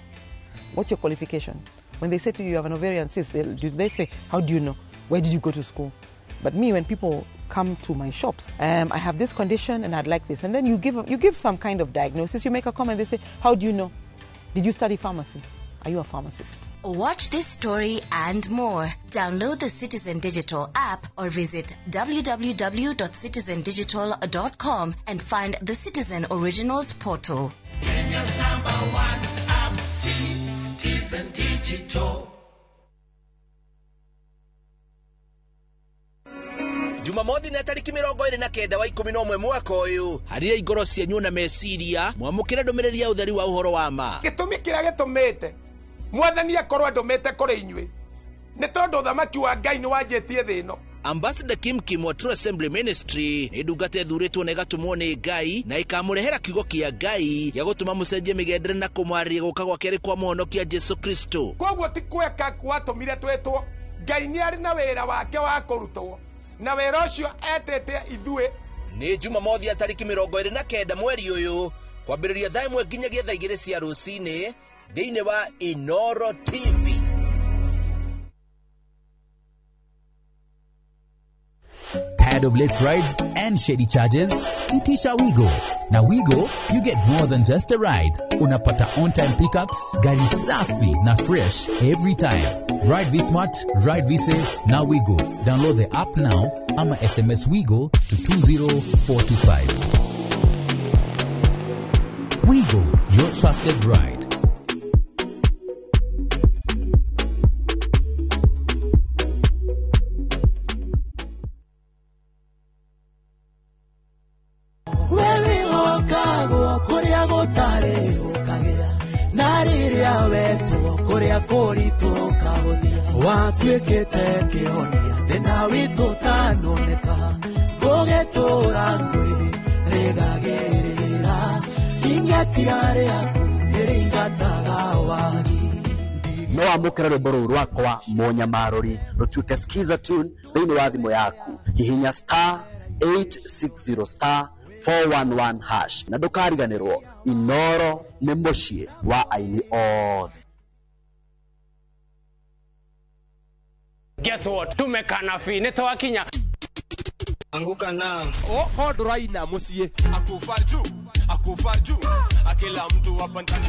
Speaker 5: What's your qualification? When they say to you, you have an ovarian cyst, they say, how do you know? Where did you go to school? But me, when people come to my shops, I have this condition and I'd like this. And then you give some kind of diagnosis, you make a comment, they say, how do you know? Did you study pharmacy? Are you a pharmacist?
Speaker 7: Watch this story and more. Download the Citizen Digital app or visit www.citizendigital.com and find the Citizen Originals portal.
Speaker 25: Kenya's number one app, Citizen Digital.
Speaker 17: Jumamothi na tariki 29 wa 11 mwaka uyu harire igoro cienyu na meciria mwamukire ndumiriri ya utheri wa uhoro wa ma
Speaker 18: gitumi kiria gitumite mwathani akorwo andumite kuri inyui ni tondu thamaki wa Ngai ni wanjitie thi ino.
Speaker 17: Ambassador Kim Kim wa True Assembly Ministry ni ndungata ĩthuurĩtwo na ĩgatũmwo nĩ Ngai na ĩkamũrehera kiugo kĩa Ngai gĩa gũtũma mũcenjie mĩgendere na kũmwarĩria gũka gwa kerĩ kwa mũhonokia Jesu Kristo.
Speaker 18: Koguo ti kweka gwatũmire twĩtwo Ngai nĩ arĩ na wĩra wake wa kũrutwo na wĩra ũcio etĩte ithuĩ.
Speaker 17: Nĩ Jumamothi ya tariki 29 mweri ũyũ kwambĩrĩria thaa 1 nginyagia thaa 2 cia rũcinĩ thĩinĩ wa Inoro TV.
Speaker 22: Tired of late rides and shady charges? Itisha Wigo. Now Wigo, you get more than just a ride. Unapata on-time pickups, gari safi na fresh every time. Ride V-Smart, ride V-Safe, now Wigo. Download the app now ama SMS Wigo to 20425. Wigo, your trusted ride.
Speaker 23: Watuĩkĩte kĩhonia thĩna witũ ũtanoneka gũgĩtũra ngwĩ rĩgagĩrĩra ing'etia rĩaku nĩrĩingataga wagi.
Speaker 24: No wamũkĩre rwĩmbo rũu rwakwa Mũnyamarũri rũtuĩke skiza tune thĩinĩ wa thimũ yaku. Hihinya star 860 star 411 hash na ndũkariganĩrwo Inoro nĩ mũciĩ wa aini othe.
Speaker 3: Guess what? Tumekana fi nitwakinya.
Speaker 26: Anguka na.
Speaker 25: Oh, nduraina muciĩ. Akufa juu, akufa juu. Akila mtu hapa ndani.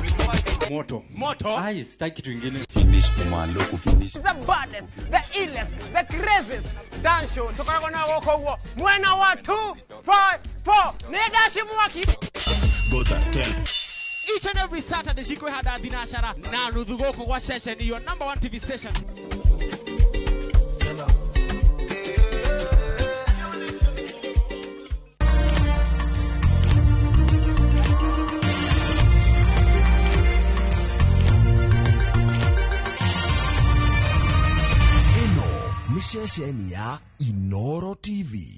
Speaker 28: Moto.
Speaker 3: Moto.
Speaker 28: Ai, sitaki kitu kingine. Finish kumalo kufinish.
Speaker 3: The baddest, the illest, the craziest dance show. Tukoragwo na gũkũ ũguo. Mwena wa 2 5 4. Nĩ ndaci mwaki.
Speaker 25: Go to 10.
Speaker 3: Each and every Saturday cikwĩhanda thinacara na nuthu gũkũ gwa ceceni your number 1 TV station.
Speaker 25: Ceceni ya Inoro TV.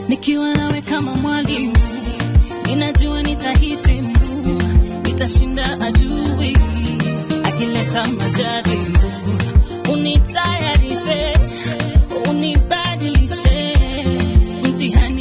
Speaker 30: Nikiwa nawe kama mwalimu, ninajua nitahitimu, nitashinda adui akileta majaribu. Unitayarishe, unibadilishe. mtihani.